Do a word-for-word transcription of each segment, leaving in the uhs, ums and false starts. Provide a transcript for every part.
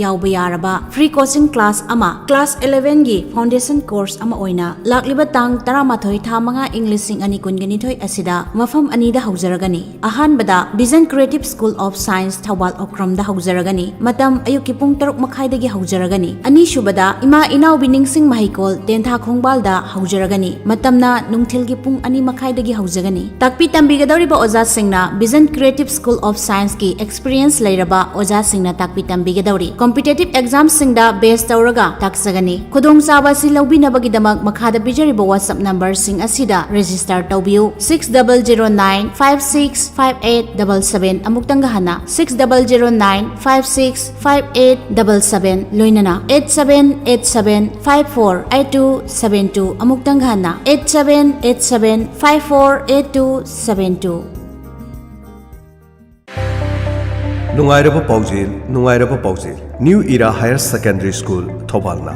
ꯌꯥꯎꯕ ꯌꯥꯔꯕ free coaching class ꯑꯃ, class eleven ꯒꯤ foundation course ꯑꯃ ꯑꯣꯏꯅ ꯂꯥꯛꯂꯤꯕ ꯇꯥꯡ ꯇꯔꯥꯃꯥꯊꯣꯏ ꯊꯥ ꯃꯉꯥ ꯏꯪ ꯂꯤꯁꯤꯡ ꯑꯅꯤ ꯀꯨꯟꯒ ꯅꯤꯊꯣꯏ ꯑꯁꯤꯗ ꯃꯐꯝ ꯑꯅꯤꯗ ꯍꯧꯖꯔꯒꯅꯤ꯫ ꯑꯍꯥꯟꯕꯗ Vision Creative School of Science, Thoubal ꯑꯣꯀ꯭ꯔꯝꯗ ꯍꯧꯖꯔꯒꯅꯤ꯫ ꯃꯇꯝ ꯑꯌꯨꯛꯀꯤ ꯄꯨꯡ ꯇꯔꯨꯛ ꯃꯈꯥꯏꯗꯒꯤ ꯍꯧꯖꯔꯒꯅꯤ꯫ ꯑꯅꯤꯁꯨꯕꯗ ꯏꯃꯥ ꯏꯅꯥꯎꯕꯤ ꯅꯤꯡꯁꯤꯡ ꯃꯍꯩꯀꯣꯜ, ꯇꯦꯟꯊꯥ ꯈꯣꯡꯕꯥꯜꯗ ꯍꯧꯖꯔꯒꯅꯤ꯫ ꯃꯇꯝꯅ ꯅꯨꯡꯊꯤꯜꯒꯤ ꯄꯨꯡ ꯑꯅꯤ ꯃꯈꯥꯏꯗꯒꯤ ꯍꯧꯖꯒꯅꯤ꯫ ꯇꯥꯛꯄꯤ ꯇꯝꯕꯤꯒꯗꯧꯔꯤꯕ ꯑꯣꯖꯥꯁꯤꯡꯅ Vision Creative School of Science ꯀꯤ experience ꯂꯩꯔꯕ ꯑꯣꯖꯥꯁꯤꯡꯅ ꯇꯥꯛꯄꯤ ꯇꯝꯕꯤꯒꯗꯧꯔꯤ꯫ Competitive exam ꯁꯤꯡꯗ base ꯇꯧꯔꯒ ꯇꯥꯛꯆꯒꯅꯤ꯫ ꯈꯨꯗꯣꯡꯆꯥꯕ ꯑꯁꯤ ꯂꯧꯕꯤꯅꯕꯒꯤꯗꯃꯛ ꯃꯈꯥꯗ ꯄꯤꯖꯔꯤꯕ WhatsApp number ꯁꯤꯡ ꯑꯁꯤꯗ register ꯇꯧꯕꯤꯌꯨ: six double zero nine five six five eight double seven, ꯑꯃꯨꯛꯇꯪꯒ ꯍꯟꯅ, six double zero nine five six five eight double seven, ꯂꯣꯏꯅꯅ eight seven eight seven five four eight two seven two, ꯑꯃꯨꯛꯇꯪꯒ ꯍꯟꯅ, eight seven eight seven five four eight two seven two꯫ ꯅꯨꯡꯉꯥꯏꯔꯕ ꯄꯥꯎꯖꯦꯜ, ꯅꯨꯡꯉꯥꯏꯔꯕ ꯄꯥꯎꯖꯦꯜ꯫ New Era Higher Secondary School, ꯊꯧꯕꯥꯜꯅ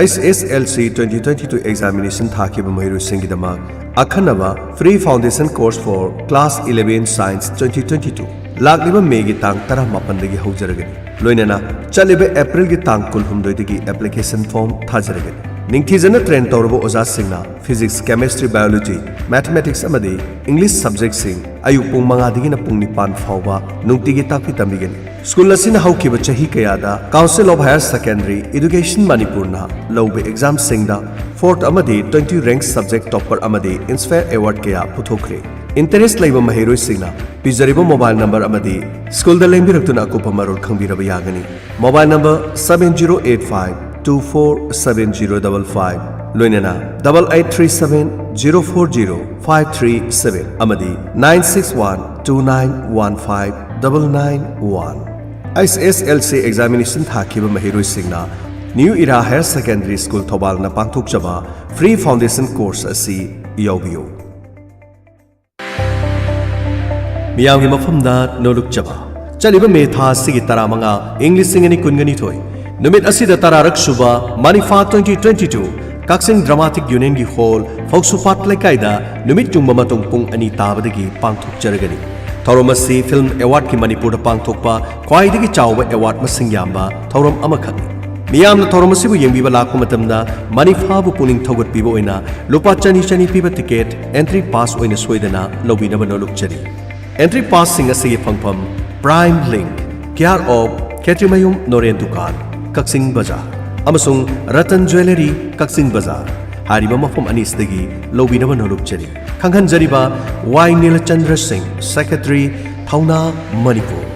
H S L C twenty twenty-two examination ꯊꯥꯈꯤꯕ ꯃꯍꯩꯔꯣꯏꯁꯤꯡꯒꯤꯗꯃꯛ ꯑꯈꯟꯅꯕ free foundation course for class eleven science twenty twenty-two ꯂꯥꯛꯂꯤꯕ ꯃꯦꯒꯤ ꯇꯥꯡ ꯇꯔꯥꯃꯥꯄꯟꯗꯒꯤ ꯍꯧꯖꯔꯒꯅꯤ꯫ ꯂꯣꯏꯅꯅ ꯆꯠꯂꯤꯕ ꯑꯦꯄ꯭ꯔꯤꯜꯒꯤ ꯇꯥꯡ ꯀꯨꯟꯍꯨꯝꯗꯣꯏꯗꯒꯤ application form ꯊꯥꯖꯔꯒꯅꯤ꯫ ꯅꯤꯡꯊꯤꯖꯅ train ꯇꯧꯔꯕ ꯑꯣꯖꯥꯁꯤꯡꯅ physics, chemistry, biology, mathematics ꯑꯃꯗꯤ English subject ꯁꯤꯡ ꯑꯌꯨꯛ ꯄꯨꯡ ꯃꯉꯥꯗꯒꯤꯅ ꯄꯨꯡ ꯅꯤꯄꯥꯟ ꯐꯥꯎꯕ ꯅꯨꯡꯇꯤꯒꯤ ꯇꯥꯛꯄꯤ ꯇꯝꯕꯤꯒꯅꯤ꯫ ꯁ꯭ꯀꯨꯜ ꯑꯁꯤꯅ ꯍꯧꯈꯤꯕ ꯆꯍꯤ ꯀꯌꯥꯗ Council of Higher Secondary Education ꯃꯅꯤꯄꯨꯔꯅ ꯂꯧꯕ exam ꯁꯤꯡꯗ fourth ꯑꯃꯗꯤ twenty rank subject topper ꯑꯃꯗꯤ Inspire Award ꯀꯌꯥ ꯄꯨꯊꯣꯛꯈ꯭ꯔꯦ꯫ Interest ꯂꯩꯕ ꯃꯍꯩꯔꯣꯏꯁꯤꯡꯅ ꯄꯤꯖꯔꯤꯕ mobile number ꯑꯃꯗꯤ ꯁ꯭ꯀꯨꯜꯗ ꯂꯦꯡꯕꯤꯔꯛꯇꯨꯅ ꯑꯀꯨꯞꯄ ꯃꯔꯣꯜ ꯈꯪꯕꯤꯔꯕ ꯌꯥꯒꯅꯤ꯫ Mobile number seven zero eight five two four seven zero double five, ꯂꯣꯏꯅꯅ double eight three seven zero four zero five three seven ꯑꯃꯗꯤ nine six one two nine one five double nine one꯫ H S L C examination ꯊꯥꯈꯤꯕ ꯃꯍꯩꯔꯣꯏꯁꯤꯡꯅ New Era Higher Secondary School, ꯊꯧꯕꯥꯜꯅ ꯄꯥꯡꯊꯣꯛꯆꯕ free foundation course ꯑꯁꯤ ꯌꯥꯎꯕꯤꯌꯨ꯫ ꯃꯤꯌꯥꯝꯒꯤ ꯃꯐꯝꯗ ꯅꯣꯂꯨꯛꯆꯕ꯫ ꯆꯠꯂꯤꯕ ꯃꯦ ꯊꯥ ꯑꯁꯤꯒꯤ ꯇꯔꯥꯃꯉꯥ, ꯏꯪ ꯂꯤꯁꯤꯡ ꯑꯅꯤ ꯀꯨꯟꯒ ꯅꯤꯊꯣꯏ, ꯅꯨꯃꯤꯠ ꯑꯁꯤꯗ ꯇꯔꯥꯔꯛ ꯁꯨꯕ MANIFA twenty twenty-two ꯀꯛꯆꯤꯡ Dramatic Union ꯒꯤ hall, ꯐꯧꯁꯨꯄꯥꯠ ꯂꯩꯀꯥꯏꯗ ꯅꯨꯃꯤꯠ ꯌꯨꯡꯕ ꯃꯇꯨꯡ ꯄꯨꯡ ꯑꯅꯤ ꯇꯥꯕꯗꯒꯤ ꯄꯥꯡꯊꯣꯛꯆꯔꯒꯅꯤ꯫ ꯊꯧꯔꯝ ꯑꯁꯤ ꯐꯤꯜꯝ ꯑꯦꯋꯥꯔꯗꯀꯤ ꯃꯅꯤꯄꯨꯔꯗ ꯄꯥꯡꯊꯣꯛꯄ ꯈ꯭ꯋꯥꯏꯗꯒꯤ ꯆꯥꯎꯕ ꯑꯦꯋꯥꯔꯗ ꯃꯁꯤꯡ ꯌꯥꯝꯕ ꯊꯧꯔꯝ ꯑꯃꯈꯛꯅꯤ꯫ ꯃꯤꯌꯥꯝꯅ ꯊꯧꯔꯝ ꯑꯁꯤꯕꯨ ꯌꯦꯡꯕꯤꯕ ꯂꯥꯛꯄ ꯃꯇꯝꯗ ꯃꯅꯤꯐꯥꯕꯨ ꯄꯨꯛꯅꯤꯡ ꯊꯧꯒꯠꯄꯤꯕ ꯑꯣꯏꯅ ꯂꯨꯄꯥ ꯆꯅꯤ ꯆꯅꯤ ꯄꯤꯕ ꯇꯤꯀꯦꯠ ꯑꯦꯟꯇ꯭ꯔꯤ ꯄꯥꯁ ꯑꯣꯏꯅ ꯁꯣꯏꯗꯅ ꯂꯧꯕꯤꯅꯕ ꯅꯣꯜꯂꯨꯛꯆꯔꯤ꯫ ꯑꯦꯟꯇ꯭ꯔꯤ ꯄꯥꯁꯁꯤꯡ ꯑꯁꯤꯒꯤ ꯐꯪꯐꯝ Prime Link, care of ꯈꯦꯇ꯭ꯔꯤꯃꯌꯨꯝ ꯅꯣꯔꯦꯟ ꯗꯨꯀꯥꯟ, ꯀꯛꯆꯤꯡ ꯕꯖꯥꯔ, ꯑꯃꯁꯨꯡ ꯔꯇꯟ ꯖ꯭ꯋꯦꯂꯔꯤ, ꯀꯛꯆꯤꯡ ꯕꯖꯥꯔ ꯍꯥꯏꯔꯤꯕ ꯃꯐꯝ ꯑꯅꯤꯁꯤꯗꯒꯤ ꯂꯧꯕꯤꯅꯕ ꯅꯣꯜꯂꯨꯛꯆꯔꯤ꯫ ꯈꯪꯍꯟꯖꯔꯤꯕ ꯋꯥꯏ ꯅꯤꯂꯆꯟꯗ꯭ꯔ ꯁꯤꯡ, ꯁꯦꯀ꯭ꯔꯦꯇꯔꯤ, ꯊꯧꯅꯥ, ꯃꯅꯤꯄꯨꯔ꯫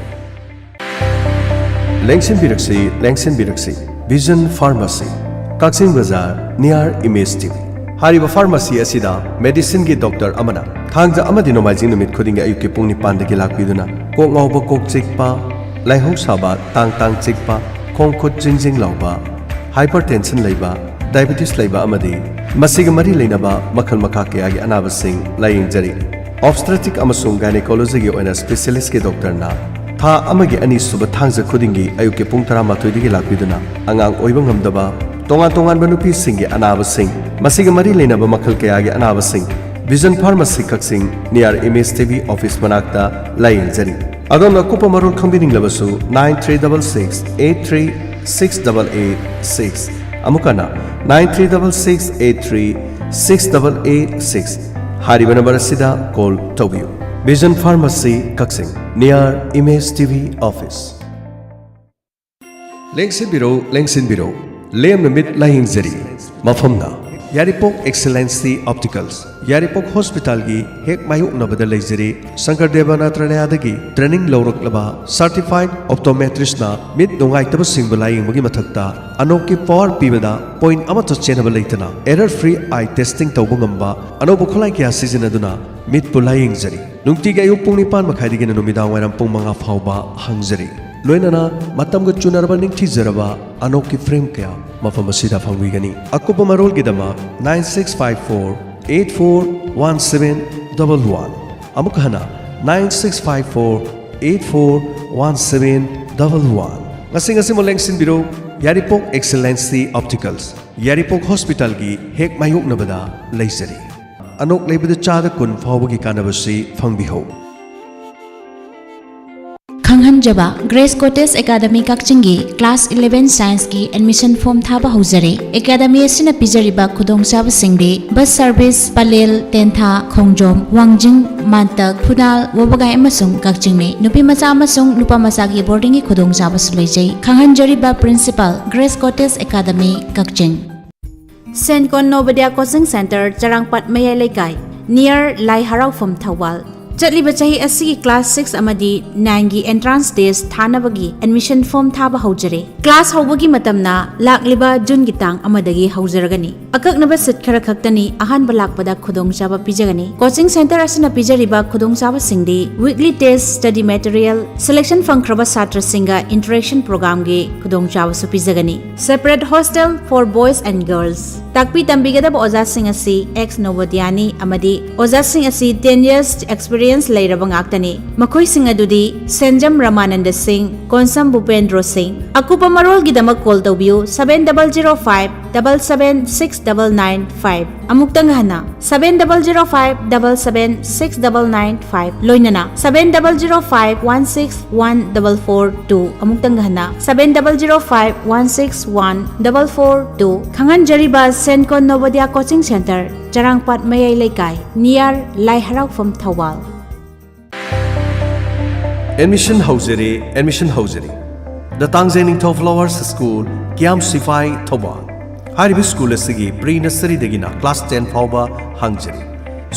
ꯂꯦꯡꯁꯤꯟꯕꯤꯔꯛꯁꯤ, ꯂꯦꯡꯁꯤꯟꯕꯤꯔꯛꯁꯤ, ꯚꯤꯖꯟ ꯐꯥꯔꯃꯥꯁꯤ, ꯀꯛꯆꯤꯡ ꯕꯖꯥꯔ, near Image TV꯫ ꯍꯥꯏꯔꯤꯕ ꯐꯥꯔꯃꯥꯁꯤ ꯑꯁꯤꯗ ꯃꯦꯗꯤꯁꯤꯟꯒꯤ ꯗꯣꯛꯇꯔ ꯑꯃꯅ ꯊꯥꯡꯖ ꯑꯃꯗꯤ ꯅꯣꯡꯃꯥꯏꯖꯤꯡ ꯅꯨꯃꯤꯠ ꯈꯨꯗꯤꯡꯒꯤ ꯑꯌꯨꯛꯀꯤ ꯄꯨꯡ ꯅꯤꯄꯥꯟꯗꯒꯤ ꯂꯥꯛꯄꯤꯗꯨꯅ ꯀꯣꯛ ꯉꯥꯎꯕ, ꯀꯣꯛ ꯆꯤꯛꯄ, ꯂꯥꯏꯍꯧ ꯁꯥꯕ, ꯇꯥꯡ ꯇꯥꯡ ꯆꯤꯛꯄ, ꯈꯣꯡ ꯈꯨꯠ ꯖꯤꯡ ꯖꯤꯡ ꯂꯥꯎꯕ, ꯍꯥꯏꯄꯔꯇꯦꯟꯁꯟ ꯂꯩꯕ, ꯗꯥꯏꯕꯦꯇꯤꯁ ꯂꯩꯕ ꯑꯃꯗꯤ ꯃꯁꯤꯒ ꯃꯔꯤ ꯂꯩꯅꯕ ꯃꯈꯜ ꯃꯈꯥ ꯀꯌꯥꯒꯤ ꯑꯅꯥꯕꯁꯤꯡ ꯂꯥꯌꯦꯡꯖꯔꯤ꯫ ꯑꯣꯕꯁꯇ꯭ꯔꯦꯇꯤꯛ ꯑꯃꯁꯨꯡ ꯒꯥꯏꯅꯦꯀꯣꯂꯣꯖꯤꯒꯤ ꯑꯣꯏꯅ ꯁ꯭ꯄꯦꯁꯤꯌꯦꯂꯤꯁ꯭ꯠꯀꯤ ꯗꯣꯛꯇꯔꯅ ꯊꯥ ꯑꯃꯒꯤ ꯑꯅꯤꯁꯨꯕ ꯊꯥꯡꯖ ꯈꯨꯗꯤꯡꯒꯤ ꯑꯌꯨꯛꯀꯤ ꯄꯨꯡ ꯇꯔꯥꯃꯥꯊꯣꯏꯗꯒꯤ ꯂꯥꯛꯄꯤꯗꯨꯅ ꯑꯉꯥꯡ ꯑꯣꯏꯕ ꯉꯝꯗꯕ, ꯇꯣꯉꯥꯟ ꯇꯣꯉꯥꯟꯕ ꯅꯨꯄꯤꯁꯤꯡꯒꯤ ꯑꯅꯥꯕꯁꯤꯡ, ꯃꯁꯤꯒ ꯃꯔꯤ ꯂꯩꯅꯕ ꯃꯈꯜ ꯀꯌꯥꯒꯤ ꯑꯅꯥꯕꯁꯤꯡ ꯚꯤꯖꯟ ꯐꯥꯔꯃꯥꯁꯤ ꯀꯛꯆꯤꯡ, near Image TV office ꯃꯅꯥꯛꯇ ꯂꯥꯌꯦꯡꯖꯔꯤ꯫ ꯑꯗꯣꯝꯅ ꯑꯀꯨꯞꯄ ꯃꯔꯣꯜ ꯈꯪꯕꯤꯅꯤꯡꯂꯕꯁꯨ nine three double six eight three six double eight six, ꯑꯃꯨꯛ ꯍꯟꯅ nine three double six eight three six double eight six ꯍꯥꯏꯔꯤꯕ ꯅꯝꯕꯔ ꯑꯁꯤꯗ ꯀꯣꯜ ꯇꯧꯕꯤꯌꯨ꯫ ꯚꯤꯖꯟ ꯐꯥꯔꯃꯥꯁꯤ ꯀꯛꯆꯤꯡ, near Image TV office꯫ ꯂꯦꯡꯁꯤꯟꯕꯤꯔꯣ, ꯂꯦꯡꯁꯤꯟꯕꯤꯔꯣ, ꯂꯦꯝꯅ ꯃꯤꯠ ꯂꯥꯌꯦꯡꯖꯔꯤ꯫ ꯃꯐꯝꯅ ꯌꯥꯏꯔꯤꯄꯣꯛ ꯑꯦꯛꯁꯦꯂꯦꯟꯁꯤ ꯑꯣꯞꯇꯤꯀꯜꯁ, ꯌꯥꯏꯔꯤꯄꯣꯛ ꯍꯣꯁꯄꯤꯇꯥꯜꯒꯤ ꯍꯦꯛ ꯃꯥꯌꯣꯛꯅꯕꯗ ꯂꯩꯖꯔꯤ꯫ ꯁꯪꯀꯔꯗꯦꯕ ꯅꯥꯇ꯭ꯔꯥꯂꯌꯥꯗꯒꯤ ꯇ꯭ꯔꯦꯅꯤꯡ ꯂꯧꯔꯛꯂꯕ ꯁꯔꯇꯤꯐꯥꯏꯗ ꯑꯣꯞꯇꯣꯃꯦꯇ꯭ꯔꯤꯁꯅ ꯃꯤꯠ ꯅꯨꯡꯉꯥꯏꯇꯕꯁꯤꯡꯕꯨ ꯂꯥꯌꯦꯡꯕꯒꯤ ꯃꯊꯛꯇ ꯑꯅꯣꯛꯀꯤ ꯄꯋꯥꯔ ꯄꯤꯕꯗ ꯄꯣꯏꯟꯠ ꯑꯃꯠꯇ ꯆꯦꯟꯅꯕ ꯂꯩꯇꯅ ꯑꯦꯔꯔ ꯐ꯭ꯔꯤ ꯑꯥꯏ ꯇꯦꯁꯇꯤꯡ ꯇꯧꯕ ꯉꯝꯕ ꯑꯅꯧꯕ ꯈꯨꯠꯂꯥꯏ ꯀꯌꯥ ꯁꯤꯖꯤꯟꯅꯗꯨꯅ ꯃꯤꯠꯄꯨ ꯂꯥꯌꯦꯡꯖꯔꯤ꯫ ꯅꯨꯡꯇꯤꯒꯤ ꯑꯌꯨꯛ ꯄꯨꯡ ꯅꯤꯄꯥꯟ ꯃꯈꯥꯏꯗꯒꯤꯅ ꯅꯨꯃꯤꯗꯥꯡ ꯋꯥꯏꯔꯝ ꯄꯨꯡ ꯃꯉꯥ ꯐꯥꯎꯕ ꯍꯥꯡꯖꯔꯤ꯫ ꯂꯣꯏꯅꯅ ꯃꯇꯝꯒ ꯆꯨꯅꯔꯕ ꯅꯤꯡꯊꯤꯖꯔꯕ ꯑꯅꯣꯛꯀꯤ ꯐ꯭ꯔꯦꯝ ꯀꯌꯥ ꯃꯐꯝ ꯑꯁꯤꯗ ꯐꯪꯕꯤꯒꯅꯤ꯫ ꯑꯀꯨꯞꯄ ꯃꯔꯣꯜꯒꯤꯗꯃꯛ nine six five four eight four one seven double one, ꯑꯃꯨꯛ ꯍꯟꯅ nine six five four eight four one seven double one꯫ ꯉꯁꯤ ꯉꯁꯤꯃꯛ ꯂꯦꯡꯁꯤꯟꯕꯤꯔꯣ, ꯌꯥꯏꯔꯤꯄꯣꯛ ꯑꯦꯛꯁꯦꯂꯦꯟꯁꯤ ꯑꯣꯞꯇꯤꯀꯜꯁ, ꯌꯥꯏꯔꯤꯄꯣꯛ ꯍꯣꯁꯄꯤꯇꯥꯜꯒꯤ ꯍꯦꯛ ꯃꯥꯌꯣꯛꯅꯕꯗ ꯂꯩꯖꯔꯤ꯫ ꯑꯅꯣꯛ ꯂꯩꯕꯗ ꯆꯥꯗ ꯀꯨꯟ ꯐꯥꯎꯕꯒꯤ ꯀꯥꯟꯅꯕꯁꯤ ꯐꯪꯕꯤꯍꯧ꯫ ꯖꯕ ꯒ꯭ꯔꯦꯁ ꯀꯣꯇꯦꯖ ꯑꯦꯀꯥꯗꯃꯤ ꯀꯛꯆꯤꯡꯒꯤ ꯀ꯭ꯂꯥꯁ eleven ꯁꯥꯏꯟꯁꯀꯤ ꯑꯦꯗꯃꯤꯁꯟ ꯐꯣꯔꯝ ꯊꯥꯕ ꯍꯧꯖꯔꯦ꯫ ꯑꯦꯀꯥꯗꯃꯤ ꯑꯁꯤꯅ ꯄꯤꯖꯔꯤꯕ ꯈꯨꯗꯣꯡꯆꯥꯕꯁꯤꯡꯗꯤ ꯕꯁ ꯁꯔꯚꯤꯁ, ꯄꯂꯦꯜ, ꯇꯦꯟꯊꯥ, ꯈꯣꯡꯖꯣꯝ, ꯋꯥꯡꯖꯤꯡ, ꯃꯥꯟꯇꯛ, ꯐꯨꯅꯥꯜ, ꯋꯥꯕꯒꯥꯏ ꯑꯃꯁꯨꯡ ꯀꯛꯆꯤꯡꯅꯤ꯫ ꯅꯨꯄꯤ ꯃꯆꯥ ꯑꯃꯁꯨꯡ ꯅꯨꯄꯥ ꯃꯆꯥꯒꯤ ꯕꯣꯔꯗꯤꯡꯒꯤ ꯈꯨꯗꯣꯡꯆꯥꯕꯁꯨ ꯂꯩꯖꯩ꯫ ꯈꯪꯍꯟꯖꯔꯤꯕ ꯄ꯭ꯔꯤꯟꯁꯤꯄꯥꯜ, ꯒ꯭ꯔꯦꯁ ꯀꯣꯇꯦꯖ ꯑꯦꯀꯥꯗꯃꯤ, ꯀꯛꯆꯤꯡ꯫ ꯁꯦꯟꯀꯣꯟ ꯅꯣꯕꯣꯗꯤꯌꯥ ꯀꯣꯆꯤꯡ ꯁꯦꯟꯇꯔ, ꯆꯔꯥꯡꯄꯥꯠ ꯃꯌꯥꯏ ꯂꯩꯀꯥꯏ, near ꯂꯥꯏ ꯍꯔꯥꯎꯐꯝ, ꯊꯧꯕꯥꯜ꯫ ꯆꯠꯂꯤꯕ ꯆꯍꯤ ꯑꯁꯤꯒꯤ ꯀ꯭ꯂꯥꯁ six ꯑꯃꯗꯤ nineꯒꯤ ꯑꯦꯟꯇ꯭ꯔꯥꯟꯁ ꯇꯦꯁ ꯊꯥꯅꯕꯒꯤ ꯑꯦꯗꯃꯤꯁꯟ ꯐꯣꯔꯝ ꯊꯥꯕ ꯍꯧꯖꯔꯦ꯫ ꯀ꯭ꯂꯥꯁ ꯍꯧꯕꯒꯤ ꯃꯇꯝꯅ ꯂꯥꯛꯂꯤꯕ ꯖꯨꯟꯒꯤ ꯇꯥꯡ ꯑꯃꯗꯒꯤ ꯍꯧꯖꯔꯒꯅꯤ꯫ ꯑꯀꯛꯅꯕ ꯁꯤꯠ ꯈꯔ ꯈꯛꯇꯅꯤ ꯑꯍꯥꯟꯕ ꯂꯥꯛꯄꯗ ꯈꯨꯗꯣꯡꯆꯥꯕ ꯄꯤꯖꯒꯅꯤ꯫ ꯀꯣꯆꯤꯡ ꯁꯦꯟꯇꯔ ꯑꯁꯤꯅ ꯄꯤꯖꯔꯤꯕ ꯈꯨꯗꯣꯡꯆꯥꯕꯁꯤꯡꯗꯤ weekly test, study material, selection ꯐꯪꯈ꯭ꯔꯕ ꯁꯥꯇ꯭ꯔꯁꯤꯡꯒ interaction programꯒꯤ ꯈꯨꯗꯣꯡꯆꯥꯕꯁꯨ ꯄꯤꯖꯒꯅꯤ꯫ Separate hostel for boys and girls꯫ ꯇꯥꯛꯄꯤ ꯇꯝꯕꯤꯒꯗꯕ ꯑꯣꯖꯥꯁꯤꯡ ꯑꯁꯤ ex ꯅꯣꯕꯣꯗꯤꯌꯥꯅꯤ ꯑꯃꯗꯤ ꯑꯣꯖꯥꯁꯤꯡ ꯑꯁꯤ ten years experience ꯂꯩꯔꯕ ꯉꯥꯛꯇꯅꯤ꯫ ꯃꯈꯣꯏꯁꯤꯡ ꯑꯗꯨꯗꯤ ꯁꯦꯟꯖꯝ ꯔꯃꯥꯅꯟꯗ ꯁꯤꯡ, ꯀꯣꯟꯁꯝ ꯚꯨꯄꯦꯟꯗ꯭ꯔꯣ ꯁꯤꯡ꯫ ꯑꯀꯨꯞꯄ ꯃꯔꯣꯜꯒꯤꯗꯃꯛ ꯀꯣꯜ ꯇꯧꯕꯤꯌꯨ seven double zero five double seven six double nine five꯫ ꯑꯃꯨꯛꯇꯪ ꯍꯟꯅ, seven double zero five double seven six double nine five, ꯂꯣꯏꯅꯅ seven double zero five one six one double four two꯫ ꯑꯃꯨꯛꯇꯪ ꯍꯟꯅ, seven double zero five one six one double four two꯫ ꯈꯪꯍꯟꯖꯔꯤꯕ ꯁꯦꯟꯀꯣꯟ Navodaya coaching centre, Charangpat ꯃꯌꯥꯏ ꯂꯩꯀꯥꯏ, near ꯂꯥꯏ ꯍꯔꯥꯎꯐꯝ, Thoubal. Admission ꯍꯧꯖꯔꯦ, ꯑꯦꯗꯃꯤꯁꯟ ꯍꯧꯖꯔꯦ꯫ The Tangjei Ningthou flowers school, Kiyam Siphai, Thoubal. ꯍꯥꯏꯔꯤꯕ ꯁ꯭ꯀꯨꯜ ꯑꯁꯤꯒꯤ ꯄ꯭ꯔꯤ ꯅꯁꯔꯤꯗꯒꯤꯅ ꯀ꯭ꯂꯥꯁ ten ꯐꯥꯎꯕ ꯍꯥꯡꯖꯔꯤ꯫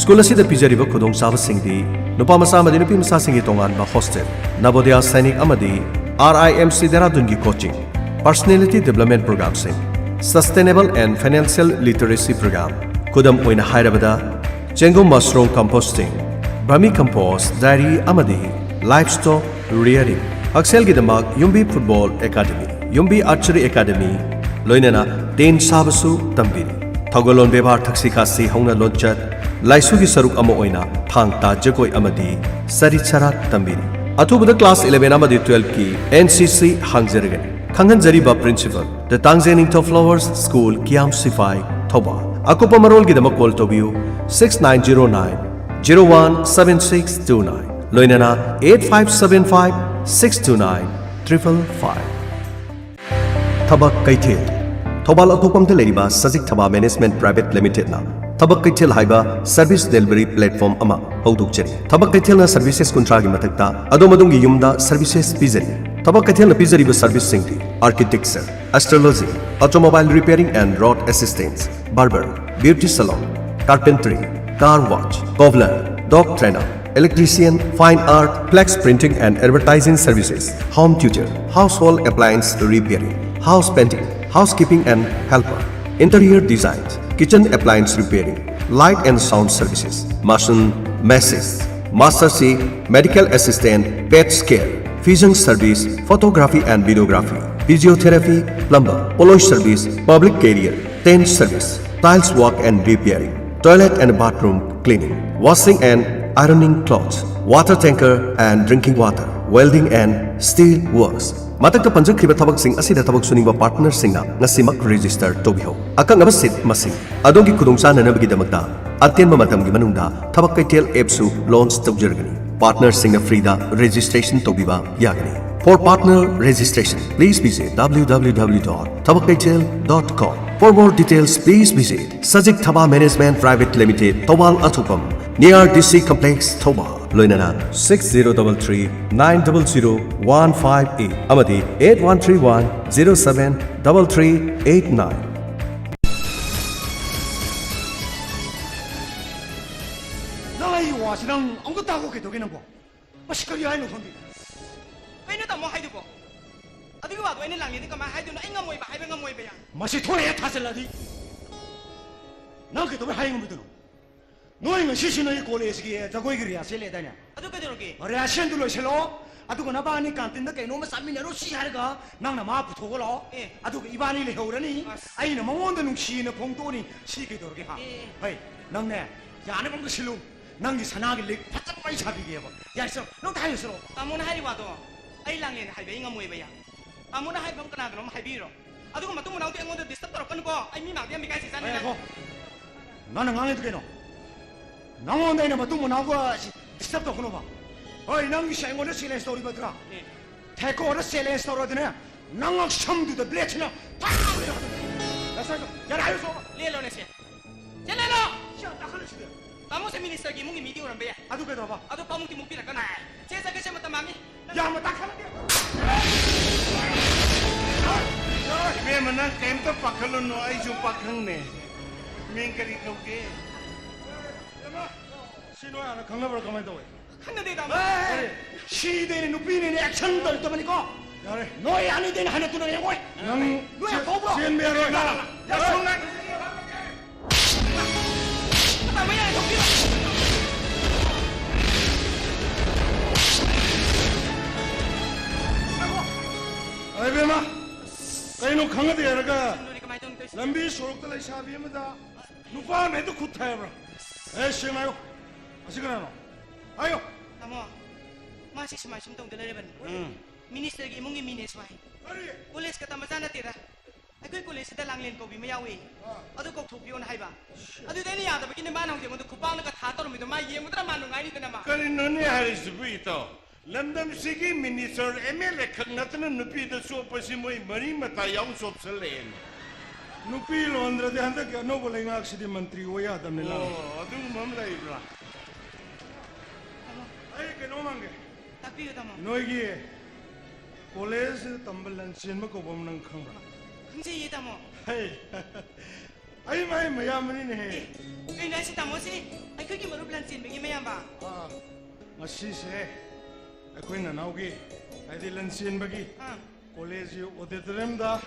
ꯁ꯭ꯀꯨꯜ ꯑꯁꯤꯗ ꯄꯤꯖꯔꯤꯕ ꯈꯨꯗꯣꯡꯆꯥꯕꯁꯤꯡꯗꯤ ꯅꯨꯄꯥ ꯃꯆꯥ ꯑꯃꯗꯤ ꯅꯨꯄꯤ ꯃꯆꯥꯁꯤꯡꯒꯤ ꯇꯣꯉꯥꯟꯕ ꯍꯣꯁꯇꯦꯜ, ꯅꯕꯣꯗꯤꯌꯥ ꯁꯥꯏꯅꯤꯛ ꯑꯃꯗꯤ R I M C ꯗꯦꯔꯥꯗꯨꯟꯒꯤ ꯀꯣꯆꯤꯡ, ꯄꯔꯁꯅꯦꯂꯤꯇꯤ ꯗꯤꯕ꯭ꯂꯞꯃꯦꯟ ꯄ꯭ꯔꯣꯒ꯭ꯔꯥꯝꯁꯤꯡ, sustainable and financial literacy program, ꯈꯨꯗꯝ ꯑꯣꯏꯅ ꯍꯥꯏꯔꯕꯗ, ꯆꯦꯡꯒꯨꯝ mushroom composting, vermicompost, dairy ꯑꯃꯗꯤ ꯂꯥꯏꯐ ꯁ꯭ꯇꯣꯛ ꯔꯤꯌꯔꯤꯡ, ꯍꯛꯁꯦꯜꯒꯤꯗꯃꯛ Yumbi football academy, Yumbi archery academy, ꯂꯣꯏꯅꯅ ꯇꯦꯟ ꯁꯥꯕꯁꯨ ꯇꯝꯕꯤꯔꯤ꯫ ꯊꯧꯒꯜꯂꯣꯟ ꯕꯦꯕꯥꯔ, ꯊꯛꯁꯤ ꯈꯥꯁꯤ ꯍꯧꯅ ꯂꯣꯟꯆꯠ, ꯂꯥꯏꯁꯨꯒꯤ ꯁꯔꯨꯛ ꯑꯃ ꯑꯣꯏꯅ ꯊꯥꯡ ꯇꯥ ꯖꯒꯣꯏ ꯑꯃꯗꯤ ꯆꯔꯤꯠ ꯆꯔꯥꯠ ꯇꯝꯕꯤꯔꯤ꯫ ꯑꯊꯨꯕꯗ ꯀ꯭ꯂꯥꯁ eleven ꯑꯃꯗꯤ twelve ꯀꯤ N C C ꯍꯥꯡꯖꯔꯒꯅꯤ꯫ ꯈꯪꯍꯟꯖꯔꯤꯕ ꯄ꯭ꯔꯤꯟꯁꯤꯄꯜ, ꯗ ꯇꯥꯡꯖꯩ ꯅꯤꯡꯊꯧ ꯐ꯭ꯂꯥꯋꯔꯁ ꯁ꯭ꯀꯨꯜ, ꯀꯤꯌꯥꯝ ꯁꯤꯐꯥꯏ, ꯊꯧꯕꯥꯜ꯫ ꯑꯀꯨꯞꯄ ꯃꯔꯣꯜꯒꯤꯗꯃꯛ ꯀꯣꯜ ꯇꯧꯕꯤꯌꯨ six nine zero nine zero one seven six two nine, ꯂꯣꯏꯅꯅ eight five seven five Six two nine triple five. ꯊꯕꯛ ꯀꯩꯊꯦꯜ꯫ ꯊꯧꯕꯥꯜ ꯑꯊꯣꯛꯄꯝꯗ ꯂꯩꯔꯤꯕ ꯁꯖꯤꯛ ꯊꯕꯥ ꯃꯦꯅꯦꯖꯃꯦꯟꯠ ꯄ꯭ꯔꯥꯏꯚꯦꯠ ꯂꯤꯃꯤꯇꯦꯗꯅ ꯊꯕꯛ ꯀꯩꯊꯦꯜ ꯍꯥꯏꯕ ꯁꯔꯚꯤꯁ ꯗꯦꯂꯤꯚꯔꯤ ꯄ꯭ꯂꯦꯠꯐꯣꯔꯝ ꯑꯃ ꯍꯧꯗꯣꯛꯆꯔꯤ꯫ ꯊꯕꯛ ꯀꯩꯊꯦꯜꯅ ꯁꯔꯚꯤꯁꯦꯁ ꯀꯨꯟꯊ꯭ꯔꯥꯒꯤ ꯃꯊꯛꯇ ꯑꯗꯣꯝ ꯑꯗꯣꯝꯒꯤ ꯌꯨꯝꯗ ꯁꯔꯚꯤꯁꯦꯁ ꯄꯤꯖꯔꯤ꯫ ꯊꯕꯛ ꯀꯩꯊꯦꯜꯅ ꯄꯤꯖꯔꯤꯕ ꯁꯔꯚꯤꯁꯁꯤꯡꯗꯤ: architecture, astrology, automobile repairing and road assistance, barber, beauty salon, carpentry, car wash, cobbler, dog trainer, electrician, fine art, flex printing and advertising services, home tutor, household appliance repairing, house painting, housekeeping and helper, interior design, kitchen appliance repairing, light and sound services, mason, massage, master chef, medical assistant, pets care, ꯐꯤꯖꯪ service, photography and videography, physiotherapy, plumber, ꯄꯣꯂꯣꯏ service, public carrier, tent service, tiles work and repairing, toilet and bathroom cleaning, washing and ironing clothes, water tanker and drinking water, welding and steel works꯫ ꯃꯊꯛꯇ ꯄꯟꯖꯈ꯭ꯔꯤꯕ ꯊꯕꯛꯁꯤꯡ ꯑꯁꯤꯗ ꯊꯕꯛ ꯁꯨꯅꯤꯡꯕ ꯄꯥꯔꯠꯅꯔꯁꯤꯡꯅ ꯉꯁꯤꯃꯛ register ꯇꯧꯕꯤꯍꯧ꯫ ꯑꯀꯛꯅꯕ ꯁꯤꯠ ꯃꯁꯤꯡ꯫ ꯑꯗꯣꯝꯒꯤ ꯈꯨꯗꯣꯡꯆꯥꯅꯅꯕꯒꯤꯗꯃꯛꯇ ꯑꯇꯦꯟꯕ ꯃꯇꯝꯒꯤ ꯃꯅꯨꯡꯗ ꯊꯕꯛ ꯀꯩꯊꯦꯜ ꯑꯦꯞꯁꯨ ꯂꯣꯟꯆ ꯇꯧꯖꯔꯒꯅꯤ꯫ ꯄꯥꯔꯠꯅꯔꯁꯤꯡꯅ ꯐ꯭ꯔꯤꯗ ꯔꯦꯖꯤꯁꯇ꯭ꯔꯦꯁꯟ ꯇꯧꯕꯤꯕ ꯌꯥꯒꯅꯤ꯫ For partner registration, please visit W W W dot ꯊꯕꯛ ꯀꯩꯊꯦꯜ dot com. For more details, please visit Sajik Thaba Management Private Limited, Thoubal ꯑꯊꯣꯛꯄꯝ, near D C Complex, Thoubal. ꯂꯣꯏꯅꯅ six zero double three nine double zero one five eight ꯑꯃꯗꯤ eight one three one zero seven double three eight nine꯫ ꯅꯪ ꯑꯩꯒꯤ ꯋꯥꯁꯤ ꯅꯪ ꯑꯃꯨꯛꯀ ꯇꯥꯛꯑꯣ꯫ ꯀꯩꯗꯧꯒꯦ ꯅꯪꯕꯣ? ꯃꯁꯤ ꯀꯔꯤ ꯍꯥꯏꯅꯣ ꯈꯪꯗꯦ꯫ ꯀꯩꯅꯣ ꯇꯥꯃꯣ ꯍꯥꯏꯗꯨꯕꯣ? ꯑꯗꯨꯒꯤ ꯋꯥꯗꯣ ꯑꯩꯅ ꯂꯥꯡꯂꯦꯟꯗ ꯀꯃꯥꯏꯅ ꯍꯥꯏꯗꯣꯏꯅꯣ? ꯑꯩ ꯉꯝꯃꯣꯏꯕ ꯍꯥꯏꯕ ꯉꯝꯃꯣꯏꯕ ꯌꯥ꯫ ꯃꯁꯤ ꯊꯣꯛꯂꯛꯑꯦ ꯊꯥꯖꯤꯜꯂꯗꯤ꯫ ꯅꯪ ꯀꯩꯗꯧꯕꯩ ꯍꯥꯏ ꯉꯝꯃꯣꯏꯗꯣꯏꯅꯣ? ꯅꯣꯏ ꯉꯁꯤꯁꯨ ꯅꯣꯏ ꯀꯣꯂꯦꯖꯀꯤ ꯖꯒꯣꯏꯒꯤ ꯔꯤꯍꯥꯔꯁꯦꯜ ꯂꯩꯗꯥꯏꯅꯦ? ꯑꯗꯨ ꯀꯩꯗꯧꯔꯒꯦ? ꯔꯤꯍꯥꯔꯁꯦꯜꯗꯨ ꯂꯣꯏꯁꯤꯜꯂꯣ꯫ ꯑꯗꯨꯒ ꯅꯕꯥꯅꯤ ꯀꯥꯟꯇꯤꯟꯗ ꯀꯩꯅꯣꯝꯃ ꯆꯥꯃꯤꯟꯅꯔꯨꯁꯤ ꯍꯥꯏꯔꯒ ꯅꯪꯅ ꯃꯥ ꯄꯨꯊꯣꯛꯑ ꯂꯥꯛꯑꯣ꯫ ꯑꯦ꯫ ꯑꯗꯨꯒ ꯏꯕꯥꯅꯤ ꯂꯩꯍꯧꯔꯅꯤ꯫ ꯑꯁ꯫ ꯑꯩꯅ ꯃꯉꯣꯟꯗ ꯅꯨꯡꯁꯤꯅ ꯐꯣꯡꯗꯣꯛꯑꯅꯤ꯫ ꯁꯤ ꯀꯩꯗꯧꯔꯒꯦ ꯍꯥ? ꯑꯦ꯫ ꯍꯩ, ꯅꯪꯅꯦ, ꯌꯥꯅꯕ ꯑꯃꯒ ꯁꯤꯜꯂꯨ꯫ ꯅꯪꯒꯤ ꯁꯅꯥꯒꯤ ꯂꯤꯛ ꯐꯖꯕ ꯑꯩ ꯁꯥꯕꯤꯒꯦꯕ꯫ ꯌꯥꯏꯁ꯭ꯔꯣ? ꯅꯪ ꯊꯥꯏꯔꯨꯁꯤꯔꯣ? ꯇꯥꯃꯣꯅ ꯍꯥꯏꯔꯤ ꯋꯥꯗꯣ ꯑꯩ ꯂꯥꯡꯂꯦꯟ ꯍꯥꯏꯕ ꯑꯩ ꯉꯝꯃꯣꯏꯕ ꯌꯥ꯫ ꯇꯥꯃꯣꯅ ꯍꯥꯏꯕ ꯑꯃ ꯀꯅꯥꯗꯅꯣꯝ ꯍꯥꯏꯕꯤꯔꯣ꯫ ꯑꯗꯨꯒ ꯃꯇꯨꯡ ꯃꯅꯥꯎꯗꯤ ꯑꯩꯉꯣꯟꯗ ꯗꯤꯁꯇꯔꯕ ꯇꯧꯔꯛꯀꯅꯨꯀꯣ꯫ ꯑꯩ ꯃꯤ ꯃꯥꯡꯗ ꯌꯥꯝ ꯏꯀꯥꯏꯁꯤ ꯆꯥꯅꯤ꯫ ꯉꯥꯏꯈꯣ꯫ ꯅꯪꯅ ꯉꯥꯡꯉꯤꯗꯨ ꯀꯩꯅꯣ? ꯅꯉꯣꯟꯗ ꯑꯩꯅ ꯃꯇꯨꯡ ꯃꯅꯥꯎꯒ ꯗꯤꯁꯇꯔꯕ ꯇꯧꯔꯛꯀꯅꯣꯕ꯫ ꯍꯣꯏ, ꯅꯪꯒꯤꯁꯦ ꯑꯩꯉꯣꯟꯗ ꯆꯦꯂꯦꯟꯖ ꯇꯧꯔꯤꯕ ꯅꯠꯇ꯭ꯔꯥ? ꯑꯦ꯫ ꯊꯦꯀꯣꯗ ꯆꯦꯂꯦꯟꯖ ꯇꯧꯔꯗꯤꯅꯦ, ꯅꯪ ꯉꯛꯁꯝꯗꯨꯗ ꯕ꯭ꯂꯦꯗꯁꯤꯅ ꯐꯥꯛ! ꯌꯥꯔꯦ, ꯍꯥꯏꯔꯨꯁꯣ꯫ ꯂꯦꯜꯂꯣꯅꯦ ꯁꯦ꯫ ꯁꯦ ꯂꯦꯜꯂꯣ! ꯁꯤ ꯌꯥꯝ ꯇꯥꯈꯠꯂꯤꯁꯤꯗꯤ꯫ ꯇꯥꯃꯣꯁꯦ ꯃꯤꯅꯤꯁꯇꯔꯒꯤ ꯏꯃꯨꯡꯒꯤ ꯃꯤꯗꯤ ꯑꯣꯏꯔꯝꯕ ꯌꯥꯏ꯫ ꯑꯗꯨ ꯀꯩꯗꯧꯕ? ꯑꯗꯣ ꯄꯥꯃꯨꯡꯗꯤ ꯃꯨꯛꯄꯤꯔꯛꯀꯅꯨ꯫ ꯁꯦ ꯆꯠꯀꯦꯁꯦ, ꯃꯇꯝ ꯃꯥꯡꯉꯤ꯫ ꯌꯥꯝꯅ ꯇꯥꯈꯠꯂꯗꯤ꯫ ꯏꯕꯦꯝꯃ, ꯅꯪ ꯀꯩꯝꯇ ꯄꯥꯈꯠꯂꯨꯅꯨ, ꯑꯩꯁꯨ ꯄꯥꯈꯪꯅꯦ꯫ ꯃꯤꯡ ꯀꯔꯤ ꯀꯧꯒꯦ? ꯁꯤ ꯅꯣꯏ ꯍꯥꯟꯅ ꯈꯪꯅꯕ꯭ꯔꯥ, ꯀꯃꯥꯏꯅ ꯇꯧꯋꯦ? ꯈꯪꯅꯗꯦ, ꯇꯥꯃꯣ꯫ ꯑꯦ, ꯁꯤꯗꯩꯅꯦ, ꯅꯨꯄꯤꯅꯤꯅꯦ, ꯑꯦꯛꯁꯟ ꯇꯧꯗꯕꯅꯤꯀꯣ꯫ ꯌꯥꯔꯦ꯫ ꯅꯣꯏ ꯑꯅꯤꯗꯩꯅ ꯍꯟꯅ ꯇꯨꯅ ꯌꯦꯡꯉꯣꯏ꯫ ꯅꯪ ꯅꯣꯏ ꯆꯦ-, ꯍꯧꯕ꯭ꯔꯣ? ꯆꯦꯟꯕ ꯌꯥꯔꯣꯏ꯫ ꯌꯥꯔꯣꯏ꯫ ꯇꯥꯃꯣ, ꯌꯥꯔꯦ, ꯊꯣꯛꯄꯤꯔꯣ꯫ ꯑꯔꯦ ꯏꯕꯦꯝꯃ, ꯀꯩꯅꯣ ꯈꯪꯅꯗꯦ ꯍꯥꯏꯔꯒ ꯀꯃꯥꯏꯅ ꯇꯧꯅꯤ ꯇꯧꯔꯤꯁꯦ? ꯂꯝꯕꯤ ꯁꯣꯔꯣꯛꯇ ꯂꯩꯁꯥꯕꯤ ꯑꯃꯗ ꯅꯨꯄꯥ ꯑꯃ ꯍꯦꯛꯇ ꯈꯨꯠ ꯊꯥꯏꯕ꯭ꯔꯥ? ꯑꯦ, ꯁꯦꯡꯅ ꯍꯥꯏꯌꯣ꯫ ꯑꯁꯤ ꯀꯅꯥꯅꯣ? ꯍꯥꯏꯌꯣ꯫ ꯇꯥꯃꯣ, ꯃꯥꯁꯤ ꯁꯨꯃꯥꯏ ꯁꯨꯝ ꯇꯧꯗ ꯂꯩꯔꯕꯅꯤ꯫ ꯎꯝ꯫ ꯃꯤꯅꯤꯁꯇꯔꯒꯤ ꯏꯃꯨꯡꯒꯤ ꯃꯤꯅꯦ ꯁꯨꯃꯥꯏ꯫ ꯀꯔꯤ? ꯀꯣꯂꯦꯖꯀ ꯇꯝꯕꯖꯥꯠ ꯅꯠꯇꯦꯗ꯫ ꯑꯩꯈꯣꯏ ꯀꯣꯂꯦꯖꯁꯤꯗ ꯂꯥꯡꯂꯦꯟ ꯀꯧꯕꯤ ꯑꯃ ꯌꯥꯎꯏ꯫ ꯑꯥ꯫ ꯑꯗꯨ ꯀꯧꯊꯣꯛꯄꯤꯌꯣꯅ ꯍꯥꯏꯕ꯫ ꯑꯗꯨꯗ ꯑꯩꯅ ꯌꯥꯗꯕꯒꯤꯅꯦ ꯃꯥꯅ ꯍꯧꯖꯤꯛ ꯑꯩꯉꯣꯟꯗ ꯈꯨꯄꯥꯛꯅꯒ ꯊꯥ ꯇꯧꯔꯝꯃꯤꯗꯣ꯫ ꯃꯥ ꯌꯦꯡꯉꯨꯗ꯭ꯔꯥ? ꯃꯥ ꯅꯨꯡꯉꯥꯏꯅꯤꯗꯅ ꯃꯥ꯫ ꯀꯔꯤꯅꯣꯅꯦ ꯍꯥꯏꯔꯤꯁꯤꯕꯨ, ꯏꯇꯥꯎ? ꯂꯝꯗꯝꯁꯤꯒꯤ ꯃꯤꯅꯤꯁꯇꯔ, ꯑꯦꯝ ꯑꯦꯜ ꯑꯦ ꯈꯛ ꯅꯠꯇꯅ ꯅꯨꯄꯤꯗ ꯆꯣꯞꯄꯁꯤ ꯃꯣꯏ ꯃꯔꯤ ꯃꯇꯥ ꯌꯥꯎ ꯆꯣꯞꯁꯜꯂꯛꯑꯦꯅꯦ꯫ ꯅꯨꯄꯤ ꯂꯣꯟꯗ꯭ꯔꯗꯤ ꯍꯟꯗꯛꯀꯤ ꯑꯅꯧꯕ ꯂꯩꯉꯥꯛꯁꯤꯗꯤ ꯃꯟꯇ꯭ꯔꯤ ꯑꯣꯏ ꯌꯥꯗꯕꯅꯤ, ꯂꯥꯛꯑꯣ꯫ ꯑꯣ, ꯑꯗꯨꯒꯨꯝꯕ ꯑꯃ ꯂꯩꯕ꯭ꯔꯥ? ꯇꯥꯃꯣ꯫ ꯑꯩ ꯀꯩꯅꯣꯝ ꯍꯪꯒꯦ꯫ ꯇꯥꯛꯄꯤꯌꯨ, ꯇꯥꯃꯣ꯫ ꯅꯣꯏꯒꯤ ꯀꯣꯂꯦꯖꯁꯤꯗ ꯇꯝꯕ ꯂꯟꯆꯦꯟꯕ ꯀꯧꯕ ꯑꯃ ꯅꯪ ꯈꯪꯕ꯭ꯔꯥ? ꯈꯪꯖꯩꯌꯦ, ꯇꯥꯃꯣ꯫ ꯍꯩ, ꯑꯩ ꯃꯥꯏ ꯃꯌꯥꯝꯕꯅꯤꯅꯦꯍꯦ꯫ ꯑꯦ, ꯀꯩꯅꯣ ꯍꯥꯏꯁꯤ, ꯇꯥꯃꯣꯁꯤ ꯑꯩꯈꯣꯏꯒꯤ ꯃꯔꯨꯞ ꯂꯟꯆꯦꯟꯕꯒꯤ ꯃꯌꯥꯝꯕ? ꯑꯥ, ꯉꯁꯤꯁꯦ ꯑꯩꯈꯣꯏ ꯅꯅꯥꯎꯒꯤ, ꯍꯥꯏꯗꯤ ꯂꯟꯆꯦꯟꯕꯒꯤ ꯑꯥ꯫ ꯀꯣꯂꯦꯖꯀꯤ ꯑꯣꯗꯤꯇꯣꯔꯤꯌꯝꯗ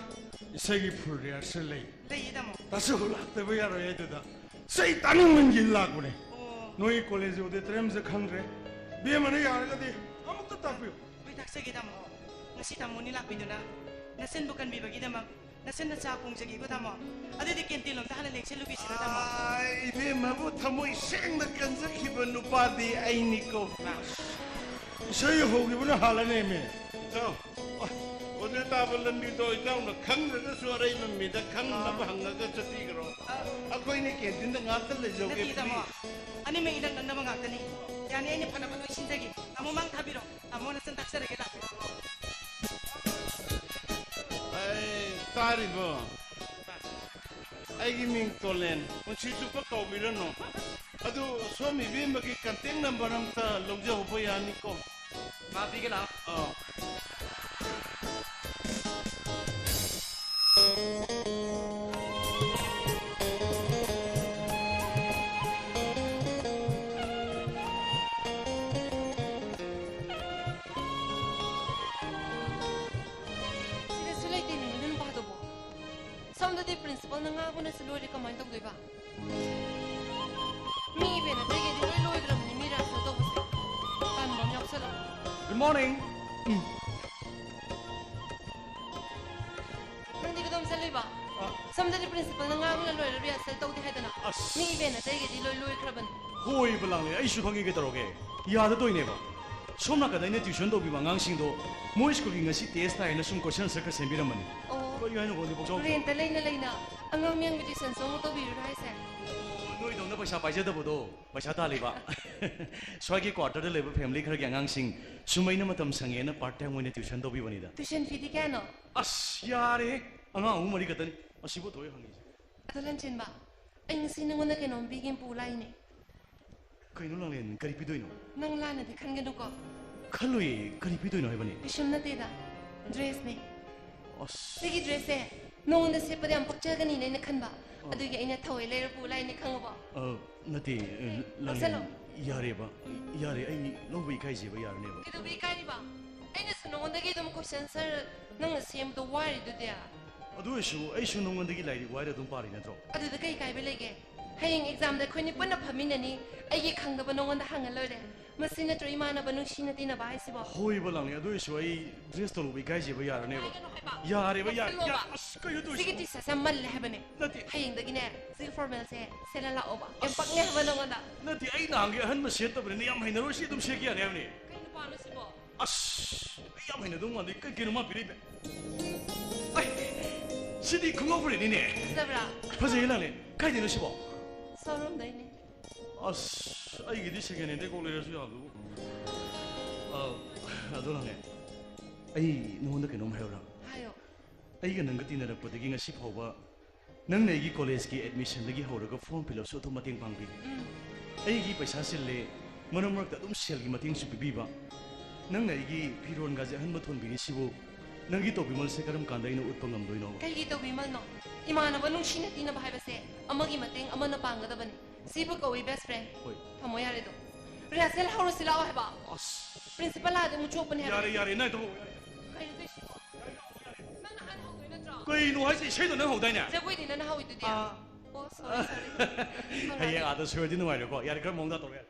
ꯏꯁꯩꯒꯤ ꯐꯨꯜ ꯔꯤꯍꯔꯁꯦꯜ ꯂꯩ꯫ ꯂꯩꯌꯦ, ꯇꯥꯃꯣ꯫ ꯇꯥꯁꯨ ꯂꯥꯛꯇꯕ ꯌꯥꯔꯣꯏ ꯍꯥꯏꯗꯨꯗ ꯏꯁꯩ ꯇꯥꯅꯤꯡꯃꯟꯒꯤ ꯂꯥꯛꯄꯅꯦ꯫ ꯑꯣ꯫ ꯅꯣꯏ ꯀꯣꯂꯦꯖꯀꯤ ꯑꯣꯗꯤꯇꯣꯔꯤꯌꯝꯁꯦ ꯈꯪꯗ꯭ꯔꯦ꯫ ꯕꯦꯝꯃꯅ ꯌꯥꯔꯒꯗꯤ ꯑꯃꯨꯛꯇ ꯇꯥꯛꯄꯤꯌꯨ꯫ ꯍꯣꯏ, ꯇꯥꯛꯆꯒꯦ, ꯇꯥꯃꯣ꯫ ꯉꯁꯤ ꯇꯥꯃꯣꯅꯤ ꯂꯥꯛꯄꯤꯗꯨꯅ ꯅꯆꯟꯕꯨ ꯀꯟꯕꯤꯕꯒꯤꯗꯃꯛ ꯅꯆꯟꯅ ꯆꯥ ꯀꯣꯡꯖꯒꯦꯀꯣ, ꯇꯥꯃꯣ꯫ ꯑꯗꯨꯗꯤ ꯀꯦꯟꯇꯤꯟ ꯂꯣꯝꯗ ꯍꯥꯟꯅ ꯂꯦꯡꯁꯤꯜꯂꯨꯈꯤꯁꯤꯔꯣ, ꯇꯥꯃꯣ? ꯑꯥ, ꯏꯕꯦꯝꯃꯕꯨ ꯊꯃꯣꯏ ꯁꯦꯡꯅ ꯀꯟꯖꯈꯤꯕ ꯅꯨꯄꯥꯗꯤ ꯑꯩꯅꯤꯀꯣ꯫ ꯏꯁꯩ ꯍꯧꯈꯤꯕꯅ ꯍꯥꯜꯂꯅꯦꯃꯤ꯫ ꯏꯇꯥꯎ, ꯑꯣꯗꯦ ꯇꯥꯕ ꯂꯝꯕꯤꯗꯣ ꯏꯇꯥꯎꯅ ꯈꯪꯗ꯭ꯔꯒꯁꯨ ꯑꯔꯩꯕ ꯃꯤꯗ ꯈꯪꯅꯕ ꯍꯪꯉꯒ ꯆꯠꯄꯤꯈ꯭ꯔꯣ꯫ ꯑꯩꯈꯣꯏꯅꯤ ꯀꯦꯟꯇꯤꯟꯗ ꯉꯥꯛꯇ ꯂꯩꯖꯧꯒꯦ, ꯅꯠꯇꯦ, ꯇꯥꯃꯣ꯫ Please꯫ ꯑꯅꯤꯃꯛ ꯏꯅꯛ ꯅꯛꯅꯕ ꯉꯥꯛꯇꯅꯤ꯫ ꯌꯥꯅꯤ, ꯑꯩꯅ ꯐꯅꯕ ꯂꯣꯏ ꯁꯤꯟꯖꯒꯦ꯫ ꯇꯥꯃꯣ ꯃꯥꯡ ꯊꯥꯕꯤꯔꯣ꯫ ꯇꯥꯃꯣ ꯅꯆꯟ ꯇꯥꯛꯆꯔꯒꯦ, ꯂꯥꯛꯄꯤꯔꯣ꯫ ꯑꯩ ꯇꯥꯔꯤꯕꯣ? ꯑꯩꯒꯤ ꯃꯤꯡ ꯇꯣꯂꯦꯟ꯫ ꯄꯨꯟꯁꯤ ꯆꯨꯞꯄ ꯀꯧꯕꯤꯔꯅꯨ꯫ ꯑꯗꯨ ꯁꯣꯝ ꯏꯕꯦꯝꯃꯒꯤ contact number ꯑꯝꯇ ꯂꯧꯖꯍꯧꯕ ꯌꯥꯅꯤꯀꯣ? ꯃꯥ ꯄꯤꯒꯦ ꯂꯥꯛꯑꯣ꯫ ꯑꯥ꯫ ꯁꯤꯗꯁꯨ ꯂꯩꯇꯦꯅꯦ, ꯅꯪ ꯅꯨꯄꯥꯗꯨꯕꯣ꯫ ꯁꯣꯝꯗꯗꯤ principalꯅ ꯉꯥꯡꯕꯅꯁꯨ ꯂꯣꯏꯔꯦ, ꯀꯃꯥꯏꯅ ꯇꯧꯗꯣꯏꯕ? ꯃꯤ event ꯑꯇꯩꯒꯤꯗꯤ ꯂꯣꯏ ꯂꯣꯏꯈ꯭ꯔꯕꯅꯤ, ꯃꯤ rehearsal ꯇꯧꯕꯁꯦ꯫ ꯇꯟꯕ ꯑꯃ ꯌꯥꯎꯁꯜꯂꯛꯑꯦ꯫ Good morning. ꯅꯪꯗꯤ ꯀꯗꯣꯝ ꯆꯠꯂꯨꯏꯕ? ꯁꯣꯝꯗꯗꯤ principalꯅ ꯉꯥꯡꯕꯅ ꯂꯣꯏꯔꯦ, rehearsal ꯇꯧꯗꯦ ꯍꯥꯏꯗꯅ꯫ ꯑꯁ꯫ ꯃꯤ event ꯑꯇꯩꯒꯤꯗꯤ ꯂꯣꯏ ꯂꯣꯏꯈ꯭ꯔꯕꯅꯤ꯫ ꯍꯣꯏꯕ ꯂꯥꯡꯂꯦ, ꯑꯩꯁꯨ ꯈꯪꯉꯤ ꯀꯩꯗꯧꯔꯒꯦ꯫ ꯌꯥꯗꯗꯣꯏꯅꯦꯕ꯫ ꯁꯣꯝ ꯅꯥꯀꯟꯗ ꯑꯩꯅ tuition ꯇꯧꯕꯤꯕ ꯑꯉꯥꯡꯁꯤꯡꯗꯣ ꯃꯣꯏ schoolꯒꯤ ꯉꯁꯤ test ꯊꯥꯏꯅ ꯁꯨꯝ question answer ꯈꯔ ꯁꯦꯝꯕꯤꯔꯝꯕꯅꯤ꯫ ꯑꯣ꯫ ꯀꯔꯤ ꯍꯥꯏꯅꯣ ꯈꯪꯗꯦ, ꯄꯪꯁꯥꯎ ꯁꯥꯎ꯫ Rentꯇ ꯂꯩꯅ ꯂꯩꯅ ꯑꯉꯥꯡ ꯃꯌꯥꯝꯒꯤ tuitionꯁꯨ ꯑꯃꯨꯛ ꯇꯧꯕꯤꯔꯨꯔꯥ ꯍꯥꯏꯁꯦ? ꯅꯣꯏꯗꯧꯅ ꯄꯩꯁꯥ ꯄꯥꯏꯖꯗꯕꯗꯣ ꯄꯩꯁꯥ ꯇꯥꯜꯂꯤꯕ꯫ ꯁ꯭ꯋꯥꯏꯒꯤ quarterꯗ ꯂꯩꯕ family ꯈꯔꯒꯤ ꯑꯉꯥꯡꯁꯤꯡ ꯁꯨꯝ ꯑꯩꯅ ꯃꯇꯝ ꯁꯪꯉꯦꯅ part time ꯑꯣꯏꯅ tuition ꯇꯧꯕꯤꯕꯅꯤꯗ꯫ Tuition feeꯗꯤ ꯀꯌꯥꯅꯣ? ꯑꯁ, ꯌꯥꯔꯦꯍꯦ꯫ ꯑꯉꯥꯡ ꯑꯍꯨꯝ ꯃꯔꯤ ꯈꯛꯇꯅꯤ꯫ ꯑꯁꯤꯕꯨ ꯊꯣꯛꯑꯦ ꯍꯪꯉꯤꯁꯦ꯫ ꯑꯗꯣ ꯂꯟꯆꯦꯟꯕ, ꯑꯩ ꯉꯁꯤ ꯅꯉꯣꯟꯗ ꯀꯩꯅꯣꯝ ꯄꯤꯒꯦꯅ ꯄꯨ ꯂꯥꯛꯏꯅꯦ꯫ ꯀꯩꯅꯣ ꯂꯥꯡꯂꯦꯟ, ꯀꯔꯤ ꯄꯤꯗꯣꯏꯅꯣ? ꯅꯪ ꯂꯥꯟꯅꯗꯤ ꯈꯟꯒꯅꯨꯀꯣ꯫ ꯈꯜꯂꯨꯏ, ꯀꯔꯤ ꯄꯤꯗꯣꯏꯅꯣ ꯍꯥꯏꯕꯅꯤ? ꯀꯩꯁꯨꯝ ꯅꯠꯇꯦꯗ, dressꯅꯦ꯫ ꯑꯁ꯫ ꯁꯤꯒꯤ dressꯁꯦ ꯅꯉꯣꯟꯗ ꯁꯦꯠꯄꯗ ꯌꯥꯝ ꯄꯛꯆꯒꯅꯤꯅ ꯑꯩꯅ ꯈꯟꯕ꯫ ꯑ꯫ ꯑꯗꯨꯒꯤ ꯑꯩꯅ ꯊꯑꯣꯏ ꯂꯩꯔ ꯄꯨ ꯂꯥꯛꯏꯅꯦ, ꯈꯪꯉꯕꯣ? ꯑ, ꯅꯠꯇꯦ, ꯑ, ꯂꯥꯡꯂꯦꯟ, ꯂꯧꯁꯜꯂꯣ꯫ ꯌꯥꯔꯦꯕ, ꯌꯥꯔꯦ, ꯑꯩ ꯂꯧꯕ ꯏꯀꯥꯏꯖꯩꯕ, ꯌꯥꯔꯅꯦꯕ꯫ ꯀꯩꯗꯧꯕ ꯏꯀꯥꯏꯔꯤꯕ? ꯑꯩꯅꯁꯨ ꯅꯉꯣꯟꯗꯒꯤ ꯑꯗꯨꯝ question answer ꯅꯪꯅ ꯁꯦꯝꯕꯗꯣ ꯋꯥꯏꯔꯤꯗꯨꯗꯤ꯫ ꯑꯗꯨ ꯑꯣꯏꯔꯁꯨ ꯑꯩꯁꯨ ꯅꯉꯣꯟꯗꯒꯤ ꯂꯥꯏꯔꯤꯛ ꯋꯥꯏꯔ ꯑꯗꯨꯝ ꯄꯥꯔꯤ ꯅꯠꯇ꯭ꯔꯣ? ꯑꯗꯨꯗ ꯀꯩ ꯀꯥꯏꯕ ꯂꯩꯒꯦ? ꯍꯌꯦꯡ examꯗ ꯑꯩꯈꯣꯏꯅꯤ ꯄꯨꯟꯅ ꯐꯝꯃꯤꯟꯅꯅꯤ, ꯑꯩꯒꯤ ꯈꯪꯗꯕ ꯅꯉꯣꯟꯗ ꯍꯪꯉ ꯂꯣꯏꯔꯦ꯫ ꯃꯁꯤ ꯅꯠꯇ꯭ꯔꯣ ꯏꯃꯥꯟꯅꯕ ꯅꯨꯡꯁꯤꯅ ꯇꯤꯟꯅꯕ ꯍꯥꯏꯁꯤꯕꯣ? ꯍꯣꯏꯕ ꯂꯥꯡꯂꯦꯟ, ꯑꯗꯨ ꯑꯣꯏꯔꯁꯨ ꯑꯩ dress ꯇꯣ ꯂꯧꯕ ꯏꯀꯥꯏꯖꯩꯕ, ꯌꯥꯔꯅꯦꯕ꯫ ꯏꯀꯥꯏꯒꯅꯨ ꯍꯥꯏꯕ꯫ ꯌꯥꯔꯦꯕ, ꯌꯥꯔꯦ, ꯂꯧꯁꯜꯂꯣꯕ꯫ ꯌꯥꯔꯦ, ꯑꯁ, ꯀꯩꯅꯣ ꯇꯧꯔꯤꯁꯤꯕꯣ? ꯁꯤꯒꯤ T-shirtꯁꯦ ꯌꯥꯝ ꯃꯜꯂꯦ ꯍꯥꯏꯕꯅꯦ꯫ ꯅꯠꯇꯦ꯫ ꯍꯌꯦꯡꯗꯒꯤꯅꯦ ꯁꯤꯒꯤ formalꯁꯦ ꯁꯦꯠꯂ ꯂꯥꯛꯑꯣꯕ꯫ ꯌꯥꯝ ꯄꯛꯅꯦ ꯍꯥꯏꯕ ꯅꯉꯣꯟꯗ꯫ ꯅꯠꯇꯦ, ꯑꯩ ꯅꯍꯥꯟꯒꯤ ꯑꯍꯟꯕ ꯁꯦꯠꯇꯕꯅꯤꯅ ꯌꯥꯝ ꯍꯩꯅꯔꯣꯏ, ꯁꯤ ꯑꯗꯨꯝ ꯁꯦꯠꯀꯦ ꯌꯥꯅꯤ ꯍꯥꯏꯕꯅꯤ꯫ ꯀꯩ ꯅꯨꯄꯥꯅꯣ ꯁꯤꯕꯣ? ꯑꯁ, ꯑꯩ ꯌꯥꯝ ꯍꯩꯅꯗꯧ ꯃꯥꯟꯗꯦ꯫ ꯀꯩ ꯀꯩꯅꯣ ꯃꯥ ꯄꯤꯔꯛꯏꯕ? ꯑꯩ, ꯁꯤꯗꯤ ꯈꯣꯡꯒ꯭ꯔꯥꯎ ꯐꯨꯔꯤꯠꯅꯤꯅꯦ꯫ ꯐꯖꯕ꯭ꯔꯥ? ꯐꯖꯩꯌꯦ ꯂꯥꯡꯂꯦꯟ꯫ ꯀꯥꯏꯗꯩꯅꯣ ꯁꯤꯕꯣ? Showroomꯗꯩꯅꯦ꯫ ꯑꯁ, ꯑꯩꯒꯤꯗꯤ second hand ꯗꯩ ꯀꯣꯛ ꯂꯩꯔꯁꯨ ꯌꯥꯕꯗꯨꯕꯨ꯫ ꯑ, ꯑꯗꯨ ꯍꯪꯉꯦ, ꯑꯩ ꯅꯉꯣꯟꯗ ꯀꯩꯅꯣꯝ ꯍꯥꯏꯔꯨꯔꯥ? ꯍꯥꯏꯌꯣ꯫ ꯑꯩꯒ ꯅꯪꯒ ꯇꯤꯟꯅꯔꯛꯄꯗꯒꯤ ꯉꯁꯤ ꯐꯥꯎꯕ ꯅꯪꯅ ꯑꯩꯒꯤ college ꯀꯤ admission ꯗꯒꯤ ꯍꯧꯔꯒ form fill up ꯁꯨ ꯑꯗꯨꯝ ꯃꯇꯦꯡ ꯄꯥꯡꯕꯤ꯫ ꯎꯝ꯫ ꯑꯩꯒꯤ ꯄꯩꯁꯥ ꯆꯤꯜꯂꯦ, ꯃꯔꯛ ꯃꯔꯛꯇ ꯑꯗꯨꯝ ꯁꯦꯜꯒꯤ ꯃꯇꯦꯡꯁꯨ ꯄꯤꯕꯤꯕ꯫ ꯅꯪꯅ ꯑꯩꯒꯤ ꯐꯤꯔꯣꯟꯒꯥꯁꯦ ꯑꯍꯟꯕ ꯊꯣꯟꯕꯤꯔꯤꯁꯤꯕꯨ ꯅꯪꯒꯤ ꯇꯧꯕꯤꯃꯜꯁꯦ ꯀꯔꯝ ꯀꯥꯟꯗ ꯑꯩꯅ ꯎꯠꯄ ꯉꯝꯗꯣꯏꯅꯣ? ꯀꯩꯒꯤ ꯇꯧꯕꯤꯃꯜꯅꯣ? ꯏꯃꯥꯟꯅꯕ ꯅꯨꯡꯁꯤꯅ ꯇꯤꯟꯅꯕ ꯍꯥꯏꯕꯁꯦ ꯑꯃꯒꯤ ꯃꯇꯦꯡ ꯑꯃꯅ ꯄꯥꯡꯒꯗꯕꯅꯤ꯫ ꯁꯤꯕꯨ ꯀꯧꯏ best friend꯫ ꯍꯣꯏ꯫ ꯊꯝꯃꯣ ꯌꯥꯔꯦ ꯑꯗꯣ꯫ Rehearsal ꯍꯧꯔꯁꯤ ꯂꯥꯛꯑꯣ ꯍꯥꯏꯕ꯫ ꯑꯁ꯫ Principal ꯂꯥꯛꯑꯗꯤ ꯑꯃꯨꯛ ꯆꯣꯞꯄꯅꯤ ꯍꯥꯏꯕ꯫ ꯌꯥꯔꯦ, ꯌꯥꯔꯦ, ꯅꯥꯏ ꯇꯣꯛꯑꯣ, ꯌꯥꯔꯦ꯫ ꯀꯩꯅꯣ ꯇꯧꯏꯁꯤꯕꯣ? ꯅꯪꯅ ꯍꯥꯟꯅ ꯍꯧꯗꯣꯏ ꯅꯠꯇ꯭ꯔꯣ? ꯀꯩꯅꯣ ꯍꯥꯏꯁꯦ? ꯏꯁꯩꯗꯣ ꯅꯪ ꯍꯧꯗꯥꯏꯅꯦ? ꯖꯒꯣꯏꯗꯤ ꯅꯪꯅ ꯍꯧꯏꯗꯨꯗꯤ꯫ ꯑꯥ꯫ ꯑꯣ, sorry, sorry꯫ ꯍꯌꯦꯡ ꯑꯥꯗ ꯁꯣꯏꯔꯗꯤ ꯅꯨꯡꯉꯥꯏꯔꯣꯏꯀꯣ꯫ ꯌꯥꯔꯦ, ꯈꯔ ꯃꯑꯣꯡ ꯇꯧꯔꯣ, ꯌꯥꯔꯦ꯫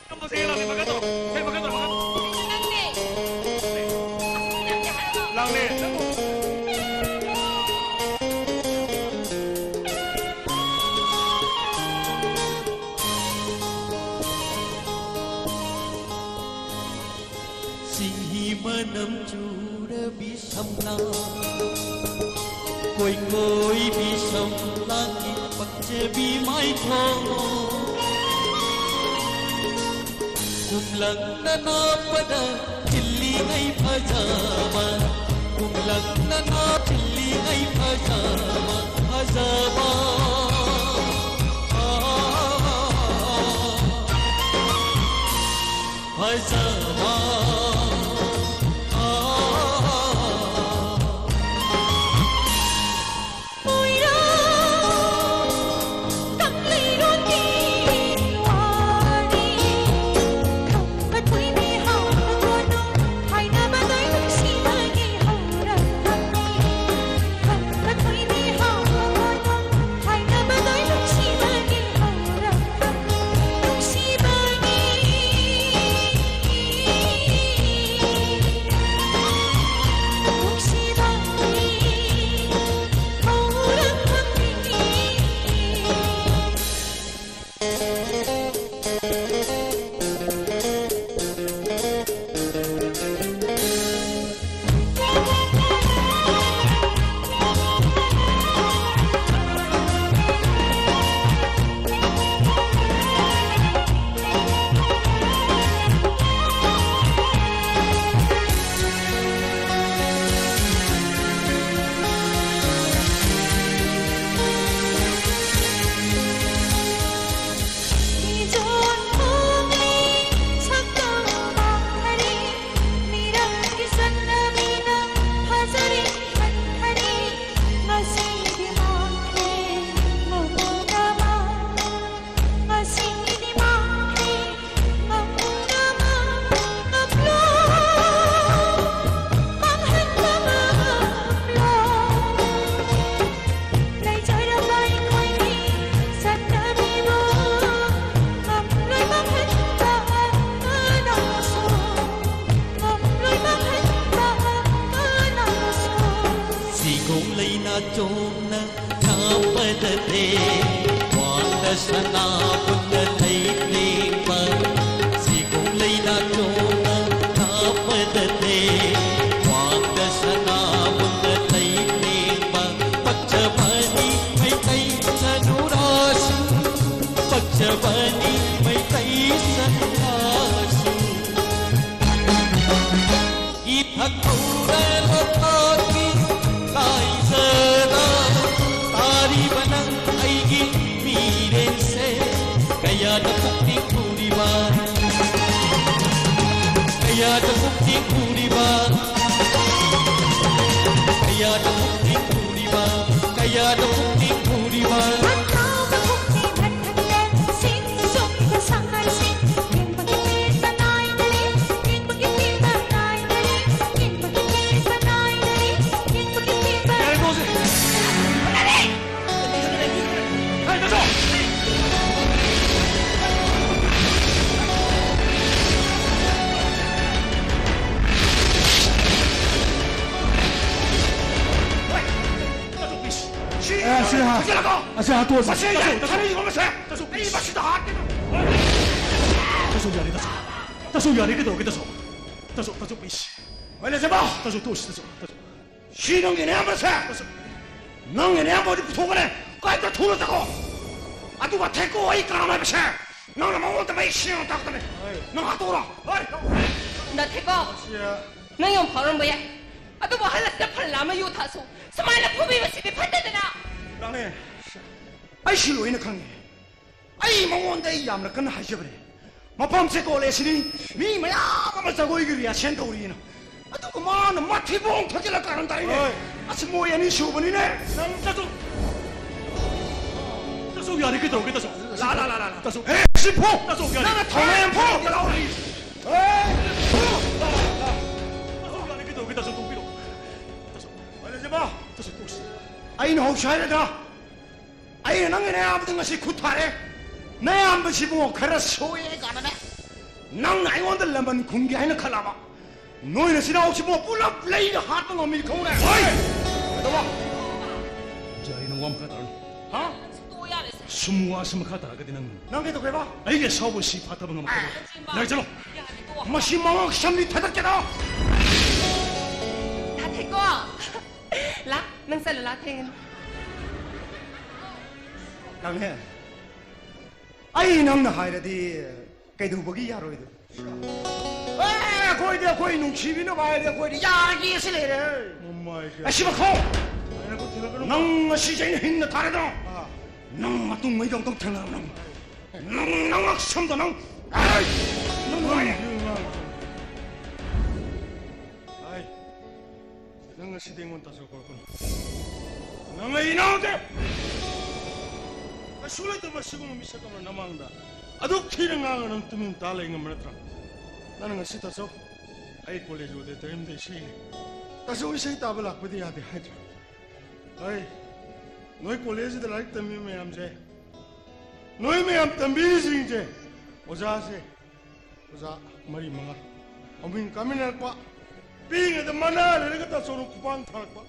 ꯀꯝꯄꯣꯖꯔ ꯂꯥꯡꯂꯦꯟ ꯃꯈꯥ ꯇꯧꯔꯣ꯫ ꯏꯁꯩ ꯃꯈꯥ ꯇꯧꯔꯣ, ꯃꯈꯥ ꯇꯧꯔꯣ꯫ ꯅꯪꯅꯦ꯫ ꯅꯪꯅꯦ ꯍꯥꯏꯔꯒ꯫ ꯂꯥꯡꯂꯦꯟ, ꯅꯪꯕꯨ꯫ ꯆꯤꯡꯍꯤ ꯃꯅꯝ ꯆꯨꯔꯕꯤ ꯁꯝꯂꯥꯡ, ꯀꯣꯏ ꯀꯣꯏꯕꯤ ꯁꯝꯂꯥꯡꯒꯤ ꯄꯛꯆꯕꯤ ꯃꯥꯏꯊꯣꯡ꯫ ꯀꯨꯝꯂꯪꯅ ꯅꯣꯛꯄꯗ ꯈꯤꯜꯂꯤꯉꯩ ꯐꯖꯕ, ꯀꯨꯝꯂꯪꯅ ꯅꯣꯛ ꯈꯤꯜꯂꯤꯉꯩ ꯐꯖꯕ, ꯐꯖꯕ꯫ ꯐꯖꯕ꯫ ꯁꯅꯥꯕꯨꯟꯅ ꯂꯩꯇꯦꯡꯕ, ꯁꯤꯒꯨꯝ ꯂꯩꯅꯥ ꯆꯣꯡꯅ ꯀꯥꯞꯄꯗ ꯊꯦꯡ꯫ ꯋꯥꯡꯗ ꯁꯅꯥꯕꯨꯟꯅ ꯂꯩꯇꯦꯡꯕ, ꯄꯛꯆꯕꯅꯤ ꯃꯩꯇꯩ ꯆꯅꯨꯔꯥꯁꯨ, ꯄꯛꯆꯕꯅꯤ ꯃꯩꯇꯩ ꯆꯅꯨꯔꯥꯁꯨ꯫ ꯏꯊꯛ ꯍꯧꯔ ꯂꯣꯛꯇꯥꯛꯀꯤ ꯂꯥꯏꯖꯗ ꯇꯥꯔꯤꯕ ꯅꯪ ꯑꯩꯒꯤ ꯃꯤꯔꯦꯜꯁꯦ꯫ ꯀꯌꯥꯗ ꯄꯨꯛꯅꯤꯡ ꯍꯨꯔꯤꯕ, ꯀꯌꯥꯗ ꯄꯨꯛꯅꯤꯡ ꯍꯨꯔꯤꯕ, ꯀꯌꯥꯗ ꯄꯨꯛꯅꯤꯡ ꯍꯨꯔꯤꯕ, ꯀꯌꯥꯗ ꯄꯨꯛꯅꯤꯡ ꯍꯨꯔꯤꯕ꯫ ꯑꯦ, ꯁꯤ ꯍꯥ-, ꯑꯁꯤ ꯍꯥꯠꯇꯣꯛꯑꯁꯤ꯫ ꯃꯁꯤ ꯌꯥꯝ ꯊꯥꯅ ꯌꯣꯟꯕꯁꯦ꯫ ꯇꯥꯁꯨ, ꯑꯩ ꯃꯁꯤꯗ ꯍꯥꯠꯀꯦ꯫ ꯇꯥꯁꯨ, ꯌꯥꯔꯦ, ꯀꯩꯗꯧꯔꯒꯦ, ꯇꯥꯁꯨ? ꯇꯥꯁꯨ, ꯇꯥꯁꯨ, please꯫ ꯍꯣꯏ, ꯂꯩꯖꯕ꯫ ꯇꯥꯁꯨ, ꯇꯣꯛꯑꯁꯤ, ꯇꯥꯁꯨ, ꯇꯥꯁꯨ꯫ ꯁꯤ ꯅꯪꯒꯤ ꯑꯌꯥꯝꯕꯁꯦ꯫ ꯇꯥꯁꯨ꯫ ꯅꯪꯒꯤ ꯑꯌꯥꯝꯕꯗꯤ ꯄꯨꯊꯣꯛꯈ꯭ꯔꯦ꯫ ꯀꯥꯏꯗ ꯊꯨꯅ ꯆꯠꯈꯣ꯫ ꯑꯗꯨꯒ ꯊꯦꯛꯀꯣ ꯑꯩ ꯀꯅꯥꯅꯣ ꯍꯥꯏꯕꯁꯦ꯫ ꯅꯪꯅ ꯃꯉꯣꯟꯗ ꯃꯌꯦꯛ ꯁꯦꯡꯅ ꯇꯥꯛꯀꯗꯕꯅꯤ꯫ ꯍꯣꯏ꯫ ꯅꯪ ꯍꯥꯠꯇꯣꯛꯑꯣ꯫ ꯍꯣꯏ꯫ ꯅꯊꯦꯛꯀꯣ꯫ ꯁꯤ ꯅꯪ ꯌꯥꯝ ꯐꯥꯎꯔꯝꯕ ꯌꯥꯏ꯫ ꯑꯗꯨꯕꯨ ꯑꯍꯜ ꯑꯁꯤꯅ ꯐꯅ ꯂꯥꯝꯅ ꯌꯨ ꯊꯛꯑꯁꯨ ꯁꯨꯃꯥꯏꯅ ꯐꯨꯕꯤꯕꯁꯤꯗꯤ ꯐꯠꯇꯦꯗꯅ꯫ ꯂꯥꯛꯅꯦ꯫ ꯑꯩꯁꯨ ꯂꯣꯏꯅ ꯈꯪꯉꯦ꯫ ꯑꯩ ꯃꯉꯣꯟꯗ ꯑꯩ ꯌꯥꯝꯅ ꯀꯟꯅ ꯍꯥꯏꯖꯕꯅꯦ꯫ ꯃꯐꯝꯁꯦ ꯀꯣꯂꯦꯖꯁꯤꯅꯤ꯫ ꯃꯤ ꯃꯌꯥꯝ ꯑꯃ ꯖꯒꯣꯏꯒꯤ rehearsal ꯇꯧꯔꯤꯅ꯫ ꯑꯗꯨꯒ ꯃꯥꯅ ꯃꯊꯤꯕꯣꯡ ꯊꯛꯆꯤꯜꯂ ꯀꯥꯔꯟ ꯇꯥꯔꯤꯅꯦ꯫ ꯍꯣꯏ꯫ ꯑꯁ, ꯃꯣꯏ ꯑꯅꯤ ꯁꯨꯕꯅꯤꯅꯦ꯫ ꯅꯪ ꯇꯥꯁꯨ꯫ ꯇꯥꯁꯨ, ꯌꯥꯔꯦ, ꯀꯩꯗꯧꯔꯒꯦ, ꯇꯥꯁꯨ? ꯂꯥ, ꯂꯥ, ꯂꯥ, ꯂꯥ, ꯂꯥ꯫ ꯇꯥꯁꯨ꯫ ꯑꯦ, ꯁꯤ ꯐꯨ! ꯇꯥꯁꯨ, ꯌꯥꯔꯦ꯫ ꯅꯪꯅ ꯊꯧꯅꯥ ꯌꯥꯝ ꯐꯨ! ꯂꯥꯎꯔꯤ꯫ ꯑꯦ! ꯇꯥꯁꯨ, ꯌꯥꯔꯦ, ꯀꯩꯗꯧꯔꯒꯦ, ꯇꯥꯁꯨ, ꯇꯣꯛꯄꯤꯔꯣ꯫ ꯇꯥꯁꯨ꯫ ꯍꯣꯏ, ꯂꯩꯖꯕ꯫ ꯇꯥꯁꯨ, ꯇꯣꯛꯁꯤ꯫ ꯑꯩꯅ ꯍꯧꯁꯦ ꯍꯥꯏꯔꯗ꯭ꯔꯥ? ꯑꯩꯅ ꯅꯪꯒꯤ ꯅꯌꯥꯝꯕꯗ ꯉꯁꯤ ꯈꯨꯠ ꯊꯥꯔꯦ꯫ ꯅꯌꯥꯝꯕꯁꯤꯕꯨ ꯈꯔ ꯁꯣꯛꯑꯦ ꯀꯥꯏꯅꯅꯦ꯫ ꯅꯪꯅ ꯑꯩꯉꯣꯟꯗ ꯂꯃꯟ ꯈꯨꯝꯒꯦ ꯍꯥꯏꯅ ꯈꯜꯂꯕ? ꯅꯣꯏ ꯅꯆꯤꯟ ꯅꯅꯥꯎꯁꯤꯕꯨ ꯄꯨꯂꯞ ꯂꯩꯒ ꯍꯥꯠꯄ ꯉꯝꯃꯤ ꯈꯪꯉꯨꯅꯦ꯫ ꯍꯣꯏ! ꯀꯩꯗꯧꯕ? ꯌꯥꯔꯦ, ꯅꯪ ꯋꯥ ꯃꯈꯥ ꯇꯥꯔꯅꯨ꯫ ꯍꯥ? ꯇꯣꯛꯑꯣ ꯌꯥꯔꯦꯁꯦ꯫ ꯁꯨꯝ ꯋꯥꯁꯤ ꯃꯈꯥ ꯇꯥꯔꯒꯗꯤ ꯅꯪ ꯅꯪ ꯀꯩꯗꯧꯒꯦꯕ? ꯑꯩꯒꯤ ꯑꯁꯥꯎꯕꯁꯤ ꯐꯥꯊꯕ ꯉꯝꯃꯛꯀꯅꯤ꯫ ꯂꯥꯛꯑꯣ ꯆꯠꯂꯣ꯫ ꯌꯥꯔꯦꯀꯣ꯫ ꯃꯁꯤ ꯃꯉꯛ ꯁꯝꯂꯤ ꯊꯥꯗꯠꯀꯦꯗꯣ꯫ ꯊꯥꯊꯦꯀꯣ꯫ ꯂꯥ, ꯅꯪ ꯆꯠꯂꯣ, ꯂꯥ, ꯊꯦꯡꯉꯅꯤ꯫ ꯂꯥꯡꯍꯦ, ꯑꯩ ꯅꯪꯅ ꯍꯥꯏꯔꯗꯤ ꯀꯩꯗꯧꯕꯒꯤ ꯌꯥꯔꯣꯏꯗꯣꯏꯅꯣ? ꯑꯦ, ꯑꯩꯈꯣꯏꯗꯤ, ꯑꯩꯈꯣꯏ ꯅꯨꯡꯁꯤꯕꯤꯅꯕ ꯍꯥꯏꯔꯗꯤ ꯑꯩꯈꯣꯏꯗꯤ ꯌꯥꯔꯒꯦ ꯁꯤ ꯂꯩꯔꯦ꯫ Oh my God. ꯑꯁꯤ ꯃꯈꯣ꯫ ꯅꯪ ꯉꯁꯤꯁꯦ ꯑꯩꯅ ꯍꯤꯡꯅ ꯊꯥꯔꯦꯗꯣ꯫ ꯑꯥ꯫ ꯅꯪ ꯃꯇꯨꯡ ꯃꯩꯗꯧꯗꯧ ꯊꯦꯡꯅꯔꯕ ꯅꯪ꯫ ꯅꯪ, ꯅꯪ ꯉꯛꯁꯝꯗꯣ ꯅꯪ꯫ ꯑꯩ! ꯅꯪ ꯅꯨꯡꯉꯥꯏꯅꯦ꯫ ꯅꯪ ꯉꯛꯁꯝꯗꯣ ꯅꯪ꯫ ꯑꯩ! ꯅꯪ ꯉꯁꯤꯗꯤ ꯑꯩꯉꯣꯟꯗ ꯇꯥꯖꯧ ꯀꯧꯔꯛꯀꯅꯨ꯫ ꯅꯪ ꯑꯩ ꯏꯅꯥꯎꯗꯤ! ꯀꯩꯁꯨ ꯂꯩꯇꯕ ꯁꯤꯒꯨꯝꯕ ꯃꯤꯁꯛ ꯑꯃ ꯅꯃꯥꯡꯗ ꯑꯗꯨꯛ ꯊꯤꯅ ꯉꯥꯡꯉ ꯅꯪ ꯇꯨꯃꯤꯟ ꯇꯥ ꯂꯩ ꯉꯝꯕ ꯅꯠꯇ꯭ꯔꯥ? ꯅꯪꯅ ꯉꯁꯤ ꯇꯥꯖꯧ, ꯑꯩ ꯀꯣꯂꯦꯖ ꯑꯣꯗꯤꯇꯣꯔꯤꯌꯝꯗ ꯏꯁꯩ ꯂꯩ꯫ ꯇꯥꯖꯧ ꯏꯁꯩ ꯇꯥꯕ ꯂꯥꯛꯄꯗꯤ ꯌꯥꯗꯦ ꯍꯥꯏꯗ꯭ꯔꯥ? ꯑꯩ, ꯅꯣꯏ ꯀꯣꯂꯦꯖꯁꯤꯗ ꯂꯥꯏꯔꯤꯛ ꯇꯝꯃꯤꯕ ꯃꯌꯥꯝꯁꯦ, ꯅꯣꯏ ꯃꯌꯥꯝ ꯇꯝꯕꯤꯔꯤꯁꯤꯡꯁꯦ, ꯑꯣꯖꯥꯁꯦ, ꯑꯣꯖꯥ ꯃꯔꯤ ꯃꯉꯥ ꯍꯧꯃꯤꯟ ꯀꯥꯃꯤꯟꯅꯔꯛꯄ, ꯄꯤꯛꯏꯉꯩꯗ ꯃꯅꯥ ꯂꯩꯔꯒ ꯇꯥꯆꯧꯅ ꯈꯨꯄꯥꯡ ꯊꯥꯔꯛꯄ꯫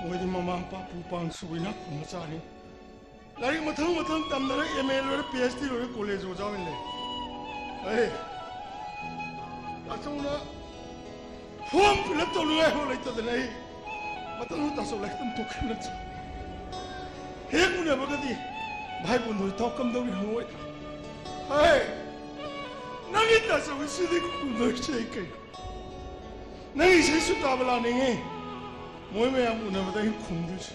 ꯃꯣꯏꯗꯤ ꯃꯃꯥ ꯃꯄꯥ ꯄꯨ ꯄꯥꯡ ꯁꯨꯕ ꯏꯅꯥꯛ ꯈꯨꯟꯕ ꯃꯆꯥꯅꯤ꯫ ꯂꯥꯏꯔꯤꯛ ꯃꯊꯪ ꯃꯊꯪ ꯇꯝꯗꯅ ꯑꯦꯝ ꯑꯦ ꯂꯣꯏꯔꯦ, ꯄꯤ ꯑꯩꯆ ꯗꯤ ꯂꯣꯏꯔꯦ, ꯀꯣꯂꯦꯖ ꯑꯣꯖꯥ ꯑꯣꯏꯅ ꯂꯩ꯫ ꯑꯩ ꯇꯥꯆꯧꯅ ꯐꯣꯔꯝ ꯐꯤꯜ ꯑꯞ ꯇꯧꯅꯤꯡꯉꯥꯏ ꯍꯣ ꯂꯩꯇꯗꯅ ꯑꯩ ꯃꯇꯝꯗꯨ ꯇꯥꯆꯧ ꯂꯥꯏꯔꯤꯛ ꯇꯝ ꯇꯣꯛꯈꯤꯕ ꯅꯠꯇ꯭ꯔꯣ? ꯍꯦꯛ ꯎꯅꯕꯒꯗꯤ, "ꯚꯥꯏ ꯕꯣꯟꯗꯣ ꯏꯇꯥꯎ ꯀꯝꯗꯧꯔꯤ?" ꯍꯪꯉꯣꯏ꯫ ꯍꯦ! ꯅꯪꯒꯤ ꯇꯥꯆꯧꯒꯤ ꯁꯤꯗꯤ ꯈꯨꯝꯗꯣꯏꯁꯦ ꯑꯩ ꯀꯩꯅꯣ? ꯅꯪꯒꯤ ꯏꯁꯩꯁꯨ ꯇꯥꯕ ꯂꯥꯛꯅꯤꯡꯉꯤ꯫ ꯃꯣꯏ ꯃꯌꯥꯝ ꯎꯅꯕꯗ ꯑꯩꯅ ꯈꯨꯝꯗꯣꯏꯁꯦ꯫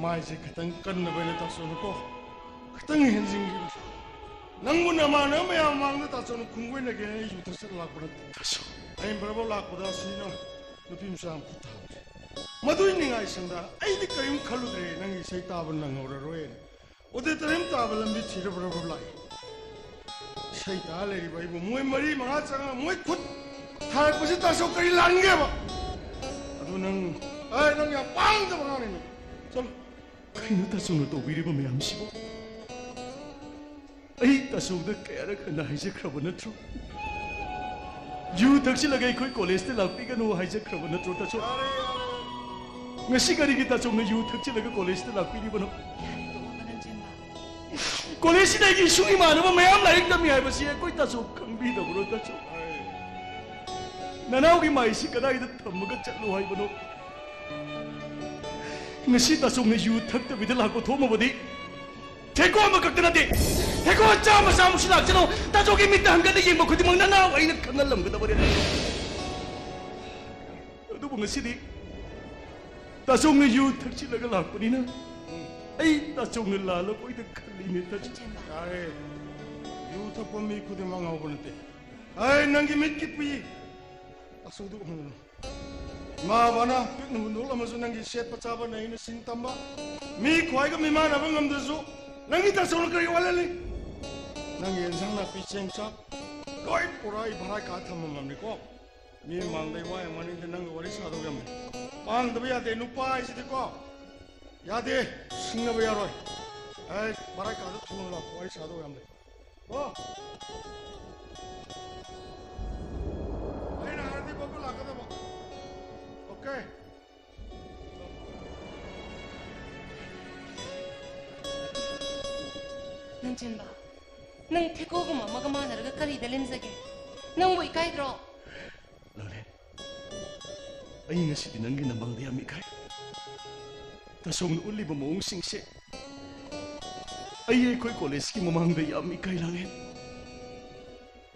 ꯃꯥꯏꯁꯦ ꯈꯤꯇꯪ ꯀꯟꯅꯕ ꯑꯩꯅ ꯇꯥꯆꯧꯅꯀꯣ꯫ ꯈꯤꯇꯪ ꯍꯦꯟꯖꯤꯟꯈꯤꯕ꯫ ꯅꯪꯕꯨ ꯅꯃꯥꯟꯅꯕ ꯃꯌꯥꯝ ꯃꯃꯥꯡꯗ ꯇꯥꯆꯧꯅ ꯈꯨꯡꯒꯣꯏꯅꯒꯦꯅ ꯑꯩ ꯌꯨ ꯊꯛꯆꯜꯂ ꯂꯥꯛꯄ ꯅꯠꯇꯦ꯫ ꯇꯥꯆꯧ꯫ ꯑꯩꯅ ꯕꯔꯕꯔ ꯂꯥꯛꯄꯗ ꯑꯁꯤꯅ ꯅꯨꯄꯤ ꯃꯆꯥ ꯑꯃ ꯈꯨꯠ ꯊꯥꯕꯁꯦ꯫ ꯃꯗꯨꯏ ꯅꯤꯡꯉꯥꯏ ꯁꯪꯗ ꯑꯩꯗꯤ ꯀꯔꯤꯝ ꯈꯜꯂꯨꯗ꯭ꯔꯦ, ꯅꯪꯒꯤ ꯏꯁꯩ ꯇꯥꯕ ꯅꯪꯍꯧꯔꯔꯣꯏꯅ꯫ ꯑꯣꯗꯤꯇꯣꯔꯤꯌꯝ ꯇꯥꯕ ꯂꯝꯕꯤ ꯊꯤꯔ ꯕꯔꯕꯔ ꯂꯥꯛꯏ꯫ ꯏꯁꯩ ꯇꯥ ꯂꯩꯔꯤꯕ ꯑꯩꯕꯨ ꯃꯣꯏ ꯃꯔꯤ ꯃꯉꯥ ꯆꯪꯉꯒ ꯃꯣꯏ ꯈꯨꯠ ꯊꯥꯔꯛꯄꯁꯤ ꯇꯥꯆꯧ ꯀꯔꯤ ꯂꯥꯟꯒꯦꯕ? ꯑꯗꯨ ꯅꯪ, ꯑꯦ, ꯅꯪ ꯌꯥꯝ ꯄꯥꯡꯗꯕ ꯑꯉꯥꯡꯅꯤ ꯅꯪ꯫ ꯆꯠꯂꯣ꯫ ꯀꯩꯅꯣ ꯇꯥꯆꯧꯅ ꯇꯧꯕꯤꯔꯤꯕ ꯃꯌꯥꯝꯁꯤꯕꯣ? ꯑꯩ ꯇꯥꯆꯧꯗ ꯀꯌꯥꯔꯛ ꯍꯟꯅ ꯍꯥꯏꯖꯈ꯭ꯔꯕ ꯅꯠꯇ꯭ꯔꯣ? ꯌꯨ ꯊꯛꯆꯤꯜꯂꯒ ꯑꯩꯈꯣꯏ ꯀꯣꯂꯦꯖꯇ ꯂꯥꯛꯄꯤꯒꯅꯨ ꯍꯥꯏꯖꯈ꯭ꯔꯕ ꯅꯠꯇ꯭ꯔꯣ, ꯇꯥꯆꯧ? ꯌꯥꯔꯦ, ꯌꯥꯔꯦ꯫ ꯉꯁꯤ ꯀꯔꯤꯒꯤ ꯇꯥꯆꯧꯅ ꯌꯨ ꯊꯛꯆꯤꯜꯂꯒ ꯀꯣꯂꯦꯖꯇ ꯂꯥꯛꯄꯤꯔꯤꯕꯅꯣ? ꯌꯥꯔꯦ, ꯇꯣꯛꯑꯣ, ꯅꯪ ꯆꯤꯟ ꯀꯣꯂꯦꯖꯁꯤꯗ ꯑꯩꯒꯤ ꯏꯁꯨꯡ ꯏꯃꯥꯟꯅꯕ ꯃꯌꯥꯝ ꯂꯥꯏꯔꯤꯛ ꯇꯝꯃꯤ ꯍꯥꯏꯕꯁꯤ ꯑꯩꯈꯣꯏ ꯇꯥꯆꯧ ꯈꯪꯕꯤꯗꯕ꯭ꯔꯣ, ꯇꯥꯆꯧ? ꯅꯅꯥꯎꯒꯤ ꯃꯥꯏꯁꯤ ꯀꯗꯥꯏꯗ ꯊꯝꯃꯒ ꯆꯠꯂꯣ ꯍꯥꯏꯕꯅꯣ? ꯉꯁꯤ ꯇꯥꯆꯧꯅ ꯌꯨ ꯊꯛꯇꯕꯤꯗ ꯂꯥꯛꯄ ꯊꯣꯛꯑꯝꯃꯕꯗꯤ ꯊꯦꯀꯣ ꯑꯃꯈꯛꯇ ꯅꯠꯇꯦ, ꯊꯦꯀꯣ ꯆꯥꯝꯃ ꯆꯥꯝꯃꯁꯨ ꯂꯥꯛꯆꯅꯣ, ꯇꯥꯆꯧꯒꯤ ꯃꯤꯠꯇ ꯍꯪꯒꯠꯅ ꯌꯦꯡꯕ ꯈꯨꯗꯤꯡꯃꯛ ꯅꯅꯥꯎ ꯑꯩꯅ ꯈꯪꯍꯜꯂꯝꯒꯗꯕꯅꯤ꯫ ꯑꯗꯨꯕꯨ ꯉꯁꯤꯗꯤ ꯇꯥꯆꯧꯅ ꯌꯨ ꯊꯛꯆꯤꯜꯂꯒ ꯂꯥꯛꯄꯅꯤꯅ ꯑꯩ ꯇꯥꯆꯧꯅ ꯂꯥꯜꯂꯕꯣꯏꯗ ꯈꯜꯂꯤꯅꯦ, ꯇꯥꯆꯧ꯫ ꯌꯥꯔꯦ, ꯌꯨ ꯊꯛꯄ ꯃꯤ ꯈꯨꯗꯤꯡꯃꯛ ꯉꯥꯎꯕ ꯅꯠꯇꯦ꯫ ꯑꯩ ꯅꯪꯒꯤ ꯃꯤꯠꯀꯤ ꯄꯨꯏ꯫ ꯇꯥꯆꯧꯗꯨ ꯎꯍꯟꯒꯅꯨ꯫ ꯏꯃꯥ ꯕꯕꯥꯅ ꯄꯤꯛꯅꯕꯨ ꯅꯣꯛꯂꯝꯃꯁꯨ ꯅꯪꯒꯤ ꯁꯦꯠꯄ ꯆꯥꯕ ꯅꯩꯅ ꯁꯤꯟ ꯇꯝꯕ, ꯃꯤ ꯈ꯭ꯋꯥꯏꯒ ꯃꯤꯃꯥꯟꯅꯕ ꯉꯝꯗ꯭ꯔꯁꯨ ꯅꯪꯒꯤ ꯇꯥꯆꯧꯅ ꯀꯔꯤ ꯋꯥꯠꯍꯜꯂꯤ? ꯅꯪꯒꯤ ꯏꯟꯁꯥꯡ ꯅꯥꯄꯤ ꯆꯦꯡ ꯆꯥꯛ ꯂꯣꯏ ꯄꯨꯔꯥ ꯑꯩ ꯚꯔꯥ ꯀꯥ ꯊꯝꯃꯝꯃꯕꯅꯤꯀꯣ꯫ ꯃꯤ ꯃꯥꯡꯗꯩ ꯋꯥ ꯌꯥꯝ ꯉꯥꯡꯅꯤꯡꯗꯦ, ꯅꯪꯒ ꯋꯥꯔꯤ ꯁꯥꯗꯧ ꯌꯥꯝ ꯂꯩ꯫ ꯄꯥꯡꯗꯕ ꯌꯥꯗꯦ, ꯅꯨꯄꯥ ꯍꯥꯏꯁꯤꯗꯤꯀꯣ꯫ ꯌꯥꯗꯦ, ꯁꯤꯡꯅꯕ ꯌꯥꯔꯣꯏ꯫ ꯑꯩ ꯚꯔꯥ ꯀꯥꯗ ꯊꯣꯡ ꯂꯥꯛꯄ ꯋꯥꯔꯤ ꯁꯥꯗꯧ ꯌꯥꯝ ꯂꯩ꯫ ꯀꯣ? ꯑꯩꯅ ꯍꯥꯏꯔꯗꯤ ꯕꯕ ꯂꯥꯛꯀꯗꯕ꯫ ꯑꯣꯀꯦ꯫ ꯂꯟꯆꯦꯟꯕ, ꯅꯪ ꯊꯦꯀꯣꯒꯨꯝꯕ ꯑꯃꯒ ꯃꯥꯟꯅꯔꯒ ꯀꯔꯤꯗ ꯂꯦꯝꯖꯒꯦ? ꯅꯪꯕꯨ ꯏꯀꯥꯏꯗ꯭ꯔꯣ? ꯂꯥꯡꯂꯦꯟ, ꯑꯩ ꯉꯁꯤꯗꯤ ꯅꯪꯒꯤ ꯅꯃꯥꯡꯗ ꯌꯥꯝ ꯏꯀꯥꯏ꯫ ꯇꯥꯆꯧꯅ ꯎꯠꯂꯤꯕ ꯃꯑꯣꯡꯁꯤꯡꯁꯦ ꯑꯩ ꯑꯩꯈꯣꯏ ꯀꯣꯂꯦꯖꯀꯤ ꯃꯃꯥꯡꯗ ꯌꯥꯝ ꯏꯀꯥꯏ, ꯂꯥꯡꯂꯦꯟ꯫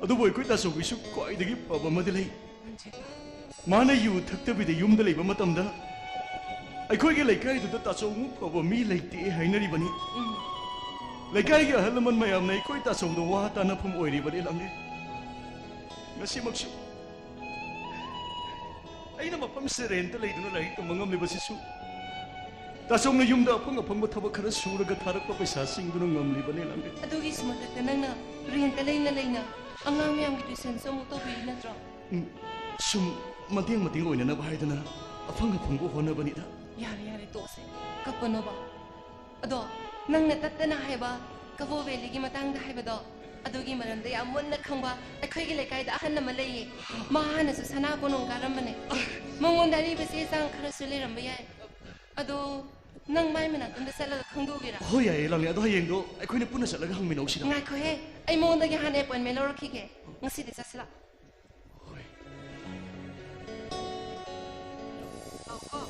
ꯑꯗꯨꯕꯨ ꯑꯩꯈꯣꯏ ꯇꯥꯆꯧꯒꯤꯁꯨ ꯈ꯭ꯋꯥꯏꯗꯒꯤ ꯐꯕ ꯑꯃꯗꯤ ꯂꯩ꯫ ꯃꯥꯅ ꯌꯨ ꯊꯛꯇꯕꯤꯗ ꯌꯨꯝꯗ ꯂꯩꯕ ꯃꯇꯝꯗ ꯑꯩꯈꯣꯏꯒꯤ ꯂꯩꯀꯥꯏꯗꯨꯗ ꯇꯥꯆꯧꯃꯨꯛ ꯐꯕ ꯃꯤ ꯂꯩꯇꯦ ꯍꯥꯏꯅꯔꯤꯕꯅꯤ꯫ ꯎꯝ꯫ ꯂꯩꯀꯥꯏꯒꯤ ꯑꯍꯜ ꯂꯃꯟ ꯃꯌꯥꯝꯅ ꯑꯩꯈꯣꯏ ꯇꯥꯆꯧꯗ ꯋꯥ ꯇꯥꯅꯐꯝ ꯑꯣꯏꯔꯤꯕꯅꯤ, ꯂꯥꯡꯂꯦꯟ꯫ ꯉꯁꯤꯃꯛꯁꯨ ꯑꯩꯅ ꯃꯐꯝꯁꯤꯗ ꯔꯦꯟꯇ ꯂꯩꯗꯨꯅ ꯂꯥꯏꯔꯤꯛ ꯇꯝꯕ ꯉꯝꯂꯤꯕꯁꯤꯁꯨ ꯇꯥꯆꯧꯅ ꯌꯨꯝꯗ ꯑꯐꯪ ꯑꯐꯪꯕ ꯊꯕꯛ ꯈꯔ ꯁꯨꯔꯒ ꯊꯥꯔꯛꯄ ꯄꯩꯁꯥꯁꯤꯡꯗꯨꯅ ꯉꯝꯂꯤꯕꯅꯤ, ꯂꯥꯡꯂꯦꯟ꯫ ꯑꯗꯨꯒꯤꯁꯨ ꯃꯊꯛꯇ ꯅꯪꯅ ꯔꯦꯟꯇ ꯂꯩꯅ ꯂꯩꯅ ꯑꯉꯥꯡ ꯃꯌꯥꯝꯒꯤ ꯇ꯭ꯌꯨꯁꯟꯁꯨ ꯑꯃꯨꯛ ꯇꯧꯕꯤꯔꯤ ꯅꯠꯇ꯭ꯔꯣ? ꯎꯝ, ꯁꯨꯝ ꯃꯇꯦꯡ ꯃꯇꯦꯡ ꯑꯣꯏꯅꯅꯕ ꯍꯥꯏꯗꯨꯅ ꯑꯐꯪ ꯑꯐꯪꯕ ꯍꯣꯠꯅꯕꯅꯤꯗ꯫ ꯌꯥꯔꯦ, ꯌꯥꯔꯦ, ꯇꯣꯛꯑꯁꯦ꯫ ꯀꯞꯄꯅꯣꯕ꯫ ꯑꯗꯣ, ꯅꯪꯅ ꯇꯠꯇꯅ ꯍꯥꯏꯕ ꯀꯕꯣ ꯚꯦꯂꯤꯒꯤ ꯃꯇꯥꯡꯗ ꯍꯥꯏꯕꯗꯣ, ꯑꯗꯨꯒꯤ ꯃꯔꯝꯗ ꯌꯥꯝ ꯃꯨꯟꯅ ꯈꯪꯕ ꯑꯩꯈꯣꯏꯒꯤ ꯂꯩꯀꯥꯏꯗ ꯑꯍꯟ ꯑꯃ ꯂꯩꯌꯦ꯫ ꯃꯥ ꯍꯥꯟꯅꯁꯨ ꯁꯅꯥ ꯀꯣꯅꯨꯡ ꯀꯥꯔꯝꯕꯅꯦ꯫ ꯃꯉꯣꯟꯗ ꯑꯔꯤꯕ ꯆꯦ ꯆꯥꯡ ꯈꯔꯁꯨ ꯂꯩꯔꯝꯕ ꯌꯥꯏ꯫ ꯑꯗꯣ, ꯅꯪ ꯃꯥꯏ ꯃꯅꯥꯛꯇ ꯑꯝꯇ ꯆꯠꯂꯒ ꯈꯪꯗꯣꯛꯎꯒꯦꯔꯥ? ꯍꯣꯏ, ꯌꯥꯏꯌꯦ, ꯂꯥꯡꯂꯦ꯫ ꯑꯗꯣ ꯍꯌꯦꯡꯗꯣ ꯑꯩꯈꯣꯏꯅ ꯄꯨꯟꯅ ꯆꯠꯂꯒ ꯍꯪꯃꯤꯟꯅꯧꯁꯤꯔꯣ? ꯉꯥꯏꯈꯣꯍꯦ, ꯑꯩ ꯃꯉꯣꯟꯗꯒꯤ ꯍꯥꯟꯅ ꯑꯦꯄꯣꯏꯟꯃꯦꯟ ꯂꯧꯔꯛꯈꯤꯒꯦ꯫ ꯉꯁꯤꯗꯤ ꯆꯠꯁꯤꯔꯥ? ꯍꯣꯏ꯫ ꯂꯥꯛꯑꯣꯀꯣ꯫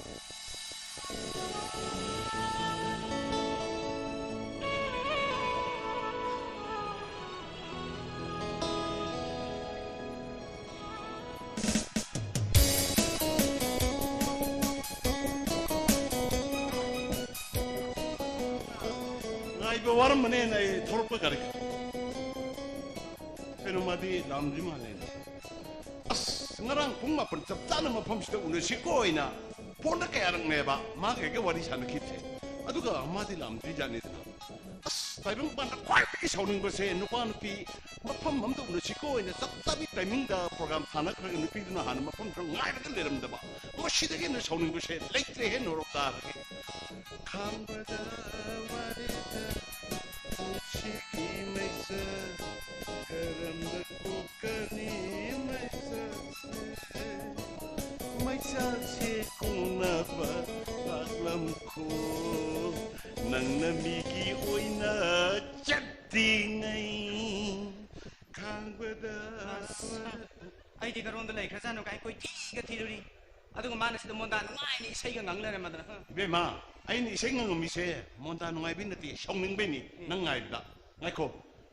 ꯉꯥꯏꯕ ꯋꯥꯔꯝꯃꯅꯦꯅ ꯑꯩ ꯊꯧꯔꯛꯄ ꯒꯥꯔꯤ꯫ ꯀꯩꯅꯣ, ꯃꯥꯗꯤ ꯂꯥꯛꯑꯝꯗ꯭ꯔꯤ ꯃꯥꯜꯂꯦꯅꯦ꯫ ꯑꯁ, ꯉꯔꯥꯡ ꯄꯨꯡ ꯃꯥꯄꯟ ꯆꯞ ꯆꯥꯅ ꯃꯐꯝꯁꯤꯗ ꯎꯅꯁꯤꯀꯣ ꯍꯥꯏꯅ ꯐꯣꯟꯗ ꯀꯌꯥꯔꯛꯅꯦꯕ ꯃꯥꯒ ꯑꯩꯒ ꯋꯥꯔꯤ ꯁꯥꯟꯅꯈꯤꯕꯁꯦ꯫ ꯑꯗꯨꯒ ꯃꯥꯗꯤ ꯂꯥꯛꯑꯝꯗ꯭ꯔꯤꯖꯥꯠꯅꯤꯗꯅ꯫ ꯑꯁ, ꯇꯥꯏꯕꯪꯄꯥꯟꯗ ꯈ꯭ꯋꯥꯏꯗꯒꯤ ꯁꯥꯎꯅꯤꯡꯕꯁꯦ, ꯅꯨꯄꯥ ꯅꯨꯄꯤ ꯃꯐꯝ ꯑꯃꯗ ꯎꯅꯁꯤꯀꯣ ꯍꯥꯏꯅ ꯆꯞ ꯆꯥꯕꯤ ꯇꯥꯏꯃꯤꯡꯗ ꯄ꯭ꯔꯣꯒ꯭ꯔꯥꯝ ꯊꯥꯅꯈ꯭ꯔꯒ ꯅꯨꯄꯤꯗꯨꯅ ꯍꯥꯟꯅ ꯃꯐꯝꯗꯨꯗ ꯉꯥꯏꯔꯒ ꯂꯩꯔꯝꯗꯕ꯫ ꯃꯁꯤꯗꯒꯤ ꯍꯦꯟꯅ ꯁꯥꯎꯅꯤꯡꯕꯁꯦ ꯂꯩꯇ꯭ꯔꯦꯍꯦ, ꯅꯣꯔꯣꯛ ꯇꯥꯔꯒꯦ꯫ ꯈꯥꯡꯕꯗ ꯋꯥꯔꯦꯗ ꯄꯨꯟꯁꯤꯒꯤ ꯃꯩꯁꯥ, ꯀꯔꯝꯅ ꯀꯣꯛꯀꯅꯤ ꯃꯩꯁꯥꯁꯦ? ꯃꯩꯁꯥꯁꯦ ꯀꯣꯛꯅꯕ ꯂꯥꯛꯂꯝꯈꯣ, ꯅꯪꯅ ꯃꯤꯒꯤ ꯑꯣꯏꯅ ꯆꯠꯇ꯭ꯔꯤꯉꯩ꯫ ꯈꯥꯡꯕꯗ ꯑꯁ, ꯑꯩꯗꯤ ꯀꯔꯣꯝꯗ ꯂꯩꯈ꯭ꯔꯖꯥꯠꯅꯣ ꯀꯥꯏ ꯀꯣꯏꯊꯤꯒ ꯊꯤꯔꯨꯔꯤ꯫ ꯑꯗꯨꯒ ꯃꯥꯅ ꯁꯤꯗ ꯃꯣꯟꯗꯥ ꯅꯨꯡꯉꯥꯏꯅ ꯏꯁꯩꯒ ꯉꯪ ꯂꯩꯔꯝꯃꯗꯅ, ꯍ? ꯏꯕꯦꯝꯃ, ꯑꯩꯅ ꯏꯁꯩ ꯉꯪꯉꯝꯃꯤꯁꯦ ꯃꯣꯟꯗꯥ ꯅꯨꯡꯉꯥꯏꯕꯩ ꯅꯠꯇꯦ, ꯁꯥꯎꯅꯤꯡꯕꯩꯅꯤ꯫ ꯎꯝ꯫ ꯅꯪ ꯉꯥꯏꯕꯗ꯫ ꯉꯥꯏꯈꯣ,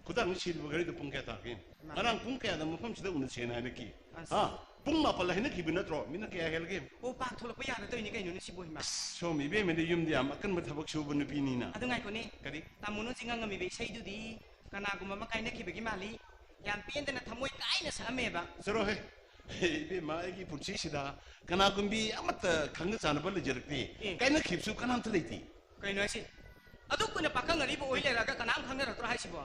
ꯈꯨꯗꯥꯡ ꯁꯤꯔꯤꯕ ꯘꯔꯤꯗꯣ ꯄꯨꯡ ꯀꯌꯥ ꯇꯥꯔꯒꯦ? ꯏꯃꯥ꯫ ꯉꯔꯥꯡ ꯄꯨꯡ ꯀꯌꯥꯗ ꯃꯐꯝꯁꯤꯗ ꯎꯅꯁꯦꯅ ꯍꯥꯏꯅꯈꯤ? ꯑꯁ꯫ ꯍꯥ? ꯄꯨꯡ ꯃꯥꯄꯜ ꯍꯥꯏꯅꯈꯤꯕ ꯅꯠꯇ꯭ꯔꯣ? ꯃꯤꯅꯠ ꯀꯌꯥ ꯍꯦꯜꯒꯦ? ꯑꯣ, ꯄꯥꯛ ꯊꯣꯛꯂꯛꯄ ꯌꯥꯗ ꯇꯧꯔꯤꯅꯤ ꯀꯩꯅꯣꯅꯦ ꯁꯤꯕꯨ, ꯏꯃꯥ꯫ ꯑꯁ, ꯁꯣꯝ ꯏꯕꯦꯝꯃꯗꯤ ꯌꯨꯝꯗ ꯌꯥꯝ ꯑꯀꯟꯕ ꯊꯕꯛ ꯁꯨꯕ ꯅꯨꯄꯤꯅꯤꯅ꯫ ꯑꯗꯨ ꯉꯥꯏꯈꯣꯅꯦ꯫ ꯀꯔꯤ? ꯇꯥꯃꯣꯅ ꯍꯧꯖꯤꯛ ꯉꯪꯉꯝꯃꯤꯕ ꯏꯁꯩꯗꯨꯗꯤ ꯀꯅꯥꯒꯨꯝꯕ ꯑꯃ ꯀꯥꯏꯅꯈꯤꯕꯒꯤ ꯃꯥꯜꯂꯤ꯫ ꯌꯥꯝ ꯄꯦꯟꯗꯅ ꯊꯃꯣꯏ ꯀꯥꯏꯅ ꯁꯛꯑꯝꯃꯦꯕ꯫ ꯆꯠꯂꯣꯍꯦ꯫ ꯏꯕꯦꯝꯃ, ꯑꯩꯒꯤ ꯄꯨꯟꯁꯤꯁꯤꯗ ꯀꯅꯥꯒꯨꯝꯕꯤ ꯑꯃꯠꯇ ꯈꯪꯅ ꯆꯥꯟꯅꯕ ꯂꯩꯖꯔꯛꯇꯦ꯫ ꯑꯦ꯫ ꯀꯥꯏꯅꯈꯤꯕꯁꯨ ꯀꯅꯥꯝꯇ ꯂꯩꯇꯦ꯫ ꯀꯩꯅꯣ ꯍꯥꯏꯁꯤ? ꯑꯗꯨꯛ ꯀꯨꯏꯅ ꯄꯥꯈꯪ ꯑꯔꯤꯕ ꯑꯣꯏ ꯂꯩꯔꯒ ꯀꯅꯥꯝ ꯈꯪꯅꯔꯛꯇ꯭ꯔꯣ ꯍꯥꯏꯁꯤꯕꯣ?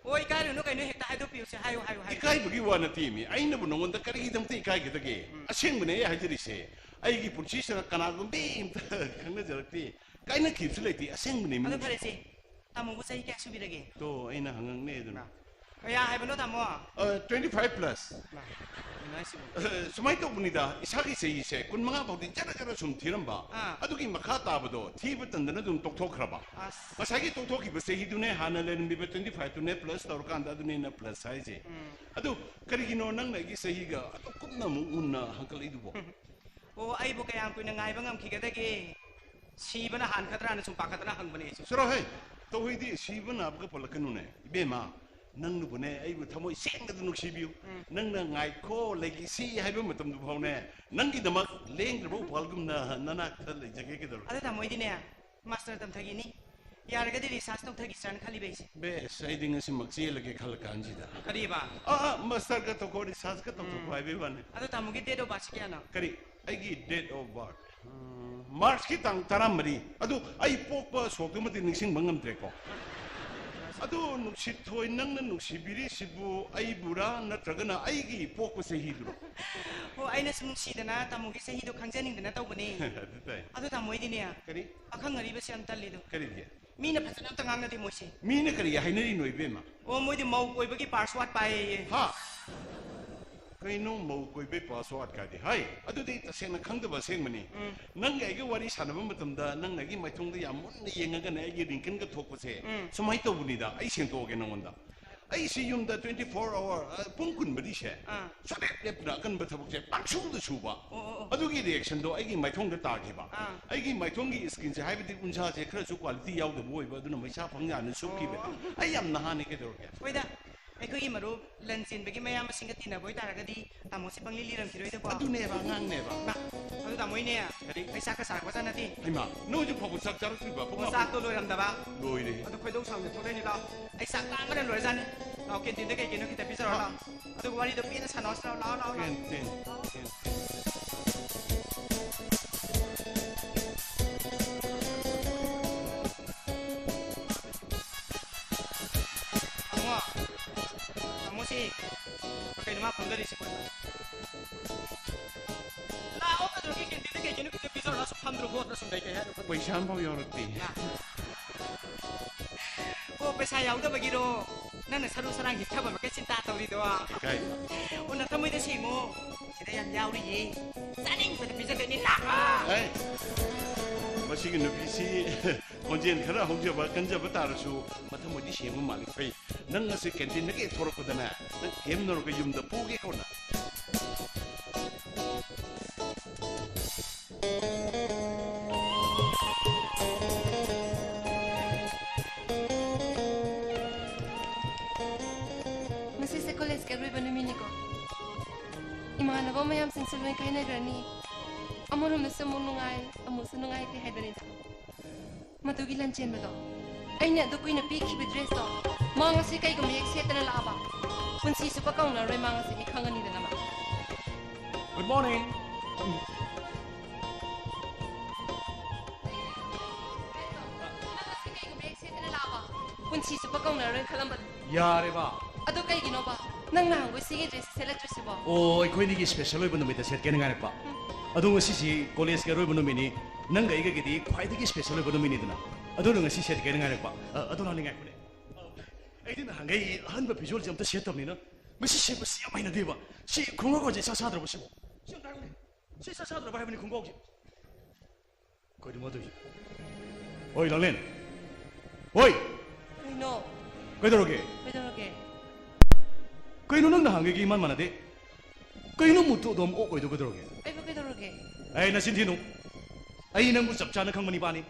ꯑꯣ, ꯏꯀꯥꯏꯔꯨꯅꯨ ꯀꯩꯅꯣ, ꯍꯦꯛꯇ ꯍꯥꯏꯗꯣꯛꯄꯤꯌꯨꯁꯦ, ꯍꯥꯏꯌꯨ, ꯍꯥꯏꯌꯨ, ꯍꯥꯏꯌꯨ꯫ ꯏꯀꯥꯏꯕꯒꯤ ꯋꯥ ꯅꯠꯇꯦꯃꯤ, ꯑꯩꯅꯕꯨ ꯅꯉꯣꯟꯗ ꯀꯔꯤꯒꯤꯗꯃꯛꯇ ꯏꯀꯥꯏꯒꯗꯒꯦ? ꯎꯝ꯫ ꯑꯁꯦꯡꯕꯅꯦ ꯑꯩ ꯍꯥꯏꯖꯔꯤꯁꯦ꯫ ꯑꯩꯒꯤ ꯄꯨꯟꯁꯤꯁꯤꯗ ꯀꯅꯥꯒꯨꯝꯕꯤ ꯑꯝꯇ ꯈꯪꯅꯖꯔꯛꯇꯦ, ꯀꯥꯏꯅꯈꯤꯕꯁꯨ ꯂꯩꯇꯦ, ꯑꯁꯦꯡꯕꯅꯦ꯫ ꯑꯗꯣ ꯐꯔꯦꯁꯦ, ꯇꯥꯃꯣꯕꯨ ꯆꯍꯤ ꯀꯌꯥ ꯁꯨꯕꯤꯔꯒꯦ? ꯇꯣ, ꯑꯩꯅ ꯍꯪꯉꯛꯅꯦ ꯑꯗꯨꯅ꯫ ꯃꯥ꯫ ꯀꯌꯥ ꯍꯥꯏꯕꯅꯣ, ꯇꯥꯃꯣ? Twenty five plus. ꯀꯩꯅꯣ ꯍꯥꯏꯁꯤꯕꯣ? ꯁꯨꯃꯥꯏꯅ ꯇꯧꯕꯅꯤꯗ, ꯏꯁꯥꯒꯤ ꯆꯍꯤꯁꯦ ꯀꯨꯟ ꯃꯉꯥ ꯐꯥꯎꯗꯤ ꯖꯔ ꯖꯔ ꯁꯨꯝ ꯊꯤꯔꯝꯕ, ꯑꯥ꯫ ꯑꯗꯨꯒꯤ ꯃꯈꯥ ꯇꯥꯕꯗꯣ ꯊꯤꯕ ꯇꯟꯗꯅ ꯑꯗꯨꯝ ꯇꯣꯛꯊꯣꯛꯈ꯭ꯔꯕ꯫ ꯑꯁ꯫ ꯉꯁꯥꯏꯒꯤ ꯇꯣꯛꯊꯣꯛꯈꯤꯕ ꯆꯍꯤꯗꯨꯅꯦ, ꯍꯥꯟꯅ ꯂꯩꯔꯝꯃꯤꯕ ꯇ꯭ꯋꯦꯟꯇꯤ ꯐꯥꯏꯚꯇꯨꯅꯦ ꯄ꯭ꯂꯁ ꯇꯧꯔꯀꯥꯟꯗ, ꯑꯗꯨꯅꯦꯅ ꯄ꯭ꯂꯁ ꯍꯥꯏꯁꯦ꯫ ꯎꯝ꯫ ꯑꯗꯨ ꯀꯔꯤꯒꯤꯅꯣ ꯅꯪꯅ ꯑꯩꯒꯤ ꯆꯍꯤꯒ ꯑꯗꯨꯛ ꯀꯨꯞꯅ ꯑꯃꯨꯛ ꯃꯨꯟꯅ ꯍꯪꯒꯠꯂꯛꯏꯗꯨꯕꯣ? ꯑꯣ, ꯑꯩꯕꯨ ꯀꯌꯥꯝ ꯀꯨꯏꯅ ꯉꯥꯏꯕ ꯉꯝꯈꯤꯒꯗꯒꯦ? ꯁꯤꯕꯅ ꯍꯥꯟꯒꯗ꯭ꯔꯥꯅ ꯁꯨꯝ ꯄꯥꯈꯠꯇꯅ ꯍꯪꯕꯅꯦ ꯑꯩꯁꯨ꯫ ꯆꯠꯂꯣꯍꯦ, ꯇꯧꯍꯩꯗꯤ, ꯁꯤꯕ ꯅꯥꯕꯒ ꯄꯜꯂꯛꯀꯅꯨꯅꯦ꯫ ꯏꯕꯦꯝꯃ, ꯅꯪꯅꯕꯨꯅꯦ ꯑꯩꯕꯨ ꯊꯃꯣꯏ ꯁꯦꯡꯅ ꯅꯨꯡꯁꯤꯕꯤꯌꯨ꯫ ꯎꯝ꯫ ꯅꯪꯅ "ꯉꯥꯏꯈꯣ, ꯂꯩꯈꯤꯁꯤ" ꯍꯥꯏꯕ ꯃꯇꯝꯗꯨ ꯐꯥꯎꯅꯦ, ꯅꯪꯒꯤꯗꯃꯛ ꯂꯦꯡꯗ꯭ꯔꯕ ꯎꯄꯥꯜꯒꯨꯝꯅ ꯅꯅꯥꯛꯇ ꯂꯩꯖꯒꯦ꯫ ꯀꯩꯗꯧꯔꯒꯦ? ꯑꯗꯣ ꯇꯥꯃꯣ, ꯑꯩꯗꯤꯅꯦ, ꯃꯥꯁꯇꯔ ꯇꯝꯊꯈꯤꯅꯤ꯫ ꯌꯥꯔꯒꯗꯤ ꯔꯤꯁꯥꯔꯁ ꯇꯧꯊꯈꯤꯁꯤꯔꯥꯅ ꯈꯜꯂꯤꯕ ꯑꯩꯁꯦ꯫ ꯕꯦꯁ, ꯑꯩꯗꯤ ꯉꯁꯤꯃꯛ ꯆꯦꯜꯂꯒꯦ ꯈꯜꯂ ꯀꯥꯟꯁꯤꯗ꯫ ꯀꯔꯤꯕ? ꯑꯥ, ꯑꯥ, ꯃꯥꯁꯇꯔꯒ ꯇꯧꯊꯣꯛ, ꯔꯤꯁꯥꯔꯁꯀ ꯇꯧꯊꯣꯛꯄ ꯎꯝ꯫ ꯍꯥꯏꯕꯒꯤ ꯋꯥꯅꯤ꯫ ꯑꯗꯣ ꯇꯥꯃꯣꯒꯤ date of birth ꯁꯤ ꯀꯌꯥꯅꯣ? ꯀꯔꯤ? ꯑꯩꯒꯤ date of birth, ꯎꯝ, ꯃꯥꯔꯆꯀꯤ ꯇꯥꯡ ꯇꯔꯥꯃꯔꯤ꯫ ꯑꯗꯨ ꯑꯩ ꯄꯣꯛꯄ ꯁꯣꯛꯇꯨꯃꯗꯤ ꯅꯤꯡꯁꯤꯡꯕ ꯉꯝꯗ꯭ꯔꯦꯀꯣ꯫ ꯑꯗꯨ ꯅꯨꯡꯁꯤꯊꯣꯏ, ꯅꯪꯅ ꯅꯨꯡꯁꯤꯕꯤꯔꯤꯁꯤꯕꯨ ꯑꯩꯕꯨꯔꯥ, ꯅꯠꯇ꯭ꯔꯒꯅ ꯑꯩꯒꯤ ꯄꯣꯛꯄ ꯆꯍꯤꯗꯨꯔꯣ? ꯑꯣ, ꯑꯩꯅ ꯁꯨꯝ ꯅꯨꯡꯁꯤꯗꯅ ꯇꯥꯃꯣꯒꯤ ꯆꯍꯤꯗꯣ ꯈꯪꯖꯅꯤꯡꯗꯅ ꯇꯧꯕꯅꯦ꯫ ꯑꯗꯨ ꯇꯥꯏ꯫ ꯑꯗꯣ ꯇꯥꯃꯣ, ꯑꯩꯗꯤꯅꯦ, ꯀꯔꯤ? ꯑꯈꯪ ꯑꯔꯤꯕꯁꯦ ꯌꯥꯝ ꯇꯜꯂꯤꯗꯣ꯫ ꯀꯔꯤꯒꯤ? ꯃꯤꯅ ꯐꯖꯅ ꯑꯝꯇ ꯉꯥꯡꯅꯗꯦ ꯃꯣꯏꯁꯦ꯫ ꯃꯤꯅ ꯀꯔꯤ ꯍꯥꯏꯅꯔꯤꯅꯣ, ꯏꯕꯦꯝꯃ? ꯑꯣ, ꯃꯣꯏꯗꯤ ꯃꯧ ꯀꯣꯏꯕꯒꯤ ꯄꯥꯁꯋꯥꯔꯗ ꯄꯥꯏꯌꯦ꯫ ꯍꯥ? ꯀꯩꯅꯣ ꯃꯧ ꯀꯣꯏꯕꯩ ꯄꯥꯁꯋꯥꯔꯗ ꯀꯥꯏꯗꯤ? ꯍꯥꯏ, ꯑꯗꯨꯗꯤ ꯇꯁꯦꯡꯅ ꯈꯪꯗꯕ ꯑꯁꯦꯡꯕꯅꯤ꯫ ꯎꯝ꯫ ꯅꯪꯒ ꯑꯩꯒ ꯋꯥꯔꯤ ꯁꯥꯟꯅꯕ ꯃꯇꯝꯗ ꯅꯪꯅ ꯑꯩꯒꯤ ꯃꯥꯏꯊꯣꯡꯗ ꯌꯥꯝ ꯃꯨꯟꯅ ꯌꯦꯡꯉꯒꯅꯦ ꯑꯩꯒꯤ ꯔꯤꯡꯀꯟꯒ ꯊꯣꯛꯄꯁꯦ, ꯎꯝ꯫ ꯁꯨꯃꯥꯏꯅ ꯇꯧꯕꯅꯤꯗ꯫ ꯑꯩ ꯁꯦꯡꯗꯣꯛꯑꯒꯦ ꯅꯉꯣꯟꯗ꯫ ꯑꯩꯁꯤ ꯌꯨꯝꯗ twenty four hour, ꯑ, ꯄꯨꯡ ꯀꯨꯟꯃꯔꯤꯁꯦ ꯑꯥ꯫ ꯁꯨꯡꯂꯦꯞ ꯂꯦꯞꯇꯅ ꯑꯀꯟꯕ ꯊꯕꯛꯁꯦ ꯄꯪꯁꯨꯗ ꯁꯨꯕ꯫ ꯑꯣ, ꯑꯣ, ꯑꯣ꯫ ꯑꯗꯨꯒꯤ ꯔꯤꯌꯦꯛꯁꯟꯗꯣ ꯑꯩꯒꯤ ꯃꯥꯏꯊꯣꯡꯗ ꯇꯥꯈꯤꯕ꯫ ꯑꯥ꯫ ꯑꯩꯒꯤ ꯃꯥꯏꯊꯣꯡꯒꯤ ꯁ꯭ꯀꯤꯟꯁꯦ, ꯍꯥꯏꯕꯗꯤ ꯎꯟꯁꯥꯁꯦ ꯈꯔꯁꯨ ꯀ꯭ꯋꯥꯂꯤꯇꯤ ꯌꯥꯎꯗꯕ ꯑꯣꯏꯕ, ꯑꯗꯨꯅ ꯃꯩꯁꯥ ꯐꯪ ꯌꯥꯅ ꯁꯨꯞꯈꯤꯕ꯫ ꯑꯣ꯫ ꯑꯩ ꯌꯥꯝ ꯅꯍꯥꯅꯤ, ꯀꯩꯗꯧꯔꯒꯦ? ꯍꯣꯏꯗ, ꯑꯩꯈꯣꯏꯒꯤ ꯃꯔꯨꯞ ꯂꯟ ꯆꯦꯟꯕꯒꯤ ꯃꯌꯥꯝꯕꯁꯤꯡꯒ ꯇꯤꯟꯅꯕ ꯑꯣꯏꯇꯥꯔꯒꯗꯤ ꯇꯥꯃꯣꯁꯤ ꯄꯪꯂꯤ ꯂꯤꯔꯝꯈꯤꯔꯣꯏꯗꯀꯣ꯫ ꯑꯗꯨꯅꯦꯕ, ꯑꯉꯥꯡꯅꯦꯕ꯫ ꯃꯥ, ꯑꯗꯨ ꯇꯥꯃꯣ, ꯑꯩꯅꯦ, ꯀꯔꯤ? ꯑꯩ ꯆꯥꯛꯀ ꯆꯥꯔꯛꯄꯖꯥꯠ ꯅꯠꯇꯦ꯫ ꯍꯩꯃꯥ, ꯅꯣꯏꯁꯨ ꯐꯥꯎꯕ ꯆꯥꯛ ꯆꯥꯔꯛꯇ꯭ꯔꯤꯕ? ꯄꯨꯡ ꯑꯣ, ꯃꯥꯄꯟ ꯆꯥꯛꯇꯣ ꯂꯣꯏꯔꯝꯗꯕ꯫ ꯂꯣꯏꯔꯦ꯫ ꯑꯗꯨ ꯈꯣꯏꯗꯧ ꯁꯥꯎꯅ ꯊꯣꯛꯂꯛꯏꯅꯤꯗꯣ꯫ ꯑꯩ ꯆꯥꯛ ꯂꯥꯝꯕꯅ ꯂꯣꯏꯔꯖꯥꯠꯅꯤ꯫ ꯂꯥꯛꯑꯣ, ꯀꯦꯟꯇꯤꯟꯗ ꯀꯩ ꯀꯩꯅꯣ ꯈꯤꯇ ꯄꯤꯖꯔꯣ, ꯂꯥꯛꯑꯣ꯫ ꯑꯗꯨꯒ ꯋꯥꯔꯤꯗꯣ ꯄꯦꯟꯅ ꯁꯥꯟꯅꯍꯧꯁꯤ ꯂꯥꯛꯑꯣ, ꯂꯥꯛꯑꯣ, ꯂꯥꯛꯑꯣ꯫ Canteen, canteen. ꯇꯥꯃꯣ, ꯇꯥꯃꯣꯁꯤ ꯀꯩꯅꯣ ꯃꯥ ꯐꯝꯗꯔꯤꯁꯤꯕꯣ? ꯂꯥꯛꯑꯣ, ꯀꯩꯗꯧꯔꯒꯦ? ꯀꯦꯟꯇꯤꯟꯗ ꯀꯩ ꯀꯩꯅꯣ ꯈꯤꯇ ꯄꯤꯖꯔꯣ, ꯂꯥꯛꯑꯣ, ꯁꯨꯝ ꯐꯝꯗ꯭ꯔꯣ ꯈꯣꯠꯇ꯭ꯔꯣ ꯁꯨꯝ ꯂꯩ ꯀꯩ ꯍꯥꯏꯅꯣ? ꯄꯩꯁꯥ ꯑꯃꯐꯥꯎ ꯌꯥꯎꯔꯛꯇꯦ꯫ ꯑꯣ, ꯄꯩꯁꯥ ꯌꯥꯎꯗꯕꯒꯤꯔꯣ? ꯅꯪꯅ ꯁꯔꯨ ꯁꯔꯥꯡ ꯍꯤꯞꯊꯕ ꯃꯈꯩ ꯆꯤꯟꯇꯥ ꯇꯧꯔꯤꯗꯣ꯫ ꯏꯀꯥꯏ꯫ ꯑꯣ, ꯅꯊꯃꯣꯏꯗ ꯁꯦꯡꯉꯨ꯫ ꯁꯤꯗ ꯌꯥꯝ ꯌꯥꯎꯔꯤꯌꯦ꯫ ꯆꯥꯅꯤꯡꯕꯗ ꯄꯤꯖꯗꯣꯏꯅꯤ, ꯂꯥꯛ꯫ ꯑꯦ, ꯃꯁꯤꯒꯤ ꯅꯨꯄꯤꯁꯤ ꯈꯣꯟꯖꯦꯜ ꯈꯔ ꯍꯧꯖꯕ ꯀꯟꯖꯕ ꯇꯥꯔꯁꯨ ꯃꯊꯃꯣꯏꯗꯤ ꯁꯦꯡꯕ ꯃꯥꯜꯂꯤ꯫ ꯐꯩ, ꯅꯪ ꯉꯁꯤ ꯀꯦꯟꯇꯤꯟꯗꯒꯤ ꯍꯦꯛ ꯊꯣꯔꯛꯄꯗꯅꯦ, ꯅꯪ ꯊꯦꯝꯅꯔꯒ ꯌꯨꯝꯗ ꯄꯨꯒꯦ ꯀꯣꯟꯅ꯫ ꯉꯁꯤꯁꯦ ꯀꯣꯂꯦꯖꯀꯤ ꯑꯔꯣꯏꯕ ꯅꯨꯃꯤꯠꯅꯤꯀꯣ꯫ ꯏꯃꯥꯟꯅꯕ ꯃꯌꯥꯝꯁꯤꯡꯁꯨ ꯂꯣꯏ ꯀꯥꯏꯅꯈ꯭ꯔꯅꯤ꯫ ꯑꯃꯔꯣꯝꯗꯁꯨ ꯑꯃꯨꯛ ꯅꯨꯡꯉꯥꯏ, ꯑꯃꯨꯛꯁꯨ ꯅꯨꯡꯉꯥꯏꯇꯦ ꯍꯥꯏꯗꯨꯅꯤꯗ꯫ ꯃꯗꯨꯒꯤ ꯂꯟꯆꯦꯟꯕꯗꯣ, ꯑꯩꯅ ꯑꯗꯨ ꯀꯨꯏꯅ ꯄꯤꯈꯤꯕ ꯗ꯭ꯔꯦꯁꯇꯣ, ꯃꯥ ꯉꯁꯤ ꯀꯩꯒꯨꯝꯕ ꯍꯦꯛ ꯁꯦꯠꯇꯅ ꯂꯥꯛꯑꯕ, ꯄꯨꯟꯁꯤ ꯆꯨꯞꯄ ꯀꯥꯎꯅꯔꯣꯏ ꯃꯥ ꯉꯁꯤ, ꯑꯩ ꯈꯪꯉꯅꯤꯗꯅ ꯃꯥ꯫ Good morning. ꯅꯪ ꯉꯁꯤ ꯀꯩꯒꯨꯝꯕ ꯍꯦꯛ ꯁꯦꯠꯇꯅ ꯂꯥꯛꯑꯕ, ꯄꯨꯟꯁꯤ ꯆꯨꯞꯄ ꯀꯥꯎꯅꯔꯣꯏ ꯈꯜꯂꯝꯕꯗꯣ꯫ ꯌꯥꯔꯦꯕ꯫ ꯑꯗꯨ ꯀꯩꯒꯤꯅꯣꯕ? ꯅꯪ ꯅꯍꯥꯟꯈꯣꯏ ꯁꯤꯒꯤ ꯗ꯭ꯔꯦꯁ ꯁꯦꯠꯂꯛꯇ꯭ꯔꯤꯁꯤꯕꯣ? ꯑꯣ, ꯑꯩꯈꯣꯏꯅꯤꯒꯤ ꯁ꯭ꯄꯦꯁꯦꯜ ꯑꯣꯏꯕ ꯅꯨꯃꯤꯠꯇ ꯁꯦꯠꯀꯦꯅ ꯉꯥꯏꯔꯛꯄ꯫ ꯎꯝ꯫ ꯑꯗꯣ ꯉꯁꯤꯁꯤ ꯀꯣꯂꯦꯖꯀꯤ ꯑꯔꯣꯏꯕ ꯅꯨꯃꯤꯠꯅꯤ, ꯅꯪꯒ ꯑꯩꯒꯒꯤꯗꯤ ꯈ꯭ꯋꯥꯏꯗꯒꯤ ꯁ꯭ꯄꯦꯁꯦꯜ ꯑꯣꯏꯕ ꯅꯨꯃꯤꯠꯅꯤꯗꯅ꯫ ꯑꯗꯨꯅ ꯉꯁꯤ ꯁꯦꯠꯀꯦꯅ ꯉꯥꯏꯔꯛꯄ꯫ ꯑ, ꯑꯗꯨ ꯂꯥꯛꯅꯤꯡꯉꯥꯏ ꯈꯨꯅꯦ꯫ ꯑꯩꯗꯤ ꯅꯍꯥꯟꯈꯩ ꯑꯍꯟꯕ ꯐꯤꯖꯣꯜꯁꯦ ꯑꯝꯇ ꯁꯦꯠꯇꯕꯅꯤꯅ ꯉꯁꯤ ꯁꯦꯠꯄꯁꯤ ꯌꯥꯝ ꯍꯩꯅꯗꯦꯕ꯫ ꯁꯤ ꯈꯣꯡꯒ꯭ꯔꯥꯎꯒꯁꯦ ꯏꯁꯥ ꯁꯥꯗ꯭ꯔꯕ ꯁꯤꯕꯣ? ꯁꯤ ꯑꯝꯇ ꯍꯥꯏꯌꯨꯅꯦ꯫ ꯁꯤ ꯏꯁꯥ ꯁꯥꯗ꯭ꯔꯕ ꯍꯥꯏꯕꯅꯤ ꯈꯣꯡꯒ꯭ꯔꯥꯎꯁꯦ꯫ ꯀꯩꯅꯣ ꯃꯥ ꯇꯧꯔꯤꯁꯦ? ꯍꯣꯏ, ꯂꯥꯡꯂꯦꯟ꯫ ꯍꯣꯏ! ꯀꯩꯅꯣ? ꯀꯩꯗꯧꯔꯒꯦ? ꯀꯩꯗꯧꯔꯒꯦ? ꯀꯩꯅꯣ ꯅꯪ ꯅꯍꯥꯟꯈꯩꯒ ꯏꯃꯥꯟ ꯃꯥꯟꯅꯗꯦ? ꯀꯩꯅꯣ ꯃꯨꯠꯇꯣ ꯑꯗꯨꯝ ꯑꯣꯛ ꯑꯣꯏꯗꯣ ꯀꯩꯗꯧꯔꯒꯦ? ꯑꯩꯕꯨ ꯀꯩꯗꯧꯔꯒꯦ? ꯑꯩ ꯅꯆꯤꯟ ꯊꯤꯅꯨ꯫ ꯑꯩ ꯅꯪꯕꯨ ꯆꯞ ꯆꯥꯅ ꯈꯪꯕ ꯅꯤꯄꯥꯅꯤ꯫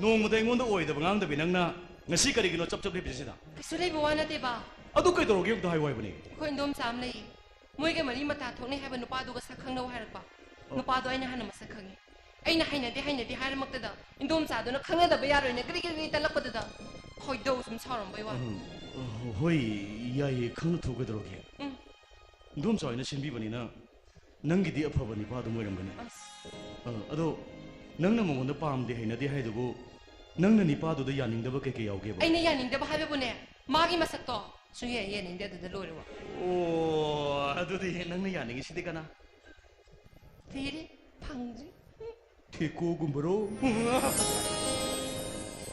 ꯅꯣꯡꯃꯗ ꯑꯩꯉꯣꯟꯗ ꯑꯣꯏꯗꯕ ꯉꯥꯡꯗꯕꯤ ꯅꯪꯅ ꯉꯁꯤ ꯀꯔꯤꯒꯤꯅꯣ ꯆꯞ ꯆꯞ ꯂꯦꯞꯄꯤꯁꯤꯗ? ꯀꯩꯁꯨ ꯂꯩꯕ ꯋꯥ ꯅꯠꯇꯦꯕ꯫ ꯑꯗꯨ ꯀꯩꯗꯧꯔꯒꯦ ꯑꯝꯇ ꯍꯥꯏꯌꯨ ꯍꯥꯏꯕꯅꯤ꯫ ꯑꯩꯈꯣꯏ ꯏꯟꯗꯣꯝꯆꯥ ꯑꯃ ꯂꯩꯌꯦ꯫ ꯃꯣꯏꯒ ꯃꯔꯤ ꯃꯇꯥ ꯊꯣꯛꯅꯩ ꯍꯥꯏꯕ ꯅꯨꯄꯥꯗꯨꯒ ꯁꯛ ꯈꯪꯅꯧ ꯍꯥꯏꯔꯛꯄ꯫ ꯑꯣ꯫ ꯅꯨꯄꯥꯗꯣ ꯑꯩꯅ ꯍꯥꯟꯅ ꯃꯁꯛ ꯈꯪꯉꯤ꯫ ꯑꯩꯅ ꯍꯩꯅꯗꯦ, ꯍꯩꯅꯗꯦ ꯍꯥꯏꯔꯃꯛꯇꯗ ꯏꯟꯗꯣꯝꯆꯥꯗꯨꯅ ꯈꯪꯅꯗꯕ ꯌꯥꯔꯣꯏꯅ ꯒ꯭ꯔꯤ ꯒ꯭ꯔꯤ ꯒ꯭ꯔꯤ ꯇꯜꯂꯛꯄꯗꯨꯗ ꯈꯣꯏꯗꯧ ꯁꯨꯝ ꯁꯥꯎꯔꯝꯕꯩ ꯋꯥꯅꯤ꯫ ꯎꯝ, ꯍꯣꯏ, ꯌꯥꯏꯌꯦ, ꯈꯪꯅ ꯊꯣꯛꯀꯗꯧꯔꯒꯦ꯫ ꯎꯝ꯫ ꯏꯟꯗꯣꯝꯆꯥ ꯍꯣꯏꯅ ꯁꯤꯟꯕꯤꯕꯅꯤꯅ ꯅꯪꯒꯤꯗꯤ ꯑꯐꯕ ꯅꯤꯄꯥ ꯑꯗꯨꯝ ꯑꯣꯏꯔꯝꯒꯅꯤ꯫ ꯑꯁ꯫ ꯑ, ꯑꯗꯣ ꯅꯪꯅ ꯃꯉꯣꯟꯗ ꯄꯥꯝꯗꯦ, ꯍꯩꯅꯗꯦ ꯍꯥꯏꯗꯨꯕꯨ ꯅꯪꯅ ꯅꯤꯄꯥꯗꯨꯗ ꯌꯥꯅꯤꯡꯗꯕ ꯀꯩꯀꯩ ꯌꯥꯎꯒꯦꯕ? ꯑꯩꯅ ꯌꯥꯅꯤꯡꯗꯕ ꯍꯥꯏꯕꯕꯨꯅꯦ, ꯃꯥꯒꯤ ꯃꯁꯛꯇꯣ ꯁꯨꯡꯌꯦꯡ ꯌꯦꯡꯅꯤꯡꯗꯦ, ꯑꯗꯨꯗ ꯂꯣꯏꯔꯦ ꯋꯥ꯫ ꯑꯣ, ꯑꯗꯨꯗꯤ ꯅꯪꯅ ꯌꯥꯅꯤꯡꯉꯤꯁꯤꯗꯤ ꯀꯅꯥ? ꯊꯤꯔꯤ, ꯐꯪꯗ꯭ꯔꯤ꯫ ꯊꯦꯀꯣꯒꯨꯝꯕꯔꯣ?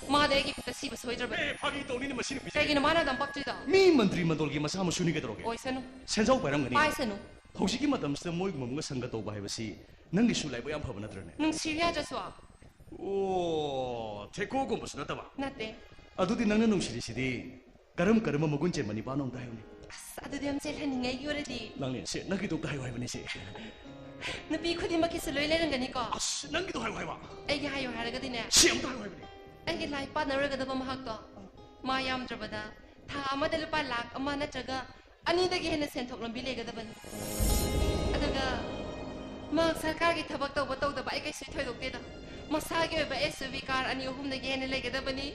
ꯃꯥꯗꯤ ꯑꯩꯒꯤ ꯈꯨꯠꯇ ꯁꯤꯕ ꯁꯣꯏꯗ꯭ꯔꯕꯅꯤ꯫ ꯑꯦ, ꯐꯥꯒꯤ ꯇꯧꯅꯤꯅꯦ ꯃꯁꯤ ꯅꯨꯄꯤꯁꯦ꯫ ꯀꯩꯒꯤꯅꯣ ꯃꯥꯅ ꯑꯗꯨꯝ ꯄꯛꯇ꯭ꯔꯤꯗꯣ? ꯃꯤ ꯃꯟꯇ꯭ꯔꯤ ꯃꯟꯗꯣꯜꯒꯤ ꯃꯆꯥ ꯃꯁꯨꯅꯤ ꯀꯩꯗꯧꯔꯒꯦ? ꯑꯣꯏꯁꯅꯨ꯫ ꯁꯦꯟꯖꯥꯎ ꯄꯥꯏꯔꯝꯒꯅꯤ꯫ ꯄꯥꯏꯁꯅꯨ꯫ ꯍꯧꯖꯤꯛꯀꯤ ꯃꯇꯝꯁꯤꯗ ꯃꯣꯏꯒꯨꯝꯕ ꯑꯃꯒ ꯁꯪꯒ ꯇꯧꯕ ꯍꯥꯏꯕꯁꯤ ꯅꯪꯒꯤꯁꯨ ꯂꯥꯏꯕꯛ ꯌꯥꯝ ꯐꯕ ꯅꯠꯇ꯭ꯔꯅꯦ? ꯅꯨꯡꯁꯤꯕ ꯌꯥꯗ꯭ꯔꯁꯨ? ꯑꯣ, ꯊꯦꯀꯣꯒꯨꯝꯕꯁꯨ ꯅꯠꯇꯕ? ꯅꯠꯇꯦ꯫ ꯑꯗꯨꯗꯤ ꯅꯪꯅ ꯅꯨꯡꯁꯤꯔꯤꯁꯤꯗꯤ ꯀꯔꯝ ꯀꯔꯝꯕ ꯃꯒꯨꯟ ꯆꯦꯟꯕ ꯅꯤꯄꯥꯅꯣ ꯑꯝꯇ ꯍꯥꯏꯌꯨꯅꯦ꯫ ꯑꯁ, ꯑꯗꯨꯗꯤ ꯌꯥꯝ ꯆꯦꯜꯍꯟꯅꯤꯡꯉꯦ ꯑꯩꯒꯤ ꯑꯣꯏꯔꯗꯤ꯫ ꯂꯥꯡꯂꯦꯟ, ꯁꯦ, ꯅꯪꯒꯤꯗꯣ ꯑꯝꯇ ꯍꯥꯏꯌꯨ ꯍꯥꯏꯕꯅꯦ, ꯁꯦ꯫ ꯅꯨꯄꯤ ꯈꯨꯗꯤꯡꯃꯛꯀꯤꯁꯨ ꯂꯣꯏ ꯂꯩꯔꯝꯒꯅꯤꯀꯣ꯫ ꯑꯁ, ꯅꯪꯒꯤꯗꯣ ꯍꯥꯏꯌꯨ ꯍꯥꯏꯕ꯫ ꯑꯩꯒꯤ ꯍꯥꯏꯌꯨ ꯍꯥꯏꯔꯒꯗꯤꯅꯦ, ꯁꯤ ꯑꯝꯇ ꯍꯥꯏꯌꯨ ꯍꯥꯏꯕꯅꯦ꯫ ꯑꯩꯒꯤ ꯂꯥꯏꯐ ꯄꯥꯔꯠꯅꯔ ꯑꯣꯏꯒꯗꯕ ꯃꯍꯥꯛꯇꯣ, ꯃꯥ ꯌꯥꯝꯗ꯭ꯔꯕꯗ ꯊꯥ ꯑꯃꯗ ꯂꯨꯄꯥ ꯂꯥꯈ ꯑꯃ ꯅꯠꯇ꯭ꯔꯒ ꯑꯅꯤꯗꯒꯤ ꯍꯦꯟꯅ ꯁꯦꯟꯊꯣꯛ ꯂꯝꯕꯤ ꯂꯩꯒꯗꯕꯅꯤ꯫ ꯑꯗꯨꯒ ꯃꯍꯥꯛ ꯁꯔꯀꯥꯔꯒꯤ ꯊꯕꯛ ꯇꯧꯕ ꯇꯧꯗꯕ ꯑꯩ ꯀꯩꯁꯨ ꯊꯣꯏꯗꯣꯛꯇꯦꯗ꯫ ꯃꯁꯥꯒꯤ ꯑꯣꯏꯕ ꯑꯦꯁ ꯌꯨ ꯚꯤ ꯀꯥꯔ ꯑꯅꯤ ꯑꯍꯨꯝꯗꯒꯤ ꯍꯦꯟꯅ ꯂꯩꯒꯗꯕꯅꯤ꯫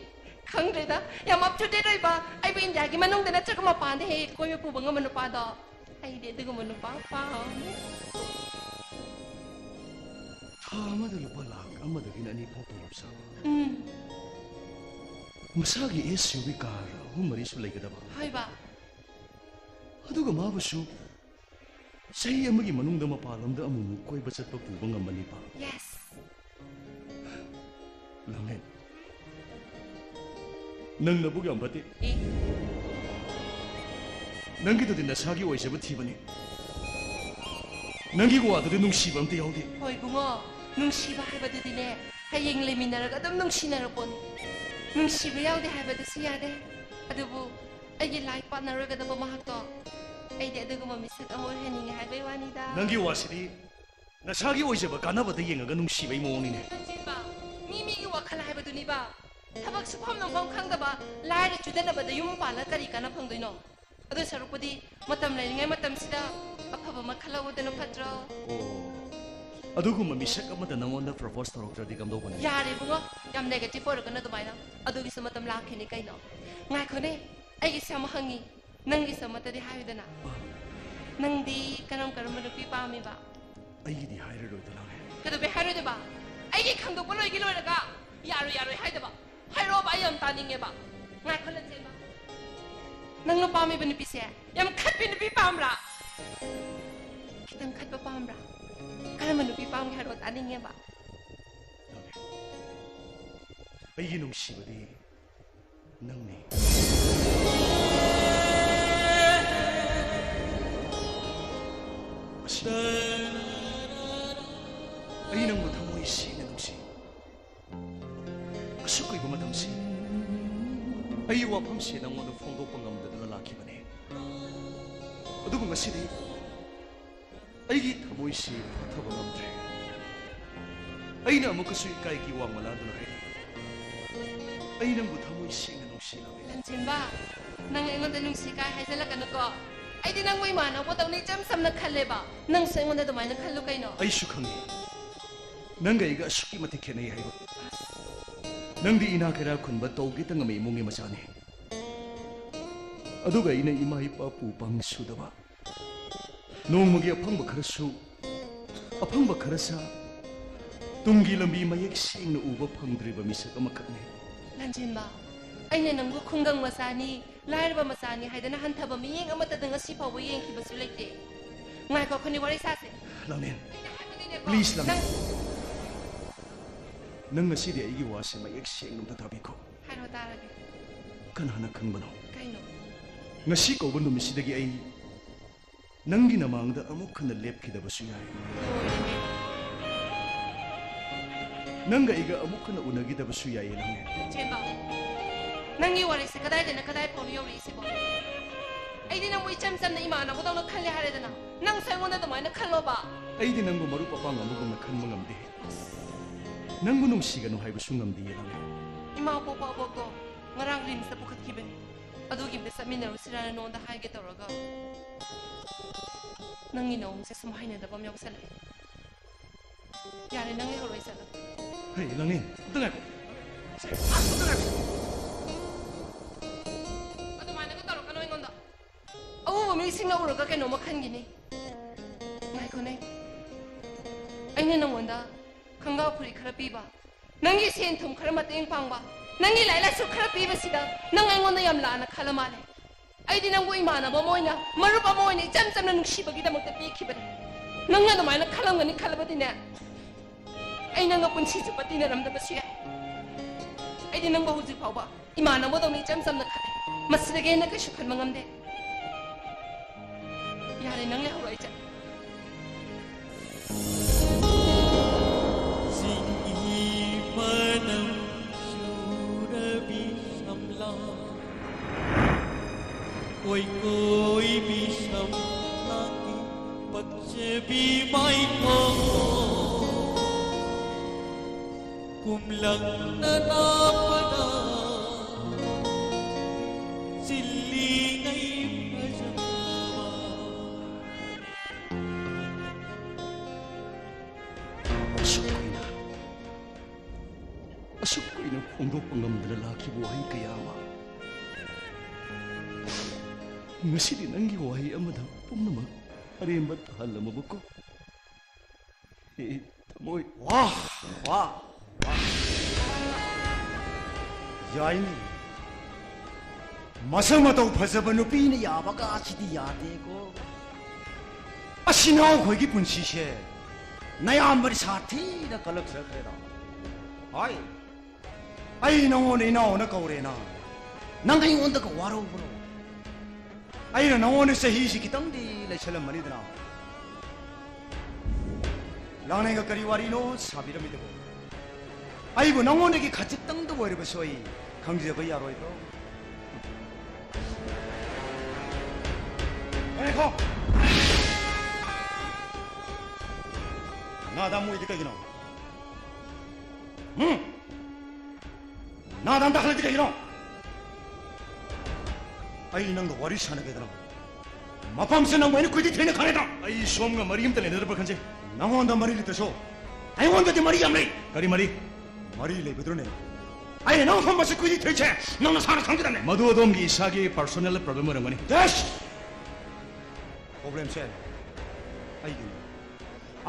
ꯈꯪꯗ꯭ꯔꯦꯗ, ꯌꯥꯝ ꯑꯞ ꯇꯨ ꯗꯦꯠ ꯑꯣꯏꯕ꯫ ꯑꯩꯕꯨ ꯏꯟꯗꯤꯌꯥꯒꯤ ꯃꯅꯨꯡꯗ ꯅꯠꯇ꯭ꯔꯒ ꯃꯄꯥꯟꯗ ꯍꯦꯛ ꯍꯦꯛ ꯀꯣꯏꯕ ꯄꯨꯕ ꯉꯝꯕ ꯅꯨꯄꯥꯗꯣ, ꯑꯩꯗꯤ ꯑꯗꯨꯒꯨꯝꯕ ꯅꯨꯄꯥ ꯄꯥꯝꯃꯦ꯫ ꯊꯥ ꯑꯃꯗ ꯂꯨꯄꯥ ꯂꯥꯈ ꯑꯃꯗꯒꯤꯅ ꯑꯅꯤ ꯐꯥꯎ ꯇꯣꯂꯣꯞ ꯆꯥꯕ꯫ ꯎꯝ꯫ ꯃꯁꯥꯒꯤ ꯑꯦꯁ ꯌꯨ ꯚꯤ ꯀꯥꯔ ꯑꯍꯨꯝ ꯃꯔꯤꯁꯨ ꯂꯩꯒꯗꯕ꯫ ꯍꯣꯏꯕ꯫ ꯑꯗꯨꯒ ꯃꯥꯕꯨꯁꯨ ꯆꯍꯤ ꯑꯃꯒꯤ ꯃꯅꯨꯡꯗ ꯃꯄꯥꯟ ꯂꯝꯗ ꯑꯃꯨꯛꯃꯨꯛ ꯀꯣꯏꯕ ꯆꯠꯄ ꯄꯨꯕ ꯉꯝꯕꯅꯤꯕ꯫ ꯌꯦꯁ꯫ ꯂꯥꯡꯂꯦꯟ, ꯅꯪ ꯅꯕꯨꯛ ꯌꯥꯝ ꯐꯠꯇꯦ꯫ ꯑꯦ? ꯅꯪꯒꯤꯗꯨꯗꯤ ꯅꯁꯥꯒꯤ ꯑꯣꯏꯖꯕ ꯊꯤꯕꯅꯤ꯫ ꯅꯪꯒꯤ ꯋꯥꯗꯨꯗꯤ ꯅꯨꯡꯁꯤꯕ ꯑꯝꯇ ꯌꯥꯎꯗꯦ꯫ ꯍꯣꯏ ꯏꯕꯨꯡꯉꯣ, ꯅꯨꯡꯁꯤꯕ ꯍꯥꯏꯕꯗꯨꯗꯤꯅꯦ, ꯍꯌꯦꯡ ꯂꯩꯃꯤꯟꯅꯔꯒ ꯑꯗꯨꯝ ꯅꯨꯡꯁꯤꯅꯔꯛꯄꯣꯠꯅꯤ꯫ ꯅꯨꯡꯁꯤꯕ ꯌꯥꯎꯗꯦ ꯍꯥꯏꯕꯗꯨꯁꯨ ꯌꯥꯗꯦ꯫ ꯑꯗꯨꯕꯨ ꯑꯩꯒꯤ ꯂꯥꯏꯐ ꯄꯥꯔꯠꯅꯔ ꯑꯣꯏꯒꯗꯕ ꯃꯍꯥꯛꯇꯣ ꯑꯩꯗꯤ ꯑꯗꯨꯒꯨꯝꯕ ꯃꯤꯁꯛ ꯑꯃ ꯑꯣꯏꯍꯟꯅꯤꯡꯉꯦ ꯍꯥꯏꯕꯩ ꯋꯥꯅꯤꯗ꯫ ꯅꯪꯒꯤ ꯋꯥꯁꯤꯗꯤ ꯅꯁꯥꯒꯤ ꯑꯣꯏꯖꯕ ꯀꯥꯟꯅꯕꯗ ꯌꯦꯡꯉꯒ ꯅꯨꯡꯁꯤꯕꯩ ꯃꯑꯣꯡꯅꯤꯅꯦ꯫ ꯅꯪ ꯆꯦꯟꯕ, ꯃꯤ ꯃꯤꯒꯤ ꯋꯥꯈꯜ ꯍꯥꯏꯕꯗꯨꯅꯤꯕ꯫ ꯊꯕꯛ ꯁꯨꯐꯝ ꯅꯣꯝꯐꯝ ꯈꯪꯗꯕ ꯂꯥꯏꯔ ꯆꯨꯗꯅꯕꯗ ꯌꯨꯝ ꯄꯥꯜꯂ ꯀꯔꯤ ꯀꯥꯟꯅ ꯐꯪꯗꯣꯏꯅꯣ? ꯑꯗꯨ ꯁꯔꯨꯛꯄꯨꯗꯤ ꯃꯇꯝ ꯂꯩꯔꯤꯉꯩ ꯃꯇꯝꯁꯤꯗ ꯑꯐꯕ ꯑꯃ ꯈꯜꯍꯧꯕꯗꯨꯅ ꯐꯠꯇ꯭ꯔꯣ? ꯑꯣ, ꯑꯗꯨꯒꯨꯝꯕ ꯃꯤꯁꯛ ꯑꯃꯗ ꯅꯪꯉꯣꯟꯗ ꯄ꯭ꯔꯄꯣꯁ ꯇꯧꯔꯛꯇ꯭ꯔꯗꯤ ꯀꯝꯗꯧꯕꯅꯤ? ꯌꯥꯔꯦ ꯏꯕꯨꯡꯉꯣ, ꯌꯥꯝ ꯅꯦꯒꯦꯇꯤꯚ ꯑꯣꯏꯔꯒꯅ ꯑꯗꯨꯃꯥꯏꯅ꯫ ꯑꯗꯨꯒꯤꯁꯨ ꯃꯇꯝ ꯂꯥꯛꯈꯤꯅꯤ ꯀꯩꯅꯣ꯫ ꯉꯥꯏꯈꯣꯅꯦ, ꯑꯩꯒꯤꯁꯨ ꯑꯃ ꯍꯪꯉꯤ, ꯅꯪꯒꯤꯁꯨ ꯑꯃꯠꯇꯗꯤ ꯍꯥꯏꯌꯨꯗꯅ꯫ ꯅꯪꯗꯤ ꯀꯔꯝ ꯀꯔꯝꯕ ꯅꯨꯄꯤ ꯄꯥꯝꯃꯤꯕ? ꯑꯩꯒꯤꯗꯤ ꯍꯥꯏꯔꯔꯣꯏꯗ ꯂꯥꯡꯂꯦꯟ꯫ ꯀꯩꯗꯧꯕꯩ ꯍꯥꯏꯔꯣꯏꯗꯕ? ꯑꯩꯒꯤ ꯈꯪꯗꯣꯛꯄ ꯂꯣꯏꯒꯤ ꯂꯣꯏꯔꯒ ꯌꯥꯔꯣꯏ ꯌꯥꯔꯣꯏ ꯍꯥꯏꯗꯕ꯫ ꯍꯥꯏꯔꯛꯑꯣꯕ, ꯑꯩ ꯌꯥꯝ ꯇꯥꯅꯤꯡꯉꯦꯕ꯫ ꯉꯥꯏꯈꯣ ꯂꯟꯆꯦꯟꯕ, ꯅꯪꯅ ꯄꯥꯝꯃꯤꯕ ꯅꯨꯄꯤꯁꯦ ꯌꯥꯝ ꯈꯠꯄꯤ ꯅꯨꯄꯤ ꯄꯥꯝꯕ꯭ꯔꯥ? ꯈꯤꯇꯪ ꯈꯠꯄ ꯄꯥꯝꯕ꯭ꯔꯥ? ꯀꯔꯝꯕ ꯅꯨꯄꯤ ꯄꯥꯝꯒꯦ ꯍꯥꯏꯔꯣ, ꯇꯥꯅꯤꯡꯉꯦꯕ꯫ ꯂꯥꯡꯂꯦꯟ, ꯑꯩꯒꯤ ꯅꯨꯡꯁꯤꯕꯗꯤ ꯅꯪꯅꯤ꯫ ꯑꯁꯤ ꯑꯩ ꯅꯪꯕꯨ ꯊꯃꯣꯏ ꯁꯦꯡꯅ ꯅꯨꯡꯁꯤ꯫ ꯑꯁꯨꯛ ꯀꯨꯏꯕ ꯃꯇꯝꯁꯤ ꯑꯩ ꯋꯥꯐꯝꯁꯦ ꯅꯪꯉꯣꯟꯗ ꯐꯣꯡꯗꯣꯛꯄ ꯉꯝꯗꯗꯨꯅ ꯂꯥꯛꯈꯤꯕꯅꯤ꯫ ꯑꯗꯨꯕꯨ ꯉꯁꯤꯗꯤ ꯑꯩꯒꯤ ꯊꯃꯣꯏꯁꯤ ꯐꯥꯊꯕ ꯉꯝꯗ꯭ꯔꯦ꯫ ꯑꯩꯅ ꯑꯃꯨꯛꯀꯁꯨ ꯏꯀꯥꯏꯒꯤ ꯋꯥꯡꯃ ꯂꯥꯟꯗꯨꯅ ꯍꯥꯏꯔꯤ, ꯑꯩ ꯅꯪꯕꯨ ꯊꯃꯣꯏ ꯁꯦꯡꯅ ꯅꯨꯡꯁꯤ ꯂꯥꯎꯏ꯫ ꯂꯟꯆꯦꯟꯕ, ꯅꯪ ꯑꯩꯉꯣꯟꯗ ꯅꯨꯡꯁꯤ ꯀꯥꯏ ꯍꯥꯏꯖꯜꯂꯛꯀꯅꯨꯀꯣ꯫ ꯑꯩꯗꯤ ꯅꯪꯕꯨ ꯏꯃꯥꯟꯅꯕꯗꯧꯅ ꯏꯆꯝ ꯆꯝꯅ ꯈꯜꯂꯦꯕ꯫ ꯅꯪꯁꯨ ꯑꯩꯉꯣꯟꯗ ꯑꯗꯨꯃꯥꯏꯅ ꯈꯜꯂꯨ ꯀꯩꯅꯣ? ꯑꯩꯁꯨ ꯈꯪꯉꯤ, ꯅꯪꯒ ꯑꯩꯒ ꯑꯁꯨꯛꯀꯤ ꯃꯇꯤꯛ ꯈꯦꯠꯅꯩ ꯍꯥꯏꯕ꯫ ꯅꯪꯗꯤ ꯏꯅꯥ ꯀꯩꯔꯥ ꯈꯨꯟꯕ ꯇꯧꯒꯦ ꯇꯉꯝꯕ ꯏꯃꯨꯡꯒꯤ ꯃꯆꯥꯅꯤ, ꯑꯗꯨꯒ ꯑꯩꯅ ꯏꯃꯥ ꯏꯄꯥ ꯄꯨ ꯄꯥꯡ ꯁꯨꯗꯕ, ꯅꯣꯡꯃꯒꯤ ꯑꯐꯪꯕ ꯈꯔꯁꯨ, ꯑꯐꯪꯕ ꯈꯔ ꯆꯥ, ꯇꯨꯡꯒꯤ ꯂꯝꯕꯤ ꯃꯌꯦꯛ ꯁꯦꯡꯅ ꯎꯕ ꯐꯪꯗ꯭ꯔꯤꯕ ꯃꯤꯁꯛ ꯑꯃꯈꯛꯅꯤ꯫ ꯂꯟꯆꯦꯟꯕ, ꯑꯩꯅ ꯅꯪꯕꯨ ꯈꯨꯡꯒꯪ ꯃꯆꯥꯅꯤ, ꯂꯥꯏꯔꯕ ꯃꯆꯥꯅꯤ ꯍꯥꯏꯗꯅ ꯍꯟꯊꯕ ꯃꯤꯠꯌꯦꯡ ꯑꯃꯠꯇꯗ ꯉꯁꯤ ꯐꯥꯎꯕ ꯌꯦꯡꯈꯤꯕꯁꯨ ꯂꯩꯇꯦ꯫ ꯉꯥꯏꯈꯣ, ꯑꯩꯈꯣꯏꯅꯤ ꯋꯥꯔꯤ ꯁꯥꯁꯦ꯫ ꯂꯥꯡꯂꯦꯟ, ꯑꯩꯅ ꯍꯥꯏꯕꯗꯤꯅꯦꯀꯣ, please, ꯂꯥꯡꯂꯦꯟ꯫ ꯅꯪ ꯅꯪ ꯉꯁꯤꯗꯤ ꯑꯩꯒꯤ ꯋꯥꯁꯦ ꯃꯌꯦꯛ ꯁꯦꯡꯅ ꯑꯝꯇ ꯇꯥꯕꯤꯈꯣ꯫ ꯍꯥꯏꯔꯣ, ꯇꯥꯔꯒꯦ꯫ ꯀꯅꯥꯅ ꯈꯪꯕꯅꯣ? ꯀꯩꯅꯣ? ꯉꯁꯤ ꯀꯧꯕ ꯅꯨꯃꯤꯠꯁꯤꯗꯒꯤ ꯑꯩ ꯅꯪꯒꯤ ꯅꯃꯥꯡꯗ ꯑꯃꯨꯛ ꯍꯟꯅ ꯂꯦꯞꯈꯤꯗꯕꯁꯨ ꯌꯥꯏ꯫ ꯂꯣꯏꯔꯦꯍꯦ꯫ ꯅꯪꯒ ꯑꯩꯒ ꯑꯃꯨꯛ ꯍꯟꯅ ꯎꯅꯈꯤꯗꯕꯁꯨ ꯌꯥꯏꯌꯦ, ꯂꯥꯡꯂꯦꯟ꯫ ꯆꯦꯟꯕ, ꯅꯪꯒꯤ ꯋꯥꯔꯤꯁꯦ ꯀꯗꯥꯏꯗꯩꯅ ꯀꯗꯥꯏ ꯐꯥꯎꯅꯣ ꯌꯧꯔꯛꯏꯁꯤꯕꯣ? ꯑꯩꯗꯤ ꯅꯪꯕꯨ ꯏꯆꯝ ꯆꯝꯅ ꯏꯃꯥꯟꯅꯕꯗꯧꯅ ꯈꯜꯂꯦ ꯍꯥꯏꯔꯦꯗꯅ, ꯅꯪꯁꯨ ꯑꯩꯉꯣꯟꯗ ꯑꯗꯨꯃꯥꯏꯅ ꯈꯜꯂꯣꯕ꯫ ꯑꯩꯗꯤ ꯅꯪꯕꯨ ꯃꯔꯨꯞ ꯑꯄꯥꯡ ꯑꯃꯒꯨꯝꯅ ꯈꯟꯕ ꯉꯝꯗꯦ꯫ ꯅꯪꯕꯨ ꯅꯨꯡꯁꯤꯒꯅꯨ ꯍꯥꯏꯕꯁꯨ ꯉꯝꯗꯦ, ꯂꯥꯡꯂꯦꯟ꯫ ꯏꯃꯥ ꯄꯣꯛꯄ ꯑꯕꯣꯛꯇꯣ ꯉꯔꯥꯡ ꯔꯤꯝꯁꯇ ꯄꯨꯈꯠꯈꯤꯕꯅꯤ꯫ ꯑꯗꯨꯒꯤ ꯑꯝꯇ ꯆꯠꯃꯤꯟꯅꯔꯨꯁꯤꯔꯥꯅ ꯅꯉꯣꯟꯗ ꯍꯥꯏꯒꯦ ꯇꯧꯔꯒ, ꯅꯪꯒꯤ ꯅꯑꯣꯡꯁꯦ ꯁꯨꯝ ꯍꯩꯅꯗꯕ ꯑꯃ ꯌꯥꯎꯁꯜꯂꯛꯑꯦ꯫ ꯌꯥꯔꯦ, ꯅꯪ ꯂꯩꯍꯧꯔꯣ, ꯑꯩ ꯆꯠꯂꯒꯦ꯫ ꯍꯩ, ꯂꯥꯡꯂꯦꯟ, ꯑꯝꯇ ꯉꯥꯏꯈꯣ꯫ ꯑꯝꯇ ꯉꯥꯏꯈꯣ꯫ ꯑꯗꯨꯃꯥꯏꯅꯒ ꯇꯧꯔꯛꯀꯅꯣ ꯑꯩꯉꯣꯟꯗ꯫ ꯑꯎꯕ ꯃꯤꯁꯤꯡꯅ ꯎꯔꯒ ꯀꯩꯅꯣꯝꯃ ꯈꯟꯈꯤꯅꯤ꯫ ꯉꯥꯏꯈꯣꯅꯦ, ꯑꯩꯅ ꯅꯉꯣꯟꯗ ꯈꯪꯒꯥꯎ ꯐꯨꯔꯤꯠ ꯈꯔ ꯄꯤꯕ, ꯅꯪꯒꯤ ꯁꯦꯟ ꯊꯨꯝ ꯈꯔ ꯃꯇꯦꯡ ꯄꯥꯡꯕ, ꯅꯪꯒꯤ ꯂꯥꯏꯔꯤꯛ ꯂꯥꯏꯁꯨ ꯈꯔ ꯄꯤꯕꯁꯤꯗ ꯅꯪ ꯑꯩꯉꯣꯟꯗ ꯌꯥꯝ ꯂꯥꯟꯅ ꯈꯜꯂ ꯃꯥꯜꯂꯦ꯫ ꯑꯩꯗꯤ ꯅꯪꯕꯨ ꯏꯃꯥꯟꯅꯕ ꯑꯃ ꯑꯣꯏꯅ, ꯃꯔꯨꯞ ꯑꯃ ꯑꯣꯏꯅ ꯏꯆꯝ ꯆꯝꯅ ꯅꯨꯡꯁꯤꯕꯒꯤꯗꯃꯛꯇ ꯄꯤꯈꯤꯕꯅꯦ꯫ ꯅꯪꯅ ꯑꯗꯨꯃꯥꯏꯅ ꯈꯜꯂꯝꯒꯅꯤ ꯈꯜꯂꯕꯗꯤꯅꯦ, ꯑꯩ ꯅꯪꯒ ꯄꯨꯟꯁꯤ ꯆꯨꯞꯄ ꯇꯤꯟꯅꯔꯝꯗꯕꯁꯨ ꯌꯥꯏ꯫ ꯑꯩꯗꯤ ꯅꯪꯕꯨ ꯍꯧꯖꯤꯛ ꯐꯥꯎꯕ ꯏꯃꯥꯟꯅꯕꯗꯧꯅ ꯏꯆꯝ ꯆꯝꯅ ꯈꯜꯂꯦ꯫ ꯃꯁꯤꯗꯒꯤ ꯍꯦꯟꯅ ꯀꯩꯁꯨ ꯈꯟꯕ ꯉꯝꯗꯦ꯫ ꯌꯥꯔꯦ, ꯅꯪ ꯂꯩꯍꯧꯔꯣ, ꯑꯩ ꯆꯠ- ꯆꯤꯡꯍꯤ ꯃꯅꯝ ꯆꯨꯔꯕꯤ ꯁꯝꯂꯥꯡ, ꯀꯣꯏꯀꯣꯏꯕꯤ ꯁꯝꯂꯥꯡꯒꯤ ꯄꯛꯆꯕꯤ ꯃꯥꯏꯊꯣꯡ꯫ ꯀꯨꯝꯂꯪꯅ ꯅꯥꯞꯄꯗ ꯆꯤꯜꯂꯤꯉꯩ ꯐꯖꯕ꯫ ꯑꯁꯨꯛ ꯀꯨꯏꯅ, ꯑꯁꯨꯛ ꯀꯨꯏꯅ ꯐꯣꯡꯗꯣꯛꯄ ꯉꯝꯗꯅ ꯂꯥꯛꯈꯤꯕ ꯋꯥꯍꯩ ꯀꯌꯥ ꯑꯃ ꯉꯁꯤꯗꯤ ꯅꯪꯒꯤ ꯋꯥꯍꯩ ꯑꯃꯗ ꯄꯨꯝꯅꯃꯛ ꯑꯔꯦꯝꯕ ꯇꯥꯍꯜꯂꯝꯃꯕꯀꯣ꯫ ꯑꯦ, ꯊꯃꯣꯏ꯫ ꯋꯥ, ꯋꯥ, ꯋꯥ꯫ ꯌꯥꯏꯅꯦ꯫ ꯃꯁꯛ ꯃꯇꯧ ꯐꯖꯕ ꯅꯨꯄꯤꯅ ꯌꯥꯕ ꯀꯥꯁꯤꯗꯤ ꯌꯥꯗꯦꯀꯣ꯫ ꯑꯁꯤ ꯅꯅꯥꯎꯈꯣꯏꯒꯤ ꯄꯨꯟꯁꯤꯁꯦ ꯅꯌꯥꯝꯕꯗꯤ ꯁꯥꯊꯤꯅ ꯀꯜꯂꯛꯆꯈ꯭ꯔꯦꯗ꯫ ꯍꯣꯏ꯫ ꯑꯩ ꯅꯉꯣꯟꯗ ꯏꯅꯥꯎꯅ ꯀꯧꯔꯦꯅ ꯅꯪ ꯑꯩꯉꯣꯟꯗꯒ ꯋꯥꯔꯧꯕ꯭ꯔꯣ? ꯑꯩꯅ ꯅꯉꯣꯟꯗ ꯆꯍꯤꯁꯤ ꯈꯤꯇꯪꯗꯤ ꯂꯩꯁꯜꯂꯝꯃꯅꯤꯗꯅ꯫ ꯂꯥꯡꯂꯦꯟꯒ ꯀꯔꯤ ꯋꯥꯔꯤꯅꯣ ꯁꯥꯕꯤꯔꯝꯃꯤꯗꯨꯕꯣ? ꯑꯩꯕꯨ ꯅꯉꯣꯟꯗꯒꯤ ꯈꯖꯤꯛꯇꯪꯗ ꯑꯣꯏꯔꯕꯁꯨ ꯑꯩ ꯈꯪꯖꯕ ꯌꯥꯔꯣꯏꯗ꯭ꯔꯣ? ꯉꯥꯏꯈꯣ! ꯅꯥꯗꯥ ꯃꯣꯏꯗꯤ ꯀꯩꯒꯤꯅꯣ? ꯎꯝ? ꯅꯥꯗꯥ ꯑꯝꯇ ꯍꯜꯂꯗꯤ ꯀꯩꯒꯤꯅꯣ? ꯑꯩ ꯅꯪꯒ ꯋꯥꯔꯤ ꯁꯥꯟꯅꯒꯦꯗꯅ꯫ ꯃꯐꯝꯁꯦ ꯅꯪꯕꯨ ꯑꯩꯅ ꯀꯨꯏꯗꯤ ꯊꯦꯡꯅ ꯈꯪꯉꯦꯗ꯫ ꯑꯩ ꯁꯣꯝꯒ ꯃꯔꯤ ꯑꯝꯇ ꯂꯩꯅꯗꯕ꯭ꯔꯥ ꯈꯟꯖꯩ꯫ ꯅꯉꯣꯟꯗ ꯃꯔꯤ ꯂꯩꯇ꯭ꯔꯁꯨ ꯑꯩꯉꯣꯟꯗꯗꯤ ꯃꯔꯤ ꯌꯥꯝ ꯂꯩ꯫ ꯀꯔꯤ ꯃꯔꯤ? ꯃꯔꯤ ꯂꯩꯕꯗꯨꯅꯅꯦ ꯑꯩꯅ ꯅꯪ ꯍꯣꯝꯕꯁꯦ ꯀꯨꯏꯗꯤ ꯊꯦꯡꯁꯦ ꯅꯪ ꯅꯁꯥꯅ ꯈꯪꯒꯗꯕꯅꯦ꯫ ꯃꯗꯨ ꯑꯗꯣꯝꯒꯤ ꯏꯁꯥꯒꯤ personal problem ꯑꯣꯏꯔꯝꯒꯅꯤ꯫ ꯌꯦꯁ! problemꯁꯦ ꯑꯩꯒꯤꯅꯤ꯫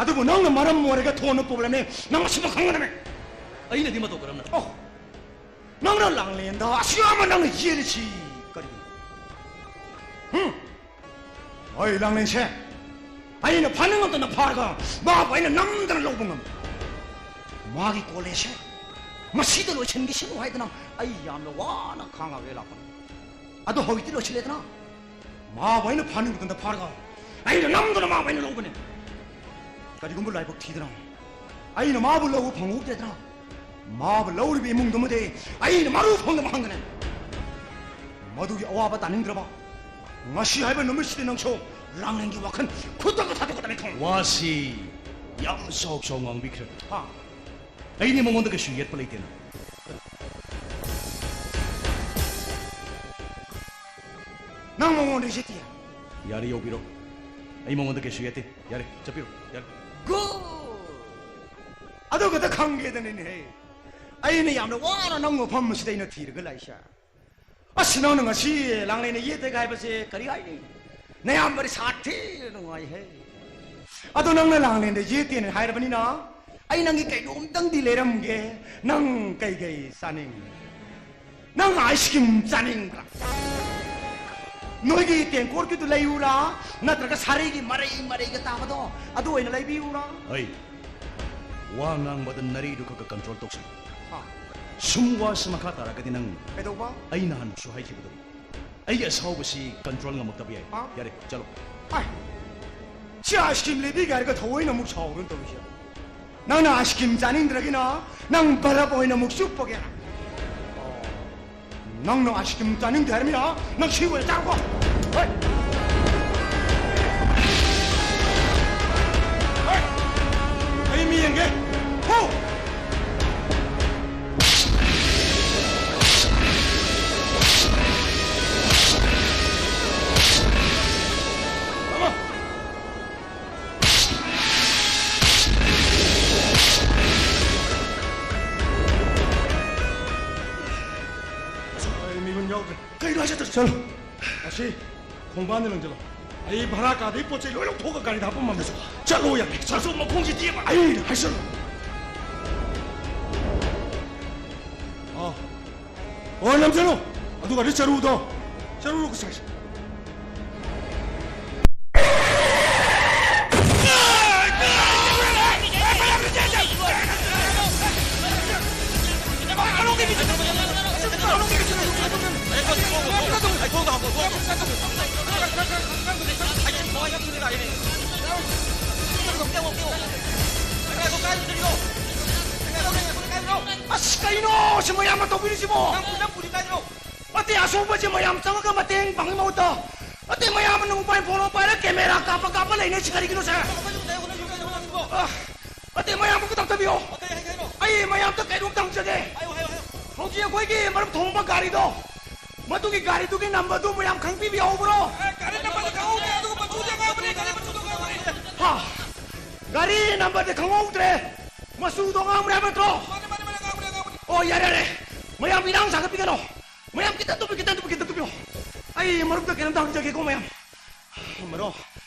ꯑꯗꯨꯕꯨ ꯅꯪꯅ ꯃꯔꯝ ꯑꯣꯏꯔꯒ ꯊꯣꯛꯍꯟꯕ problemꯅꯦ꯫ ꯅꯪ ꯑꯁꯤꯃ ꯈꯪꯒꯗꯕꯅꯦ꯫ ꯑꯩꯅꯗꯤ ꯃꯇꯧ ꯀꯔꯝꯅ? ꯑꯣ! ꯅꯪꯅ ꯂꯥꯡꯂꯦꯟꯗ ꯑꯁꯤ ꯑꯃ ꯅꯪꯅ ꯌꯦꯜꯂꯤꯁꯤ ꯀꯔꯤꯒꯤꯅꯣ? ꯍꯨꯝ? ꯑꯩ ꯂꯥꯡꯂꯦꯟꯁꯦ ꯑꯩꯅ ꯐꯥꯅꯤꯡꯉꯛꯇꯅ ꯐꯥꯔꯒ ꯃꯥꯕꯨ ꯑꯩꯅ ꯅꯝꯗꯅ ꯂꯧꯕ ꯉꯝꯃꯤ꯫ ꯃꯥꯒꯤ collegeꯁꯦ ꯉꯁꯤꯗ ꯂꯣꯏꯁꯤꯟꯈꯤꯁꯅꯨ ꯍꯥꯏꯗꯅ ꯑꯩ ꯌꯥꯝꯅ ꯋꯥꯅ ꯈꯥꯡꯉꯒ ꯂꯥꯛꯄꯅꯤ꯫ ꯑꯗꯣ ꯍꯧꯖꯤꯛꯇꯤ ꯂꯣꯏꯁꯤꯜꯂꯦꯗꯅ, ꯃꯥꯕꯨ ꯑꯩꯅ ꯐꯥꯅꯤꯡꯕꯗ ꯐꯥꯔꯒ ꯑꯩꯅ ꯅꯝꯗꯨꯅ ꯃꯥꯕꯨ ꯑꯩꯅ ꯂꯧꯕꯅꯦ꯫ ꯀꯔꯤꯒꯨꯝꯕ ꯂꯥꯏꯕꯛ ꯊꯤꯗꯅ ꯑꯩꯅ ꯃꯥꯕꯨ ꯂꯧꯕ ꯐꯪꯍꯧꯗ꯭ꯔꯦꯗꯅ, ꯃꯥꯕꯨ ꯂꯧꯔꯤꯕ ꯏꯃꯨꯡꯗꯨꯃꯗꯤ ꯑꯩꯅ ꯃꯔꯨ ꯐꯪꯅꯕ ꯍꯪꯒꯅꯤ꯫ ꯃꯗꯨꯒꯤ ꯑꯋꯥꯕ ꯇꯥꯅꯤꯡꯗ꯭ꯔꯕ ꯉꯁꯤ ꯍꯥꯏꯕ ꯅꯨꯃꯤꯠꯁꯤꯗꯤ ꯅꯪꯁꯨ ꯂꯥꯡꯂꯦꯟꯒꯤ ꯋꯥꯈꯜ ꯈꯨꯗꯛꯇ ꯊꯥꯗꯣꯛꯀꯗꯕꯅꯤ ꯈꯪꯉꯨ꯫ ꯋꯥꯁꯤ ꯌꯥꯝ ꯆꯥꯎ ꯆꯥꯎ ꯉꯥꯡꯕꯤꯈ꯭ꯔꯦ꯫ ꯍꯥ? ꯑꯩꯗꯤ ꯃꯉꯣꯟꯗ ꯀꯩꯁꯨ ꯌꯦꯠꯄ ꯂꯩꯇꯦꯅ꯫ ꯅꯪ ꯃꯉꯣꯟꯗ ꯌꯦꯠꯇꯦ? ꯌꯥꯔꯦ, ꯌꯧꯕꯤꯔꯣ꯫ ꯑꯩ ꯃꯉꯣꯟꯗ ꯀꯩꯁꯨ ꯌꯦꯠꯇꯦ꯫ ꯌꯥꯔꯦ, ꯆꯠꯄꯤꯔꯣ꯫ ꯌꯥꯔꯦ꯫ ꯒꯨꯗ! ꯑꯗꯨ ꯈꯛꯇ ꯈꯪꯒꯦꯗꯅꯤꯅꯦꯍꯦ ꯑꯩꯅ ꯌꯥꯝꯅ ꯋꯥꯅ ꯅꯪ ꯃꯐꯝ ꯑꯁꯤꯗ ꯑꯩꯅ ꯊꯤꯔꯒ ꯂꯥꯛꯏꯁꯦ꯫ ꯑꯁ, ꯅꯪꯅ ꯉꯁꯤ ꯂꯥꯡꯂꯦꯟꯗ ꯌꯦꯠꯇꯦꯒ ꯍꯥꯏꯕꯁꯦ ꯀꯔꯤ ꯍꯥꯏꯅꯤ? ꯅꯌꯥꯝꯕꯗꯤ ꯁꯥꯊꯤꯅ ꯅꯨꯡꯉꯥꯏꯍꯦ꯫ ꯑꯗꯣ ꯅꯪꯅ ꯂꯥꯡꯂꯦꯟꯗ ꯌꯦꯠꯇꯦꯅ ꯍꯥꯏꯔꯕꯅꯤꯅ ꯑꯩ ꯅꯪꯒꯤ ꯀꯩꯅꯣꯝꯇꯪꯗꯤ ꯂꯩꯔꯝꯒꯦ꯫ ꯅꯪ ꯀꯩꯀꯩ ꯆꯥꯅꯤꯡꯉꯤ? ꯅꯪ ꯑꯥꯏꯁ ꯀ꯭ꯔꯤꯝ ꯆꯥꯅꯤꯡꯕ꯭ꯔꯥ? ꯅꯣꯏꯒꯤ ꯇꯦꯡꯀꯣꯠꯀꯤꯗꯨ ꯂꯩꯌꯨꯔꯥ? ꯅꯠꯇ꯭ꯔꯒ ꯁꯥꯔꯩꯒꯤ ꯃꯔꯩ ꯃꯔꯩꯒ ꯇꯥꯕꯗꯣ, ꯑꯗꯨ ꯑꯣꯏꯅ ꯂꯩꯕꯤꯌꯨꯔꯥ? ꯑꯩ ꯋꯥ ꯉꯥꯡꯕꯗ ꯅꯔꯤꯗꯨ ꯈꯛ ꯈꯛ ꯀꯟꯇ꯭ꯔꯣꯜ ꯇꯧꯁꯤ꯫ ꯍꯥ? ꯁꯨꯝ ꯋꯥꯁꯤ ꯃꯈꯥ ꯇꯥꯔꯒꯗꯤ ꯅꯪ, ꯀꯩꯗꯧꯕ? ꯑꯩ ꯅꯍꯥꯟꯁꯨ ꯍꯥꯏꯈꯤꯕꯗꯣ, ꯑꯩꯒꯤ ꯑꯁꯥꯎꯕꯁꯤ ꯀꯟꯇ꯭ꯔꯣꯜ ꯉꯝꯃꯛꯇꯕ ꯌꯥꯏ꯫ ꯍꯥ? ꯌꯥꯔꯦ, ꯆꯠꯂꯣ꯫ ꯑꯥꯏ, ꯁꯤ ꯑꯥꯏꯁ ꯀ꯭ꯔꯤꯝ ꯂꯩꯕꯤꯒꯦ ꯍꯥꯏꯔꯒ ꯊꯑꯣꯏꯅ ꯑꯃꯨꯛ ꯁꯥꯎꯔꯣꯅ ꯇꯧꯔꯤꯁꯦ꯫ ꯅꯪꯅ ꯑꯥꯏꯁ ꯀ꯭ꯔꯤꯝ ꯆꯥꯅꯤꯡꯗ꯭ꯔꯒꯅ ꯅꯪ ꯕꯂꯞ ꯑꯣꯏꯅ ꯑꯃꯨꯛ ꯆꯨꯞꯄꯒꯦ꯫ ꯅꯪꯅ ꯑꯥꯏꯁ ꯀ꯭ꯔꯤꯝ ꯆꯥꯅꯤꯡꯗꯦ ꯍꯥꯏꯔꯃꯤꯅ ꯅꯪ ꯁꯤ ꯑꯣꯏꯅ ꯆꯥꯔꯣꯀꯣ꯫ ꯍꯣꯏ꯫ ꯍꯣꯏ꯫ ꯑꯩ ꯃꯤ ꯌꯦꯡꯒꯦ꯫ ꯍꯣ! ꯑꯃ꯫ ꯑꯩ ꯃꯤꯍꯨꯟ ꯌꯥꯎꯗ꯭ꯔꯦ꯫ ꯀꯩꯅꯣ ꯍꯥꯏꯁꯦ? ꯆꯠꯂꯣ꯫ ꯑꯁꯤ ꯈꯣꯡꯕꯥꯟꯗ ꯂꯪꯁꯤꯜꯂꯣ꯫ ꯑꯩ ꯚꯔꯥ ꯀꯥꯗꯩ ꯄꯣꯠ ꯆꯩ ꯂꯣꯏ ꯂꯧꯊꯣꯛꯑꯒ ꯒꯥꯔꯤꯗ ꯍꯥꯞꯄꯝꯃꯝꯃꯦ꯫ ꯆꯠꯂꯣ ꯌꯥꯔꯦ꯫ ꯆꯠꯂꯣ, ꯃꯈꯣꯡꯁꯤ ꯇꯦꯛꯑꯕ꯫ ꯑꯩ ꯍꯥꯏꯁꯜꯂꯣ꯫ ꯑꯥ꯫ ꯑꯣ, ꯅꯝꯁꯤꯜꯂꯨ꯫ ꯑꯗꯨꯒ ꯑꯗꯨ ꯆꯔꯨꯗꯣ꯫ ꯆꯔꯨ ꯀꯁꯥꯏꯁꯦ꯫ ꯑꯁ, ꯀꯩꯅꯣ ꯁꯤ ꯃꯌꯥꯝꯅ ꯇꯧꯕꯤꯔꯤꯁꯤꯕꯣ? ꯑꯇꯩ ꯑꯁꯣꯛꯄꯁꯦ ꯃꯌꯥꯝ ꯆꯪꯉꯒ ꯃꯇꯦꯡ ꯄꯥꯡꯕꯒꯤ ꯃꯍꯨꯠꯇ ꯑꯇꯩ ꯃꯌꯥꯝꯅ ꯃꯣꯕꯥꯏꯜ ꯐꯣꯟ ꯑꯃ ꯄꯥꯏꯔꯒ ꯀꯦꯃꯦꯔꯥ ꯀꯥꯞꯄ ꯀꯥꯞꯄ ꯂꯩꯅꯩꯁꯤ ꯀꯔꯤꯒꯤꯅꯣ ꯁꯦ? ꯑ, ꯑꯇꯩ ꯃꯌꯥꯝ ꯑꯃ ꯈꯤꯇꯪ ꯇꯝꯕꯤꯌꯣ꯫ ꯑꯩ ꯃꯌꯥꯝꯗ ꯀꯩꯅꯣꯝꯇ ꯍꯪꯖꯒꯦ꯫ ꯍꯧꯖꯤꯛ ꯑꯩꯈꯣꯏꯒꯤ ꯃꯔꯨꯞ ꯊꯣꯡꯕ ꯒꯥꯔꯤꯗꯣ, ꯃꯗꯨꯒꯤ ꯒꯥꯔꯤꯗꯨꯒꯤ ꯅꯝꯕꯔꯗꯨ ꯃꯌꯥꯝ ꯈꯪꯕꯤꯕ ꯌꯥꯎꯕ꯭ꯔꯣ? ꯒꯥꯔꯤ ꯅꯝꯕꯔꯗꯤ ꯈꯪꯍꯧꯗꯦ, ꯑꯗꯨꯒ ꯃꯆꯨꯗꯤ ꯑꯉꯥꯡꯕꯅꯤ, ꯒꯥꯔꯤ ꯃꯆꯨꯗꯣ ꯑꯉꯥꯡꯕꯅꯤ꯫ ꯍꯥ? ꯒꯥꯔꯤ ꯅꯝꯕꯔꯗꯤ ꯈꯪꯍꯧꯗ꯭ꯔꯦ, ꯃꯆꯨꯗꯣ ꯑꯉꯥꯡꯕꯅꯦ ꯍꯥꯏꯕ ꯅꯠꯇ꯭ꯔꯣ? ꯃꯥꯅꯦ, ꯃꯥꯅꯦ, ꯃꯥꯅꯦ, ꯑꯉꯥꯡꯕꯅꯦ, ꯑꯉꯥꯡꯕꯅꯦ꯫ ꯑꯣ, ꯌꯥꯔꯦ, ꯌꯥꯔꯦ, ꯃꯌꯥꯝ ꯏꯔꯥꯡ ꯁꯥꯒꯠꯄꯤꯒꯅꯣ, ꯃꯌꯥꯝ ꯈꯤꯇꯪ ꯇꯨꯝꯕꯤꯌꯨ, ꯈꯤꯇꯪ ꯇꯨꯝꯕꯤꯌꯨ, ꯈꯤꯇꯪ ꯇꯨꯝꯕꯤꯌꯨ꯫ ꯑꯩ ꯃꯔꯨꯞꯇ ꯀꯩꯅꯣꯝꯇ ꯍꯪꯖꯒꯦꯀꯣ ꯃꯌꯥꯝ꯫ ꯃꯔꯨꯞ,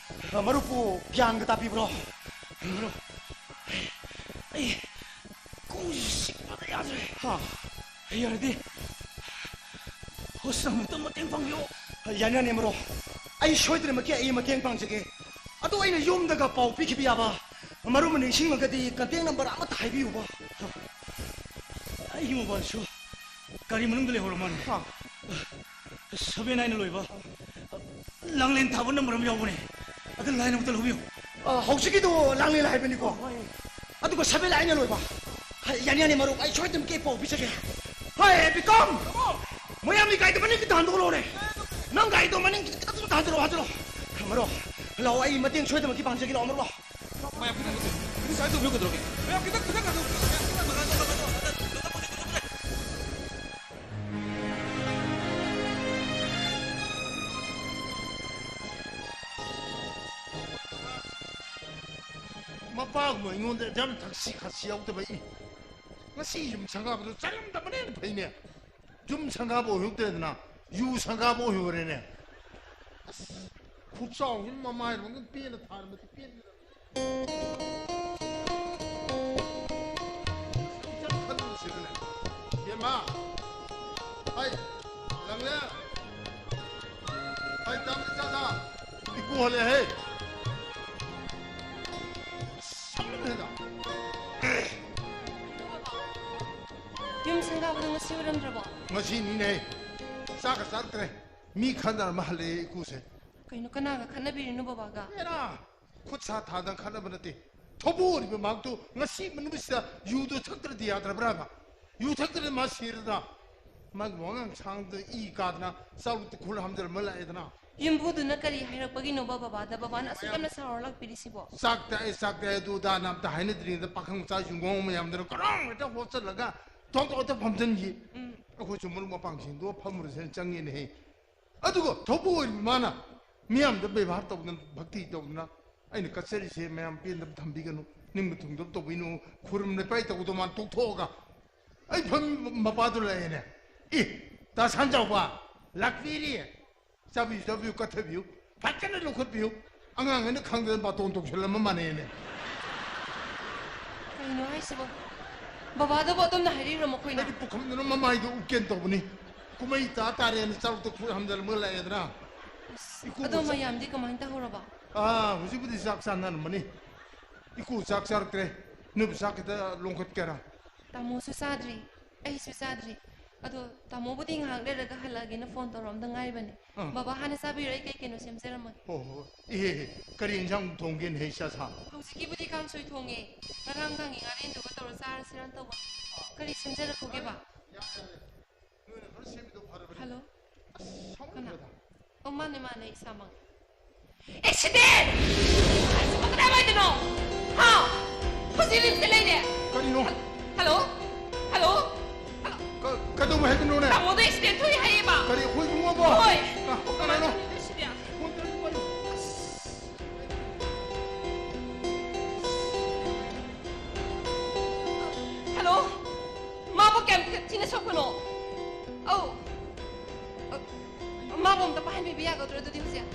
ꯃꯔꯨꯞꯄꯨ ꯒ꯭ꯌꯥꯟꯒ ꯇꯥꯕꯤꯕ꯭ꯔꯣ? ꯃꯔꯨꯞ, ꯑꯩ ꯀꯣꯛꯁꯤ ꯆꯤꯛꯄꯗ ꯌꯥꯗ꯭ꯔꯦ꯫ ꯍꯥ? ꯌꯥꯔꯗꯤ ꯍꯣꯁꯄꯤꯇꯥꯜ ꯑꯃꯇ ꯃꯇꯦꯡ ꯄꯥꯡꯕꯤꯌꯣ꯫ ꯌꯥꯅꯤ, ꯌꯥꯅꯤ, ꯃꯔꯨꯞ꯫ ꯑꯩ ꯁꯣꯏꯗꯅꯃꯛꯀꯤ ꯑꯩ ꯃꯇꯦꯡ ꯄꯥꯡꯖꯒꯦ꯫ ꯑꯗꯣ ꯑꯩꯅ ꯌꯨꯝꯗꯒ ꯄꯥꯎ ꯄꯤꯈꯤꯕ ꯌꯥꯕ, ꯃꯔꯨꯞꯅ ꯅꯤꯡꯁꯤꯡꯉꯒꯗꯤ ꯀꯟꯇꯦꯛ ꯅꯝꯕꯔ ꯑꯃꯠꯇ ꯍꯥꯏꯕꯤꯌꯨꯕ꯫ ꯑꯩꯒꯤ ꯃꯣꯕꯥꯏꯜꯁꯨ ꯒꯥꯔꯤ ꯃꯅꯨꯡꯗ ꯂꯩꯍꯧꯔ ꯃꯥꯜꯂꯦ꯫ ꯍꯥ? ꯁꯚꯦꯟ ꯑꯥꯏꯠꯅ ꯂꯣꯏꯕ ꯂꯥꯡꯂꯦꯟ ꯊꯥꯕ ꯅꯝꯕꯔ ꯑꯃ ꯌꯥꯎꯕꯅꯦ, ꯑꯗꯨ ꯂꯥꯏꯟ ꯑꯃꯨꯛꯇ ꯂꯧꯕꯤꯌꯨ꯫ ꯑ, ꯍꯧꯖꯤꯛꯀꯤꯗꯣ ꯂꯥꯡꯂꯦꯟ ꯍꯥꯏꯕꯅꯤꯀꯣ? ꯑꯗꯨꯒ ꯁꯚꯦꯟ ꯑꯥꯏꯠꯅ ꯂꯣꯏꯕ꯫ ꯍꯥꯏ, ꯌꯥꯅꯤ, ꯌꯥꯅꯤ, ꯃꯔꯨꯞ, ꯑꯩ ꯁꯣꯏꯗꯅ ꯀꯦ ꯄꯥꯎ ꯄꯤꯖꯒꯦ꯫ ꯍꯥꯏ, ꯕꯤꯀꯝ! ꯃꯌꯥꯝꯒꯤ ꯒꯥꯔꯤꯗꯣ ꯃꯅꯤꯡ ꯈꯤꯇ ꯍꯟꯗꯣꯛꯂꯛꯑꯣꯅꯦ꯫ ꯅꯪ ꯒꯥꯔꯤꯗꯣ ꯃꯅꯤꯡ ꯈꯤꯇ ꯍꯟꯗꯣꯛꯑꯣ, ꯍꯟꯗꯣꯛꯑꯣ꯫ ꯃꯔꯨꯞ, ꯂꯥꯛꯑꯣ, ꯑꯩ ꯃꯇꯦꯡ ꯁꯣꯏꯗꯅꯃꯛꯀꯤ ꯄꯥꯡꯖꯒꯦ, ꯂꯥꯛꯑꯣ, ꯃꯔꯨꯞ, ꯂꯥꯛꯑꯣ꯫ ꯃꯌꯥꯝ ꯈꯤꯇꯪ, ꯈꯤꯇꯪ ꯁꯥꯏꯠ ꯇꯧꯕꯤꯌꯨ ꯀꯩꯗꯧꯔꯒꯦ? ꯃꯌꯥꯝ ꯈꯤꯇꯪ, ꯈꯤꯇꯪ ꯉꯥꯏꯈꯣ꯫ ꯃꯌꯥꯝ ꯈꯤꯇꯪ ꯉꯥꯏꯈꯣ꯫ ꯃꯄꯥꯒꯨꯝꯕ ꯑꯩꯉꯣꯟꯗ ꯑꯗꯨꯌꯥꯝ ꯊꯛꯁꯤ ꯈꯥꯁꯤ ꯌꯥꯎꯗꯕ ꯑꯩ ꯉꯁꯤ ꯌꯨꯝ ꯁꯪꯒꯥꯕꯗꯣ ꯆꯪꯉꯝꯗꯕꯅ ꯍꯦꯟꯅ ꯐꯩꯅꯦ꯫ ꯌꯨꯝ ꯁꯪꯒꯥꯕ ꯑꯣꯏꯍꯧꯗ꯭ꯔꯦꯗꯅ, ꯌꯨ ꯁꯪꯒꯥꯕ ꯑꯣꯏꯍꯧꯔꯦꯅꯦ꯫ ꯑꯁ, ꯈꯨꯆꯥꯎꯁꯤꯅ ꯃꯃꯥꯏꯔꯣꯝꯗ ꯄꯦꯟꯅ ꯊꯥꯔꯝꯃꯗꯤ ꯄꯦꯟꯒꯗꯕꯅꯤ꯫ ꯏꯆꯟ ꯈꯜꯂꯨꯁꯤꯔꯅꯦ? ꯏꯕꯦꯝꯃ! ꯍꯥꯏ, ꯂꯪꯂꯦ! ꯍꯥꯏ, ꯇꯥꯃꯣ ꯏꯆꯥꯗ! ꯏꯀꯣ ꯍꯜꯂꯦꯍꯦ! ꯁꯝꯃꯦꯗ! ꯌꯨꯝ ꯀꯥꯕꯗꯣ ꯉꯁꯤ ꯑꯣꯏꯔꯝꯗ꯭ꯔꯕꯣ? ꯉꯁꯤꯅꯤꯅꯦ꯫ ꯆꯥꯛꯀ ꯆꯥꯔꯛꯇ꯭ꯔꯦ꯫ ꯃꯤ ꯈꯠꯅꯔꯝꯃ ꯍꯜꯂꯛꯑꯦ ꯏꯀꯨꯁꯦ꯫ ꯀꯩꯅꯣ, ꯀꯅꯥꯒ ꯈꯠꯅꯕꯤꯔꯤꯅꯣ ꯕꯕꯥꯒ? ꯑꯦꯔꯥ! ꯈꯨꯠ ꯁꯥ ꯊꯥꯗꯅ ꯈꯠꯅꯕ ꯅꯠꯇꯦ꯫ ꯊꯧꯕꯨ ꯑꯣꯏꯔꯤꯕ ꯃꯍꯥꯛꯇꯨ ꯉꯁꯤ ꯅꯨꯃꯤꯠꯁꯤꯗ ꯌꯨꯗꯨ ꯊꯛꯇ꯭ꯔꯗꯤ ꯌꯥꯗ꯭ꯔꯕ꯭ꯔꯥꯕ? ꯌꯨ ꯊꯛꯇ꯭ꯔꯗꯤ ꯃꯥ ꯁꯤꯔꯗ꯭ꯔꯥ? ꯃꯥꯒꯤ ꯋꯥꯉꯥꯡ ꯁꯥꯉꯥꯡꯗ ꯏ ꯀꯥꯗꯅ ꯆꯥꯔꯨꯛꯇ ꯈꯨꯜ ꯍꯥꯝꯖꯜꯂꯝꯃ ꯂꯥꯛꯑꯦꯗꯅ꯫ ꯌꯨꯝꯕꯨꯗꯨꯅ ꯀꯔꯤ ꯍꯥꯏꯔꯛꯄꯒꯤꯅꯣꯕ ꯕꯕꯥꯗ? ꯕꯕꯥꯅ ꯑꯁꯨꯛ ꯌꯥꯝꯅ ꯁꯥꯎꯔ ꯂꯥꯛꯄꯤꯔꯤꯁꯤꯕꯣ? ꯆꯥꯛ ꯇꯥꯛꯑꯦ, ꯆꯥꯛ ꯇꯥꯛꯑꯦ, ꯑꯗꯨ ꯑꯗꯥꯅ ꯑꯝꯇ ꯍꯥꯏꯅꯗ꯭ꯔꯤꯉꯩꯗ ꯄꯥꯈꯪ ꯃꯆꯥꯁꯤꯡ ꯃꯑꯣꯡ ꯃꯌꯥꯝꯗꯨꯅ ꯀꯔꯣꯡ ꯍꯦꯛꯇ ꯍꯣꯠꯆꯜꯂꯒ ꯊꯣꯡꯗꯣꯛ ꯍꯦꯛꯇ ꯐꯝꯖꯟꯈꯤ꯫ ꯎꯝ꯫ ꯑꯩꯈꯣꯏꯁꯨ ꯃꯔꯨꯞ ꯃꯄꯥꯡꯁꯤꯡꯗꯣ ꯐꯝꯃꯨꯔꯁꯦꯅ ꯆꯪꯉꯦꯅꯦꯍꯦ꯫ ꯑꯗꯨꯒ ꯊꯧꯕꯨ ꯑꯣꯏꯔꯤꯕ ꯃꯥꯅ ꯃꯤꯌꯥꯝꯗ ꯕꯦꯕꯥꯔ ꯇꯧꯗꯅ, ꯚꯛꯇꯤ ꯇꯧꯗꯅ, ꯑꯩꯅ ꯀꯠꯆꯔꯤꯁꯦ ꯃꯌꯥꯝ ꯄꯦꯟꯗꯕ ꯊꯝꯕꯤꯒꯅꯨ, ꯅꯤꯡꯕ ꯊꯨꯡꯗꯕ ꯇꯧꯕꯤꯅꯨ, ꯈꯨꯔꯨꯝ ꯂꯩꯄꯥꯏ ꯇꯧꯕꯗꯣ ꯃꯥꯅ ꯇꯣꯛꯊꯣꯛꯑꯒ ꯑꯩ ꯐꯝꯃꯤ ꯃꯄꯥꯗꯨ ꯂꯥꯛꯑꯦꯅꯦ꯫ "ꯑꯦ, ꯇꯥ ꯁꯟꯖꯥꯎꯕ, ꯂꯥꯛꯄꯤꯔꯤ꯫ ꯆꯥꯕꯤꯌꯨ, ꯆꯥꯕꯤꯌꯨ, ꯀꯠꯊꯕꯤꯌꯨ꯫ ꯐꯖꯅ ꯂꯧꯈꯠꯄꯤꯌꯨ꯫ ꯑꯉꯥꯡ ꯑꯩꯅ ꯈꯪꯗꯅ ꯕꯥꯇꯣꯟ ꯇꯧꯁꯜꯂꯝꯕ ꯃꯥꯟꯅꯩꯅꯦ"꯫ ꯀꯩꯅꯣ ꯍꯥꯏꯁꯤꯕꯣ? ꯕꯕꯥꯗꯕꯨ ꯑꯗꯨꯝꯅ ꯍꯥꯏꯔꯤꯕ꯭ꯔꯣ ꯃꯈꯣꯏꯅ? ꯑꯩꯗꯤ ꯄꯨꯈꯝꯗꯨꯅ ꯃꯃꯥꯏꯗꯣ ꯎꯞꯀꯦꯅ ꯇꯧꯕꯅꯤ꯫ ꯀꯨꯝꯍꯩ ꯇꯥ ꯇꯥꯔꯦꯅ ꯆꯥꯔꯨꯛꯇ ꯈꯨꯠ ꯍꯥꯝꯖꯜꯂꯝꯃꯒ ꯂꯥꯛꯑꯦꯗꯅ꯫ ꯑꯁ, ꯏꯀꯨꯕ ꯑꯗꯣ ꯆꯥ- ꯃꯌꯥꯝꯗꯤ ꯀꯃꯥꯏꯅ ꯇꯧꯍꯧꯔꯕ? ꯑꯥ, ꯍꯧꯖꯤꯛꯄꯨꯗꯤ ꯆꯥꯛ ꯆꯥꯅꯔꯝꯃꯅꯤ꯫ ꯏꯀꯨ ꯆꯥꯛ ꯆꯥꯔꯛꯇ꯭ꯔꯦ꯫ ꯅꯣꯏꯕꯨ ꯆꯥꯛ ꯈꯤꯇ ꯂꯣꯡꯈꯠꯀꯦꯔꯥ? ꯇꯥꯃꯣꯁꯨ ꯆꯥꯗ꯭ꯔꯤ, ꯑꯩꯁꯨ ꯆꯥꯗ꯭ꯔꯤ꯫ ꯑꯗꯣ ꯇꯥꯃꯣꯕꯨꯗꯤ ꯉꯥꯏꯍꯥꯛ ꯂꯩꯔꯒ ꯍꯜꯂꯛꯑꯒꯦꯅ ꯐꯣꯟ ꯇꯧꯔꯛꯑꯝꯗ ꯉꯥꯏꯔꯤꯕꯅꯦ꯫ ꯑꯥ꯫ ꯕꯕꯥ ꯍꯥꯟꯅ ꯆꯥꯕꯤꯔꯣ, ꯑꯩ ꯀꯩ ꯀꯩꯅꯣ ꯁꯦꯝꯖꯔꯝꯃꯒꯦ꯫ ꯍꯣ, ꯍꯣ꯫ ꯏꯍꯦ, ꯏꯍꯦ꯫ ꯀꯔꯤ ꯏꯟꯁꯥꯡ ꯊꯣꯡꯒꯦꯅꯦ, ꯏꯆꯥ ꯁꯥ? ꯍꯧꯖꯤꯛꯀꯤꯕꯨꯗꯤ ꯀꯥꯡꯁꯣꯏ ꯊꯣꯡꯉꯦ꯫ ꯉꯔꯥꯡ ꯀꯥꯡꯉꯤ ꯉꯥꯔꯦꯟꯗꯨꯒ ꯇꯧꯔ ꯆꯥꯔꯁꯤꯔꯥꯅ ꯇꯧꯕ꯫ ꯀꯔꯤ ꯁꯦꯝꯖꯔꯛꯈꯣꯒꯦꯕ? ꯌꯥꯔꯦ, ꯌꯥꯔꯦ꯫ ꯅꯣꯏꯅ ꯈꯔ ꯁꯦꯝꯕꯤꯗꯣ ꯐꯔꯕꯅꯤ꯫ ꯍꯜꯂꯣ? ꯑꯁ, ꯀꯅꯥ? ꯁꯥꯎꯅꯤꯡꯈ꯭ꯔꯦꯗ꯫ ꯑꯣ, ꯃꯥꯅꯦ, ꯃꯥꯅꯦ, ꯏꯁꯥꯃꯛ꯫ ꯑꯦꯛꯁꯤꯗꯦꯟ! ꯑꯁꯤꯕꯨ ꯀꯗꯥꯏꯋꯥꯏꯗꯅꯣ? ꯍꯥ? ꯍꯧꯖꯤꯛ ꯔꯤꯝꯁꯇ ꯂꯩꯔꯦ꯫ ꯀꯔꯤꯅꯣ? ꯍꯜ-, ꯍꯜꯂꯣ? ꯍꯜꯂꯣ? ꯍꯜꯂꯣ? ꯀ-, ꯀꯩꯗꯧꯕ ꯍꯥꯏꯕꯅꯣꯅꯦ? ꯇꯥꯃꯣꯗꯣ ꯑꯦꯛꯁꯤꯗꯦꯟ ꯊꯣꯛꯏ ꯍꯥꯏꯌꯦꯕ꯫ ꯀꯔꯤ, ꯑꯩꯈꯣꯏ ꯏꯕꯨꯡꯉꯣꯕꯣ? ꯍꯣꯏ꯫ ꯑ, ꯀꯅꯥꯅꯣ? ꯀꯃꯥꯏꯅ ꯇꯧꯔꯤꯅꯣ ꯁꯤꯗꯤ? ꯐꯣꯟ ꯇꯧꯔꯤꯁꯤ ꯄꯥꯏꯌꯨ꯫ ꯍꯜꯂꯣ? ꯃꯥꯕꯨ ꯀꯌꯥꯝ ꯊꯤꯅ ꯁꯣꯛꯄꯅꯣ? ꯑꯧ꯫ ꯑ, ꯃꯥꯕꯨ ꯑꯝꯇ ꯄꯥꯏꯍꯟꯕꯤꯕ ꯌꯥꯒꯗ꯭ꯔꯣ ꯑꯗꯨꯗꯤ ꯍꯧꯖꯤꯛ?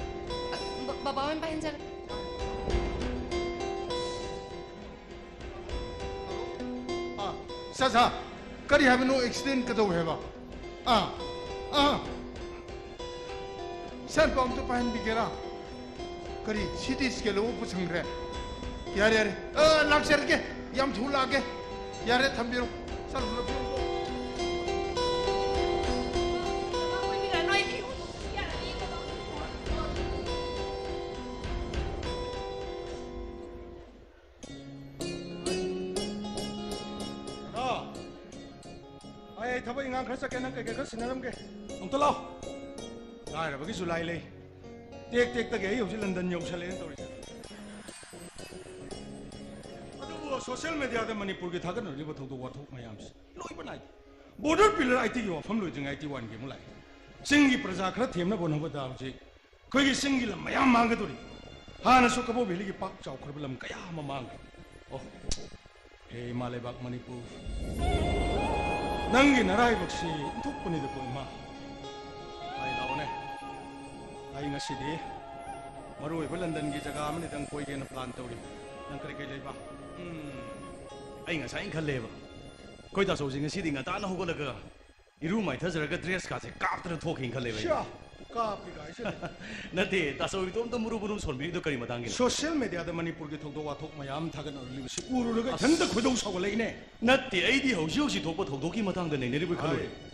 ꯑ, ꯕ-, ꯕꯕꯥ ꯑꯣꯏꯅ ꯄꯥꯏꯍꯟꯖꯔꯒꯦ꯫ ꯑꯥ, ꯁꯥꯔ, ꯁꯥꯔ, ꯀꯔꯤ ꯍꯥꯏꯕꯅꯣ? ꯑꯦꯛꯁꯤꯗꯦꯟ ꯀꯩꯗꯧꯋꯦ ꯍꯥꯏꯕ? ꯑꯥ, ꯑꯥ꯫ ꯁꯥꯔ, ꯄꯥꯎ ꯑꯝꯇ ꯄꯥꯏꯍꯟꯕꯤꯒꯦꯔꯥ? ꯀꯔꯤ, ꯁꯤ ꯇꯤ ꯁ꯭ꯀꯦꯟ ꯂꯧꯕ ꯄꯨꯁꯟꯈ꯭ꯔꯦ? ꯌꯥꯔꯦ, ꯌꯥꯔꯦ꯫ ꯑ, ꯂꯥꯛꯆꯔꯒꯦ꯫ ꯌꯥꯝ ꯊꯨꯅ ꯂꯥꯛꯑꯒꯦ꯫ ꯌꯥꯔꯦ, ꯊꯝꯕꯤꯔꯣ꯫ ꯁꯥꯔ, ꯂꯥꯛꯄꯤꯔꯣ꯫ ꯑꯉꯥꯡ ꯈꯔ ꯆꯠꯀꯦ, ꯅꯪ ꯀꯩꯀꯩ ꯈꯔ ꯁꯤꯟꯅꯔꯝꯒꯦ꯫ ꯑꯝꯇ ꯂꯥꯛꯑꯣ꯫ ꯂꯥꯏꯔꯕꯒꯤꯁꯨ ꯂꯥꯏ ꯂꯩ꯫ ꯇꯦꯛ ꯇꯦꯛꯇꯒꯤ ꯑꯩ ꯍꯧꯖꯤꯛ ꯂꯟꯗꯟ ꯌꯧꯁꯜꯂꯛꯑꯦꯅ ꯇꯧꯔꯤꯁꯦ꯫ ꯑꯗꯨꯕꯨ ꯁꯣꯁꯤꯌꯦꯜ ꯃꯦꯗꯤꯌꯥꯗ ꯃꯅꯤꯄꯨꯔꯒꯤ ꯊꯥꯒꯠꯅꯔꯤꯕ ꯊꯧꯗꯣꯛ ꯋꯥꯊꯣꯛ ꯃꯌꯥꯝꯁꯦ ꯂꯣꯏꯕ ꯅꯥꯏꯗꯦ꯫ ꯕꯣꯔꯗꯔ ꯄꯤꯂꯔ ꯑꯥꯏꯇꯤꯒꯤ ꯋꯥꯐꯝ ꯂꯣꯏꯗ꯭ꯔꯤꯉꯩ ꯑꯥꯏꯇꯤ ꯋꯥꯟꯒꯤ ꯑꯃꯨꯛ ꯂꯥꯛꯑꯦ꯫ ꯆꯤꯡꯒꯤ ꯄ꯭ꯔꯖꯥ ꯈꯔ ꯊꯦꯝꯅꯕ ꯍꯣꯠꯅꯕꯗ ꯍꯧꯖꯤꯛ ꯑꯩꯈꯣꯏꯒꯤ ꯆꯤꯡꯒꯤ ꯂꯝ ꯃꯌꯥꯝ ꯃꯥꯡꯒꯗꯧꯔꯤ꯫ ꯍꯥꯟꯅꯁꯨ ꯀꯕꯣ ꯚꯦꯂꯤꯒꯤ ꯄꯥꯛ ꯆꯥꯎꯈ꯭ꯔꯕ ꯂꯝ ꯀꯌꯥ ꯑꯃ ꯃꯥꯡꯈ꯭ꯔꯦ꯫ ꯑꯣ, ꯍꯦ ꯏꯃꯥ ꯂꯩꯕꯥꯛ ꯃꯅꯤꯄꯨꯔ, ꯅꯪꯒꯤ ꯅꯔꯥꯏꯕꯛꯁꯤ ꯏꯟꯊꯣꯛꯄꯅꯤꯗꯀꯣ ꯏꯃꯥ꯫ ꯑꯩ ꯂꯥꯛꯑꯣꯅꯦ꯫ ꯑꯩ ꯉꯁꯤꯗꯤ ꯃꯔꯨ ꯑꯣꯏꯕ ꯂꯟꯗꯟꯒꯤ ꯖꯒꯥ ꯑꯃꯅꯤꯗꯪ ꯀꯣꯏꯒꯦꯅ ꯄ꯭ꯂꯥꯟ ꯇꯧꯔꯤ꯫ ꯅꯪ ꯀꯔꯤ ꯀꯔꯤ ꯂꯩꯕ? ꯎꯝ, ꯑꯩ ꯉꯁꯥꯏꯅ ꯈꯜꯂꯦꯕ, ꯑꯩꯈꯣꯏ ꯇꯥꯆꯧꯁꯦ ꯉꯁꯤꯗꯤ ꯉꯟꯇꯥꯅ ꯍꯧꯒꯠꯂꯒ ꯏꯔꯨ ꯃꯥꯏꯊꯖꯔꯒ ꯗ꯭ꯔꯦꯁ ꯀꯥꯁꯦ ꯀꯥꯞꯇꯅ ꯊꯣꯛꯈꯤꯅ ꯈꯜꯂꯦꯕ ꯑꯩ꯫ ꯁꯤꯌꯥ, ꯀꯥꯞꯄꯤ ꯀꯥꯏꯁꯦ꯫ ꯅꯠꯇꯦ, ꯇꯥꯆꯧ ꯏꯇꯣꯝꯇ ꯃꯨꯔꯨ ꯃꯨꯔꯨ ꯁꯣꯟꯕꯤꯔꯤꯗꯣ ꯀꯔꯤ ꯃꯇꯥꯡꯒꯤꯅꯣ? ꯁꯣꯁꯤꯌꯦꯜ ꯃꯦꯗꯤꯌꯥꯗ ꯃꯅꯤꯄꯨꯔꯒꯤ ꯊꯧꯗꯣꯛ ꯋꯥꯊꯣꯛ ꯃꯌꯥꯝ ꯊꯥꯒꯠꯅꯔꯛꯂꯤꯕꯁꯤ ꯎꯔꯨꯔꯒ ꯑꯁ, ꯏꯊꯟꯇ ꯈꯣꯏꯗꯧ ꯁꯥꯎꯒꯠꯂꯛꯏꯅꯦ꯫ ꯅꯠꯇꯦ, ꯑꯩꯗꯤ ꯍꯧꯖꯤꯛ ꯍꯧꯖꯤꯛ ꯊꯣꯛꯄ ꯊꯧꯗꯣꯛꯀꯤ ꯃꯇꯥꯡꯗ ꯅꯩꯅꯔꯤꯕꯣꯏ ꯈꯜꯂꯨꯔꯦ꯫ ꯍꯥꯏ꯫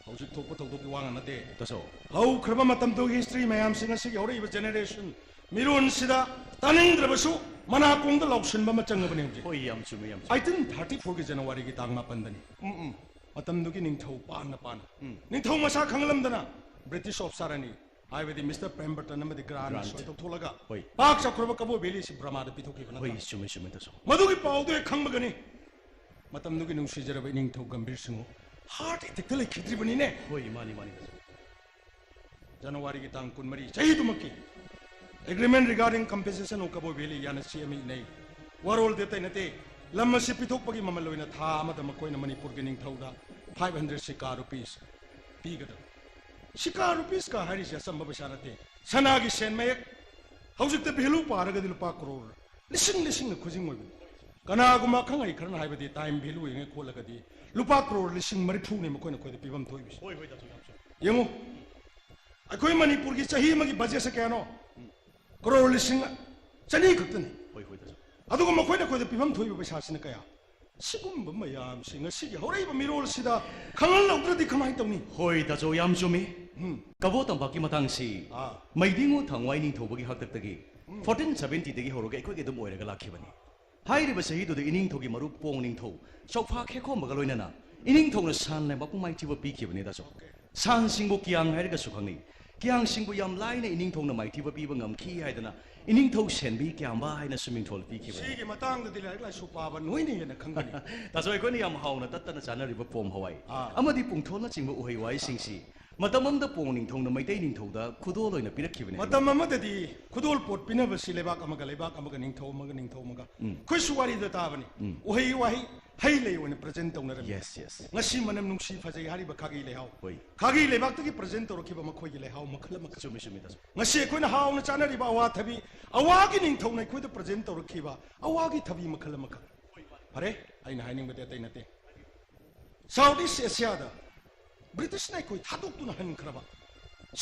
ꯍꯧꯖꯤꯛ ꯊꯣꯛꯄ ꯊꯧꯗꯣꯛꯀꯤ ꯋꯥ ꯉꯥꯡ ꯅꯠꯇꯦ꯫ ꯇꯥꯆꯧ꯫ ꯍꯧꯈ꯭ꯔꯕ ꯃꯇꯝꯗꯨꯒꯤ ꯍꯤꯁꯇ꯭ꯔꯤ ꯃꯌꯥꯝꯁꯤꯡ ꯑꯁꯤꯒꯤ ꯍꯧꯔꯛꯏꯕ ꯖꯦꯅꯦꯔꯦꯁꯟ ꯃꯤꯔꯣꯟꯁꯤꯗ ꯇꯥꯅꯤꯡꯗ꯭ꯔꯕꯁꯨ ꯃꯅꯥꯀꯣꯡꯗ ꯂꯥꯎꯁꯤꯟꯕ ꯑꯃ ꯆꯪꯉꯕꯅꯤ ꯍꯧꯖꯤꯛ꯫ ꯍꯣꯏ, ꯌꯥꯝ ꯆꯨꯝꯃꯦ, ꯌꯥꯝ ꯆꯨꯝꯃꯦ꯫ ꯑꯩꯇꯤꯟ ꯊꯥꯔꯇꯤ ꯐꯣꯔꯒꯤ ꯖꯅꯋꯥꯔꯤꯒꯤ ꯇꯥꯡ ꯃꯥꯄꯟꯗꯅꯤ꯫ ꯎꯝ, ꯎꯝ꯫ ꯃꯇꯝꯗꯨꯒꯤ ꯅꯤꯡꯊꯧ ꯄꯥꯟꯅ ꯄꯥꯟꯅ꯫ ꯎꯝ꯫ ꯅꯤꯡꯊꯧ ꯃꯁꯥ ꯈꯪꯂꯝꯗꯅ ꯕ꯭ꯔꯤꯇꯤꯁ ꯑꯣꯐꯤꯁꯥꯔ ꯑꯅꯤ, ꯍꯥꯏꯕꯗꯤ ꯃꯤꯁꯇꯔ ꯄ꯭ꯔꯦꯝꯕꯔꯇꯟ ꯑꯃꯗꯤ ꯒ꯭ꯔꯥꯟ ꯒ꯭ꯔꯥꯟ꯫ ꯁꯣꯏ ꯇꯧꯊꯣꯛꯂꯒ ꯍꯣꯏ꯫ ꯄꯥꯛ ꯆꯥꯎꯈ꯭ꯔꯕ ꯀꯕꯣ ꯚꯦꯂꯤꯁꯤ ꯕ꯭ꯔꯃꯥꯗ ꯄꯤꯊꯣꯛꯈꯤꯕ ꯅꯠꯇ꯭ꯔꯥ? ꯍꯣꯏ, ꯆꯨꯝꯃꯦ, ꯆꯨꯝꯃꯦ, ꯇꯥꯆꯧ꯫ ꯃꯗꯨꯒꯤ ꯄꯥꯎꯗꯨ ꯍꯦꯛ ꯈꯪꯕꯒꯅꯤ ꯃꯇꯝꯗꯨꯒꯤ ꯅꯨꯡꯁꯤꯖꯔꯕ ꯏꯅꯤꯡꯊꯧ ꯒꯝꯚꯤꯔ ꯁꯤꯡꯍ ꯍꯥꯔꯠ ꯑꯦꯇꯦꯛꯇ ꯂꯩꯈꯤꯗ꯭ꯔꯤꯕꯅꯤꯅꯦ꯫ ꯍꯣꯏ, ꯃꯥꯅꯤ, ꯃꯥꯅꯤ, ꯇꯥꯆꯧ꯫ ꯖꯅꯋꯥꯔꯤꯒꯤ ꯇꯥꯡ ꯀꯨꯟꯃꯔꯤ, ꯆꯍꯤꯗꯨꯃꯛꯀꯤ Agreement regarding compensation of Kabo Valley ꯍꯥꯏꯅ ꯆꯦ ꯑꯃ ꯏꯅꯩ꯫ ꯋꯥꯔꯣꯜꯗꯤ ꯑꯇꯩ ꯅꯠꯇꯦ, ꯂꯝ ꯑꯁꯤ ꯄꯤꯊꯣꯛꯄꯒꯤ ꯃꯃꯜ ꯑꯣꯏꯅ ꯊꯥ ꯑꯃꯗ ꯃꯈꯣꯏꯅ ꯃꯅꯤꯄꯨꯔꯒꯤ ꯅꯤꯡꯊꯧꯗ five hundred ꯁꯤꯀꯥ ꯔꯨꯄꯤꯁ ꯄꯤꯒꯗꯕ꯫ ꯁꯤꯀꯥ ꯔꯨꯄꯤꯁꯀ ꯍꯥꯏꯔꯤꯁꯦ ꯑꯆꯝꯕ ꯄꯩꯁꯥ ꯅꯠꯇꯦ, ꯁꯅꯥꯒꯤ ꯁꯦꯟ ꯃꯌꯦꯛ꯫ ꯍꯧꯖꯤꯛꯇ ꯚꯦꯂꯨ ꯄꯥꯔꯒꯗꯤ ꯂꯨꯄꯥ ꯀ꯭ꯔꯣꯔ ꯂꯤꯁꯤꯡ ꯂꯤꯁꯤꯡꯅ ꯈꯨꯖꯤꯡ ꯑꯣꯏꯕꯅꯤ꯫ ꯀꯅꯥꯒꯨꯝꯕ ꯑꯈꯪ ꯑꯍꯩ ꯈꯔꯅ ꯍꯥꯏꯕꯗꯤ ꯇꯥꯏꯝ ꯚꯦꯂꯨ ꯌꯦꯡꯉꯦ ꯈꯣꯠꯂꯒꯗꯤ ꯂꯨꯄꯥ ꯀ꯭ꯔꯣꯔ ꯂꯤꯁꯤꯡ ꯃꯔꯤꯐꯨꯅꯤ ꯃꯈꯣꯏꯅ ꯑꯩꯈꯣꯏꯗ ꯄꯤꯐꯝ ꯊꯣꯛꯏꯕꯁꯦ꯫ ꯍꯣꯏ, ꯍꯣꯏ, ꯇꯥꯆꯧ, ꯌꯥꯝ ꯆꯨꯝꯃꯤ꯫ ꯌꯦꯡꯉꯨ, ꯑꯩꯈꯣꯏ ꯃꯅꯤꯄꯨꯔꯒꯤ ꯆꯍꯤ ꯑꯃꯒꯤ ꯕꯖꯦꯠꯁꯦ ꯀꯌꯥꯅꯣ? ꯎꯝ꯫ ꯀ꯭ꯔꯣꯔ ꯂꯤꯁꯤꯡ ꯆꯅꯤ ꯈꯛꯇꯅꯤ꯫ ꯍꯣꯏ, ꯍꯣꯏ, ꯇꯥꯆꯧ꯫ ꯑꯗꯨꯒ ꯃꯈꯣꯏꯅ ꯑꯩꯈꯣꯏꯗ ꯄꯤꯐꯝ ꯊꯣꯛꯏꯕ ꯄꯩꯁꯥꯁꯤꯅ ꯀꯌꯥ? ꯁꯤꯒꯨꯝꯕ ꯃꯌꯥꯝꯁꯤ ꯉꯁꯤꯒꯤ ꯍꯧꯔꯛꯏꯕ ꯃꯤꯔꯣꯜꯁꯤꯗ ꯈꯪꯍꯜꯍꯧꯗ꯭ꯔꯗꯤ ꯀꯃꯥꯏꯅ ꯇꯧꯅꯤ? ꯍꯣꯏ, ꯇꯥꯆꯧ, ꯌꯥꯝ ꯆꯨꯝꯃꯤ꯫ ꯎꯝ꯫ ꯀꯕꯣ ꯇꯝꯄꯥꯛꯀꯤ ꯃꯇꯥꯡꯁꯤ ꯑꯥ꯫ ꯃꯩꯗꯤꯡꯉꯨ ꯊꯥꯡꯋꯥꯏ ꯅꯤꯡꯊꯧꯕꯒꯤ ꯍꯥꯛꯇꯛꯇꯒꯤ ꯎꯝ꯫ Fourteen seventy ꯗꯒꯤ ꯍꯧꯔꯒ ꯑꯩꯈꯣꯏꯒꯤ ꯑꯗꯨꯝ ꯑꯣꯏꯔꯒ ꯂꯥꯛꯈꯤꯕꯅꯤ꯫ ꯍꯥꯏꯔꯤꯕ ꯆꯍꯤꯗꯨꯗ ꯏꯅꯤꯡꯊꯧꯒꯤ ꯃꯔꯨꯞ ꯄꯣꯡ ꯅꯤꯡꯊꯧ ꯆꯧꯐꯥ ꯈꯦꯈꯣꯝꯕꯒ ꯂꯣꯏꯅꯅ ꯏꯅꯤꯡꯊꯧꯅ ꯁꯥꯟ ꯂꯩꯕꯥꯛꯄꯨ ꯃꯥꯏꯊꯤꯕ ꯄꯤꯈꯤꯕꯅꯤ, ꯇꯥꯆꯧ꯫ ꯁꯥꯟꯁꯤꯡꯕꯨ ꯀꯤꯌꯥꯡ ꯍꯥꯏꯔꯒꯁꯨ ꯈꯪꯅꯩ꯫ ꯀꯤꯌꯥꯡꯁꯤꯡꯕꯨ ꯌꯥꯝ ꯂꯥꯏꯅ ꯏꯅꯤꯡꯊꯧꯅ ꯃꯥꯏꯊꯤꯕ ꯄꯤꯕ ꯉꯝꯈꯤ ꯍꯥꯏꯗꯅ ꯏꯅꯤꯡꯊꯧ ꯁꯦꯟꯕꯤ ꯀꯤꯌꯥꯝꯕ ꯍꯥꯏꯅꯁꯨ ꯃꯤꯡꯊꯣꯜ ꯄꯤꯈꯤꯕꯅꯤ꯫ ꯁꯤꯒꯤ ꯃꯇꯥꯡꯗꯗꯤ ꯂꯥꯏꯔꯤꯛ ꯂꯥꯏꯁꯨ ꯄꯥꯕ ꯅꯣꯏꯅ ꯍꯦꯟꯅ ꯈꯪꯒꯅꯤ꯫ ꯇꯥꯆꯧ, ꯑꯩꯈꯣꯏꯅ ꯌꯥꯝ ꯍꯥꯎꯅ ꯇꯠꯇꯅ ꯆꯥꯅꯔꯤꯕ ꯄꯣꯝ ꯍꯋꯥꯏ ꯑꯥ꯫ ꯑꯃꯗꯤ ꯄꯨꯡꯊꯣꯜꯅꯆꯤꯡꯕ ꯎꯍꯩ ꯋꯥꯍꯩꯁꯤꯡꯁꯤ ꯃꯇꯝ ꯑꯃꯗ ꯄꯣꯡ ꯅꯤꯡꯊꯧꯅ ꯃꯩꯇꯩ ꯅꯤꯡꯊꯧꯗ ꯈꯨꯗꯣꯜ ꯑꯣꯏꯅ ꯄꯤꯔꯛꯈꯤꯕꯅꯤ꯫ ꯃꯇꯝ ꯑꯃꯗꯗꯤ ꯈꯨꯗꯣꯜ ꯄꯣꯠ ꯄꯤꯅꯕꯁꯤ ꯂꯩꯕꯥꯛ ꯑꯃꯒ ꯂꯩꯕꯥꯛ ꯑꯃꯒ, ꯅꯤꯡꯊꯧ ꯑꯃꯒ ꯅꯤꯡꯊꯧ ꯑꯃꯒ, ꯎꯝ꯫ ꯑꯩꯈꯣꯏꯁꯨ ꯋꯥꯔꯤꯗ ꯇꯥꯕꯅꯤ꯫ ꯎꯝ꯫ ꯎꯍꯩ ꯋꯥꯍꯩ, ꯍꯩ ꯂꯩ ꯑꯣꯏꯅ present ꯇꯧꯅꯔꯝꯃꯤ꯫ Yes, yes꯫ ꯉꯁꯤ ꯃꯅꯝ ꯅꯨꯡꯁꯤ ꯐꯖꯩ ꯍꯥꯏꯔꯤꯕ ꯈꯥꯒꯤ ꯂꯩꯍꯥꯎ, ꯍꯣꯏ꯫ ꯈꯥꯒꯤ ꯂꯩꯕꯥꯛꯇꯒꯤ present ꯇꯧꯔꯛꯈꯤꯕ ꯃꯈꯣꯏꯒꯤ ꯂꯩꯍꯥꯎ ꯃꯈꯜ ꯑꯃꯈꯛ꯫ ꯆꯨꯝꯃꯤ, ꯆꯨꯝꯃꯤ, ꯇꯥꯆꯧ꯫ ꯉꯁꯤ ꯑꯩꯈꯣꯏꯅ ꯍꯥꯎꯅ ꯆꯥꯅꯔꯤꯕ ꯑꯋꯥ ꯊꯕꯤ, ꯑꯋꯥꯒꯤ ꯅꯤꯡꯊꯧꯅ ꯑꯩꯈꯣꯏꯗ present ꯇꯧꯔꯛꯈꯤꯕ ꯑꯋꯥꯒꯤ ꯊꯕꯤ ꯃꯈꯜ ꯑꯃꯈꯛ꯫ ꯐꯔꯦ, ꯑꯩꯅ ꯍꯥꯏꯅꯤꯡꯕꯗꯤ ꯑꯇꯩ ꯅꯠꯇꯦ꯫ South East Asiaꯗ Britishꯅ ꯑꯩꯈꯣꯏ ꯊꯥꯗꯣꯛꯇꯨꯅ ꯍꯟꯈ꯭ꯔꯕ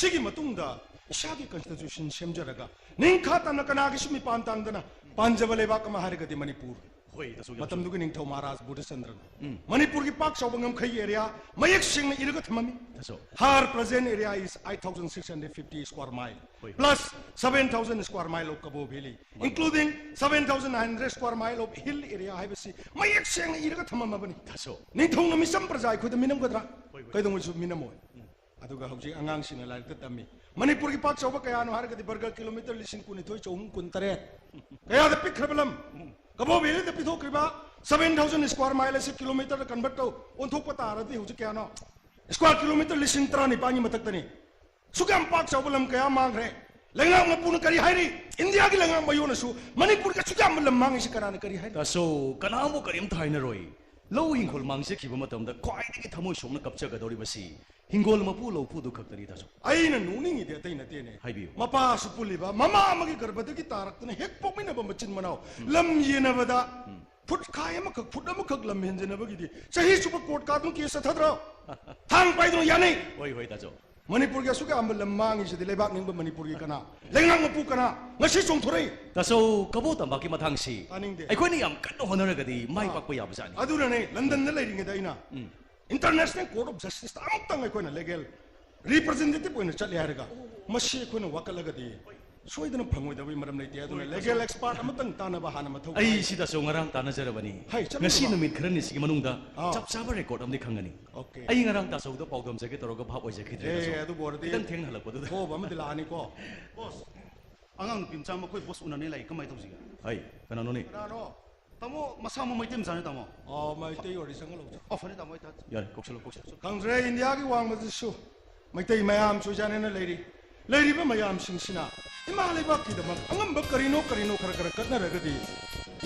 ꯁꯤꯒꯤ ꯃꯇꯨꯡꯗ ꯏꯁꯥꯒꯤ constitution ꯁꯦꯝꯖꯔꯒ ꯅꯤꯡꯈꯥ ꯇꯝꯅ ꯀꯅꯥꯒꯤꯁꯨ ꯃꯤꯄꯥꯟ ꯇꯥꯡꯗꯅ ꯄꯥꯟꯖꯕ ꯂꯩꯕꯥꯛ ꯑꯃ ꯍꯥꯏꯔꯒꯗꯤ ꯃꯅꯤꯄꯨꯔ꯫ ꯍꯣꯏ, ꯇꯥꯆꯧ, ꯌꯥꯝ ꯃꯇꯝꯗꯨꯒꯤ ꯅꯤꯡꯊꯧ ꯃꯍꯥꯔꯥꯖ ꯕꯨꯙꯆꯟꯗ꯭ꯔꯅ꯫ ꯎꯝ꯫ ꯃꯅꯤꯄꯨꯔꯒꯤ ꯄꯥꯛ ꯆꯥꯎꯕ ꯉꯝꯈꯩꯒꯤ area ꯃꯌꯦꯛ ꯁꯦꯡꯅ ꯏꯔꯒ ꯊꯝꯃꯝꯃꯤ꯫ ꯇꯥꯆꯧ꯫ Her present area is eight thousand six hundred fifty square mile, ꯍꯣꯏ, ꯍꯣꯏ꯫ Plus seven thousand square mile of Kabo Valley, ꯃꯥꯅꯤ꯫ Including seven thousand nine hundred square mile of hill area ꯍꯥꯏꯕꯁꯤ ꯃꯌꯦꯛ ꯁꯦꯡꯅ ꯏꯔꯒ ꯊꯝꯃꯝꯃꯕꯅꯤ꯫ ꯇꯥꯆꯧ꯫ ꯅꯤꯡꯊꯧꯅ ꯃꯤꯆꯝ ꯄ꯭ꯔꯖꯥ ꯑꯩꯈꯣꯏꯗ ꯃꯤꯅꯝꯒꯗ꯭ꯔꯥ? ꯍꯣꯏ, ꯍꯣꯏ꯫ ꯀꯩꯗꯧꯉꯩꯁꯨ ꯃꯤꯅꯝꯃꯣꯏ꯫ ꯎꯝ꯫ ꯑꯗꯨꯒ ꯍꯧꯖꯤꯛ ꯑꯉꯥꯡꯁꯤꯡꯅ ꯂꯥꯏꯔꯤꯛꯇ ꯇꯝꯃꯤ꯫ ꯃꯅꯤꯄꯨꯔꯒꯤ ꯄꯥꯛ ꯆꯥꯎꯕ ꯀꯌꯥꯅꯣ ꯍꯥꯏꯔꯒꯗꯤ ꯕꯔꯒ ꯀꯤꯂꯣꯃꯤꯇꯔ ꯂꯤꯁꯤꯡ ꯀꯨꯟꯅꯤꯊꯣꯏ ꯆꯍꯨꯝ ꯀꯨꯟꯇꯔꯦꯠ꯫ ꯀꯌꯥꯗ ꯄꯤꯛꯈ꯭ꯔꯕ ꯂꯝ? ꯀꯕꯣ valid ꯄꯤꯊꯣꯛꯈ꯭ꯔꯤꯕ seven thousand square mile ꯑꯁꯤ ꯀꯤꯂꯣꯃꯤꯇꯔꯗ convert ꯇꯧ, ꯑꯣꯟꯊꯣꯛꯄ ꯇꯥꯔꯗꯤ ꯍꯧꯖꯤꯛ ꯀꯌꯥꯅꯣ? Square kilometre ꯂꯤꯁꯤꯡ ꯇꯔꯥꯅꯤꯄꯥꯟꯒꯤ ꯃꯊꯛꯇꯅꯤ꯫ ꯁꯨꯛ ꯌꯥꯝ ꯄꯥꯛ ꯆꯥꯎꯕ ꯂꯝ ꯀꯌꯥ ꯃꯥꯡꯈ꯭ꯔꯦ꯫ ꯂꯩꯉꯥꯛ ꯃꯄꯨꯅ ꯀꯔꯤ ꯍꯥꯏꯔꯤ? ꯏꯟꯗꯤꯌꯥꯒꯤ ꯂꯩꯉꯥꯛ ꯃꯌꯣꯟꯅꯁꯨ ꯃꯅꯤꯄꯨꯔꯒꯤ ꯑꯁꯨꯛ ꯌꯥꯝꯕ ꯂꯝ ꯃꯥꯡꯉꯤꯁꯤ ꯀꯅꯥꯅ ꯀꯔꯤ ꯍꯥꯏꯔꯤ? ꯇꯥꯆꯧ, ꯀꯅꯥꯕꯨ ꯀꯔꯤꯝꯇ ꯍꯥꯏꯅꯔꯣꯏ꯫ ꯂꯧ ꯍꯤꯡꯈꯣꯜ ꯃꯥꯡꯖꯈꯤꯕ ꯃꯇꯝꯗ ꯈ꯭ꯋꯥꯏꯗꯒꯤ ꯊꯃꯣꯏ ꯁꯣꯛꯅ ꯀꯞꯆꯒꯗꯧꯔꯤꯕꯁꯤ ꯍꯤꯡꯒꯣꯜ ꯃꯄꯨ ꯂꯧꯄꯨꯗꯨ ꯈꯛꯇꯅꯤ, ꯇꯥꯆꯧ꯫ ꯑꯩꯅ ꯅꯣꯛꯅꯤꯡꯉꯤꯗꯤ ꯑꯇꯩ ꯅꯠꯇꯦꯅꯦ꯫ ꯍꯥꯏꯕꯤꯌꯨ꯫ ꯃꯄꯥ ꯑꯁꯨ ꯄꯨꯜꯂꯤꯕ, ꯃꯃꯥ ꯑꯃꯒꯤ ꯒꯔꯚꯗꯒꯤ ꯇꯥꯔꯛꯇꯨꯅ ꯍꯦꯛ ꯄꯣꯛꯃꯤꯟꯅꯕ ꯃꯆꯤꯟ ꯃꯅꯥꯎ ꯎꯝ꯫ ꯂꯝ ꯌꯦꯟꯅꯕꯗ ꯎꯝ꯫ ꯐꯨꯠ ꯈꯥꯏ ꯑꯃꯈꯛ, ꯐꯨꯠ ꯑꯃꯈꯛ ꯂꯝ ꯍꯦꯟꯖꯤꯟꯅꯕꯒꯤꯗꯤ ꯆꯍꯤ ꯆꯨꯞꯄ court ꯀꯥꯗꯨꯅ case ꯆꯠꯊꯗ꯭ꯔꯣ? ꯊꯥꯡ ꯄꯥꯏꯗꯨꯅ ꯌꯥꯅꯩ꯫ ꯍꯣꯏ, ꯍꯣꯏ, ꯇꯥꯆꯧ꯫ ꯃꯅꯤꯄꯨꯔꯒꯤ ꯑꯁꯨꯛ ꯌꯥꯝꯕ ꯂꯝ ꯃꯥꯡꯉꯤꯁꯤꯗꯤ ꯂꯩꯕꯥꯛ ꯅꯤꯡꯕ ꯃꯅꯤꯄꯨꯔꯒꯤ ꯀꯅꯥ? ꯂꯩꯉꯥꯛ ꯃꯄꯨ ꯀꯅꯥ? ꯉꯁꯤ ꯆꯣꯡꯊꯣꯔꯛꯏ꯫ ꯇꯥꯆꯧ, ꯀꯕꯣ ꯇꯝꯄꯥꯛꯀꯤ ꯃꯇꯥꯡꯁꯤ ꯇꯥꯅꯤꯡꯗꯦ꯫ ꯑꯩꯈꯣꯏꯅ ꯌꯥꯝ ꯀꯟꯅ ꯍꯣꯠꯅꯔꯒꯗꯤ ꯃꯥꯏ ꯑꯥ꯫ ꯄꯥꯛꯄ ꯌꯥꯕꯖꯥꯠꯅꯤ꯫ ꯑꯗꯨꯅꯅꯦ ꯂꯟꯗꯟꯗ ꯂꯩꯔꯤꯉꯩꯗ ꯑꯩꯅ ꯎꯝ꯫ International Court of Justiceꯇ ꯑꯃꯨꯛꯇꯪ ꯑꯩꯈꯣꯏꯅ legal representative ꯑꯣꯏꯅ ꯆꯠꯂꯦ ꯍꯥꯏꯔꯒ ꯃꯁꯤ ꯑꯩꯈꯣꯏꯅ ꯋꯥꯀꯠꯂꯒꯗꯤ ꯁꯣꯏꯗꯅ ꯐꯪꯉꯣꯏꯗꯕꯒꯤ ꯃꯔꯝ ꯂꯩꯇꯦ꯫ ꯑꯗꯨꯅ ꯍꯣꯏ, ꯂꯤꯒꯦꯜ ꯑꯦꯛꯁꯄꯥꯔꯠ ꯑꯃꯇꯪ ꯇꯥꯟꯅꯕ ꯍꯥꯟꯅ ꯃꯊꯧ ꯇꯥꯏ꯫ ꯑꯩ ꯁꯤꯗꯁꯨ ꯉꯔꯥꯡ ꯇꯥꯟꯅꯖꯔꯕꯅꯤ꯫ ꯍꯩ, ꯆꯠꯂꯨ ꯉꯁꯤ ꯊꯕꯛ꯫ ꯅꯨꯃꯤꯠ ꯈꯔꯅꯤꯁꯤꯒꯤ ꯃꯅꯨꯡꯗ ꯑꯥ꯫ ꯆꯞ ꯆꯥꯕ ꯔꯦꯀꯣꯔꯗ ꯑꯃꯗꯤ ꯈꯪꯒꯅꯤ꯫ ꯑꯣꯀꯦ꯫ ꯑꯩ ꯉꯔꯥꯡ ꯇꯥꯆꯧꯗ ꯄꯥꯎꯗꯝꯖꯒꯦ ꯇꯧꯔꯒ ꯚꯥꯞ ꯑꯣꯏꯖꯈꯤꯗ꯭ꯔꯦ, ꯑꯦ, ꯇꯥꯆꯧ꯫ ꯑꯗꯨꯕꯨ ꯑꯣꯏꯔꯗꯤ ꯈꯤꯇꯪ ꯊꯦꯡꯅ ꯍꯜꯂꯛꯄꯗꯨꯗ꯫ ꯍꯣꯕ ꯑꯃꯗꯤ ꯂꯥꯛꯑꯅꯤꯀꯣ꯫ ꯕꯣꯁ, ꯑꯉꯥꯡ ꯅꯨꯄꯤ ꯃꯆꯥ ꯑꯃ ꯑꯩꯈꯣꯏ ꯕꯣꯁ ꯎꯅꯅꯤ ꯂꯥꯛꯏ, ꯀꯃꯥꯏꯅ ꯇꯧꯁꯤꯒꯦ? ꯍꯩ, ꯀꯅꯥꯅꯣꯅꯦ? ꯀꯅꯥꯅꯣ? ꯇꯥꯃꯣ, ꯃꯁꯥꯃꯛ ꯃꯩꯇꯩ ꯃꯆꯥꯅꯤ, ꯇꯥꯃꯣ꯫ ꯑꯣ, ꯃꯩꯇꯩ ꯑꯣꯏꯔꯗꯤ ꯆꯪꯍꯜꯂꯧꯁꯦ꯫ ꯑꯣ, ꯐꯅꯤ, ꯇꯥꯃꯣ, ꯑꯩ ꯊꯥ- ꯌꯥꯔꯦ, ꯀꯧꯁꯜꯂꯣ, ꯀꯧꯁꯜꯂꯣ꯫ ꯈꯪꯗ꯭ꯔꯦ, ꯏꯟꯗꯤꯌꯥꯒꯤ ꯋꯥꯡꯃꯗꯁꯨ ꯃꯩꯇꯩ ꯃꯌꯥꯝ ꯆꯣꯏꯖꯥꯅꯅ ꯂꯩꯔꯤ꯫ ꯂꯩꯔꯤꯕ ꯃꯌꯥꯝꯁꯤꯡꯁꯤꯅ ꯏꯃꯥ ꯂꯩꯕꯥꯛꯀꯤꯗꯃꯛ ꯑꯉꯝꯕ ꯀꯔꯤꯅꯣ ꯀꯔꯤꯅꯣ ꯈꯔ ꯈꯔ ꯀꯠꯅꯔꯒꯗꯤ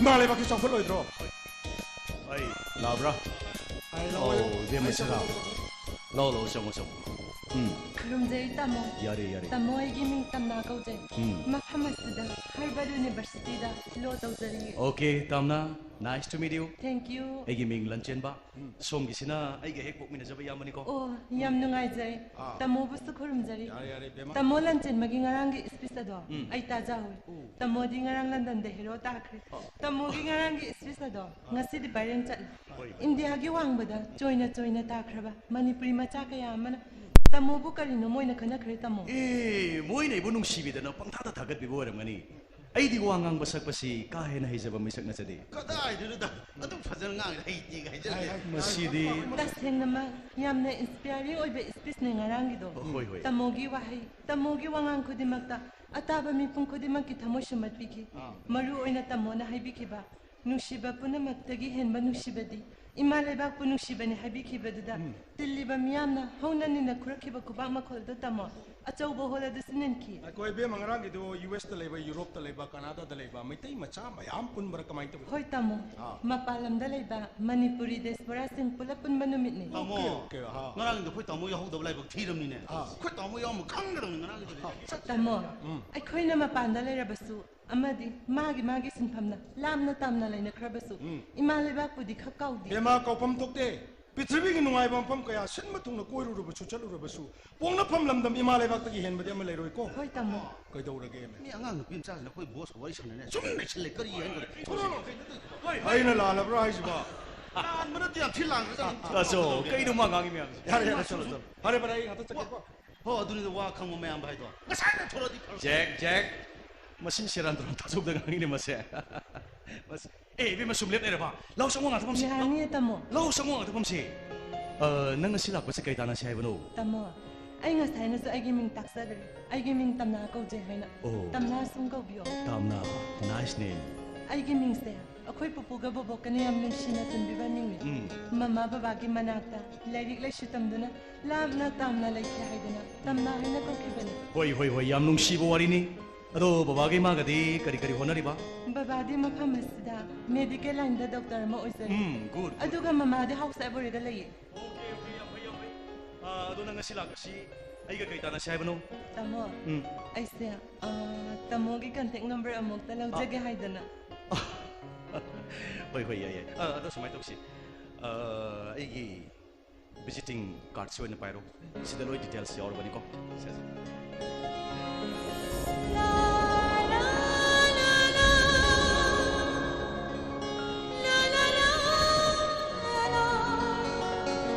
ꯏꯃꯥ ꯂꯩꯕꯥꯛꯀꯤ ꯆꯥꯎꯈꯠꯂꯣꯏꯗ꯭ꯔꯣ? ꯑꯩ ꯂꯥꯛꯑꯕ꯭ꯔꯥ? ꯑꯩ ꯂꯥꯛꯑꯣ, ꯑꯧ, ꯏꯕꯦꯝꯃ ꯑꯩ ꯁꯤꯂꯥꯎ꯫ ꯆꯪꯉꯛꯑꯣ꯫ ꯂꯥꯛꯑꯣ, ꯂꯥꯛꯑꯣ, ꯆꯪꯉꯣ, ꯆꯪꯉꯣ꯫ ꯎꯝ꯫ ꯈꯨꯔꯨꯝꯖꯔꯤ, ꯇꯥꯃꯣ꯫ ꯌꯥꯔꯦ, ꯌꯥꯔꯦ꯫ ꯇꯥꯃꯣ, ꯑꯩꯒꯤ ꯃꯤꯡ ꯇꯝꯅꯥ ꯀꯧꯖꯩ꯫ ꯎꯝ꯫ ꯃꯐꯝ ꯑꯁꯤꯗ ꯍꯥꯔꯕꯔ ꯌꯨꯅꯤꯚꯔꯁꯤꯇꯤꯗ ꯂꯣ ꯇꯧꯖꯔꯤ꯫ ꯑꯣꯀꯦ, ꯇꯝꯅꯥ, nice to meet you꯫ Thank you꯫ ꯑꯩꯒꯤ ꯃꯤꯡ ꯂꯟꯆꯦꯟꯕ꯫ ꯎꯝ꯫ ꯁꯣꯝꯒꯤꯁꯤꯅ ꯑꯩꯒ ꯍꯦꯛ ꯄꯣꯛꯃꯤꯟꯅꯖꯕ ꯏꯌꯥꯝꯕꯅꯤꯀꯣ꯫ ꯑꯣ, ꯌꯥꯝ ꯅꯨꯡꯉꯥꯏꯖꯔꯦ꯫ ꯑꯥ꯫ ꯇꯥꯃꯣꯕꯨꯁꯨ ꯈꯨꯔꯨꯝꯖꯔꯤ꯫ ꯌꯥꯔꯦ, ꯌꯥꯔꯦ, ꯏꯕꯦꯝꯃ꯫ ꯇꯥꯃꯣ ꯂꯟꯆꯦꯟꯕꯒꯤ ꯉꯔꯥꯡꯒꯤ ꯏꯁꯄꯤꯁ ꯑꯗꯣ ꯎꯝ꯫ ꯑꯩ ꯇꯥꯖꯍꯧꯏ꯫ ꯎꯝ꯫ ꯇꯥꯃꯣꯗꯤ ꯉꯔꯥꯡ ꯂꯟꯗꯟꯗ ꯍꯦꯔꯣ ꯇꯥꯈ꯭ꯔꯦ꯫ ꯑꯥ꯫ ꯇꯥꯃꯣꯒꯤ ꯉꯔꯥꯡꯒꯤ ꯏꯁꯄꯤꯁ ꯑꯗꯣ ꯉꯁꯤꯗꯤ ꯚꯥꯏꯔꯦꯜ ꯆꯠꯂꯦ꯫ ꯍꯣꯏ꯫ ꯏꯟꯗꯤꯌꯥꯒꯤ ꯋꯥꯡꯃꯗ ꯆꯣꯏꯅ ꯆꯣꯏꯅ ꯇꯥꯈ꯭ꯔꯕ ꯃꯅꯤꯄꯨꯔꯤ ꯃꯆꯥ ꯀꯌꯥ ꯑꯃꯅ ꯇꯥꯃꯣꯕꯨ ꯀꯔꯤꯅꯣ ꯃꯣꯏꯅ ꯈꯟꯅꯈ꯭ꯔꯦ, ꯇꯥꯃꯣ? ꯑꯦ, ꯃꯣꯏꯅ ꯑꯩꯕꯨ ꯅꯨꯡꯁꯤꯕꯤꯗꯅ ꯄꯪꯊꯥꯗ ꯊꯥꯒꯠꯄꯤꯕ ꯑꯣꯏꯔꯝꯒꯅꯤ꯫ ꯑꯩꯗꯤ ꯋꯥ ꯉꯥꯡꯕ ꯁꯛꯄꯁꯤ ꯀꯥ ꯍꯦꯟꯅ ꯍꯩꯖꯕ ꯃꯤꯁꯛ ꯅꯠꯆꯗꯦ꯫ ꯀꯗꯥꯏꯗꯩꯅꯣꯗ? ꯑꯗꯨꯛ ꯐꯖꯅ ꯉꯥꯡꯉꯤ, ꯍꯩꯇꯦꯒ ꯍꯥꯏꯖꯜꯂꯦ꯫ ꯃꯁꯤꯗꯤ꯫ ꯇꯁꯦꯡꯅꯃꯛ ꯌꯥꯝꯅ ꯏꯟꯁꯄꯤꯌꯥꯔꯤꯡ ꯑꯣꯏꯕ ꯏꯁꯄꯤꯁꯅꯦ ꯉꯔꯥꯡꯒꯤꯗꯣ꯫ ꯍꯣꯏ, ꯍꯣꯏ꯫ ꯇꯥꯃꯣꯒꯤ ꯋꯥꯍꯩ, ꯇꯥꯃꯣꯒꯤ ꯋꯥꯉꯥꯡ ꯈꯨꯗꯤꯡꯃꯛꯇ ꯑꯇꯥꯕ ꯃꯤꯄꯨꯝ ꯈꯨꯗꯤꯡꯃꯛꯀꯤ ꯊꯃꯣꯏ ꯁꯨꯝꯍꯠꯄꯤꯈꯤ꯫ ꯑꯥ꯫ ꯃꯔꯨ ꯑꯣꯏꯅ ꯇꯥꯃꯣꯅ ꯍꯥꯏꯕꯤꯈꯤꯕ, "ꯅꯨꯡꯁꯤꯕ ꯄꯨꯝꯅꯃꯛꯇꯒꯤ ꯍꯦꯟꯕ ꯅꯨꯡꯁꯤꯕꯗꯤ ꯏꯃꯥ ꯂꯩꯕꯥꯛꯄꯨ ꯅꯨꯡꯁꯤꯕꯅꯤ" ꯍꯥꯏꯕꯤꯈꯤꯕꯗꯨꯗ ꯎꯝ꯫ ꯇꯤꯜꯂꯤꯕ ꯃꯤꯌꯥꯝꯅ ꯍꯧꯅ ꯅꯤꯟꯅ ꯈꯨꯔꯛꯈꯤꯕ ꯈꯨꯕꯥꯛ ꯃꯈꯣꯜꯗꯨ ꯇꯥꯃꯣ ꯑꯆꯧꯕ ꯍꯣꯜ ꯑꯗꯨꯁꯨ ꯅꯤꯟꯈꯤ꯫ ꯑꯩꯈꯣꯏ ꯏꯕꯦꯝꯃ, ꯉꯔꯥꯡꯒꯤꯗꯨ ꯌꯨ ꯑꯦꯁꯇ ꯂꯩꯕ, ꯌꯨꯔꯣꯞꯇ ꯂꯩꯕ, ꯀꯅꯥꯗꯥꯗ ꯂꯩꯕ ꯃꯩꯇꯩ ꯃꯆꯥ ꯃꯌꯥꯝ ꯄꯨꯟꯕꯔꯥ ꯀꯃꯥꯏꯅ ꯇꯧꯏ? ꯍꯣꯏ ꯇꯥꯃꯣ, ꯑꯥ꯫ ꯃꯄꯥꯟ ꯂꯝꯗ ꯂꯩꯕ ꯃꯅꯤꯄꯨꯔꯤ ꯗꯤꯌꯥꯁꯄꯣꯔꯥꯁꯤꯡ ꯄꯨꯂꯞ ꯄꯨꯟꯕ ꯅꯨꯃꯤꯠꯅꯤ꯫ ꯇꯥꯃꯣ, ꯑꯣꯀꯦ, ꯑꯣꯀꯦ, ꯑꯥ꯫ ꯉꯔꯥꯡꯒꯤꯗꯣ ꯑꯩꯈꯣꯏ ꯇꯥꯃꯣ ꯌꯥꯎꯍꯧꯗꯕ ꯂꯥꯏꯕꯛ ꯊꯤꯔꯕꯅꯤꯅꯦ꯫ ꯑꯥ꯫ ꯑꯩꯈꯣꯏ ꯇꯥꯃꯣ ꯌꯥꯎꯔꯝꯕ ꯈꯪꯒꯗꯕꯅꯤ ꯉꯔꯥꯡꯒꯤꯗꯨꯗꯤ꯫ ꯑꯥ꯫ ꯇꯥꯃꯣ, ꯎꯝ꯫ ꯑꯩꯈꯣꯏꯅ ꯃꯄꯥꯟꯗ ꯂꯩꯔꯕꯁꯨ ꯑꯃꯗꯤ ꯃꯥꯒꯤ ꯃꯥꯒꯤ ꯁꯤꯟꯐꯝꯅ ꯂꯥꯞꯅ ꯇꯥꯝꯅ ꯂꯩꯅꯈ꯭ꯔꯕꯁꯨ ꯎꯝ꯫ ꯏꯃꯥ ꯂꯩꯕꯥꯛꯄꯨꯗꯤ ꯈꯛ ꯀꯥꯎꯗꯦ꯫ ꯍꯦꯃꯥ, ꯀꯥꯎꯐꯝ ꯊꯣꯛꯇꯦ꯫ ꯄ꯭ꯔꯤꯊꯤꯕꯤꯒꯤ ꯅꯨꯡꯉꯥꯏꯕ ꯃꯐꯝ ꯀꯌꯥ ꯁꯤꯟꯕ ꯊꯨꯡꯅ ꯀꯣꯏꯔꯨꯔꯕꯁꯨ, ꯆꯠꯂꯨꯔꯕꯁꯨ, ꯄꯣꯛꯅꯐꯝ ꯂꯝꯗꯝ ꯏꯃꯥ ꯂꯩꯕꯥꯛꯇꯒꯤ ꯍꯦꯟꯕꯗꯤ ꯑꯃ ꯂꯩꯔꯣꯏꯀꯣ꯫ ꯍꯣꯏ, ꯇꯥꯃꯣ꯫ ꯀꯩꯗꯧꯔꯒꯦ? ꯃꯤ ꯑꯉꯥꯡ ꯅꯨꯄꯤ ꯃꯆꯥꯁꯤꯅ ꯑꯩꯈꯣꯏ ꯕꯣꯁꯀ ꯋꯥꯔꯤ ꯁꯥꯟꯅꯔꯦ꯫ ꯁꯨꯝ ꯂꯩꯁꯜꯂꯦ꯫ ꯀꯔꯤ ꯍꯥꯏꯅꯣ? ꯑꯩꯅ ꯂꯥꯜꯂꯕ꯭ꯔꯥ ꯍꯥꯏꯁꯤꯕꯣ? ꯂꯥꯟꯕ ꯅꯠꯇꯦ, ꯌꯥꯝ ꯊꯤ ꯂꯥꯟꯈ꯭ꯔꯖꯥꯠꯅꯤ꯫ ꯇꯥꯆꯧ, ꯀꯩꯅꯣ ꯃꯥ ꯉꯥꯡꯉꯤ ꯃꯌꯥꯝꯁꯦ? ꯌꯥꯔꯦ, ꯌꯥꯔꯦ, ꯆꯠꯂꯣ, ꯆꯠꯂꯣ꯫ ꯐꯔꯦ, ꯐꯔꯦ, ꯑꯩ ꯉꯥꯛꯇ ꯆꯠꯀꯦꯀꯣ꯫ ꯍꯣ, ꯑꯗꯨꯅꯤꯗ ꯋꯥ ꯈꯪꯕ ꯃꯌꯥꯝꯕ ꯍꯥꯏꯗꯣ꯫ ꯉꯁꯥꯏꯅ ꯊꯣꯔꯛꯑꯗꯤ ꯐꯔꯣꯏ꯫ ꯖꯦꯛ, ꯖꯦꯛ꯫ ꯃꯁꯤ ꯁꯦꯔꯥꯟ ꯇꯨꯔꯥꯟ ꯊꯥꯖꯧꯗ ꯉꯥꯡꯉꯤꯅꯦ ꯃꯁꯦ꯫ ꯃꯁꯤ, ꯑꯦ, ꯏꯕꯦꯝꯃ, ꯁꯨꯝ ꯂꯦꯞ ꯂꯩꯔꯕ? ꯂꯥꯎ, ꯆꯪꯉꯣ, ꯉꯥꯛꯇ ꯐꯝꯁꯤ꯫ ꯂꯥꯎ꯫ ꯌꯥꯅꯤꯌꯦ, ꯇꯥꯃꯣ꯫ ꯂꯥꯎ, ꯆꯪꯉꯣ, ꯉꯥꯛꯇ ꯐꯝꯁꯤ꯫ ꯑ, ꯅꯪ ꯉꯁꯤ ꯂꯥꯛꯄꯁꯦ ꯀꯩ ꯇꯥꯟꯅꯁꯤ ꯍꯥꯏꯕꯅꯣ? ꯇꯥꯃꯣ, ꯑꯩ ꯉꯁꯥꯏꯅꯁꯨ ꯑꯩꯒꯤ ꯃꯤꯡ ꯇꯥꯛꯆꯈ꯭ꯔꯦ꯫ ꯑꯩꯒꯤ ꯃꯤꯡ ꯇꯝꯅꯥ ꯀꯧꯖꯩ ꯍꯥꯏꯅ꯫ ꯑꯣ꯫ ꯇꯝꯅꯥ ꯁꯨꯝ ꯀꯧꯕꯤꯌꯣ꯫ ꯇꯝꯅꯥ, nice name꯫ ꯑꯩꯒꯤ ꯃꯤꯡꯁꯦ ꯑꯩꯈꯣꯏ ꯄꯨꯄꯨꯒ ꯕꯣꯕꯣꯛꯀꯅ ꯌꯥꯝ ꯅꯨꯡꯁꯤꯅ ꯊꯣꯟꯕꯤꯕ ꯃꯤꯡꯅꯤ꯫ ꯎꯝ꯫ ꯃꯃꯥ ꯕꯕꯥꯒꯤ ꯃꯅꯥꯛꯇ ꯂꯥꯏꯔꯤꯛ ꯂꯥꯏꯁꯨ ꯇꯝꯗꯨꯅ ꯂꯥꯞꯅ ꯇꯥꯝꯅ ꯂꯩꯈꯤ ꯍꯥꯏꯗꯨꯅ ꯇꯝꯅꯥ ꯍꯥꯏꯅ ꯀꯧꯈꯤꯕꯅꯤ꯫ ꯍꯣꯏ, ꯍꯣꯏ, ꯍꯣꯏ, ꯌꯥꯝ ꯅꯨꯡꯁꯤꯕ ꯋꯥꯔꯤꯅꯤ꯫ ꯑꯗꯣ ꯕꯕꯥꯒꯤ ꯃꯥꯒꯗꯤ ꯀꯔꯤ ꯀꯔꯤ ꯍꯣꯠꯅꯔꯤꯕ? ꯕꯕꯥꯗꯤ ꯃꯐꯝ ꯑꯁꯤꯗ medical line ꯗ doctor ꯑꯃ ꯑꯣꯏꯖꯔꯤ꯫ ꯎꯝ, good, good꯫ ꯑꯗꯨꯒ ꯃꯃꯥꯗꯤ house wife ꯑꯣꯏꯔꯒ ꯂꯩꯌꯦ꯫ Okay, okay, ꯌꯥꯝ ꯐꯩ, ꯌꯥꯝ ꯐꯩ꯫ ꯑ, ꯑꯗꯣ ꯅꯪ ꯉꯁꯤ ꯂꯥꯛꯄꯁꯤ ꯑꯩꯒ ꯀꯩ ꯇꯥꯟꯅꯁꯤ ꯍꯥꯏꯕꯅꯣ? ꯇꯥꯃꯣ, ꯎꯝ꯫ ꯑꯩꯁꯦ, ꯑ, ꯇꯥꯃꯣꯒꯤ contact number ꯑꯃꯨꯛꯇ ꯂꯧꯖꯒꯦ ꯍꯥꯏꯗꯅ꯫ ꯍꯣꯏ, ꯍꯣꯏ, ꯌꯥꯏ, ꯌꯥꯏ꯫ ꯑ, ꯑꯗꯣ ꯁꯨꯃꯥꯏꯅ ꯇꯧꯁꯤ꯫ ꯑ, ꯑꯩꯒꯤ visiting card ꯁꯤ ꯑꯣꯏꯅ ꯄꯥꯏꯔꯣ꯫ ꯁꯤꯗ ꯂꯣꯏ details ꯌꯥꯎꯔꯕꯅꯤꯀꯣ꯫ ꯁꯦ, ꯁꯦ꯫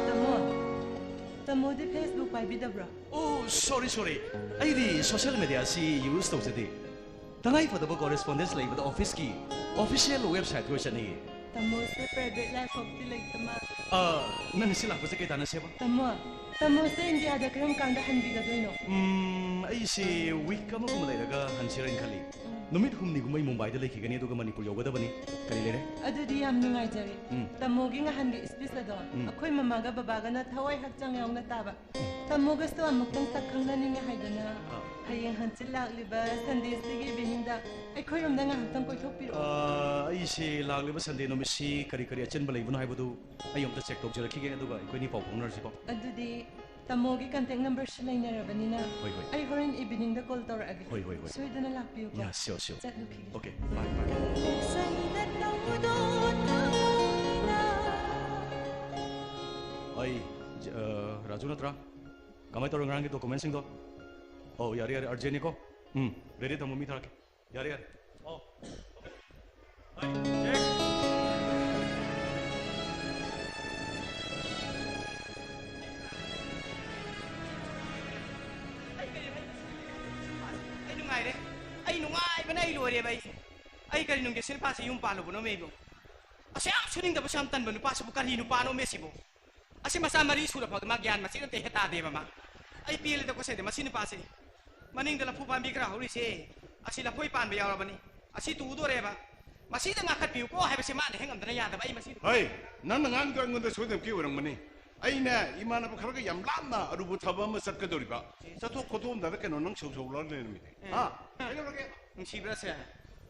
ꯇꯥꯃꯣ, ꯇꯥꯃꯣꯗꯤ Facebook ꯄꯥꯏꯕꯤꯗꯕ꯭ꯔꯣ? ꯑꯣ, sorry, sorry꯫ ꯑꯩꯗꯤ social media ꯁꯤ use ꯇꯧꯖꯗꯦ꯫ ꯇꯉꯥꯏ ꯐꯗꯕ correspondence ꯂꯩꯕꯗ office ꯀꯤ official website ꯇ ꯑꯣꯏ ꯆꯠꯅꯩꯌꯦ꯫ ꯇꯥꯃꯣꯁꯦ private life ꯑꯝꯇ ꯂꯩꯇ ꯃꯥꯜꯂꯦ꯫ ꯑ, ꯅꯪ ꯉꯁꯤ ꯂꯥꯛꯄꯁꯦ ꯀꯩ ꯇꯥꯟꯅꯁꯦꯕ? ꯇꯥꯃꯣ, ꯇꯥꯃꯣꯁꯦ ꯏꯟꯗꯤꯌꯥꯗ ꯀꯔꯝ ꯀꯥꯟꯗ ꯍꯟꯕꯤꯒꯗꯣꯏꯅꯣ? ꯎꯝ, ꯑꯩꯁꯦ week ꯑꯃꯒꯨꯝꯕ ꯂꯩꯔꯒ ꯍꯟꯁꯤꯔꯅ ꯈꯜꯂꯤ꯫ ꯎꯝ꯫ ꯅꯨꯃꯤꯠ ꯍꯨꯝꯅꯤꯒꯨꯝꯕ ꯑꯩ ꯃꯨꯝꯕꯥꯏꯗ ꯂꯩꯈꯤꯒꯅꯤ, ꯑꯗꯨꯒ ꯃꯅꯤꯄꯨꯔ ꯌꯧꯒꯗꯕꯅꯤ꯫ ꯀꯔꯤ ꯂꯩꯔꯦ? ꯑꯗꯨꯗꯤ ꯌꯥꯝ ꯅꯨꯡꯉꯥꯏꯖꯔꯦ꯫ ꯎꯝ꯫ ꯇꯥꯃꯣꯒꯤ ꯉꯍꯥꯟꯒꯤ speech ꯑꯗꯣ ꯎꯝ꯫ ꯑꯩꯈꯣꯏ ꯃꯃꯥꯒ ꯕꯕꯥꯒꯅ ꯊꯋꯥꯏ ꯍꯛꯆꯥꯡ ꯌꯥꯎꯅ ꯇꯥꯕ꯫ ꯇꯥꯃꯣꯒꯁꯨ ꯑꯃꯨꯛꯇꯪ ꯁꯛ ꯈꯪꯅꯅꯤꯡꯉꯦ ꯍꯥꯏꯗꯅ ꯑꯥ꯫ ꯍꯌꯦꯡ ꯍꯪꯆꯤꯠ ꯂꯥꯛꯂꯤꯕ Sunday ꯁꯤꯒꯤ evening ꯗ ꯑꯩꯈꯣꯏꯔꯣꯝꯗ ꯉꯥꯏꯍꯥꯛꯇꯪ ꯀꯣꯏꯊꯣꯛꯄꯤꯔꯛꯑꯣ꯫ ꯑꯥ, ꯑꯩꯁꯦ ꯂꯥꯛꯂꯤꯕ Sunday ꯅꯨꯃꯤꯠꯁꯤ ꯀꯔꯤ ꯀꯔꯤ ꯑꯆꯤꯟꯕ ꯂꯩꯕꯅꯣ ꯍꯥꯏꯕꯗꯨ ꯑꯩ ꯑꯝꯇ check ꯇꯧꯖꯔꯛꯈꯤꯒꯦ, ꯑꯗꯨꯒ ꯑꯩꯈꯣꯏꯅꯤ ꯄꯥꯎ ꯐꯥꯎꯅꯔꯁꯤꯀꯣ꯫ ꯑꯗꯨꯗꯤ ꯇꯥꯃꯣꯒꯤ contact number ꯁꯨ ꯂꯩꯅꯔꯕꯅꯤꯅ ꯍꯣꯏ, ꯍꯣꯏ꯫ ꯑꯩ ꯍꯣꯔꯦꯟ evening ꯗ call ꯇꯧꯔꯛꯑꯒꯦ꯫ ꯍꯣꯏ, ꯍꯣꯏ, ꯍꯣꯏ꯫ ꯁꯣꯏꯗꯅ ꯂꯥꯛꯄꯤꯌꯨꯀꯣ꯫ Yeah, sure, sure꯫ ꯆꯠꯂꯨꯈꯤꯒꯦ꯫ Okay, bye, bye꯫ ꯑꯩ, ꯖ-, ꯑ, ꯔꯥꯖꯨ ꯅꯠꯇ꯭ꯔꯥ? ꯀꯃꯥꯏꯅ ꯇꯧꯔꯦ ꯉꯔꯥꯡꯒꯤ document ꯁꯤꯡꯗꯣ? ꯑꯧ, ꯌꯥꯔꯦ, ꯌꯥꯔꯦ, urgent ꯅꯤꯀꯣ꯫ ꯎꯝ, ready ꯊꯝꯃꯣ, ꯃꯤ ꯊꯥꯔꯛꯀꯦ꯫ ꯌꯥꯔꯦ, ꯌꯥꯔꯦ꯫ ꯑꯧ꯫ ꯍꯣꯏ, check꯫ ꯂꯣꯏꯔꯦꯕ ꯑꯩ꯫ ꯑꯩ ꯀꯔꯤ ꯅꯨꯡꯒꯤ ꯑꯁꯤ ꯅꯨꯄꯥꯁꯤ ꯌꯨꯝ ꯄꯥꯜꯂꯨꯕꯅꯣꯃꯦ ꯑꯩꯕꯨ? ꯑꯁꯤ ꯌꯥꯝ ꯁꯨꯅꯤꯡꯗꯕꯁꯨ ꯌꯥꯝ ꯇꯟꯕ ꯅꯨꯄꯥꯁꯤꯕꯨ ꯀꯔꯤ ꯅꯨꯄꯥꯅꯣꯃꯦ ꯁꯤꯕꯨ? ꯑꯁꯤ ꯃꯆꯥ ꯃꯔꯤ ꯁꯨꯔ ꯐꯥꯎꯗ ꯃꯥ ꯒ꯭ꯌꯥꯟ ꯃꯆꯦꯠ ꯑꯝꯇ ꯍꯦꯛ ꯇꯥꯗꯦꯕ ꯃꯥ꯫ ꯑꯩ ꯄꯦꯜꯂꯦꯗꯀꯣ ꯁꯤꯗꯤ ꯃꯁꯤ ꯅꯨꯄꯥꯁꯤ꯫ ꯃꯅꯤꯡꯗ ꯂꯐꯨ ꯄꯥꯝꯕꯤ ꯈꯔ ꯍꯧꯔꯤꯁꯦ, ꯑꯁꯤ ꯂꯐꯣꯏ ꯄꯥꯟꯕ ꯌꯥꯎꯔꯕꯅꯤ꯫ ꯑꯁꯤ ꯇꯨꯗꯣꯔꯦꯕ꯫ ꯃꯁꯤꯗ ꯉꯥꯈꯠꯄꯤꯌꯨꯀꯣ ꯍꯥꯏꯕꯁꯦ ꯃꯥꯅ ꯍꯦꯛ ꯉꯝꯗꯅ ꯌꯥꯗꯕ ꯑꯩ ꯃꯁꯤꯗ꯫ ꯍꯩ, ꯅꯪꯅ ꯉꯥꯡꯗꯣ ꯑꯩꯉꯣꯟꯗ ꯁꯣꯏꯗꯅ ꯑꯣꯏꯔꯝꯒꯅꯤ꯫ ꯑꯩꯅ ꯏꯃꯥꯟꯅꯕ ꯈꯔꯒ ꯌꯥꯝ ꯂꯥꯞꯅ ꯑꯔꯨꯕ ꯊꯕꯛ ꯑꯃ ꯆꯠꯀꯗꯧꯔꯤꯕ꯫ ꯆꯠꯊꯣꯛ ꯈꯣꯠꯇꯣꯛꯑꯝꯗꯥꯏꯗ ꯀꯩꯅꯣ ꯅꯪ ꯁꯧ ꯁꯧ ꯂꯥꯎꯔ ꯂꯩꯔꯝꯃꯤꯗꯤ꯫ ꯎꯝ꯫ ꯍꯥ? ꯀꯩꯗꯧꯔꯒꯦ? ꯅꯨꯡꯁꯤꯕ꯭ꯔꯥꯁꯦ?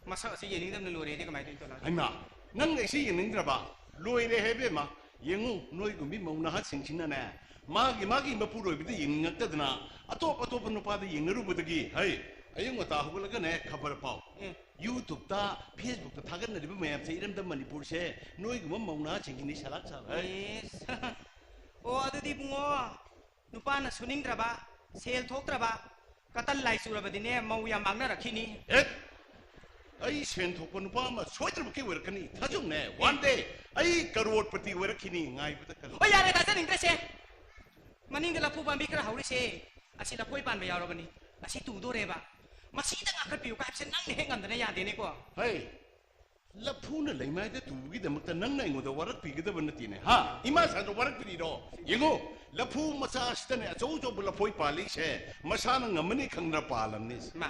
ꯃꯁꯛ ꯑꯁꯤ ꯌꯦꯡꯅꯤꯡꯗꯕꯅ ꯂꯣꯏꯔꯦꯗꯤ ꯀꯃꯥꯏꯅ ꯇꯧꯅꯤ ꯇꯣꯂꯥ? ꯍꯩꯃꯥ, ꯅꯪ ꯑꯩꯁꯤ ꯌꯦꯡꯅꯤꯡꯗ꯭ꯔꯕ? ꯂꯣꯏꯔꯦ ꯍꯦ ꯏꯕꯦꯝꯃ꯫ ꯌꯦꯡꯉꯨ, ꯅꯣꯏꯒꯨꯝꯕꯤ ꯃꯧ ꯅꯍꯥꯁꯤꯡꯁꯤꯅꯅꯦ, ꯃꯥꯒꯤ, ꯃꯥꯒꯤ ꯃꯄꯨꯔꯣꯏꯕꯗ ꯌꯦꯡꯅꯤꯡꯉꯛꯇꯗꯅ ꯑꯇꯣꯞ ꯑꯇꯣꯞꯄ ꯅꯨꯄꯥꯗ ꯌꯦꯡꯅꯔꯨꯕꯗꯒꯤ, ꯍꯩ, ꯑꯌꯨꯛ ꯉꯟꯇꯥ ꯍꯧꯒꯠꯂꯒꯅꯦ ꯈꯕꯔ ꯄꯥꯎ꯫ ꯎꯝ꯫ YouTube-ꯇ, Facebook-ꯇ ꯊꯥꯒꯠꯅꯔꯤꯕ ꯃꯌꯥꯝꯁꯦ ꯏꯔꯝꯗꯝ ꯃꯅꯤꯄꯨꯔꯁꯦ ꯅꯣꯏꯒꯨꯝꯕ ꯃꯧ ꯅꯍꯥꯁꯤꯡꯒꯤꯅꯤ ꯁꯂꯥꯛ ꯁꯥꯕ꯫ ꯍꯩ꯫ ꯏꯁ꯫ ꯑꯣ, ꯑꯗꯨꯗꯤ ꯏꯕꯨꯡꯉꯣ, ꯅꯨꯄꯥꯅ ꯁꯨꯅꯤꯡꯗ꯭ꯔꯕ, ꯁꯦꯜ ꯊꯣꯛꯇ꯭ꯔꯕ, ꯀꯇꯟ ꯂꯥꯏ ꯆꯨꯔꯕꯗꯤꯅꯦ, ꯃꯧ ꯌꯥꯝ ꯃꯥꯡꯅꯔꯛꯈꯤꯅꯤ꯫ ꯑꯦ, ꯑꯩ ꯁꯦꯟ ꯊꯣꯛꯄ ꯅꯨꯄꯥ ꯑꯃ ꯁꯣꯏꯗꯅꯃꯛꯀꯤ ꯑꯣꯏꯔꯛꯀꯅꯤ꯫ ꯊꯥꯖꯧꯅꯦ, one day ꯑꯩ ꯀꯔꯣꯔꯄꯇꯤ ꯑꯣꯏꯔꯛꯈꯤꯅꯤ, ꯉꯥꯏꯕꯗ ꯀꯜꯂꯨ꯫ ꯍꯣꯏ, ꯌꯥꯔꯦ, ꯊꯥꯖꯅꯤꯡꯗ꯭ꯔꯦꯁꯦ꯫ ꯃꯅꯤꯡꯗ ꯂꯐꯨ ꯄꯥꯝꯕꯤ ꯈꯔ ꯍꯧꯔꯤꯁꯦ, ꯑꯁꯤ ꯂꯐꯣꯏ ꯄꯥꯟꯕ ꯌꯥꯎꯔꯕꯅꯤ꯫ ꯑꯁꯤ ꯇꯨꯗꯣꯔꯦꯕ꯫ ꯃꯁꯤꯗ ꯉꯥꯈꯠꯄꯤꯌꯨ ꯍꯥꯏꯕꯁꯦ ꯅꯪꯅ ꯍꯦꯛ ꯉꯝꯗꯅ ꯌꯥꯗꯦꯅꯦꯀꯣ꯫ ꯍꯩ, ꯂꯐꯨꯅ ꯂꯩꯃꯥꯏꯗ ꯇꯨꯕꯒꯤꯗꯃꯛꯇ ꯅꯪꯅ ꯑꯩꯉꯣꯟꯗ ꯋꯥꯔꯛꯄꯤꯒꯗꯕ ꯅꯠꯇꯦꯅꯦ, ꯍꯥ? ꯏꯃꯥ ꯁꯥꯗ ꯋꯥꯔꯛꯄꯤꯔꯤꯔꯣ? ꯌꯦꯡꯉꯨ, ꯂꯐꯨ ꯃꯆꯥ ꯑꯁꯤꯗꯅꯦ ꯑꯆꯧ ꯑꯆꯧꯕ ꯂꯐꯣꯏ ꯄꯥꯜꯂꯤꯁꯦ ꯃꯁꯥꯅ ꯉꯝꯃꯅꯤ ꯈꯪꯗꯅ ꯄꯥꯜꯂꯝꯅꯤ꯫ ꯃꯥ꯫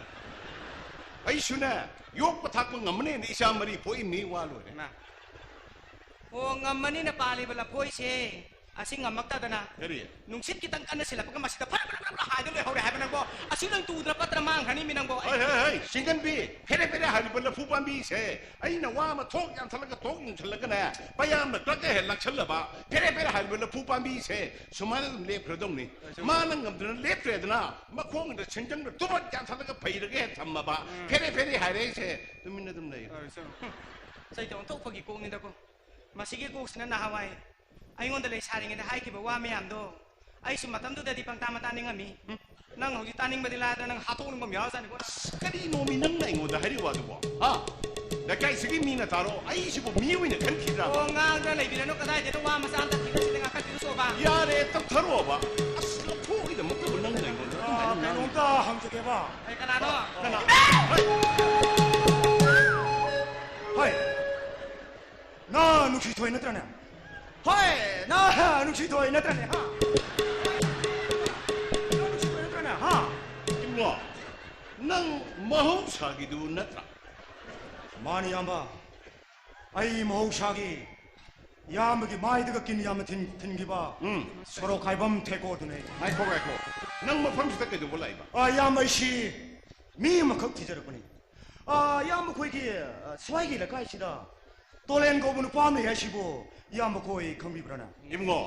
ꯑꯩꯁꯨꯅꯦ, ꯌꯣꯛꯄ ꯊꯥꯛꯄ ꯉꯝꯃꯅꯦꯅ ꯏꯆꯥ ꯃꯔꯤ ꯄꯣꯛꯏꯝꯅꯤ, ꯋꯥ ꯂꯣꯏꯔꯦ꯫ ꯃꯥ꯫ ꯑꯣ, ꯉꯝꯃꯅꯤꯅ ꯄꯥꯜꯂꯤꯕ ꯂꯐꯣꯏꯁꯦ ꯑꯁꯤ ꯉꯝꯃꯛꯇꯗꯅ ꯀꯔꯤ? ꯅꯨꯡꯁꯤꯠ ꯈꯤꯇꯪ ꯀꯟꯅ ꯁꯤꯜꯂꯛꯄꯒ ꯃꯁꯤꯗ ꯐꯔ ꯐꯔ ꯐꯔ ꯐꯔ ꯍꯥꯏꯗ ꯂꯣꯏꯍꯧꯔꯦ ꯍꯥꯏꯕ ꯅꯪꯕꯣ? ꯑꯁꯤ ꯅꯪ ꯇꯨꯗꯅ ꯄꯠꯇꯅ ꯃꯥꯡꯈ꯭ꯔꯅꯤ ꯃꯤ ꯅꯪꯕꯣ꯫ ꯍꯣꯏ, ꯍꯣꯏ, ꯍꯣꯏ, ꯆꯤꯡꯒꯟꯕꯤ, ꯐꯦꯔꯦ ꯐꯦꯔꯦ ꯍꯥꯏꯔꯤꯕ ꯂꯐꯨ ꯄꯥꯝꯕꯤꯁꯦ ꯑꯩꯅ ꯋꯥ ꯑꯃ ꯊꯣꯛ ꯌꯥꯟꯊꯠꯂꯒ ꯊꯣꯛ ꯌꯨꯡꯁꯜꯂꯒꯅꯦ, ꯄꯌꯥꯝꯅ ꯀꯛꯀ ꯍꯦꯛ ꯂꯥꯛꯁꯜꯂꯕ, ꯐꯦꯔꯦ ꯐꯦꯔꯦ ꯍꯥꯏꯔꯤꯕ ꯂꯐꯨ ꯄꯥꯝꯕꯤꯁꯦ ꯁꯨꯃꯥꯏꯅ ꯑꯗꯨꯝ ꯂꯦꯞꯈ꯭ꯔꯗꯧꯅꯤ꯫ ꯍꯣꯏ, ꯁꯨꯝ꯫ ꯃꯥꯅ ꯉꯝꯗꯅ ꯂꯦꯞꯇ꯭ꯔꯦꯗꯅ, ꯃꯈꯣꯡꯗ ꯁꯦꯟꯖꯪꯗ ꯇꯨꯕꯠ ꯌꯥꯟꯊꯠꯂꯒ ꯐꯩꯔꯒ ꯍꯦꯛ ꯊꯝꯃꯕ, ꯎꯝ꯫ ꯐꯦꯔꯦ ꯐꯦꯔꯦ ꯍꯥꯏꯔꯛꯏꯁꯦ ꯇꯨꯃꯤꯟꯅ ꯑꯗꯨꯝ ꯂꯩꯌꯨ꯫ ꯍꯣꯏ, ꯁꯨꯝ꯫ ꯆꯩꯇ ꯑꯣꯟꯊꯣꯛꯄꯒꯤ ꯀꯣꯛꯅꯤꯗꯀꯣ꯫ ꯃꯁꯤꯒꯤ ꯀꯣꯛꯁꯤꯅ ꯅꯍꯥꯟꯋꯥꯏ ꯑꯩꯉꯣꯟꯗ ꯂꯩꯁꯥꯔꯤꯉꯩꯗ ꯍꯥꯏꯈꯤꯕ ꯋꯥ ꯃꯌꯥꯝꯗꯣ ꯑꯩꯁꯨ ꯃꯇꯝꯗꯨꯗꯗꯤ ꯄꯪꯇꯥ ꯃꯇꯥ ꯅꯤꯡꯉꯝꯃꯤ꯫ ꯅꯪ ꯍꯧꯖꯤꯛ ꯇꯥꯅꯤꯡꯕꯗꯤ ꯂꯥꯏꯗꯅ ꯅꯪ ꯍꯥꯠꯇꯣꯛꯅꯤꯡꯕ ꯑꯃ ꯌꯥꯎꯔꯖꯥꯠꯅꯤꯀꯣ꯫ ꯑꯁ, ꯀꯔꯤꯅꯣꯃꯤ ꯅꯪꯅ ꯑꯩꯉꯣꯟꯗ ꯍꯥꯏꯔꯤꯕ ꯋꯥꯗꯨꯕꯣ? ꯍꯥ? ꯂꯩꯀꯥꯏꯁꯤꯒꯤ ꯃꯤꯅ ꯇꯥꯔꯣ, ꯑꯩꯁꯤꯕꯨ ꯃꯤ ꯑꯣꯏꯅ ꯈꯟꯈꯤꯗ꯭ꯔꯥ? ꯑꯣ, ꯉꯥꯡꯗ ꯂꯩꯕꯤꯔꯅꯨ, ꯀꯗꯥꯏꯗꯅꯣ ꯋꯥ ꯃꯆꯥ ꯑꯝꯇ ꯊꯤꯒꯠꯁꯤꯗ ꯉꯥꯡꯈꯠꯄꯤꯔꯨ ꯁꯣꯕ꯫ ꯌꯥꯔꯦ, ꯇꯞꯊꯔꯛꯑꯣꯕ꯫ ꯑꯁ, ꯂꯐꯨꯒꯤꯗꯃꯛꯇꯕꯨ ꯅꯪꯅ ꯑꯩꯉꯣꯟꯗ ꯑꯗꯨꯝ ꯍꯥꯏꯅꯤꯡꯉꯤ? ꯀꯩꯅꯣꯝꯇ ꯍꯪꯖꯒꯦꯕ꯫ ꯑꯩ ꯀꯅꯥꯅꯣ? ꯀꯅꯥ? ꯍꯩ! ꯍꯣꯏ, ꯅ ꯅꯨꯡꯁꯤꯊꯣꯏ ꯅꯠꯇ꯭ꯔꯅꯦ? ꯍꯣꯏ, ꯅ ꯅꯨꯡꯁꯤꯊꯣꯏ ꯅꯠꯇ꯭ꯔꯅꯦ? ꯍꯥ? ꯅ ꯅꯨꯡꯁꯤꯊꯣꯏ ꯅꯠꯇ꯭ꯔꯅꯦ? ꯍꯥ? ꯏꯕꯨꯡꯉꯣ, ꯅꯪ ꯃꯍꯧꯁꯥꯒꯤꯗꯨ ꯅꯠꯇ꯭ꯔꯥ? ꯃꯥꯅꯤ, ꯏꯌꯥꯝꯕ꯫ ꯑꯩ ꯃꯍꯧꯁꯥꯒꯤ ꯏꯌꯥꯝꯕꯒꯤ ꯃꯥꯏꯗꯒ ꯀꯤꯟ ꯌꯥꯝꯅ ꯊꯤꯟ-, ꯊꯤꯟꯈꯤꯕ ꯎꯝ꯫ ꯁꯣꯔꯣꯛ ꯈꯥꯏꯕꯝ ꯊꯦꯀꯣꯗꯨꯅꯦ꯫ ꯉꯥꯏꯈꯣ, ꯉꯥꯏꯈꯣ꯫ ꯅꯪ ꯃꯐꯝꯁꯤꯗ ꯀꯩꯗꯧꯕ ꯂꯥꯛꯏꯕ? ꯑ, ꯏꯌꯥꯝꯕ, ꯑꯩꯁꯤ ꯃꯤ ꯑꯃꯈꯛ ꯊꯤꯖꯔꯛꯄꯅꯤ꯫ ꯑ, ꯏꯌꯥꯝꯕ, ꯑꯩꯈꯣꯏꯒꯤ, ꯑ, ꯁ꯭ꯋꯥꯏꯒꯤ ꯂꯩꯀꯥꯏꯁꯤꯗ ꯇꯣꯂꯦꯟ ꯀꯧꯕ ꯅꯨꯄꯥ ꯑꯃ ꯂꯩ ꯍꯥꯏꯁꯤꯕꯨ ꯏꯌꯥꯝꯕ ꯑꯩꯈꯣꯏ ꯈꯪꯕꯤꯕ꯭ꯔꯥꯅꯦ? ꯏꯕꯨꯡꯉꯣ,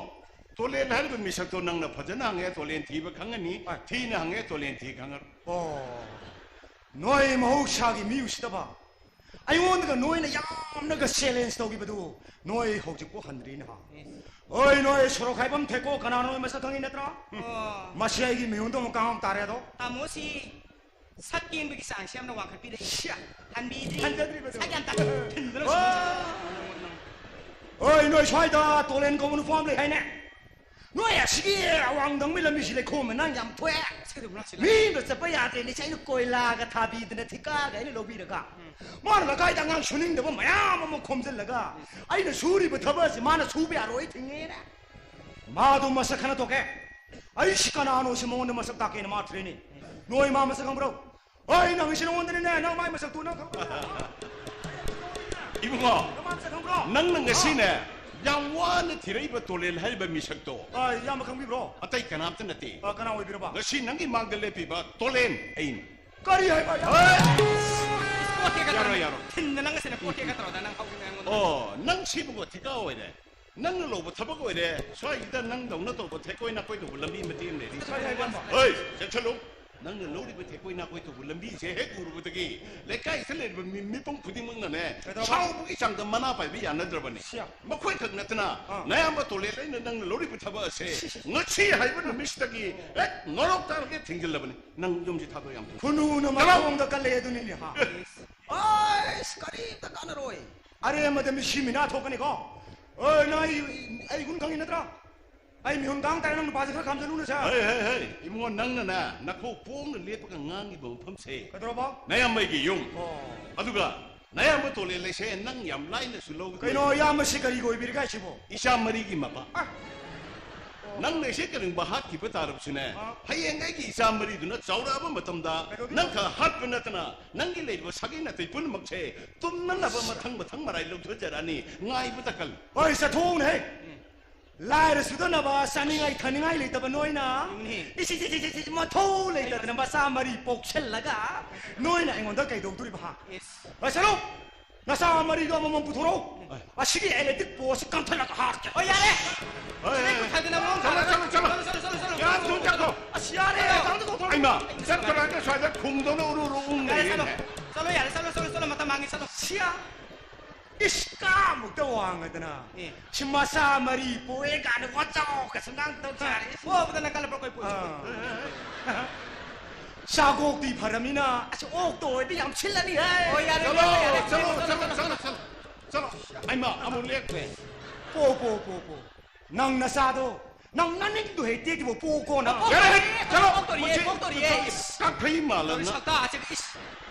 ꯇꯣꯂꯦꯟ ꯍꯥꯏꯔꯤꯕ ꯃꯤꯁꯛꯇꯣ ꯅꯪꯅ ꯐꯖꯅ ꯍꯪꯉꯦ, ꯇꯣꯂꯦꯟ ꯊꯤꯕ ꯈꯪꯉꯅꯤ꯫ ꯑ꯫ ꯊꯤꯅ ꯍꯪꯉꯦ, ꯇꯣꯂꯦꯟ ꯊꯤ ꯈꯪꯉꯔꯣꯏ꯫ ꯑꯣ, ꯅꯣꯏ ꯃꯍꯧꯁꯥꯒꯤ ꯃꯤ ꯎꯁꯤꯠꯇꯕ, ꯑꯩꯉꯣꯟꯗꯒ ꯅꯣꯏꯅ ꯌꯥꯝꯅꯒ ꯆꯦꯂꯦꯟꯖ ꯇꯧꯈꯤꯕꯗꯨ ꯅꯣꯏ ꯍꯧꯖꯤꯛꯄꯨ ꯍꯟꯗ꯭ꯔꯤꯅꯦ ꯍꯥ? ꯍꯣꯏ, ꯅꯣꯏ ꯁꯣꯔꯣꯛ ꯈꯥꯏꯕꯝ ꯊꯦꯀꯣ, ꯀꯅꯥꯅꯣ ꯅꯣꯏ ꯃꯁꯛ ꯈꯪꯉꯤ ꯅꯠꯇ꯭ꯔꯥ? ꯑꯣ꯫ ꯃꯁꯤ ꯑꯩꯒꯤ ꯃꯤꯍꯨꯟꯗꯣ ꯑꯃꯨꯛ ꯀꯥꯡ ꯇꯥꯔꯦ ꯑꯗꯣ꯫ ꯇꯥꯃꯣꯁꯤ ꯁꯛ ꯀꯦꯟꯕꯒꯤ ꯆꯥꯡꯁꯤ ꯌꯥꯝꯅ ꯋꯥꯡꯈꯠꯄꯤꯔꯦ꯫ ꯁꯤꯌꯥ! ꯍꯟꯕꯤꯗ꯭ꯔꯤ꯫ ꯍꯟꯖꯗ꯭ꯔꯤꯕꯗꯣ꯫ ꯁꯛ ꯌꯥꯝ ꯇꯥ-, ꯊꯤꯟꯗꯅ ꯑꯣ! ꯍꯣꯏ, ꯅꯣꯏ ꯁ꯭ꯋꯥꯏꯗ ꯇꯣꯂꯦꯟ ꯀꯧꯕ ꯅꯨꯄꯥ ꯑꯃ ꯂꯩ ꯍꯥꯏꯅꯦ? ꯅꯣꯏ ꯑꯁꯤꯒꯤ ꯑꯋꯥꯡꯗꯪꯒꯤ ꯂꯝꯕꯤꯁꯤ ꯂꯩꯈꯣꯝ ꯃꯅꯥꯡ ꯌꯥꯝ ꯊꯣꯛꯑꯦ꯫ ꯁꯛ ꯑꯗꯨꯝ ꯂꯥꯛꯁꯤꯜꯂꯦ꯫ ꯃꯤꯅ ꯆꯠꯄ ꯌꯥꯗ꯭ꯔꯦꯅꯦ, ꯑꯩꯅ ꯀꯣꯏꯂꯥꯒ ꯊꯥꯕꯤꯗꯅ ꯊꯤꯀꯥꯒ ꯑꯩꯅ ꯂꯧꯕꯤꯔꯒ꯫ ꯃꯥꯅ ꯂꯩꯀꯥꯏꯗ ꯑꯉꯥꯡ ꯁꯨꯅꯤꯡꯗꯕ ꯃꯌꯥꯝ ꯑꯃ ꯈꯣꯝꯖꯤꯜꯂꯒ ꯑꯩꯅ ꯁꯨꯔꯤꯕ ꯊꯕꯛ ꯑꯁꯤ ꯃꯥꯅ ꯁꯨꯕ ꯌꯥꯔꯣꯏ ꯊꯤꯡꯉꯦꯅꯦ꯫ ꯃꯥꯗꯨ ꯃꯁꯛ ꯈꯪꯅ ꯊꯣꯛꯀꯦ꯫ ꯑꯩꯁꯤ ꯀꯅꯥꯅꯣ ꯁꯤ ꯃꯉꯣꯟꯗ ꯃꯁꯛ ꯇꯥꯛꯀꯦꯅ ꯃꯥ ꯊꯤꯔꯛꯏꯅꯦ꯫ ꯅꯣꯏ ꯃꯥ ꯃꯁꯛ ꯈꯪꯕ꯭ꯔꯣ? ꯑꯩ ꯅꯪꯁꯤ ꯅꯉꯣꯟꯗꯅꯤꯅꯦ, ꯅꯪ ꯃꯥꯏ ꯃꯁꯛꯇꯨ ꯅꯪ ꯈꯪꯕ꯭ꯔꯣ? ꯏꯕꯨꯡꯉꯣ, ꯅꯪ ꯃꯥꯏ ꯃꯁꯛ ꯈꯪꯕ꯭ꯔꯣ? ꯅꯪꯅ ꯉꯁꯤꯅꯦ ꯌꯥꯝ ꯋꯥꯅ ꯊꯤꯔꯛꯏꯕ ꯇꯣꯂꯦꯟ ꯍꯥꯏꯔꯤꯕ ꯃꯤꯁꯛꯇꯣ ꯑ, ꯏꯌꯥꯝꯕ ꯈꯪꯕꯤꯕ꯭ꯔꯣ? ꯑꯇꯩ ꯀꯅꯥꯝꯇ ꯅꯠꯇꯦ꯫ ꯑ, ꯀꯅꯥ ꯑꯣꯏꯕꯤꯔꯕ? ꯉꯁꯤ ꯅꯪꯒꯤ ꯃꯥꯡꯗ ꯂꯦꯞꯄꯤꯕ ꯇꯣꯂꯦꯟ ꯑꯩꯅꯤ꯫ ꯀꯔꯤ ꯍꯥꯏꯕ? ꯄꯣꯠ ꯍꯦꯛꯀ ꯌꯥꯔꯣꯏ, ꯇꯧꯔ-, ꯌꯥꯔꯣꯏ꯫ ꯊꯤꯟꯗ ꯅꯪꯒ ꯁꯤꯅ ꯄꯣꯠ ꯍꯦꯛꯀ ꯇꯧꯔꯗ ꯅꯪ ꯍꯧꯖꯤꯛ ꯑꯩꯉꯣꯟꯗ꯫ ꯑꯣ, ꯅꯪ ꯁꯤꯕꯨ ꯊꯤꯀꯥ ꯑꯣꯏꯔꯦ꯫ ꯅꯪꯅ ꯂꯧꯕ ꯊꯕꯛ ꯑꯣꯏꯔꯦ꯫ ꯁ꯭ꯋꯥꯏꯁꯤꯗ ꯅꯪꯗꯧꯅ ꯇꯧꯕ ꯊꯦꯛꯀꯣꯏ ꯅꯥꯀꯣꯏ ꯇꯧꯕ ꯂꯝꯕꯤ ꯃꯇꯦꯛ ꯑꯃ ꯂꯩꯔꯤ꯫ ꯀꯔꯤ ꯍꯥꯏꯕ? ꯍꯣꯏ, ꯆꯦꯛꯁꯜꯂꯨ꯫ ꯅꯪꯅ ꯂꯧꯔꯤꯕ ꯊꯦꯛꯀꯣꯏ ꯅꯥꯀꯣꯏ ꯇꯧꯕ ꯂꯝꯕꯤꯁꯦ ꯍꯦꯛ ꯎꯔꯨꯕꯗꯒꯤ ꯂꯩꯀꯥꯏꯁꯤꯗ ꯂꯩꯔꯤꯕ ꯃꯤ, ꯃꯤꯄꯨꯝ ꯈꯨꯗꯤꯡꯃꯛꯅꯅꯦ ꯀꯩꯗꯧꯕ? ꯁꯥꯎꯕꯒꯤ ꯆꯥꯡꯗ ꯃꯅꯥ ꯄꯥꯏꯕ ꯌꯥꯅꯗ꯭ꯔꯕꯅꯤ꯫ ꯁꯤꯌꯥ꯫ ꯃꯈꯣꯏꯈꯛ ꯅꯠꯇꯅ ꯑꯥ꯫ ꯅꯌꯥꯝꯕ ꯇꯣꯂꯦꯟ ꯑꯩꯅ ꯅꯪꯅ ꯂꯧꯔꯤꯕ ꯊꯕꯛ ꯑꯁꯦ ꯉꯁꯤ ꯍꯥꯏꯕ ꯅꯨꯃꯤꯠꯁꯤꯗꯒꯤ ꯍꯦꯛ ꯉꯣꯔꯣꯛ ꯇꯥꯔꯒ ꯊꯤꯡꯖꯤꯜꯂꯕꯅꯤ꯫ ꯅꯪ ꯌꯨꯝꯁꯤ ꯊꯥꯗꯣꯛ ꯌꯥꯝ ꯊꯨ꯫ ꯈꯨꯅꯨꯅ ꯃꯈꯣꯡꯗ ꯀꯜꯂꯦ ꯑꯗꯨꯅꯤꯅꯦ ꯍꯥ? ꯑꯁ, ꯀꯔꯤꯝꯇ ꯀꯥꯟꯅꯔꯣꯏ꯫ ꯑꯔꯦꯝꯕꯗ ꯃꯤꯁꯤ ꯃꯤꯅꯥ ꯊꯣꯛꯀꯅꯤꯀꯣ꯫ ꯑꯣꯏ, ꯅꯪ ꯑꯩ, ꯑꯩ ꯒꯨꯟ ꯈꯪꯉꯤ ꯅꯠꯇ꯭ꯔꯥ? ꯑꯩ ꯃꯤꯍꯨꯟ ꯀꯥꯡ ꯇꯥꯔꯦ, ꯅꯪ ꯅꯨꯄꯥꯁꯦ ꯈꯔ ꯈꯥꯝꯖꯜꯂꯨꯅꯦ ꯁꯦ꯫ ꯍꯩ, ꯍꯩ, ꯍꯩ, ꯏꯕꯨꯡꯉꯣ, ꯅꯪꯅꯅꯦ ꯅꯈꯣꯡ ꯄꯣꯡꯅ ꯂꯦꯞꯄꯒ ꯉꯥꯡꯉꯤꯕ ꯃꯐꯝꯁꯦ ꯀꯩꯗꯧꯔꯕ? ꯅꯌꯥꯝꯕꯩꯒꯤ ꯌꯨꯝ꯫ ꯑꯣ꯫ ꯑꯗꯨꯒ ꯅꯌꯥꯝꯕ ꯇꯣꯂꯦꯟ ꯂꯩꯁꯦ ꯅꯪ ꯌꯥꯝ ꯂꯥꯏꯅꯁꯨ ꯂꯧꯒꯅꯤ꯫ ꯀꯩꯅꯣ, ꯏꯌꯥꯝꯕꯁꯤ ꯀꯔꯤꯒꯤ ꯑꯣꯏꯕꯤꯔꯒꯦ ꯍꯥꯏꯁꯤꯕꯣ? ꯏꯆꯥ ꯃꯔꯤꯒꯤ ꯃꯄꯥ꯫ ꯑ꯫ ꯅꯪ ꯂꯩꯁꯦ ꯀꯔꯤꯒꯨꯝꯕ ꯍꯥꯠꯈꯤꯕ ꯇꯥꯔꯕꯁꯨꯅꯦ, ꯑ꯫ ꯍꯌꯦꯡ ꯑꯩꯒꯤ ꯏꯆꯥ ꯃꯔꯤꯗꯨꯅ ꯆꯥꯎꯔꯛꯑꯕ ꯃꯇꯝꯗ ꯀꯩꯗꯧꯗꯣꯏꯅꯣ? ꯅꯪ ꯈꯛ ꯍꯥꯠꯄ ꯅꯠꯇꯅ ꯅꯪꯒꯤ ꯂꯩꯔꯤꯕ ꯁꯥꯒꯩ ꯅꯥꯇꯩ ꯄꯨꯝꯅꯃꯛꯁꯦ ꯇꯨꯝꯅꯅꯕ ꯃꯊꯪ ꯃꯊꯪ ꯃꯔꯥꯏ ꯂꯧꯊꯣꯛꯆꯔꯛꯑꯅꯤ꯫ ꯉꯥꯏꯕꯇ ꯀꯜꯂꯨ꯫ ꯍꯣꯏ, ꯆꯠꯊꯣꯛꯎꯅꯦꯍꯦ꯫ ꯎꯝ꯫ ꯂꯥꯏꯔ ꯁꯨꯗꯅꯕ ꯆꯥꯅꯤꯡꯉꯥꯏ ꯊꯛꯅꯤꯡꯉꯥꯏ ꯂꯩꯇꯕ ꯅꯣꯏꯅ ꯏꯁ, ꯏꯁ, ꯏꯁ, ꯏꯁ, ꯏꯁ, ꯃꯊꯧ ꯂꯩꯇꯗꯅ ꯃꯆꯥ ꯃꯔꯤ ꯄꯣꯛꯁꯜꯂꯒ ꯅꯣꯏꯅ ꯑꯩꯉꯣꯟꯗ ꯀꯩꯗꯧꯗꯣꯔꯤꯕ, ꯍꯥ? ꯏꯁ꯫ ꯍꯣꯏ, ꯁꯔꯨꯛ! ꯅꯆꯥ ꯃꯔꯤꯗꯣ ꯑꯃꯃꯝ ꯄꯨꯊꯣꯔꯛꯎ꯫ ꯑꯁꯤꯒꯤ electric post ꯀꯛꯊꯠꯂꯒ ꯍꯥꯠꯀꯦ꯫ ꯍꯣꯏ, ꯌꯥꯔꯦ! ꯍꯣꯏ, ꯍꯣꯏ, ꯍꯣꯏ꯫ ꯆꯠꯂꯣ, ꯆꯠꯂꯣ, ꯆꯠꯂꯣ꯫ ꯆꯠꯂꯣ, ꯆꯠꯂꯣ, ꯆꯠꯂꯣ, ꯆꯠꯂꯣ꯫ ꯌꯥꯝ ꯊꯨꯅ ꯆꯠꯈ꯭ꯔꯣ꯫ ꯑꯁ, ꯌꯥꯔꯦ! ꯍꯩꯃꯥ, ꯆꯠꯈ꯭ꯔꯣ ꯍꯥꯏꯔꯒ ꯁ꯭ꯋꯥꯏꯗ ꯈꯨꯡꯗꯧꯅ ꯎꯔꯨ ꯎꯔꯨ ꯎꯪ ꯌꯥꯔꯦ, ꯆꯠꯂꯣ꯫ ꯂꯩꯔꯦꯅꯦ꯫ ꯆꯠꯂꯣ, ꯌꯥꯔꯦ, ꯆꯠꯂꯣ, ꯆꯠꯂꯣ, ꯆꯠꯂꯣ, ꯃꯇꯝ ꯃꯥꯡꯉꯦ, ꯆꯠꯂꯣ꯫ ꯁꯤꯌꯥ! ꯏꯁ, ꯀꯥꯃꯨꯛꯇ ꯋꯥꯡꯉꯗꯅ꯫ ꯑꯦ꯫ ꯁꯤ ꯃꯆꯥ ꯃꯔꯤ ꯄꯣꯛꯑꯦ ꯀꯥꯏꯅ ꯋꯥꯆꯥꯎꯒꯁꯨ ꯉꯥꯡꯗꯧ ꯁꯥꯔꯦ꯫ ꯄꯣꯛꯄꯗꯅ ꯀꯜꯂ ꯄꯣꯛꯄ ꯀꯣꯏ ꯄꯣꯛꯏ꯫ ꯑꯥ꯫ ꯆꯥꯒꯣꯛꯇꯤ ꯐꯔꯃꯤꯅ, ꯑꯁ, ꯑꯣꯛꯇ ꯑꯣꯏꯔꯗꯤ ꯌꯥꯝ ꯁꯤꯜꯂꯅꯤ ꯍꯦ꯫ ꯑꯣ, ꯌꯥꯔꯦ, ꯆꯠꯂꯣ, ꯌꯥꯔꯦ, ꯌꯥꯔꯦ, ꯆꯠꯂꯣ, ꯆꯠꯂꯣ, ꯆꯠꯂꯣ, ꯆꯠꯂꯣ, ꯆꯠꯂꯣ, ꯆꯠꯂꯣ꯫ ꯆꯠꯂꯣ꯫ ꯑꯩꯃ ꯑꯃꯨꯛ ꯂꯦꯞꯈ꯭ꯔꯦ꯫ ꯄꯣ, ꯄꯣ, ꯄꯣ, ꯄꯣ꯫ ꯅꯪ ꯅꯆꯥꯗꯣ, ꯅꯪ ꯅꯅꯤꯡꯗꯣ ꯍꯦꯛ ꯇꯦꯛꯇ꯭ꯔꯤꯕꯣ, ꯄꯣ ꯀꯣꯟꯅ꯫ ꯌꯥꯔꯦ, ꯆꯠꯂꯣ꯫ ꯄꯣꯛꯇꯣꯔꯤꯌꯦ, ꯃꯁꯤ ꯄꯣꯛꯇꯣꯔꯤꯌꯦ꯫ ꯀꯛꯐꯩ ꯃꯥꯜꯂꯅ꯫ ꯁꯛꯇꯥꯁꯤꯒ, ꯏꯁ꯫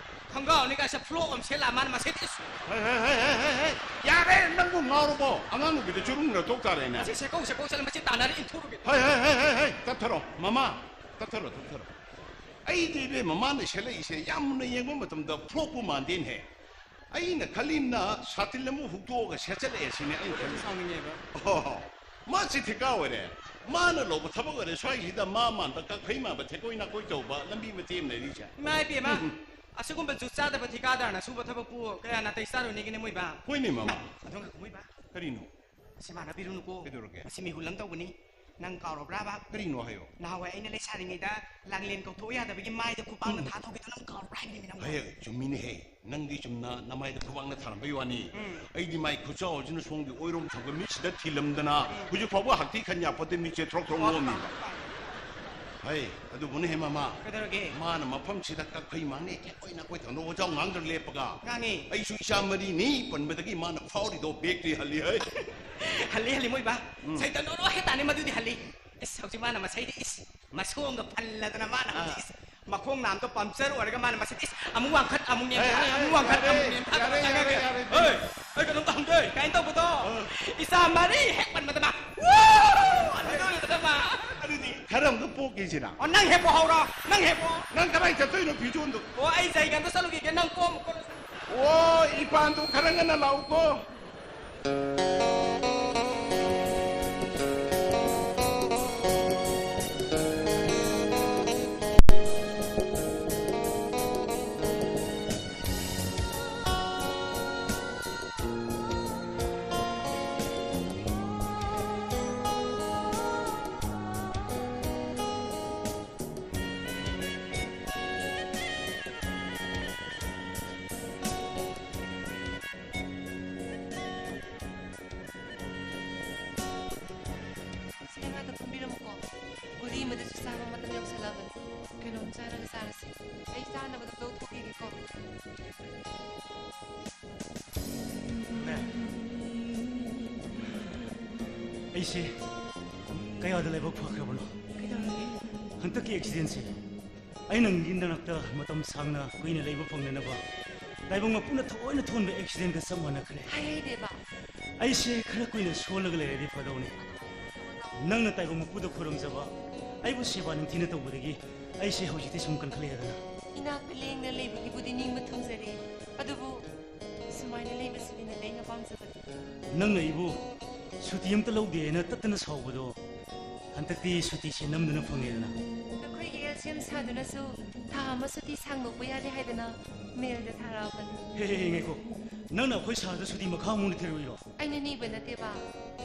ꯈꯪꯒꯥꯎꯅꯤ ꯀꯥꯏꯁꯦ ꯐ꯭ꯂꯣꯛ ꯑꯃ ꯁꯦꯠꯂ ꯃꯥꯅ ꯃꯁꯦꯠ, ꯏꯁ꯫ ꯍꯦ, ꯍꯦ, ꯍꯦ, ꯍꯦ, ꯍꯦ, ꯍꯦ꯫ ꯌꯥꯔꯦ, ꯅꯪꯕꯨ ꯉꯥꯎꯔꯕꯣ? ꯑꯉꯥꯡ ꯅꯨꯄꯤꯗ ꯆꯨꯔꯨꯝꯅ ꯇꯣꯛ ꯇꯥꯔꯦꯅꯦ꯫ ꯃꯁꯤ ꯁꯦꯀꯧ, ꯁꯦꯀꯧ ꯆꯠꯂ ꯃꯁꯤ ꯇꯥꯟꯅꯔ ꯏꯟꯊꯣꯛꯑꯒꯦ꯫ ꯍꯦ, ꯍꯦ, ꯍꯦ, ꯍꯦ, ꯍꯦ꯫ ꯇꯞꯊꯔꯣ, ꯃꯃꯥ꯫ ꯇꯞꯊꯔꯣ, ꯇꯞꯊꯔꯣ꯫ ꯑꯩꯗꯤ ꯏꯕꯦꯝꯃ, ꯃꯥꯅ ꯁꯦꯠꯂꯛꯏꯁꯦ ꯌꯥꯝꯅ ꯌꯦꯡꯕ ꯃꯇꯝꯗ ꯐ꯭ꯂꯣꯛꯄꯨ ꯃꯥꯟꯗꯦꯅꯦꯍꯦ꯫ ꯑꯩꯅ ꯈꯜꯂꯤꯝꯅ ꯁꯥꯇꯤꯟ ꯑꯃ ꯍꯨꯛꯇꯣꯛꯑꯒ ꯁꯦꯠꯆꯜꯂꯛꯑꯦ ꯁꯤꯅꯦ ꯑꯩꯅ ꯈꯜꯂꯤꯁꯦ꯫ ꯁꯥꯎꯅꯤꯡꯉꯦꯕ꯫ ꯑꯣ, ꯃꯥꯁꯤ ꯊꯤꯀꯥ ꯑꯣꯏꯔꯦ꯫ ꯃꯥꯅ ꯂꯧꯕ ꯊꯕꯛ ꯑꯣꯏꯔꯦ꯫ ꯁ꯭ꯋꯥꯏꯁꯤꯗ ꯃꯥ ꯃꯥꯟꯕ ꯀꯛꯐꯩ ꯃꯥꯟꯕ ꯊꯦꯛꯀꯣꯏ ꯅꯥꯀꯣꯏ ꯇꯧꯕ ꯂꯝꯕꯤ ꯃꯇꯦꯛ ꯑꯃ ꯂꯩꯔꯤꯁꯦ꯫ ꯏꯃꯥ ꯏꯕꯦꯝꯃ, ꯎꯝ, ꯎꯝ꯫ ꯑꯁꯤꯒꯨꯝꯕ ꯖꯨꯠ ꯆꯥꯗꯕ ꯊꯤꯀꯥꯗꯥꯔꯅ ꯁꯨꯕ ꯊꯕꯛꯄꯨ ꯀꯌꯥ ꯅꯥꯇꯩ ꯆꯥꯔꯨꯅꯤꯒꯤꯅꯦ ꯃꯣꯏꯕꯥ? ꯍꯣꯏꯅꯦ, ꯃꯃꯥ꯫ ꯑꯗꯣ ꯉꯥꯏꯈꯣ ꯃꯣꯏꯕꯥ꯫ ꯀꯔꯤꯅꯣ? ꯑꯁꯤ ꯃꯥꯟꯅꯕꯤꯔꯨꯅꯨꯀꯣ꯫ ꯀꯩꯗꯧꯔꯒꯦ? ꯑꯁꯤ ꯃꯤꯍꯨꯜ ꯑꯃ ꯇꯧꯕꯅꯤ꯫ ꯅꯪ ꯀꯥꯎꯔꯕ꯭ꯔꯥꯕ? ꯀꯔꯤꯅꯣ ꯍꯥꯏꯌꯣ꯫ ꯅꯍꯥꯟꯋꯥꯏ ꯑꯩꯅ ꯂꯩꯁꯥꯔꯤꯉꯩꯗ ꯂꯥꯡꯂꯦꯟ ꯀꯧꯊꯣꯛꯎ ꯌꯥꯗꯕꯒꯤ ꯃꯥꯏꯗ ꯈꯨꯄꯥꯛꯅ ꯎꯝ꯫ ꯊꯥꯗꯧꯒꯤꯗꯣ ꯅꯪ ꯀꯥꯎꯔꯕ꯭ꯔꯥ ꯍꯥꯏꯕꯅꯤꯃꯤ ꯅꯪꯕꯣ? ꯍꯦ, ꯆꯨꯝꯃꯤꯅꯦꯍꯦ꯫ ꯅꯪꯗꯤ ꯆꯨꯝꯅ ꯅꯃꯥꯏꯗ ꯈꯨꯕꯥꯛꯅ ꯊꯥꯔꯝꯕꯩ ꯋꯥꯅꯤ꯫ ꯎꯝ꯫ ꯑꯩꯗꯤ ꯃꯥꯏ ꯈꯨꯆꯥꯎꯁꯤꯅ ꯁꯣꯝꯒꯤ ꯑꯣꯏꯔꯣꯝ ꯊꯪꯕ ꯃꯤꯠꯁꯤꯗ ꯊꯤꯜꯂꯝꯗꯅ ꯎꯝ꯫ ꯍꯧꯖꯤꯛ ꯐꯥꯎꯕ ꯍꯛꯊꯤ ꯈꯟ ꯌꯥꯄꯣꯠꯇꯦ, ꯃꯤꯠꯁꯦ ꯊ꯭ꯔꯣꯛ ꯊ꯭ꯔꯣꯛ ꯅꯣꯝꯃꯤꯕ꯫ ꯍꯩ, ꯑꯗꯨꯕꯨꯅꯦ ꯍꯦ ꯃꯃꯥ꯫ ꯀꯩꯗꯧꯔꯒꯦ? ꯃꯥꯅ ꯃꯐꯝꯁꯤꯗ ꯀꯛꯐꯩ ꯃꯥꯡꯅꯦ ꯀꯦꯛ ꯑꯣꯏꯅ ꯑꯩꯈꯣꯏ ꯊꯪꯅ ꯋꯥꯖꯥꯎ ꯉꯥꯡꯗ꯭ꯔ ꯂꯦꯞꯄꯒ꯫ ꯉꯥꯡꯉꯤ꯫ ꯑꯩꯁꯨ ꯏꯆꯥ ꯃꯔꯤꯅꯤ ꯄꯟꯕꯗꯒꯤ ꯃꯥꯅ ꯐꯥꯎꯔꯤꯗꯣ ꯕꯦꯛꯇ꯭ꯔꯤ ꯍꯜꯂꯤ ꯍꯩ꯫ ꯍꯜꯂꯤ, ꯍꯜꯂꯤ, ꯃꯣꯏꯕꯥ꯫ ꯎꯝ꯫ ꯁꯩꯇꯟ ꯑꯣꯔꯣ ꯍꯦ ꯇꯥꯅꯤ ꯃꯗꯨꯗꯤ ꯍꯜꯂꯤ꯫ ꯏꯁ, ꯍꯧꯖꯤꯛ ꯃꯥꯅ ꯃꯁꯩꯗꯤ ꯏꯁ, ꯃꯁꯣꯝꯒ ꯐꯜꯂꯗꯅ ꯃꯥꯅ ꯍꯧꯖꯤꯛ ꯑꯥ꯫ ꯏꯁ, ꯃꯈꯣꯡ ꯅꯥꯝꯗꯣ ꯄꯝꯆꯔ ꯑꯣꯏꯔꯒ ꯃꯥꯅ ꯃꯁꯤ, ꯏꯁ, ꯑꯃꯨꯛ ꯋꯥꯡꯈꯠ ꯑꯃꯨꯛ ꯅꯦꯝꯊ, ꯑꯦ, ꯑꯦ, ꯑꯦ, ꯑꯃꯨꯛ ꯋꯥꯡꯈꯠ ꯌꯥꯔꯦ, ꯑꯃꯨꯛ ꯅꯦꯝꯊ, ꯌꯥꯔꯦ, ꯑꯃꯨꯛ ꯌꯥꯔꯦ, ꯆꯪꯉꯒꯦ꯫ ꯌꯥꯔꯦ꯫ ꯍꯣꯏ, ꯑꯩ ꯀꯩꯅꯣꯝꯇ ꯍꯪꯗꯣꯏ꯫ ꯀꯥꯏꯅ ꯇꯧꯕꯗꯣ, ꯑ꯫ ꯏꯆꯥ ꯃꯔꯤ ꯍꯦꯛ ꯄꯟꯕꯗ ꯃꯥ, "ꯋꯥꯎ!" ꯑꯗꯨꯗ ꯃꯥ꯫ ꯑꯗꯨꯗꯤ ꯈꯔ ꯑꯃꯨꯛ ꯄꯣꯛꯀꯦꯁꯤꯅ꯫ ꯑꯣ, ꯅꯪ ꯍꯦꯛ ꯄꯣꯛꯍꯧꯔꯣ, ꯅꯪ ꯍꯦꯛ ꯄꯣꯛ꯫ ꯅꯪ ꯀꯗꯥꯏ ꯆꯠꯇꯣꯏꯅꯣ ꯐꯤꯖꯣꯟꯗꯣ? ꯑꯣ, ꯑꯩ ꯖꯩꯒꯟꯗ ꯆꯠꯂꯨꯈꯤꯒꯦ, ꯅꯪ ꯀꯣꯝ ꯀꯣꯝ꯫ ꯑꯣ, ꯏꯄꯥꯟꯗꯣ ꯈꯔ ꯉꯟꯅ ꯂꯥꯛꯎꯀꯣ꯫ ꯁꯤ ꯉꯥꯛꯇ ꯐꯝꯕꯤꯔꯝꯃꯨꯀꯣ꯫ ꯒꯨꯂꯤ ꯑꯃꯗꯨꯁꯨ ꯆꯥꯕ ꯃꯇꯝ ꯌꯧꯁꯜꯂꯛꯑꯕꯅꯤ꯫ ꯀꯩꯅꯣꯝ ꯆꯥꯔꯒ ꯆꯥꯔꯁꯤ꯫ ꯑꯩ ꯆꯥꯅꯕꯗꯣ ꯂꯧꯊꯣꯛꯈꯤꯒꯦꯀꯣ꯫ ꯃꯦꯝ, ꯑꯩꯁꯦ ꯀꯌꯥꯗ ꯂꯥꯏꯕꯛ ꯐꯈ꯭ꯔꯕꯅꯣ? ꯀꯩꯗꯧꯔꯒꯦ? ꯍꯟꯗꯛꯀꯤ ꯑꯦꯛꯁꯤꯗꯦꯟꯁꯦ ꯑꯩ ꯅꯪꯒꯤ ꯅꯥꯛꯇ ꯃꯇꯝ ꯁꯥꯡꯅ ꯀꯨꯏꯅ ꯂꯩꯕ ꯐꯪꯅꯅꯕ ꯇꯥꯏꯕꯪ ꯃꯄꯨꯅ ꯊꯑꯣꯏꯅ ꯊꯣꯟꯕ ꯑꯦꯛꯁꯤꯗꯦꯟꯒ ꯆꯞ ꯃꯥꯟꯅꯈ꯭ꯔꯦ꯫ ꯍꯥꯏꯍꯩꯗꯦꯕ꯫ ꯑꯩꯁꯦ ꯈꯔ ꯀꯨꯏꯅ ꯁꯣꯜꯂꯒ ꯂꯩꯔꯗꯤ ꯐꯗꯧꯅꯤ꯫ ꯅꯪꯅ ꯇꯥꯏꯕꯪ ꯃꯄꯨꯗ ꯈꯨꯔꯨꯝꯖꯕ, ꯑꯩꯕꯨ ꯁꯦꯕꯥ ꯅꯤꯡꯊꯤꯅ ꯇꯧꯕꯗꯒꯤ ꯑꯩꯁꯦ ꯍꯧꯖꯤꯛꯇꯤ ꯁꯨꯝ ꯀꯟꯈꯠꯂꯛꯑꯦꯗꯅ꯫ ꯏꯅꯥꯛꯇ ꯂꯦꯡꯅ ꯂꯩꯕꯒꯤꯕꯨꯗꯤ ꯅꯤꯡꯕ ꯊꯨꯡꯖꯔꯦ, ꯑꯗꯨꯕꯨ ꯁꯨꯃꯥꯏꯅ ꯂꯩꯕꯁꯤꯗꯤ ꯅꯠꯇꯦ ꯑꯩꯅ ꯄꯥꯝꯖꯕꯗꯤ꯫ ꯅꯪꯅ ꯑꯩꯕꯨ ꯁꯨꯇꯤ ꯑꯝꯇ ꯂꯧꯗꯦꯅ ꯇꯠꯇꯅ ꯁꯥꯎꯕꯗꯣ ꯍꯟꯗꯛꯇꯤ ꯁꯨꯇꯤꯁꯦ ꯅꯝꯗꯨꯅ ꯐꯪꯉꯦꯗꯅ꯫ ꯅꯈꯣꯏꯒꯤ ꯑꯦꯜꯁꯤꯌꯝ ꯁꯥꯗꯨꯅꯁꯨ ꯊꯥ ꯑꯃ ꯁꯨꯇꯤ ꯁꯥꯡꯗꯣꯛꯄ ꯌꯥꯗꯦ ꯍꯥꯏꯗꯅ ꯃꯦꯜꯗ ꯊꯥꯔꯛꯑꯕꯅꯤ꯫ ꯍꯦ, ꯍꯦ, ꯍꯦ, ꯉꯥꯏꯈꯣ꯫ ꯅꯪꯅ ꯑꯩꯈꯣꯏ ꯁꯥꯔꯗ ꯁꯨꯇꯤ ꯃꯈꯥ ꯑꯃꯨꯛ ꯅꯤꯊꯤꯔꯨꯏꯔꯣ? ꯑꯩꯅ ꯅꯤꯕ ꯅꯠꯇꯦꯕ,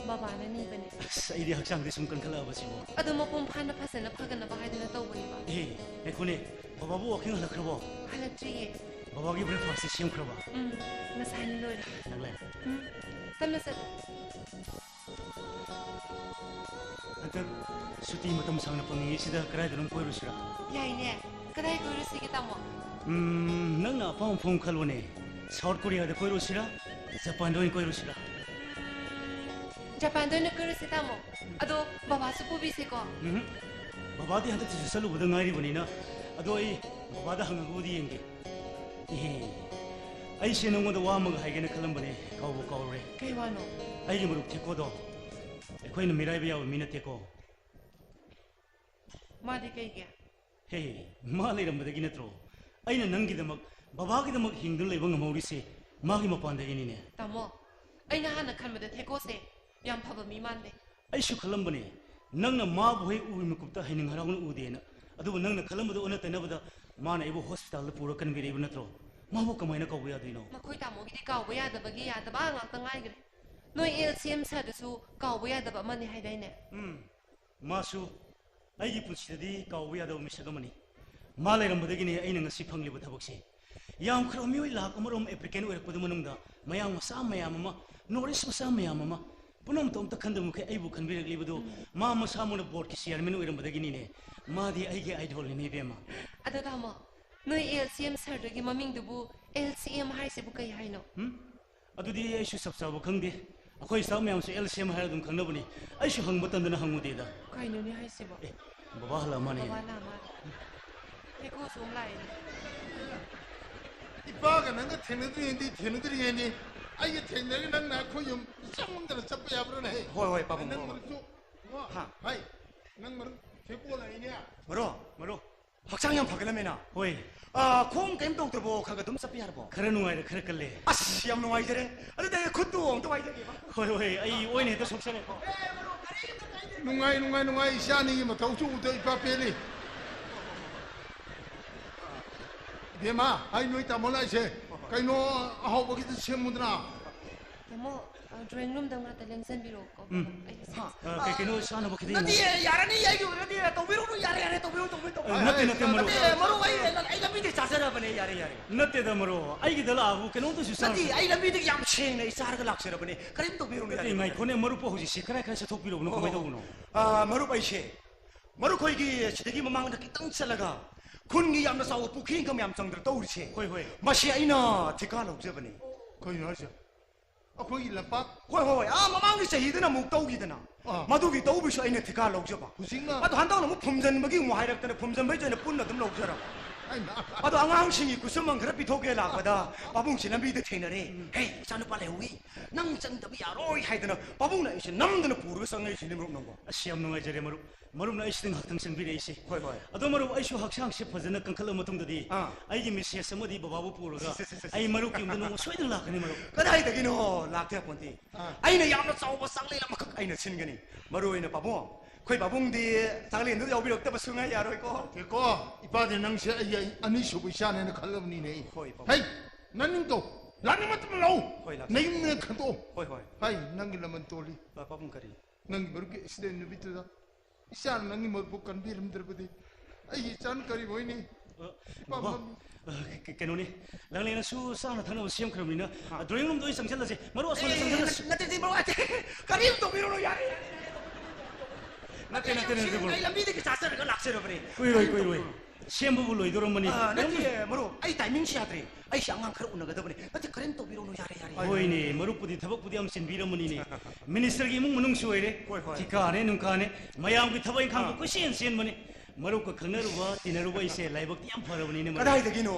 ꯕꯕꯥꯅ ꯅꯤꯕꯅꯦ꯫ ꯑꯁ, ꯑꯩꯗꯤ ꯍꯛꯆꯥꯡꯗꯤ ꯁꯨꯝ ꯀꯟꯈꯠꯂꯛꯑꯕ ꯁꯤꯕꯣ꯫ ꯑꯗꯣ ꯃꯄꯨꯡ ꯐꯥꯅ ꯐꯖꯅ ꯐꯒꯠꯅꯕ ꯍꯥꯏꯗꯅ ꯇꯧꯕꯅꯦꯕ꯫ ꯑꯦ, ꯉꯥꯏꯈꯣꯅꯦ, ꯕꯕꯥꯕꯨ ꯋꯥꯀꯤꯡ ꯍꯜꯂꯛꯈ꯭ꯔꯕꯣ? ꯍꯜꯂꯛꯇ꯭ꯔꯤꯌꯦ꯫ ꯕꯕꯥꯒꯤ ꯕ꯭ꯔꯦꯛꯐꯥꯁꯇꯤ ꯁꯦꯝꯈ꯭ꯔꯕ? ꯎꯝ, ꯉꯁꯥꯏꯅ ꯂꯣꯏꯔꯦ꯫ ꯅꯪꯂꯦ? ꯎꯝ, ꯇꯞꯅ ꯆꯠꯂꯣ꯫ ꯍꯟꯗꯛ ꯁꯨꯇꯤ ꯃꯇꯝ ꯁꯥꯡꯅ ꯐꯪꯉꯤꯉꯩꯁꯤꯗ ꯀꯗꯥꯏꯗꯅꯣꯝ ꯀꯣꯏꯔꯨꯁꯤꯔꯥ? ꯌꯥꯏꯅꯦ꯫ ꯀꯗꯥꯏ ꯀꯣꯏꯔꯨꯁꯤꯒꯦ, ꯇꯥꯃꯣ? ꯎꯝ, ꯅꯪꯅ ꯑꯄꯥꯝꯕ ꯃꯐꯝ ꯈꯜꯂꯣꯅꯦ꯫ ꯁꯥꯎꯠ ꯀꯣꯔꯤꯌꯥꯗ ꯀꯣꯏꯔꯨꯁꯤꯔꯥ? ꯖꯄꯥꯟꯗ ꯑꯣꯏꯅ ꯀꯣꯏꯔꯨꯁꯤꯔꯥ? ꯎꯝ, ꯖꯄꯥꯟꯗ ꯑꯣꯏꯅ ꯀꯣꯏꯔꯨꯁꯦ, ꯇꯥꯃꯣ꯫ ꯑꯗꯣ ꯕꯕꯥꯁꯨ ꯄꯨꯕꯤꯁꯦꯀꯣ꯫ ꯎꯝ, ꯕꯕꯥꯗꯤ ꯍꯟꯗꯛꯇꯁꯨ ꯆꯠꯂꯨꯕꯗ ꯉꯥꯏꯔꯤꯕꯅꯤꯅ ꯑꯗꯣ ꯑꯩ ꯕꯕꯥꯗ ꯍꯪꯉꯒꯕꯨꯗꯤ ꯌꯦꯡꯒꯦ꯫ ꯑꯦ, ꯑꯩꯁꯦ ꯅꯉꯣꯟꯗ ꯋꯥ ꯑꯃꯒ ꯍꯥꯏꯒꯦꯅ ꯈꯜꯂꯝꯕꯅꯦ, ꯀꯥꯎꯕꯨ ꯀꯥꯎꯔꯦ꯫ ꯀꯩ ꯋꯥꯅꯣ? ꯑꯩꯒꯤ ꯃꯔꯨꯞ ꯊꯦꯀꯣꯗꯣ, ꯑꯩꯈꯣꯏꯅ ꯃꯤꯔꯥꯏꯕ ꯌꯥꯕ ꯃꯤ ꯅꯠꯇꯦꯀꯣ꯫ ꯃꯥꯗꯤ ꯀꯩꯒꯤ? ꯍꯦ, ꯃꯥ ꯂꯩꯔꯝꯕꯗꯒꯤ ꯅꯠꯇ꯭ꯔꯣ ꯑꯩꯅ ꯅꯪꯒꯤꯗꯃꯛ, ꯕꯕꯥꯒꯤꯗꯃꯛ ꯍꯤꯡꯗꯨꯅ ꯂꯩꯕ ꯉꯝꯍꯧꯔꯤꯁꯦ? ꯃꯥꯒꯤ ꯃꯄꯥꯟꯗꯒꯤꯅꯤꯅꯦ꯫ ꯇꯥꯃꯣ, ꯑꯩꯅ ꯍꯥꯟꯅ ꯈꯟꯕꯗ ꯊꯦꯀꯣꯁꯦ ꯌꯥꯝ ꯐꯕ ꯃꯤ ꯃꯥꯟꯗꯦ꯫ ꯑꯩꯁꯨ ꯈꯜꯂꯝꯕꯅꯦ, ꯅꯪꯅ ꯃꯥꯕꯨ ꯍꯦꯛ ꯎꯕ ꯃꯤꯀꯨꯞꯇ ꯍꯩꯅꯤꯡ ꯍꯔꯥꯎꯅ ꯎꯗꯦꯅ꯫ ꯑꯗꯨꯕꯨ ꯅꯪꯅ ꯈꯜꯂꯝꯕꯗ ꯑꯣꯟꯅ ꯇꯩꯅꯕꯗ ꯃꯥꯅ ꯑꯩꯕꯨ ꯍꯣꯁꯄꯤꯇꯥꯜꯗ ꯄꯨꯔ ꯀꯟꯕꯤꯔꯛꯏꯕ ꯅꯠꯇ꯭ꯔꯣ? ꯃꯥꯕꯨ ꯀꯃꯥꯏꯅ ꯀꯥꯎꯕ ꯌꯥꯗꯣꯏꯅꯣ? ꯃꯈꯣꯏ ꯇꯥꯃꯣꯒꯤꯗꯤ ꯀꯥꯎꯕ ꯌꯥꯗꯕꯒꯤ ꯌꯥꯗꯕ ꯉꯥꯛꯇ ꯉꯥꯏꯈ꯭ꯔꯦ꯫ ꯅꯣꯏ ꯑꯦꯜ ꯁꯤ ꯑꯦꯝ ꯁꯥꯔꯗꯨꯁꯨ ꯀꯥꯎꯕ ꯌꯥꯗꯕ ꯑꯃꯅꯤ ꯍꯥꯏꯗꯥꯏꯅꯦ? ꯎꯝ, ꯃꯥꯁꯨ ꯑꯩꯒꯤ ꯄꯨꯟꯁꯤꯗꯗꯤ ꯀꯥꯎꯕ ꯌꯥꯗꯕ ꯃꯤꯁꯛ ꯑꯃꯅꯤ꯫ ꯃꯥ ꯂꯩꯔꯝꯕꯗꯒꯤꯅꯦ ꯑꯩꯅ ꯉꯁꯤ ꯐꯪꯂꯤꯕ ꯊꯕꯛꯁꯦ꯫ ꯌꯥꯝꯈ꯭ꯔꯕ ꯃꯤꯑꯣꯏ ꯂꯥꯈ ꯑꯃꯔꯣꯝ ꯑꯦꯄ꯭ꯂꯤꯀꯦꯟ ꯑꯣꯏꯔꯛꯄꯗꯨ ꯃꯅꯨꯡꯗ ꯃꯌꯥꯡ ꯃꯆꯥ ꯃꯌꯥꯝ ꯑꯃ, ꯅꯣꯔꯠ ꯏꯁ ꯃꯆꯥ ꯃꯌꯥꯝ ꯑꯃ, ꯄꯨꯝꯅꯃꯛꯇ ꯑꯝꯇ ꯈꯟꯗꯕ ꯃꯈꯩ ꯑꯩꯕꯨ ꯈꯟꯕꯤꯔꯛꯂꯤꯕꯗꯨ ꯃꯥ ꯃꯁꯥꯃꯛꯅ ꯕꯣꯔꯗꯀꯤ ꯆꯤꯌꯔꯃꯦꯟ ꯑꯣꯏꯔꯝꯕꯗꯒꯤꯅꯤꯅꯦ꯫ ꯃꯥꯗꯤ ꯑꯩꯒꯤ ꯑꯥꯏꯗꯣꯜꯅꯤꯅꯦ, ꯏꯕꯦꯝꯃ꯫ ꯑꯗꯣ ꯇꯥꯃꯣ, ꯅꯣꯏ ꯑꯦꯜ ꯁꯤ ꯑꯦꯝ ꯁꯥꯔꯗꯨꯒꯤ ꯃꯃꯤꯡꯗꯨꯕꯨ ꯑꯦꯜ ꯁꯤ ꯑꯦꯝ ꯍꯥꯏꯁꯤꯕꯨ ꯀꯩ ꯍꯥꯏꯅꯣ? ꯎꯝ? ꯑꯗꯨꯗꯤ ꯑꯩꯁꯨ ꯆꯞ ꯆꯥꯕ ꯈꯪꯗꯦ꯫ ꯑꯩꯈꯣꯏ ꯁ꯭ꯇꯥꯐ ꯃꯌꯥꯝꯁꯨ ꯑꯦꯜ ꯁꯤ ꯑꯦꯝ ꯍꯥꯏꯔ ꯑꯗꯨꯝ ꯈꯪꯅꯕꯅꯤ꯫ ꯑꯩꯁꯨ ꯍꯪꯕ ꯇꯟꯗꯅ ꯍꯪꯉꯨꯗꯦꯗ꯫ ꯀꯩꯅꯣꯅꯦ ꯍꯥꯏꯁꯤꯕꯣ? ꯑꯦ, ꯕꯕꯥ ꯍꯜꯂꯛꯑ ꯃꯥꯅꯦ꯫ ꯕꯕꯥ ꯂꯥꯛꯑ ꯃꯥꯅꯦ꯫ ꯊꯦꯀꯣꯁꯨ ꯑꯃꯨꯛ ꯂꯥꯛꯑꯦꯅꯦ꯫ ꯏꯄꯥꯒ ꯅꯪꯒ ꯊꯦꯡꯅꯗ꯭ꯔꯤꯉꯩꯗꯤ, ꯊꯦꯡꯅꯗ꯭ꯔꯤꯉꯩꯗꯤ ꯑꯩꯒ ꯊꯦꯡꯅꯔꯒ ꯅꯪꯅ ꯑꯩꯈꯣꯏ ꯌꯨꯝ ꯆꯪꯉꯝꯗꯅ ꯆꯠꯄ ꯌꯥꯕ꯭ꯔꯥꯅꯦ? ꯍꯦ, ꯍꯣꯏ, ꯍꯣꯏ, ꯄꯥꯕꯨꯡ, ꯅꯪ ꯍꯣꯏ, ꯍꯣꯏ꯫ ꯃꯔꯨꯞꯁꯨ, ꯍꯥ? ꯍꯥꯏ, ꯅꯪ ꯃꯔꯨꯞ ꯊꯦꯀꯣ ꯂꯥꯛꯏꯅꯦ꯫ ꯃꯔꯨꯞ, ꯃꯔꯨꯞ꯫ ꯍꯛꯆꯥꯡ ꯌꯥꯝ ꯐꯒꯠꯂꯝꯃꯦꯅ꯫ ꯍꯣꯏ꯫ ꯑꯥ, ꯈꯣꯡ ꯀꯩꯝ ꯇꯧꯗ꯭ꯔꯕꯣ? ꯈꯔ ꯈꯔ ꯑꯗꯨꯝ ꯆꯠꯄ ꯌꯥꯔꯕꯣ? ꯈꯔ ꯅꯨꯡꯉꯥꯏꯔꯦ, ꯈꯔ ꯀꯜꯂꯦ꯫ ꯑꯁ, ꯌꯥꯝ ꯅꯨꯡꯉꯥꯏꯖꯔꯦ꯫ ꯑꯗꯨꯗꯤ ꯑꯩ ꯈꯨꯠꯇꯨ ꯑꯝꯇ ꯋꯥꯏꯖꯒꯦꯕ꯫ ꯍꯣꯏ, ꯍꯣꯏ, ꯑꯩ ꯑꯣꯏꯅ ꯍꯦꯛꯇ ꯁꯣꯛꯆꯔꯦꯀꯣ꯫ ꯅꯨꯡꯉꯥꯏ, ꯅꯨꯡꯉꯥꯏ, ꯅꯨꯡꯉꯥꯏ, ꯏꯆꯥ ꯑꯅꯤꯒꯤ ꯃꯊꯧꯁꯨ ꯎꯗ ꯏꯄꯥ ꯄꯦꯜꯂꯤ꯫ ꯕꯦꯝꯃ, ꯑꯩ ꯅꯣꯏ ꯇꯥꯃꯣ ꯂꯥꯛꯏꯁꯦ ꯀꯩꯅꯣ ꯑꯍꯥꯎꯕ ꯈꯤꯇ ꯁꯦꯝꯃꯨꯗꯅ꯫ ꯇꯥꯃꯣ, ꯑ, ꯗ꯭ꯔꯣꯌꯤꯡ ꯔꯨꯝꯗ ꯉꯥꯛꯇ ꯂꯦꯡꯁꯤꯟꯕꯤꯔꯣꯀꯣ꯫ ꯎꯝ꯫ ꯑꯩ ꯍꯥ? ꯑ, ꯀꯩ ꯀꯩꯅꯣ ꯆꯥꯅꯕ ꯈꯤꯇ ꯅꯠꯇꯦ, ꯌꯦꯡꯉꯣ꯫ ꯌꯥꯔꯅꯤ, ꯑꯩꯒꯤ ꯑꯣꯏꯔꯗꯤ ꯇꯧꯕꯤꯔꯨꯅꯨ, ꯌꯥꯔꯦ, ꯌꯥꯔꯦ, ꯇꯧꯕꯤꯔꯨ, ꯇꯧꯕꯤꯔꯨ, ꯇꯧꯕꯤꯔꯨ꯫ ꯑ, ꯅꯠꯇꯦ, ꯅꯠꯇꯦ, ꯃꯔꯨꯞ꯫ ꯅꯠꯇꯦ, ꯃꯔꯨꯞ, ꯑꯩ, ꯑꯩ ꯂꯝꯕꯤꯗ ꯆꯥꯖꯔꯕꯅꯦ, ꯌꯥꯔꯦ, ꯌꯥꯔꯦ꯫ ꯅꯠꯇꯦꯗ, ꯃꯔꯨꯞ, ꯑꯩꯒꯤꯗ ꯂꯥꯛꯑꯕꯨ ꯀꯩꯅꯣꯝꯇꯁꯨ ꯆꯥ-, ꯅꯠꯇꯦ, ꯑꯩ ꯂꯝꯕꯤꯗꯒꯤ ꯌꯥꯝ ꯁꯦꯡꯅ ꯑꯩ ꯆꯥꯔꯒ ꯂꯥꯛꯆꯔꯕꯅꯦ, ꯀꯔꯤꯝ ꯇꯧꯕꯤꯔꯨꯅꯨ, ꯅꯠꯇꯦ, ꯌꯥꯔꯦ, ꯌꯥꯔꯦ꯫ ꯉꯥꯏꯈꯣꯅꯦ, ꯃꯔꯨꯞꯄꯨ ꯍꯧꯖꯤꯛꯁꯤ ꯀꯔꯥꯏ ꯀꯔꯥꯏ ꯆꯠꯊꯣꯛꯄꯤꯔꯨꯕꯅꯣ, ꯀꯃꯥꯏꯅ ꯑꯣ꯫ ꯇꯧꯕꯅꯣ? ꯑ, ꯃꯔꯨꯞ, ꯑꯩꯁꯦ, ꯃꯔꯨꯞ ꯈꯣꯏꯒꯤ ꯁꯤꯗꯒꯤ ꯃꯃꯥꯡꯗ ꯈꯤꯇꯪ ꯆꯠꯂꯒ ꯈꯨꯟꯒꯤ ꯌꯥꯝꯅ ꯆꯥꯎꯕ ꯄꯨꯈ꯭ꯔꯤ ꯑꯃ ꯌꯥꯝ ꯆꯪꯗ꯭ꯔ ꯇꯧꯔꯤꯁꯦ꯫ ꯍꯣꯏ, ꯍꯣꯏ꯫ ꯃꯁꯤ ꯑꯩꯅ ꯊꯤꯀꯥ ꯂꯧꯖꯕꯅꯤ꯫ ꯀꯩꯅꯣ ꯍꯥꯏꯁꯦ? ꯑꯩꯈꯣꯏꯒꯤ ꯂꯝꯄꯥꯛ? ꯍꯣꯏ, ꯍꯣꯏ, ꯍꯣꯏ, ꯑꯥ, ꯃꯃꯥꯡꯒꯤ ꯆꯍꯤꯗꯅ ꯑꯃꯨꯛ ꯇꯧꯈꯤꯗꯅ꯫ ꯑꯥ꯫ ꯃꯗꯨꯒꯤ ꯇꯧꯕꯁꯨ ꯑꯩꯅ ꯊꯤꯀꯥ ꯂꯧꯖꯕ꯫ ꯍꯧꯖꯤꯛꯅ? ꯑꯗꯣ ꯍꯟꯗꯛꯅ ꯑꯃꯨꯛ ꯐꯨꯝꯖꯤꯟꯕꯒꯤ ꯑꯃꯨꯛ ꯍꯥꯏꯔꯛꯇꯅ, ꯐꯨꯝꯖꯤꯟꯕꯩꯁꯨ ꯑꯩꯅ ꯄꯨꯟꯅ ꯑꯗꯨꯝ ꯂꯧꯖꯔꯕ꯫ ꯑꯩꯅ? ꯑꯗꯣ ꯑꯉꯥꯡꯁꯤꯡꯒꯤ ꯈꯨꯠꯁꯨꯃꯟ ꯈꯔ ꯄꯤꯊꯣꯛꯀꯦ ꯂꯥꯛꯄꯗ ꯄꯥꯕꯨꯡꯁꯤ ꯂꯝꯕꯤꯗ ꯊꯦꯡꯅꯔꯦ꯫ "ꯍꯦ, ꯏꯆꯥꯅꯨꯄꯥ ꯂꯩꯍꯧꯏ, ꯅꯪ ꯆꯪꯗꯕ ꯌꯥꯔꯣꯏ" ꯍꯥꯏꯗꯅ ꯄꯥꯕꯨꯡꯅ ꯑꯩꯁꯦ ꯅꯝꯗꯅ ꯄꯨꯔꯒ ꯆꯪꯉꯛꯏꯁꯤꯅꯤ, ꯃꯔꯨꯞ, ꯅꯪꯕꯣ꯫ ꯑꯁ, ꯌꯥꯝ ꯅꯨꯡꯉꯥꯏꯖꯔꯦ, ꯃꯔꯨꯞ꯫ ꯃꯔꯨꯞꯅ ꯑꯩꯁꯤꯗ ꯉꯥꯏꯍꯥꯛꯇꯪ ꯆꯪꯕꯤꯔꯛꯏꯁꯦ꯫ ꯍꯣꯏ, ꯍꯣꯏ꯫ ꯑꯗꯣ, ꯃꯔꯨꯞ, ꯑꯩꯁꯨ ꯍꯛꯆꯥꯡꯁꯦ ꯐꯖꯅ ꯀꯟꯈꯠꯂꯕ ꯃꯇꯨꯡꯗꯗꯤ ꯑꯥ꯫ ꯑꯩꯒꯤ ꯃꯤꯁꯦꯁ ꯑꯃꯗꯤ ꯕꯕꯥꯕꯨ ꯄꯨꯔꯒ ꯁꯦ, ꯁꯦ, ꯁꯦ, ꯁꯦ꯫ ꯑꯩ ꯃꯔꯨꯞꯀꯤ ꯌꯨꯝꯗ ꯅꯣꯡꯃ ꯁꯣꯏꯗꯅ ꯂꯥꯛꯀꯅꯤ, ꯃꯔꯨꯞ꯫ ꯀꯗꯥꯏꯗꯒꯤꯅꯣ? ꯂꯥꯛꯇꯦ ꯄꯣꯟꯇꯦ꯫ ꯑꯥ꯫ ꯑꯩꯅ ꯌꯥꯝꯅ ꯆꯥꯎꯕ ꯆꯥꯛꯂꯦꯟ ꯑꯃꯈꯛ ꯑꯩꯅ ꯁꯤꯟꯒꯅꯤ꯫ ꯃꯔꯨ ꯑꯣꯏꯅ ꯄꯥꯕꯨꯡ, ꯑꯩꯈꯣꯏ ꯄꯥꯕꯨꯡꯗꯤ ꯆꯥꯛꯂꯦꯟꯗꯨꯗ ꯌꯥꯎꯕꯤꯔꯛꯇꯕ ꯁꯨꯡꯌꯥ ꯌꯥꯔꯣꯏꯀꯣ꯫ ꯌꯥꯗꯦꯀꯣ꯫ ꯏꯄꯥꯗꯤ ꯅꯪꯁꯦ ꯑꯩꯒꯤ ꯑꯅꯤꯁꯨꯕ ꯏꯆꯥꯅꯦꯅ ꯈꯜꯂꯕꯅꯤꯅꯦ꯫ ꯍꯣꯏ, ꯄꯥꯕꯨꯡ꯫ ꯍꯩ, ꯅꯪ ꯅꯤꯡꯇꯧ, ꯂꯥꯛꯅꯤꯡꯕ ꯃꯇꯝꯗ ꯂꯥꯛꯎ꯫ ꯍꯣꯏ, ꯂꯥꯛꯀꯦ꯫ ꯅꯌꯨꯝꯗ ꯈꯟꯗꯣꯛꯑꯣ꯫ ꯍꯣꯏ, ꯍꯣꯏ꯫ ꯍꯩ, ꯅꯪꯒꯤ ꯂꯃꯟ ꯇꯣꯜꯂꯤ꯫ ꯑ, ꯄꯥꯕꯨꯡ, ꯀꯔꯤ? ꯅꯪꯒꯤ ꯃꯔꯨꯞꯀꯤ ꯑꯦꯛꯁꯤꯗꯦꯟ ꯅꯨꯃꯤꯠꯇꯨꯗ ꯏꯆꯥꯅ ꯅꯪꯒꯤ ꯃꯔꯨꯞꯄꯨ ꯀꯟꯕꯤꯔꯝꯗ꯭ꯔꯕꯗꯤ ꯑꯩꯒꯤ ꯏꯆꯥꯅ ꯀꯔꯤ ꯑꯣꯏꯅꯤ? ꯑ, ꯏꯄꯥꯝ ꯕꯕꯥ, ꯄꯥꯝꯃꯤ꯫ ꯑ, ꯀ-, ꯀꯩꯅꯣꯅꯤ, ꯂꯥꯡꯂꯦꯟꯅꯁꯨ ꯆꯥꯅ ꯊꯛꯅꯕ ꯁꯦꯝꯈ꯭ꯔꯕꯅꯤꯅ, ꯍꯥ꯫ ꯑ, drawing roomꯗ ꯑꯣꯏꯅ ꯆꯪꯁꯤꯜꯂꯁꯦ꯫ ꯃꯔꯨꯞ, ꯑꯁꯣꯝꯗ ꯑꯦ, ꯆꯪꯁꯤꯜꯂꯁꯤ꯫ ꯅꯠꯇꯦ, ꯅꯠꯇꯦ, ꯃꯔꯨꯞ, ꯅꯠꯇꯦ꯫ ꯀꯔꯤꯝ ꯇꯧꯕꯤꯔꯨꯅꯨ, ꯌꯥꯔꯦ, ꯌꯥꯔꯦ, ꯌꯥꯔꯦ꯫ ꯅꯠꯇꯦ, ꯅꯠꯇꯦ, ꯅꯠꯇꯦ, ꯃꯔꯨꯞ꯫ ꯑꯩ ꯂꯝꯕꯤꯗꯒꯤ ꯆꯥꯖꯔꯒ ꯂꯥꯛꯆꯔꯕꯅꯦ꯫ ꯀꯨꯏꯔꯣꯏ, ꯀꯔꯤꯝ ꯀꯨꯏꯔꯣꯏ꯫ ꯇꯧꯕꯤꯔꯨꯅꯨ꯫ ꯁꯦꯝꯕꯕꯨ ꯂꯣꯏꯗꯧꯔꯝꯃꯅꯤ꯫ ꯑ, ꯅꯠꯇꯦ, ꯃꯔꯨꯞ, ꯑꯩ timingꯁꯤ ꯌꯥꯗ꯭ꯔꯦ꯫ ꯑꯩꯁꯦ ꯑꯉꯥꯡ ꯈꯔ ꯎꯅꯒꯗꯕꯅꯦ꯫ ꯅꯠꯇꯦ, ꯀꯔꯤꯝ ꯇꯧꯕꯤꯔꯨꯅꯨ, ꯌꯥꯔꯦ, ꯌꯥꯔꯦ, ꯌꯥꯔꯦ꯫ ꯍꯣꯏꯅꯦ, ꯃꯔꯨꯞꯄꯨꯗꯤ ꯊꯕꯛꯄꯨꯗꯤ ꯌꯥꯝ ꯆꯤꯟꯕꯤꯔꯝꯃꯅꯤꯅꯦ꯫ ministerꯒꯤ ꯏꯃꯨꯡ ꯃꯅꯨꯡꯁꯨ ꯑꯣꯏꯔꯦ꯫ ꯍꯣꯏ, ꯍꯣꯏ꯫ ꯊꯤꯀꯥꯅꯦ ꯅꯨꯡꯀꯥꯅꯦ, ꯃꯌꯥꯝꯒꯤ ꯊꯕꯛ ꯏꯪꯈꯥꯡꯕꯨ ꯑꯥ꯫ ꯀꯣꯏꯆꯦꯟ ꯆꯦꯟꯕꯅꯤ꯫ ꯃꯔꯨꯞꯀ ꯈꯪꯅꯔꯨꯕ, ꯇꯤꯟꯅꯔꯨꯕ ꯑꯩꯁꯦ ꯂꯥꯏꯕꯛꯇꯤ ꯌꯥꯝ ꯐꯔꯕꯅꯤꯅꯦ, ꯃꯔꯨꯞ꯫ ꯀꯗꯥꯏꯗꯒꯤꯅꯣ?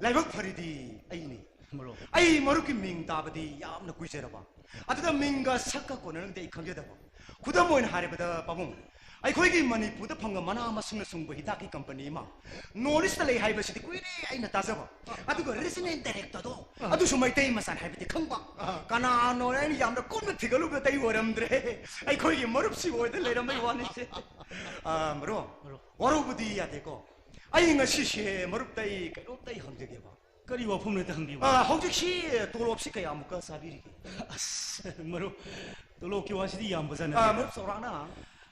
ꯂꯥꯏꯕꯛ ꯐꯔꯤꯗꯤ ꯑꯩꯅꯤ꯫ ꯃꯔꯨꯞ꯫ ꯑꯩ ꯃꯔꯨꯞꯀꯤ ꯃꯤꯡ ꯇꯥꯕꯗꯤ ꯌꯥꯝꯅ ꯀꯨꯏꯖꯔꯕ꯫ ꯑꯗꯨꯗ ꯃꯤꯡꯒ ꯁꯛꯀ ꯀꯣꯟꯅꯔꯒꯗꯤ ꯑꯩ ꯈꯪꯖꯗꯕ꯫ ꯈꯨꯗꯝ ꯑꯣꯏꯅ ꯍꯥꯏꯔꯕꯗ, ꯄꯥꯕꯨꯡ, ꯑꯩꯈꯣꯏꯒꯤ ꯃꯅꯤꯄꯨꯔꯗ ꯐꯪꯕ ꯃꯅꯥ ꯃꯁꯤꯡꯅ ꯁꯨꯡꯕ ꯍꯤꯗꯥꯛꯀꯤ company ꯑꯃ North Eastꯇ ꯂꯩ ꯍꯥꯏꯕꯁꯤꯗꯤ ꯀꯨꯏꯔꯦ ꯑꯩꯅ ꯇꯥꯖꯕ꯫ ꯑꯗꯨꯒ regional directorꯗꯣ, ꯑꯗꯨꯁꯨ ꯃꯩꯇꯩ ꯃꯆꯥꯅꯤ ꯍꯥꯏꯕꯗꯤ ꯈꯪꯕ꯫ ꯀꯅꯥꯅꯣ ꯍꯥꯏꯅ ꯌꯥꯝꯅ ꯀꯨꯞꯅ ꯊꯤꯒꯠꯂꯨꯕꯗ ꯑꯩ ꯑꯣꯏꯔꯝꯗ꯭ꯔꯦ꯫ ꯑꯩꯈꯣꯏꯒꯤ ꯃꯔꯨꯞꯁꯤ ꯑꯣꯏꯗ ꯂꯩꯔꯝꯕꯩ ꯋꯥꯅꯤꯁꯦ꯫ ꯑ, ꯃꯔꯨꯞ, ꯃꯔꯨꯞ꯫ ꯋꯥꯔꯧꯕꯗꯤ ꯌꯥꯗꯦꯀꯣ꯫ ꯑꯩ ꯉꯁꯤꯁꯦ ꯃꯔꯨꯞꯇ ꯑꯩ ꯀꯩꯅꯣꯝꯇ ꯑꯩ ꯍꯪꯖꯒꯦꯕ꯫ ꯀꯔꯤ ꯋꯥꯐꯝꯅꯣ ꯍꯦꯛꯇ ꯍꯪꯕꯤꯌꯨ꯫ ꯑ, ꯍꯧꯖꯤꯛꯁꯤ ꯇꯣꯂꯣꯞꯁꯤ ꯀꯌꯥꯃꯨꯛꯀ ꯆꯥꯕꯤꯔꯤꯒꯦ? ꯑꯁ, ꯃꯔꯨꯞ, ꯇꯣꯂꯣꯞꯀꯤ ꯋꯥꯁꯤꯗꯤ ꯌꯥꯝꯕꯖꯥꯠ ꯑ, ꯅꯠꯇꯦꯗ꯫ ꯃꯔꯨꯞ, ꯆꯥꯎꯔꯥꯛꯅ?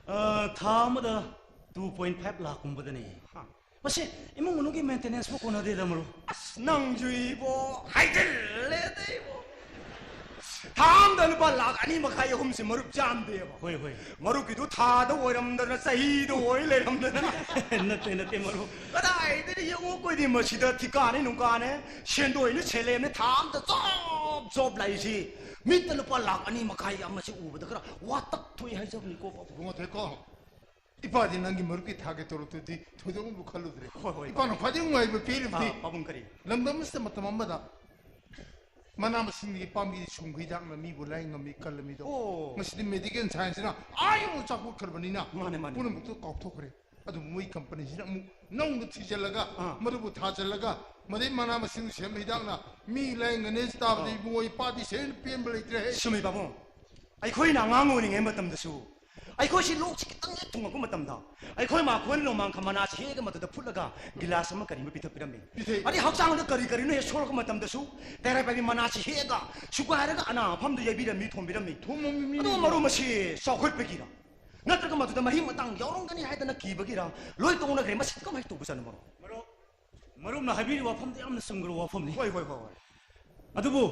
ꯑ, ꯊꯥ ꯑꯃꯗ two point five ꯂꯥꯈꯀꯨꯝꯕꯗꯅꯦ꯫ ꯍꯥ꯫ ꯃꯁꯤ ꯏꯃꯨꯡ ꯃꯅꯨꯡꯒꯤ maintenanceꯕꯨ ꯀꯣꯟꯅꯗꯦꯗ, ꯃꯔꯨꯞ꯫ ꯑꯁ, ꯅꯪꯁꯨ ꯏꯕꯣ, ꯍꯥꯏꯖꯤꯜꯂꯦꯗ ꯏꯕꯣ꯫ ꯑꯍꯥꯟꯕꯗ ꯂꯨꯄꯥ ꯂꯥꯈ ꯑꯅꯤ ꯃꯈꯥꯏ ꯑꯍꯨꯝꯁꯤ ꯃꯔꯨꯞ ꯆꯥꯝꯗꯦꯕ꯫ ꯍꯣꯏ, ꯍꯣꯏ꯫ ꯃꯔꯨꯞꯀꯤꯗꯨ ꯊꯥꯗ ꯑꯣꯏꯔꯝꯗꯅ ꯆꯍꯤꯗ ꯑꯣꯏ ꯂꯩꯔꯝꯗꯅ꯫ ꯅꯠꯇꯦ, ꯅꯠꯇꯦ, ꯃꯔꯨꯞ꯫ ꯀꯗꯥꯏꯗꯒꯤ ꯌꯦꯡꯉꯨ, ꯑꯩꯈꯣꯏꯗꯤ ꯃꯁꯤꯗ ꯊꯤꯀꯥꯅꯦ ꯅꯨꯡꯀꯥꯅꯦ, ꯁꯦꯟꯗꯣꯏꯅꯦ ꯁꯦꯂꯦꯝꯅꯦ, ꯊꯥ ꯑꯃꯗ ꯖꯣꯕ ꯖꯣꯕ ꯂꯥꯛꯏꯁꯤ꯫ ꯃꯤꯠꯇ ꯂꯨꯄꯥ ꯂꯥꯈ ꯑꯅꯤ ꯃꯈꯥꯏ ꯑꯃꯁꯤ ꯎꯕꯗ ꯈꯔ ꯋꯥꯇꯛ ꯊꯣꯛꯏ ꯍꯥꯏꯖꯕꯅꯤꯀꯣ, ꯄꯥꯕꯨꯡ꯫ ꯏꯕꯨꯡꯉꯣ ꯊꯣꯏꯀꯣ, ꯏꯄꯥꯗꯤ ꯅꯪꯒꯤ ꯃꯔꯨꯞꯀꯤ ꯊꯥꯒꯤ ꯇꯣꯂꯣꯞꯇꯨꯗꯤ ꯊꯣꯏꯗꯣꯛꯅꯕꯨ ꯈꯜꯂꯨꯗ꯭ꯔꯦ꯫ ꯍꯣꯏ, ꯍꯣꯏ, ꯏꯄꯥꯅ ꯄꯥꯕꯨꯡ꯫ ꯈ꯭ꯋꯥꯏꯗꯒꯤ ꯅꯨꯡꯉꯥꯏꯕ ꯄꯤꯔꯤꯕꯗꯤ ꯑꯥ, ꯄꯥꯕꯨꯡ, ꯀꯔꯤ? ꯂꯝꯗꯝ ꯑꯁꯤꯗ ꯃꯇꯝ ꯑꯃꯗ ꯃꯅꯥ ꯃꯁꯤꯡꯒꯤ ꯄꯥꯝꯕꯤ ꯁꯨꯡꯕ ꯍꯤꯗꯥꯛꯅ ꯃꯤꯕꯨ ꯂꯥꯌꯦꯡꯉꯝꯃꯤ, ꯀꯜꯂꯝꯃꯤꯗꯣ꯫ ꯑꯣ꯫ ꯉꯁꯤꯗꯤ ꯃꯦꯗꯤꯀꯦꯜ ꯁꯥꯏꯟꯁꯅ ꯑꯥ ꯌꯧꯅ ꯆꯥꯎꯈꯠꯈ꯭ꯔꯕꯅꯤꯅ ꯃꯥꯅꯦ, ꯃꯥꯅꯦ, ꯄꯨꯝꯅꯃꯛꯇꯨ ꯀꯥꯎꯊꯣꯛꯈ꯭ꯔꯦ꯫ ꯑꯗꯨꯕꯨ ꯃꯣꯏ ꯀꯝꯄꯅꯤꯁꯤꯅ ꯑꯃꯨꯛ ꯅꯧꯅ ꯊꯤꯖꯤꯜꯂꯒ ꯑꯥ꯫ ꯃꯗꯨꯕꯨ ꯊꯥꯖꯤꯜꯂꯒ ꯃꯗꯩ ꯃꯅꯥ ꯃꯁꯤꯡ ꯁꯦꯝꯕ ꯍꯤꯗꯥꯛꯅ ꯃꯤ ꯂꯥꯌꯦꯡꯒꯅꯤ ꯇꯥꯕꯗ ꯑꯥ꯫ ꯏꯕꯨꯡꯉꯣ, ꯏꯄꯥꯗꯤ ꯁꯦꯟ ꯄꯦꯟꯕ ꯂꯩꯇ꯭ꯔꯦ꯫ ꯆꯨꯝꯃꯤ ꯄꯥꯕꯨꯡ, ꯑꯩꯈꯣꯏꯅ ꯑꯉꯥꯡ ꯑꯣꯏꯔꯤꯉꯩ ꯃꯇꯝꯗꯁꯨ ꯑꯩꯈꯣꯏꯁꯤ ꯂꯣꯛꯁꯤ ꯈꯤꯇꯪ ꯍꯦꯛ ꯊꯨꯡꯉꯛꯄ ꯃꯇꯝꯗ ꯑꯩꯈꯣꯏ ꯃꯥꯈꯣꯏꯅ ꯅꯣꯡꯃꯥꯡꯈꯥ ꯃꯅꯥꯁꯤ ꯍꯦꯛꯑꯒ ꯃꯗꯨꯗ ꯐꯨꯠꯂꯒ ꯒꯤꯂꯥꯁ ꯑꯃ ꯀꯔꯤ ꯑꯃ ꯄꯤꯊꯛꯄꯤꯔꯝꯃꯤ꯫ ꯄꯤꯊꯛꯏ꯫ ꯑꯗꯩ ꯍꯛꯆꯥꯡꯗ ꯀꯔꯤ ꯀꯔꯤꯅꯣ ꯍꯦꯛ ꯁꯣꯛꯂꯛꯄ ꯃꯇꯝꯗꯁꯨ ꯇꯦꯔꯥꯏ ꯄꯥꯏꯕꯤ ꯃꯅꯥꯁꯤ ꯍꯦꯛꯑꯒ ꯁꯨꯒꯥꯏꯔꯒ ꯑꯅꯥ ꯃꯐꯝꯗ ꯌꯩꯕꯤꯔꯝꯃꯤ, ꯊꯣꯝꯕꯤꯔꯝꯃꯤ꯫ ꯊꯣꯝꯃꯝꯃꯤ ꯃꯤꯅꯤ꯫ ꯑꯗꯣ ꯃꯔꯨꯞ ꯃꯁꯤ ꯆꯥꯎꯈꯠꯄꯒꯤꯔ? ꯅꯠꯇ꯭ꯔꯒ ꯃꯗꯨꯗ ꯃꯍꯤꯛ ꯃꯇꯥꯡ ꯌꯥꯎꯔꯝꯒꯅꯤ ꯍꯥꯏꯗꯅ ꯀꯤꯕꯒꯤꯔ? ꯂꯣꯏ ꯇꯣꯛꯅꯈ꯭ꯔꯦ꯫ ꯃꯁꯤ ꯀꯃꯥꯏꯅ ꯇꯧꯕꯖꯥꯠꯅꯣ ꯃꯔꯨꯞ? ꯃꯔꯨꯞ, ꯃꯔꯨꯞꯅ ꯍꯥꯏꯕꯤꯔꯤꯕ ꯋꯥꯐꯝꯗꯨ ꯌꯥꯝꯅ ꯆꯨꯝꯈ꯭ꯔꯕ ꯋꯥꯐꯝꯅꯤ꯫ ꯍꯣꯏ, ꯍꯣꯏ, ꯍꯣꯏ, ꯍꯣꯏ꯫ ꯑꯗꯨꯕꯨ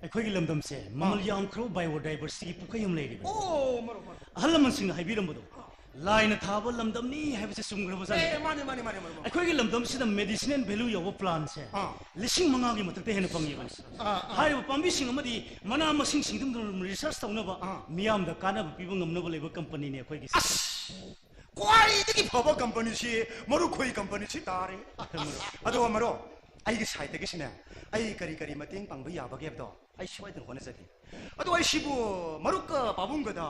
ꯑꯩꯈꯣꯏꯒꯤ ꯂꯝꯗꯝꯁꯦ ꯃꯃꯜ ꯑꯥ꯫ ꯌꯥꯝꯈ꯭ꯔꯕ biodiversityꯒꯤ ꯄꯨꯈ꯭ꯔꯤ ꯑꯃ ꯂꯩꯔꯤꯕꯅꯤ꯫ ꯑꯣ, ꯃꯔꯨꯞ, ꯃꯔꯨꯞ꯫ ꯑꯍꯜ ꯂꯃꯟꯁꯤꯡꯅ ꯍꯥꯏꯕꯤꯔꯝꯕꯗꯣ, ꯂꯥꯏꯅ ꯊꯥꯕ ꯂꯝꯗꯝꯅꯤ ꯍꯥꯏꯕꯁꯦ ꯆꯨꯝꯈ꯭ꯔꯕ ꯖꯥꯠꯅꯤ꯫ ꯑꯦ, ꯃꯥꯅꯦ, ꯃꯥꯅꯦ, ꯃꯥꯅꯦ, ꯃꯔꯨꯞ, ꯃꯔꯨꯞ꯫ ꯑꯩꯈꯣꯏꯒꯤ ꯂꯝꯗꯝꯁꯤꯗ medicinal value ꯌꯥꯎꯕ plantꯁꯦ ꯑꯥ꯫ ꯂꯤꯁꯤꯡ ꯃꯉꯥꯒꯤ ꯃꯊꯛꯇ ꯍꯦꯟꯅ ꯐꯪꯉꯤꯕꯅꯤ꯫ ꯑꯥ, ꯑꯥ꯫ ꯍꯥꯏꯔꯤꯕ ꯄꯥꯝꯕꯤꯁꯤꯡ ꯑꯃꯗꯤ ꯃꯅꯥ ꯃꯁꯤꯡꯁꯤꯡꯗꯨ research ꯇꯧꯅꯕ, ꯑꯥ꯫ ꯃꯤꯌꯥꯝꯗ ꯀꯥꯟꯅꯕ ꯄꯤꯕ ꯉꯝꯅꯕ ꯂꯩꯕ ꯀꯝꯄꯅꯤꯅꯤ ꯑꯩꯈꯣꯏꯒꯤꯁꯦ꯫ ꯑꯁ! ꯈ꯭ꯋꯥꯏꯗꯒꯤ ꯐꯕ ꯀꯝꯄꯅꯤꯁꯤ ꯃꯔꯨꯞꯈꯣꯏ ꯀꯝꯄꯅꯤꯁꯤ ꯇꯥꯔꯦ꯫ ꯑꯗꯣ ꯃꯔꯨꯞ, ꯑꯩꯒꯤ sideꯇꯒꯤꯁꯤꯅꯦ, ꯑꯩ ꯀꯔꯤ ꯀꯔꯤ ꯃꯇꯦꯡ ꯄꯥꯡꯕ ꯌꯥꯕꯒꯦ ꯍꯥꯏꯕꯗꯣ ꯑꯩ ꯁꯣꯏꯗꯅ ꯍꯣꯠꯅꯖꯒꯦ꯫ ꯑꯗꯣ ꯑꯩꯁꯤꯕꯨ ꯃꯔꯨꯞꯀ ꯄꯥꯕꯨꯡꯒꯗ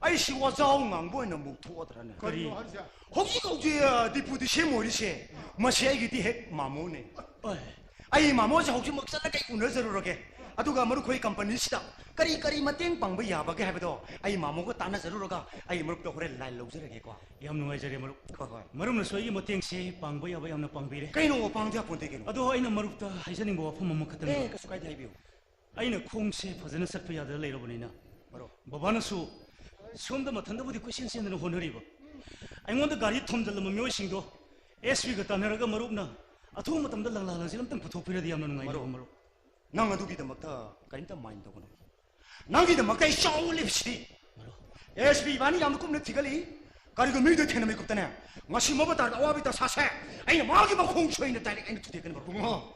ꯑꯩꯁꯤ ꯋꯥꯖꯥꯎ ꯉꯥꯡꯕ ꯑꯣꯏꯅ ꯑꯃꯨꯛ ꯊꯣꯛꯑꯗ꯭ꯔꯅꯦ? ꯀꯔꯤꯅꯣ ꯍꯥꯏꯁꯦ? ꯍꯧꯖꯤꯛ ꯍꯧꯖꯤꯛ, ꯑ, deputy CM ꯑꯣꯏꯔꯤꯁꯦ, ꯃꯁꯤ ꯑꯩꯒꯤꯗꯤ ꯍꯦꯛ ꯃꯥꯃꯣꯅꯦ꯫ ꯑꯣꯏ꯫ ꯑꯩ ꯃꯥꯃꯣꯁꯦ ꯍꯧꯖꯤꯛꯃꯛ ꯆꯠꯂꯒ ꯑꯩ ꯎꯅꯖꯔꯨꯔꯒꯦ꯫ ꯑꯗꯨꯒ ꯃꯔꯨꯞꯈꯣꯏ ꯀꯝꯄꯅꯤꯁꯤꯗ ꯀꯔꯤ ꯀꯔꯤ ꯃꯇꯦꯡ ꯄꯥꯡꯕ ꯌꯥꯕꯒꯦ ꯍꯥꯏꯕꯗꯣ ꯑꯩ ꯃꯥꯃꯣꯒ ꯇꯥꯟꯅꯖꯔꯨꯔꯒ ꯑꯩ ꯃꯔꯨꯞꯇ ꯍꯣꯔꯦꯟ line ꯂꯧꯖꯔꯒꯦꯀꯣ꯫ ꯌꯥꯝ ꯅꯨꯡꯉꯥꯏꯖꯔꯦ ꯃꯔꯨꯞ꯫ ꯍꯣꯏ, ꯍꯣꯏ꯫ ꯃꯔꯨꯞꯅꯁꯨ ꯑꯩꯒꯤ ꯃꯇꯦꯡꯁꯦ ꯄꯥꯡꯕ ꯌꯥꯕ ꯌꯥꯝꯅ ꯄꯥꯡꯕꯤꯔꯦ꯫ ꯀꯩꯅꯣ ꯄꯥꯡꯗ ꯌꯥꯄꯣꯟꯇꯦ ꯀꯩꯅꯣ꯫ ꯑꯗꯣ ꯑꯩꯅ ꯃꯔꯨꯞꯇ ꯍꯥꯏꯖꯅꯤꯡꯕ ꯋꯥꯐꯝ ꯑꯃꯈꯛꯇꯪ ꯑꯦ, ꯂꯩ꯫ ꯀꯩꯁꯨ ꯀꯥꯏꯗꯦ, ꯍꯥꯏꯕꯤꯌꯨ꯫ ꯑꯩꯅ ꯈꯣꯡꯁꯦ ꯐꯖꯅ ꯆꯠꯄ ꯌꯥꯗꯅ ꯂꯩꯔꯕꯅꯤꯅ ꯃꯔꯨꯞ꯫ ꯕꯕꯥꯅꯁꯨ ꯁꯣꯝꯗ ꯃꯊꯟꯇꯕꯨꯗꯤ ꯀꯣꯏꯆꯦꯟ ꯆꯦꯟꯗꯅ ꯍꯣꯠꯅꯔꯤꯕ꯫ ꯑꯩꯉꯣꯟꯗ ꯒꯥꯔꯤ ꯊꯣꯝꯖꯤꯜꯂꯝꯕ ꯃꯤꯑꯣꯏꯁꯤꯡꯗꯣ S Pꯒ ꯇꯥꯟꯅꯔꯒ ꯃꯔꯨꯞꯅ ꯑꯊꯨꯕ ꯃꯇꯝꯗ ꯂꯪꯂꯥ ꯂꯪꯖꯦꯜ ꯑꯝꯇꯪ ꯄꯨꯊꯣꯛꯄꯤꯔꯗꯤ ꯌꯥꯝꯅ ꯅꯨꯡꯉꯥꯏꯖꯕ ꯃꯔꯨꯞ꯫ ꯃꯔꯨꯞ꯫ ꯅꯪ ꯑꯗꯨꯒꯤꯗꯃꯛꯇ ꯀꯔꯤꯝꯇ mind ꯇꯧꯒꯅꯨ꯫ ꯅꯪꯒꯤꯗꯃꯛꯇ ꯑꯩ ꯆꯥꯎꯅ ꯂꯦꯞꯁꯤꯗꯤ꯫ ꯑꯦꯁ ꯄꯤ ꯏꯕꯥꯅꯤ ꯌꯥꯝꯅ ꯀꯨꯞꯅ ꯊꯤꯒꯠꯂꯤ꯫ ꯀꯔꯤꯒꯨꯝꯕ ꯃꯤꯗꯣ ꯊꯦꯡꯅꯕ ꯃꯤꯀꯨꯞꯇꯅꯦ, ꯉꯁꯤ ꯃꯕ ꯇꯥꯔꯗ ꯑꯋꯥꯕꯤ ꯇꯥꯁꯥꯁꯦ ꯑꯩꯅ ꯃꯥꯒꯤ ꯃꯈꯣꯡ ꯁꯣꯏꯅ direct ꯑꯩꯅ ꯊꯨꯗꯦꯛꯀꯅꯤ ꯕꯥꯕꯨꯡ꯫ ꯏꯕꯨꯡꯉꯣ,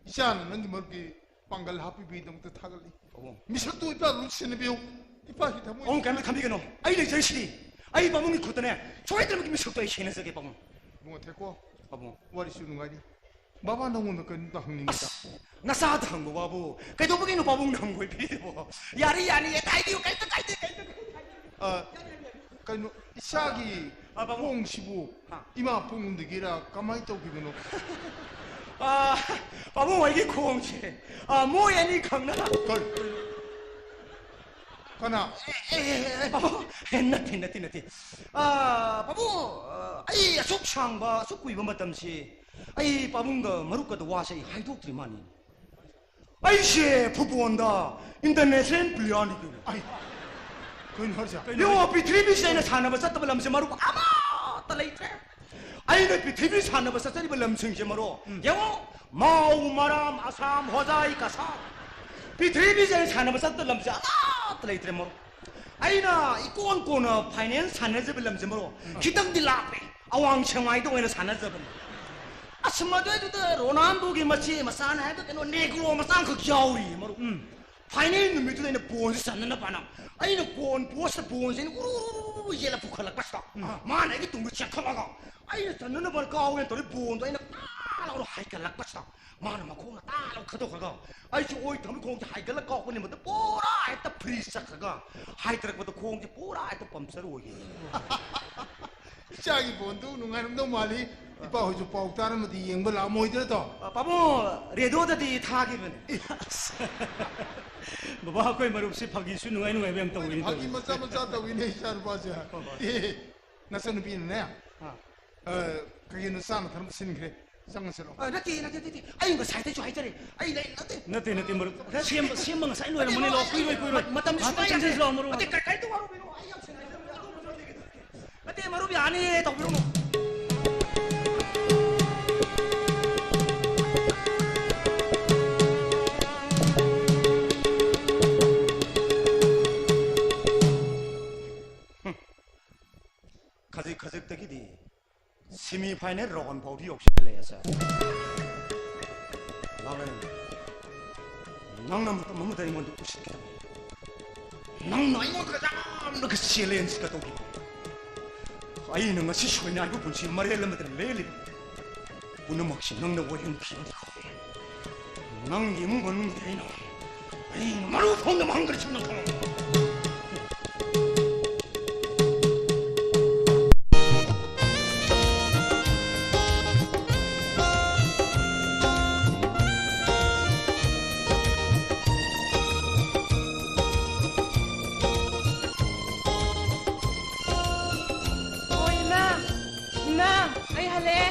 ꯏꯆꯥꯅ ꯅꯪꯒꯤ ꯃꯔꯨꯞꯀꯤ ꯄꯥꯡꯒꯜ ꯍꯥꯞꯄꯤꯕꯒꯤꯗꯃꯛꯇ ꯊꯥꯒꯠꯂꯤ꯫ ꯄꯥꯕꯨꯡ꯫ ꯃꯤꯁꯛꯇꯨ ꯏꯄꯥ ꯑꯗꯨꯝ ꯁꯦꯟꯅꯕꯤꯌꯨ꯫ ꯏꯄꯥꯒꯤꯗꯃꯛ ꯄꯥꯕꯨꯡ ꯀꯩꯝꯇ ꯈꯟꯕꯤꯒꯅꯨ꯫ ꯑꯩ ꯂꯩꯖꯔꯤꯁꯤꯗꯤ꯫ ꯑꯩ ꯄꯥꯕꯨꯡꯒꯤ ꯈꯨꯠꯇꯅꯦ ꯁꯣꯏꯗꯅꯃꯛꯀꯤ ꯃꯤꯁꯛꯇꯣ ꯑꯩ ꯁꯦꯟꯅꯖꯒꯦ ꯄꯥꯕꯨꯡ꯫ ꯏꯕꯨꯡꯉꯣ ꯊꯦꯀꯣ꯫ ꯄꯥꯕꯨꯡ꯫ ꯋꯥꯔꯤꯁꯨ ꯅꯨꯡꯉꯥꯏꯔꯤ꯫ ꯕꯥꯕꯥ ꯅꯪꯉꯣꯟꯗ ꯀꯔꯤꯝꯇ ꯍꯪꯅꯤꯡꯉꯤꯗ꯫ ꯑꯁ, ꯅꯆꯥꯗ ꯍꯪꯕ ꯋꯥꯕꯨ ꯀꯩꯗꯧꯕꯒꯤꯅꯣ ꯄꯥꯕꯨꯡꯅ ꯍꯪꯒꯣꯏꯕꯤꯔꯤꯗꯨꯕꯣ? ꯌꯥꯔꯦ, ꯌꯥꯅꯤ, ꯍꯥꯏꯕꯤꯌꯨ, ꯀꯩꯝꯇ ꯀꯥꯏꯗꯦ, ꯀꯩꯝꯇ ꯀꯥꯏꯗꯦ꯫ ꯑ, ꯀꯩꯅꯣ, ꯏꯆꯥꯒꯤ ꯑ, ꯄꯥꯕꯨꯡ꯫ ꯈꯣꯡꯁꯤꯕꯨ ꯍꯥ꯫ ꯏꯃꯥ ꯄꯨꯡꯗꯒꯤꯔ ꯀꯃꯥꯏꯅ ꯇꯧꯈꯤꯕꯅꯣ? ꯑ, ꯄꯥꯕꯨꯡ ꯍꯣꯏꯒꯤ ꯈꯣꯡꯁꯦ, ꯑ, ꯃꯣꯏ ꯑꯅꯤ ꯈꯪꯅ ꯀꯔꯤ? ꯀꯅꯥ? ꯑꯦ, ꯑꯦ, ꯑꯦ, ꯑꯦ, ꯄꯥꯕꯨꯡ, ꯑꯦ, ꯅꯠꯇꯦ, ꯅꯠꯇꯦ, ꯅꯠꯇꯦ꯫ ꯑ, ꯄꯥꯕꯨꯡ, ꯑ, ꯑꯩ ꯑꯁꯨꯛ ꯁꯥꯡꯕ, ꯑꯁꯨꯛ ꯀꯨꯏꯕ ꯃꯇꯝꯁꯤ ꯑꯩ ꯄꯥꯕꯨꯡꯒ ꯃꯔꯨꯞꯀꯗ ꯋꯥꯁꯦ ꯑꯩ ꯍꯥꯏꯗꯣꯛꯇ꯭ꯔꯤ ꯃꯥꯅꯤ꯫ ꯑꯩꯁꯦ ꯐꯨꯠꯕꯣꯜꯗ international playerꯅꯤ ꯀꯩꯅꯣ꯫ ꯑꯩ, ꯀꯩꯅꯣ ꯍꯥꯏꯁꯦ? ꯌꯦꯡꯉꯣ, ꯄ꯭ꯔꯤꯊꯤꯕꯤꯁꯤꯗ ꯑꯩꯅ ꯁꯥꯟꯅꯕ ꯆꯠꯇꯕ ꯂꯝꯁꯦ ꯃꯔꯨꯞ ꯑꯃꯠꯇ ꯂꯩꯇ꯭ꯔꯦ꯫ ꯑꯩꯅ ꯄ꯭ꯔꯤꯊꯤꯕꯤ ꯁꯥꯟꯅꯕ ꯆꯠꯆꯔꯤꯕ ꯂꯝꯁꯤꯡꯁꯦ ꯃꯔꯨꯞ, ꯎꯝ꯫ ꯌꯦꯡꯉꯣ, ꯃꯥꯎ, ꯃꯔꯥꯝ, ꯑꯁꯥꯝ, ꯍꯣꯖꯥꯏ, ꯀꯁꯥꯔ, ꯄ꯭ꯔꯤꯊꯤꯕꯤꯁꯦ ꯑꯩꯅ ꯁꯥꯟꯅꯕ ꯆꯠꯇꯕ ꯂꯝꯁꯦ ꯑꯃꯠꯇ ꯂꯩꯇ꯭ꯔꯦ ꯃꯔꯨꯞ꯫ ꯑꯩꯅ ꯏꯀꯣꯟ ꯀꯣꯟꯅ final ꯁꯥꯟꯅꯖꯕ ꯂꯝꯁꯦ ꯃꯔꯨꯞ, ꯎꯝ꯫ ꯈꯤꯇꯪꯗꯤ ꯂꯥꯞꯄꯦ꯫ ꯑꯋꯥꯡ ꯁꯦꯡꯃꯥꯏꯗ ꯑꯣꯏꯅ ꯁꯥꯟꯅꯖꯕꯅꯤ꯫ ꯑꯁ, ꯃꯗꯨꯏꯗꯨꯗ ꯔꯣꯅꯥꯜꯗꯣꯒꯤ ꯃꯆꯦ ꯃꯆꯥꯅ ꯍꯥꯏꯕ ꯀꯩꯅꯣ, ꯅꯦꯒ꯭ꯔꯣ ꯃꯆꯥ ꯑꯃꯈꯛ ꯌꯥꯎꯔꯤ ꯃꯔꯨꯞ꯫ ꯎꯝ꯫ Final ꯅꯨꯃꯤꯠꯇꯨꯗ ꯑꯩꯅ ꯕꯣꯜꯁꯦ ꯆꯟꯅꯅꯕꯅ ꯑꯩꯅ ꯒꯣꯜ ꯄꯣꯁꯇ ꯕꯣꯜꯁꯦ ꯑꯩꯅ ꯎꯔꯨ ꯎꯔꯨ ꯎꯔꯨ ꯌꯦꯜꯂ ꯄꯨꯈꯠꯂꯛꯄꯁꯤꯗ, ꯎꯝ꯫ ꯃꯥꯅ ꯑꯩꯒꯤ ꯇꯨꯡꯗ ꯆꯦꯟꯈꯠꯂꯒ ꯑꯩꯅ ꯆꯟꯅꯅꯕ ꯀꯥꯎꯒꯦꯅ ꯇꯧꯔꯤ ꯕꯣꯜꯗꯣ ꯑꯩꯅ ꯇꯥ ꯂꯥꯎꯅ ꯍꯥꯏꯒꯠꯂꯛꯄꯁꯤꯗ, ꯃꯥꯅ ꯃꯈꯣꯡꯅ ꯇꯥ ꯂꯥꯎ ꯈꯟꯗꯣꯛꯈ꯭ꯔꯒ ꯑꯩꯁꯨ ꯑꯣꯏ ꯊꯪꯕ ꯈꯣꯡꯁꯦ ꯍꯥꯏꯒꯠꯂ ꯀꯥꯎꯄꯅꯤ, ꯃꯗꯨ ꯄꯨꯔꯥ ꯍꯦꯛꯇ freeze ꯆꯠꯈ꯭ꯔꯒ ꯍꯥꯏꯊꯔꯛꯄꯗ ꯈꯣꯡꯁꯦ ꯄꯨꯔꯥ ꯍꯦꯛꯇ puncture ꯑꯣꯏꯈꯤ꯫ ꯏꯆꯥꯒꯤ ꯕꯣꯟꯗꯨ ꯅꯨꯡꯉꯥꯏꯔꯝꯗꯧ ꯃꯥꯜꯂꯤ꯫ ꯏꯄꯥ ꯍꯣꯏꯁꯨ ꯄꯥꯎ ꯇꯥꯔꯝꯃꯗꯤ ꯌꯦꯡꯕ ꯂꯥꯛꯑꯝꯃꯣꯏꯗ꯭ꯔꯗꯣ? ꯑ, ꯄꯥꯕꯨꯡ, ꯔꯦꯗꯤꯑꯣꯗꯗꯤ ꯊꯥꯈꯤꯕꯅꯤ꯫ ꯕꯕꯥ, ꯑꯩꯈꯣꯏ ꯃꯔꯨꯞꯁꯤ ꯐꯥꯒꯤꯁꯨ ꯅꯨꯡꯉꯥꯏ ꯅꯨꯡꯉꯥꯏꯕ ꯌꯥꯝ ꯇꯧꯋꯤꯅꯦ ꯐꯥꯒꯤ ꯇꯧꯔꯤꯁꯦ꯫ ꯃꯆꯥ ꯃꯆꯥ ꯇꯧꯋꯤꯅꯦ ꯏꯆꯥ ꯅꯨꯄꯥꯁꯦ꯫ ꯍꯣꯏ, ꯍꯣꯏ꯫ ꯑꯦ, ꯅꯆꯟꯅꯨꯄꯤꯅꯅꯦ, ꯑꯥ꯫ ꯑ, ꯀꯩꯒꯤꯅꯣ ꯆꯥꯅ ꯊꯛꯅꯕ ꯁꯤꯟꯈ꯭ꯔꯦ꯫ ꯆꯪꯉꯁꯤꯔꯣ? ꯑ, ꯅꯠꯇꯦ, ꯅꯠꯇꯦ, ꯅꯠꯇꯦ꯫ ꯑꯩ ꯉꯁꯥꯏꯗꯩꯁꯨ ꯍꯥꯏꯖꯔꯤ꯫ ꯑꯩ ꯂꯩ, ꯅꯠꯇꯦ꯫ ꯅꯠꯇꯦ, ꯅꯠꯇꯦ, ꯃꯔꯨꯞ꯫ ꯁꯦꯝꯕ, ꯁꯦꯝꯕ ꯉꯁꯥꯏ ꯂꯣꯏꯔꯝꯃꯅꯤ꯫ ꯅꯠꯇꯦ, ꯂꯥꯛꯑꯣ, ꯀꯨꯏꯔꯣꯏ, ꯀꯨꯏꯔꯣꯏ꯫ ꯃ-, ꯃꯇꯝꯗꯤ ꯉꯥꯏꯍꯥꯛꯇꯪ ꯁꯨꯡꯌꯥ ꯌꯥꯗꯦ꯫ ꯆꯪꯁꯤꯟꯁꯤ ꯂꯥꯛꯑꯣ, ꯃꯔꯨꯞ꯫ ꯅꯠꯇꯦ, ꯀ-, ꯀꯔꯤꯝꯇ ꯋꯥꯔꯧꯕꯤꯔꯣ꯫ ꯑꯩ ꯌꯥꯝ ꯁꯦꯡꯅ ꯍꯥꯏꯖꯔꯕꯅꯦ꯫ ꯑꯗꯨꯒꯨꯝꯕ ꯅꯠꯇꯦ꯫ ꯅꯠꯇꯦ, ꯃꯔꯨꯞ, ꯌꯥꯅꯤꯌꯦ, ꯇꯧꯕꯤꯔꯨꯅꯨ꯫ ꯁꯦꯃꯤ ꯐꯥꯏꯅꯦꯜ ꯔꯥꯎꯟ ꯐꯥꯎꯗꯤ ꯌꯧꯁꯤꯜꯂꯛꯑꯦ ꯁꯦ꯫ ꯂꯥꯛꯂꯦ꯫ ꯅꯪꯅ ꯃꯇꯝ ꯑꯃꯗ ꯑꯩꯉꯣꯟꯗ ꯎꯁꯤꯠꯈꯤꯗꯕ, ꯅꯪꯅ ꯑꯩꯉꯣꯟꯗ ꯌꯥꯝꯅꯒ ꯆꯦꯂꯦꯟꯖꯀ ꯇꯧꯈꯤꯕ, ꯑꯩꯅ ꯉꯁꯤ ꯁꯣꯏꯅꯥꯏꯕ ꯄꯨꯟꯁꯤ ꯃꯔꯦꯜ ꯑꯃꯗ ꯂꯦꯜꯂꯤꯕ ꯄꯨꯝꯅꯃꯛꯁꯤ ꯅꯪꯅ ꯋꯥꯌꯦꯜ ꯊꯤꯕꯗ ꯅꯪꯒꯤ ꯏꯃꯨꯡ ꯃꯅꯨꯡꯗꯤ ꯑꯩꯅ, ꯑꯩꯅ ꯃꯔꯨ ꯐꯣꯡꯗ ꯃꯍꯪꯒꯔ ꯁꯤꯡꯅ ꯊꯝꯃꯣ꯫ ꯑꯣ, ꯏꯃꯥ! ꯏꯃꯥ! ꯑꯩ ꯍꯜꯂꯛꯑꯦ!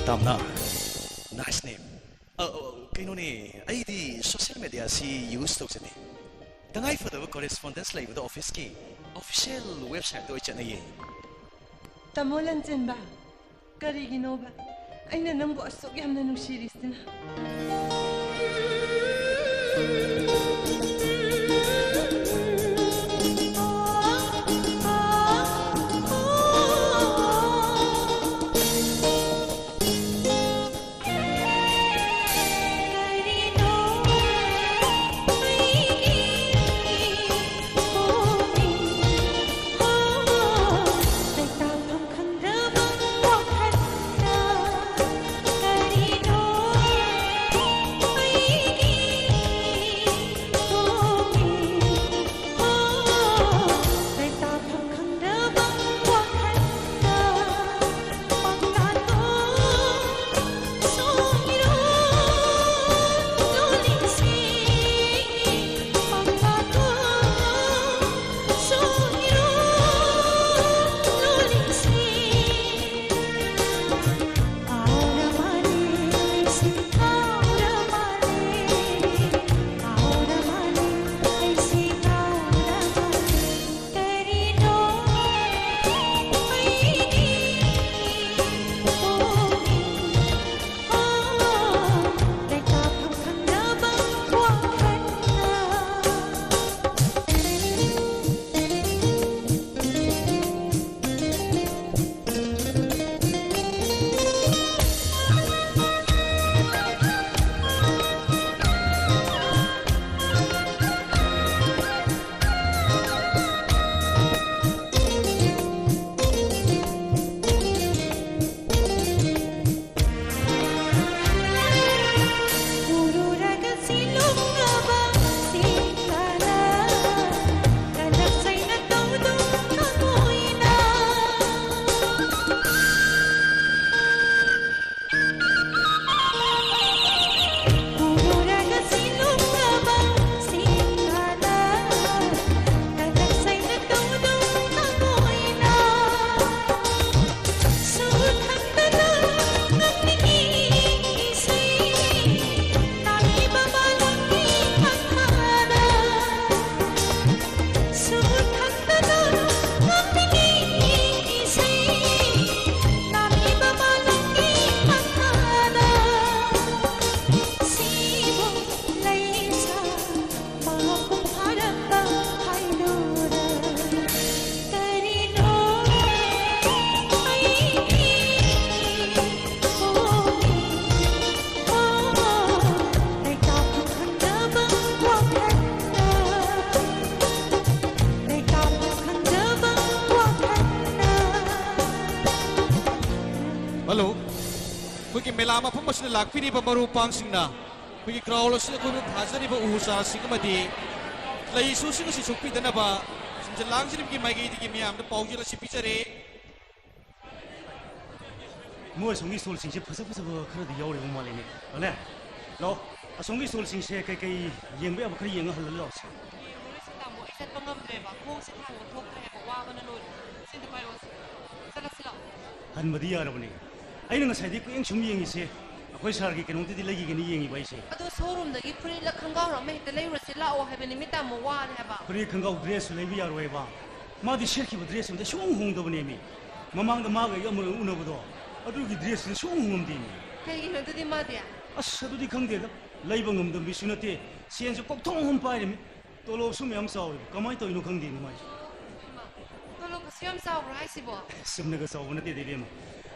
Tamna, nice name. ꯑ, ꯑ, ꯀꯩꯅꯣꯅꯦ, ꯑꯩꯗꯤ social media ꯁꯤ use ꯇꯧꯖꯗꯦ꯫ ꯇꯉꯥꯏ ꯐꯗꯕ correspondence ꯂꯩꯕꯗ office ꯀꯤ official website ꯇ ꯑꯣꯏ ꯆꯠꯅꯩꯌꯦ꯫ ꯇꯥꯃꯣ ꯂꯟꯆꯦꯟꯕ, ꯀꯔꯤꯒꯤꯅꯣꯕ ꯑꯩꯅ ꯅꯪꯕꯨ ꯑꯁꯨꯛ ꯌꯥꯝꯅ ꯅꯨꯡꯁꯤꯔꯤꯁꯤꯅ? ꯍꯜꯂꯣ꯫ ꯑꯩꯈꯣꯏꯒꯤ ꯃꯦꯂꯥ ꯃꯐꯝ ꯑꯁꯤꯗ ꯂꯥꯛꯄꯤꯔꯤꯕ ꯃꯔꯨꯞ ꯃꯄꯥꯡꯁꯤꯡꯅ ꯑꯩꯈꯣꯏꯒꯤ ꯀ꯭ꯔꯥꯎꯜ ꯑꯁꯤꯗ ꯑꯩꯈꯣꯏꯕꯨ ꯊꯥꯖꯔꯤꯕ ꯎ ꯆꯥꯔꯁꯤꯡ ꯑꯃꯗꯤ ꯂꯩ ꯁꯨꯁꯤꯡ ꯑꯁꯤ ꯁꯣꯛꯄꯤꯗꯅꯕ ꯁꯤꯟꯖ ꯂꯥꯡꯖꯔꯤꯕꯒꯤ ꯃꯥꯏꯀꯩꯗꯒꯤ ꯃꯤꯌꯥꯝꯗ ꯄꯥꯎꯖꯦꯜ ꯑꯁꯤ ꯄꯤꯖꯔꯤ꯫ ꯃꯣꯏ ꯑꯁꯣꯝꯒꯤ ꯁ꯭ꯇꯣꯜꯁꯤꯡꯁꯦ ꯐꯖ ꯐꯖꯕ ꯈꯔꯗꯤ ꯌꯥꯎꯔꯤꯕ ꯃꯥꯜꯂꯤꯅꯦ꯫ ꯑꯂꯦ, ꯂꯥꯛꯑꯣ, ꯑꯁꯣꯝꯒꯤ ꯁ꯭ꯇꯣꯜꯁꯤꯡꯁꯦ ꯀꯩꯀꯩ ꯌꯦꯡꯕ ꯌꯥꯕ ꯈꯔ ꯌꯦꯡꯉ ꯍꯜꯂ ꯂꯥꯛꯑꯣꯁꯦ꯫ ꯌꯦꯡꯉꯨꯔꯁꯤ ꯇꯥꯃꯣ, ꯑꯩ ꯆꯠꯄ ꯉꯝꯗ꯭ꯔꯦꯕ, ꯈꯣꯡꯁꯦ ꯊꯥꯡꯕ ꯊꯣꯛꯇ꯭ꯔꯦꯕ, ꯋꯥꯕꯅ ꯂꯣꯏꯔꯦ꯫ ꯁꯤꯗ ꯄꯥꯏꯔꯛꯑꯣꯁꯦ, ꯆꯠꯂꯁꯤ ꯂꯥꯛꯑꯣ꯫ ꯍꯟꯕꯗꯤ ꯌꯥꯔꯕꯅꯦ꯫ ꯑꯩꯅ ꯉꯁꯥꯏꯗꯤ ꯀꯨꯌꯦꯡ ꯁꯨꯝ ꯌꯦꯡꯉꯤꯁꯦ, ꯑꯩꯈꯣꯏ ꯁꯥꯔꯒꯤ ꯀꯩꯅꯣꯝꯇꯗꯤ ꯂꯩꯈꯤꯒꯦꯅ ꯌꯦꯡꯉꯤꯕ ꯑꯩꯁꯦ꯫ ꯑꯗꯣ ꯁꯣꯔꯨꯝꯗꯒꯤ ꯐꯨꯔꯤꯠꯂ ꯈꯪꯒꯥꯎꯔ ꯑꯃ ꯍꯦꯛꯇ ꯂꯩꯔꯨꯔꯁꯤ ꯂꯥꯛꯑꯣ ꯍꯥꯏꯕꯅꯤ, ꯃꯤ ꯇꯥꯃꯣ ꯋꯥꯔꯦ ꯍꯥꯏꯕ꯫ ꯐꯨꯔꯤꯠ ꯈꯪꯒꯥꯎ ꯗ꯭ꯔꯦꯁꯁꯨ ꯂꯩꯕ ꯌꯥꯔꯣꯏꯕ꯫ ꯃꯥꯗꯤ ꯁꯦꯠꯈꯤꯕ ꯗ꯭ꯔꯦꯁ ꯑꯝꯇ ꯁꯨꯡꯍꯣꯡ ꯍꯣꯡꯗꯕꯅꯦꯃꯤ꯫ ꯃꯃꯥꯡꯗ ꯃꯥꯒ ꯑꯩꯒ ꯑꯃꯨꯔꯛ ꯎꯅꯕꯗꯣ, ꯑꯗꯨꯒꯤ ꯗ꯭ꯔꯦꯁꯇꯨꯗ ꯁꯨꯡꯍꯣꯡ ꯍꯣꯡꯉꯝꯗꯦꯃꯤ꯫ ꯀꯩꯒꯤꯅꯣ ꯑꯗꯨꯗꯤ ꯃꯥꯗꯤ? ꯑꯁ, ꯑꯗꯨꯗꯤ ꯈꯪꯗꯦꯗ꯫ ꯂꯩꯕ ꯉꯝꯗꯕ ꯃꯤꯁꯨ ꯅꯠꯇꯦ, ꯁꯦꯟꯁꯨ ꯀꯣꯛꯊꯣꯡ ꯑꯃ ꯄꯥꯏꯔꯤꯃꯤ꯫ ꯇꯣꯂꯣꯞꯁꯨ ꯃꯌꯥꯝ ꯆꯥꯎꯋꯦꯕ, ꯀꯃꯥꯏꯅ ꯇꯧꯔꯤꯅꯣ ꯈꯪꯗꯦꯅꯦ ꯃꯥꯏꯁꯦ꯫ ꯍꯩꯃꯥ, ꯇꯣꯂꯣꯞ ꯀꯩꯁꯨ ꯌꯥꯝ ꯆꯥꯎꯕ꯭ꯔꯣ ꯍꯥꯏꯁꯤꯕꯣ? ꯆꯨꯝꯅꯒ ꯆꯥꯎꯕ ꯅꯠꯇꯦꯗ ꯏꯕꯦꯝꯃ꯫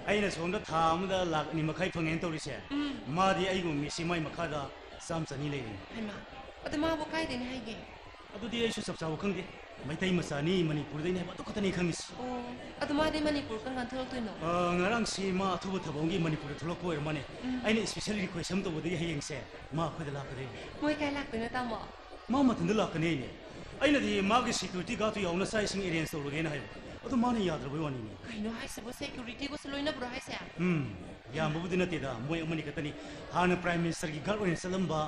ꯑꯩꯅ ꯁꯣꯝꯗ ꯊꯥ ꯑꯃꯗ ꯂꯥꯛ ꯑꯅꯤ ꯃꯈꯥꯏ ꯐꯪꯉꯦꯅ ꯇꯧꯔꯤꯁꯦ, ꯎꯝ꯫ ꯃꯥꯗꯤ ꯑꯩꯒꯨꯝꯕ ꯃꯤꯁꯤ ꯃꯥꯏ ꯃꯈꯥꯗ ꯆꯥꯝ ꯆꯅꯤ ꯂꯩꯔꯤꯅꯤ꯫ ꯍꯩꯃꯥ, ꯑꯗꯨ ꯃꯥꯕꯨ ꯀꯥꯏꯗꯩꯅ ꯍꯥꯏꯒꯦ? ꯑꯗꯨꯗꯤ ꯑꯩꯁꯨ ꯆꯞ ꯆꯥꯕ ꯈꯪꯗꯦ꯫ ꯃꯩꯇꯩ ꯃꯆꯥꯅꯤ, ꯃꯅꯤꯄꯨꯔꯗꯩꯅꯤ ꯍꯥꯏꯕ ꯑꯗꯨ ꯈꯛꯇꯅꯤ ꯈꯪꯉꯤꯁꯤ꯫ ꯑꯣ, ꯑꯗꯨ ꯃꯥꯗꯤ ꯃꯅꯤꯄꯨꯔ ꯀꯔꯝ ꯀꯥꯟ ꯊꯣꯛꯂꯛꯇꯣꯏꯅꯣ? ꯑ, ꯉꯔꯥꯡꯁꯤ ꯃꯥ ꯑꯊꯨꯕ ꯊꯕꯛ ꯑꯃꯒꯤ ꯃꯅꯤꯄꯨꯔꯗ ꯊꯣꯛꯂꯛꯄ ꯑꯣꯏꯔ ꯃꯥꯅꯦ꯫ ꯎꯝ꯫ ꯑꯩꯅ special request ꯑꯃ ꯇꯧꯕꯗꯒꯤ ꯍꯌꯦꯡꯁꯦ ꯃꯥ ꯑꯩꯈꯣꯏꯗ ꯂꯥꯛꯀꯗꯣꯏꯅꯤ꯫ ꯃꯣꯏ ꯀꯥꯏ ꯂꯥꯛꯇꯣꯏꯅꯣ, ꯇꯥꯃꯣ? ꯃꯥ ꯃꯊꯟꯇ ꯂꯥꯛꯀꯅꯤ ꯍꯥꯏꯅꯦ꯫ ꯑꯩꯅꯗꯤ ꯃꯥꯒꯤ security guardꯇꯨ ꯌꯥꯎꯅ ꯆꯥꯛ ꯏꯁꯤꯡ arrange ꯇꯧꯔꯒꯦꯅ ꯍꯥꯏꯕ꯫ ꯑꯗꯨ ꯃꯥꯅ ꯌꯥꯗ꯭ꯔꯕꯩ ꯋꯥꯅꯤꯅꯦ꯫ ꯀꯩꯅꯣ ꯍꯥꯏꯁꯤꯕꯣ, securityꯒꯁꯨ ꯂꯣꯏꯅꯕ꯭ꯔꯣ ꯍꯥꯏꯁꯦ? ꯎꯝ, ꯌꯥꯝꯕꯕꯨꯗꯤ ꯅꯠꯇꯦꯗ, ꯃꯣꯏ ꯑꯃꯅꯤ ꯈꯛꯇꯅꯤ꯫ ꯍꯥꯟꯅ Prime Ministerꯒꯤ guard ꯑꯣꯏꯅ ꯆꯠꯂꯝꯕ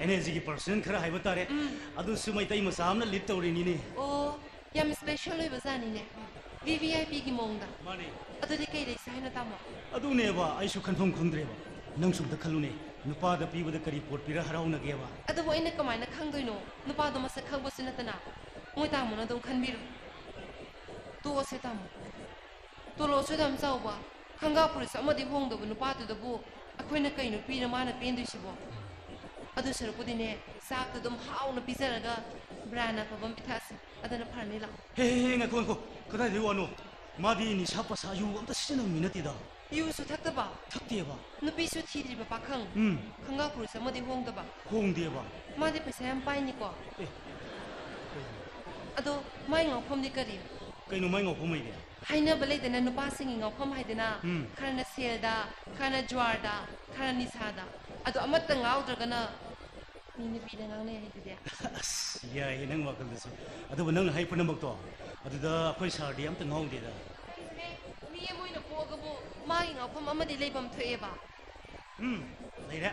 NSGꯒꯤ personnel ꯈꯔ ꯍꯥꯏꯕ ꯇꯥꯔꯦ꯫ ꯎꯝ꯫ ꯑꯗꯨꯁꯨ ꯃꯩꯇꯩ ꯃꯆꯥ ꯑꯃꯅ lead ꯇꯧꯔꯤꯅꯤꯅꯦ꯫ ꯑꯣ, ꯌꯥꯝ special ꯑꯣꯏꯕ ꯖꯥꯠꯅꯤꯅꯦ꯫ VVIPꯒꯤ ꯃꯑꯣꯡꯗ꯫ ꯃꯥꯅꯦ꯫ ꯑꯗꯨꯗꯤ ꯀꯩ ꯂꯩꯁꯦ ꯍꯥꯏꯅꯣ, ꯇꯥꯃꯣ? ꯑꯗꯨꯅꯦꯕ ꯑꯩꯁꯨ ꯈꯟꯐꯝ ꯈꯪꯗ꯭ꯔꯦꯕ꯫ ꯅꯪꯁꯨ ꯑꯝꯇ ꯈꯜꯂꯨꯅꯦ, ꯅꯨꯄꯥꯗ ꯄꯤꯕꯗ ꯀꯔꯤ ꯄꯣꯠ ꯄꯤꯔ ꯍꯔꯥꯎꯅꯒꯦꯕ? ꯑꯗꯨꯕꯨ ꯑꯩꯅ ꯀꯃꯥꯏꯅ ꯈꯪꯗꯣꯏꯅꯣ? ꯅꯨꯄꯥꯗꯣ ꯃꯁꯛ ꯈꯪꯕꯁꯨ ꯅꯠꯇꯅ꯫ ꯃꯣꯏ ꯇꯥꯃꯣꯅ ꯑꯗꯨꯝ ꯈꯟꯕꯤꯔꯣ꯫ ꯇꯣꯛꯑꯁꯦ, ꯇꯥꯃꯣ꯫ ꯇꯣꯂꯣꯞꯁꯨ ꯑꯗꯨꯝ ꯆꯥꯎꯕ, ꯈꯪꯒꯥꯎ ꯐꯨꯔꯤꯠꯁꯨ ꯑꯃꯗꯤ ꯍꯣꯡꯗꯕ ꯅꯨꯄꯥꯗꯨꯗꯕꯨ ꯑꯩꯈꯣꯏꯅ ꯀꯩꯅꯣ ꯄꯤꯔ ꯃꯥꯅ ꯄꯦꯟꯗꯣꯏꯁꯤꯕꯣ? ꯑꯗꯨ ꯁꯔꯨꯛꯄꯨꯗꯤꯅꯦ, ꯆꯥꯛꯇꯣ ꯑꯗꯨꯝ ꯍꯥꯎꯅ ꯄꯤꯖꯔꯒ brand ꯑꯐꯕ ꯑꯃ ꯄꯤꯊꯛꯑꯁꯤ꯫ ꯑꯗꯨꯅ ꯐꯔꯅꯤ, ꯂꯥꯛꯑꯣ꯫ ꯍꯦ, ꯍꯦ, ꯍꯦ, ꯉꯥꯏꯈꯣ, ꯉꯥꯏꯈꯣ꯫ ꯀꯗꯥꯏꯗꯩ ꯋꯥꯅꯣ? ꯃꯥꯗꯤ ꯅꯤꯁꯥ ꯄꯁꯥ, ꯌꯨ ꯑꯝꯇ ꯁꯤꯖꯤꯟꯅꯕ ꯃꯤ ꯅꯠꯇꯦꯗ꯫ ꯌꯨꯁꯨ ꯊꯛꯇꯕ? ꯊꯛꯇꯦꯕ꯫ ꯅꯨꯄꯤꯁꯨ ꯊꯤꯗ꯭ꯔꯤꯕ ꯄꯥꯈꯪ? ꯎꯝ꯫ ꯈꯪꯒꯥꯎ ꯐꯨꯔꯤꯠꯁꯨ ꯑꯃꯗꯤ ꯍꯣꯡꯗꯕ? ꯍꯣꯡꯗꯦꯕ꯫ ꯃꯥꯗꯤ ꯄꯩꯁꯥ ꯌꯥꯝ ꯄꯥꯏꯅꯤꯀꯣ? ꯑꯦ꯫ ꯑꯗꯣ ꯃꯥꯏ ꯉꯥꯎꯐꯝꯗꯤ ꯀꯔꯤ? ꯀꯩꯅꯣ ꯃꯥꯏ ꯉꯥꯎꯐꯝ ꯍꯥꯏꯗꯤ? ꯍꯥꯏꯅꯕ ꯂꯩꯗꯅ, ꯅꯨꯄꯥꯁꯤꯡꯒꯤ ꯉꯥꯎꯐꯝ ꯍꯥꯏꯗꯅ, ꯎꯝ꯫ ꯈꯔꯅ ꯁꯦꯜꯗ, ꯈꯔꯅ ꯖ꯭ꯋꯥꯔꯗ, ꯈꯔ ꯅꯤꯁꯥꯗ꯫ ꯑꯗꯣ ꯑꯃꯠꯇ ꯉꯥꯎꯗ꯭ꯔꯒꯅ ꯃꯤ ꯅꯨꯄꯤꯗ ꯉꯥꯎꯅꯩ ꯍꯥꯏꯗꯨꯗꯤ꯫ ꯑꯁ, ꯌꯥꯏꯌꯦ ꯅꯪ ꯋꯥꯈꯜꯗꯨꯁꯨ꯫ ꯑꯗꯨꯕꯨ ꯅꯪꯅ ꯍꯥꯏ ꯄꯨꯝꯅꯃꯛꯇꯣ ꯑꯗꯨꯗ ꯑꯩꯈꯣꯏ ꯁꯥꯔꯗꯤ ꯑꯝꯇ ꯉꯥꯎꯗꯦꯗ꯫ ꯃꯤ ꯑꯃ ꯑꯣꯏꯅ ꯄꯣꯛꯑꯒꯕꯨ ꯃꯥꯒꯤ ꯉꯥꯎꯐꯝ ꯑꯃꯗꯤ ꯂꯩꯐꯝ ꯊꯣꯛꯑꯦꯕ꯫ ꯎꯝ, ꯂꯩꯔꯦ꯫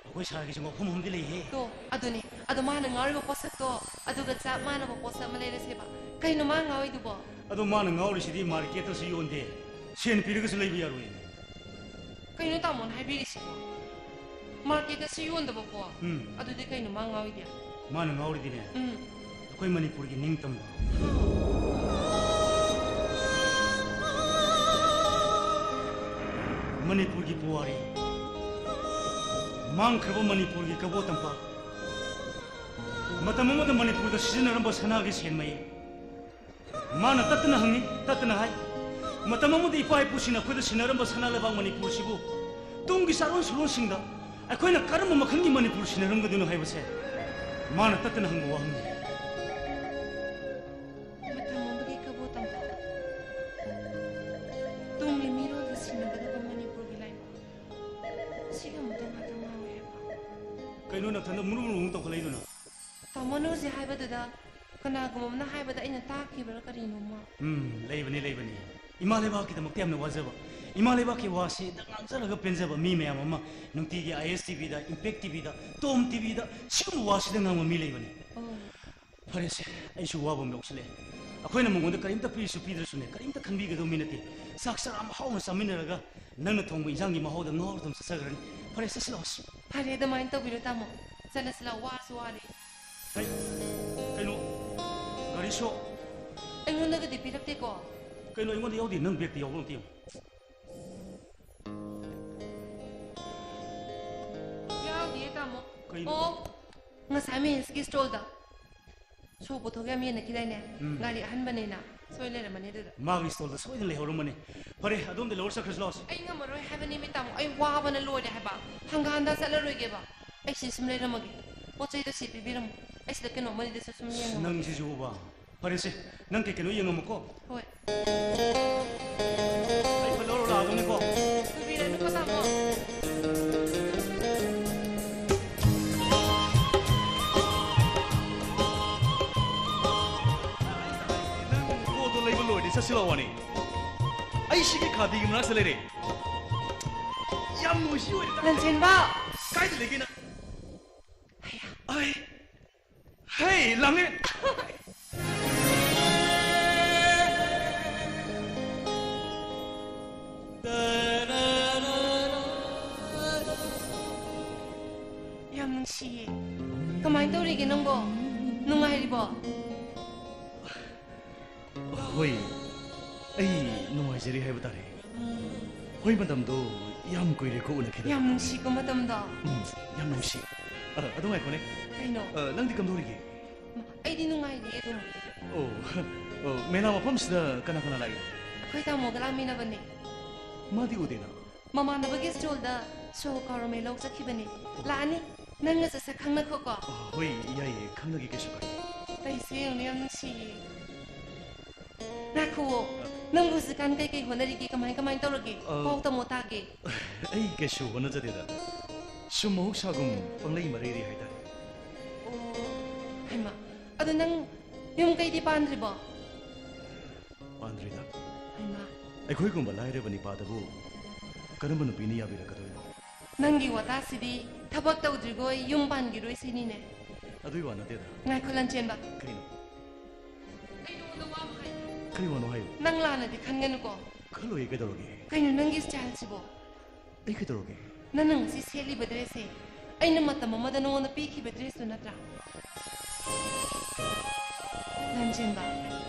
ꯑꯩꯈꯣꯏ ꯁꯥꯔꯒꯤꯁꯨ ꯉꯥꯎꯐꯝ ꯑꯃꯗꯤ ꯂꯩꯍꯦ꯫ ꯇꯣ, ꯑꯗꯨꯅꯦ꯫ ꯑꯗꯣ ꯃꯥꯅ ꯉꯥꯎꯔꯤꯕ ꯄꯣꯠꯁꯛꯇꯣ ꯑꯗꯨꯒ ꯆꯞ ꯃꯥꯟꯅꯕ ꯄꯣꯠꯁꯛ ꯑꯃ ꯂꯩꯔꯁꯦꯕ꯫ ꯀꯩꯅꯣ ꯃꯥ ꯉꯥꯎꯔꯤꯗꯨꯕꯣ? ꯑꯗꯣ ꯃꯥꯅ ꯉꯥꯎꯔꯤꯁꯤꯗꯤ ꯃꯥꯔꯀꯦꯠꯇꯁꯨ ꯌꯣꯟꯗꯦ, ꯁꯦꯟ ꯄꯤꯔꯒꯁꯨ ꯂꯩꯕ ꯌꯥꯔꯣꯏ꯫ ꯀꯩꯅꯣ ꯇꯥꯃꯣꯅ ꯍꯥꯏꯕꯤꯔꯤꯁꯤꯕꯣ? ꯃꯥꯔꯀꯦꯠꯇꯁꯨ ꯌꯣꯟꯗꯕ ꯄꯣꯠ? ꯎꯝ꯫ ꯑꯗꯨꯗꯤ ꯀꯩꯅꯣ ꯃꯥ ꯉꯥꯎꯔꯤꯗꯤ? ꯃꯥꯅ ꯉꯥꯎꯔꯤꯗꯤꯅꯦ, ꯎꯝ꯫ ꯑꯩꯈꯣꯏ ꯃꯅꯤꯄꯨꯔꯒꯤ ꯅꯤꯡꯇꯝꯕ, ꯃꯅꯤꯄꯨꯔꯒꯤ ꯄꯨꯋꯥꯔꯤ, ꯃꯥꯡꯈ꯭ꯔꯕ ꯃꯅꯤꯄꯨꯔꯒꯤ ꯀꯕꯣ ꯇꯝꯄꯥꯛ, ꯃꯇꯝ ꯑꯃꯗ ꯃꯅꯤꯄꯨꯔꯗ ꯁꯤꯖꯤꯟꯅꯔꯝꯕ ꯁꯅꯥꯒꯤ ꯁꯦꯟꯃꯩ, ꯃꯥꯅ ꯇꯠꯇꯅ ꯍꯪꯉꯤ, ꯇꯠꯇꯅ ꯍꯥꯏ, ꯃꯇꯝ ꯑꯃꯗ ꯏꯄꯥ ꯏꯄꯨꯁꯤꯡꯅ ꯑꯩꯈꯣꯏꯗ ꯁꯤꯟꯅꯔꯝꯕ ꯁꯅꯥ ꯂꯩꯕꯥꯛ ꯃꯅꯤꯄꯨꯔꯁꯤꯕꯨ ꯇꯨꯡꯒꯤ ꯆꯥꯔꯣꯟ ꯁꯨꯔꯣꯟꯁꯤꯡꯗ ꯑꯩꯈꯣꯏꯅ ꯀꯔꯝꯕ ꯃꯈꯜꯒꯤ ꯃꯅꯤꯄꯨꯔ ꯁꯤꯟꯅꯔꯝꯒꯗꯣꯏꯅꯣ ꯍꯥꯏꯕꯁꯦ ꯃꯥꯅ ꯇꯠꯇꯅ ꯍꯪꯕ ꯋꯥꯍꯪꯅꯤ꯫ ꯃꯇꯝ ꯑꯃꯒꯤ ꯀꯕꯣ ꯇꯝꯄꯥꯛ, ꯇꯨꯡꯒꯤ ꯃꯤꯔꯣꯜꯗ ꯁꯤꯟꯅꯒꯗꯕ ꯃꯅꯤꯄꯨꯔꯒꯤ ꯂꯥꯏꯕꯛ, ꯁꯤꯒꯤ ꯑꯃꯨꯛꯇ ꯉꯥꯛꯇ ꯉꯥꯎꯔꯦ ꯍꯥꯏꯕ꯫ ꯀꯩꯅꯣ ꯅꯊꯟꯗ ꯃꯨꯔꯨ ꯃꯨꯔꯨ ꯇꯧꯈꯠꯂꯛꯏꯗꯨꯅ? ꯇꯥꯃꯣꯅ ꯍꯧꯖꯤꯛ ꯍꯥꯏꯕꯗꯨꯗ ꯀꯅꯥꯒꯨꯝꯕ ꯑꯃꯅ ꯍꯥꯏꯕꯗ ꯑꯩꯅ ꯇꯥꯈꯤꯕ꯭ꯔꯥ ꯀꯔꯤꯅꯣꯃ꯫ ꯎꯝ, ꯂꯩꯕꯅꯤ, ꯂꯩꯕꯅꯤ꯫ ꯏꯃꯥ ꯂꯩꯕꯥꯛꯀꯤꯗꯃꯛꯇ ꯌꯥꯝꯅ ꯋꯥꯖꯕ, ꯏꯃꯥ ꯂꯩꯕꯥꯛꯀꯤ ꯋꯥꯁꯤꯗ ꯉꯥꯡꯖꯔꯒ ꯄꯦꯟꯖꯕ ꯃꯤ ꯃꯌꯥꯝ ꯑꯃ ꯅꯨꯡꯇꯤꯒꯤ ꯑꯥꯏ ꯑꯦꯁ ꯇꯤ ꯚꯤꯗ, ꯏꯝꯄꯦꯛ ꯇꯤ ꯚꯤꯗ, ꯇꯣꯝ ꯇꯤ ꯚꯤꯗ ꯁꯤꯒꯨꯝꯕ ꯋꯥꯁꯤꯗ ꯉꯥꯡꯕ ꯃꯤ ꯂꯩꯕꯅꯤ꯫ ꯑꯣ꯫ ꯐꯔꯦꯁꯦ, ꯑꯩꯁꯨ ꯋꯥꯕ ꯑꯃ ꯌꯥꯎꯁꯤꯜꯂꯛꯑꯦ꯫ ꯑꯩꯈꯣꯏꯅ ꯃꯉꯣꯟꯗ ꯀꯔꯤꯝꯇ ꯄꯤꯔꯁꯨ ꯄꯤꯗ꯭ꯔꯁꯨꯅꯦ, ꯀꯔꯤꯝꯇ ꯈꯟꯕꯤꯒꯗꯧ ꯃꯤ ꯅꯠꯇꯦ꯫ ꯆꯥꯛ ꯆꯔꯥ ꯑꯃ ꯍꯥꯎꯅ ꯆꯥꯃꯤꯟꯅꯔꯒ ꯅꯪꯅ ꯊꯣꯡꯕ ꯏꯟꯖꯥꯡꯒꯤ ꯃꯍꯥꯎꯗ ꯉꯥꯎꯔ ꯑꯗꯨꯝ ꯆꯠꯆꯈ꯭ꯔꯅꯤ꯫ ꯐꯔꯦ, ꯆꯠꯁꯤ ꯂꯥꯛꯑꯣꯁꯤ꯫ ꯐꯔꯦ, ꯑꯗꯨꯃꯥꯏꯅ ꯇꯧꯕꯤꯔꯣ ꯇꯥꯃꯣ꯫ ꯆꯠꯂꯁꯤ ꯂꯥꯛꯑꯣ, ꯋꯥꯔꯁꯨ ꯋꯥꯔꯦ꯫ ꯍꯩ, ꯀꯩꯅꯣ? ꯒꯥꯔꯤꯁꯨ? ꯑꯩꯉꯣꯟꯗꯒꯗꯤ ꯄꯤꯔꯛꯇꯦꯀꯣ꯫ ꯀꯩꯅꯣ, ꯑꯩꯉꯣꯟꯗ ꯌꯥꯎꯗꯦ? ꯅꯪ ꯕꯦꯛꯇ ꯌꯥꯎꯕ꯭ꯔꯣ ꯑꯝꯇ ꯌꯦꯡꯉꯨ꯫ ꯌꯥꯎꯗꯤꯌꯦ, ꯇꯥꯃꯣ꯫ ꯀꯩꯅꯣ? ꯑꯣ, ꯉꯁꯥꯏ ꯃꯍꯦꯁꯀꯤ ꯁ꯭ꯇꯣꯜꯗ ꯁꯣ ꯄꯨꯊꯣꯛ ꯌꯥꯝ ꯌꯦꯟꯅꯈꯤꯗꯥꯏꯅꯦ? ꯎꯝ꯫ ꯒꯥꯔꯤ ꯑꯍꯟꯕꯅꯦꯅ꯫ ꯁꯣꯏ ꯂꯩꯔꯝꯃꯅꯤ ꯑꯗꯨꯗ꯫ ꯃꯥꯒꯤ ꯁ꯭ꯇꯣꯜꯗ ꯁꯣꯏꯗꯅ ꯂꯩꯍꯧꯔꯝꯃꯅꯤ꯫ ꯐꯔꯦ, ꯑꯗꯣꯝꯗ ꯂꯧꯔ ꯆꯠꯈ꯭ꯔꯁꯤ ꯂꯥꯛꯑꯣꯁꯦ꯫ ꯑꯩ ꯉꯝꯃꯔꯣꯏ ꯍꯥꯏꯕꯅꯤ ꯃꯤ ꯇꯥꯃꯣ, ꯑꯩ ꯋꯥꯕꯅ ꯂꯣꯏꯔꯦ ꯍꯥꯏꯕ꯫ ꯍꯪꯒꯥꯟꯗ ꯆꯠꯂꯔꯣꯏꯒꯦꯕ꯫ ꯑꯩ ꯁꯤ ꯁꯨꯝ ꯂꯩꯔꯝꯃꯒꯦ꯫ ꯄꯣꯠ ꯆꯩꯗꯣ ꯁꯤ ꯄꯤꯕꯤꯔꯝꯃꯣ꯫ ꯑꯩ ꯁꯤꯗ ꯀꯩꯅꯣꯝꯃ ꯂꯩꯗꯁꯨ ꯁꯨꯝ ꯌꯦꯡꯉꯝꯃꯒꯦ꯫ ꯅꯪꯁꯤꯁꯨꯕ꯫ ꯐꯔꯦꯁꯦ, ꯅꯪ ꯀꯩ ꯀꯩꯅꯣ ꯌꯦꯡꯉꯝꯃꯨꯀꯣ꯫ ꯍꯣꯏ꯫ ꯑꯩ ꯐꯠ ꯂꯧꯔ ꯂꯥꯛꯑꯗꯧꯅꯤꯀꯣ꯫ ꯄꯨꯕꯤꯔꯅꯨꯀꯣ, ꯇꯥꯃꯣ꯫ ꯅꯪ ꯄꯣꯠꯇꯣ ꯂꯩꯕ ꯂꯣꯏꯔꯗꯤ ꯆꯠꯁꯤ ꯂꯥꯛꯑꯣ, ꯋꯥꯅꯤ꯫ ꯑꯩ ꯁꯤꯒꯤ ꯈꯥꯗꯤꯒꯤ ꯃꯅꯥꯛꯁꯤꯗ ꯂꯩꯔꯦ꯫ ꯌꯥꯝ ꯅꯣꯏꯁꯤ ꯑꯣꯏꯔꯦ꯫ ꯂꯟꯆꯦꯟꯕ! ꯀꯥꯏꯗ ꯂꯩꯒꯦ ꯅꯪ? ꯑꯩ, ꯍꯦ, ꯂꯥꯡꯂꯦꯟ! ꯌꯥꯝ ꯅꯨꯡꯁꯤꯌꯦ꯫ ꯀꯃꯥꯏꯅ ꯇꯧꯔꯤꯒꯦ ꯅꯪꯕꯣ? ꯅꯨꯡꯉꯥꯏꯔꯤꯕꯣ? ꯍꯣꯏ, ꯑꯩ ꯅꯨꯡꯉꯥꯏꯖꯔꯤ ꯍꯥꯏꯕ ꯇꯥꯔꯦ꯫ ꯍꯣꯏ, ꯃꯇꯝꯗꯣ ꯌꯥꯝ ꯀꯨꯏꯔꯦꯀꯣ ꯎꯅꯈꯤꯗꯕ꯫ ꯌꯥꯝ ꯅꯨꯡꯁꯤꯀꯣ ꯃꯇꯝꯗꯣ꯫ ꯎꯝ, ꯌꯥꯝ ꯅꯨꯡꯁꯤ꯫ ꯑ, ꯑꯗꯨ ꯉꯥꯏꯈꯣꯅꯦ꯫ ꯀꯩꯅꯣ? ꯑ, ꯅꯪꯗꯤ ꯀꯝꯗꯧꯔꯤꯒꯦ? ꯑꯩꯗꯤ ꯅꯨꯡꯉꯥꯏꯔꯤꯌꯦ ꯑꯗꯨꯝ꯫ ꯑꯣ, ꯑꯣ, ꯃꯦꯂꯥ ꯃꯐꯝꯁꯤꯗ ꯀꯅꯥ ꯀꯅꯥ ꯂꯥꯛꯏ? ꯑꯩꯈꯣꯏ ꯇꯥꯃꯣꯒ ꯂꯥꯛꯃꯤꯟꯅꯕꯅꯦ꯫ ꯃꯥꯗꯤ ꯎꯗꯦꯅ꯫ ꯃꯃꯥꯟꯅꯕꯒꯤ ꯁ꯭ꯇꯣꯜꯗ ꯁꯣ ꯀꯥꯔꯣꯃꯦ ꯂꯧ ꯆꯠꯈꯤꯕꯅꯦ꯫ ꯂꯥꯛꯑꯅꯤ꯫ ꯅꯪꯒꯁꯨ ꯁꯛ ꯈꯪꯅꯈꯣꯀꯣ꯫ ꯑ, ꯍꯣꯏ, ꯌꯥꯏꯌꯦ, ꯈꯪꯅꯒꯦ, ꯀꯩꯁꯨ ꯀꯥꯏꯗꯦ꯫ ꯇꯩꯁꯦ ꯌꯦꯡꯉꯨꯅꯦ, ꯌꯥꯝ ꯅꯨꯡꯁꯤꯌꯦ꯫ ꯉꯥꯏꯈꯨꯑꯣ, ꯅꯪꯕꯨ ꯍꯧꯖꯤꯛꯀꯥꯟ ꯀꯩꯀꯩ ꯍꯣꯠꯅꯔꯤꯒꯦ? ꯀꯃꯥꯏ ꯀꯃꯥꯏ ꯇꯧꯔꯒꯦ? ꯑ, ꯄꯥꯎ ꯇꯝꯃꯣ ꯇꯥꯒꯦ꯫ ꯑꯩ ꯀꯩꯁꯨ ꯍꯣꯠꯅꯖꯗꯦꯗ꯫ ꯁꯨꯝ ꯃꯍꯧꯁꯥꯒꯨꯝ ꯄꯪꯂꯩ ꯃꯔꯩꯔꯤ ꯍꯥꯏꯇꯥꯔꯦ꯫ ꯑꯣ, ꯍꯩꯃꯥ, ꯑꯗꯨ ꯅꯪ ꯌꯨꯝ ꯀꯩꯗꯤ ꯄꯥꯟꯗ꯭ꯔꯤꯕꯣ? ꯄꯥꯟꯗ꯭ꯔꯤꯗ꯫ ꯍꯩꯃꯥ꯫ ꯑꯩꯈꯣꯏꯒꯨꯝꯕ ꯂꯥꯏꯔꯕ ꯅꯤꯄꯥꯗꯕꯨ ꯀꯔꯝꯕ ꯅꯨꯄꯤꯅ ꯌꯥꯕꯤꯔꯛꯀꯗꯣꯏꯅꯣ? ꯅꯪꯒꯤ ꯋꯥꯇꯥꯁꯤꯗꯤ ꯊꯕꯛ ꯇꯧꯗ꯭ꯔꯤꯈꯣꯏ ꯌꯨꯝ ꯄꯥꯟꯈꯤꯔꯣꯏ ꯁꯤꯅꯤꯅꯦ꯫ ꯑꯗꯨꯏ ꯋꯥ ꯅꯠꯇꯦꯗ꯫ ꯉꯥꯏꯈꯣ, ꯂꯟꯆꯦꯟꯕ꯫ ꯀꯩꯅꯣ? ꯑꯩ ꯅꯉꯣꯟꯗ ꯋꯥ ꯑꯃ ꯍꯥꯏꯒꯦ꯫ ꯀꯔꯤ ꯋꯥꯅꯣ ꯍꯥꯏꯌꯨ? ꯅꯪ ꯂꯥꯟꯅꯗꯤ ꯈꯟꯒꯅꯨꯀꯣ꯫ ꯈꯜꯂꯣꯏꯌꯦ, ꯀꯩꯗꯧꯔꯒꯦ? ꯀꯩꯅꯣ ꯅꯪꯒꯤ ꯁ꯭ꯇꯥꯏꯜꯁꯤꯕꯣ? ꯑꯩ ꯀꯩꯗꯧꯔꯒꯦ? ꯅꯪꯅ ꯉꯁꯤ ꯁꯦꯠꯂꯤꯕ ꯗ꯭ꯔꯦꯁꯁꯦ ꯑꯩꯅ ꯃꯇꯝ ꯑꯃꯗ ꯅꯉꯣꯟꯗ ꯄꯤꯈꯤꯕ ꯗ꯭ꯔꯦꯁꯇꯨ ꯅꯠꯇ꯭ꯔꯥ? ꯂꯟꯆꯦꯟꯕ,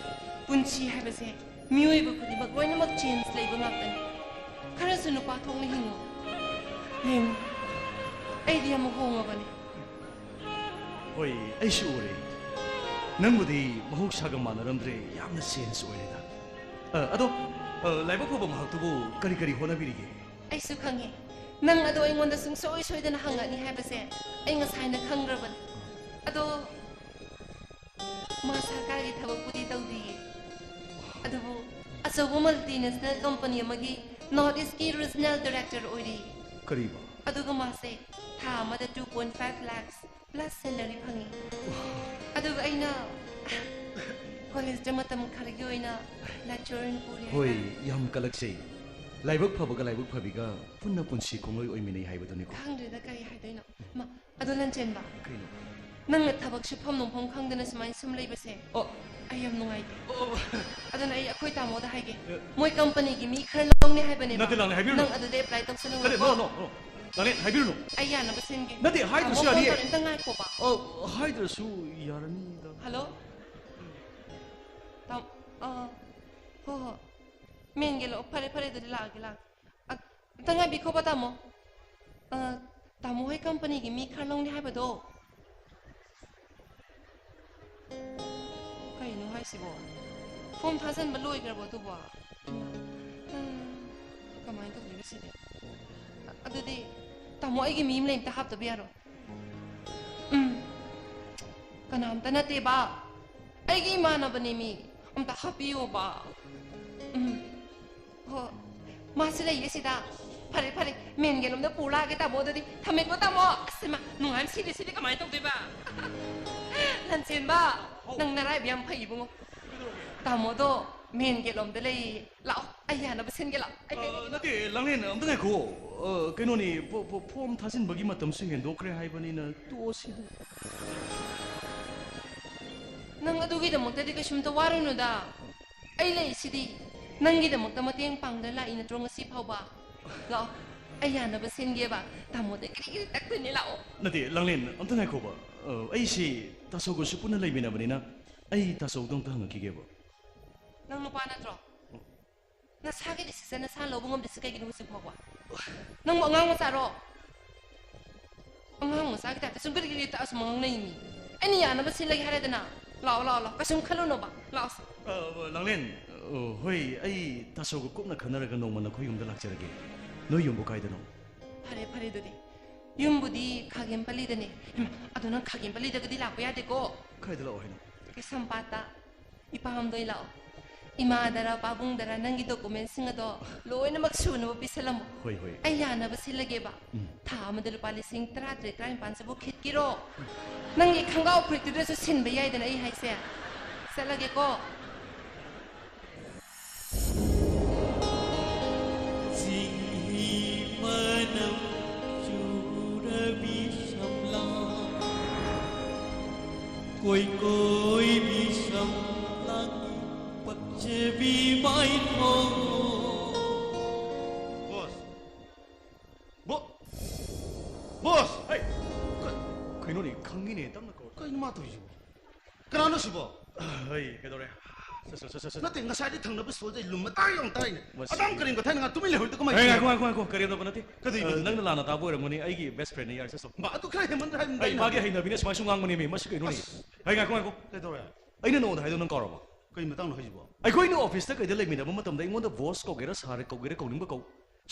ꯄꯨꯟꯁꯤ ꯍꯥꯏꯕꯁꯦ ꯃꯤꯑꯣꯏꯕ ꯈꯨꯗꯤꯡꯃꯛ ꯂꯣꯏꯅꯃꯛ ꯆꯦꯟꯖ ꯂꯩꯕ ꯉꯥꯛꯇꯅꯤ꯫ ꯈꯔꯁꯨ ꯅꯨꯄꯥ ꯊꯣꯛꯅ ꯍꯤꯡꯉꯨ꯫ ꯌꯦꯡꯉꯨ, ꯑꯩꯗꯤ ꯑꯃꯨꯛ ꯍꯣꯡꯉꯕꯅꯤ꯫ ꯍꯣꯏ, ꯑꯩꯁꯨ ꯎꯔꯦ꯫ ꯅꯪꯕꯨꯗꯤ ꯃꯍꯧꯁꯥꯒ ꯃꯥꯟꯅꯔꯝꯗ꯭ꯔꯦ, ꯌꯥꯝꯅ ꯆꯦꯟꯖ ꯑꯣꯏꯔꯦꯗ꯫ ꯑ, ꯑꯗꯣ, ꯑ, ꯂꯥꯏꯕꯛ ꯐꯕ ꯃꯍꯥꯛꯇꯨꯕꯨ ꯀꯔꯤ ꯀꯔꯤ ꯍꯣꯠꯅꯕꯤꯔꯤꯒꯦ? ꯑꯩꯁꯨ ꯈꯪꯉꯤ꯫ ꯅꯪ ꯑꯗꯣ ꯑꯩꯉꯣꯟꯗ ꯁꯨꯡꯁꯣꯏ ꯁꯣꯏꯗꯅ ꯍꯪꯉꯛꯅꯤ ꯍꯥꯏꯕꯁꯦ ꯑꯩ ꯉꯁꯥꯏꯅ ꯈꯪꯈ꯭ꯔꯕꯅꯤ꯫ ꯑꯗꯣ ꯃꯥ ꯁꯔꯀꯥꯔꯒꯤ ꯊꯕꯛꯄꯨꯗꯤ ꯇꯧꯗꯤꯌꯦ꯫ ꯑꯗꯨꯕꯨ ꯑꯆꯧꯕ multinational company ꯑꯃꯒꯤ North Eastꯀꯤ regional director ꯑꯣꯏꯔꯤ꯫ ꯀꯔꯤꯕ? ꯑꯗꯨꯒ ꯃꯥꯁꯦ ꯊꯥ ꯑꯃꯗ two point five lakhs plus salary ꯐꯪꯉꯤ꯫ ꯑꯗꯨꯒ ꯑꯩꯅ collegeꯇ ꯃꯇꯝ ꯈꯔꯒꯤ ꯑꯣꯏꯅ lecturer ꯑꯣꯏꯅ ꯄꯨꯔꯤ ꯍꯣꯏ, ꯍꯥꯏꯇꯥꯔꯦ꯫ ꯌꯥꯝ ꯀꯂꯛꯆꯩ꯫ ꯂꯥꯏꯕꯛ ꯐꯕꯒ ꯂꯥꯏꯕꯛ ꯐꯕꯤꯒ ꯄꯨꯟꯅ ꯄꯨꯟꯁꯤ ꯈꯣꯡꯂꯣꯏ ꯑꯣꯏꯃꯤꯟꯅꯩ ꯍꯥꯏꯕꯗꯨꯅꯤꯀꯣ꯫ ꯈꯪꯗ꯭ꯔꯦꯗ ꯀꯔꯤ ꯍꯥꯏꯗꯣꯏꯅꯣ꯫ ꯃꯥ, ꯑꯗꯣ ꯂꯟꯆꯦꯟꯕ, ꯀꯩꯅꯣ? ꯅꯪꯅ ꯊꯕꯛ ꯁꯨꯐꯝ ꯅꯣꯝꯐꯝ ꯈꯪꯗꯅ ꯁꯨꯃꯥꯏꯅ ꯁꯨꯝ ꯂꯩꯕꯁꯦ, ꯑꯣ꯫ ꯑꯩ ꯌꯥꯝ ꯅꯨꯡꯉꯥꯏꯇꯦ꯫ ꯑꯣ꯫ ꯑꯗꯨꯅ ꯑꯩ ꯑꯩꯈꯣꯏ ꯇꯥꯃꯣꯗ ꯍꯥꯏꯒꯦ꯫ ꯑꯦ꯫ ꯃꯣꯏ companyꯒꯤ ꯃꯤ ꯈꯔ ꯂꯧꯅꯤ ꯍꯥꯏꯕꯅꯦꯕ꯫ ꯅꯠꯇꯦ, ꯂꯥꯡꯂꯦ, ꯍꯥꯏꯕꯤꯔꯨꯅꯨ꯫ ꯅꯪ ꯑꯗꯨꯗ apply ꯇꯧꯁꯜꯂꯨ꯫ ꯅꯠꯇꯦ, no, no, no. ꯂꯥꯡꯂꯦꯟ, ꯍꯥꯏꯕꯤꯔꯨꯅꯨ꯫ ꯑꯩ ꯌꯥꯅꯕ ꯁꯤꯟꯒꯦ꯫ ꯅꯠꯇꯦ, ꯍꯥꯏꯗ꯭ꯔꯁꯨ ꯇꯥꯃꯣ, phone ꯌꯥꯅꯤꯌꯦ꯫ ꯇꯧꯔꯦ, ꯑꯝꯇ ꯉꯥꯏꯈꯣꯕ꯫ ꯑꯣ, ꯍꯥꯏꯗ꯭ꯔꯁꯨ ꯌꯥꯔꯅꯤꯗ꯫ Hello? ꯇꯥꯝ-, ꯑ, ꯍꯣ, ꯍꯣ꯫ ꯃꯦꯟꯒꯦ ꯂꯥꯛꯑꯣ꯫ ꯐꯔꯦ, ꯐꯔꯦ, ꯑꯗꯨꯗꯤ ꯂꯥꯛꯑꯒꯦ, ꯂꯥꯛꯑꯒꯦ꯫ ꯑ, ꯑꯝꯇ ꯉꯥꯏꯕꯤꯈꯣꯕ, ꯇꯥꯃꯣ꯫ ꯑ, ꯇꯥꯃꯣ ꯍꯣꯏ companyꯒꯤ ꯃꯤ ꯈꯔ ꯂꯧꯅꯤ ꯍꯥꯏꯕꯗꯣ꯫ ꯀꯩꯅꯣ ꯍꯥꯏꯁꯤꯕꯣ? Form ꯊꯥꯖꯟꯕ ꯂꯣꯏꯈ꯭ꯔꯕꯣ ꯑꯗꯨꯕꯣ? ꯏꯃꯥ, ꯎꯝ, ꯀꯃꯥꯏꯅ ꯇꯧꯗꯣꯏꯅꯣ ꯁꯤꯗꯤ? ꯑ-, ꯑꯗꯨꯗꯤ ꯇꯥꯃꯣ, ꯑꯩꯒꯤ ꯃꯤ ꯑꯃ ꯂꯩ, ꯑꯝꯇ ꯍꯥꯞꯇꯕ ꯌꯥꯔꯣꯏ꯫ ꯎꯝ, ꯀꯅꯥꯝꯇ ꯅꯠꯇꯦꯕ, ꯑꯩꯒꯤ ꯏꯃꯥꯟꯅꯕꯅꯦ ꯃꯤ, ꯑꯝꯇ ꯍꯥꯞꯄꯤꯌꯣꯕ꯫ ꯎꯝ꯫ ꯍꯣ, ꯃꯥꯁꯨ ꯂꯩꯌꯦ ꯁꯤꯗ꯫ ꯐꯔꯦ, ꯐꯔꯦ, ꯃꯦꯟꯒꯦꯂꯣꯝꯗ ꯄꯨ ꯂꯥꯛꯑꯒꯦ ꯇꯥꯃꯣ, ꯑꯗꯨꯗꯤ ꯊꯝꯃꯦꯀꯣ ꯇꯥꯃꯣ꯫ ꯑꯁ, ꯏꯃꯥ, ꯅꯨꯡꯉꯥꯏ ꯁꯤꯗꯤ, ꯁꯤꯗꯤ ꯀꯃꯥꯏꯅ ꯇꯧꯗꯣꯏꯕ? ꯂꯟꯆꯦꯟꯕ, ꯅꯪ ꯅꯔꯥꯏꯕ ꯌꯥꯝ ꯐꯩ ꯏꯕꯨꯡꯉꯣ꯫ ꯇꯥꯃꯣꯗꯣ ꯃꯦꯟꯒꯦꯂꯣꯝꯗ ꯂꯩꯌꯦ꯫ ꯂꯥꯛꯑꯣ, ꯑꯩ ꯌꯥꯅꯕ ꯁꯤꯟꯒꯦ, ꯂꯥꯛꯑꯣ꯫ ꯑꯩ, ꯑꯩ, ꯑ, ꯅꯠꯇꯦ, ꯂꯥꯡꯂꯦꯟ, ꯑꯝꯇ ꯉꯥꯏꯈꯣ꯫ ꯑ, ꯀꯩꯅꯣꯅꯤ, ꯐꯣ-, ꯐꯣ-, form ꯊꯥꯖꯤꯟꯕꯒꯤ ꯃꯇꯝꯁꯨ ꯍꯦꯟꯗꯣꯛꯈ꯭ꯔꯦ ꯍꯥꯏꯕꯅꯤꯅ ꯇꯣꯛꯑꯁꯤꯗ꯫ ꯅꯪ ꯑꯗꯨꯒꯤꯗꯃꯛꯇꯗꯤ ꯀꯩꯁꯨꯝꯇ ꯋꯥꯔꯨꯅꯨꯗ꯫ ꯑꯩ ꯂꯩꯁꯤꯗꯤ꯫ ꯅꯪꯒꯤꯗꯃꯛꯇ ꯃꯇꯦꯡ ꯄꯥꯡꯗꯅ ꯂꯥꯛꯏ ꯅꯠꯇ꯭ꯔꯣ ꯉꯁꯤ ꯐꯥꯎꯕ? ꯂꯥꯛꯑꯣ, ꯑꯩ ꯌꯥꯅꯕ ꯁꯤꯟꯒꯦꯕ꯫ ꯇꯥꯃꯣꯗ ꯀꯔꯤ ꯀꯔꯤ ꯇꯛꯇꯣꯏꯅꯦ, ꯂꯥꯛꯑꯣ꯫ ꯅꯠꯇꯦ, ꯂꯥꯡꯂꯦꯟ, ꯑꯝꯇ ꯉꯥꯏꯈꯣꯕ꯫ ꯑ, ꯑꯩꯁꯤ ꯇꯥꯆꯧꯒꯁꯨ ꯄꯨꯟꯅ ꯂꯩꯃꯤꯟꯅꯕꯅꯤꯅ ꯑꯩ ꯇꯥꯆꯧꯗꯣ ꯑꯝꯇ ꯍꯪꯉꯛꯈꯤꯒꯦꯕ꯫ ꯅꯪ ꯅꯨꯄꯥ ꯅꯠꯇ꯭ꯔꯣ? ꯅꯁꯥꯒꯤ decision ꯅꯁꯥ ꯂꯧꯕ ꯉꯝꯗ꯭ꯔꯤꯁꯦ ꯀꯩꯒꯤꯅꯣ ꯍꯧꯖꯤꯛ ꯐꯥꯎꯕ? ꯅꯪꯕꯨ ꯑꯉꯥꯡ ꯃꯆꯥꯔꯣ? ꯑꯉꯥꯡ ꯃꯆꯥꯒꯤ type ꯇ ꯁꯨꯝ ꯀꯔꯤ ꯀꯔꯤ ꯇꯛꯑ ꯁꯨꯝ ꯉꯥꯡꯅꯩꯅꯤ꯫ ꯑꯩꯅ ꯌꯥꯅꯕ ꯁꯤꯜꯂꯒꯦ ꯍꯥꯏꯔꯦꯗꯅ꯫ ꯂꯥꯛꯑꯣ, ꯂꯥꯛꯑꯣ, ꯂꯥꯛꯑꯣ꯫ ꯀꯩꯁꯨꯝ ꯈꯜꯂꯨꯅꯣꯕ꯫ ꯂꯥꯛꯑꯣꯁꯦ꯫ ꯑ, ꯂꯥꯡꯂꯦꯟ, ꯑ, ꯍꯣꯏ, ꯑꯩ ꯇꯥꯆꯧꯒ ꯀꯨꯞꯅ ꯈꯟꯅꯔꯒ ꯅꯣꯡꯃ ꯅꯈꯣꯏ ꯌꯨꯝꯗ ꯂꯥꯛꯆꯔꯒꯦ꯫ ꯅꯣꯏ ꯌꯨꯝꯕꯨ ꯀꯥꯏꯗꯅꯣ? ꯐꯔꯦ, ꯐꯔꯦ ꯑꯗꯨꯗꯤ꯫ ꯌꯨꯝꯕꯨꯗꯤ ꯈꯥꯒꯦꯝꯄꯜꯂꯤꯗꯅꯦ꯫ ꯏꯃꯥ, ꯑꯗꯣ ꯅꯪ ꯈꯥꯒꯦꯝꯄꯜꯂꯤꯗꯒꯗꯤ ꯂꯥꯛꯄ ꯌꯥꯗꯦꯀꯣ꯫ ꯀꯥꯏꯗ ꯂꯥꯛꯑꯣ ꯍꯥꯏꯅꯣ? ꯀꯩꯁꯥꯝꯄꯥꯠꯇ꯫ ꯏꯄꯥꯝꯗ ꯑꯣꯏ ꯂꯥꯛꯑꯣ꯫ ꯏꯃꯥꯗꯔ ꯄꯥꯕꯨꯡꯗꯔ ꯅꯪꯒꯤ ꯗꯣꯀꯨꯃꯦꯟꯁꯤꯡ ꯑꯗꯣ ꯂꯣꯏꯅꯃꯛ ꯁꯨꯅꯕ ꯄꯤꯁꯜꯂꯝꯃꯣ꯫ ꯍꯣꯏ, ꯍꯣꯏ꯫ ꯑꯩ ꯌꯥꯅꯕ ꯁꯤꯜꯂꯒꯦꯕ꯫ ꯎꯝ꯫ ꯊꯥ ꯑꯃꯗ ꯂꯨꯄꯥ ꯂꯤꯁꯤꯡ ꯇꯔꯥ ꯇꯔꯦꯠ, ꯇꯔꯥ ꯅꯤꯄꯥꯟꯁꯤꯕꯨ ꯈꯤꯠꯀꯤꯔꯣ? ꯅꯪꯒꯤ ꯈꯪꯒꯥꯎ ꯐꯨꯔꯤꯠꯇꯨꯗꯁꯨ ꯁꯤꯟꯕ ꯌꯥꯏꯗꯅ ꯑꯩ ꯍꯥꯏꯁꯦ꯫ ꯆꯠꯂꯒꯦꯀꯣ꯫ ꯆꯤꯡꯍꯤ ꯃꯅꯝ ꯆꯨꯔꯕꯤ ꯁꯝꯂꯥꯡ, ꯀꯣꯏ ꯀꯣꯏꯕꯤ ꯁꯝꯂꯥꯡꯒꯤ ꯄꯛꯆꯕꯤ ꯃꯥꯏꯊꯣꯡ꯫ ꯕꯣꯁ! ꯕꯣ-, ꯕꯣꯁ! ꯍꯩ! ꯀ-, ꯀꯩꯅꯣꯅꯦ, ꯈꯪꯉꯤꯅꯦ, ꯇꯞꯅ ꯀꯧꯔꯣ꯫ ꯀꯩꯅꯣ ꯃꯥ ꯇꯧꯔꯤꯁꯤꯕꯣ? ꯀꯅꯥꯅꯣ ꯁꯤꯕꯣ? ꯍꯩ, ꯀꯩꯗꯧꯔꯦ? ꯁꯠ, ꯁꯠ, ꯁꯠ, ꯁꯠ, ꯁꯠ꯫ ꯅꯠꯇꯦ, ꯉꯁꯥꯏꯗꯤ ꯊꯪꯅꯕ ꯁ꯭ꯇꯣꯜꯗ ꯑꯩ ꯂꯨꯝ ꯃꯇꯥ ꯌꯥꯝ ꯇꯥꯏꯅꯦ꯫ ꯃꯁꯤ ꯑꯗꯥꯝ ꯀꯔꯤꯝ ꯀꯊꯥꯏꯅ ꯉꯥ ꯇꯨꯃꯤꯟ ꯂꯩꯍꯧꯔꯤꯗꯣ ꯀꯃꯥꯏꯅ ꯍꯩ, ꯇꯧꯔꯤꯅꯣ? ꯉꯥꯏꯈꯣ, ꯉꯥꯏꯈꯣ, ꯉꯥꯏꯈꯣ, ꯀꯔꯤꯝ ꯇꯧꯕ ꯅꯠꯇꯦ꯫ ꯀꯩꯗꯧꯕ ꯑ, ꯅꯠꯇꯦ? ꯅꯪꯅ ꯂꯥꯟꯅ ꯇꯥꯕ ꯑꯣꯏꯔꯝꯒꯅꯤ, ꯑꯩꯒꯤ ꯕꯦꯁ ꯐ꯭ꯔꯦꯟꯅꯦ, ꯌꯥꯔꯦ, ꯆꯠꯁꯣ꯫ ꯕꯥ, ꯑꯗꯨ ꯈꯔ ꯍꯦꯟꯃꯟꯗ꯭ꯔꯥ ꯍꯥꯏꯕꯅꯤꯗ ꯑꯩ ꯑꯩꯅ ꯃꯥꯒꯤ ꯍꯥꯏꯕꯗꯤ꯫ ꯍꯩꯅꯕꯤꯅ ꯁꯨꯃꯥꯏ ꯁꯨꯝ ꯉꯥꯡꯕꯅꯦꯃꯤ, ꯃꯁꯤ ꯀꯩꯅꯣꯅꯦ? ꯑꯁ꯫ ꯍꯩ, ꯉꯥꯏꯈꯣ, ꯉꯥꯏꯈꯣ꯫ ꯀꯩꯗꯧꯔꯦ? ꯑꯩꯅ ꯅꯉꯣꯟꯗ ꯍꯥꯏꯗꯣ ꯅꯪ ꯀꯥꯎꯔꯕꯣ? ꯀꯩ ꯃꯇꯥꯡꯅꯣ ꯍꯥꯏꯁꯤꯕꯣ? ꯑꯩꯈꯣꯏꯅ ꯑꯣꯐꯤꯁꯇ ꯀꯩꯗ ꯂꯩꯃꯤꯟꯅꯕ ꯃꯇꯝꯗ ꯑꯩꯉꯣꯟꯗ ꯕꯣꯁ ꯀꯧꯒꯦꯔꯥ, ꯁꯥꯔ ꯀꯧꯒꯦꯔꯥ, ꯀꯧꯅꯤꯡꯕ ꯀꯧ꯫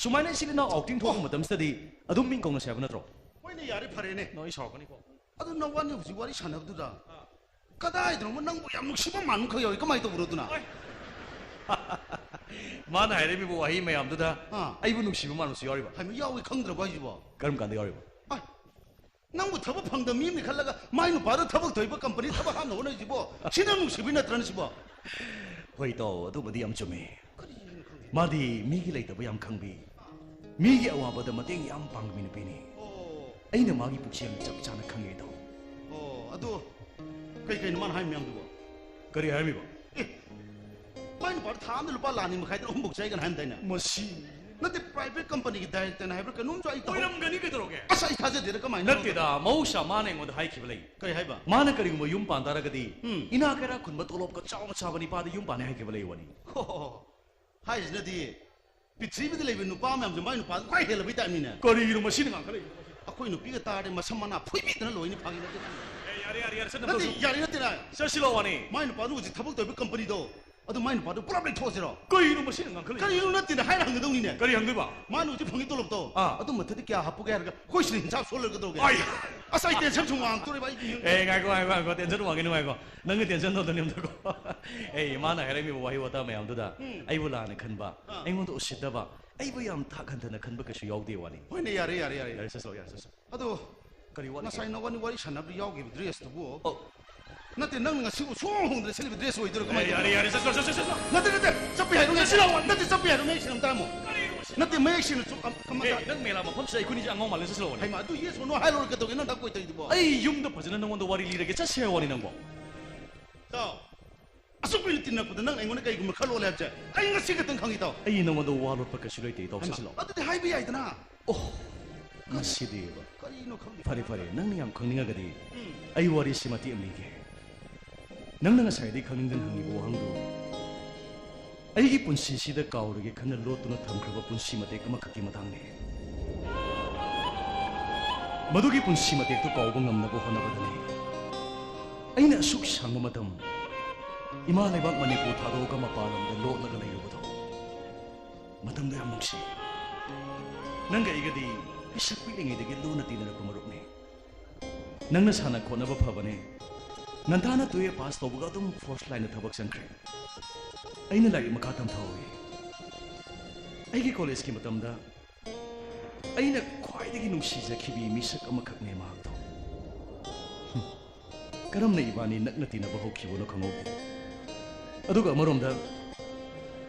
ꯁꯨꯃꯥꯏꯅ ꯏꯆꯤꯜ ꯏꯅꯥꯎ ꯑꯥꯎꯇꯤꯡ ꯊꯣꯛꯄ ꯑꯣ꯫ ꯃꯇꯝꯁꯤꯗꯗꯤ ꯑꯗꯨꯝ ꯃꯤꯡ ꯀꯧꯅꯁꯦ ꯍꯥꯏꯕ ꯅꯠꯇ꯭ꯔꯣ? ꯍꯣꯏꯅꯦ, ꯌꯥꯔꯦ, ꯐꯔꯦꯅꯦ꯫ ꯅꯣ, ꯑꯩ ꯁꯥꯎꯔꯛꯀꯅꯤꯀꯣ꯫ ꯑꯗꯨ ꯅꯋꯥꯅꯤ ꯍꯧꯖꯤꯛ ꯋꯥꯔꯤ ꯁꯥꯟꯅꯕꯗꯨꯗ ꯑꯥ꯫ ꯀꯗꯥꯏꯗꯅꯣꯃ ꯅꯪꯕꯨ ꯌꯥꯝ ꯅꯨꯡꯁꯤꯕ ꯃꯥꯟꯕ ꯈꯛ ꯌꯥꯎꯏ, ꯀꯃꯥꯏꯅ ꯇꯧꯕꯅꯣ ꯑꯗꯨꯅ? ꯑꯣꯏ꯫ ꯃꯥꯅ ꯍꯥꯏꯔꯛꯏꯕ ꯋꯥꯍꯩ ꯃꯌꯥꯝꯗꯨꯗ ꯑꯥ꯫ ꯑꯩꯕꯨ ꯅꯨꯡꯁꯤꯕ ꯃꯥꯟꯕꯁꯨ ꯌꯥꯎꯔꯤꯕ? ꯍꯥꯏꯃ, ꯌꯥꯎꯏ, ꯈꯪꯗ꯭ꯔꯕ ꯍꯥꯏꯁꯤꯕꯣ? ꯀꯔꯝ ꯀꯥꯟꯗ ꯌꯥꯎꯔꯤꯕ? ꯑꯥ, ꯅꯪꯕꯨ ꯊꯕꯛ ꯐꯪꯗꯕ ꯃꯤ ꯑꯃꯅꯤ ꯈꯜꯂꯒ ꯃꯥꯏ ꯅꯨꯄꯥꯗꯣ ꯊꯕꯛ ꯇꯧꯔꯤꯕ ꯀꯝꯄꯅꯤ ꯊꯕꯛ ꯍꯥꯞꯅꯕ ꯍꯣꯠꯅꯔꯤꯁꯤꯕꯣ? ꯁꯤ ꯅꯪ ꯅꯨꯡꯁꯤꯕꯩ ꯅꯠꯇ꯭ꯔꯅꯦ ꯁꯤꯕꯣ? ꯍꯣꯏ ꯏꯇꯥꯎ, ꯑꯗꯨꯕꯨꯗꯤ ꯌꯥꯝ ꯆꯨꯝꯃꯤ꯫ ꯀꯔꯤꯅꯣ ꯈꯪꯗꯦ꯫ ꯃꯥꯗꯤ ꯃꯤꯒꯤ ꯂꯩꯇꯕ ꯌꯥꯝ ꯈꯪꯕꯤ, ꯃꯤꯒꯤ ꯑꯋꯥꯕꯗ ꯃꯇꯦꯡ ꯌꯥꯝ ꯄꯥꯡꯕꯤ ꯅꯨꯄꯤꯅꯤ꯫ ꯑꯣ꯫ ꯑꯩꯅ ꯃꯥꯒꯤ ꯄꯨꯛꯁꯦ ꯌꯥꯝ ꯆꯞ ꯆꯥꯅ ꯈꯪꯉꯦ ꯏꯇꯥꯎ꯫ ꯑꯣ, ꯑꯗꯨ ꯀꯩ ꯀꯩꯅꯣ ꯃꯥꯅ ꯍꯥꯏ ꯃꯌꯥꯝꯗꯨꯕꯣ? ꯀꯔꯤ ꯍꯥꯏꯔꯝꯃꯤꯕ? ꯑꯦ, ꯃꯥꯏ ꯅꯨꯄꯥꯗꯣ ꯊꯥ ꯑꯃꯗ ꯂꯨꯄꯥ ꯂꯥꯈ ꯑꯅꯤ ꯃꯈꯥꯏꯗ ꯑꯍꯨꯝꯐꯧ ꯆꯥꯏꯒꯅ ꯍꯥꯏꯔꯝꯗꯥꯏꯅꯦ? ꯃꯁꯤ ꯅꯠꯇꯦ, ꯄ꯭ꯔꯥꯏꯚꯦꯠ ꯀꯝꯄꯅꯤꯒꯤ ꯗꯥꯏꯔꯦꯛꯇꯔꯅ ꯍꯥꯏꯕ꯭ꯔꯥ ꯀꯩꯅꯣꯝꯁꯨ ꯑꯩ ꯇꯧ-, ꯑꯣꯏꯔꯝꯒꯅꯤ, ꯀꯩꯗꯧꯔꯒꯦ? ꯑꯁ, ꯑꯩ ꯊꯥꯖꯗꯦꯗ, ꯀꯃꯥꯏꯅ? ꯅꯠꯇꯦꯗ, ꯃꯍꯧꯁꯥ ꯃꯥꯅ ꯑꯩꯉꯣꯟꯗ ꯍꯥꯏꯈꯤꯕ ꯂꯩ꯫ ꯀꯩ ꯍꯥꯏꯕ? ꯃꯥꯅ ꯀꯔꯤꯒꯨꯝꯕ ꯌꯨꯝ ꯄꯥꯟ ꯇꯥꯔꯒꯗꯤ, ꯎꯝ꯫ ꯏꯅꯥꯛ ꯀꯩꯔꯥꯛ ꯈꯨꯟꯕ ꯇꯣꯂꯣꯞꯀ ꯆꯥꯎꯅ ꯆꯥꯕ ꯅꯤꯄꯥꯗ ꯌꯨꯝ ꯄꯥꯟꯅꯤ ꯍꯥꯏꯈꯤꯕ ꯂꯩ ꯋꯥꯅꯤ꯫ ꯍꯣ, ꯍꯣ, ꯍꯣ꯫ ꯍꯥꯏꯁꯤꯅꯗꯤ ꯄ꯭ꯔꯤꯊꯤꯕꯤꯗ ꯂꯩꯕ ꯅꯨꯄꯥ ꯃꯌꯥꯝꯁꯦ ꯃꯥꯏ ꯅꯨꯄꯥꯗꯨ ꯈ꯭ꯋꯥꯏ ꯍꯦꯜꯂꯕꯩ ꯇꯥꯏꯞꯅꯤꯅꯦ꯫ ꯀꯔꯤꯒꯤꯅꯣ ꯃꯁꯤꯅ ꯉꯥꯡꯈꯠꯂꯛꯏꯁꯦ? ꯑꯩꯈꯣꯏ ꯅꯨꯄꯤꯒ ꯇꯥꯔꯗꯤ ꯃꯁꯝ ꯃꯅꯥ ꯐꯣꯏꯕꯤꯗꯅ ꯂꯣꯏꯅꯤ, ꯐꯥꯒꯤ ꯅꯠꯇꯦ꯫ ꯑꯦ, ꯌꯥꯔꯦ, ꯌꯥꯔꯦ, ꯌꯥꯔꯦ, ꯆꯠꯅꯕ ꯅꯠꯇꯦ, ꯇꯧꯁꯤ꯫ ꯌꯥꯔꯦ ꯅꯠꯇꯦ ꯅꯥꯏ꯫ ꯆꯠꯁꯤ ꯂꯥꯛꯑꯣ, ꯋꯥꯅꯤ꯫ ꯃꯥꯏ ꯅꯨꯄꯥꯗꯨ ꯍꯧꯖꯤꯛ ꯊꯕꯛ ꯇꯧꯔꯤꯕ ꯀꯝꯄꯅꯤꯗꯣ ꯑꯗꯨ ꯃꯥꯏ ꯅꯨꯄꯥꯗꯨ ꯄꯨꯂꯞ ꯂꯩꯊꯣꯛꯑꯁꯤꯔꯣ? ꯀꯩꯅꯣ ꯃꯁꯤꯅ ꯉꯥꯡꯈꯠꯂꯛꯏ? ꯀꯔꯤꯅꯣ? ꯅꯠꯇꯦꯅꯦ, ꯍꯥꯏꯔ ꯍꯪꯒꯗꯧꯅꯤꯅꯦ꯫ ꯀꯔꯤ ꯍꯪꯗꯣꯏꯕ? ꯃꯥꯅ ꯍꯧꯖꯤꯛ ꯐꯪꯉꯤ ꯇꯣꯂꯣꯞꯇꯣ, ꯑꯥ꯫ ꯑꯗꯨ ꯃꯊꯛꯇ ꯀꯌꯥ ꯍꯥꯞꯄꯨꯒꯦ ꯍꯥꯏꯔꯒ ꯑꯩꯈꯣꯏ ꯁꯤꯗ ꯍꯤꯟꯁꯥꯞ ꯁꯣꯜꯂꯒ ꯀꯩꯗꯧꯒꯦ? ꯑꯥꯏ꯫ ꯑꯁ, ꯑꯩ ꯇꯦꯟꯁꯟ ꯁꯨꯝ ꯋꯥꯡꯉꯛꯇꯣꯔꯦꯕ ꯑꯩꯒꯤ ꯌꯨꯝ꯫ ꯑꯦ, ꯉꯥꯏꯈꯣ, ꯉꯥꯏꯈꯣ, ꯉꯥꯏꯈꯣ, ꯇꯦꯟꯁꯟ ꯋꯥꯡꯒꯅꯨ, ꯉꯥꯏꯈꯣ꯫ ꯅꯪꯒꯤ ꯇꯦꯟꯁꯟ ꯇꯧꯗꯅꯤ ꯑꯝꯇꯀꯣ꯫ ꯑꯦ, ꯏꯃꯥꯅ ꯍꯥꯏꯔꯛꯂꯤꯕ ꯋꯥꯍꯩ ꯋꯥꯇꯥ ꯃꯌꯥꯝꯗꯨꯗ ꯎꯝ꯫ ꯑꯩꯕꯨ ꯂꯥꯟꯅ ꯈꯟꯕ, ꯑꯥ꯫ ꯑꯩꯉꯣꯟꯗ ꯎꯁꯤꯠꯇꯕ, ꯑꯩꯕꯨ ꯌꯥꯝ ꯊꯥꯛ ꯍꯟꯊꯅ ꯈꯟꯕ ꯀꯩꯁꯨ ꯌꯥꯎꯗꯦ ꯋꯥꯅꯤ꯫ ꯍꯣꯏꯅꯦ, ꯌꯥꯔꯦ, ꯌꯥꯔꯦ, ꯌꯥꯔꯦ꯫ ꯌꯥꯔꯦ, ꯆꯠꯁꯤꯂꯣ, ꯌꯥꯔꯦ, ꯆꯠꯁꯤꯂꯣ꯫ ꯑꯗꯣ ꯀꯔꯤ ꯋꯥꯠꯂꯤꯒꯦ? ꯉꯁꯥꯏ ꯅꯕꯥꯅꯤ ꯋꯥꯔꯤ ꯁꯥꯟꯅꯕꯗ ꯌꯥꯎꯈꯤꯕ ꯗ꯭ꯔꯦꯁꯇꯨꯕꯨ? ꯑꯧ꯫ ꯅꯠꯇꯦ, ꯅꯪꯅ ꯉꯁꯤ ꯁꯨꯡꯍꯣꯡ ꯍꯣꯡꯗꯅ ꯁꯦꯠꯂꯤꯕ ꯗ꯭ꯔꯦꯁ ꯑꯣꯏꯗꯣꯏꯔꯣ? ꯀꯃꯥꯏꯅ ꯑꯦ, ꯌꯥꯔꯦ, ꯇꯧꯕꯅꯣ? ꯌꯥꯔꯦ, ꯌꯥꯔꯦ, ꯆꯠꯁꯤꯂꯣ, ꯆꯠꯁꯤꯂꯣ, ꯆꯠꯁꯤꯂꯣ꯫ ꯅꯠꯇꯦ, ꯅꯠꯇꯦ, ꯆꯠꯄ ꯌꯥꯏꯔꯣ? ꯆꯠꯁꯤꯂꯣ, ꯋꯥꯟ꯫ ꯅꯠꯇꯦ, ꯆꯠꯄ ꯌꯥꯏꯔꯣ? ꯃꯌꯦꯛ ꯁꯦꯡꯅ ꯑꯝꯇ ꯍꯥꯏꯔꯝꯃꯣ꯫ ꯀꯔꯤꯅꯣ ꯃꯁꯤ? ꯅꯠꯇꯦ, ꯃꯌꯦꯛ ꯁꯦꯡꯅ ꯆꯨꯝ-, ꯑꯝ-, ꯑꯃ ꯑꯦ, ꯅꯪ ꯃꯦꯂꯥ ꯃꯐꯝꯁꯤꯗ ꯑꯩꯈꯣꯏꯅꯤꯁꯦ ꯑꯉꯥꯎ ꯃꯥꯜꯂꯦ, ꯆꯠꯁꯤꯂꯣ, ꯋꯥꯟ꯫ ꯍꯩꯃꯥ, ꯑꯗꯨ yes or no ꯍꯥꯏ ꯂꯣꯏꯔꯦ ꯀꯩꯗꯧꯒꯦ? ꯅꯪ ꯗꯥꯛ ꯀꯣꯏ ꯇꯧꯔꯤꯗꯨꯕꯣ? ꯑꯩ ꯌꯨꯝꯗ ꯐꯖꯅ ꯅꯉꯣꯟꯗ ꯋꯥꯔꯤ ꯂꯤꯔꯒꯦ, ꯆꯠꯁꯦ ꯍꯥꯏ ꯋꯥꯅꯤ ꯅꯪꯕꯣ꯫ ꯇꯥꯎ, ꯑꯁꯨꯛ ꯀꯨꯏꯅ ꯇꯤꯟꯅꯔꯛꯄꯗ ꯅꯪꯅ ꯑꯩꯉꯣꯟꯗ ꯀꯩꯒꯨꯝꯕ ꯈꯔ ꯂꯣꯜꯂꯦ ꯍꯥꯏꯕꯁꯦ ꯑꯩ ꯉꯁꯤ ꯈꯛꯇꯪ ꯈꯪꯉꯤ, ꯇꯥꯎ꯫ ꯑꯩ ꯅꯉꯣꯟꯗ ꯋꯥ ꯂꯣꯠꯄ ꯀꯩꯁꯨ ꯂꯩꯇꯦ, ꯏꯇꯥꯎ, ꯍꯩꯃꯥ, ꯆꯠꯁꯤꯂꯣ꯫ ꯑꯗꯨꯗꯤ ꯍꯥꯏꯕ ꯌꯥꯏꯗꯅ꯫ ꯑꯣ, ꯃꯁꯤꯗꯤꯕ꯫ ꯀꯔꯤꯅꯣ ꯈꯪꯗꯦ꯫ ꯐꯔꯦ, ꯐꯔꯦ, ꯅꯪꯅ ꯌꯥꯝ ꯈꯪꯅꯤꯡꯉꯒꯗꯤ ꯎꯝ꯫ ꯑꯩ ꯋꯥꯔꯤꯁꯤ ꯃꯇꯦꯛ ꯑꯃ ꯂꯤꯒꯦ꯫ ꯅꯪꯅ ꯉꯁꯥꯏꯗꯤ ꯈꯪꯅꯤꯡꯗꯅ ꯍꯪꯉꯤꯕ ꯋꯥꯍꯪꯗꯨ ꯑꯩꯒꯤ ꯄꯨꯟꯁꯤꯁꯤꯗ ꯀꯥꯎꯔꯒꯦ ꯈꯟꯅ ꯂꯣꯠꯇꯨꯅ ꯊꯝꯈ꯭ꯔꯕ ꯄꯨꯟꯁꯤ ꯃꯇꯦꯛ ꯑꯃꯈꯛꯀꯤ ꯃꯇꯥꯡꯅꯤ꯫ ꯃꯗꯨꯒꯤ ꯄꯨꯟꯁꯤ ꯃꯇꯦꯛꯇꯨ ꯀꯥꯎꯕ ꯉꯝꯅꯕ ꯍꯣꯠꯅꯕꯗꯅꯤ ꯑꯩꯅ ꯑꯁꯨꯛ ꯁꯥꯡꯕ ꯃꯇꯝ ꯏꯃꯥ ꯂꯩꯕꯥꯛ ꯃꯅꯤꯄꯨꯔ ꯊꯥꯗꯣꯛꯑꯒ ꯃꯄꯥꯟ ꯂꯝꯗ ꯂꯣꯠꯂꯒ ꯂꯩꯔꯨꯕꯗꯣ꯫ ꯃꯇꯝꯗꯣ ꯌꯥꯝ ꯅꯨꯡꯁꯤ꯫ ꯅꯪꯒ ꯑꯩꯒꯗꯤ ꯄꯤꯁꯛ ꯄꯤꯛꯂꯤꯉꯩꯗꯒꯤ ꯂꯨꯅ ꯇꯤꯟꯅꯔꯛꯄ ꯃꯔꯨꯞꯅꯤ꯫ ꯅꯪꯅ ꯁꯥꯟꯅ ꯈꯣꯠꯅꯕ ꯐꯕꯅꯦ꯫ ꯉꯟꯇꯥꯅ ꯇꯨꯌꯦꯜꯐ ꯄꯥꯁ ꯇꯧꯕꯒ ꯑꯗꯨꯝ ꯐꯣꯔꯁ ꯂꯥꯏꯟꯗ ꯊꯕꯛ ꯆꯪꯈ꯭ꯔꯦ꯫ ꯑꯩꯅ ꯂꯥꯏꯔꯤꯛ ꯃꯈꯥ ꯇꯝꯊꯍꯧꯏ꯫ ꯑꯩꯒꯤ ꯀꯣꯂꯦꯖꯀꯤ ꯃꯇꯝꯗ ꯑꯩꯅ ꯈ꯭ꯋꯥꯏꯗꯒꯤ ꯅꯨꯡꯁꯤꯖꯈꯤꯕꯤ ꯃꯤꯁꯛ ꯑꯃꯈꯛꯅꯦ ꯃꯍꯥꯛꯇꯣ꯫ ꯍꯨꯝ꯫ ꯀꯔꯝꯅ ꯏꯕꯥꯅꯤ ꯅꯛꯅ ꯇꯤꯟꯅꯕ ꯍꯧꯈꯤꯕꯅꯣ ꯈꯪꯍꯧꯗꯦ꯫ ꯑꯗꯨꯒ ꯑꯃꯔꯣꯝꯗ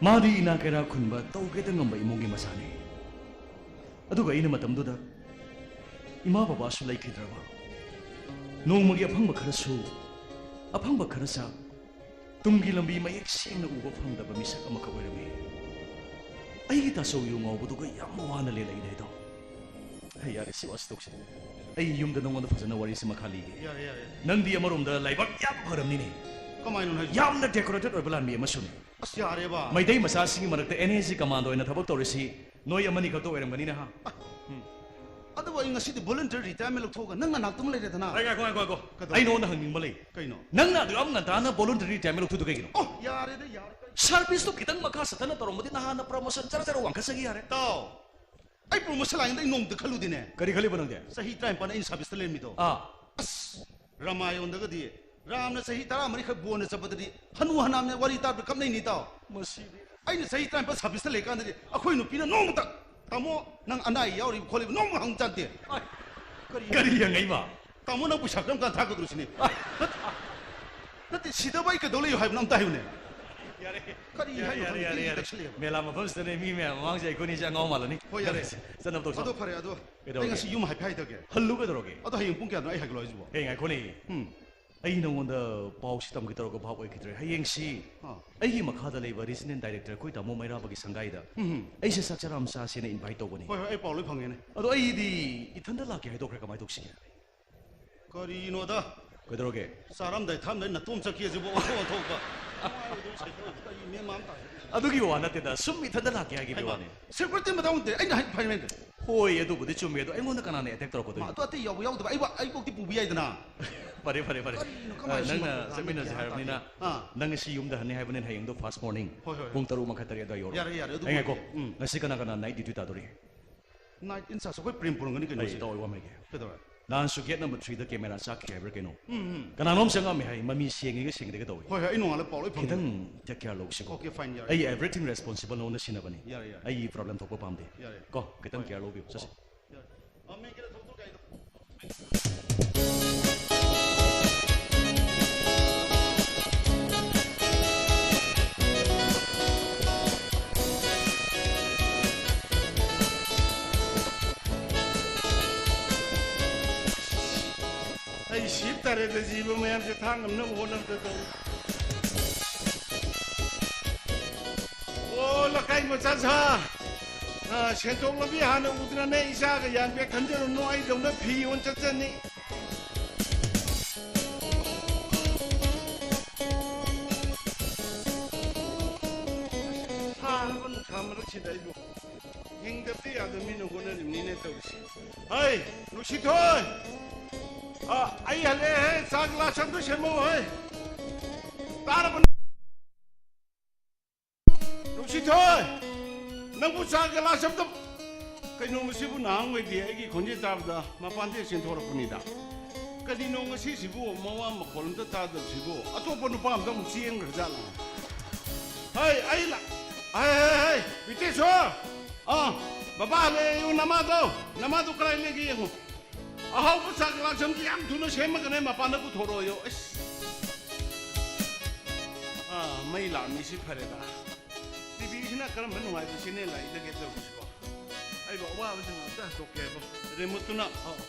ꯃꯥꯗꯤ ꯏꯅꯥ ꯀꯩꯔꯥ ꯈꯨꯟꯕ ꯇꯧꯒꯦꯗ ꯉꯝꯕ ꯏꯃꯨꯡꯒꯤ ꯃꯆꯥꯅꯤ꯫ ꯑꯗꯨꯒ ꯑꯩꯅ ꯃꯇꯝꯗꯨꯗ ꯏꯃꯥ ꯕꯕꯥꯁꯨ ꯂꯩꯈꯤꯗ꯭ꯔꯕ, ꯅꯣꯡꯃꯒꯤ ꯑꯐꯪꯕ ꯈꯔꯁꯨ, ꯑꯐꯪꯕ ꯈꯔ ꯆꯥ, ꯇꯨꯡꯒꯤ ꯂꯝꯕꯤ ꯃꯌꯦꯛ ꯁꯦꯡꯅ ꯎꯕ ꯐꯪꯗꯕ ꯃꯤꯁꯛ ꯑꯃꯈꯛ ꯑꯣꯏꯔꯝꯃꯤ꯫ ꯑꯩꯒꯤ ꯇꯥꯆꯧ ꯌꯨ ꯉꯥꯎꯕꯗꯨꯒ ꯌꯥꯝ ꯋꯥꯅ ꯂꯦꯜꯂꯛꯏꯅꯦ ꯑꯗꯣ꯫ ꯍꯩ, ꯌꯥꯔꯦ, ꯁꯤ ꯋꯥꯁꯤ ꯇꯣꯛꯁꯤ꯫ ꯑꯩ ꯌꯨꯝꯗ ꯅꯉꯣꯟꯗ ꯐꯖꯅ ꯋꯥꯔꯤꯁꯤ ꯃꯈꯥ ꯂꯤꯒꯦ꯫ ꯌꯥꯔꯦ, ꯌꯥꯔꯦ꯫ ꯅꯪꯗꯤ ꯑꯃꯔꯣꯝꯗ ꯂꯥꯏꯕꯛ ꯌꯥꯝ ꯐꯔꯝꯅꯤꯅꯦ꯫ ꯀꯃꯥꯏꯅꯣ ꯍꯥꯏꯁꯦ? ꯌꯥꯝꯅ ꯗꯦꯀꯣꯔꯦꯇꯦꯠ ꯑꯣꯏꯕ ꯂꯥꯟꯃꯤ ꯑꯃꯁꯨꯅꯤ꯫ ꯑꯁ, ꯌꯥꯔꯦꯕ꯫ ꯃꯩꯇꯩ ꯃꯆꯥꯁꯤꯡꯒꯤ ꯃꯔꯛꯇ ꯑꯦꯟ ꯑꯦ ꯖꯤ ꯀꯃꯥꯟꯗꯣ ꯑꯣꯏꯅ ꯊꯕꯛ ꯇꯧꯔꯤꯁꯤ ꯅꯣꯏ ꯑꯃꯅꯤ ꯈꯛꯇ ꯑꯣꯏꯔꯝꯒꯅꯤꯅꯦ, ꯍꯥ? ꯎꯝ꯫ ꯑꯗꯨꯕꯨ ꯑꯩ ꯉꯁꯤꯗꯤ voluntary retirement ꯂꯧꯊꯣꯛꯑꯒ ꯅꯪ ꯅꯅꯥꯛꯇ ꯑꯃ ꯂꯩꯔꯦꯗꯅ꯫ ꯑꯩ ꯉꯥꯏꯈꯣ, ꯉꯥꯏꯈꯣ, ꯉꯥꯏꯈꯣ꯫ ꯀꯩꯗꯧꯔꯦ? ꯑꯩ ꯅꯉꯣꯟꯗ ꯍꯪꯅꯤꯡꯕ ꯂꯩ꯫ ꯀꯩꯅꯣ? ꯅꯪꯅ ꯑꯗꯨ ꯌꯥꯝ ꯉꯟꯇꯥꯅ voluntary retirement ꯂꯧꯊꯣꯛꯏꯗꯣ ꯀꯩꯒꯤꯅꯣ? ꯑꯣ, ꯌꯥꯔꯦꯗ, ꯌꯥꯔꯦ꯫ Service ꯇꯣ ꯈꯤꯇꯪ ꯃꯈꯥ ꯆꯠꯊꯅ ꯇꯧꯔꯝꯃꯗꯤ ꯅꯍꯥꯟꯅ promotion ꯖꯔ ꯖꯔ ꯋꯥꯡꯈꯠꯆꯈꯤ ꯌꯥꯔꯦ꯫ ꯇꯥꯎ, ꯑꯩ promotion ꯂꯥꯛꯏꯉꯩꯗ ꯑꯩ ꯅꯣꯡꯃꯇ ꯈꯜꯂꯨꯗꯦꯅꯦ꯫ ꯀꯔꯤ ꯈꯜꯂꯤꯕ ꯅꯪꯗꯤ? ꯆꯍꯤ ꯇꯔꯥꯅꯤꯄꯥꯟ ꯑꯩꯅ service ꯇ ꯂꯩꯔꯝꯃꯤꯗꯣ꯫ ꯑꯥ꯫ ꯑꯁ, ꯔꯥꯃꯥꯌꯣꯟꯗꯒꯗꯤ ꯔꯥꯝꯅ ꯆꯍꯤ ꯇꯔꯥꯃꯔꯤꯈꯛ ꯕꯣꯟꯗ ꯆꯠꯄꯗꯗꯤ ꯍꯅꯨ ꯍꯅꯥꯝꯅ ꯋꯥꯔꯤ ꯇꯥꯕꯗ ꯀꯞꯅꯩꯅꯤ ꯇꯥꯎ꯫ ꯃꯁꯤꯗꯤ꯫ ꯑꯩꯅ ꯆꯍꯤ ꯇꯔꯥꯅꯤꯄꯥꯟ service ꯇ ꯂꯩꯀꯥꯟꯗꯗꯤ ꯑꯩꯈꯣꯏ ꯅꯨꯄꯤꯅ ꯅꯣꯡꯃꯇ, "ꯇꯥꯃꯣ, ꯅꯪ ꯑꯅꯥ ꯑꯌꯦꯛ ꯌꯥꯎꯔꯤꯕ ꯈꯣꯠꯂꯤꯕ?" ꯅꯣꯡꯃ ꯍꯪꯖꯥꯠꯇꯦ꯫ ꯑꯥꯏ, ꯀꯔꯤ ꯀꯔꯤ ꯍꯪꯉꯛꯏꯕ? "ꯇꯥꯃꯣ, ꯅꯪ ꯄꯩꯁꯥ ꯀꯔꯝ ꯀꯥꯟꯗ ꯊꯥꯔꯛꯀꯗꯧꯔꯤꯁꯤꯅꯤ?" ꯅꯠꯇꯦ, ꯁꯤꯗꯕ ꯑꯩ ꯀꯩꯗꯧ ꯂꯩꯌꯣ ꯍꯥꯏꯕꯅꯣ ꯑꯝꯇ ꯍꯥꯏꯌꯨꯅꯦ꯫ ꯌꯥꯔꯦ꯫ ꯀꯔꯤ ꯌꯥꯔꯦ, ꯍꯥꯏꯅꯣ ꯌꯥꯔꯦ, ꯈꯪꯗꯦ, ꯌꯥꯔꯦ, ꯃꯤꯅ ꯌꯥꯔꯦ꯫ ꯇꯛꯁꯜꯂꯛꯑꯦꯕ꯫ ꯃꯦꯂꯥ ꯃꯐꯝꯁꯤꯗꯅꯦ ꯃꯤ ꯃꯌꯥꯝ ꯃꯃꯥꯡꯁꯦ ꯑꯩꯈꯣꯏꯅꯤꯁꯦ ꯑꯉꯥꯎ ꯃꯥꯜꯂꯅꯤ꯫ ꯍꯣꯏ, ꯌꯥꯔꯦ꯫ ꯆꯠꯅꯕ ꯇꯧꯁꯤ꯫ ꯑꯗꯣ ꯐꯔꯦ, ꯑꯗꯣ ꯀꯩꯗꯧꯔꯒꯦ? ꯑꯩ ꯉꯁꯤ ꯌꯨꯝ ꯍꯥꯏꯐꯦꯠ ꯍꯥꯏꯊꯒꯦ꯫ ꯍꯜꯂꯨ ꯀꯩꯗꯧꯔꯒꯦ? ꯑꯗꯣ ꯍꯌꯦꯡ ꯄꯨꯡ ꯀꯌꯥꯗꯅꯣ ꯑꯩ ꯍꯥꯏꯒꯠꯂꯣ ꯍꯥꯏꯁꯤꯕꯣ? ꯍꯌꯦꯡ ꯉꯥꯏꯈꯣꯅꯦ꯫ ꯎꯝ꯫ ꯑꯩ ꯅꯉꯣꯟꯗ ꯄꯥꯎꯁꯤ ꯇꯝꯒꯦ ꯇꯧꯔꯒ ꯚꯥꯞ ꯑꯣꯏꯈꯤꯗ꯭ꯔꯦ꯫ ꯍꯌꯦꯡꯁꯤ ꯑꯥ꯫ ꯑꯩꯒꯤ ꯃꯈꯥꯗ ꯂꯩꯕ regional director ꯑꯩꯈꯣꯏ ꯇꯥꯃꯣ ꯃꯩꯔꯥꯕꯒꯤ ꯁꯪꯒꯥꯏꯗ ꯎꯝ, ꯎꯝ꯫ ꯑꯩꯁꯦ ꯆꯥꯛ ꯆꯔꯥ ꯑꯃ ꯆꯥꯁꯦꯅ invite ꯇꯧꯕꯅꯤ꯫ ꯍꯣꯏ, ꯍꯣꯏ, ꯑꯩ ꯄꯥꯎ ꯂꯣꯏ ꯐꯪꯉꯦꯅꯦ꯫ ꯑꯗꯣ ꯑꯩꯗꯤ ꯏꯊꯟꯗ ꯂꯥꯛꯀꯦ ꯍꯥꯏꯗꯣꯛꯈ꯭ꯔꯦ, ꯀꯃꯥꯏꯅ ꯇꯧꯁꯤꯒꯦ? ꯀꯔꯤꯅꯣꯗ? ꯀꯩꯗꯧꯔꯒꯦ? ꯆꯥꯔꯝꯗꯥꯏ ꯊꯛꯑꯝꯗꯥꯏ ꯅꯇꯣꯝ ꯆꯠꯈꯤ ꯍꯥꯏꯁꯤꯕꯨ ꯑꯣꯟꯊꯣꯛ ꯑꯣꯟꯊꯣꯛꯄ꯫ ꯀꯔꯤ ꯃꯦꯟ ꯃꯥꯟ ꯇꯥꯗꯦ꯫ ꯑꯗꯨꯒꯤ ꯋꯥ ꯅꯠꯇꯦꯗ, ꯁꯨꯝ ꯏꯊꯟꯗ ꯂꯥꯛꯀꯦ ꯍꯥꯏꯈꯤꯕꯒꯤ ꯍꯩꯃꯥ, ꯋꯥꯅꯤ꯫ Security ꯃꯊꯧ ꯅꯠꯇꯦ, ꯑꯩꯅ ꯍꯥꯏ ꯐꯥꯏꯅꯦꯜꯗ꯫ ꯍꯣꯏ, ꯑꯗꯨꯕꯨꯗꯤ ꯆꯨꯝꯃꯦ, ꯑꯗꯣ ꯑꯩꯉꯣꯟꯗ ꯀꯅꯥꯅ attack ꯇꯧꯔꯛꯀꯗꯣꯏꯅꯣ? ꯃꯥ, ꯑꯗꯨ ꯑꯇꯩ ꯌꯥꯎꯕ ꯌꯥꯎꯗꯕ ꯑꯩꯕꯨ, ꯑꯩꯕꯨꯛꯇꯤ ꯄꯨꯕ ꯌꯥꯏꯗꯅ꯫ ꯐꯔꯦ, ꯐꯔꯦ, ꯐꯔꯦ꯫ ꯀꯔꯤꯅꯣ, ꯑ, ꯀꯃꯥꯏꯅ ꯅꯪꯅ ꯁꯤꯃ ꯆꯠꯃꯤꯟꯅꯁꯦ ꯒ꯭ꯌꯥꯟ ꯍꯥꯏꯔꯕꯅꯤꯅ, ꯇꯥꯗꯦ? ꯑꯥ꯫ ꯅꯪ ꯉꯁꯤ ꯌꯨꯝꯗ ꯍꯟꯅꯤ ꯍꯥꯏꯕꯅꯤꯅ ꯍꯌꯦꯡꯗꯣ first morning ꯍꯣꯏ, ꯍꯣꯏ, ꯍꯣꯏ꯫ ꯄꯨꯡ ꯇꯔꯨꯛ ꯃꯈꯥꯏ ꯇꯔꯦꯠ ꯑꯗꯨꯋꯥꯏ ꯌꯧꯔꯛꯑꯣ꯫ ꯌꯥꯔꯦ, ꯌꯥꯔꯦ, ꯑꯗꯨ ꯑꯩ ꯉꯥꯏꯈꯣ, ꯄꯨꯔꯛꯀꯦ꯫ ꯎꯝ꯫ Night in charge ꯑꯩꯈꯣꯏ ꯄ꯭ꯔꯦꯝ ꯄꯨꯔꯝꯒꯅꯤ ꯀꯩꯅꯣ ꯑꯩ ꯁꯤꯗ꯫ ꯏꯇꯥꯎ, ꯑꯩ ꯋꯥ ꯑꯃ ꯍꯥꯏꯒꯦ꯫ ꯀꯩꯗꯧꯔꯦ? ꯅꯍꯥꯟꯁꯨ gate number three ꯗ camera ꯆꯥꯛꯈꯤ ꯍꯥꯏꯕ꯭ꯔꯥ ꯀꯩꯅꯣ? ꯎꯝ, ꯎꯝ꯫ ꯀꯅꯥꯅꯣꯝ ꯆꯪꯉꯝꯃꯦ ꯍꯥꯏ, ꯃꯃꯤ ꯁꯦꯡꯉꯤꯒ ꯁꯦꯡꯗꯦꯒ ꯇꯧꯏ꯫ ꯍꯣꯏ, ꯍꯣꯏ, ꯑꯩ ꯅꯣꯡꯉꯥꯜꯂ ꯄꯥꯎ ꯂꯣꯏ ꯐꯪꯉꯦ꯫ ꯈꯤꯇꯪ take care ꯂꯧꯁꯤꯀꯣ꯫ Okay, fine, ꯌꯥꯔꯦ꯫ ꯑꯩ everything responsible ꯅꯉꯣꯟꯗ ꯁꯤꯟꯅꯕꯅꯤ꯫ ꯌꯥꯔꯦ, ꯌꯥꯔꯦ꯫ ꯑꯩ problem ꯊꯣꯛꯄ ꯄꯥꯝꯗꯦ꯫ ꯌꯥꯔꯦ꯫ ꯀꯣ, ꯈꯤꯇꯪ ꯍꯣꯏ꯫ Care ꯂꯧꯕꯤꯌꯨ꯫ ꯆꯠꯁꯤ꯫ ꯌꯥꯔꯦ꯫ ꯑ, main gate ꯊꯣꯛꯇꯣ ꯀꯥꯏꯗꯣ꯫ ꯑꯩ ꯁꯤꯕ ꯇꯥꯔꯦꯗ, ꯖꯤꯕ ꯃꯌꯥꯝꯁꯦ ꯊꯥꯡ ꯉꯝꯅꯕ ꯍꯣꯠꯅꯕꯗ ꯇꯧꯔꯤ꯫ ꯑꯣ, ꯂꯩꯀꯥꯏ ꯃꯆꯥ ꯁꯥ, ꯑ, ꯁꯦꯟꯊꯣꯛ ꯂꯝꯕꯤ ꯍꯥꯟꯅ ꯎꯗ꯭ꯔꯅꯦ, ꯏꯆꯥꯒ ꯌꯥꯟꯕꯦ ꯈꯟꯖꯔꯨꯅꯨ, ꯑꯩꯗꯧꯅ ꯐꯤ ꯌꯣꯟ ꯆꯠꯆꯅꯤ꯫ ꯁꯥꯔꯕ ꯅꯨꯡꯁꯥ ꯃꯔꯛꯁꯤꯗ ꯑꯩꯕꯨ꯫ ꯍꯤꯡꯗꯕꯗꯤ ꯌꯥꯗꯕꯅꯤꯅ ꯍꯣꯠꯅꯔꯤꯕꯅꯤꯅꯦ ꯇꯧꯔꯤꯁꯦ꯫ ꯍꯩ, ꯅꯨꯡꯁꯤꯊꯣꯏ! ꯑ, ꯑꯩ ꯍꯜꯂꯛꯑꯦꯍꯦ, ꯆꯥ ꯒꯤꯂꯥꯁ ꯑꯝꯇ ꯁꯦꯝꯃꯛꯑꯣꯍꯦ꯫ ꯇꯥꯔꯕ? ꯅꯨꯡꯁꯤꯊꯣꯏ! ꯅꯪꯕꯨ ꯆꯥ ꯒꯤꯂꯥꯁ ꯑꯝꯇ, ꯀꯩꯅꯣ ꯃꯁꯤꯕꯨ ꯅꯍꯥꯟꯋꯥꯏꯗꯤ ꯑꯩꯒꯤ ꯈꯣꯟꯖꯦꯜ ꯇꯥꯕꯗ ꯃꯄꯥꯟꯗ ꯆꯦꯟꯊꯣꯔꯛꯄꯅꯤꯗ꯫ ꯀꯔꯤꯅꯣ ꯉꯁꯤꯁꯤꯕꯨ ꯃꯋꯥ ꯃꯈꯣꯜ ꯑꯝꯇ ꯇꯥꯗꯕꯁꯤꯕꯨ? ꯑꯇꯣꯞꯄ ꯅꯨꯄꯥ ꯑꯝꯗ ꯑꯃꯨꯛ ꯆꯦꯟꯈ꯭ꯔꯖꯥꯠꯂ? ꯍꯩ, ꯑꯩ ꯂꯥ-, ꯍꯩ, ꯍꯩ, ꯍꯩ, ꯕꯤꯇꯦꯁꯣꯔ! ꯑꯥ, ꯕꯕꯥ ꯍꯜꯂꯛꯑꯦꯌꯨ, ꯅꯃꯥꯗꯣ, ꯅꯃꯥꯗꯣ ꯀꯗꯥꯏ ꯂꯩꯒꯦ ꯌꯦꯡꯉꯨ꯫ ꯑꯍꯥꯎꯕ ꯆꯥꯛ ꯂꯥꯛꯁꯝꯗꯤ ꯌꯥꯝ ꯊꯨꯅ ꯁꯦꯝꯃꯒꯅꯦ ꯃꯄꯥꯟꯗ ꯄꯨꯊꯣꯔꯛꯑꯣꯌꯣ꯫ ꯑꯁ! ꯑꯥ, ꯃꯩ ꯂꯥꯛꯑꯝꯃꯤꯁꯤ ꯐꯔꯦꯗ꯫ ꯇꯤ ꯚꯤꯁꯤꯅ ꯀꯔꯝꯕ ꯅꯨꯡꯉꯥꯏꯕ ꯆꯦꯅꯦꯜ ꯂꯥꯛꯏꯗꯒꯦ ꯇꯧꯔꯤꯁꯤꯕꯣ? ꯑꯩꯕꯨ ꯑꯋꯥꯕꯁꯤꯡ ꯑꯝꯇ ꯍꯟꯗꯣꯛꯀꯦ ꯍꯥꯏꯕ꯫ ꯔꯤꯃꯣꯠꯇꯨꯅ, ꯑꯧ꯫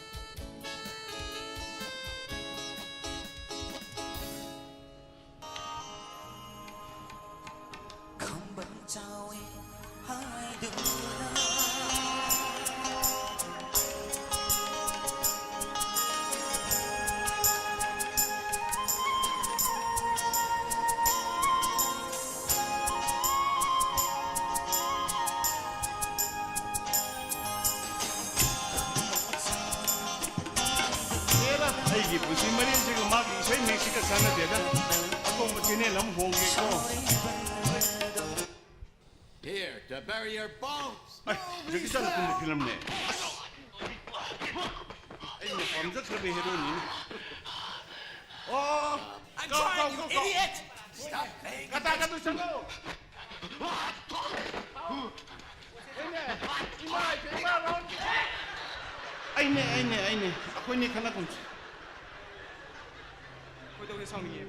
ꯈꯝꯕꯟ ꯆꯥꯎꯏ ꯍꯥꯏꯗꯨꯅ꯫ ꯑꯦꯔꯥ, ꯑꯩꯒꯤ ꯄꯨꯟꯁꯤ ꯃꯔꯦꯜꯁꯤꯒ ꯃꯥꯒꯤ ꯏꯁꯩ ꯃꯌꯦꯛꯁꯤꯒ ꯆꯥꯟꯅꯗꯦꯗ꯫ ꯑꯇꯣꯞꯄ ꯆꯦꯅꯦꯜ ꯑꯃ ꯍꯣꯡꯒꯦꯀꯣ꯫ Here to bury your bones. ꯑꯩ, ꯖꯦꯀꯤ ꯆꯥꯟ ꯀꯨꯝꯕ ꯐꯤꯂꯝꯅꯦ꯫ ꯑꯁ, ꯑꯩꯅ ꯄꯥꯝꯖꯈ꯭ꯔꯕ ꯍꯦꯔꯣꯅꯤꯅꯦ꯫ ꯑꯣ, I'm ꯀꯥꯎ, trying, ꯀꯥꯎ, you ꯀꯥꯎ, ꯀꯥꯎ꯫ Idiot! Stop playing. ꯀꯇꯥ ꯀꯇꯨ ꯆꯠꯂꯣ꯫ ꯑꯩꯅꯦ, ꯏꯃꯥ, ꯏꯃꯥ, ꯔꯥꯎꯟ꯫ ꯑꯩꯅꯦ, ꯑꯩꯅꯦ, ꯑꯩꯅꯦ꯫ ꯑꯩꯈꯣꯏꯅꯤ ꯈꯠꯅꯒꯨꯝꯁꯦ꯫ ꯈꯣꯏꯗꯧꯁꯦ ꯁꯥꯎꯅꯤꯡꯉꯦ꯫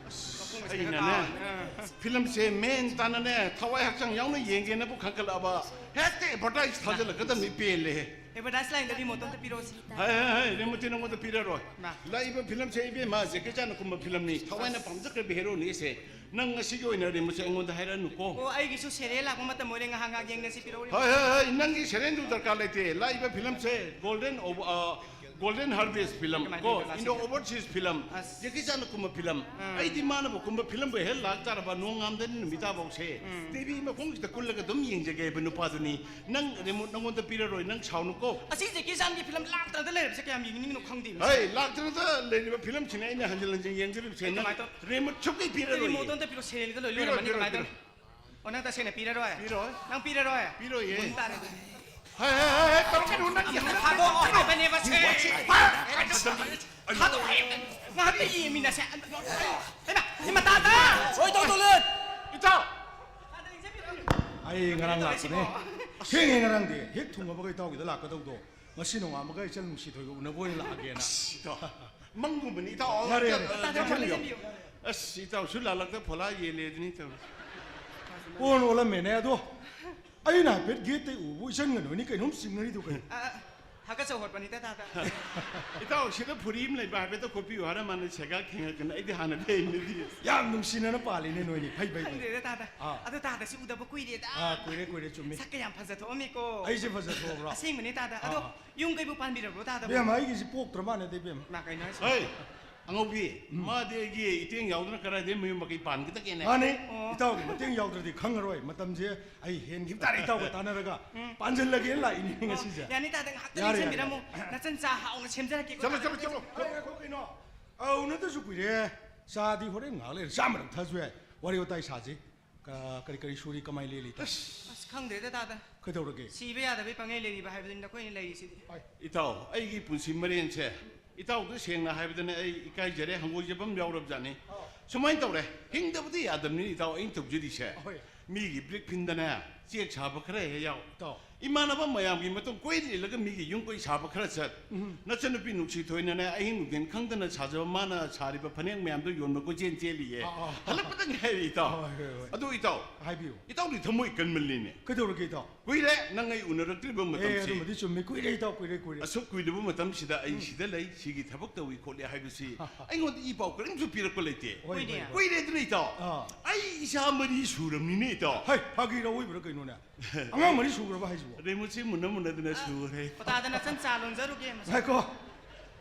ꯑꯁ, ꯑꯩꯅꯅꯦ, ꯑꯥ꯫ ꯐꯤꯂꯝꯁꯦ ꯃꯦꯟ ꯇꯥꯅꯅꯦ, ꯊꯋꯥꯏ ꯍꯛꯆꯥꯡ ꯌꯥꯎꯅ ꯌꯦꯡꯒꯦꯅꯕꯨ ꯈꯟꯒꯠꯂꯛꯑꯕ, ꯍꯦꯛꯇ ꯑꯦꯗꯚꯔꯇꯥꯏꯁ ꯊꯥꯖꯤꯜꯂꯛꯀꯗꯕꯅꯤ, ꯄꯦꯜꯂꯦꯍꯦ꯫ ꯑꯦꯗꯚꯔꯇꯥꯏꯁ ꯂꯥꯏꯟꯗꯗꯤ ꯃꯣꯇꯣꯝꯇ ꯄꯤꯔꯛꯑꯣꯁꯤ꯫ ꯍꯥꯏ, ꯍꯥꯏ, ꯍꯥꯏ, ꯔꯦꯃꯨꯇꯤ ꯅꯉꯣꯟꯗ ꯄꯤꯔꯔꯣꯏ꯫ ꯃꯥ꯫ ꯂꯥꯛꯏꯕ ꯐꯤꯂꯝꯁꯦ ꯏꯕꯦꯝꯃ, ꯖꯦꯀꯤ ꯆꯥꯟꯅ ꯀꯨꯝꯕ ꯐꯤꯂꯝꯅꯤ, ꯊꯋꯥꯏꯅ ꯄꯥꯝꯖꯈ꯭ꯔꯕ ꯍꯦꯔꯣꯅꯤ ꯑꯁꯦ꯫ ꯅꯪ ꯉꯁꯤꯒꯤ ꯑꯣꯏꯅ ꯔꯦꯃꯨꯁꯦ ꯑꯩꯉꯣꯟꯗ ꯍꯥꯏꯔꯛꯑꯅꯨꯀꯣ꯫ ꯑꯣ, ꯑꯩꯒꯤꯁꯨ ꯁꯦꯔꯤꯌꯦꯜ ꯂꯥꯛꯄ ꯃꯇꯝ ꯑꯣꯏꯔꯦ, ꯉꯥꯏꯍꯥꯛ ꯉꯥꯏꯍꯥꯛ ꯌꯦꯡꯅꯁꯤ, ꯄꯤꯔꯛꯎ, ꯔꯦꯃꯨ꯫ ꯍꯣꯏ, ꯍꯣꯏ, ꯍꯣꯏ, ꯅꯪꯒꯤ ꯁꯦꯔꯤꯌꯦꯜꯗꯨ ꯗꯔꯀꯥꯔ ꯂꯩꯇꯦ꯫ ꯂꯥꯛꯏꯕ ꯐꯤꯂꯝꯁꯦ ꯒꯣꯜꯗꯦꯟ ꯑꯣꯚ-, ꯑ, Golden Harvest film ꯀꯃꯥꯏꯅ ꯀꯣ, ꯇꯧꯗꯣꯏꯅꯣ Indo ꯁꯤꯗꯤ? Overseas film, ꯑꯁ꯫ Jackie Chan ꯀꯨꯝꯕ film꯫ ꯎꯝ꯫ ꯑꯩꯗꯤ ꯃꯥꯅꯕ ꯀꯨꯝꯕ film ꯕꯨ ꯍꯦꯛ ꯂꯥꯛ ꯇꯥꯔꯕ, ꯅꯣꯡꯉꯥꯟꯕꯗꯩꯅ ꯅꯨꯃꯤꯠ ꯇꯥꯐꯥꯎꯁꯦ ꯎꯝ꯫ ꯇꯤꯚꯤ ꯃꯈꯣꯡꯁꯤꯗ ꯀꯨꯜꯂꯒ ꯑꯗꯨꯝ ꯌꯦꯡꯖꯒꯦ ꯍꯥꯏꯕ ꯅꯨꯄꯥꯗꯨꯅꯤ꯫ ꯅꯪ remote ꯅꯪꯉꯣꯟꯗ ꯄꯤꯔꯔꯣꯏ, ꯅꯪ ꯁꯥꯎꯅꯨꯀꯣ꯫ ꯑꯁꯤ Jackie Chan ꯒꯤ film ꯂꯥꯛꯇ꯭ꯔꯗ ꯂꯩꯔꯕꯁꯦ ꯀꯌꯥꯝ ꯌꯦꯡꯅꯤꯡꯉꯤꯅꯣ ꯈꯪꯗꯦ ꯃꯁꯤ꯫ ꯍꯩ, ꯂꯥꯛꯇ꯭ꯔꯗ ꯂꯩꯔꯤꯕ film ꯁꯤꯅꯦ ꯑꯩꯅ ꯍꯟꯖꯤꯟ ꯍꯟꯖꯤꯟ ꯌꯦꯡꯖꯔꯤꯕꯁꯦ꯫ ꯑꯩ ꯅꯪ ꯀꯃꯥꯏꯅ ꯇꯧ-, remote ꯁꯨꯛꯄꯤ ꯄꯤꯔꯔꯣꯏ꯫ Remote ꯑꯝꯇ ꯄꯤꯔꯣ, serial ꯗ ꯂꯣꯏ ꯄꯤꯔꯣꯏ, ꯂꯣꯏꯔꯝꯃꯅꯤ, ꯄꯤꯔꯣꯏ, ꯀꯃꯥꯏꯅ ꯇꯧꯅꯤ? ꯄꯤꯔꯣꯏ꯫ ꯑꯣ, ꯅꯪ ꯇꯁꯦꯡꯅ ꯄꯤꯔꯔꯣꯏ? ꯄꯤꯔꯣꯏ꯫ ꯅꯪ ꯄꯤꯔꯔꯣꯏ? ꯄꯤꯔꯣꯏꯌꯦ꯫ ꯄꯨꯟ ꯇꯥꯔꯦ ꯑꯗꯨꯗꯤ꯫ ꯍꯥꯏ, ꯍꯥꯏ, ꯍꯥꯏ, ꯍꯥꯏ, ꯇꯧꯔꯛꯀꯅꯨ, ꯅꯪ ꯌꯥꯝꯅ ꯊꯥꯗꯣꯛꯑꯣ ꯍꯥꯏꯕꯅꯦꯕ ꯁꯦ꯫ ꯊꯥꯗꯣꯛꯑꯣ ꯍꯥꯏꯕꯅꯦ꯫ ꯉꯥꯏꯍꯥꯛꯇ ꯌꯦꯡꯃꯤꯟꯅꯁꯦ꯫ ꯍꯩꯃꯥ, ꯍꯩꯃꯥ, ꯇꯥꯗ! ꯍꯣꯏ, ꯇꯧ, ꯇꯧ, ꯂꯦꯟ! ꯏꯇꯥꯎ! ꯑꯩ ꯉꯔꯥꯡ ꯂꯥꯛꯄꯅꯦ꯫ ꯊꯦꯡꯉꯦ ꯉꯔꯥꯡꯗꯤ꯫ ꯍꯦꯛ ꯊꯨꯡꯉꯕꯒ ꯏꯇꯥꯎꯒꯤꯗ ꯂꯥꯛꯀꯗꯧꯗꯣ꯫ ꯉꯁꯤ ꯅꯣꯡꯉꯥꯟꯕꯒ ꯏꯆꯜ ꯅꯨꯡꯁꯤ ꯊꯣꯏꯒ ꯎꯅꯕ ꯑꯣꯏꯅ ꯂꯥꯛꯑꯒꯦꯅ꯫ ꯑꯁ, ꯏꯇꯥꯎ, ꯃꯪꯒꯨꯝꯕꯅꯤ, ꯏꯇꯥꯎ꯫ ꯌꯥꯔꯦ, ꯌꯥꯔꯦ꯫ ꯑ, ꯇꯥꯗ, ꯆꯪꯍꯟꯕꯤꯌꯨ꯫ ꯆꯪꯍꯟꯕꯤꯌꯨ꯫ ꯑꯁ, ꯏꯇꯥꯎꯁꯨ ꯂꯥꯜꯂꯛꯇ ꯐꯣꯂꯥ ꯌꯦꯜꯂꯦ ꯑꯗꯨꯅꯤ ꯇꯧꯔꯤꯁꯦ꯫ ꯑꯣꯟ ꯑꯣꯜꯂꯝꯃꯦꯅꯦ ꯑꯗꯣ꯫ ꯑꯩꯅ ꯍꯥꯏꯐꯦꯠ gate ꯇꯩ ꯎꯕꯨ ꯏꯆꯟꯒ ꯅꯣꯏꯅꯤ ꯀꯩꯅꯣꯝ ꯆꯤꯡꯅꯔꯤꯗꯨ ꯀꯩꯅꯣ? ꯑ, ꯑ, ꯍꯥꯀꯠꯆ ꯍꯣꯠꯄꯅꯤꯗ, ꯇꯥꯗ꯫ ꯏꯇꯥꯎ, ꯁꯤꯗ ꯐꯨꯔꯤ ꯑꯃ ꯂꯩꯕ ꯍꯥꯏꯐꯦꯠꯇ ꯈꯣꯠꯄꯤꯌꯨ ꯍꯥꯏꯔ ꯃꯥꯅ ꯁꯦꯒꯥ ꯈꯦꯡꯉꯛꯇꯅ ꯑꯩꯗꯤ ꯍꯥꯟꯅ ꯂꯩꯅꯗꯤ꯫ ꯌꯥꯝ ꯅꯨꯡꯁꯤꯅꯅ ꯄꯥꯜꯂꯤꯅꯦ ꯅꯣꯏꯅꯤ꯫ ꯐꯩ, ꯐꯩ, ꯐꯩ꯫ ꯈꯪꯗꯦꯗ, ꯇꯥꯗ꯫ ꯑꯥ꯫ ꯑꯗꯣ ꯇꯥꯗ ꯁꯤ ꯎꯗꯕ ꯀꯨꯏꯔꯦꯗ꯫ ꯑꯥ, ꯀꯨꯏꯔꯦ, ꯀꯨꯏꯔꯦ, ꯆꯨꯝꯃꯤ꯫ ꯁꯛꯀ ꯌꯥꯝ ꯐꯖꯊꯣꯛꯑꯝꯃꯤꯀꯣ꯫ ꯑꯩꯁꯦ ꯐꯖꯊꯣꯛꯑꯕ꯭ꯔꯣ? ꯑꯁꯦꯡꯕꯅꯦ, ꯇꯥꯗ꯫ ꯑꯗꯣ ꯑꯥ, ꯑꯥ꯫ ꯌꯨꯝ ꯀꯩꯕꯨ ꯄꯥꯟꯕꯤꯔꯕ꯭ꯔꯣ, ꯇꯥꯗꯕꯣ? ꯕꯦꯝꯃ, ꯑꯩꯒꯤꯁꯤ ꯄꯣꯛꯇ꯭ꯔ ꯃꯥꯟꯅꯗꯦ, ꯕꯦꯝꯃ꯫ ꯃꯥ ꯀꯩꯅꯣ ꯍꯥꯏꯁꯦ? ꯍꯩ, ꯑꯉꯧꯕꯤ, ꯃꯥꯗꯤ ꯑꯩꯒꯤ ꯏꯇꯦꯡ ꯌꯥꯎꯗꯅ ꯀꯗꯥꯏꯗꯩ ꯃꯌꯨꯝ ꯃꯀꯩ ꯄꯥꯟꯒꯗꯒꯦꯅꯦ? ꯃꯥꯅꯦ, ꯑꯣ꯫ ꯏꯇꯥꯎꯒꯤ ꯃꯇꯦꯡ ꯌꯥꯎꯗ꯭ꯔꯗꯤ ꯈꯪꯉꯔꯣꯏ꯫ ꯃꯇꯝꯁꯦ ꯑꯩ ꯍꯦꯟꯈꯤꯕ ꯇꯥꯔꯦ, ꯏꯇꯥꯎꯒ ꯇꯥꯟꯅꯔꯒ ꯄꯥꯟꯁꯤꯜꯂꯒꯦꯅ ꯂꯥꯛꯏꯅꯦ ꯉꯁꯤꯁꯦ꯫ ꯌꯥꯅꯤ, ꯇꯥꯗ, ꯉꯥꯏꯍꯥꯛꯇ ꯌꯥꯔꯦ, ꯌꯥꯔꯦ, ꯅꯤꯡꯁꯤꯡꯕꯤꯔꯝꯃꯨ꯫ ꯌꯥꯔꯦ꯫ ꯅꯆꯟ ꯆꯥ ꯍꯥꯎꯅ ꯁꯦꯝꯖꯔꯛꯀꯦꯀꯣ, ꯆꯠꯂꯣ, ꯇꯥꯗ꯫ ꯆꯠꯂꯣ, ꯆꯠꯂꯣ꯫ ꯑꯩ ꯉꯥꯏꯈꯣ ꯀꯩꯅꯣ? ꯑ, ꯎꯅꯗꯁꯨ ꯀꯨꯏꯔꯦ꯫ ꯆꯥꯗꯤ ꯍꯣꯔꯦꯟ ꯉꯥꯏꯍꯥꯛ ꯂꯩꯔ ꯆꯥꯃꯔꯛ ꯊꯛꯑꯁꯨ ꯌꯥꯏ꯫ ꯋꯥꯔꯤ ꯋꯥꯇꯥꯏ ꯁꯥꯁꯤ꯫ ꯀ-, ꯀꯔꯤ ꯀꯔꯤ ꯁꯨꯔꯤ, ꯀꯃꯥꯏ ꯂꯦꯜꯂꯤ? ꯑꯁ, ꯈꯪꯗ꯭ꯔꯦꯗ, ꯇꯥꯗ꯫ ꯀꯩꯗꯧꯔꯒꯦ? ꯁꯤꯕ ꯌꯥꯗꯕꯩ ꯄꯪꯂꯩ ꯂꯩꯔꯤꯕ ꯍꯥꯏꯕꯗꯨꯅꯤ ꯑꯩꯈꯣꯏꯅ ꯂꯩꯔꯤꯁꯤꯗꯤ꯫ ꯏꯇꯥꯎ, ꯑꯩꯒꯤ ꯄꯨꯟꯁꯤ ꯃꯔꯦꯟꯁꯦ, ꯏꯇꯥꯎꯗ ꯁꯦꯡꯅ ꯍꯥꯏꯕꯗꯅꯦ, ꯑꯩ ꯏꯀꯥꯏꯖꯔꯦ, ꯍꯪꯒꯣꯏꯖꯕ ꯑꯃ ꯌꯥꯎꯔꯕꯖꯥꯠꯅꯤ꯫ ꯁꯨꯃꯥꯏꯅ ꯇꯧꯔꯦ, ꯍꯤꯡꯗꯕꯗꯤ ꯌꯥꯗꯕꯅꯤ ꯏꯇꯥꯎ, ꯑꯩꯅ ꯇꯧꯖꯔꯤꯁꯦ꯫ ꯍꯣꯏ꯫ ꯃꯤꯒꯤ brick ꯐꯤꯟꯗꯅꯦ, ꯆꯦꯛ ꯁꯥꯕ ꯈꯔ ꯍꯦꯛ ꯌꯥꯎ꯫ ꯏꯇꯥꯎ꯫ ꯏꯃꯥꯟꯅꯕ ꯃꯌꯥꯝꯒꯤ ꯃꯇꯨꯡ ꯀꯣꯏ ꯏꯜꯂꯒ ꯃꯤꯒꯤ ꯌꯨꯝ ꯀꯩ ꯁꯥꯕ ꯈꯔ ꯆꯠ꯫ ꯅꯆꯟꯅꯨꯄꯤ ꯅꯨꯡꯁꯤ ꯊꯣꯏꯅꯅꯦ, ꯑꯍꯤꯡ ꯅꯨꯡꯊꯤꯟ ꯈꯪꯗꯅ ꯁꯥꯖꯕ ꯃꯥꯅ ꯁꯥꯔꯤꯕ ꯐꯅꯦꯛ ꯃꯌꯥꯝꯗꯣ ꯌꯣꯟꯕ ꯀꯣꯏꯆꯦꯟ ꯆꯦꯜꯂꯤꯌꯦ꯫ ꯑꯥ, ꯑꯥ꯫ ꯍꯜꯂꯛꯄꯗ ꯉꯥꯏꯔꯤ ꯏꯇꯥꯎ꯫ ꯍꯣꯏ, ꯍꯣꯏ, ꯍꯣꯏ꯫ ꯑꯗꯨ ꯏꯇꯥꯎ, ꯍꯥꯏꯕꯤꯌꯨ꯫ ꯏꯇꯥꯎꯗꯤ ꯊꯃꯣꯏ ꯀꯟꯃꯜꯂꯤꯅꯦ꯫ ꯀꯩꯗꯧꯔꯒꯦ, ꯏꯇꯥꯎ? ꯀꯨꯏꯔꯦ ꯅꯪ ꯑꯩ ꯎꯅꯔꯛꯇ꯭ꯔꯤꯕ ꯑꯦ, ꯃꯇꯝꯁꯤ꯫ ꯑꯗꯨꯃꯗꯤ ꯆꯨꯝꯃꯤ꯫ ꯀꯨꯏꯔꯦ, ꯏꯇꯥꯎ, ꯀꯨꯏꯔꯦ, ꯀꯨꯏꯔꯦ꯫ ꯑꯁꯨꯛ ꯀꯨꯏꯔꯕ ꯃꯇꯝꯁꯤꯗ ꯑꯩ ꯁꯤꯗ ꯂꯩ, ꯁꯤꯒꯤ ꯊꯕꯛ ꯇꯧꯏ ꯈꯣꯠꯂꯤ ꯍꯥꯏꯕꯁꯤ ꯑꯩꯉꯣꯟꯗ ꯏ ꯄꯥꯎ ꯀꯔꯤꯝꯁꯨ ꯄꯤꯔꯛꯄ ꯂꯩꯇꯦ꯫ ꯍꯣꯏ, ꯍꯣꯏꯅꯦ꯫ ꯍꯣꯏ꯫ ꯀꯨꯏꯔꯦꯗꯅ ꯏꯇꯥꯎ꯫ ꯑꯥ꯫ ꯑꯩ ꯏꯆꯥ ꯃꯔꯤ ꯁꯨꯔꯕꯅꯤꯅꯦ ꯏꯇꯥꯎ꯫ ꯍꯩ, ꯐꯥꯒꯤꯔꯣ ꯑꯣꯏꯕ꯭ꯔꯥ ꯀꯩꯅꯣꯅꯦ? ꯑꯉꯥꯡ ꯃꯔꯤ ꯁꯨꯈ꯭ꯔꯕ ꯍꯥꯏꯁꯤꯕꯣ? ꯔꯦꯃꯨꯠꯁꯤ ꯃꯨꯟꯅ ꯃꯨꯟꯅꯗꯅ ꯁꯨꯈ꯭ꯔꯦ꯫ ꯄꯇꯥꯗ ꯅꯆꯟ ꯆꯥ ꯂꯣꯟꯖꯔꯨꯒꯦ ꯃꯁꯤ꯫ ꯉꯥꯏꯈꯣ꯫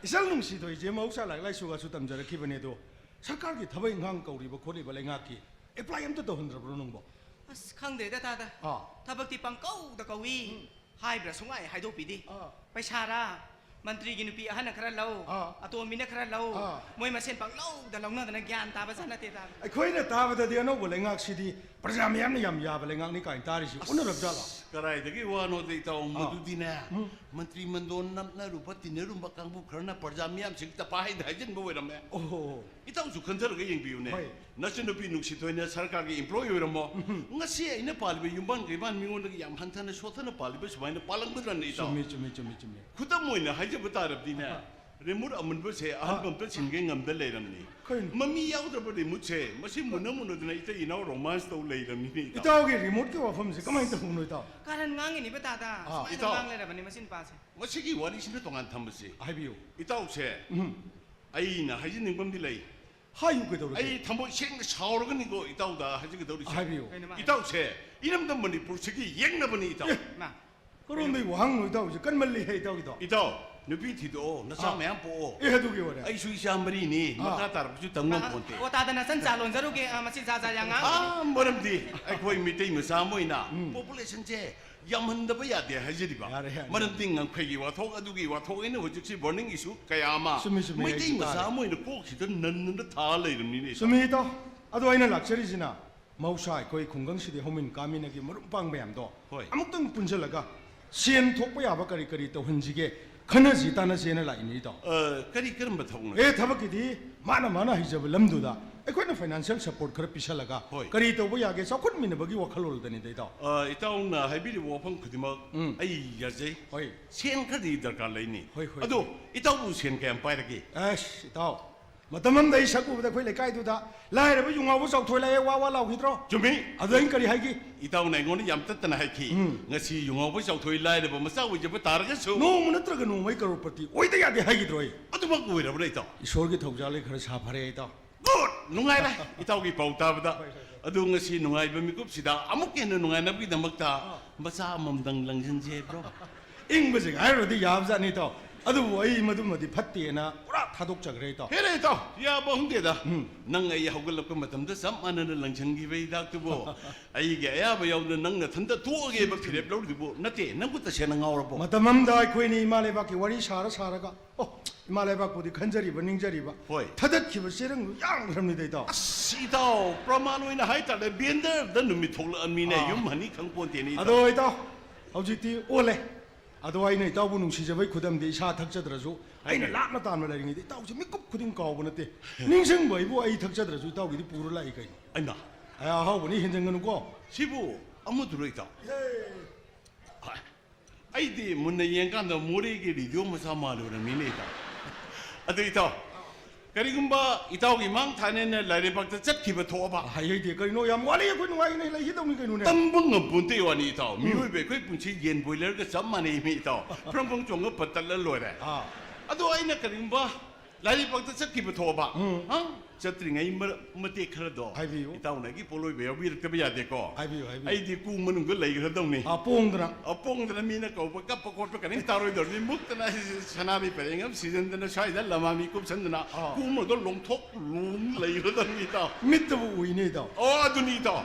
ꯏꯆꯜ ꯅꯨꯡꯁꯤꯊꯣꯏꯁꯦ ꯃꯍꯧꯁꯥ ꯂꯥꯏꯔꯤꯛ ꯂꯥꯏꯁꯨꯒꯁꯨ ꯇꯝꯖꯔꯛꯈꯤꯕꯅꯦ ꯑꯗꯣ, ꯁꯔꯀꯥꯔꯒꯤ ꯊꯕꯛ ꯏꯪꯈꯥꯡ ꯀꯧꯔꯤꯕ ꯈꯣꯠꯂꯤꯕ ꯂꯩꯉꯥꯛꯀꯤ apply ꯑꯝꯇ ꯇꯧꯍꯟꯗ꯭ꯔꯕ꯭ꯔꯣ ꯅꯪꯕꯣ? ꯑꯁ, ꯈꯪꯗ꯭ꯔꯦꯗ ꯇꯥꯗ꯫ ꯑꯥ꯫ ꯊꯕꯛꯇꯤ ꯄꯪꯀꯧꯗ ꯀꯧꯏ꯫ ꯎꯝ꯫ ꯍꯥꯏꯕ꯭ꯔꯥ ꯁꯨꯡꯍꯥꯏ ꯍꯥꯏꯗꯣꯛꯄꯤꯗꯦ꯫ ꯑꯥ꯫ ꯄꯩꯁꯥꯔꯥ, ꯃꯟꯇ꯭ꯔꯤꯒꯤ ꯅꯨꯄꯤ ꯑꯍꯟꯅ ꯈꯔ ꯂꯧ, ꯑꯥ꯫ ꯑꯇꯣꯝꯕꯤꯅ ꯈꯔ ꯂꯧ, ꯑꯥ꯫ ꯃꯣꯏ ꯃꯁꯦꯟ ꯄꯪꯂꯧꯗ ꯂꯧꯅꯗꯅ ꯒ꯭ꯌꯥꯟ ꯇꯥꯕ ꯖꯥꯠ ꯅꯠꯇꯦ ꯇꯥꯗ꯫ ꯑꯩꯈꯣꯏꯅ ꯇꯥꯕꯗꯗꯤ ꯑꯅꯧꯕ ꯂꯩꯉꯥꯛꯁꯤꯗꯤ ꯄ꯭ꯔꯖꯥ ꯃꯤꯌꯥꯝꯅ ꯌꯥꯝ ꯌꯥꯕ ꯂꯩꯉꯥꯛꯅꯤ ꯀꯥꯏꯅ ꯇꯥꯔꯤꯁꯤ ꯑꯁ, ꯑꯣꯟꯅꯔꯕ ꯖꯥꯠꯂꯣ? ꯀꯗꯥꯏꯗꯒꯤ ꯋꯥꯅꯣꯗ ꯏꯇꯥꯎ, ꯑꯥ꯫ ꯃꯗꯨꯗꯤꯅꯦ, ꯎꯝ꯫ ꯃꯟꯇ꯭ꯔꯤ ꯃꯟꯗꯣꯟ ꯅꯞꯅꯔꯨꯕ ꯇꯤꯟꯅꯔꯨꯕ ꯀꯥꯡꯕꯨ ꯈꯔꯅ ꯄ꯭ꯔꯖꯥ ꯃꯤꯌꯥꯝꯁꯤꯡꯁꯤꯗ ꯄꯥꯍꯩꯗ ꯍꯥꯏꯖꯤꯟꯕ ꯑꯣꯏꯔꯝꯃꯦ꯫ ꯑꯣꯍꯣ꯫ ꯏꯇꯥꯎꯁꯨ ꯈꯟꯊꯔꯒ ꯌꯦꯡꯕꯤꯌꯨꯅꯦ꯫ ꯍꯣꯏ꯫ ꯅꯆꯟꯅꯨꯄꯤ ꯅꯨꯡꯁꯤꯊꯣꯏꯅ ꯁꯔꯀꯥꯔꯒꯤ employee ꯑꯣꯏꯔꯝꯃꯣ꯫ ꯎꯝ꯫ ꯉꯁꯤ ꯑꯩꯅ ꯄꯥꯜꯂꯤꯕ ꯌꯨꯝꯕꯥꯟ ꯀꯩꯕꯥꯟ ꯃꯤꯉꯣꯟꯗꯒꯤ ꯌꯥꯝ ꯍꯟꯊꯅ ꯁꯣꯠꯊꯅ ꯄꯥꯜꯂꯤꯕ ꯁꯨꯃꯥꯏꯅ ꯄꯥꯜꯂꯝꯒꯗ꯭ꯔꯅꯦ ꯏꯇꯥꯎ? ꯆꯨꯝꯃꯤ, ꯆꯨꯝꯃꯤ, ꯆꯨꯝꯃꯤ, ꯆꯨꯝꯃꯤ꯫ ꯈꯨꯗꯝ ꯑꯣꯏꯅ ꯍꯥꯏꯖꯕ ꯇꯥꯔꯕꯗꯤꯅꯦ, ꯑꯍꯥ꯫ Remote ꯑꯃꯨꯟꯕꯁꯦ ꯑꯍꯟꯕ ꯑꯍꯥ꯫ ꯑꯝꯇ ꯁꯤꯟꯒꯦ ꯉꯝꯗ ꯂꯩꯔꯝꯅꯤ꯫ ꯀꯩꯅꯣ? ꯃꯃꯤ ꯌꯥꯎꯗ꯭ꯔꯕ remoteꯁꯦ, ꯃꯁꯤ ꯃꯨꯟꯅ ꯃꯨꯟꯅꯗꯅ ꯏꯇꯩ ꯏꯅꯥꯎ romance ꯇꯧ ꯂꯩꯔꯝꯅꯤꯅꯦ ꯏꯇꯥꯎ꯫ ꯏꯇꯥꯎꯒꯤ remoteꯀꯤ ꯋꯥꯐꯝꯁꯦ ꯀꯃꯥꯏꯅ ꯇꯧꯕꯅꯣ ꯏꯇꯥꯎ? ꯀꯥꯔꯟ ꯉꯥꯡꯉꯤꯅꯤꯕ ꯇꯥꯗ꯫ ꯑꯥ꯫ ꯁꯨꯃꯥꯏꯅ ꯏꯇꯥꯎ꯫ ꯉꯥꯡ ꯂꯩꯔꯕꯅꯤ ꯃꯁꯤ ꯅꯨꯄꯥꯁꯦ꯫ ꯃꯁꯤꯒꯤ ꯋꯥꯔꯤꯁꯤꯅ ꯇꯣꯉꯥꯟ ꯊꯝꯕꯁꯤ꯫ ꯍꯥꯏꯕꯤꯌꯨ꯫ ꯏꯇꯥꯎꯁꯦ, ꯎꯝ꯫ ꯑꯩꯅ ꯍꯥꯏꯖꯅꯤꯡꯕ ꯑꯃꯗꯤ ꯂꯩ꯫ ꯍꯥꯏꯌꯨ, ꯀꯩꯗꯧꯔꯒꯦ? ꯑꯩ ꯊꯝꯃꯣꯏ ꯁꯦꯡꯅ ꯁꯥꯎꯔꯒꯅꯤꯀꯣ ꯏꯇꯥꯎꯗ ꯍꯥꯏꯖꯒꯗꯧꯔꯤꯁꯦ꯫ ꯍꯥꯏꯕꯤꯌꯨ꯫ ꯀꯩꯅꯣ ꯃꯥ? ꯏꯇꯥꯎꯁꯦ ꯏꯔꯝꯗꯝ ꯃꯅꯤꯄꯨꯔꯁꯤꯒꯤ ꯌꯦꯛꯅꯕꯅꯤ ꯏꯇꯥꯎ꯫ ꯑꯦ, ꯃꯥ? ꯀꯔꯣꯝꯗꯩ ꯋꯥꯍꯪꯅꯣ ꯏꯇꯥꯎꯁꯦ? ꯀꯟꯃꯜꯂꯤꯍꯦ ꯏꯇꯥꯎꯒꯤꯗꯣ꯫ ꯏꯇꯥꯎ, ꯅꯨꯄꯤ ꯊꯤꯗꯣꯛꯑꯣ, ꯅꯆꯥ ꯑꯥ꯫ ꯃꯌꯥꯝ ꯄꯣꯛꯑꯣ꯫ ꯑꯦ, ꯑꯗꯨꯒꯤ ꯋꯥꯔꯤ꯫ ꯑꯩꯁꯨ ꯏꯆꯥ ꯃꯔꯤꯅꯤ, ꯑꯥ꯫ ꯃꯈꯥ ꯇꯥꯔꯛꯄꯁꯨ ꯇꯝ ꯉꯝꯄꯣꯟꯇꯦ꯫ ꯑꯣ, ꯇꯥꯗ ꯅꯆꯟ ꯆꯥ ꯂꯣꯟꯖꯔꯨꯒꯦ, ꯑ, ꯃꯁꯤ ꯖꯥ ꯖꯥ ꯌꯥꯝ ꯉꯥꯡ꯫ ꯑꯥ, ꯃꯔꯝꯗꯤ ꯑꯩꯈꯣꯏ ꯃꯤꯇꯩ ꯃꯆꯥ ꯑꯃ ꯑꯣꯏꯅ ꯎꯝ꯫ Populationꯁꯦ ꯌꯥꯝꯍꯟꯗꯕ ꯌꯥꯗꯦ ꯍꯥꯏꯖꯔꯤꯕ꯫ ꯌꯥꯔꯦ, ꯌꯥꯔꯦ, ꯃꯔꯝꯗꯤ ꯌꯥꯔꯦ꯫ ꯉꯝꯈꯩꯒꯤ ꯋꯥꯊꯣꯛ, ꯑꯗꯨꯒꯤ ꯋꯥꯊꯣꯛ ꯑꯩꯅ ꯍꯧꯖꯤꯛꯁꯤ burning issue ꯀꯌꯥ ꯑꯃ ꯆꯨꯝꯃꯤ, ꯆꯨꯝꯃꯤ, ꯃꯩꯇꯩ ꯑꯩꯁꯨ ꯃꯆꯥ ꯇꯥꯔꯦ꯫ ꯑꯃ ꯑꯣꯏꯅ ꯀꯣꯛꯁꯤꯗ ꯅꯟꯗꯅ ꯊꯥ ꯂꯩꯔꯕꯅꯤꯅꯦ꯫ ꯆꯨꯝꯃꯤ ꯏꯇꯥꯎ꯫ ꯑꯗꯣ ꯑꯩꯅ ꯂꯥꯛꯆꯔꯤꯁꯤꯅ ꯃꯍꯧꯁꯥ ꯑꯩꯈꯣꯏ ꯈꯨꯡꯒꯪꯁꯤꯗꯤ ꯍꯧꯃꯤꯟ ꯀꯥꯃꯤꯟꯅꯒꯤ ꯃꯔꯨꯞ ꯃꯄꯥꯡ ꯃꯌꯥꯝꯗꯣ ꯍꯣꯏ꯫ ꯑꯃꯨꯛꯇꯪ ꯄꯨꯟꯁꯤꯜꯂꯒ ꯁꯦꯟ ꯊꯣꯛꯄ ꯌꯥꯕ ꯀꯔꯤ ꯀꯔꯤ ꯇꯧꯍꯟꯁꯤꯒꯦ ꯈꯟꯅꯁꯤ ꯇꯥꯟꯅꯁꯦꯅ ꯂꯥꯛꯏꯅꯤ ꯏꯇꯥꯎ꯫ ꯑ, ꯀꯔꯤ ꯀꯔꯝꯕ ꯊꯕꯛꯅꯣ? ꯑꯦ, ꯊꯕꯛꯀꯤꯗꯤ ꯃꯥꯅ ꯃꯥꯅ ꯍꯩꯖꯕ ꯂꯝꯗꯨꯗ ꯑꯩꯈꯣꯏꯅ financial support ꯈꯔ ꯄꯤꯁꯜꯂꯒ ꯍꯣꯏ꯫ ꯀꯔꯤ ꯇꯧꯕ ꯌꯥꯒꯦ ꯆꯥꯎꯈꯠꯃꯤꯟꯅꯕꯒꯤ ꯋꯥꯈꯜꯂꯣꯟꯗꯅꯤꯗ ꯏꯇꯥꯎ꯫ ꯑ, ꯏꯇꯥꯎꯅ ꯍꯥꯏꯕꯤꯔꯤꯕ ꯋꯥꯐꯝ ꯈꯨꯗꯤꯡꯃꯛ ꯎꯝ꯫ ꯑꯩ ꯌꯥꯖꯩ꯫ ꯍꯣꯏ꯫ ꯁꯦꯟ ꯈꯔꯗꯤ ꯗꯔꯀꯥꯔ ꯂꯩꯅꯤ꯫ ꯍꯣꯏ, ꯍꯣꯏ, ꯑꯗꯣ ꯍꯣꯏ꯫ ꯏꯇꯥꯎꯕꯨ ꯁꯦꯟ ꯀꯌꯥꯝ ꯄꯥꯏꯔꯒꯦ? ꯑꯁ, ꯏꯇꯥꯎ, ꯃꯇꯝ ꯑꯃꯗ ꯑꯩ ꯁꯛ ꯎꯕꯗ ꯑꯩꯈꯣꯏ ꯂꯩꯀꯥꯏꯗꯨꯗ ꯂꯥꯏꯔꯕ ꯌꯨ ꯉꯥꯎꯕ ꯆꯥꯎꯊꯣꯏ ꯂꯥꯛꯑꯦ, ꯋꯥ ꯋꯥ ꯂꯥꯎꯈꯤꯗ꯭ꯔꯣ? ꯆꯨꯝꯃꯤ꯫ ꯑꯗꯨ ꯑꯩꯅ ꯀꯔꯤ ꯍꯥꯏꯒꯦ? ꯏꯇꯥꯎꯅ ꯑꯩꯉꯣꯟꯗ ꯌꯥꯝ ꯇꯠꯇꯅ ꯍꯥꯏꯈꯤ, ꯎꯝ꯫ "ꯉꯁꯤ ꯌꯨ ꯉꯥꯎꯕ ꯆꯥꯎꯊꯣꯏ ꯂꯥꯏꯔꯕ ꯃꯆꯥ ꯑꯣꯏꯖꯕ ꯇꯥꯔꯒꯁꯨ" ꯅꯣꯡꯃ ꯅꯠꯇ꯭ꯔꯒ ꯅꯣꯡꯃ ꯑꯩ ꯀꯔꯣꯔꯄꯇꯤ ꯑꯣꯏꯗ ꯌꯥꯗꯦ ꯍꯥꯏꯈꯤꯗ꯭ꯔꯣ ꯑꯩ? ꯑꯗꯨꯃꯛ ꯑꯣꯏꯔꯕ꯭ꯔꯥ ꯏꯇꯥꯎ? ꯏꯁꯣꯔꯒꯤ ꯊꯧꯖꯥꯜꯒꯤ ꯈꯔ ꯁꯥꯐꯔꯦ ꯏꯇꯥꯎ꯫ Good! ꯅꯨꯡꯉꯥꯏꯔꯦ ꯏꯇꯥꯎꯒꯤ ꯄꯥꯎ ꯇꯥꯕꯗ꯫ ꯍꯣꯏ, ꯍꯣꯏ, ꯍꯣꯏ꯫ ꯑꯗꯨ ꯉꯁꯤ ꯅꯨꯡꯉꯥꯏꯕ ꯃꯤꯀꯨꯞꯁꯤꯗ ꯑꯃꯨꯛ ꯍꯦꯟꯅ ꯅꯨꯡꯉꯥꯏꯅꯕꯒꯤꯗꯃꯛꯇ ꯑꯥ꯫ ꯃꯆꯥ ꯑꯃꯃꯝꯗꯪ ꯂꯪꯁꯤꯟꯁꯦ ꯍꯥꯏꯕ꯭ꯔꯣ? ꯏꯪꯕꯁꯤꯒ ꯍꯥꯏꯔꯨꯔꯗꯤ ꯌꯥꯕꯖꯥꯠꯅꯤ ꯏꯇꯥꯎ꯫ ꯑꯗꯨꯕꯨ ꯑꯩ ꯃꯗꯨꯃꯗꯤ ꯐꯠꯇꯦꯅ ꯄꯨꯔꯥ ꯊꯥꯗꯣꯛꯆꯈ꯭ꯔꯦ, ꯏꯇꯥꯎ꯫ ꯍꯦꯔꯦ, ꯏꯇꯥꯎ, ꯌꯥꯕ ꯍꯧꯅꯗꯦꯗ꯫ ꯎꯝ꯫ ꯅꯪ ꯑꯩ ꯍꯧꯒꯠꯂꯛꯄ ꯃꯇꯝꯗ ꯆꯞ ꯃꯥꯟꯅꯅ ꯂꯪꯁꯟꯈꯤꯕ ꯍꯤꯗꯥꯛꯇꯨꯕꯨ ꯑꯩꯒꯤ ꯑꯌꯥꯕ ꯌꯥꯎꯗꯅ ꯅꯪ ꯅꯊꯟꯇ ꯇꯣꯛꯑꯒꯦꯕ ꯐꯤꯔꯦꯞ ꯂꯧꯔꯤꯗꯨꯕꯨ? ꯅꯠꯇꯦ, ꯅꯪꯕꯨ ꯇꯁꯦꯡꯅ ꯉꯥꯎꯔꯕꯣ? ꯃꯇꯝ ꯑꯃꯗ ꯑꯩꯈꯣꯏꯅꯤ ꯏꯃꯥ ꯂꯩꯕꯥꯛꯀꯤ ꯋꯥꯔꯤ ꯁꯥꯔ ꯁꯥꯔꯒ, ꯑꯣ, ꯏꯃꯥ ꯂꯩꯕꯥꯛꯄꯨꯗꯤ ꯈꯟꯖꯔꯤꯕ, ꯅꯤꯡꯖꯔꯤꯕ, ꯍꯣꯏ꯫ ꯊꯗꯠꯈꯤꯕ ꯆꯦꯔꯪꯗꯨ ꯌꯥꯝꯈ꯭ꯔꯕꯅꯤꯗ, ꯏꯇꯥꯎ꯫ ꯑꯁ, ꯏꯇꯥꯎ, ꯄ꯭ꯔꯃꯥꯟ ꯑꯣꯏꯅ ꯍꯥꯏꯇꯥꯔꯦ, ꯕꯦꯟꯗꯔꯗ ꯅꯨꯃꯤꯠ ꯊꯣꯛꯂꯛꯑꯃꯤꯅꯦ, ꯑꯥ꯫ ꯌꯨꯝ ꯍꯟꯅꯤ ꯈꯪꯄꯣꯟꯇꯦꯅꯦ, ꯏꯇꯥꯎ꯫ ꯑꯗꯣ, ꯏꯇꯥꯎ, ꯍꯧꯖꯤꯛꯇꯤ ꯑꯣꯜꯂꯦ꯫ ꯑꯗꯣ ꯑꯩꯅ ꯏꯇꯥꯎꯕꯨ ꯅꯨꯡꯁꯤꯖꯕꯩ ꯈꯨꯗꯝꯗꯤ ꯏꯁꯥ ꯊꯛꯆꯗ꯭ꯔꯁꯨ, ꯑꯩꯅ ꯍꯥꯏꯅꯦ꯫ ꯂꯥꯞꯅ ꯇꯥꯟꯕ ꯂꯩꯔꯤꯉꯩꯗ ꯏꯇꯥꯎꯁꯦ ꯃꯤꯀꯨꯞ ꯈꯨꯗꯤꯡ ꯀꯥꯎꯕ ꯅꯠꯇꯦ꯫ ꯅꯤꯡꯁꯤꯡꯕ ꯑꯩꯕꯨ ꯑꯩ ꯊꯛꯆꯗ꯭ꯔꯁꯨ ꯏꯇꯥꯎꯒꯤꯗꯤ ꯄꯨꯔ ꯂꯥꯛꯏ ꯀꯩꯅꯣ꯫ ꯑꯩꯃ꯫ ꯑꯌꯥ, ꯑꯍꯥꯎꯕꯅꯤ, ꯍꯦꯟꯖꯟꯒꯅꯨꯀꯣ꯫ ꯁꯤꯕꯨ ꯑꯃꯗꯨꯔꯣ, ꯏꯇꯥꯎ? ꯍꯣꯏ꯫ ꯑꯩꯗꯤ ꯃꯨꯟꯅ ꯌꯦꯡꯀꯥꯟꯗ ꯃꯣꯔꯦꯒꯤ ꯔꯦꯗꯤꯑꯣ ꯃꯆꯥ ꯃꯥꯜꯂꯨꯔꯝꯃꯤꯅꯦ, ꯏꯇꯥꯎ꯫ ꯑꯗꯨ, ꯏꯇꯥꯎ, ꯀꯔꯤꯒꯨꯝꯕ ꯏꯇꯥꯎꯒꯤ ꯃꯥꯡ ꯊꯥꯅꯦꯅ ꯂꯥꯏꯔꯩꯕꯥꯛꯇ ꯆꯠꯈꯤꯕ ꯊꯣꯛꯑꯕ? ꯍꯥꯏꯍꯩꯗꯦ, ꯀꯔꯤꯅꯣ, ꯌꯥꯝ ꯋꯥꯠꯂꯤ, ꯑꯩꯈꯣꯏ ꯅꯨꯡꯉꯥꯏꯅ ꯂꯩꯈꯤꯗꯧꯅꯤ ꯀꯩꯅꯣꯅꯦ꯫ ꯇꯝꯕ ꯉꯝꯄꯣꯟꯇꯦ ꯋꯥꯅꯤ, ꯏꯇꯥꯎ꯫ ꯎꯝ꯫ ꯃꯤꯑꯣꯏꯕ ꯑꯩꯈꯣꯏ ꯄꯨꯟꯁꯤ ꯌꯦꯟ ꯕꯣꯏꯂꯔꯒ ꯆꯞ ꯃꯥꯟꯅꯩ, ꯃꯤ ꯏꯇꯥꯎ꯫ ꯐ꯭ꯔꯪ ꯐ꯭ꯔꯪ ꯆꯣꯡꯉ ꯄꯠꯇꯠꯂ ꯂꯣꯏꯔꯦ꯫ ꯑꯥ꯫ ꯑꯗꯣ ꯑꯩꯅ ꯀꯔꯤꯒꯨꯝꯕ ꯂꯥꯏꯔꯩꯕꯥꯛꯇ ꯆꯠꯈꯤꯕ ꯊꯣꯛꯑꯕ? ꯎꯝ꯫ ꯍꯥ? ꯆꯠꯇ꯭ꯔꯤꯉꯩ ꯃꯔꯛ ꯃꯇꯦꯛ ꯈꯔꯗꯣ ꯍꯥꯏꯕꯤꯌꯨ꯫ ꯏꯇꯥꯎꯅ ꯑꯩꯒꯤ ꯄꯣꯠꯂꯣꯏꯕ ꯌꯥꯎꯕꯤꯔꯛꯇꯕ ꯌꯥꯗꯦꯀꯣ꯫ ꯍꯥꯏꯕꯤꯌꯨ, ꯍꯥꯏꯕꯤꯌꯨ꯫ ꯑꯩꯗꯤ ꯀꯨ ꯃꯅꯨꯡꯗ ꯂꯩꯈ꯭ꯔꯗꯧꯅꯤ꯫ ꯑꯥ, ꯄꯣꯡꯗꯅ꯫ ꯑꯥ, ꯄꯣꯡꯗꯅ ꯃꯤꯅ ꯀꯧꯕ ꯀꯞꯄ ꯈꯣꯠꯄ ꯀꯔꯤꯝ ꯇꯥꯔꯣꯏꯗꯧꯔꯤꯕꯅꯤ꯫ ꯃꯨꯛꯇꯅ ꯁꯅꯥꯔꯩ ꯄꯔꯦꯡ ꯑꯃ ꯁꯤꯖꯤꯟꯗꯅ ꯁ꯭ꯋꯥꯏꯗ ꯂꯃꯥꯃꯤ ꯀꯨꯞꯁꯟꯗꯅ ꯑꯥ꯫ ꯀꯨ ꯑꯃꯗꯣ ꯂꯣꯡꯊꯣꯛ ꯂꯣꯡ ꯂꯩꯈ꯭ꯔꯗꯧꯅꯤ, ꯏꯇꯥꯎ꯫ ꯃꯤꯠꯇꯕꯨ ꯎꯏꯅꯦ, ꯏꯇꯥꯎ꯫ ꯑꯣ, ꯑꯗꯨꯅꯤ, ꯏꯇꯥꯎ꯫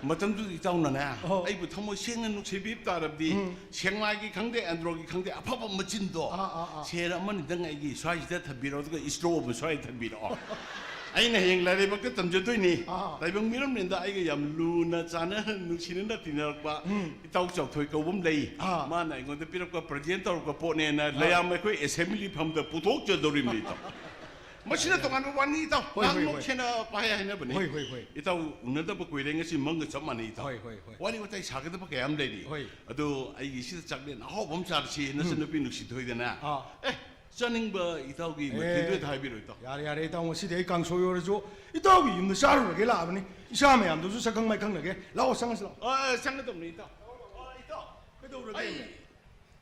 ꯃꯇꯝꯗꯨꯗ ꯏꯇꯥꯎꯅꯅꯦ, ꯑꯣ꯫ ꯑꯩꯕꯨ ꯊꯃꯣꯏ ꯁꯦꯡꯅ ꯅꯨꯡꯁꯤꯕꯤꯕ ꯇꯥꯔꯕꯗꯤ, ꯎꯝ꯫ ꯁꯦꯡꯃꯥꯏꯒꯤ ꯈꯪꯗꯦ, ꯑꯦꯟꯗ꯭ꯔꯣꯒꯤ ꯈꯪꯗꯦ, ꯑꯐꯕ ꯃꯆꯤꯟꯗꯣ ꯑꯥ, ꯑꯥ, ꯑꯥ꯫ ꯁꯦꯔ ꯑꯃꯅꯤꯗꯪ ꯑꯩꯒꯤ ꯁ꯭ꯋꯥꯏꯁꯤꯗ ꯊꯝꯕꯤꯔꯣ, ꯑꯗꯨꯒ ꯏꯁꯇ꯭ꯔꯣ ꯑꯃ ꯁ꯭ꯋꯥꯏꯗ ꯊꯝꯕꯤꯔꯛꯑꯣ꯫ ꯑꯩꯅ ꯍꯌꯦꯡ ꯂꯥꯏꯔꯩꯕꯥꯛꯇ ꯇꯝꯖꯗꯣꯏꯅꯤ꯫ ꯑꯥ꯫ ꯇꯥꯏꯕꯪ ꯃꯤꯔꯝꯂꯦꯟꯗ ꯑꯩꯒ ꯌꯥꯝ ꯂꯨꯅ ꯆꯥꯟꯅ ꯅꯨꯡꯁꯤꯅꯅ ꯇꯤꯟꯅꯔꯛꯄ ꯎꯝ꯫ ꯏꯇꯥꯎ ꯆꯥꯎꯊꯣꯏ ꯀꯧꯕ ꯑꯃ ꯂꯩ꯫ ꯑꯥ꯫ ꯃꯥꯅ ꯑꯩꯉꯣꯟꯗ ꯄꯤꯔꯛꯄ ꯄ꯭ꯔꯖꯦꯟ ꯇꯧꯔꯛꯄ ꯄꯣꯠꯅꯦꯅ ꯑꯥ꯫ ꯂꯩꯌꯥꯝ ꯑꯩꯈꯣꯏ ꯑꯦꯁꯦꯝꯕ꯭ꯂꯤ ꯐꯝꯗ ꯄꯨꯊꯣꯛꯆꯗꯧꯔꯤꯕꯅꯤ, ꯏꯇꯥꯎ꯫ ꯃꯁꯤꯅ ꯇꯣꯉꯥꯟꯕ ꯋꯥꯔꯤꯅꯤ, ꯏꯇꯥꯎ꯫ ꯍꯣꯏ, ꯉꯥꯏꯍꯥꯛ ꯍꯣꯏ, ꯍꯣꯏ꯫ ꯅꯣꯛꯁꯦꯅ ꯄꯥꯏ ꯍꯥꯏꯅꯕꯅꯤ꯫ ꯍꯣꯏ, ꯍꯣꯏ, ꯍꯣꯏ꯫ ꯏꯇꯥꯎ ꯎꯅꯗꯕ ꯀꯨꯏꯔꯦ, ꯉꯁꯤ ꯃꯪꯒ ꯆꯞ ꯃꯥꯟꯅꯩ, ꯏꯇꯥꯎ꯫ ꯍꯣꯏ, ꯍꯣꯏ, ꯍꯣꯏ꯫ ꯋꯥꯔꯤ ꯋꯥꯇꯥꯏ ꯁꯥꯒꯗꯕ ꯀꯌꯥ ꯑꯃ ꯂꯩꯔꯤ꯫ ꯍꯣꯏ꯫ ꯑꯗꯣ ꯑꯩꯒꯤ ꯁꯤꯗ ꯆꯥꯛꯂꯦꯟ ꯑꯍꯥꯎꯕ ꯑꯃ ꯆꯥꯔꯁꯤ, ꯎꯝ꯫ ꯅꯆꯟꯅꯨꯄꯤ ꯅꯨꯡꯁꯤ ꯊꯣꯏꯗꯅ꯫ ꯑꯥ꯫ ꯑꯦ, ꯆꯥꯅꯤꯡꯕ ꯏꯇꯥꯎꯒꯤ ꯑꯦ, ꯃꯊꯦꯜꯗꯨ ꯍꯦꯛꯇ ꯍꯥꯏꯕꯤꯔꯣ, ꯏꯇꯥꯎ꯫ ꯌꯥꯔꯦ, ꯌꯥꯔꯦ, ꯏꯇꯥꯎ, ꯉꯁꯤꯗꯤ ꯑꯩ ꯀꯥꯡꯁꯣꯏ ꯑꯣꯏꯔꯁꯨ ꯏꯇꯥꯎꯒꯤ ꯌꯨꯝꯗ ꯆꯥꯔꯨꯔꯒꯦ ꯂꯥꯛꯑꯕꯅꯤ꯫ ꯏꯆꯥ ꯃꯌꯥꯝꯗꯨꯁꯨ ꯁꯛꯈꯪ ꯃꯥꯏꯈꯪꯅꯒꯦ꯫ ꯂꯥꯛꯑꯣ, ꯆꯪꯉꯁꯤ ꯂꯥꯛꯑꯣ꯫ ꯑ, ꯆꯪꯒꯗꯧꯕꯅꯤ, ꯏꯇꯥꯎ꯫ ꯑ, ꯏꯇꯥꯎ꯫ ꯀꯩꯗꯧꯔꯒꯦ? ꯑꯩ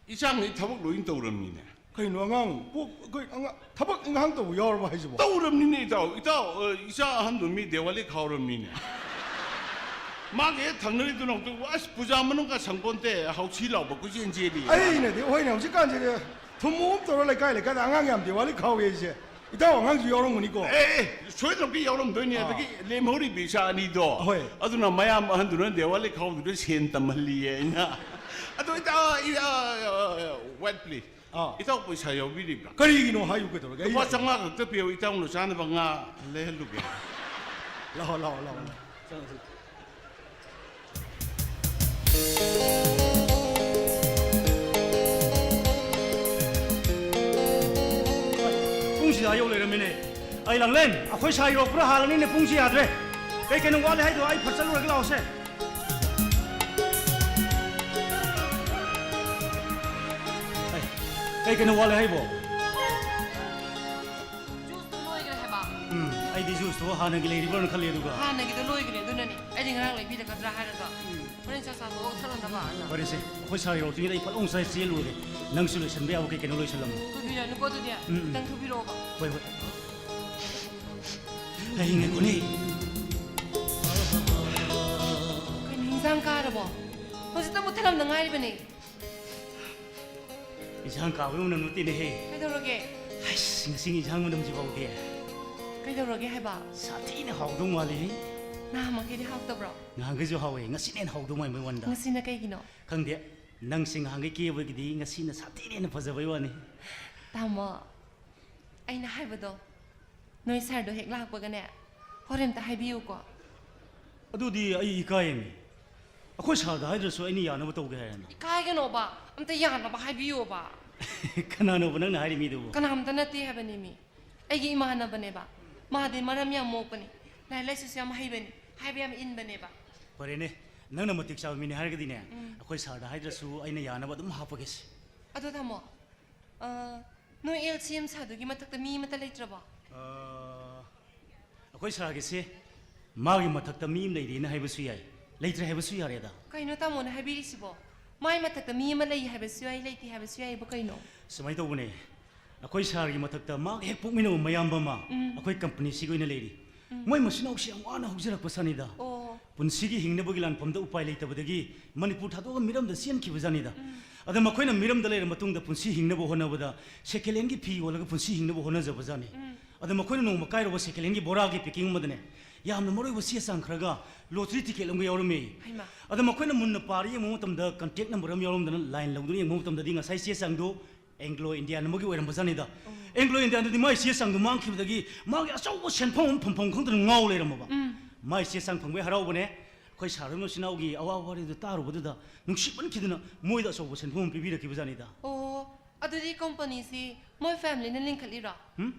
ꯏꯆꯥꯉꯩ ꯊꯕꯛ ꯂꯣꯏ ꯇꯧꯔꯝꯃꯤꯅꯦ꯫ ꯀꯩꯅꯣ, ꯑꯉꯥꯡ ꯄꯣꯛ-, ꯑꯩꯈꯣꯏ ꯑꯉꯥꯡ ꯊꯕꯛ ꯏꯪꯈꯥꯡ ꯇꯧꯕ ꯌꯥꯎꯔꯕ ꯍꯥꯏꯁꯤꯕꯣ? ꯇꯧꯔꯝꯅꯤꯅꯦ, ꯏꯇꯥꯎ꯫ ꯏꯇꯥꯎ, ꯑ, ꯏꯆꯥ ꯑꯍꯟꯗꯣ ꯃꯤ ꯗꯦꯋꯥꯂꯤ ꯈꯥꯎꯔꯝꯅꯤꯅꯦ꯫ ꯃꯥꯒꯤ ꯍꯦꯛ ꯊꯪꯅꯔꯤꯗꯨꯅ ꯍꯧꯖꯤꯛ, ꯑꯁ, ꯄꯨꯖꯥ ꯃꯅꯨꯡꯒ ꯁꯪꯄꯣꯟꯇꯦ, ꯍꯥꯎꯁꯤ ꯂꯥꯎꯕ ꯀꯣꯏꯆꯦꯟ ꯆꯦꯜꯂꯤ꯫ ꯑꯩꯅꯗꯤ, ꯍꯣꯏꯅꯦ, ꯍꯧꯖꯤꯛꯀꯥꯟꯁꯤꯗꯤ ꯊꯨꯝꯃꯣꯛ ꯑꯃ ꯇꯧꯔ ꯂꯩꯀꯥꯏ ꯂꯩꯀꯥꯏꯗ ꯑꯉꯥꯡ ꯌꯥꯝ ꯗꯤꯋꯥꯂꯤ ꯈꯥꯎꯋꯦ ꯑꯩꯁꯦ꯫ ꯏꯇꯥꯎ ꯑꯉꯥꯡꯁꯨ ꯌꯥꯎꯔꯝꯒꯅꯤꯀꯣ? ꯑꯦ, ꯑꯦ, ꯁꯣꯏꯗꯅꯃꯛꯀꯤ ꯌꯥꯎꯔꯝꯗꯣꯏꯅꯦ꯫ ꯑꯥ꯫ ꯑꯗꯒꯤ ꯂꯦꯝꯍꯧꯔꯤꯕ ꯏꯆꯥ ꯑꯅꯤꯗꯣ, ꯍꯣꯏ꯫ ꯑꯗꯨꯅ ꯃꯌꯥꯝ ꯑꯍꯟꯗꯨꯅ ꯗꯤꯋꯥꯂꯤ ꯈꯥꯎꯗꯨꯅ ꯁꯦꯟ ꯇꯝꯍꯜꯂꯤꯌꯦ ꯑꯩꯅ꯫ ꯑꯗꯣ ꯏꯇꯥꯎ, ꯏꯇꯥꯎ, wait please꯫ ꯑꯥ꯫ ꯏꯇꯥꯎ ꯄꯩꯁꯥ ꯌꯥꯎꯕꯤꯔꯤꯕ꯭ꯔꯥ? ꯀꯔꯤꯒꯤꯅꯣ ꯍꯥꯏꯌꯨ ꯀꯩꯗꯧꯔꯒꯦ? ꯑꯩ ꯂꯨꯄꯥ ꯂꯩ꯫ ꯆꯥꯝꯃꯉꯥ ꯈꯛꯇ ꯄꯤꯌꯨ, ꯏꯇꯥꯎꯅ ꯆꯥꯅꯕ ꯉꯥ ꯂꯩꯍꯜꯂꯨꯒꯦ꯫ ꯂꯥꯛꯑꯣ, ꯂꯥꯛꯑꯣ, ꯂꯥꯛꯑꯣ, ꯂꯥꯛꯑꯣ꯫ ꯆꯪꯉꯣ, ꯆꯪꯉꯣ꯫ ꯄꯨꯡꯁꯤꯗ ꯌꯧ ꯂꯩꯔꯝꯃꯤꯅꯦ꯫ ꯑꯩ ꯂꯥꯡꯂꯦꯟ, ꯑꯩꯈꯣꯏ ꯁꯥꯏ ꯌꯧꯔꯛꯄ꯭ꯔꯥ ꯍꯥꯜꯂꯅꯤꯅꯦ, ꯄꯨꯡꯁꯤ ꯌꯥꯗ꯭ꯔꯦ꯫ ꯀꯩ ꯀꯩꯅꯣ ꯋꯥꯠꯂꯤ ꯍꯥꯏꯗꯣ ꯑꯩ ꯐꯠ ꯆꯠꯂꯨꯔꯒ ꯂꯥꯛꯑꯣꯁꯦ꯫ ꯑꯩ, ꯀꯩ ꯀꯩꯅꯣ ꯋꯥꯠꯂꯤ ꯍꯥꯏꯕꯣ? ꯖꯨꯁꯇꯨ ꯂꯣꯏꯈ꯭ꯔꯦ ꯍꯥꯏꯕ꯫ ꯎꯝ, ꯑꯩꯗꯤ ꯖꯨꯁꯇꯣ ꯍꯥꯟꯅꯒꯤ ꯂꯩꯔꯤꯕ꯭ꯔꯥꯅ ꯈꯜꯂꯦ ꯑꯗꯨꯒ꯫ ꯍꯥꯟꯅꯒꯤꯗꯣ ꯂꯣꯏꯈ꯭ꯔꯦ, ꯑꯗꯨꯅꯅꯦ꯫ ꯑꯩꯗꯤ ꯉꯔꯥꯡ ꯂꯩꯕꯤꯔꯛꯀꯗ꯭ꯔꯥ ꯍꯥꯏꯔꯒ꯫ ꯎꯝ꯫ ꯍꯣꯔꯦꯟ ꯆꯥꯛ ꯆꯥꯊꯣꯛꯑꯒ ꯊꯛꯅꯅꯕ ꯍꯥꯏꯅ꯫ ꯐꯔꯦꯁꯦ, ꯑꯩꯈꯣꯏ ꯁꯥꯏ ꯌꯧꯔꯛꯇ꯭ꯔꯤꯉꯩꯗ ꯑꯩ ꯐꯠ ꯂꯥꯎꯅ ꯆꯦꯜꯂꯨꯔꯒꯦ꯫ ꯅꯪꯁꯨ ꯂꯣꯏꯁꯟꯕ ꯌꯥꯕ ꯀꯩ ꯀꯩꯅꯣ ꯂꯣꯏꯁꯜꯂꯝꯃꯣ꯫ ꯊꯨꯕꯤꯔꯅꯨꯀꯣ ꯑꯗꯨꯗꯤ꯫ ꯎꯝ, ꯎꯝ꯫ ꯈꯤꯇꯪ ꯊꯨꯕꯤꯔꯛꯑꯣꯕ꯫ ꯍꯣꯏ, ꯍꯣꯏ꯫ ꯑꯩ ꯉꯥꯏꯈꯣꯅꯦ꯫ ꯀꯩꯅꯣ, ꯍꯤꯟꯖꯥꯡ ꯀꯥꯔꯕꯣ? ꯍꯧꯖꯤꯛꯇ ꯃꯨꯠꯊꯠꯂꯝꯗ ꯉꯥꯏꯔꯤꯕꯅꯦ꯫ ꯏꯟꯁꯥꯡ ꯀꯥꯕꯒꯤ ꯃꯅꯝ ꯅꯠꯇꯦꯅꯦꯍꯦ꯫ ꯀꯩꯗꯧꯔꯒꯦ? ꯍꯩꯁ, ꯉꯁꯤꯒꯤ ꯏꯟꯁꯥꯡ ꯃꯅꯝꯁꯤꯐꯥꯎꯗꯤ꯫ ꯀꯩꯗꯧꯔꯒꯦ ꯍꯥꯏꯕ? ꯁꯥꯊꯤꯅ ꯍꯥꯎꯗꯧ ꯃꯥꯜꯂꯤ꯫ ꯅꯍꯥꯟꯃꯈꯩꯗꯤ ꯍꯥꯎꯇꯕ꯭ꯔꯣ? ꯅꯍꯥꯟꯈꯩꯁꯨ ꯍꯥꯎꯋꯦ, ꯉꯁꯤꯅ ꯍꯦꯟꯅ ꯍꯥꯎꯗꯧ ꯃꯥꯟꯕꯩ ꯋꯥꯅꯤꯗ꯫ ꯉꯁꯤꯅ ꯀꯩꯒꯤꯅꯣ? ꯈꯪꯗꯦ, ꯅꯪꯁꯦ ꯉꯍꯥꯟꯈꯩ ꯀꯦꯕꯒꯤꯗꯤ ꯉꯁꯤꯅ ꯁꯥꯊꯤꯅ ꯍꯦꯟꯅ ꯐꯖꯕꯩ ꯋꯥꯅꯤ꯫ ꯇꯥꯃꯣ, ꯑꯩꯅ ꯍꯥꯏꯕꯗꯣ ꯅꯣꯏ ꯁꯥꯔꯗꯣ ꯍꯦꯛ ꯂꯥꯛꯄꯒꯅꯦ, ꯍꯣꯔꯦꯟ ꯑꯝꯇ ꯍꯥꯏꯕꯤꯌꯨꯀꯣ꯫ ꯑꯗꯨꯗꯤ ꯑꯩ ꯏꯀꯥꯏꯌꯦꯃꯤ꯫ ꯑꯩꯈꯣꯏ ꯁꯥꯔꯗ ꯍꯥꯏꯗ꯭ꯔꯁꯨ ꯑꯩꯅ ꯌꯥꯅꯕ ꯇꯧꯒꯦ ꯍꯥꯏꯔꯅ꯫ ꯏꯀꯥꯏꯒꯅꯣꯕ, ꯑꯝꯇ ꯌꯥꯅꯕ ꯍꯥꯏꯕꯤꯌꯣꯕ꯫ ꯀꯅꯥꯅꯣꯕ ꯅꯪꯅ ꯍꯥꯏꯔꯤ ꯃꯤꯗꯨꯕꯨ? ꯀꯅꯥꯝꯇ ꯅꯠꯇꯦ ꯍꯥꯏꯕꯅꯦꯃꯤ, ꯑꯩꯒꯤ ꯏꯃꯥꯟꯅꯕꯅꯦꯕ꯫ ꯃꯥꯗꯤ ꯃꯔꯝ ꯌꯥꯝ ꯃꯣꯛꯄꯅꯤ, ꯂꯥꯏꯔꯤꯛ ꯂꯥꯏꯁꯨꯁꯨ ꯌꯥꯝ ꯍꯩꯕꯅꯤ, ꯍꯥꯏꯕ ꯌꯥꯝ ꯏꯟꯕꯅꯦꯕ꯫ ꯐꯔꯦꯅꯦ, ꯅꯪꯅ ꯃꯇꯤꯛ ꯆꯥꯕ ꯃꯤꯅꯤ ꯍꯥꯏꯔꯒꯗꯤꯅꯦ, ꯎꯝ꯫ ꯑꯩꯈꯣꯏ ꯁꯥꯔꯗ ꯍꯥꯏꯗ꯭ꯔꯁꯨ ꯑꯩꯅ ꯌꯥꯅꯕ ꯑꯗꯨꯝ ꯍꯥꯞꯄꯒꯦꯁꯦ꯫ ꯑꯗꯣ ꯇꯥꯃꯣ, ꯑ, ꯅꯣꯏ ꯑꯦꯜ ꯁꯤ ꯑꯦꯝ ꯁꯥꯔꯗꯨꯒꯤ ꯃꯊꯛꯇ ꯃꯤ ꯑꯃꯠꯇ ꯂꯩꯇ꯭ꯔꯕꯣ? ꯑ, ꯑꯩꯈꯣꯏ ꯁꯥꯔꯒꯤꯁꯦ ꯃꯥꯒꯤ ꯃꯊꯛꯇ ꯃꯤ ꯑꯃ ꯂꯩꯔꯤꯅ ꯍꯥꯏꯕꯁꯨ ꯌꯥꯏ, ꯂꯩꯇ꯭ꯔꯦ ꯍꯥꯏꯕꯁꯨ ꯌꯥꯔꯦꯗ꯫ ꯀꯩꯅꯣ ꯇꯥꯃꯣꯅ ꯍꯥꯏꯕꯤꯔꯤꯁꯤꯕꯣ? ꯃꯥꯏ ꯃꯊꯛꯇ ꯃꯤ ꯑꯃ ꯂꯩ ꯍꯥꯏꯕꯁꯨ ꯌꯥꯏ, ꯂꯩꯇꯦ ꯍꯥꯏꯕꯁꯨ ꯌꯥꯏꯕꯨ ꯀꯩꯅꯣ? ꯁꯨꯃꯥꯏꯅ ꯇꯧꯕꯅꯦ, ꯑꯩꯈꯣꯏ ꯁꯥꯔꯒꯤ ꯃꯊꯛꯇ ꯃꯥꯒ ꯍꯦꯛ ꯄꯣꯛꯃꯤꯟꯅꯕ ꯃꯌꯥꯝꯕ ꯑꯃ ꯎꯝ꯫ ꯑꯩꯈꯣꯏ ꯀꯝꯄꯅꯤꯁꯤꯒꯤ ꯑꯣꯏꯅ ꯂꯩꯔꯤ꯫ ꯎꯝ꯫ ꯃꯣꯏ ꯃꯆꯤꯟ ꯃꯅꯥꯎꯁꯤ ꯌꯥꯝ ꯋꯥꯅ ꯍꯧꯖꯔꯛꯄ ꯁꯥꯅꯤꯗ꯫ ꯑꯣ꯫ ꯄꯨꯟꯁꯤꯒꯤ ꯍꯤꯡꯅꯕꯒꯤ ꯂꯥꯟꯐꯝꯗ ꯎꯄꯥꯏ ꯂꯩꯇꯕꯗꯒꯤ ꯃꯅꯤꯄꯨꯔ ꯊꯥꯗꯣꯛꯑꯒ ꯃꯤꯔꯝꯗ ꯆꯦꯟꯈꯤꯕꯖꯥꯠꯅꯤꯗ꯫ ꯑꯗ ꯃꯈꯣꯏꯅ ꯃꯤꯔꯝꯗ ꯂꯩꯔ ꯃꯇꯨꯡꯗ ꯄꯨꯟꯁꯤ ꯍꯤꯡꯅꯕ ꯍꯣꯠꯅꯕꯗ second handꯒꯤ ꯐꯤ ꯌꯣꯜꯂꯒ ꯄꯨꯟꯁꯤ ꯍꯤꯡꯅꯕ ꯍꯣꯠꯅꯖꯕꯖꯥꯠꯅꯤ꯫ ꯑꯗ ꯃꯈꯣꯏꯅ ꯅꯣꯡꯃ ꯀꯥꯏꯔꯨꯕ second handꯒꯤ ꯕꯣꯔꯥꯒꯤ packing ꯑꯃꯗꯅꯦ, ꯌꯥꯝꯅ ꯃꯔꯨ ꯑꯣꯏꯕ ꯆꯦ ꯆꯥꯡ ꯈꯔꯒ lottery ticket ꯑꯃꯒ ꯌꯥꯎꯔꯝꯃꯤ꯫ ꯍꯩꯃꯥ꯫ ꯑꯗ ꯃꯈꯣꯏꯅ ꯃꯨꯟꯅ ꯄꯥꯔ ꯌꯦꯡꯕ ꯃꯇꯝꯗ contact number ꯑꯃ ꯌꯥꯎꯔꯝꯗꯅ line ꯂꯧꯗꯨꯅ ꯌꯦꯡꯕ ꯃꯇꯝꯗꯗꯤ ꯉꯁꯥꯏ ꯆꯦ ꯆꯥꯡꯗꯨ Anglo Indian ꯑꯃꯒꯤ ꯑꯣꯏꯔꯝꯕꯖꯥꯠꯅꯤꯗ꯫ ꯑꯣ꯫ Anglo Indianꯗꯨꯗꯤ ꯃꯥꯏ ꯆꯦ ꯆꯥꯡꯗꯨ ꯃꯥꯡꯈꯤꯕꯗꯒꯤ ꯃꯥꯒꯤ ꯑꯆꯧꯕ ꯁꯦꯟꯐꯝ ꯑꯃ ꯐꯪꯐꯝ ꯈꯪꯗꯅ ꯉꯥꯎ ꯂꯩꯔꯝꯃꯕ꯫ ꯎꯝ꯫ ꯃꯥꯏ ꯆꯦ ꯆꯥꯡ ꯐꯪꯕꯩ ꯍꯔꯥꯎꯕꯅꯦ꯫ ꯑꯩꯈꯣꯏ ꯁꯥꯔ ꯍꯣꯏ ꯃꯆꯤꯟ ꯃꯅꯥꯎꯒꯤ ꯑꯋꯥ ꯋꯥꯔꯤꯗꯨ ꯇꯥꯔꯨꯕꯗꯨꯗ ꯅꯨꯡꯁꯤꯃꯟꯈꯤꯗꯅ ꯃꯣꯏꯗ ꯑꯆꯧꯕ ꯁꯦꯟꯐꯝ ꯑꯃ ꯄꯤꯕꯤꯔꯛꯈꯤꯕꯖꯥꯠꯅꯤꯗ꯫ ꯑꯣ, ꯑꯗꯨꯗꯤ companyꯁꯤ ꯃꯣꯏ familyꯅ ꯂꯤꯡꯈꯠꯂꯤꯔꯣ? ꯎꯝ?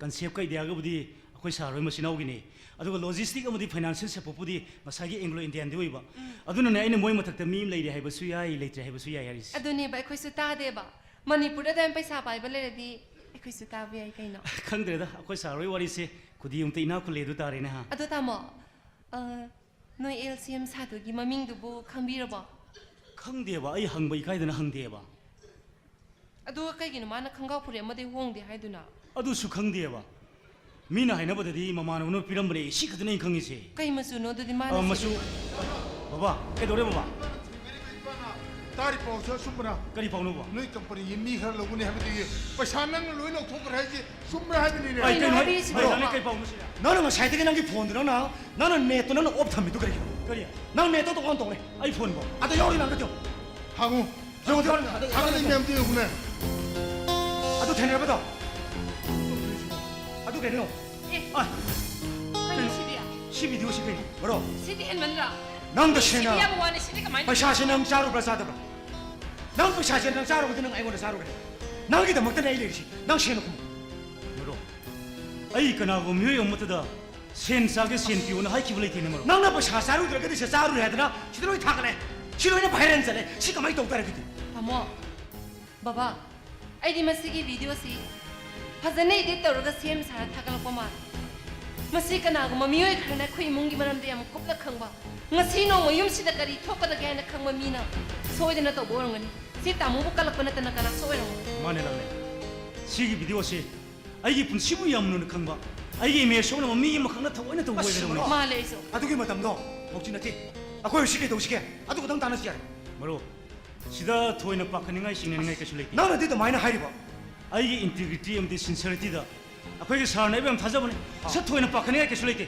Conceptꯀ ideaꯒꯕꯨꯗꯤ ꯑꯩꯈꯣꯏ ꯁꯥꯔ ꯍꯣꯏ ꯃꯆꯤꯟ ꯃꯅꯥꯎꯒꯤꯅꯤ꯫ ꯑꯗꯨꯒ logistic ꯑꯃꯗꯤ financial supportꯄꯨꯗꯤ ꯉꯁꯥꯏꯒꯤ Anglo Indianꯗꯤ ꯑꯣꯏꯕ꯫ ꯎꯝ꯫ ꯑꯗꯨꯅꯅꯦ ꯑꯩꯅ ꯃꯣꯏ ꯃꯊꯛꯇ ꯃꯤ ꯑꯃ ꯂꯩꯔꯦ ꯍꯥꯏꯕꯁꯨ ꯌꯥꯏ, ꯂꯩꯇ꯭ꯔꯦ ꯍꯥꯏꯕꯁꯨ ꯌꯥꯏ ꯍꯥꯏꯔꯤꯁꯦ꯫ ꯑꯗꯨꯅꯦꯕ ꯑꯩꯈꯣꯏꯁꯨ ꯇꯥꯗꯦꯕ꯫ ꯃꯅꯤꯄꯨꯔꯗ ꯑꯗꯨꯃꯥꯏꯅ ꯄꯩꯁꯥ ꯄꯥꯏꯕ ꯂꯩꯔꯗꯤ ꯑꯩꯈꯣꯏꯁꯨ ꯇꯥꯕ ꯌꯥꯏ ꯀꯩꯅꯣ꯫ ꯈꯪꯗ꯭ꯔꯦꯗ, ꯑꯩꯈꯣꯏ ꯁꯥꯔ ꯍꯣꯏ ꯋꯥꯔꯤꯁꯦ ꯈꯨꯗꯤ ꯑꯃꯨꯛꯇ ꯏꯅꯥꯛ ꯈꯨꯜꯂꯦ ꯑꯗꯨ ꯇꯥꯔꯦꯅꯦ ꯍꯥ꯫ ꯑꯗꯣ ꯇꯥꯃꯣ, ꯑ, ꯅꯣꯏ LCM ꯁꯥꯇ꯭ꯔꯒꯤ ꯃꯃꯤꯡꯗꯨꯕꯨ ꯈꯪꯕꯤꯔꯕꯣ? ꯈꯪꯗꯦꯕ, ꯑꯩ ꯍꯪꯕ ꯏꯀꯥꯏꯗꯅ ꯍꯪꯗꯦꯕ꯫ ꯑꯗꯨꯒ ꯀꯩꯒꯤꯅꯣ ꯃꯥꯅ ꯈꯣꯡꯒ꯭ꯔꯥꯎ ꯐꯨꯔꯤꯠ ꯑꯃꯗꯩ ꯍꯣꯡꯗꯦ ꯍꯥꯏꯗꯨꯅ? ꯑꯗꯨꯁꯨ ꯈꯪꯗꯦꯕ꯫ ꯃꯤꯅ ꯍꯥꯏꯅꯕꯗꯗꯤ ꯃꯃꯥꯟꯅꯕꯅ ꯄꯤꯔꯝꯕꯅꯦ, ꯁꯤ ꯈꯛꯇꯅꯦ ꯑꯩꯅ ꯈꯪꯉꯤꯁꯦ꯫ ꯀꯩ ꯃꯆꯨꯅꯣ ꯑꯗꯨꯗꯤ ꯃꯥꯅ ꯑ, ꯃꯆꯨ-, ꯁꯦꯠꯂꯤꯗꯣ? ꯕꯕꯥ, ꯀꯩꯗꯧꯔꯦ ꯕꯕꯥ? ꯇꯥꯔꯤ ꯄꯥꯎꯁꯦ ꯑꯆꯨꯝꯕꯔꯥ? ꯀꯔꯤ ꯄꯥꯎꯅꯣꯕ? ꯅꯣꯏ companyꯒꯤ ꯃꯤ ꯈꯔ ꯂꯧꯒꯅꯤ ꯍꯥꯏꯕꯗꯤ ꯄꯩꯁꯥ ꯅꯪꯅ ꯂꯣꯏ ꯂꯧꯊꯣꯛꯈ꯭ꯔꯦ ꯍꯥꯏꯁꯦ ꯆꯨꯝꯕ꯭ꯔꯥ ꯍꯥꯏꯕꯅꯤꯅꯦ? ꯑꯩ ꯀꯩꯅꯣ ꯀꯩꯅꯣ ꯍꯥꯏ-, ꯍꯥꯏꯕꯤꯔꯤꯁꯤꯕꯣ? ꯀꯩꯅꯣ ꯍꯥꯏ-, ꯀꯩ ꯄꯥꯎꯅꯣ ꯁꯤꯅ? ꯅꯪꯅ ꯉꯁꯥꯏꯗꯒꯤ ꯅꯪꯒꯤ phoneꯗꯨ ꯅꯪꯅ, ꯅꯪꯅ netꯇꯣ ꯅꯪꯅ off ꯊꯝꯃꯤꯗꯨ ꯀꯔꯤꯒꯤꯅꯣ? ꯀꯔꯤ? ꯅꯪ netꯇꯣ on ꯇꯧꯅꯦ꯫ ꯑꯩ phoneꯕꯣ? ꯑꯗ ꯌꯥꯎꯔꯤ ꯅꯪ ꯀꯩꯗꯧ? ꯍꯥꯡꯉꯨ꯫ ꯌꯦꯡꯉꯨ, ꯌꯦꯡꯉꯨ, ꯌꯦꯡꯉꯨ꯫ ꯊꯥꯒꯠꯂꯤ ꯃꯌꯥꯝꯗꯨ ꯌꯦꯡꯉꯨꯅꯦ꯫ ꯑꯗꯨ ꯊꯦꯡꯅꯔꯕꯗꯣ? ꯑꯗꯨ ꯀꯩꯅꯣ? ꯑꯦ, ꯑꯥ, ꯀꯩꯅꯣ ꯀꯩꯅꯣ? ꯁꯤꯗꯤ? ꯁꯤ videoꯁꯤ ꯀꯩꯅꯣ? ꯕ꯭ꯔꯣ꯫ ꯁꯤꯗꯤ ꯍꯦꯟꯃꯟꯗ꯭ꯔꯥ? ꯅꯪꯗ ꯁꯤꯗꯤ ꯁꯦꯟꯅ ꯌꯥꯕ ꯋꯥꯅꯤ, ꯁꯤꯗꯤ ꯀꯃꯥꯏꯅ? ꯄꯩꯁꯥꯁꯤ ꯅꯪ ꯆꯥꯔꯨꯕ꯭ꯔꯥ ꯆꯥꯗꯕ꯭ꯔꯥ? ꯅꯪ ꯄꯩꯁꯥꯁꯦ ꯅꯪ ꯆꯥꯔꯨꯕꯗꯤ ꯅꯪ ꯑꯩꯉꯣꯟꯗ ꯆꯥꯔꯨꯒꯅꯤ꯫ ꯅꯪꯒꯤꯗꯃꯛꯇꯅꯦ ꯑꯩ ꯂꯩꯔꯤꯁꯤ꯫ ꯅꯪ ꯁꯦꯟꯅ ꯈꯨꯝꯃꯨ꯫ ꯕ꯭ꯔꯣ, ꯑꯩ ꯀꯅꯥꯒꯨꯝꯕ ꯃꯤꯑꯣꯏ ꯑꯃꯠꯇꯗ ꯁꯦꯟ ꯆꯥꯒꯦ, ꯁꯦꯟ ꯄꯤꯌꯣꯅ ꯍꯥꯏꯈꯤꯕ ꯂꯩꯇꯦꯅꯦ, ꯃꯔꯨꯞ꯫ ꯅꯪꯅ ꯄꯩꯁꯥ ꯆꯥꯔꯨꯗ꯭ꯔꯒꯗꯤ ꯁꯦ ꯆꯥꯔꯨꯔꯦ ꯍꯥꯏꯗꯅ ꯁꯤꯗ ꯂꯣꯏ ꯊꯥꯒꯠꯂꯦ꯫ ꯁꯤ ꯂꯣꯏꯅ viral ꯆꯠꯂꯦ꯫ ꯁꯤ ꯀꯃꯥꯏꯅ ꯇꯧ ꯇꯥꯔꯦ ꯑꯗꯨꯗꯤ? ꯇꯥꯃꯣ, ꯕꯕꯥ, ꯑꯩꯗꯤ ꯃꯁꯤꯒꯤ videoꯁꯤ ꯐꯖꯅ edit ꯇꯧꯔꯒ ꯁꯦꯝ ꯁꯥꯔ ꯊꯥꯒꯠꯂꯛꯄ ꯃꯥꯜꯂꯦ꯫ ꯃꯁꯤ ꯀꯅꯥꯒꯨꯝꯕ ꯃꯤꯑꯣꯏ ꯈꯔꯅ ꯑꯩꯈꯣꯏ ꯏꯃꯨꯡꯒꯤ ꯃꯔꯝꯗ ꯌꯥꯝ ꯀꯨꯞꯅ ꯈꯪꯕ, ꯉꯁꯤ ꯅꯣꯡꯃ ꯌꯨꯝꯁꯤꯗ ꯀꯔꯤ ꯊꯣꯛꯀꯗꯒꯦ ꯍꯥꯏꯅ ꯈꯪꯕ ꯃꯤꯅ ꯁꯣꯏꯗꯅ ꯇꯧꯕ ꯑꯣꯏꯔꯝꯒꯅꯤ꯫ ꯁꯤ ꯇꯥꯃꯣꯕꯨ ꯀꯜꯂꯛꯄ ꯅꯠꯇꯅ ꯀꯅꯥꯁꯨ ꯑꯣꯏꯔꯝꯃꯣꯏ꯫ ꯃꯥꯅꯦ, ꯂꯥꯛꯂꯦ꯫ ꯁꯤꯒꯤ videoꯁꯤ ꯑꯩꯒꯤ ꯄꯨꯟꯁꯤꯕꯨ ꯌꯥꯝ ꯂꯨꯅ ꯈꯪꯕ, ꯑꯩꯒꯤ image ꯁꯣꯛꯅꯕ ꯃꯤ ꯑꯃꯈꯛꯅ ꯊꯑꯣꯏꯅ ꯇꯧꯕ ꯑꯁ, ꯑꯣꯏꯒꯗꯕꯅꯤ꯫ ꯃꯥꯜꯂꯦ ꯑꯩꯁꯨ꯫ ꯑꯗꯨꯒꯤ ꯃꯇꯝꯗꯣ ꯍꯧꯖꯤꯛ ꯅꯠꯇꯦ꯫ ꯑꯩꯈꯣꯏ ꯍꯧꯖꯤꯛ ꯀꯩꯗꯧꯁꯤꯒꯦ? ꯑꯗꯨ ꯈꯛꯇꯪ ꯇꯥꯟꯅꯁꯤ ꯌꯥꯔꯦ꯫ ꯃꯔꯨꯞ, ꯁꯤꯗ ꯊꯣꯏꯅ ꯄꯥꯈꯠꯅꯤꯡꯉꯥꯏ, ꯆꯤꯡꯅꯅꯤꯡꯉꯥꯏ ꯀꯩꯁꯨ ꯂꯩꯇꯦ꯫ ꯅꯪꯅꯗꯤ ꯑꯗꯨꯃꯥꯏꯅ ꯍꯥꯏꯔꯤꯕ? ꯑꯩꯒꯤ integrity ꯑꯃꯗꯤ sincerity ꯗ ꯑꯩꯈꯣꯏꯒꯤ sir ꯅ ꯑꯩꯕꯨ ꯌꯥꯝ ꯊꯥꯖꯕꯅꯦ꯫ ꯑꯥ꯫ ꯁꯤꯗ ꯊꯣꯏꯅ ꯄꯥꯈꯠꯅꯤꯡꯉꯥꯏ ꯀꯩꯁꯨ ꯂꯩꯇꯦ꯫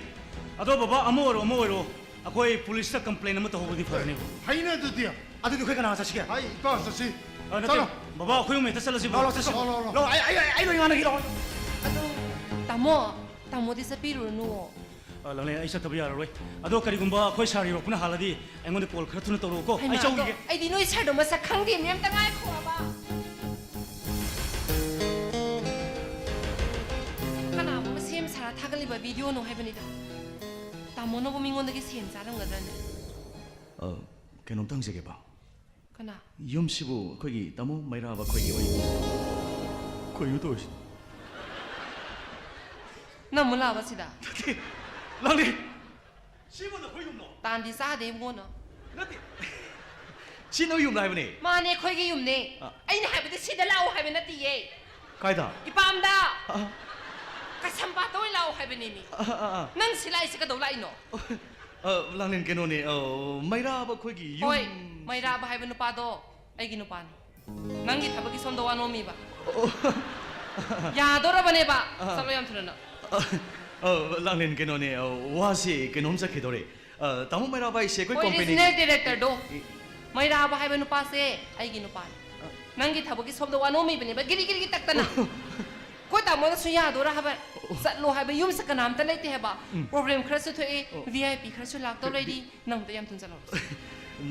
ꯑꯗꯣ ꯕꯕꯥ, ꯑꯃ ꯑꯣꯏꯔꯣ ꯑꯃ ꯑꯣꯏꯔꯣ, ꯑꯩꯈꯣꯏ police ꯇ complain ꯑꯃ ꯇꯧꯍꯧꯕꯗꯤ ꯐꯔꯅꯦꯕ꯫ ꯐꯩꯅꯦ ꯑꯗꯨꯗꯤ꯫ ꯑꯗꯨꯗꯤ ꯑꯩꯈꯣꯏ ꯀꯅꯥ ꯆꯠꯁꯤꯒꯦ? ꯑꯩ ꯏꯄꯥ ꯆꯠꯁꯤ꯫ ꯑ, ꯅꯠꯇꯦ, ꯆꯠꯂꯣ꯫ ꯕꯕꯥ, ꯑꯩꯈꯣꯏ ꯑꯍꯨꯝ ꯍꯦꯛꯇ ꯆꯠꯂꯁꯤ, ꯂꯥꯛꯑꯣ, ꯕꯕꯥ, ꯂꯥꯛꯑꯣ, ꯆꯠꯁꯤ꯫ ꯆꯠꯂꯣ, ꯂꯥꯛꯑꯣ, ꯂꯥꯛꯑꯣ꯫ ꯂꯥꯛꯑꯣ, ꯑꯩ, ꯑꯩ, ꯑꯩ, ꯑꯩ ꯂꯣꯏ ꯉꯥꯡꯅꯒꯦ, ꯂꯥꯛꯑꯣ꯫ ꯑꯗꯣ, ꯇꯥꯃꯣ, ꯇꯥꯃꯣꯗꯤ ꯆꯠꯄꯤꯔꯨꯔꯅꯨ꯫ ꯑ, ꯂꯥꯡꯂꯦꯟ, ꯑꯩ ꯆꯠꯇꯕ ꯌꯥꯔꯔꯣꯏ꯫ ꯑꯗꯣ ꯀꯔꯤꯒꯨꯝꯕ ꯑꯩꯈꯣꯏ sir ꯌꯧꯔꯛꯄꯅ ꯍꯥꯜꯂꯗꯤ ꯑꯩꯉꯣꯟꯗ call ꯈꯔ ꯊꯨꯅ ꯇꯧꯔꯛꯎꯀꯣ꯫ ꯍꯩꯃꯥ, ꯑꯩ ꯆꯧꯈꯤꯒꯦ꯫ ꯑꯗꯣ ꯑꯩꯗꯤ ꯅꯣꯏ sir ꯗꯣ ꯃꯁꯛ ꯈꯪꯗꯦ, ꯃꯦꯝ, ꯑꯝꯇ ꯉꯥꯏꯈꯣꯕ꯫ ꯀꯅꯥ ꯑꯃꯨꯛꯅ ꯁꯦꯝ ꯁꯥꯔ ꯊꯥꯒꯠꯂꯤꯕ video ꯅꯣ ꯍꯥꯏꯕꯅꯤꯗ꯫ ꯇꯥꯃꯣꯅꯕꯨ ꯃꯤꯉꯣꯟꯗꯒꯤ ꯁꯦꯟ ꯆꯥꯔꯝꯒꯗ꯭ꯔꯅꯦ? ꯑ, ꯀꯩꯅꯣꯝꯇ ꯍꯪꯖꯒꯦꯕ꯫ ꯀꯅꯥ? ꯌꯨꯝꯁꯤꯕꯨ ꯑꯩꯈꯣꯏꯒꯤ ꯇꯥꯃꯣ ꯃꯩꯔꯥꯕ ꯑꯩꯈꯣꯏꯒꯤ ꯑꯣꯏ-, ꯀꯩꯅꯣ ꯇꯧꯔꯤꯁꯤ? ꯅꯪ ꯑꯃꯨꯛ ꯂꯥꯛꯑꯕ ꯁꯤꯗ? ꯅꯠꯇꯦ, ꯂꯥꯡꯂꯦꯟ! ꯁꯤꯕꯨ ꯅꯈꯣꯏ ꯌꯨꯝꯂꯣ? ꯇꯥꯟꯗꯤ ꯆꯥꯗꯦ ꯏꯕꯨꯡꯉꯣ ꯅꯪ꯫ ꯅꯠꯇꯦ꯫ ꯁꯤ ꯅꯣꯏ ꯌꯨꯝꯂꯣ ꯍꯥꯏꯕꯅꯦ? ꯃꯥꯅꯦ, ꯑꯩꯈꯣꯏꯒꯤ ꯌꯨꯝꯅꯦ꯫ ꯑ꯫ ꯑꯩꯅ ꯍꯥꯏꯕꯗꯤ ꯁꯤꯗ ꯂꯥꯛꯑꯣ ꯍꯥꯏꯕ ꯅꯠꯇꯤꯌꯦ꯫ ꯀꯥꯏꯗ? ꯏꯄꯥꯝꯗ꯫ ꯑ꯫ ꯀꯁꯝꯄꯥꯠꯇ ꯑꯣꯏꯅ ꯂꯥꯛꯑꯣ ꯍꯥꯏꯕꯅꯦꯃꯤ꯫ ꯑ, ꯑ, ꯑ꯫ ꯅꯪ ꯁꯤ ꯂꯥꯛꯏꯁꯦ ꯀꯩꯗꯧ ꯂꯥꯛꯏꯅꯣ? ꯑ, ꯂꯥꯡꯂꯦꯟ, ꯀꯩꯅꯣꯅꯦ, ꯑ, ꯃꯩꯔꯥꯕ ꯑꯩꯈꯣꯏꯒꯤ ꯌꯨꯝ ꯍꯣꯏ, ꯃꯩꯔꯥꯕ ꯍꯥꯏꯕ ꯅꯨꯄꯥꯗꯣ ꯑꯩꯒꯤ ꯅꯨꯄꯥꯅꯤ꯫ ꯅꯪꯒꯤ ꯊꯕꯛꯀꯤ ꯁꯣꯝꯗ ꯋꯥ ꯅꯣꯝꯃꯤꯕ꯫ ꯑꯣ꯫ ꯌꯥꯗꯣꯔꯕꯅꯦꯕ꯫ ꯑ꯫ ꯆꯠꯂꯣ ꯌꯥꯝ ꯊꯨꯅ ꯅꯪ꯫ ꯑ, ꯑ, ꯂꯥꯡꯂꯦꯟ, ꯀꯩꯅꯣꯅꯦ, ꯑ, ꯋꯥꯁꯤ ꯀꯩꯅꯣꯝ ꯆꯠꯈꯤꯗꯧꯔꯦ꯫ ꯑ, ꯇꯥꯃꯣ ꯃꯩꯔꯥꯕ ꯍꯥꯏꯁꯦ ꯑꯩꯈꯣꯏ ꯍꯣꯏ, company ꯒꯤ regional director ꯗꯣ꯫ ꯏ- ꯃꯩꯔꯥꯕ ꯍꯥꯏꯕ ꯅꯨꯄꯥꯁꯦ ꯑꯩꯒꯤ ꯅꯨꯄꯥꯅꯤ꯫ ꯑ꯫ ꯅꯪꯒꯤ ꯊꯕꯛꯀꯤ ꯁꯣꯝꯗ ꯋꯥ ꯅꯣꯝꯃꯤꯕꯅꯦꯕ, ꯒꯤꯔꯤ ꯒꯤꯔꯤ ꯒꯤ ꯇꯛꯇꯅ꯫ ꯑꯩꯈꯣꯏ ꯇꯥꯃꯣꯅꯁꯨ ꯌꯥꯗꯣꯔꯥ ꯍꯥꯏꯕ, ꯑꯣ꯫ ꯆꯠꯂꯣ ꯍꯥꯏꯕ, ꯌꯨꯝꯁꯦ ꯀꯅꯥꯝꯇ ꯂꯩꯇꯦ ꯍꯥꯏꯕ, ꯎꯝ꯫ Problem ꯈꯔꯁꯨ ꯊꯣꯛꯑꯦ, ꯑꯣ꯫ V I P ꯈꯔꯁꯨ ꯂꯥꯛꯇꯧ ꯂꯩꯔꯤ, ꯅꯪ ꯑꯝꯇ ꯌꯥꯝ ꯊꯨꯅ ꯆꯠꯂꯣ꯫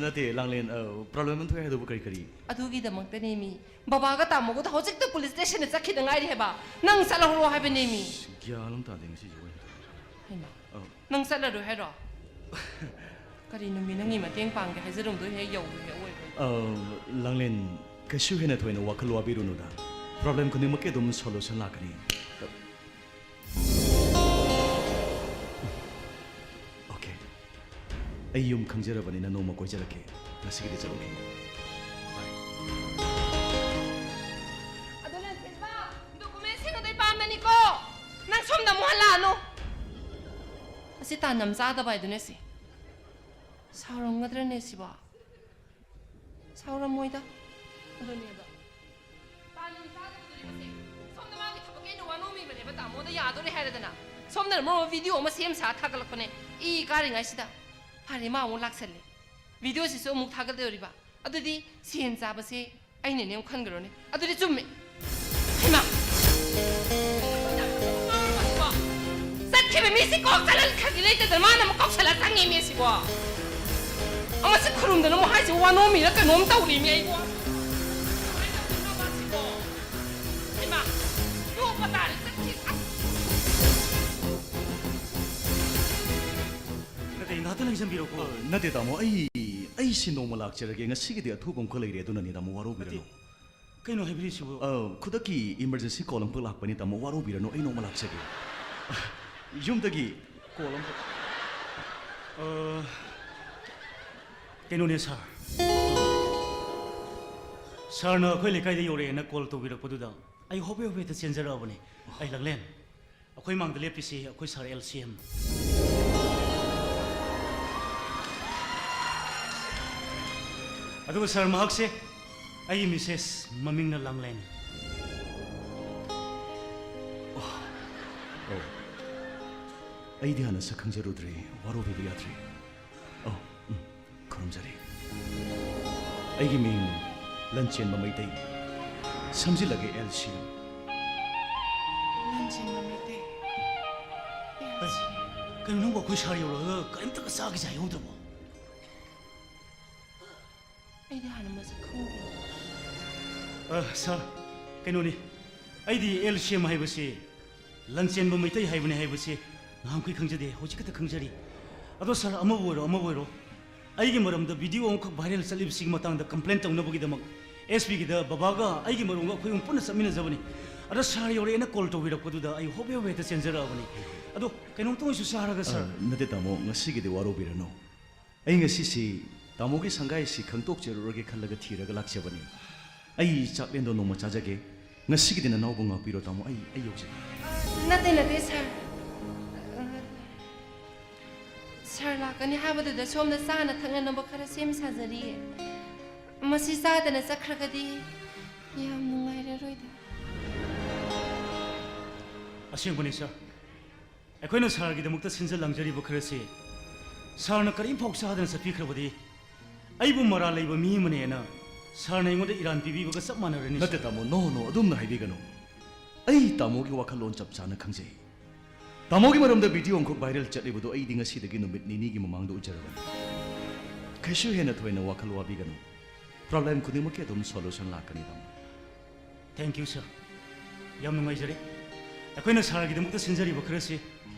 ꯅꯠꯇꯦ, ꯂꯥꯡꯂꯦꯟ, ꯑ, problem ꯑꯃ ꯊꯣꯛꯑꯦ ꯍꯥꯏꯗꯨꯕꯨ ꯀꯔꯤ ꯀꯔꯤ? ꯑꯗꯨꯒꯤꯗꯃꯛꯇꯅꯦ ꯃꯤ꯫ ꯕꯕꯥꯒ ꯇꯥꯃꯣꯒꯗꯣ ꯍꯧꯖꯤꯛꯇ police station ꯗ ꯆꯠꯈꯤꯗ ꯉꯥꯏꯔꯤ ꯍꯥꯏꯕ꯫ ꯅꯪ ꯆꯠꯍꯧꯔꯣ ꯍꯥꯏꯕꯅꯦ ꯃꯤ꯫ ꯒ꯭ꯌꯥꯟ ꯑꯃ ꯇꯥꯗꯦ ꯉꯁꯤꯁꯦ ꯑꯣꯏꯅ꯫ ꯍꯩꯃꯥ꯫ ꯑꯧ꯫ ꯅꯪ ꯆꯠꯂꯔꯣꯏ ꯍꯥꯏꯔꯣ? ꯀꯔꯤꯅꯣ ꯃꯤ, ꯅꯪꯒꯤ ꯃꯇꯦꯡ ꯄꯥꯡꯒꯦ ꯍꯥꯏꯖꯔꯝꯗꯣꯏ ꯍꯦꯛ ꯌꯧꯕ ꯍꯦꯛ ꯑꯣꯏꯕ꯫ ꯑꯧ, ꯂꯥꯡꯂꯦꯟ, ꯀꯩꯁꯨ ꯍꯦꯟꯅ ꯊꯣꯏꯅ ꯋꯥꯈꯜ ꯋꯥꯕꯤꯔꯨꯅꯨꯗ꯫ Problem ꯈꯨꯗꯤꯡꯃꯛꯀꯤ ꯑꯗꯨꯝ solution ꯂꯥꯛꯀꯅꯤ꯫ Okay꯫ ꯑꯩ ꯌꯨꯝ ꯈꯪꯖꯔꯕꯅꯤꯅ ꯅꯣꯡꯃ ꯀꯣꯏꯖꯔꯛꯀꯦ꯫ ꯉꯁꯤꯒꯤꯗꯤ ꯆꯠꯂꯨꯈꯤꯒꯦ꯫ Bye꯫ ꯑꯗꯣ ꯂꯟꯆꯦꯟꯕ, document ꯁꯤꯡ ꯑꯗꯣ ꯑꯩ ꯄꯥꯝꯗꯅꯤꯀꯣ꯫ ꯅꯪ ꯁꯣꯝꯗ ꯑꯃꯨꯛ ꯍꯜꯂꯛꯑꯅꯨ꯫ ꯑꯁꯤ ꯇꯥꯟ ꯌꯥꯝ ꯆꯥꯗꯕ ꯍꯥꯏꯗꯨꯅꯦ ꯁꯤ꯫ ꯁꯥꯎꯔꯝꯒꯗ꯭ꯔꯅꯦ ꯁꯤꯕꯣ? ꯁꯥꯎꯔꯝꯃꯣꯏꯗ꯫ ꯑꯗꯨꯅꯦꯕ꯫ ꯇꯥꯟ ꯆꯥꯗꯕꯗꯨꯅꯦꯕꯁꯦ꯫ ꯁꯣꯝꯗ ꯃꯥꯒꯤ ꯊꯕꯛꯀꯤ ꯑꯩꯅ ꯋꯥꯅꯣꯝꯃꯤꯕꯅꯦꯕ ꯇꯥꯃꯣꯗ ꯌꯥꯗꯣꯔꯦ ꯍꯥꯏꯔꯗꯅ꯫ ꯁꯣꯝꯗꯅ ꯃꯔꯣꯟ ꯑꯃ ꯚꯤꯗꯤꯑꯣ ꯑꯃ ꯁꯦꯝ ꯁꯥ ꯊꯥꯒꯠꯂꯛꯄꯅꯦ꯫ ꯏ ꯀꯥꯔꯤꯉꯩꯁꯤꯗ꯫ ꯐꯔꯦ, ꯃꯥ ꯑꯃꯨꯛ ꯂꯥꯛꯁꯜꯂꯦ꯫ ꯚꯤꯗꯤꯑꯣꯁꯤꯁꯨ ꯑꯃꯨꯛ ꯊꯥꯒꯠꯂꯗꯣꯔꯤꯕ꯫ ꯑꯗꯨꯗꯤ ꯁꯦꯟ ꯆꯥꯕꯁꯦ ꯑꯩꯅꯅꯦ ꯑꯃꯨꯛ ꯈꯟꯈ꯭ꯔꯣꯅꯦ꯫ ꯑꯗꯨꯗꯤ ꯆꯨꯝꯃꯦ꯫ ꯍꯩꯃꯥ! ꯆꯠꯈꯤꯕ ꯃꯤꯁꯤ ꯀꯣꯛ ꯆꯠꯍꯟꯈ꯭ꯔꯗꯤ ꯂꯩꯇꯗꯅ ꯃꯥꯅ ꯑꯃꯨꯛ ꯀꯧꯁꯜꯂ ꯆꯪꯉꯤ ꯃꯤ ꯑꯁꯤꯕꯣ꯫ ꯑꯃꯁꯤ ꯈꯨꯔꯨꯝꯗꯅ ꯑꯃꯨꯛ ꯍꯥꯏꯁꯤ ꯋꯥꯅꯣꯝꯃꯤꯔ ꯀꯩꯅꯣꯝ ꯇꯧꯔꯤ ꯃꯤ ꯑꯩꯕꯣ꯫ ꯀꯃꯥꯏꯅ ꯇꯧꯗꯣꯏꯅꯣꯕ ꯑꯁꯤꯕꯣ? ꯍꯩꯃꯥ! ꯌꯣꯛꯄ ꯇꯥꯔꯦ ꯆꯠꯈꯤ꯫ ꯑꯁ! ꯅꯠꯇꯦ, ꯉꯥꯏꯍꯥꯛꯇ ꯂꯦꯡꯁꯟꯕꯤꯔꯣꯀꯣ꯫ ꯑ, ꯅꯠꯇꯦ, ꯇꯥꯃꯣ, ꯑꯩ, ꯑꯩꯁꯤ ꯅꯣꯡꯃ ꯂꯥꯛꯆꯔꯒꯦ꯫ ꯉꯁꯤꯒꯤꯗꯤ ꯑꯊꯨꯕ ꯑꯃꯈꯛ ꯂꯩꯔꯦ, ꯑꯗꯨꯅꯅꯤ, ꯇꯥꯃꯣ, ꯋꯥꯔꯧꯕꯤꯔꯅꯨ꯫ ꯅꯠꯇꯦ, ꯀꯩꯅꯣ ꯍꯥꯏꯕꯤꯔꯤꯁꯤꯕꯨ? ꯑ, ꯈꯨꯗꯛꯀꯤ emergency call ꯑꯃꯈꯛ ꯂꯥꯛꯄꯅꯤ, ꯇꯥꯃꯣ, ꯋꯥꯔꯧꯕꯤꯔꯅꯨ, ꯑꯩ ꯅꯣꯡꯃ ꯂꯥꯛꯆꯒꯦ꯫ ꯌꯨꯝꯗꯒꯤ call ꯑꯃꯈꯛ꯫ ꯑ, ꯀꯩꯅꯣꯅꯦ, sir꯫ Sirꯅ ꯑꯩꯈꯣꯏ ꯂꯩꯀꯥꯏꯗ ꯌꯧꯔꯛꯑꯦꯅ call ꯇꯧꯕꯤꯔꯛꯄꯗꯨꯗ ꯑꯩ ꯍꯣꯕꯦ ꯍꯣꯕꯦꯗ ꯆꯦꯟꯖꯔꯛꯑꯕꯅꯤ꯫ ꯑꯩ ꯂꯥꯡꯂꯦꯟ꯫ ꯑꯩꯈꯣꯏ ꯃꯥꯡꯗ ꯂꯦꯞꯄꯤꯁꯤ ꯑꯩꯈꯣꯏ sir L C M꯫ ꯑꯗꯨꯒ sir, ꯃꯍꯥꯛꯁꯦ ꯑꯩꯒꯤ missus ꯃꯃꯤꯡꯅ ꯂꯥꯡꯂꯦꯟ꯫ ꯑꯣ, ꯑꯩꯗꯤ ꯍꯥꯟꯅ ꯁꯛ ꯈꯪꯖꯔꯨꯗ꯭ꯔꯦ, ꯋꯥꯔꯧꯕꯤꯕ ꯌꯥꯗ꯭ꯔꯦ꯫ ꯑꯣ, ꯎꯝ, ꯈꯨꯔꯨꯝꯖꯔꯤ꯫ ꯑꯩꯒꯤ ꯃꯤꯡ ꯂꯟꯆꯦꯟꯕ Meitei. ꯁꯝꯖꯤꯜꯂꯒꯦ, L C M꯫ ꯂꯟꯆꯦꯟꯕ Meitei. L C M꯫ ꯀꯩꯅꯣ ꯅꯪꯕꯨ ꯑꯩꯈꯣꯏ sir ꯌꯧꯔꯛꯑꯒ ꯀꯔꯤꯝꯇꯒ ꯆꯥꯈꯤꯁꯦ ꯍꯥꯏꯍꯧꯗ꯭ꯔꯕꯣ? ꯑꯩꯗꯤ ꯍꯥꯟꯅ ꯃꯁꯛ ꯈꯪꯗꯦ꯫ ꯑ, sir, ꯀꯩꯅꯣꯅꯤ, ꯑꯩꯗꯤ L C M ꯍꯥꯏꯕꯁꯤ ꯂꯟꯆꯦꯟꯕ ꯃꯩꯇꯩ ꯍꯥꯏꯕꯅꯤ ꯍꯥꯏꯕꯁꯤ ꯅꯍꯥꯟꯈꯩ ꯈꯪꯖꯗꯦ, ꯍꯧꯖꯤꯛ ꯈꯛꯇ ꯈꯪꯖꯔꯤ꯫ ꯑꯗꯣ sir, ꯑꯃꯕꯨ ꯑꯣꯏꯔꯣ, ꯑꯃꯕꯨ ꯑꯣꯏꯔꯣ, ꯑꯩꯒꯤ ꯃꯔꯝꯗ video ꯑꯃꯈꯛ viral ꯆꯠꯂꯤꯕꯁꯤꯒꯤ ꯃꯇꯥꯡꯗ complain ꯇꯧꯅꯕꯒꯤꯗꯃꯛ S P ꯒꯤꯗ ꯕꯕꯥꯒ ꯑꯩꯒꯤ ꯃꯔꯨꯞꯒ ꯑꯩꯈꯣꯏ ꯑꯍꯨꯝ ꯄꯨꯟꯅ ꯆꯠꯃꯤꯟꯅꯖꯕꯅꯤ꯫ ꯑꯗꯣ sir ꯌꯧꯔꯛꯑꯦꯅ call ꯇꯧꯕꯤꯔꯛꯄꯗꯨꯗ ꯑꯩ ꯍꯣꯕꯦ ꯍꯣꯕꯦ ꯍꯦꯛꯇ ꯆꯦꯟꯖꯔꯛꯑꯕꯅꯤ꯫ ꯑꯗꯣ ꯀꯩꯅꯣꯝꯇ ꯑꯣꯏꯁꯨ ꯆꯥꯔꯒ, sir꯫ ꯑ, ꯅꯠꯇꯦ ꯇꯥꯃꯣ, ꯉꯁꯤꯒꯤꯗꯤ ꯋꯥꯔꯧꯕꯤꯔꯅꯨ꯫ ꯑꯩ ꯉꯁꯤꯁꯤ ꯇꯥꯃꯣꯒꯤ ꯁꯪꯒꯥꯏꯁꯤ ꯈꯪꯗꯣꯛꯆꯔꯨꯔꯒꯦ ꯈꯜꯂꯒ ꯊꯤꯔꯒ ꯂꯥꯛꯆꯕꯅꯤ꯫ ꯑꯩ ꯆꯥꯛꯂꯦꯟꯗꯣ ꯅꯣꯡꯃ ꯆꯥꯖꯒꯦ꯫ ꯉꯁꯤꯒꯤꯗꯤ ꯅꯅꯥꯎꯕꯨ ꯉꯥꯛꯄꯤꯔꯣ ꯇꯥꯃꯣ, ꯑꯩ, ꯑꯩ ꯌꯧꯖꯒꯦ꯫ ꯅꯠꯇꯦ, ꯅꯠꯇꯦ, sir꯫ ꯁꯥꯔ ꯂꯥꯛꯀꯅꯤ ꯍꯥꯏꯕꯗꯨꯗ ꯁꯣꯝꯗ ꯆꯥꯅ ꯊꯛꯅꯅꯕ ꯈꯔ ꯁꯦꯝ ꯁꯥꯖꯔꯤꯌꯦ꯫ ꯃꯁꯤ ꯆꯥꯗꯅ ꯆꯠꯈ꯭ꯔꯒꯗꯤ ꯌꯥꯝ ꯅꯨꯡꯉꯥꯏꯔꯔꯣꯏꯗ꯫ ꯑꯁꯦꯡꯕꯅꯤ, ꯁꯥꯔ꯫ ꯑꯩꯈꯣꯏꯅ ꯁꯥꯔꯒꯤꯗꯃꯛꯇ ꯁꯤꯟꯖ ꯂꯥꯡꯖꯔꯤꯕ ꯈꯔꯁꯤ ꯁꯥꯔꯅ ꯀꯔꯤꯝꯐꯥꯎ ꯆꯥꯗꯅ ꯆꯠꯄꯤꯈ꯭ꯔꯕꯗꯤ, ꯑꯩꯕꯨ ꯃꯔꯥꯜ ꯂꯩꯕ ꯃꯤ ꯑꯃꯅꯦꯅ ꯁꯥꯔꯅ ꯑꯩꯉꯣꯟꯗ ꯏꯔꯥꯟ ꯄꯤꯕꯤꯕꯒ ꯆꯞ ꯃꯥꯟꯅꯔꯅꯤ, ꯅꯠꯇꯦ, ꯁꯥꯔ꯫ ꯇꯥꯃꯣ, no, no, ꯑꯗꯨꯝꯅ ꯍꯥꯏꯕꯤꯒꯅꯨ꯫ ꯑꯩ ꯇꯥꯃꯣꯒꯤ ꯋꯥꯈꯜꯂꯣꯟ ꯆꯞ ꯆꯥꯅ ꯈꯪꯖꯩ꯫ ꯇꯥꯃꯣꯒꯤ ꯃꯔꯝꯗ ꯚꯤꯗꯤꯑꯣ ꯑꯃꯈꯛ ꯚꯥꯏꯔꯦꯜ ꯆꯠꯂꯤꯕꯗꯨ ꯑꯩꯗꯤ ꯉꯁꯤꯗꯒꯤ ꯅꯨꯃꯤꯠ ꯅꯤꯅꯤꯒꯤ ꯃꯃꯥꯡꯗ ꯎꯖꯔꯕꯅꯤ꯫ ꯀꯩꯁꯨ ꯍꯦꯟꯅ ꯊꯣꯏꯅ ꯋꯥꯈꯜ ꯋꯥꯕꯤꯒꯅꯨ꯫ ꯄ꯭ꯔꯣꯕ꯭ꯂꯦꯝ ꯈꯨꯗꯤꯡꯃꯛꯀꯤ ꯑꯗꯨꯝ ꯁꯣꯂꯨꯁꯟ ꯂꯥꯛꯀꯅꯤ, ꯇꯥꯃꯣ꯫ Thank you, sir. ꯌꯥꯝ ꯅꯨꯡꯉꯥꯏꯖꯔꯦ꯫ ꯑꯩꯈꯣꯏꯅ ꯁꯥꯔꯒꯤꯗꯃꯛꯇ ꯁꯤꯟꯖꯔꯤꯕ ꯈꯔꯁꯤ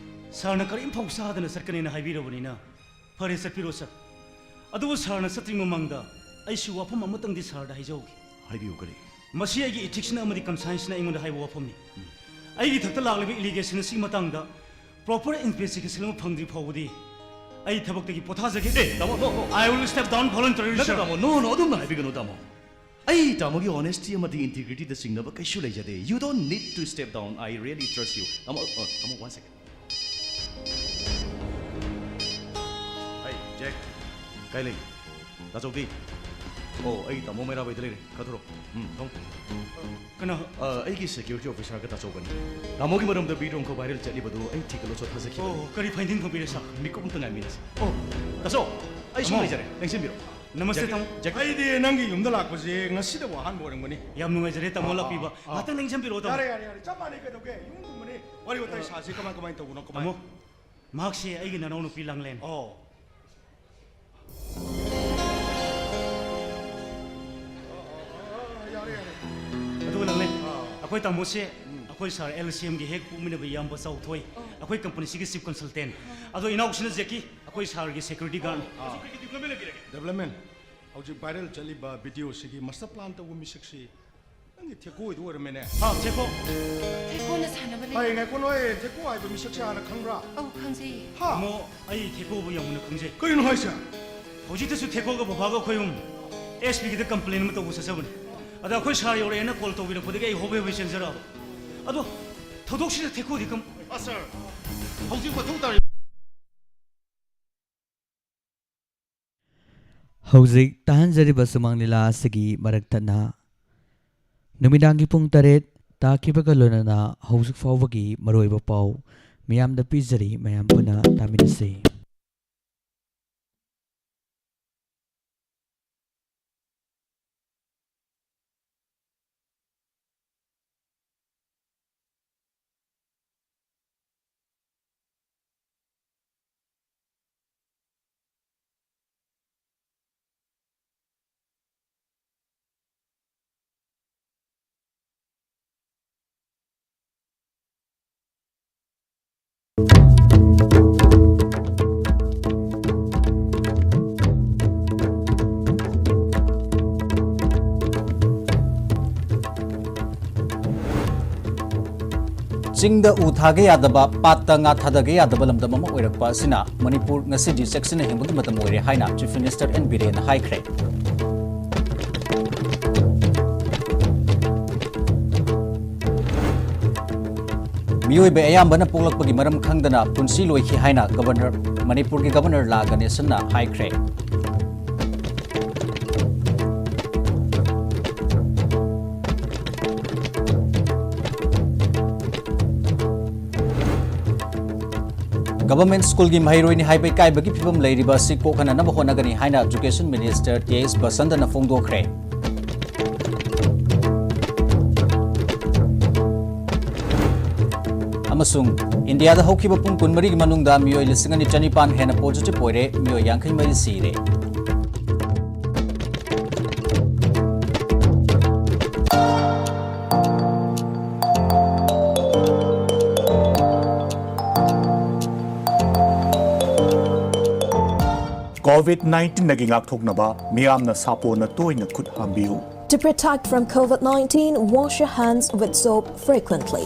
ꯁꯥꯔꯅ ꯀꯔꯤꯝꯐꯥꯎ ꯆꯥꯗꯅ ꯆꯠꯀꯅꯦꯅ ꯍꯥꯏꯕꯤꯔꯕꯅꯤꯅ, ꯐꯔꯦ, ꯆꯠꯄꯤꯔꯣ, ꯁꯥꯔ꯫ ꯑꯗꯨꯕꯨ ꯁꯥꯔꯅ ꯆꯠꯇ꯭ꯔꯤꯉꯩ ꯃꯃꯥꯡꯗ ꯑꯩꯁꯨ ꯋꯥꯐꯝ ꯑꯃꯇꯪꯗꯤ ꯁꯥꯔꯗ ꯍꯥꯏꯖꯍꯧꯒꯦ꯫ ꯍꯥꯏꯕꯤꯌꯨ, ꯀꯔꯤ? ꯃꯁꯤ ꯑꯩꯒꯤ ꯏꯊꯤꯛꯁꯅ ꯑꯃꯗꯤ ꯀꯟꯁꯥꯏꯟꯁꯅ ꯑꯩꯉꯣꯟꯗ ꯍꯥꯏꯕ ꯋꯥꯐꯝꯅꯤ꯫ ꯎꯝ꯫ ꯑꯩꯒꯤ ꯏꯊꯛꯇ ꯂꯥꯛꯂꯤꯕ ꯑꯦꯂꯤꯒꯦꯁꯟ ꯑꯁꯤꯒꯤ ꯃꯇꯥꯡꯗ ꯄ꯭ꯔꯣꯄꯔ ꯏꯟꯚꯦꯁꯇꯤꯒꯦꯁꯟ ꯑꯃ ꯐꯪꯗ꯭ꯔꯤ ꯐꯥꯎꯕꯗꯤ ꯑꯩ ꯊꯕꯛꯇꯒꯤ ꯄꯣꯊꯥꯖꯒꯦ꯫ ꯑꯦ, ꯇꯥꯃꯣ, no, no. I will step down voluntarily, ꯅꯠꯇꯦ, sir. ꯇꯥꯃꯣ, no, no, ꯑꯗꯨꯝꯅ ꯍꯥꯏꯕꯤꯒꯅꯨ, ꯇꯥꯃꯣ꯫ ꯑꯩ ꯇꯥꯃꯣꯒꯤ honesty ꯑꯃꯗꯤ integrityꯗ ꯆꯤꯡꯅꯕ ꯀꯩꯁꯨ ꯂꯩꯖꯗꯦ꯫ You don't need to step down. I really trust you. ꯇꯥꯃꯣ, ꯑ, ꯇꯥꯃꯣ, one second. ꯑꯩ, ꯖꯦꯛ, ꯀꯥꯏ ꯂꯩ? ꯇꯥꯆꯧꯕꯤ꯫ ꯑꯣ, ꯑꯩ ꯇꯥꯃꯣ ꯃꯩꯔꯥꯕꯩꯗ ꯂꯩꯔꯦ꯫ ꯈꯔ ꯊꯣꯔꯛꯑꯣ꯫ ꯎꯝ, ꯊꯣꯡ꯫ ꯀꯅꯥ? ꯑ, ꯑꯩꯒꯤ security officerꯒ ꯇꯥꯆꯧꯕꯅꯤ꯫ ꯇꯥꯃꯣꯒꯤ ꯃꯔꯝꯗ ꯚꯤꯗꯤꯑꯣ ꯑꯃꯈꯛ ꯚꯥꯏꯔꯦꯜ ꯆꯠꯂꯤꯕꯗꯨ ꯑꯩ ꯊꯤꯒꯠꯂꯣ ꯁꯣꯠ ꯊꯥꯖꯈꯤꯕꯅꯤ꯫ ꯑꯣ, ꯀꯔꯤ finding ꯐꯪꯕꯤꯔꯦ, ꯁꯥꯔ? ꯃꯤꯀꯨꯞ ꯑꯝꯇ ꯉꯥꯏꯃꯤꯟꯅꯁꯤ꯫ ꯑꯣ, ꯇꯥꯆꯧ, ꯑꯩ ꯁꯨꯝ ꯇꯥꯃꯣ꯫ ꯂꯩꯖꯔꯦ, ꯂꯦꯡꯁꯤꯟꯕꯤꯔꯣ꯫ ꯅꯃꯁꯇꯦ, ꯖꯦꯛ, ꯇꯥꯃꯣ꯫ ꯖꯦꯛ꯫ ꯑꯩꯗꯤ ꯅꯪꯒꯤ ꯌꯨꯝꯗ ꯂꯥꯛꯄꯁꯦ ꯉꯁꯤꯗꯕꯨ ꯑꯍꯥꯟꯕ ꯑꯣꯏꯔꯝꯒꯅꯤ꯫ ꯌꯥꯝ ꯅꯨꯡꯉꯥꯏꯖꯔꯦ, ꯇꯥꯃꯣ, ꯑꯥ, ꯂꯥꯛꯄꯤꯕ꯫ ꯑꯥ, ꯑꯥ꯫ ꯉꯥꯛꯇꯪ ꯂꯦꯡꯁꯤꯟꯕꯤꯔꯛꯑꯣ, ꯇꯥꯃꯣ꯫ ꯌꯥꯔꯦ, ꯌꯥꯔꯦ, ꯌꯥꯔꯦ꯫ ꯆꯞ ꯃꯥꯟꯅꯩ, ꯀꯩꯗꯧꯒꯦ? ꯌꯨꯝꯒꯨꯝꯕꯅꯤ꯫ ꯋꯥꯔꯤ ꯋꯥꯇꯥꯏ ꯁꯥꯁꯤ, ꯀꯃꯥꯏ, ꯀꯃꯥꯏ ꯇꯧꯕꯅꯣ, ꯀꯃꯥꯏ? ꯇꯥꯃꯣ, ꯃꯍꯥꯛꯁꯦ ꯑꯩꯒꯤ ꯅꯅꯥꯎꯅꯨꯄꯤ ꯂꯥꯡꯂꯦꯟ꯫ ꯑꯣ꯫ ꯑꯗꯨꯒ ꯂꯥꯡꯂꯦꯟ, ꯑꯥ꯫ ꯑꯩꯈꯣꯏ ꯇꯥꯃꯣꯁꯦ ꯎꯝ꯫ ꯑꯩꯈꯣꯏ ꯁꯥꯔ ꯑꯦꯜ ꯁꯤ ꯑꯦꯝꯒꯤ ꯍꯦꯛ ꯄꯣꯛꯃꯤꯟꯅꯕ ꯏꯌꯥꯝꯕ ꯆꯥꯎꯊꯣꯏ, ꯑꯣ꯫ ꯑꯩꯈꯣꯏ ꯀꯝꯄꯅꯤꯁꯤꯒꯤ ꯆꯤꯐ ꯀꯟꯁꯜꯇꯦꯟ꯫ ꯑꯣ꯫ ꯑꯗꯣ ꯏꯅꯥꯎꯁꯤꯅ ꯖꯦꯛꯀꯤ, ꯑꯩꯈꯣꯏ ꯁꯥꯔꯒꯤ ꯁꯦꯀ꯭ꯌꯨꯔꯤꯇꯤ ꯒꯥꯔꯗ꯫ ꯑꯥ꯫ ꯗꯦꯕꯂꯞꯃꯦꯟ ꯂꯩꯕꯤꯔꯒꯦ꯫ ꯗꯦꯕꯂꯞꯃꯦꯟ, ꯍꯧꯖꯤꯛ ꯚꯥꯏꯔꯦꯜ ꯆꯠꯂꯤꯕ ꯚꯤꯗꯤꯑꯣꯁꯤꯒꯤ ꯃꯥꯁꯇꯔ ꯄ꯭ꯂꯥꯟ ꯇꯧꯕ ꯃꯤꯁꯛꯁꯤ ꯅꯪꯒꯤ ꯊꯦꯀꯣ ꯍꯣꯏꯗꯨ ꯑꯣꯏꯔꯝꯃꯦꯅꯦ꯫ ꯑꯥ, ꯊꯦꯀꯣ꯫ ꯊꯦꯀꯣꯅ ꯁꯥꯟꯅꯕ ꯂꯩ꯫ ꯍꯥꯏ, ꯉꯥꯏꯈꯣ, ꯅꯣꯏ ꯊꯦꯀꯣ ꯍꯥꯏꯕ ꯃꯤꯁꯛꯁꯦ ꯍꯥꯟꯅ ꯈꯪꯕ꯭ꯔꯥ? ꯑꯧ, ꯈꯪꯖꯩꯌꯦ꯫ ꯍꯥ? ꯇꯥꯃꯣ, ꯑꯩ ꯊꯦꯀꯣꯕꯨ ꯌꯥꯝ ꯃꯨꯟꯅ ꯈꯪꯖꯩ꯫ ꯀꯔꯤꯅꯣ ꯍꯥꯏꯁꯦ? ꯍꯧꯖꯤꯛꯇꯁꯨ ꯊꯦꯀꯣꯒ ꯕꯕꯥꯒ ꯑꯩꯈꯣꯏ ꯑꯍꯨꯝ ꯑꯦꯁ ꯄꯤꯒꯤꯗ ꯀꯝꯄ꯭ꯂꯦꯟ ꯑꯃ ꯇꯧꯕ ꯆꯠꯆꯕꯅꯤ꯫ ꯑꯗ ꯑꯩꯈꯣꯏ ꯁꯥꯔ ꯌꯧꯔꯛꯑꯦꯅ ꯀꯣꯜ ꯇꯧꯕꯤꯔꯛꯄꯗꯒꯤ ꯑꯩ ꯍꯣꯕꯦ ꯍꯣꯕꯦ ꯆꯦꯟꯖꯔꯛꯑꯕ꯫ ꯑꯗꯣ ꯊꯧꯗꯣꯛꯁꯤꯗ ꯊꯦꯀꯣꯗꯤ ꯀꯝ- ꯑ, ꯁꯥꯔ, ꯍꯧꯖꯤꯛ ꯃꯊꯧ ꯇꯥꯔꯤ ꯍꯧꯖꯤꯛ ꯇꯥꯍꯟꯖꯔꯤꯕ ꯁꯨꯃꯥꯡ ꯂꯤꯂꯥ ꯑꯁꯤꯒꯤ ꯃꯔꯛ ꯊꯠꯅ ꯅꯨꯃꯤꯗꯥꯡꯒꯤ ꯄꯨꯡ ꯇꯔꯦꯠ ꯇꯥꯈꯤꯕꯒ ꯂꯣꯏꯅꯅ ꯍꯧꯖꯤꯛ ꯐꯥꯎꯕꯒꯤ ꯃꯔꯨꯑꯣꯏꯕ ꯄꯥꯎ ꯃꯤꯌꯥꯝꯗ ꯄꯤꯖꯔꯤ, ꯃꯌꯥꯝ ꯄꯨꯟꯅ ꯇꯥꯃꯤꯟꯅꯁꯤ꯫ ꯆꯤꯡꯗ ꯎ ꯊꯥꯒꯦ ꯌꯥꯗꯕ, ꯄꯥꯠꯇ ꯉꯥ ꯊꯥꯗꯒꯦ ꯌꯥꯗꯕ ꯂꯝꯗꯝ ꯑꯃ ꯑꯣꯏꯔꯛꯄ ꯑꯁꯤꯅ ꯃꯅꯤꯄꯨꯔ ꯉꯁꯤꯗꯤ ꯆꯦꯛꯁꯤꯟꯅ ꯍꯤꯡꯕꯒꯤ ꯃꯇꯝ ꯑꯣꯏꯔꯦ ꯍꯥꯏꯅ Chief Minister ꯑꯦꯟ ꯕꯤꯔꯦꯟꯅ ꯍꯥꯏꯈ꯭ꯔꯦ꯫ ꯃꯤꯑꯣꯏꯕ ꯑꯌꯥꯝꯕꯅ ꯄꯣꯛꯂꯛꯄꯒꯤ ꯃꯔꯝ ꯈꯪꯗꯅ ꯄꯨꯟꯁꯤ ꯂꯣꯏꯈꯤ ꯍꯥꯏꯅ ꯒꯕꯔꯅꯔ, ꯃꯅꯤꯄꯨꯔꯒꯤ ꯒꯕꯔꯅꯔ ꯂꯥ ꯒꯅꯦꯁꯟꯅ ꯍꯥꯏꯈ꯭ꯔꯦ꯫ ꯒꯚꯔꯟꯃꯦꯟꯠ ꯁ꯭ꯀꯨꯜꯒꯤ ꯃꯍꯩꯔꯣꯏꯅꯤ ꯍꯥꯏꯕ ꯏꯀꯥꯏꯕꯒꯤ ꯐꯤꯚꯝ ꯂꯩꯔꯤꯕ ꯑꯁꯤ ꯀꯣꯛꯍꯟꯅꯅꯕ ꯍꯣꯠꯅꯒꯅꯤ ꯍꯥꯏꯅ Education Minister ꯇꯤ ꯑꯦꯁ ꯕꯁꯟꯇꯅ ꯐꯣꯡꯗꯣꯛꯈ꯭ꯔꯦ꯫ ꯑꯃꯁꯨꯡ ꯏꯟꯗꯤꯌꯥꯗ ꯍꯧꯈꯤꯕ ꯄꯨꯡ ꯀꯨꯟꯃꯔꯤꯒꯤ ꯃꯅꯨꯡꯗ ꯃꯤꯑꯣꯏ ꯂꯤꯁꯤꯡ ꯑꯅꯤ ꯆꯅꯤꯄꯥꯟ ꯍꯦꯟꯅ positive ꯑꯣꯏꯔꯦ, ꯃꯤꯑꯣꯏ ꯌꯥꯡꯈꯩ ꯃꯔꯤ ꯁꯤꯔꯦ꯫ COVID nineteenꯗꯒꯤ ꯉꯥꯛꯊꯣꯛꯅꯕ ꯃꯤꯌꯥꯝꯅ ꯁꯥꯄꯣꯟꯅ ꯇꯣꯏꯅ ꯈꯨꯠ ꯍꯥꯝꯕꯤꯌꯨ꯫ To protect from COVID nineteen, wash your hands with soap frequently.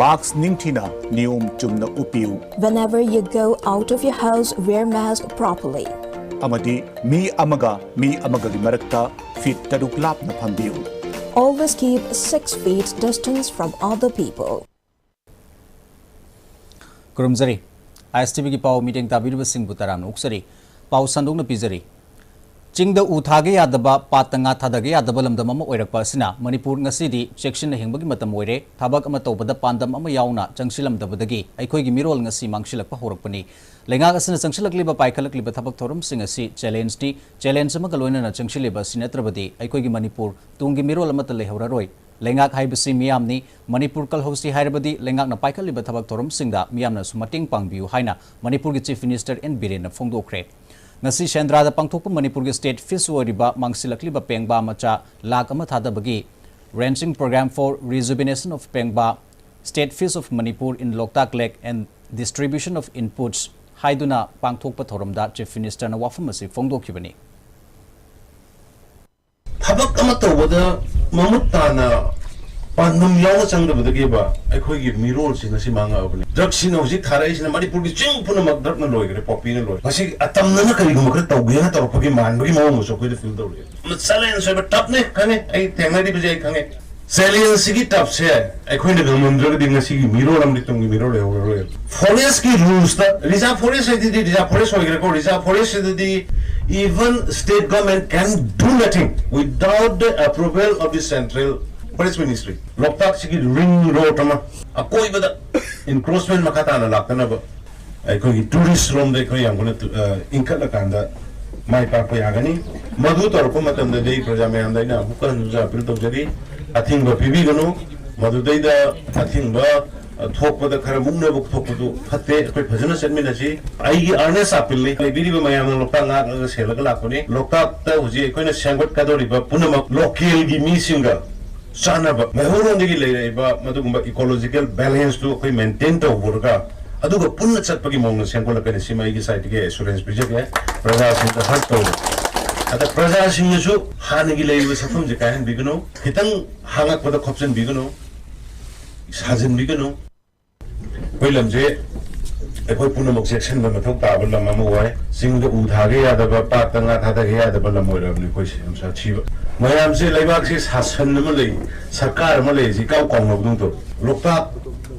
Mask ꯅꯤꯡꯊꯤꯅ ꯅꯤꯌꯣꯝ ꯆꯨꯝꯅ ꯎꯞꯄꯤꯌꯨ꯫ Whenever you go out of your house, wear mask properly. ꯑꯃꯗꯤ ꯃꯤ ꯑꯃꯒ ꯃꯤ ꯑꯃꯒꯒꯤ ꯃꯔꯛꯇ feet ꯇꯔꯨꯛ ꯂꯥꯞꯅ ꯐꯝꯕꯤꯌꯨ꯫ Always keep six feet distance from other people. ꯈꯨꯔꯨꯝꯖꯔꯤ꯫ ꯑꯥꯏ ꯑꯦꯁ ꯇꯤ ꯚꯤꯒꯤ ꯄꯥꯎ ꯃꯤꯠꯌꯦꯡ ꯇꯥꯕꯤꯔꯤꯕꯁꯤꯡꯕꯨ ꯇꯔꯥꯝꯅ ꯑꯣꯛꯆꯔꯤ꯫ ꯄꯥꯎ ꯁꯟꯗꯣꯛꯅ ꯄꯤꯖꯔꯤ꯫ ꯆꯤꯡꯗ ꯎ ꯊꯥꯒꯦ ꯌꯥꯗꯕ, ꯄꯥꯠꯇ ꯉꯥ ꯊꯥꯗꯒꯦ ꯌꯥꯗꯕ ꯂꯝꯗꯝ ꯑꯃ ꯑꯣꯏꯔꯛꯄ ꯑꯁꯤꯅ ꯃꯅꯤꯄꯨꯔ ꯉꯁꯤꯗꯤ ꯆꯦꯛꯁꯤꯟꯅ ꯍꯤꯡꯕꯒꯤ ꯃꯇꯝ ꯑꯣꯏꯔꯦ꯫ ꯊꯕꯛ ꯑꯃ ꯇꯧꯕꯗ ꯄꯥꯟꯗꯝ ꯑꯃ ꯌꯥꯎꯅ ꯆꯪꯁꯤꯜꯂꯝꯗꯕꯗꯒꯤ ꯑꯩꯈꯣꯏꯒꯤ ꯃꯤꯔꯣꯜ ꯉꯁꯤ ꯃꯥꯡꯁꯤꯜꯂꯛꯄ ꯍꯧꯔꯛꯄꯅꯤ꯫ ꯂꯩꯉꯥꯛ ꯑꯁꯤꯅ ꯆꯪꯁꯤꯜꯂꯛꯂꯤꯕ ꯄꯥꯏꯈꯠꯂꯛꯂꯤꯕ ꯊꯕꯛ ꯊꯧꯔꯝꯁꯤꯡ ꯑꯁꯤ ꯆꯦꯂꯦꯟꯖꯅꯤ꯫ ꯆꯦꯂꯦꯟꯖ ꯑꯃꯒ ꯂꯣꯏꯅꯅ ꯆꯪꯁꯤꯜꯂꯤꯕ ꯑꯁꯤ ꯅꯠꯇ꯭ꯔꯕꯗꯤ ꯑꯩꯈꯣꯏꯒꯤ ꯃꯅꯤꯄꯨꯔ ꯇꯨꯡꯒꯤ ꯃꯤꯔꯣꯜ ꯑꯃꯠꯇ ꯂꯩꯍꯧꯔꯔꯣꯏ꯫ ꯂꯩꯉꯥꯛ ꯍꯥꯏꯕꯁꯤ ꯃꯤꯌꯥꯝꯅꯤ꯫ ꯃꯅꯤꯄꯨꯔ ꯀꯜꯍꯧꯁꯤ ꯍꯥꯏꯔꯕꯗꯤ ꯂꯩꯉꯥꯛꯅ ꯄꯥꯏꯈꯠꯂꯤꯕ ꯊꯕꯛ ꯊꯧꯔꯝꯁꯤꯡꯗ ꯃꯤꯌꯥꯝꯅꯁꯨ ꯃꯇꯦꯡ ꯄꯥꯡꯕꯤꯌꯨ ꯍꯥꯏꯅ ꯃꯅꯤꯄꯨꯔꯒꯤ Chief Minister ꯑꯦꯟ ꯕꯤꯔꯦꯟꯅ ꯐꯣꯡꯗꯣꯛꯈ꯭ꯔꯦ꯫ ꯉꯁꯤ ꯁꯦꯟꯗ꯭ꯔꯥꯗ ꯄꯥꯡꯊꯣꯛꯄ ꯃꯅꯤꯄꯨꯔꯒꯤ state fish ꯑꯣꯏꯔꯤꯕ ꯃꯥꯡꯁꯤꯜꯂꯛꯂꯤꯕ ꯄꯦꯡꯕꯥ ꯃꯆꯥ ꯂꯥꯈ ꯑꯃ ꯊꯥꯗꯕꯒꯤ Ranching Program for Rejuvenation of Pengba, State Fish of Manipur in Loktak Lake and Distribution of Inputs ꯍꯥꯏꯗꯨꯅ ꯄꯥꯡꯊꯣꯛꯄ ꯊꯧꯔꯝꯗ Chief Ministerꯅ ꯋꯥꯐꯝ ꯑꯁꯤ ꯐꯣꯡꯗꯣꯛꯈꯤꯕꯅꯤ꯫ ꯊꯕꯛ ꯑꯃ ꯇꯧꯕꯗ ꯃꯃꯨꯠ ꯇꯥꯅ ꯄꯥꯟꯗꯝ ꯌꯥꯎꯅ ꯆꯪꯗꯕꯗꯒꯤꯕ ꯑꯩꯈꯣꯏꯒꯤ ꯃꯤꯔꯣꯜꯁꯤ ꯉꯁꯤ ꯃꯥꯡꯉꯛꯑꯕꯅꯤ꯫ ꯗ꯭ꯔꯒꯁꯤꯅ ꯍꯧꯖꯤꯛ ꯊꯥꯔꯛꯏꯁꯤꯅ ꯃꯅꯤꯄꯨꯔꯒꯤ ꯆꯤꯡ ꯄꯨꯝꯅꯃꯛ ꯗ꯭ꯔꯒꯅ ꯂꯣꯏꯈ꯭ꯔꯦ, ꯄꯣꯄꯤꯅ ꯂꯣꯏꯈ꯭ꯔꯦ꯫ ꯃꯁꯤ ꯑꯇꯝꯅꯅ ꯀꯔꯤꯒꯨꯝꯕ ꯈꯔ ꯇꯧꯒꯦꯅ ꯇꯧꯔꯛꯄꯒꯤ ꯃꯥꯟꯕꯒꯤ ꯃꯑꯣꯡ ꯑꯃꯁꯨ ꯑꯩꯈꯣꯏꯗ ꯐꯤꯜ ꯇꯧꯔꯛꯑꯦ꯫ ꯆꯦꯂꯦꯟꯖ ꯑꯣꯏꯕ ꯇꯞꯅꯦ ꯈꯪꯉꯦ, ꯑꯩ ꯊꯦꯡꯅꯔꯤꯕꯁꯦ ꯑꯩ ꯈꯪꯉꯦ꯫ ꯆꯦꯂꯦꯟꯖꯁꯤꯒꯤ ꯇꯞꯁꯦ ꯑꯩꯈꯣꯏꯅ ꯉꯝꯃꯝꯗ꯭ꯔꯒꯗꯤ ꯉꯁꯤꯒꯤ ꯃꯤꯔꯣꯜ ꯑꯃꯗꯤ ꯇꯨꯡꯒꯤ ꯃꯤꯔꯣꯜ ꯂꯩꯍꯧꯔꯔꯣꯏ꯫ ꯐꯣꯔꯦꯁꯀꯤ ꯔꯨꯜꯁꯇ ꯔꯤꯖꯥꯔꯚ ꯐꯣꯔꯦꯁ ꯍꯥꯏꯗꯨꯗꯤ ꯔꯤꯖꯥꯔꯚ ꯐꯣꯔꯦꯁ ꯑꯣꯏꯈ꯭ꯔꯦꯀꯣ꯫ ꯔꯤꯖꯥꯔꯚ ꯐꯣꯔꯦꯁꯁꯤꯗꯗꯤ even state government can do nothing without the approval of the central forest ministry꯫ ꯂꯣꯛꯇꯥꯛꯁꯤꯒꯤ ꯔꯤꯡ ꯔꯣꯗ ꯑꯃ ꯑꯀꯣꯏꯕꯗ ꯏꯟꯀ꯭ꯔꯣꯆꯃꯦꯟ ꯃꯈꯥ ꯇꯥꯅ ꯂꯥꯛꯇꯅꯕ ꯑꯩꯈꯣꯏꯒꯤ ꯇꯨꯔꯤꯁ ꯔꯣꯝꯗ ꯑꯩꯈꯣꯏ ꯌꯥꯝ ꯀꯟꯅ ꯇꯨ-, ꯑ, ꯏꯟꯈꯠꯂꯀꯥꯟꯗ ꯃꯥꯏ ꯄꯥꯛꯄ ꯌꯥꯒꯅꯤ꯫ ꯃꯗꯨ ꯇꯧꯔꯛꯄ ꯃꯇꯝꯗꯗꯤ ꯄ꯭ꯔꯖꯥ ꯃꯌꯥꯝꯗ ꯑꯩꯅ ꯑꯃꯨꯛꯀ ꯍꯟꯅꯁꯨ ꯑꯄꯤꯜ ꯇꯧꯖꯔꯤ, ꯑꯊꯤꯡꯕ ꯄꯤꯕꯤꯒꯅꯨ꯫ ꯃꯗꯨꯗꯩꯗ ꯑꯊꯤꯡꯕ, ꯑ, ꯊꯣꯛꯄꯗ ꯈꯔ ꯃꯨꯛꯅꯕ ꯊꯣꯛꯄꯗꯨ ꯐꯠꯇꯦ꯫ ꯑꯩꯈꯣꯏ ꯐꯖꯅ ꯆꯠꯃꯤꯟꯅꯁꯤ꯫ ꯑꯩꯒꯤ ꯑꯥꯔꯅꯦꯁ ꯑꯄꯤꯜꯅꯤ꯫ ꯂꯩꯕꯤꯔꯤꯕ ꯃꯌꯥꯝꯅ ꯂꯣꯛꯇꯥꯛ ꯉꯥꯛꯂꯒ ꯁꯦꯜꯂꯒ ꯂꯥꯛꯄꯅꯤ꯫ ꯂꯣꯛꯇꯥꯛꯇ ꯍꯧꯖꯤꯛ ꯑꯩꯈꯣꯏꯅ ꯁꯦꯝꯒꯠꯀꯗꯧꯔꯤꯕ ꯄꯨꯝꯅꯃꯛ ꯂꯣꯀꯦꯜꯒꯤ ꯃꯤꯁꯤꯡꯒ ꯆꯥꯟꯅꯕ, ꯃꯩꯍꯧꯔꯣꯟꯗꯒꯤ ꯂꯩꯔꯛꯏꯕ ꯃꯗꯨꯒꯨꯝꯕ ꯏꯀꯣꯂꯣꯖꯤꯀꯦꯜ ꯕꯦꯂꯦꯟꯁꯇꯨ ꯑꯩꯈꯣꯏ ꯃꯦꯟꯇꯦꯟ ꯇꯧꯕꯔꯒ ꯑꯗꯨꯒ ꯄꯨꯟꯅ ꯆꯠꯄꯒꯤ ꯃꯑꯣꯡꯗ ꯁꯦꯝꯒꯠꯂꯛꯀꯅꯤ꯫ ꯁꯤꯃ ꯑꯩꯒꯤ ꯁꯥꯏꯠꯇꯒꯤ ꯑꯦꯁꯨꯔꯦꯟꯁ ꯄꯤꯖꯒꯦ꯫ ꯄ꯭ꯔꯖꯥꯁꯤꯡꯗ ꯍꯔꯠ ꯇꯧꯕ, ꯑꯗ ꯄ꯭ꯔꯖꯥꯁꯤꯡꯅꯁꯨ ꯍꯥꯟꯅꯒꯤ ꯂꯩꯔꯤꯕ ꯁꯛꯐꯝꯁꯦ ꯀꯥꯏꯍꯟꯕꯤꯒꯅꯨ, ꯈꯤꯇꯪ ꯍꯥꯡꯉꯛꯄꯗ ꯈꯣꯞꯆꯤꯟꯕꯤꯒꯅꯨ, ꯁꯥꯖꯤꯟꯕꯤꯒꯅꯨ꯫ ꯑꯩꯈꯣꯏ ꯂꯝꯁꯦ ꯑꯩꯈꯣꯏ ꯄꯨꯝꯅꯃꯛ ꯆꯦꯛꯁꯤꯟꯕ ꯃꯊꯧ ꯇꯥꯕ ꯂꯝ ꯑꯃ ꯑꯣꯏ꯫ ꯆꯤꯡꯗ ꯎ ꯊꯥꯒꯦ ꯌꯥꯗꯕ, ꯄꯥꯠꯇ ꯉꯥ ꯊꯥꯗꯒꯦ ꯌꯥꯗꯕ ꯂꯝ ꯑꯣꯏꯔꯕꯅꯤ ꯑꯩꯈꯣꯏꯁꯦ꯫ ꯌꯥꯝ ꯁꯥꯊꯤꯕ ꯃꯌꯥꯝꯁꯦ, ꯂꯩꯕꯥꯛꯁꯦ ꯁꯥꯁꯟ ꯑꯃ ꯂꯩ, ꯁꯔꯀꯥꯔ ꯑꯃ ꯂꯩ, ꯁꯤ ꯏꯀꯥꯎ ꯀꯥꯎꯅꯕꯗꯧ ꯇꯧ꯫ ꯂꯣꯛꯇꯥꯛ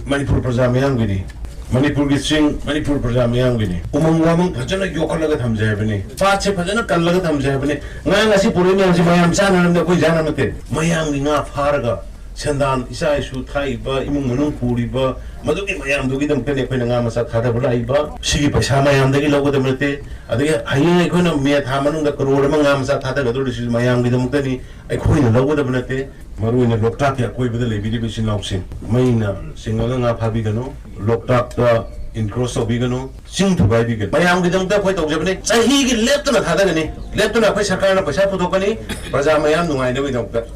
ꯃꯅꯤꯄꯨꯔ ꯄ꯭ꯔꯖꯥ ꯃꯤꯌꯥꯝꯒꯤꯅꯤ꯫ ꯃꯅꯤꯄꯨꯔꯒꯤ ꯆꯤꯡ, ꯃꯅꯤꯄꯨꯔ ꯄ꯭ꯔꯖꯥ ꯃꯤꯌꯥꯝꯒꯤꯅꯤ꯫ ꯎꯃꯪ ꯋꯥꯃꯪ ꯐꯖꯅ ꯌꯣꯛꯈꯠꯂꯒ ꯊꯝꯖꯩ ꯍꯥꯏꯕꯅꯤ꯫ ꯄꯥꯠꯁꯦ ꯐꯖꯅ ꯀꯜꯂꯒ ꯊꯝꯖꯩ ꯍꯥꯏꯕꯅꯤ꯫ ꯉꯥ ꯉꯁꯤ ꯄꯨꯔꯛꯏ ꯃꯌꯥꯝꯁꯤ ꯃꯌꯥꯝ ꯆꯥꯅꯕ ꯅꯠꯇꯦ, ꯑꯩꯈꯣꯏ ꯆꯥꯅꯕ ꯅꯠꯇꯦ꯫ ꯃꯌꯥꯝꯒꯤ ꯉꯥ ꯐꯥꯔꯒ ꯁꯦꯟꯗꯥꯟ, ꯏꯆꯥ ꯏꯁꯨ ꯊꯥꯛꯏꯕ, ꯏꯃꯨꯡ ꯃꯅꯨꯡ ꯄꯨꯔꯤꯕ, ꯃꯗꯨꯒꯤ ꯃꯌꯥꯝꯗꯨꯒꯤꯗꯃꯛꯇꯅꯤ ꯑꯩꯈꯣꯏꯅ ꯉꯥ ꯃꯆꯥ ꯊꯥꯗꯕ ꯂꯥꯛꯏꯕ꯫ ꯁꯤꯒꯤ ꯄꯩꯁꯥ ꯃꯌꯥꯝꯗꯒꯤ ꯂꯧꯒꯗꯕ ꯅꯠꯇꯦ꯫ ꯑꯗꯒꯤ ꯍꯌꯦꯡ ꯑꯩꯈꯣꯏꯅ ꯃꯦ ꯊꯥ ꯃꯅꯨꯡꯗ ꯀꯔꯣꯔ ꯑꯃ ꯉꯥ ꯃꯆꯥ ꯊꯥꯗꯒꯗꯧꯔꯤꯁꯤꯁꯨ ꯃꯌꯥꯝꯒꯤꯗꯃꯛꯇꯅꯤ, ꯑꯩꯈꯣꯏꯅ ꯂꯧꯒꯗꯕ ꯅꯠꯇꯦ꯫ ꯃꯔꯨꯑꯣꯏꯅ ꯂꯣꯛꯇꯥꯛꯀꯤ ꯑꯀꯣꯏꯕꯗ ꯂꯩꯕꯤꯔꯤꯕ ꯏꯆꯤꯟ ꯏꯅꯥꯎꯁꯤꯡ, ꯃꯩꯅ ꯆꯤꯡꯉꯒ ꯉꯥ ꯐꯥꯕꯤꯒꯅꯨ, ꯂꯣꯛꯇꯥꯛꯇ ꯏꯟꯀ꯭ꯔꯣꯁ ꯇꯧꯕꯤꯒꯅꯨ, ꯆꯤꯡ ꯊꯨꯒꯥꯏꯕꯤꯒꯅꯨ꯫ ꯃꯌꯥꯝꯒꯤꯗꯃꯛꯇ ꯑꯩꯈꯣꯏ ꯇꯧꯖꯕꯅꯤ꯫ ꯆꯍꯤꯒꯤ ꯂꯦꯞꯇꯅ ꯊꯥꯗꯒꯅꯤ, ꯂꯦꯞꯇꯅ ꯑꯩꯈꯣꯏ ꯁꯔꯀꯥꯔꯅ ꯄꯩꯁꯥ ꯄꯨꯊꯣꯛꯀꯅꯤ, ꯄ꯭ꯔꯖꯥ ꯃꯌꯥꯝ ꯅꯨꯡꯉꯥꯏꯅꯕꯒꯤꯗꯃꯛꯇ꯫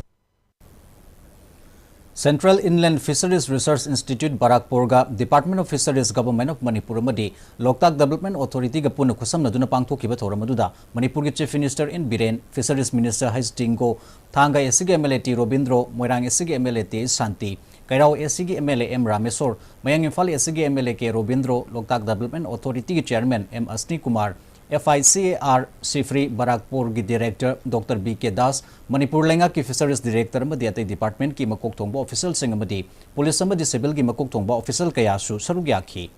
Central Inland Fisheries Research Institute, ꯕꯔꯥꯛꯄꯨꯔꯒ Department of Fisheries, Government of Manipur ꯑꯃꯗꯤ ꯂꯣꯛꯇꯥꯛ Development Authority-ꯒ ꯄꯨꯟꯅ ꯈꯨꯠꯁꯝꯅꯗꯨꯅ ꯄꯥꯡꯊꯣꯛꯈꯤꯕ ꯊꯧꯔꯝ ꯑꯗꯨꯗ ꯃꯅꯤꯄꯨꯔꯒꯤ Chief Minister N Biren, Fisheries Minister H Dingo, Thanga AC-ꯒꯤ MLA ꯇꯤ ꯔꯣꯕꯤꯟꯗ꯭ꯔꯣ, ꯃꯣꯏꯔꯥꯡ AC-ꯒꯤ MLA ꯇꯤ ꯁꯥꯟꯇꯤ, ꯀꯩꯔꯥꯎ AC-ꯒꯤ MLA ꯑꯦꯝ ꯔꯥꯃꯦꯁꯣꯔ, ꯃꯌꯥꯡ ꯏꯝꯐꯥꯜ AC-ꯒꯤ MLA K Robindro, Loktak Development Authority-ꯒꯤ Chairman M Asni Kumar, FICAR CIFRI ꯕꯔꯥꯛꯄꯨꯔꯒꯤ Director doctor B K Das, Manipur ꯂꯩꯉꯥꯛꯀꯤ Fisheries Director ꯑꯃꯗꯤ ꯑꯇꯩ department-ꯀꯤ ꯃꯀꯣꯛ ꯊꯣꯡꯕ official-ꯁꯤꯡ ꯑꯃꯗꯤ police ꯑꯃꯗꯤ civil-ꯒꯤ ꯃꯀꯣꯛ ꯊꯣꯡꯕ official ꯀꯌꯥꯁꯨ ꯁꯔꯨꯛ ꯌꯥꯈꯤ꯫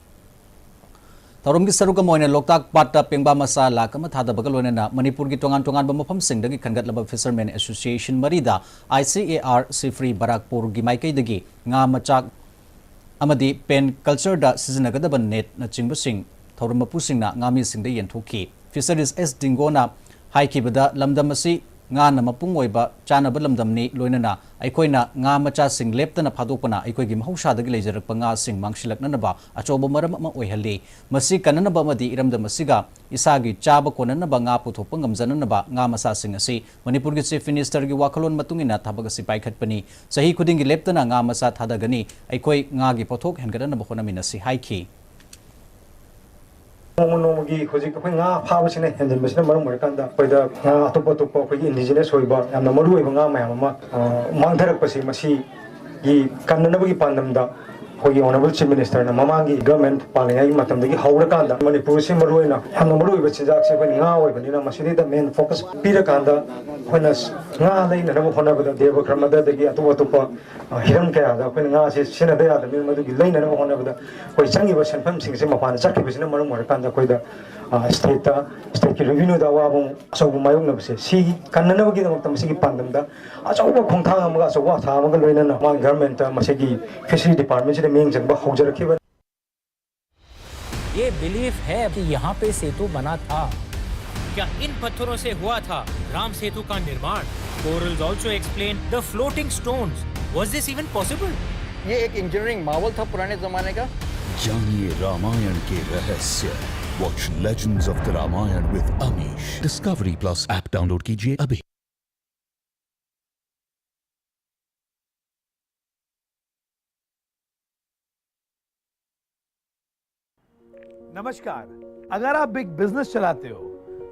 ꯊꯧꯔꯝꯒꯤ ꯁꯔꯨꯛ ꯑꯃ ꯑꯣꯏꯅ ꯂꯣꯛꯇꯥꯛ ꯄꯥꯠꯇ ꯄꯦꯡꯕꯥ ꯃꯆꯥ ꯂꯥꯈ ꯑꯃ ꯊꯥꯗꯕꯒ ꯂꯣꯏꯅꯅ ꯃꯅꯤꯄꯨꯔꯒꯤ ꯇꯣꯉꯥꯟ ꯇꯣꯉꯥꯟꯕ ꯃꯐꯝꯁꯤꯡꯗꯒꯤ ꯈꯟꯒꯠꯂꯕ fishermen association ꯃꯔꯤꯗ ICAR ꯁꯤꯐ꯭ꯔꯤ ꯕꯔꯥꯛꯄꯨꯔꯒꯤ ꯃꯥꯏꯀꯩꯗꯒꯤ ꯉꯥ ꯃꯆꯥ ꯑꯃꯗꯤ pen culture-ꯗ ꯁꯤꯖꯤꯟꯅꯒꯗꯕ net-ꯅꯆꯤꯡꯕꯁꯤꯡ ꯊꯧꯔꯝ ꯃꯄꯨꯁꯤꯡꯅ ꯉꯥꯃꯤꯁꯤꯡꯗ ꯌꯦꯟꯊꯣꯛꯈꯤ꯫ Fisheries ꯑꯦꯁ ꯗꯤꯡꯒꯣꯅ ꯍꯥꯏꯈꯤꯕꯗ, ꯂꯝꯗꯝ ꯑꯁꯤ ꯉꯥꯅ ꯃꯄꯨꯡ ꯑꯣꯏꯕ ꯆꯥꯅꯕ ꯂꯝꯗꯝꯅꯤ, ꯂꯣꯏꯅꯅ ꯑꯩꯈꯣꯏꯅ ꯉꯥ ꯃꯆꯥꯁꯤꯡ ꯂꯦꯞꯇꯅ ꯐꯥꯗꯣꯛꯄꯅ ꯑꯩꯈꯣꯏꯒꯤ ꯃꯍꯧꯁꯥꯗꯒꯤ ꯂꯩꯖꯔꯛꯄ ꯉꯥꯁꯤꯡ ꯃꯥꯡꯁꯤꯜꯂꯛꯅꯅꯕ ꯑꯆꯧꯕ ꯃꯔꯝ ꯑꯃ ꯑꯣꯏꯍꯜꯂꯤ꯫ ꯃꯁꯤ ꯀꯟꯅꯅꯕ ꯑꯃꯗꯤ ꯏꯔꯝꯗꯝ ꯑꯁꯤꯒ ꯏꯁꯥꯒꯤ ꯆꯥꯕ ꯀꯣꯟꯅꯅꯕ ꯉꯥ ꯄꯨꯊꯣꯛꯄ ꯉꯝꯖꯅꯅꯕ ꯉꯥ ꯃꯆꯥꯁꯤꯡ ꯑꯁꯤ ꯃꯅꯤꯄꯨꯔꯒꯤ Chief Minister-ꯒꯤ ꯋꯥꯈꯜꯂꯣꯟ ꯃꯇꯨꯡ ꯏꯟꯅ ꯊꯕꯛ ꯑꯁꯤ ꯄꯥꯏꯈꯠꯄꯅꯤ꯫ ꯆꯍꯤ ꯈꯨꯗꯤꯡꯒꯤ ꯂꯦꯞꯇꯅ ꯉꯥ ꯃꯆꯥ ꯊꯥꯗꯒꯅꯤ꯫ ꯑꯩꯈꯣꯏ ꯉꯥꯒꯤ ꯄꯣꯠꯊꯣꯛ ꯍꯦꯟꯒꯠꯅꯅꯕ ꯍꯣꯠꯅꯃꯤꯟꯅꯁꯤ ꯍꯥꯏꯈꯤ꯫ ꯅꯣꯡꯃ ꯅꯣꯡꯃꯒꯤ ꯍꯧꯖꯤꯛ ꯑꯩꯈꯣꯏ ꯉꯥ ꯐꯥꯕꯁꯤꯅ ꯍꯦꯟꯖꯤꯟꯕꯁꯤꯅ ꯃꯔꯝ ꯑꯣꯏꯔꯀꯥꯟꯗ ꯑꯩꯈꯣꯏꯗ ꯉꯥ ꯑꯇꯣꯞ ꯑꯇꯣꯞꯄ ꯑꯩꯈꯣꯏꯒꯤ indigenous ꯑꯣꯏꯕ ꯌꯥꯝꯅ ꯃꯔꯨ ꯑꯣꯏꯕ ꯉꯥ ꯃꯌꯥꯝ ꯑꯃ, ꯑ, ꯃꯥꯡꯊꯔꯛꯄꯁꯦ, ꯃꯁꯤꯒꯤ ꯀꯟꯅꯅꯕꯒꯤ ꯄꯥꯟꯗꯝꯗ ꯑꯩꯈꯣꯏꯒꯤ Honourable Chief Minister ꯅ ꯃꯃꯥꯡꯒꯤ government ꯄꯥꯜꯂꯤꯉꯩꯒꯤ ꯃꯇꯝꯗꯒꯤ ꯍꯧꯔꯀꯥꯟꯗ ꯃꯅꯤꯄꯨꯔꯁꯤ ꯃꯔꯨꯑꯣꯏꯅ ꯌꯥꯝꯅ ꯃꯔꯨꯑꯣꯏꯕ ꯆꯤꯟꯖꯥꯛꯁꯦ ꯑꯩꯈꯣꯏꯅ ꯉꯥ ꯑꯣꯏꯕꯅꯤꯅ ꯃꯁꯤꯗꯩꯗ main focus ꯄꯤꯔꯀꯥꯟꯗ ꯑꯩꯈꯣꯏꯅ ꯉꯥ ꯂꯩꯅꯅꯕ ꯍꯣꯠꯅꯕꯗ ꯗꯦꯕ ꯀꯔꯃꯗꯒꯤ ꯑꯇꯣꯞ ꯑꯇꯣꯞꯄ, ꯑ, ꯍꯤꯔꯝ ꯀꯌꯥꯗ ꯑꯩꯈꯣꯏꯅ ꯉꯥꯁꯦ ꯁꯤꯖꯤꯟꯅꯗ ꯌꯥꯗꯕꯅꯤꯅ ꯃꯗꯨꯒꯤ ꯂꯩꯅꯅꯕ ꯍꯣꯠꯅꯕꯗ ꯑꯩꯈꯣꯏ ꯆꯪꯉꯤꯕ ꯁꯦꯟꯐꯝꯁꯤꯡꯁꯦ ꯃꯄꯥꯟꯗ ꯆꯠꯈꯤꯕꯁꯤꯅ ꯃꯔꯝ ꯑꯣꯏꯔꯀꯥꯟꯗ ꯑꯩꯈꯣꯏꯗ, ꯑ, state ꯇ, state ꯀꯤ revenue ꯗ ꯑꯋꯥꯕ ꯑꯆꯧꯕ ꯃꯥꯌꯣꯛꯅꯕꯁꯦ ꯁꯤ ꯀꯟꯅꯅꯕꯒꯤꯗꯃꯛꯇ ꯃꯁꯤꯒꯤ ꯄꯥꯟꯗꯝꯗ ꯑꯆꯧꯕ ꯈꯣꯡꯊꯥꯡ ꯑꯃꯒ ꯑꯆꯧꯕ ꯑꯊꯥ ꯑꯃꯒ ꯂꯣꯏꯅꯅ ꯃꯥꯒꯤ government ꯇ ꯃꯁꯤꯒꯤ fishery department ꯁꯤꯗ ꯃꯤꯠꯌꯦꯡ ꯆꯪꯕ ꯍꯧꯖꯔꯛꯈꯤꯕꯅꯤ꯫ ये बिलीफ है कि यहाँ पे सेतु बना था। क्या इन पत्थरों से हुआ था राम सेतु का निर्माण? Corals also explain the floating stones. Was this even possible? ये एक इंजीनियरिंग मावल था पुराने जमाने का। जानिए रामायण के रहस्य। Watch Legends of the Ramayan with Amish. Discovery Plus app download कीजिए अभी। नमस्कार। अगर आप बिग बिजनेस चलाते हो,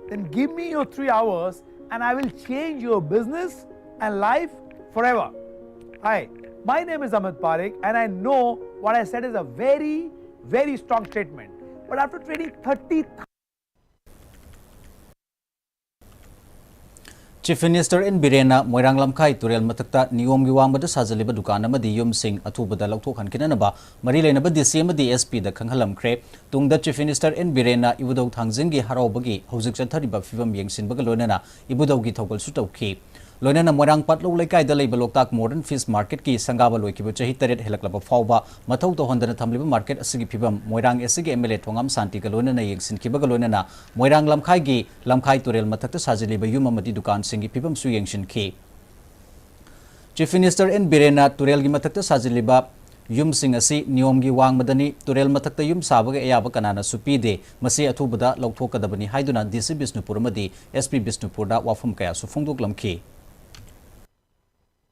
then give me your three hours and I will change your business and life forever. Hi, my name is Amit Parekh and I know what I said is a very, very strong statement. But after trading thirty Chief Minister N Birenna ꯃꯣꯏꯔꯥꯡ ꯂꯝꯈꯥꯏ ꯇꯨꯔꯦꯜ ꯃꯊꯛꯇ ꯅꯤꯌꯣꯝꯒꯤ ꯋꯥꯡꯃꯗ ꯁꯥꯖꯜꯂꯤꯕ ꯗꯨꯀꯥꯟ ꯑꯃꯗꯤ ꯌꯨꯝꯁꯤꯡ ꯑꯊꯨꯕꯗ ꯂꯧꯊꯣꯛꯍꯟꯈꯤꯅꯅꯕ ꯃꯔꯤ ꯂꯩꯅꯕ D C ꯑꯃꯗꯤ S P ꯗ ꯈꯪꯍꯜꯂꯝꯈ꯭ꯔꯦ꯫ ꯇꯨꯡꯗ Chief Minister N Birenna ꯏꯕꯨꯙꯧ ꯊꯥꯡꯖꯤꯡꯒꯤ ꯍꯔꯥꯎꯕꯒꯤ ꯍꯧꯖꯤꯛ ꯆꯠꯊꯔꯤꯕ ꯐꯤꯕꯝ ꯌꯦꯡꯁꯤꯟꯕꯒ ꯂꯣꯏꯅꯅ ꯏꯕꯨꯙꯧꯒꯤ ꯊꯧꯒꯜꯁꯨ ꯇꯧꯈꯤ꯫ ꯂꯣꯏꯅꯅ ꯃꯣꯏꯔꯥꯡ ꯄꯥꯠꯂꯧ ꯂꯩꯀꯥꯏꯗ ꯂꯩꯕ ꯂꯣꯛꯇꯥꯛ Modern Fish Market ꯀꯤ ꯁꯪꯒꯥꯕ ꯂꯣꯏꯈꯤꯕ ꯆꯍꯤ ꯇꯔꯦꯠ ꯍꯦꯜꯂꯛꯂꯕ ꯐꯥꯎꯕ ꯃꯊꯧ ꯇꯧꯍꯟꯗꯅ ꯊꯝꯂꯤꯕ market ꯑꯁꯤꯒꯤ ꯐꯤꯕꯝ ꯃꯣꯏꯔꯥꯡ S C ꯒꯤ M L A ꯊꯣꯉꯥꯝ ꯁꯥꯟꯇꯤꯒ ꯂꯣꯏꯅꯅ ꯌꯦꯡꯁꯤꯟꯈꯤꯕꯒ ꯂꯣꯏꯅꯅ ꯃꯣꯏꯔꯥꯡ ꯂꯝꯈꯥꯏꯒꯤ ꯂꯝꯈꯥꯏ ꯇꯨꯔꯦꯜ ꯃꯊꯛꯇ ꯁꯥꯖꯤꯜꯂꯤꯕ ꯌꯨꯝ ꯑꯃꯗꯤ ꯗꯨꯀꯥꯟꯁꯤꯡꯒꯤ ꯐꯤꯕꯝꯁꯨ ꯌꯦꯡꯁꯤꯟꯈꯤ꯫ Chief Minister N Birenna ꯇꯨꯔꯦꯜꯒꯤ ꯃꯊꯛꯇ ꯁꯥꯖꯤꯜꯂꯤꯕ ꯌꯨꯝꯁꯤꯡ ꯑꯁꯤ ꯅꯤꯌꯣꯝꯒꯤ ꯋꯥꯡꯃꯗꯅꯤ, ꯇꯨꯔꯦꯜ ꯃꯊꯛꯇ ꯌꯨꯝ ꯁꯥꯕꯒꯤ ꯑꯌꯥꯕ ꯀꯅꯥꯅꯁꯨ ꯄꯤꯗꯦ, ꯃꯁꯤ ꯑꯊꯨꯕꯗ ꯂꯧꯊꯣꯛꯀꯗꯕꯅꯤ ꯍꯥꯏꯗꯨꯅ D C ꯕꯤꯁꯅꯨꯄꯨꯔ ꯑꯃꯗꯤ S P ꯕꯤꯁꯅꯨꯄꯨꯔꯗ ꯋꯥꯐꯝ ꯀꯌꯥꯁꯨ ꯐꯣꯡꯗꯣꯛꯂꯝꯈꯤ꯫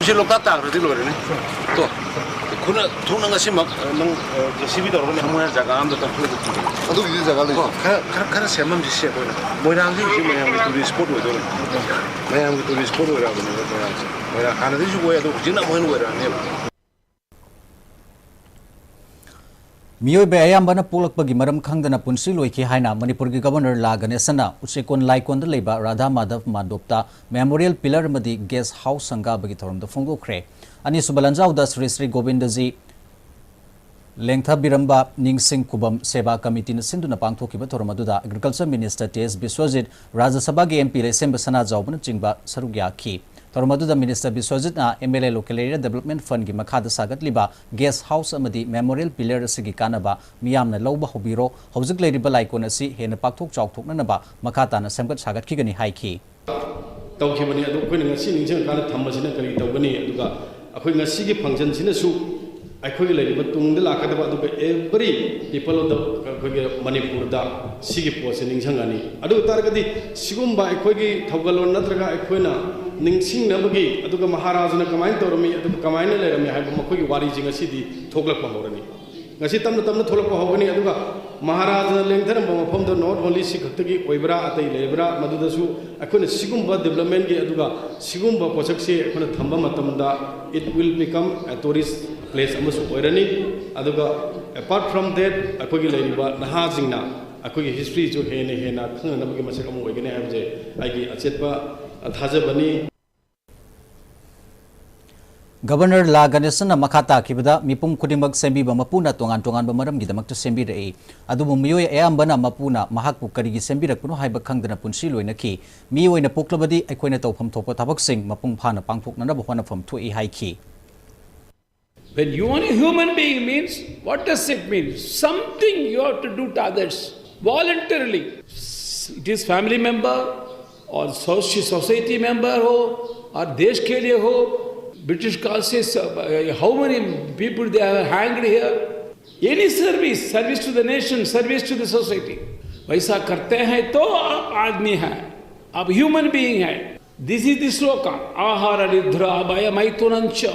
ꯁꯤ ꯂꯣꯛꯇꯥꯛ ꯇꯥꯈ꯭ꯔꯗꯤ ꯂꯣꯏꯔꯅꯤ꯫ ꯇꯣ, ꯈꯨꯠꯅ ꯊꯣꯛꯅ ꯉꯁꯤꯃꯛ, ꯑ, ꯅꯪ, ꯑ, J C B ꯇꯧꯔꯒꯅꯦ, ꯃꯣꯏꯅ ꯖꯒꯥ ꯑꯝꯗ ꯇꯧꯊꯣꯛꯑꯒ ꯊꯝꯕꯤꯔꯣ꯫ ꯑꯗꯨꯒꯤꯗꯤ ꯖꯒꯥ ꯂꯩꯇꯦ꯫ ꯀꯣ, ꯈꯔ, ꯈꯔ, ꯈꯔ ꯁꯦꯝꯃꯝꯁꯤ ꯁꯦ ꯑꯩꯈꯣꯏꯅ꯫ ꯃꯣꯏꯔꯥꯡꯁꯤ ꯍꯧꯖꯤꯛ ꯃꯌꯥꯝꯒꯤ tourist spot ꯑꯣꯏꯗꯣꯏꯅꯦ꯫ ꯃꯌꯥꯝꯒꯤ tourist spot ꯑꯣꯏꯔꯛꯑꯕꯅꯦꯕ ꯃꯣꯏꯔꯥꯡꯁꯦ꯫ ꯃꯣꯏꯔꯥꯡ ꯍꯥꯟꯅꯗꯒꯤꯁꯨ ꯑꯣꯏ, ꯑꯗꯣ ꯍꯧꯖꯤꯛꯅ ꯑꯃꯨꯛ ꯍꯦꯟꯅ ꯑꯣꯏꯔꯛꯑꯅꯦꯕ꯫ ꯃꯤꯑꯣꯏꯕ ꯑꯌꯥꯝꯕꯅ ꯄꯣꯛꯂꯛꯄꯒꯤ ꯃꯔꯝ ꯈꯪꯗꯅ ꯄꯨꯟꯁꯤ ꯂꯣꯏꯈꯤ ꯍꯥꯏꯅ ꯃꯅꯤꯄꯨꯔꯒꯤ ꯒꯕꯔꯅꯔ ꯂꯥ ꯒꯅꯦꯁꯟꯅ ꯎꯆꯦꯛꯀꯣꯟ ꯂꯥꯏꯀꯣꯟꯗ ꯂꯩꯕ ꯔꯥꯙꯥ ꯃꯥꯙꯕ ꯃꯥꯟꯗꯣꯞꯇ ꯃꯦꯃꯣꯔꯤꯌꯦꯜ ꯄꯤꯂꯔ ꯑꯃꯗꯤ ꯒꯦꯁ ꯍꯥꯎꯁ ꯁꯪꯒꯥꯕꯒꯤ ꯊꯧꯔꯝꯗ ꯐꯣꯡꯗꯣꯛꯈ꯭ꯔꯦ꯫ ꯑꯅꯤꯁꯨꯕ ꯂꯟꯖꯥꯎꯗ ꯁ꯭ꯔꯤ ꯁ꯭ꯔꯤ ꯒꯣꯕꯤꯟꯗꯖꯤ ꯂꯦꯡꯊꯕꯤꯔꯝꯕ ꯅꯤꯡꯁꯤꯡ ꯈꯨꯕꯝ ꯁꯦꯕꯥ ꯀꯃꯤꯇꯤꯅ ꯁꯤꯟꯗꯨꯅ ꯄꯥꯡꯊꯣꯛꯈꯤꯕ ꯊꯧꯔꯝ ꯑꯗꯨꯗ ꯑꯦꯒ꯭ꯔꯤꯀꯜꯆꯔ ꯃꯤꯅꯤꯁꯇꯔ ꯇꯤ ꯑꯦꯁ ꯕꯤꯁ꯭ꯋꯖꯤꯠ, ꯔꯥꯖ꯭ꯌ ꯁꯚꯥꯒꯤ ꯑꯦꯝ ꯄꯤ ꯂꯩꯁꯦꯝꯕ ꯁꯅꯥꯖꯥꯎꯕꯅꯆꯤꯡꯕ ꯁꯔꯨꯛ ꯌꯥꯈꯤ꯫ ꯊꯧꯔꯝ ꯑꯗꯨꯗ ꯃꯤꯅꯤꯁꯇꯔ ꯕꯤꯁ꯭ꯋꯖꯤꯠꯅ M L A local area development ꯐꯟꯒꯤ ꯃꯈꯥꯗ ꯁꯥꯒꯠꯂꯤꯕ ꯒꯦꯁ ꯍꯥꯎꯁ ꯑꯃꯗꯤ ꯃꯦꯃꯣꯔꯤꯌꯦꯜ ꯄꯤꯂꯔ ꯑꯁꯤꯒꯤ ꯀꯥꯟꯅꯕ ꯃꯤꯌꯥꯝꯅ ꯂꯧꯕ ꯍꯧꯕꯤꯔꯣ, ꯍꯧꯖꯤꯛ ꯂꯩꯔꯤꯕ ꯂꯥꯏꯀꯣꯟ ꯑꯁꯤ ꯍꯦꯟꯅ ꯄꯥꯛꯊꯣꯛ ꯆꯥꯎꯊꯣꯛꯅꯅꯕ ꯃꯈꯥ ꯇꯥꯅ ꯁꯦꯝꯒꯠ ꯁꯥꯒꯠꯈꯤꯒꯅꯤ ꯍꯥꯏꯈꯤ꯫ ꯇꯧꯈꯤꯕꯅꯤ꯫ ꯑꯗꯨ ꯑꯩꯈꯣꯏꯅ ꯉꯁꯤ ꯅꯤꯡꯁꯤꯡꯉꯀꯥꯟꯗ ꯊꯝꯕꯁꯤꯅ ꯀꯔꯤ ꯇꯧꯒꯅꯤ? ꯑꯗꯨꯒ ꯑꯩꯈꯣꯏ ꯉꯁꯤꯒꯤ ꯐꯪꯁꯟꯁꯤꯅꯁꯨ ꯑꯩꯈꯣꯏꯒꯤ ꯂꯩꯔꯤꯕ ꯇꯨꯡꯗ ꯂꯥꯛꯀꯗꯕ ꯑꯗꯨꯒ every people of the ꯑꯩꯈꯣꯏꯒꯤ ꯃꯅꯤꯄꯨꯔꯗ ꯁꯤꯒꯤ ꯄꯣꯠꯁꯦ ꯅꯤꯡꯁꯤꯡꯒꯅꯤ꯫ ꯑꯗꯨ ꯑꯣꯏ ꯇꯥꯔꯒꯗꯤ ꯁꯤꯒꯨꯝꯕ ꯑꯩꯈꯣꯏꯒꯤ ꯊꯧꯒꯜꯂꯣꯟ ꯅꯠꯇ꯭ꯔꯒ ꯑꯩꯈꯣꯏꯅ ꯅꯤꯡꯁꯤꯡꯅꯕꯒꯤ ꯑꯗꯨꯒ ꯃꯍꯥꯔꯥꯖꯅ ꯀꯃꯥꯏꯅ ꯇꯧꯔꯝꯃꯤ ꯑꯗꯨꯒ ꯀꯃꯥꯏꯅ ꯂꯩꯔꯝꯃꯤ ꯍꯥꯏꯕ ꯃꯈꯣꯏꯒꯤ ꯋꯥꯔꯤꯁꯤ ꯉꯁꯤꯗꯤ ꯊꯣꯛꯂꯛꯄ ꯍꯧꯔꯅꯤ꯫ ꯉꯁꯤ ꯇꯞꯅ ꯇꯞꯅ ꯊꯣꯛꯂꯛꯄ ꯍꯧꯒꯅꯤ꯫ ꯑꯗꯨꯒ ꯃꯍꯥꯔꯥꯖꯅ ꯂꯦꯡꯊꯔꯝꯕ ꯃꯐꯝꯗ not only ꯁꯤ ꯈꯛꯇꯒꯤ ꯑꯣꯏꯕ꯭ꯔꯥ, ꯑꯇꯩ ꯂꯩꯕ꯭ꯔꯥ, ꯃꯗꯨꯗꯁꯨ ꯑꯩꯈꯣꯏꯅ ꯁꯤꯒꯨꯝꯕ ꯗꯤꯕ꯭ꯂꯞꯃꯦꯟꯒꯤ ꯑꯗꯨꯒ ꯁꯤꯒꯨꯝꯕ ꯄꯣꯠꯁꯛꯁꯤ ꯑꯩꯈꯣꯏꯅ ꯊꯝꯕ ꯃꯇꯝꯗ it will become a tourist place ꯑꯃꯁꯨ ꯑꯣꯏꯔꯅꯤ꯫ ꯑꯗꯨꯒ apart from that ꯑꯩꯈꯣꯏꯒꯤ ꯂꯩꯔꯤꯕ ꯅꯍꯥꯁꯤꯡꯅ ꯑꯩꯈꯣꯏꯒꯤ ꯍꯤꯁꯇ꯭ꯔꯤꯁꯨ ꯍꯦꯟꯅ ꯍꯦꯟꯅ ꯈꯪꯅꯅꯕꯒꯤ ꯃꯁꯛ ꯑꯃ ꯑꯣꯏꯒꯅꯤ ꯍꯥꯏꯕꯁꯦ ꯑꯩꯒꯤ ꯑꯆꯦꯠꯄ ꯊꯥꯖꯕꯅꯤ꯫ ꯒꯕꯔꯅꯔ ꯂꯥ ꯒꯅꯦꯁꯟꯅ ꯃꯈꯥ ꯇꯥꯈꯤꯕꯗ, ꯃꯤꯄꯨꯝ ꯈꯨꯗꯤꯡꯃꯛ ꯁꯦꯝꯕꯤꯕ ꯃꯄꯨꯅ ꯇꯣꯉꯥꯟ ꯇꯣꯉꯥꯟꯕ ꯃꯔꯝꯒꯤꯗꯃꯛꯇ ꯁꯦꯝꯕꯤꯔꯛꯏ꯫ ꯑꯗꯨꯕꯨ ꯃꯤꯑꯣꯏ ꯑꯌꯥꯝꯕꯅ ꯃꯄꯨꯅ ꯃꯍꯥꯛꯄꯨ ꯀꯔꯤꯒꯤ ꯁꯦꯝꯕꯤꯔꯛꯄꯅꯣ ꯍꯥꯏꯕ ꯈꯪꯗꯅ ꯄꯨꯟꯁꯤ ꯂꯣꯏꯅꯈꯤ꯫ ꯃꯤ ꯑꯣꯏꯅ ꯄꯣꯛꯂꯕꯗꯤ ꯑꯩꯈꯣꯏꯅ ꯇꯧꯐꯝ ꯊꯣꯛꯄ ꯊꯕꯛꯁꯤꯡ ꯃꯄꯨꯡ ꯐꯥꯅ ꯄꯥꯡꯊꯣꯛꯅꯅꯕ ꯍꯣꯠꯅꯐꯝ ꯊꯣꯛꯏ ꯍꯥꯏꯈꯤ꯫ When you are a human being means, what does it mean? Something you have to do to others voluntarily. It is family member or soci- society member हो और देश के लिए हो. British काल से सब, how many people they have hanged here? Any service, service to the nation, service to the society. वैसा करते हैं तो आप आदमी हैं, आप human being हैं. This is the sloka, आहार निद्रा भय मैथुनंच.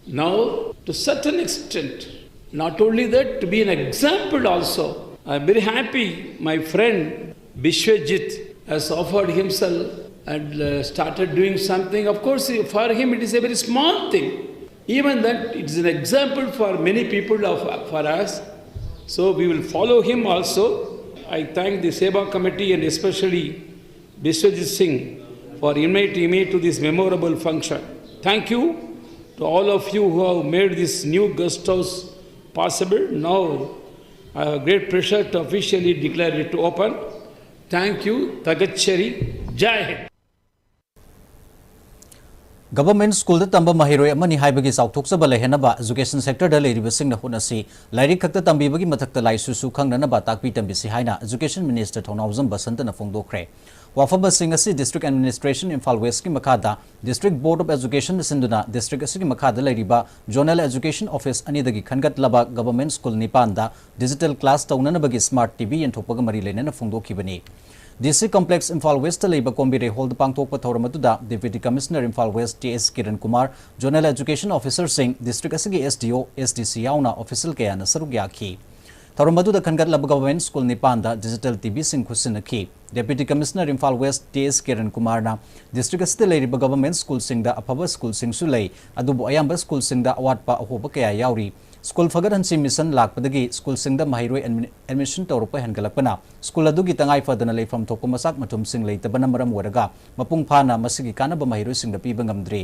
Now, to certain extent, not only that, to be an example also. I am very happy my friend Bishwajit has offered himself and uh, started doing something. Of course, for him it is a very small thing. Even that, it is an example for many people of for us. So we will follow him also. I thank the Seva Committee and especially Biswajit Singh for inviting me to this memorable function. Thank you to all of you who have made this new guest house possible. Now I have great pleasure to officially declare it open. Thank you. Tagatcheri. Jai Hind. Government schoolꯗ ꯇꯝꯕ ꯃꯍꯩꯔꯣꯏ ꯑꯃꯅꯤ ꯍꯥꯏꯕꯒꯤ ꯆꯥꯎꯊꯣꯛꯆꯕ ꯂꯩꯍꯟꯅꯕ education sectorꯗ ꯂꯩꯔꯤꯕꯁꯤꯡꯅ ꯍꯣꯠꯅꯁꯤ꯫ ꯂꯥꯏꯔꯤꯛ ꯈꯛꯇ ꯇꯝꯕꯤꯕꯒꯤ ꯃꯊꯛꯇ ꯂꯥꯏꯁꯨꯁꯨ ꯈꯪꯅꯅꯕ ꯇꯥꯛꯄꯤ ꯇꯝꯕꯤꯁꯤ ꯍꯥꯏꯅ education minister ꯊꯧꯅꯥꯎꯖꯝ ꯕꯁꯟꯇꯅ ꯐꯣꯡꯗꯣꯛꯈ꯭ꯔꯦ꯫ ꯋꯥꯐꯝ ꯑꯁꯤꯡ ꯑꯁꯤ district administration ꯏꯝꯐꯥꯜ ꯋꯦꯁꯀꯤ ꯃꯈꯥꯗ district board of eductionꯅ ꯁꯤꯟꯗꯨꯅ district ꯑꯁꯤꯒꯤ ꯃꯈꯥꯗ ꯂꯩꯔꯤꯕ zonal education office ꯑꯅꯤꯗꯒꯤ ꯈꯟꯒꯠꯂꯕ government school ꯅꯤꯄꯥꯟꯗ digital class ꯇꯧꯅꯅꯕꯒꯤ smart TV ꯌꯦꯟꯊꯣꯛꯄꯒ ꯃꯔꯤ ꯂꯩꯅꯅ ꯐꯣꯡꯗꯣꯛꯈꯤꯕꯅꯤ꯫ DC complex ꯏꯝꯐꯥꯜ ꯋꯦꯁꯇ ꯂꯩꯕ ꯀꯣꯝꯕꯤꯔꯩ ꯍꯣꯜꯗ ꯄꯥꯡꯊꯣꯛꯄ ꯊꯧꯔꯝ ꯑꯗꯨꯗ deputy commissioner Imphal west T S Kiran Kumar, zonal education officerꯁꯤꯡ, district ꯑꯁꯤꯒꯤ SDO, SDC ꯌꯥꯎꯅ official ꯀꯌꯥꯅ ꯁꯔꯨꯛ ꯌꯥꯈꯤ꯫ ꯊꯧꯔꯝ ꯑꯗꯨꯗ ꯈꯟꯒꯠꯂꯕ government school ꯅꯤꯄꯥꯟꯗ digital TVꯁꯤꯡ ꯈꯨꯠꯁꯤꯟꯅꯈꯤ꯫ Deputy commissioner Imphal west T S Kiran ꯀꯨꯃꯥꯔꯅ district ꯑꯁꯤꯗ ꯂꯩꯔꯤꯕ government schoolꯁꯤꯡꯗ ꯑꯐꯕ schoolꯁꯤꯡꯁꯨ ꯂꯩ, ꯑꯗꯨꯕꯨ ꯑꯌꯥꯝꯕ schoolꯁꯤꯡꯗ ꯑꯋꯥꯠꯄ ꯑꯍꯣꯕ ꯀꯌꯥ ꯌꯥꯎꯔꯤ꯫ School ꯐꯒꯠꯍꯟꯁꯤ mission ꯂꯥꯛꯄꯗꯒꯤ schoolꯁꯤꯡꯗ ꯃꯍꯩꯔꯣꯏ admi-, admission ꯇꯧꯔꯛꯄ ꯍꯦꯟꯒꯠꯂꯛꯄꯅ school ꯑꯗꯨꯒꯤ ꯇꯉꯥꯏ ꯐꯗꯅ ꯂꯩꯐꯝ ꯊꯣꯛꯄ ꯃꯆꯥꯛ ꯃꯊꯨꯝꯁꯤꯡ ꯂꯩꯇꯕꯅ ꯃꯔꯝ ꯑꯣꯏꯔꯒ ꯃꯄꯨꯡ ꯐꯥꯅ ꯃꯁꯤꯒꯤ ꯀꯥꯟꯅꯕ ꯃꯍꯩꯔꯣꯏꯁꯤꯡꯗ ꯄꯤꯕ ꯉꯝꯗ꯭ꯔꯤ꯫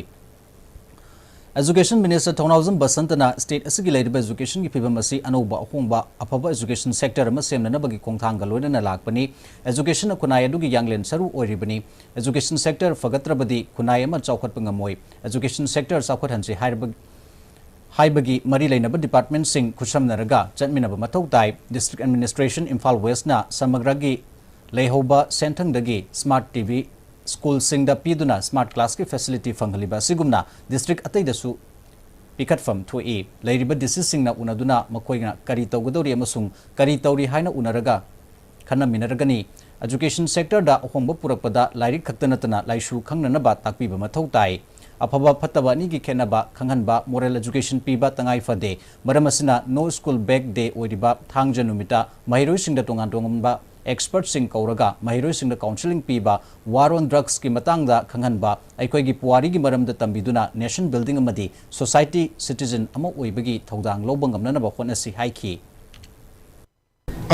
Education minister ꯊꯧꯅꯥꯎꯖꯝ ꯕꯁꯟꯇꯅ state ꯑꯁꯤꯒꯤ ꯂꯩꯔꯤꯕ educationꯒꯤ ꯐꯤꯕꯝ ꯑꯁꯤ ꯑꯅꯧꯕ ꯑꯍꯣꯡꯕ ꯑꯐꯕ education sector ꯑꯃ ꯁꯦꯝꯅꯅꯕꯒꯤ ꯈꯣꯡꯊꯥꯡꯒ ꯂꯣꯏꯅꯅ ꯂꯥꯛꯄꯅꯤ꯫ Educationꯅ ꯈꯨꯟꯅꯥꯏ ꯑꯗꯨꯒꯤ ꯌꯥꯡꯂꯦꯟ ꯁꯔꯨ ꯑꯣꯏꯔꯤꯕꯅꯤ꯫ Education sector ꯐꯒꯠꯇ꯭ꯔꯕꯗꯤ ꯈꯨꯟꯅꯥꯏ ꯑꯃ ꯆꯥꯎꯈꯠꯄ ꯉꯝꯃꯣꯏ꯫ Education sector ꯆꯥꯎꯈꯠꯍꯟꯁꯤ ꯍꯥꯏꯔꯕ ꯍꯥꯏꯕꯒꯤ ꯃꯔꯤ ꯂꯩꯅꯕ departmentꯁꯤꯡ ꯈꯨꯠꯁꯝꯅꯔꯒ ꯆꯠꯃꯤꯟꯅꯕ ꯃꯊꯧ ꯇꯥꯏ꯫ District administration ꯏꯝꯐꯥꯜ ꯋꯦꯁꯅ ꯁꯃꯒ꯭ꯔꯒꯤ ꯂꯩꯍꯧꯕ ꯁꯦꯟꯊꯪꯗꯒꯤ smart TV schoolꯁꯤꯡꯗ ꯄꯤꯗꯨꯅ smart classꯀꯤ facility ꯐꯪꯍꯜꯂꯤꯕ ꯑꯁꯤꯒꯨꯝꯅ district ꯑꯇꯩꯗꯁꯨ ꯄꯤꯈꯠꯐꯝ ꯊꯣꯛꯏ꯫ ꯂꯩꯔꯤꯕ DCꯁꯤꯡꯅ ꯎꯅꯗꯨꯅ ꯃꯈꯣꯏꯅ ꯀꯔꯤ ꯇꯧꯒꯗꯧꯔꯤ ꯑꯃꯁꯨꯡ ꯀꯔꯤ ꯇꯧꯔꯤ ꯍꯥꯏꯅ ꯎꯅꯔꯒ ꯈꯟꯅꯃꯤꯟꯅꯔꯒꯅꯤ꯫ Education sectorꯗ ꯑꯍꯣꯡꯕ ꯄꯨꯔꯛꯄꯗ ꯂꯥꯏꯔꯤꯛ ꯈꯛꯇ ꯅꯠꯇꯅ ꯂꯥꯏꯁꯨ ꯈꯪꯅꯅꯕ ꯇꯥꯛꯄꯤꯕ ꯃꯊꯧ ꯇꯥꯏ꯫ ꯑꯐꯕ ꯐꯠꯇꯕ ꯑꯅꯤꯒꯤ ꯈꯦꯠꯅꯕ ꯈꯪꯍꯟꯕ, moral education ꯄꯤꯕ ꯇꯉꯥꯏ ꯐꯗꯦ꯫ ꯃꯔꯝ ꯑꯁꯤꯅ No School Back Day ꯑꯣꯏꯔꯤꯕ ꯊꯥꯡꯖ ꯅꯨꯃꯤꯠꯇ ꯃꯍꯩꯔꯣꯏꯁꯤꯡꯗ ꯇꯣꯉꯥꯟ ꯇꯣꯉꯥꯟꯕ expertꯁꯤꯡ ꯀꯧꯔꯒ ꯃꯍꯩꯔꯣꯏꯁꯤꯡꯗ counselling ꯄꯤꯕ, war on drugsꯀꯤ ꯃꯇꯥꯡꯗ ꯈꯪꯍꯟꯕ, ꯑꯩꯈꯣꯏꯒꯤ ꯄꯨꯋꯥꯔꯤꯒꯤ ꯃꯔꯝꯗ ꯇꯝꯕꯤꯗꯨꯅ nation building ꯑꯃꯗꯤ society citizen ꯑꯃ ꯑꯣꯏꯕꯒꯤ ꯊꯧꯗꯥꯡ ꯂꯧꯕ ꯉꯝꯅꯅꯕ ꯍꯣꯠꯅꯁꯤ ꯍꯥꯏꯈꯤ꯫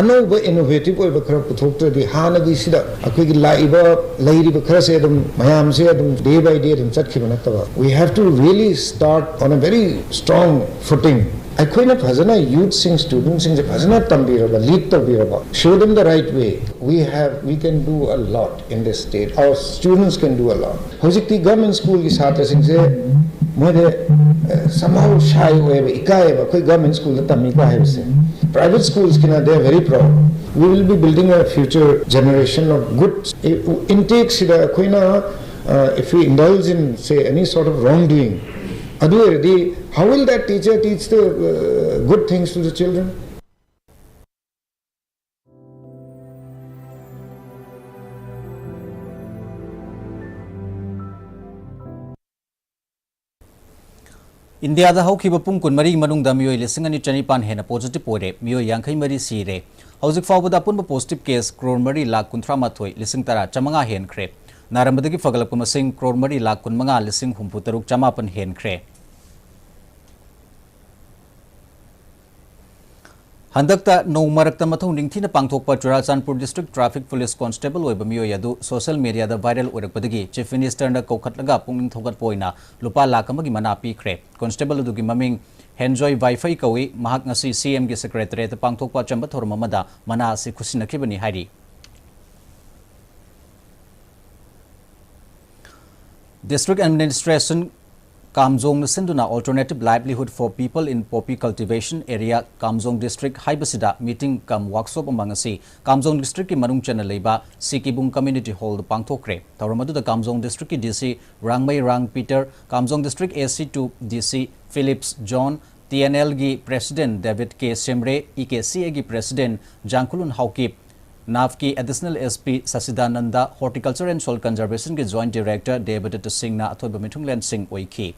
ꯑꯅꯧꯕ ꯏꯅꯣꯚꯦꯇꯤꯚ ꯑꯣꯏꯕ ꯈꯔ ꯄꯨꯊꯣꯛꯇ꯭ꯔꯗꯤ ꯍꯥꯟꯅꯒꯤ ꯁꯤꯗ ꯑꯩꯈꯣꯏꯒꯤ ꯂꯥꯛꯏꯕ ꯂꯩꯔꯤꯕ ꯈꯔꯁꯦ ꯑꯗꯨꯝ ꯃꯌꯥꯝꯁꯦ ꯑꯗꯨꯝ day by day ꯑꯗꯨꯝ ꯆꯠꯈꯤꯕ ꯅꯠꯇꯕ, we have to really start on a very strong footing. ꯑꯩꯈꯣꯏꯅ ꯐꯖꯅ ꯌꯨꯠꯁꯤꯡ ꯁ꯭ꯇꯨꯗꯦꯟꯠꯁꯤꯡꯁꯦ ꯐꯖꯅ ꯇꯝꯕꯤꯔꯕ, ꯂꯤꯗ ꯇꯧꯕꯤꯔꯕ, show them the right way, we have we can do a lot in this state. Our students can do a lot. ꯍꯧꯖꯤꯛꯇꯤ government ꯁ꯭ꯀꯨꯜꯒꯤ ꯁꯥꯇ꯭ꯔꯁꯤꯡꯁꯦ ꯃꯣꯏꯗ somehow shy ꯑꯣꯏꯌꯦꯕ, ꯏꯀꯥꯏꯌꯦꯕ, ꯑꯩꯈꯣꯏ government ꯁ꯭ꯀꯨꯜꯗ ꯇꯝꯃꯤꯀꯣ ꯍꯥꯏꯕꯁꯦ꯫ ꯄ꯭ꯔꯥꯏꯚꯦꯠ ꯁ꯭ꯀꯨꯜꯁꯀꯤꯅ they are very proud. We will be building a future generation of good intake ꯁꯤꯗ ꯑꯩꯈꯣꯏꯅ, if we indulge in, say, any sort of wrong doing, ꯑꯗꯨ ꯑꯣꯏꯔꯗꯤ how will that teacher teach the good things to the children? ꯏꯟꯗꯤꯌꯥꯗ ꯍꯧꯈꯤꯕ ꯄꯨꯡ ꯀꯨꯟꯃꯔꯤ ꯃꯅꯨꯡꯗ ꯃꯤꯑꯣꯏ ꯂꯤꯁꯤꯡ ꯑꯅꯤ ꯆꯅꯤꯄꯥꯟ ꯍꯦꯟꯅ ꯄꯣꯖꯤꯇꯤꯚ ꯑꯣꯏꯔꯦ, ꯃꯤꯑꯣꯏ ꯌꯥꯡꯈꯩ ꯃꯔꯤ ꯁꯤꯔꯦ꯫ ꯍꯧꯖꯤꯛ ꯐꯥꯎꯕꯗ ꯑꯄꯨꯟꯕ ꯄꯣꯖꯤꯇꯤꯚ ꯀꯦꯁ ꯀ꯭ꯔꯣꯔ ꯃꯔꯤ ꯂꯥꯈ ꯀꯨꯟꯊ꯭ꯔꯥ ꯃꯥꯊꯣꯏ ꯂꯤꯁꯤꯡ ꯇꯔꯥ ꯆꯥꯃꯉꯥ ꯍꯦꯟꯈ꯭ꯔꯦ꯫ ꯅꯥꯔꯝꯕꯗꯒꯤ ꯐꯒꯠꯂꯛꯄ ꯃꯁꯤꯡ ꯀ꯭ꯔꯣꯔ ꯃꯔꯤ ꯂꯥꯈ ꯀꯨꯟꯃꯉꯥ ꯂꯤꯁꯤꯡ ꯍꯨꯝꯐꯨ ꯇꯔꯨꯛ ꯆꯃꯥꯄꯟ ꯍꯦꯟꯈ꯭ꯔꯦ꯫ ꯍꯟꯗꯛꯇ ꯅꯣꯡ ꯃꯔꯛꯇ ꯃꯊꯧ ꯅꯤꯡꯊꯤꯅ ꯄꯥꯡꯊꯣꯛꯄ Churachandpur district traffic police constable ꯑꯣꯏꯕ ꯃꯤꯑꯣꯏ ꯑꯗꯨ ꯁꯣꯁꯤꯌꯦꯜ ꯃꯤꯗꯤꯌꯥꯗ ꯚꯥꯏꯔꯦꯜ ꯑꯣꯏꯔꯛꯄꯗꯒꯤ ꯆꯤꯐ ꯃꯤꯅꯤꯁꯇꯔꯅ ꯀꯧꯈꯠꯂꯒ ꯄꯨꯛꯅꯤꯡ ꯊꯧꯒꯠꯄ ꯑꯣꯏꯅ ꯂꯨꯄꯥ ꯂꯥꯈ ꯑꯃꯒꯤ ꯃꯅꯥ ꯄꯤꯈ꯭ꯔꯦ꯫ ꯀꯣꯟꯁꯇꯦꯕꯜ ꯑꯗꯨꯒꯤ ꯃꯃꯤꯡ ꯍꯦꯟꯖꯣꯏ ꯚꯥꯏꯐꯩ ꯀꯧꯏ꯫ ꯃꯍꯥꯛ ꯉꯁꯤ ꯁꯤꯑꯦꯝꯒꯤ ꯁꯦꯀ꯭ꯔꯦꯇꯔꯤꯌꯦꯠꯇ ꯄꯥꯡꯊꯣꯛꯄ ꯑꯆꯝꯕ ꯊꯧꯔꯝ ꯑꯃꯗ ꯃꯅꯥ ꯑꯁꯤ ꯈꯨꯠꯁꯤꯟꯅꯈꯤꯕꯅꯤ ꯍꯥꯏꯔꯤ꯫ ꯗꯤꯁꯇ꯭ꯔꯤꯛ ꯑꯦꯗꯃꯤꯅꯤꯁꯇ꯭ꯔꯦꯁꯟ ꯀꯥꯝꯖꯣꯡꯅ ꯁꯤꯟꯗꯨꯅ Alternative Livelihood for People in Poppy Cultivation Area, Kamjong district ꯍꯥꯏꯕꯁꯤꯗ ꯃꯤꯇꯤꯡ ꯀꯝ ꯋꯥꯔꯛꯁꯣꯞ ꯑꯃ ꯉꯁꯤ ꯀꯥꯝꯖꯣꯡ ꯗꯤꯁꯇ꯭ꯔꯤꯛꯀꯤ ꯃꯅꯨꯡ ꯆꯟꯅ ꯂꯩꯕ ꯁꯤ ꯀꯤꯕꯨꯡ ꯀꯝꯃ꯭ꯌꯨꯅꯤꯇꯤ ꯍꯣꯜꯗ ꯄꯥꯡꯊꯣꯛꯈ꯭ꯔꯦ꯫ ꯊꯧꯔꯝ ꯑꯗꯨꯗ ꯀꯥꯝꯖꯣꯡ ꯗꯤꯁꯇ꯭ꯔꯤꯛꯀꯤ ꯗꯤ ꯁꯤ ꯔꯥꯡꯃꯩ ꯔꯥꯡ ꯄꯤꯇꯔ, ꯀꯥꯝꯖꯣꯡ ꯗꯤꯁꯇ꯭ꯔꯤꯛ ꯑꯦ ꯁꯤ two D C Phillips John, T N ꯑꯦꯜꯒꯤ ꯄ꯭ꯔꯦꯁꯤꯗꯦꯟꯠ ꯗꯦꯕꯤꯗ K Semre, E K C ꯑꯦꯒꯤ ꯄ꯭ꯔꯦꯁꯤꯗꯦꯟꯠ ꯖꯥꯡꯈꯨꯂꯨꯟ ꯍꯥꯎꯀꯤꯞ, ꯅꯥꯐꯀꯤ additional S P Sachidananda, horticulture and soil ꯀꯟꯖꯔꯕꯦꯁꯟꯒꯤ ꯖꯣꯏꯟꯠ ꯗꯤꯔꯦꯛꯇꯔ ꯗꯦꯕꯗꯠꯇ ꯁꯤꯡꯅ ꯑꯊꯣꯏꯕ ꯃꯤꯊꯨꯡꯂꯦꯟꯁꯤꯡ ꯑꯣꯏꯈꯤ꯫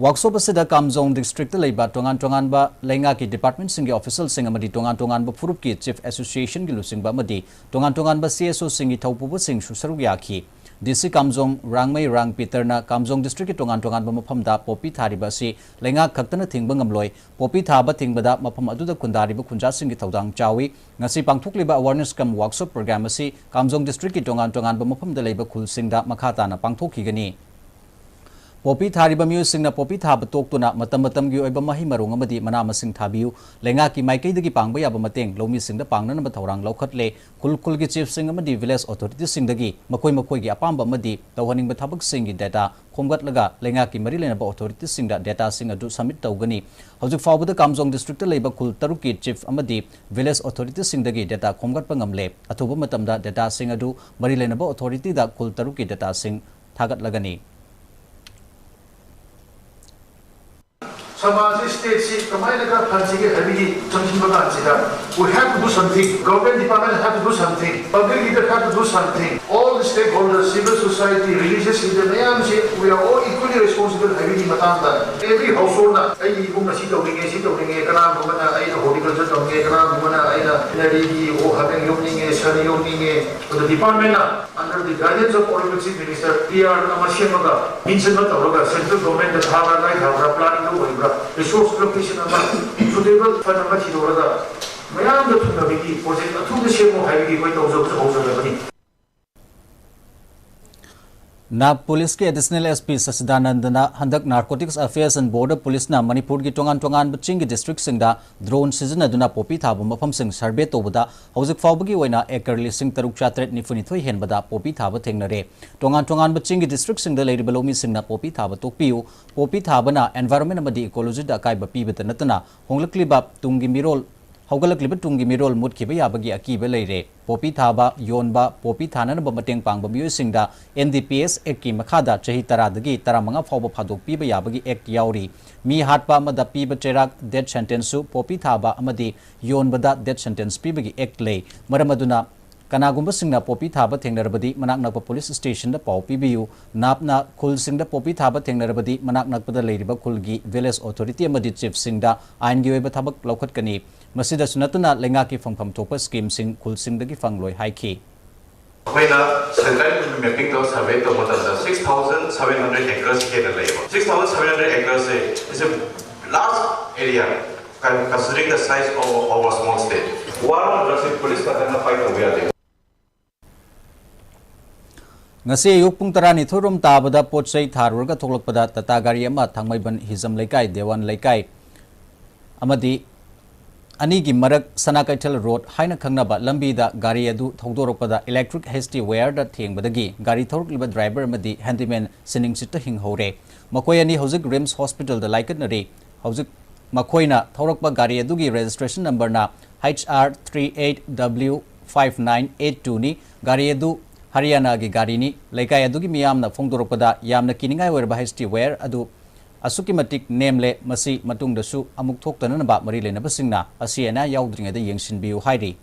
ꯋꯥꯔꯛꯁꯣꯞ ꯑꯁꯤꯗ ꯀꯥꯝꯖꯣꯡ ꯗꯤꯁꯇ꯭ꯔꯤꯛꯇ ꯂꯩꯕ ꯇꯣꯉꯥꯟ ꯇꯣꯉꯥꯟꯕ ꯂꯩꯉꯥꯛꯀꯤ ꯗꯤꯄꯥꯔꯠꯃꯦꯟꯠꯁꯤꯡꯒꯤ ꯑꯣꯐꯤꯁꯤꯌꯦꯜꯁꯤꯡ ꯑꯃꯗꯤ ꯇꯣꯉꯥꯟ ꯇꯣꯉꯥꯟꯕ ꯐꯨꯔꯨꯞꯀꯤ ꯆꯤꯐ ꯑꯦꯁꯣꯁꯤꯌꯦꯁꯟꯒꯤ ꯂꯨꯆꯤꯡꯕ ꯑꯃꯗꯤ ꯇꯣꯉꯥꯟ ꯇꯣꯉꯥꯟꯕ ꯁꯤ ꯑꯦꯁ ꯑꯣꯁꯤꯡꯒꯤ ꯊꯧꯄꯨꯕꯁꯤꯡꯁꯨ ꯁꯔꯨꯛ ꯌꯥꯈꯤ꯫ ꯗꯤ ꯁꯤ ꯀꯥꯝꯖꯣꯡ ꯔꯥꯡꯃꯩ ꯔꯥꯡ ꯄꯤꯇꯔꯅ ꯀꯥꯝꯖꯣꯡ ꯗꯤꯁꯇ꯭ꯔꯤꯛꯀꯤ ꯇꯣꯉꯥꯟ ꯇꯣꯉꯥꯟꯕ ꯃꯐꯝꯗ ꯄꯣꯄꯤ ꯊꯥꯔꯤꯕ ꯑꯁꯤ ꯂꯩꯉꯥꯛ ꯈꯛꯇꯅ ꯊꯤꯡꯕ ꯉꯝꯂꯣꯏ, ꯄꯣꯄꯤ ꯊꯥꯕ ꯊꯤꯡꯕꯗ ꯃꯐꯝ ꯑꯗꯨꯗ ꯈꯨꯟꯗꯥꯔꯤꯕ ꯈꯨꯟꯖꯥꯁꯤꯡꯒꯤ ꯊꯧꯗꯥꯡ ꯆꯥꯎꯏ꯫ ꯉꯁꯤ ꯄꯥꯡꯊꯣꯛꯂꯤꯕ awareness cum workshop program ꯑꯁꯤ ꯀꯥꯝꯖꯣꯡ ꯗꯤꯁꯇ꯭ꯔꯤꯛꯀꯤ ꯇꯣꯉꯥꯟ ꯇꯣꯉꯥꯟꯕ ꯃꯐꯝꯗ ꯂꯩꯕ ꯈꯨꯜꯁꯤꯡꯗ ꯃꯈꯥ ꯇꯥꯅ ꯄꯥꯡꯊꯣꯛꯈꯤꯒꯅꯤ꯫ ꯄꯣꯄꯤ ꯊꯥꯔꯤꯕ ꯃꯤꯑꯣꯏꯁꯤꯡꯅ ꯄꯣꯄꯤ ꯊꯥꯕ ꯇꯣꯛꯇꯨꯅ ꯃꯇꯝ ꯃꯇꯝꯒꯤ ꯑꯣꯏꯕ ꯃꯍꯩ ꯃꯔꯣꯡ ꯑꯃꯗꯤ ꯃꯅꯥ ꯃꯁꯤꯡ ꯊꯥꯕꯤꯌꯨ꯫ ꯂꯩꯉꯥꯛꯀꯤ ꯃꯥꯏꯀꯩꯗꯒꯤ ꯄꯥꯡꯕ ꯌꯥꯕ ꯃꯇꯦꯡ ꯂꯧꯃꯤꯁꯤꯡꯗ ꯄꯥꯡꯅꯅꯕ ꯊꯧꯔꯥꯡ ꯂꯧꯈꯠꯂꯦ꯫ ꯈꯨꯜ ꯈꯨꯜꯒꯤ ꯆꯤꯐꯁꯤꯡ ꯑꯃꯗꯤ ꯚꯤꯂꯦꯖ ꯑꯣꯊꯣꯔꯤꯇꯤꯁꯤꯡꯗꯒꯤ ꯃꯈꯣꯏ ꯃꯈꯣꯏꯒꯤ ꯑꯄꯥꯝꯕ ꯑꯃꯗꯤ ꯇꯧꯍꯟꯅꯤꯡꯕ ꯊꯕꯛꯁꯤꯡꯒꯤ ꯗꯦꯇꯥ ꯈꯣꯝꯒꯠꯂꯒ ꯂꯩꯉꯥꯛꯀꯤ ꯃꯔꯤ ꯂꯩꯅꯕ ꯑꯣꯊꯣꯔꯤꯇꯤꯁꯤꯡꯗ ꯗꯦꯇꯥꯁꯤꯡ ꯑꯗꯨ ꯁꯕꯃꯤꯠ ꯇꯧꯒꯅꯤ꯫ ꯍꯧꯖꯤꯛ ꯐꯥꯎꯕꯗ ꯀꯥꯝꯖꯣꯡ ꯗꯤꯁꯇ꯭ꯔꯤꯛꯇ ꯂꯩꯕ ꯈꯨꯜ ꯇꯔꯨꯛꯀꯤ ꯆꯤꯐ ꯑꯃꯗꯤ ꯚꯤꯂꯦꯖ ꯑꯣꯊꯣꯔꯤꯇꯤꯁꯤꯡꯗꯒꯤ ꯗꯦꯇꯥ ꯈꯣꯝꯒꯠꯄ ꯉꯝꯂꯦ꯫ ꯑꯊꯨꯕ ꯃꯇꯝꯗ ꯗꯦꯇꯥꯁꯤꯡ ꯑꯗꯨ ꯃꯔꯤ ꯂꯩꯅꯕ ꯑꯣꯊꯣꯔꯤꯇꯤꯗ ꯈꯨꯜ ꯇꯔꯨꯛꯀꯤ ꯗꯦꯇꯥꯁꯤꯡ ꯊꯥꯒꯠꯂꯒꯅꯤ꯫ ꯁꯃꯥꯖꯁꯤ, ꯁ꯭ꯇꯦꯠꯁꯤ ꯀꯃꯥꯏꯅ ꯈꯔ ꯐꯍꯟꯁꯤꯒꯦ ꯍꯥꯏꯕꯒꯤ ꯆꯪꯁꯤꯟꯕ ꯀꯥꯟꯁꯤꯗ, we have to do something, government department have to do something, public leader have to do something, all the stakeholders, civil society, religious leader ꯃꯌꯥꯝꯁꯤ, we are all equally responsible ꯍꯥꯏꯕꯒꯤ ꯃꯇꯥꯡꯗ every householdꯅ ꯑꯩꯒꯤ ꯏꯃꯨꯡꯅ ꯁꯤ ꯇꯧꯅꯤꯡꯉꯦ, ꯁꯤ ꯇꯧꯅꯤꯡꯉꯦ, ꯀꯅꯥꯒꯨꯝꯕꯅ ꯑꯩꯅ horticulture ꯇꯧꯅꯤꯡꯉꯦ, ꯀꯅꯥꯒꯨꯝꯕꯅ ꯑꯩꯅ ꯅꯔꯤꯒꯤ ꯑꯣ ꯍꯥꯃꯦꯡ ꯌꯣꯛꯅꯤꯡꯉꯦ, ꯁꯟ ꯌꯣꯛꯅꯤꯡꯉꯦ, ꯑꯗꯨ departmentꯅ under the guidance of Honorable Chief Minister, P R ꯑꯃ ꯁꯦꯝꯃꯒ, ꯃꯤꯟꯁ ꯑꯃ ꯇꯧꯔꯒ, central governmentꯇ ꯊꯥꯕ꯭ꯔꯥ, ꯀꯥꯏ ꯊꯥꯕ꯭ꯔꯥ, planningꯗ ꯑꯣꯏꯕ꯭ꯔꯥ, resource allocation ꯑꯃ, suitable fund ꯑꯃ ꯊꯤꯗꯣꯛꯂꯒ, ꯃꯌꯥꯝꯗ ꯊꯨꯡꯅꯕꯒꯤ project ꯑꯊꯨꯕ ꯁꯦꯝꯃꯨ ꯍꯥꯏꯕꯒꯤ ꯑꯩꯈꯣꯏ ꯇꯧꯖꯕꯁꯨ ꯍꯧꯖꯔꯕꯅꯤ꯫ ꯅꯥꯞ ꯄꯨꯂꯤꯁꯀꯤ ꯑꯦꯗꯤꯁꯅꯦꯜ ꯑꯦꯁ ꯄꯤ ꯁꯆꯤꯗꯥꯅꯟꯗꯅ ꯍꯟꯗꯛ Narcotics Affairs and Border Policeꯅ ꯃꯅꯤꯄꯨꯔꯒꯤ ꯇꯣꯉꯥꯟ ꯇꯣꯉꯥꯟꯕ ꯆꯤꯡꯒꯤ ꯗꯤꯁꯇ꯭ꯔꯤꯛꯁꯤꯡꯗ drone ꯁꯤꯖꯤꯟꯅꯗꯨꯅ ꯄꯣꯄꯤ ꯊꯥꯕ ꯃꯐꯝꯁꯤꯡ survey ꯇꯧꯕꯗ ꯍꯧꯖꯤꯛ ꯐꯥꯎꯕꯒꯤ ꯑꯣꯏꯅ acre ꯂꯤꯁꯤꯡ ꯇꯔꯨꯛ ꯆꯥꯇ꯭ꯔꯦꯠ ꯅꯤꯐꯨ ꯅꯤꯊꯣꯏ ꯍꯦꯟꯕꯗ ꯄꯣꯄꯤ ꯊꯥꯕ ꯊꯦꯡꯅꯔꯦ꯫ ꯇꯣꯉꯥꯟ ꯇꯣꯉꯥꯟꯕ ꯆꯤꯡꯒꯤ ꯗꯤꯁꯇ꯭ꯔꯤꯛꯁꯤꯡꯗ ꯂꯩꯔꯤꯕ ꯂꯧꯃꯤꯁꯤꯡꯅ ꯄꯣꯄꯤ ꯊꯥꯕ ꯇꯣꯛꯄꯤꯌꯨ꯫ ꯄꯣꯄꯤ ꯊꯥꯕꯅ environment ꯑꯃꯗꯤ ecologyꯗ ꯑꯀꯥꯏꯕ ꯄꯤꯕꯇ ꯅꯠꯇꯅ ꯍꯣꯡꯂꯛꯂꯤꯕ ꯇꯨꯡꯒꯤ ꯃꯤꯔꯣꯜ, ꯍꯧꯒꯠꯂꯛꯂꯤꯕ ꯇꯨꯡꯒꯤ ꯃꯤꯔꯣꯜ ꯃꯨꯠꯈꯤꯕ ꯌꯥꯕꯒꯤ ꯑꯀꯤꯕ ꯂꯩꯔꯦ꯫ ꯄꯣꯄꯤ ꯊꯥꯕ, ꯌꯣꯟꯕ, ꯄꯣꯄꯤ ꯊꯥꯅꯅꯕ ꯃꯇꯦꯡ ꯄꯥꯡꯕ ꯃꯤꯑꯣꯏꯁꯤꯡꯗ N D P S Actꯀꯤ ꯃꯈꯥꯗ ꯆꯍꯤ ꯇꯔꯥꯗꯒꯤ ꯇꯔꯥꯃꯉꯥ ꯐꯥꯎꯕ ꯐꯥꯗꯣꯛ ꯄꯤꯕ ꯌꯥꯕꯒꯤ act ꯌꯥꯎꯔꯤ꯫ ꯃꯤ ꯍꯥꯠꯄ ꯑꯃꯗ ꯄꯤꯕ ꯆꯩꯔꯥꯛ, death sentenceꯁꯨ ꯄꯣꯄꯤ ꯊꯥꯕ ꯑꯃꯗꯤ ꯌꯣꯟꯕꯗ death sentence ꯄꯤꯕꯒꯤ act ꯂꯩ꯫ ꯃꯔꯝ ꯑꯗꯨꯅ ꯀꯅꯥꯒꯨꯝꯕꯁꯤꯡꯅ ꯄꯣꯄꯤ ꯊꯥꯕ ꯊꯦꯡꯅꯔꯕꯗꯤ ꯃꯅꯥꯛ ꯅꯛꯄ police stationꯗ ꯄꯥꯎ ꯄꯤꯕꯤꯌꯨ꯫ ꯅꯥꯞꯅ ꯈꯨꯜꯁꯤꯡꯗ ꯄꯣꯄꯤ ꯊꯥꯕ ꯊꯦꯡꯅꯔꯕꯗꯤ ꯃꯅꯥꯛ ꯅꯛꯄꯗ ꯂꯩꯔꯤꯕ ꯈꯨꯜꯒꯤ village authority ꯑꯃꯗꯤ chiefꯁꯤꯡꯗ ꯑꯥꯏꯟꯒꯤ ꯑꯣꯏꯕ ꯊꯕꯛ ꯂꯧꯈꯠꯀꯅꯤ꯫ ꯃꯁꯤꯗꯁꯨ ꯅꯠꯇꯅ ꯂꯩꯉꯥꯛꯀꯤ ꯐꯪꯐꯝ ꯊꯣꯛꯄ schemeꯁꯤꯡ ꯈꯨꯜꯁꯤꯡꯗꯒꯤ ꯐꯪꯂꯣꯏ ꯍꯥꯏꯈꯤ꯫ ꯑꯩꯈꯣꯏꯅ ꯁꯦꯟꯇ꯭ꯔꯦꯜ ꯃꯦꯄꯤꯡꯗꯣ ꯁꯔꯚꯦ ꯇꯧꯕ ꯃꯇꯝꯗ six thousand seven hundred acres ꯍꯦꯟꯅ ꯂꯩꯌꯦꯕ. Six thousand seven hundred acres say is a large area considering the size of our small state. War on drugs ꯁꯤ ꯄꯨꯂꯤꯁ ꯈꯛꯇꯅ ꯐꯥꯏꯠ ꯇꯧꯕ ꯌꯥꯗꯦ꯫ ꯉꯁꯤ ꯑꯌꯨꯛ ꯄꯨꯡ ꯇꯔꯥꯅꯤꯊꯣꯏ ꯔꯣꯝ ꯇꯥꯕꯗ ꯄꯣꯠ ꯆꯩ ꯊꯥꯔꯨꯔꯒ ꯊꯣꯛꯂꯛꯄꯗ ꯇꯥꯇꯥ ꯒꯥꯔꯤ ꯑꯃ ꯊꯥꯡꯃꯩꯕꯟ ꯍꯤꯖꯝ ꯂꯩꯀꯥꯏ, ꯗꯦꯋꯥꯟ ꯂꯩꯀꯥꯏ ꯑꯃꯗꯤ ꯑꯅꯤꯒꯤ ꯃꯔꯛ ꯁꯅꯥ ꯀꯩꯊꯦꯜ ꯔꯣꯗ ꯍꯥꯏꯅ ꯈꯪꯅꯕ ꯂꯝꯕꯤꯗ ꯒꯥꯔꯤ ꯑꯗꯨ ꯊꯧꯗꯣꯔꯛꯄꯗ ꯏꯂꯦꯛꯇ꯭ꯔꯤꯛ ꯍꯩꯁꯇꯤ ꯋꯥꯌꯔꯗ ꯊꯦꯡꯕꯗꯒꯤ ꯒꯥꯔꯤ ꯊꯧꯔꯛꯂꯤꯕ ꯗ꯭ꯔꯥꯏꯚꯔ ꯑꯃꯗꯤ ꯍꯦꯟꯗꯤꯃꯦꯟ ꯁꯤꯅꯤꯡꯁꯤꯠꯇ ꯍꯤꯡꯍꯧꯔꯦ꯫ ꯃꯈꯣꯏ ꯑꯅꯤ ꯍꯧꯖꯤꯛ ꯔꯤꯝꯁ ꯍꯣꯁꯄꯤꯇꯥꯜꯗ ꯂꯥꯏꯀꯠꯅꯔꯤ꯫ ꯍꯧꯖꯤꯛ ꯃꯈꯣꯏꯅ ꯊꯧꯔꯛꯄ ꯒꯥꯔꯤ ꯑꯗꯨꯒꯤ ꯔꯦꯖꯤꯁꯇ꯭ꯔꯦꯁꯟ ꯅꯝꯕꯔꯅ H R three eight W five nine eight two ꯅꯤ꯫ ꯒꯥꯔꯤ ꯑꯗꯨ ꯍꯔꯤꯌꯥꯅꯥꯒꯤ ꯒꯥꯔꯤꯅꯤ꯫ ꯂꯩꯀꯥꯏ ꯑꯗꯨꯒꯤ ꯃꯤꯌꯥꯝꯅ ꯐꯣꯡꯗꯣꯔꯛꯄꯗ ꯌꯥꯝꯅ ꯀꯤꯅꯤꯡꯉꯥꯏ ꯑꯣꯏꯔꯕ ꯍꯩꯁꯇꯤ ꯋꯥꯌꯔ ꯑꯗꯨ ꯑꯁꯨꯛꯀꯤ ꯃꯇꯤꯛ ꯅꯦꯝꯂꯦ, ꯃꯁꯤ ꯃꯇꯨꯡꯗꯁꯨ ꯑꯃꯨꯛ ꯊꯣꯛꯇꯅꯅꯕ ꯃꯔꯤ ꯂꯩꯅꯕꯁꯤꯡꯅ ꯑꯁꯤ ꯑꯅꯥ ꯌꯥꯎꯗ꯭ꯔꯤꯉꯩꯗ ꯌꯦꯡꯁꯤꯟꯕꯤꯌꯨ ꯍꯥꯏꯔꯤ꯫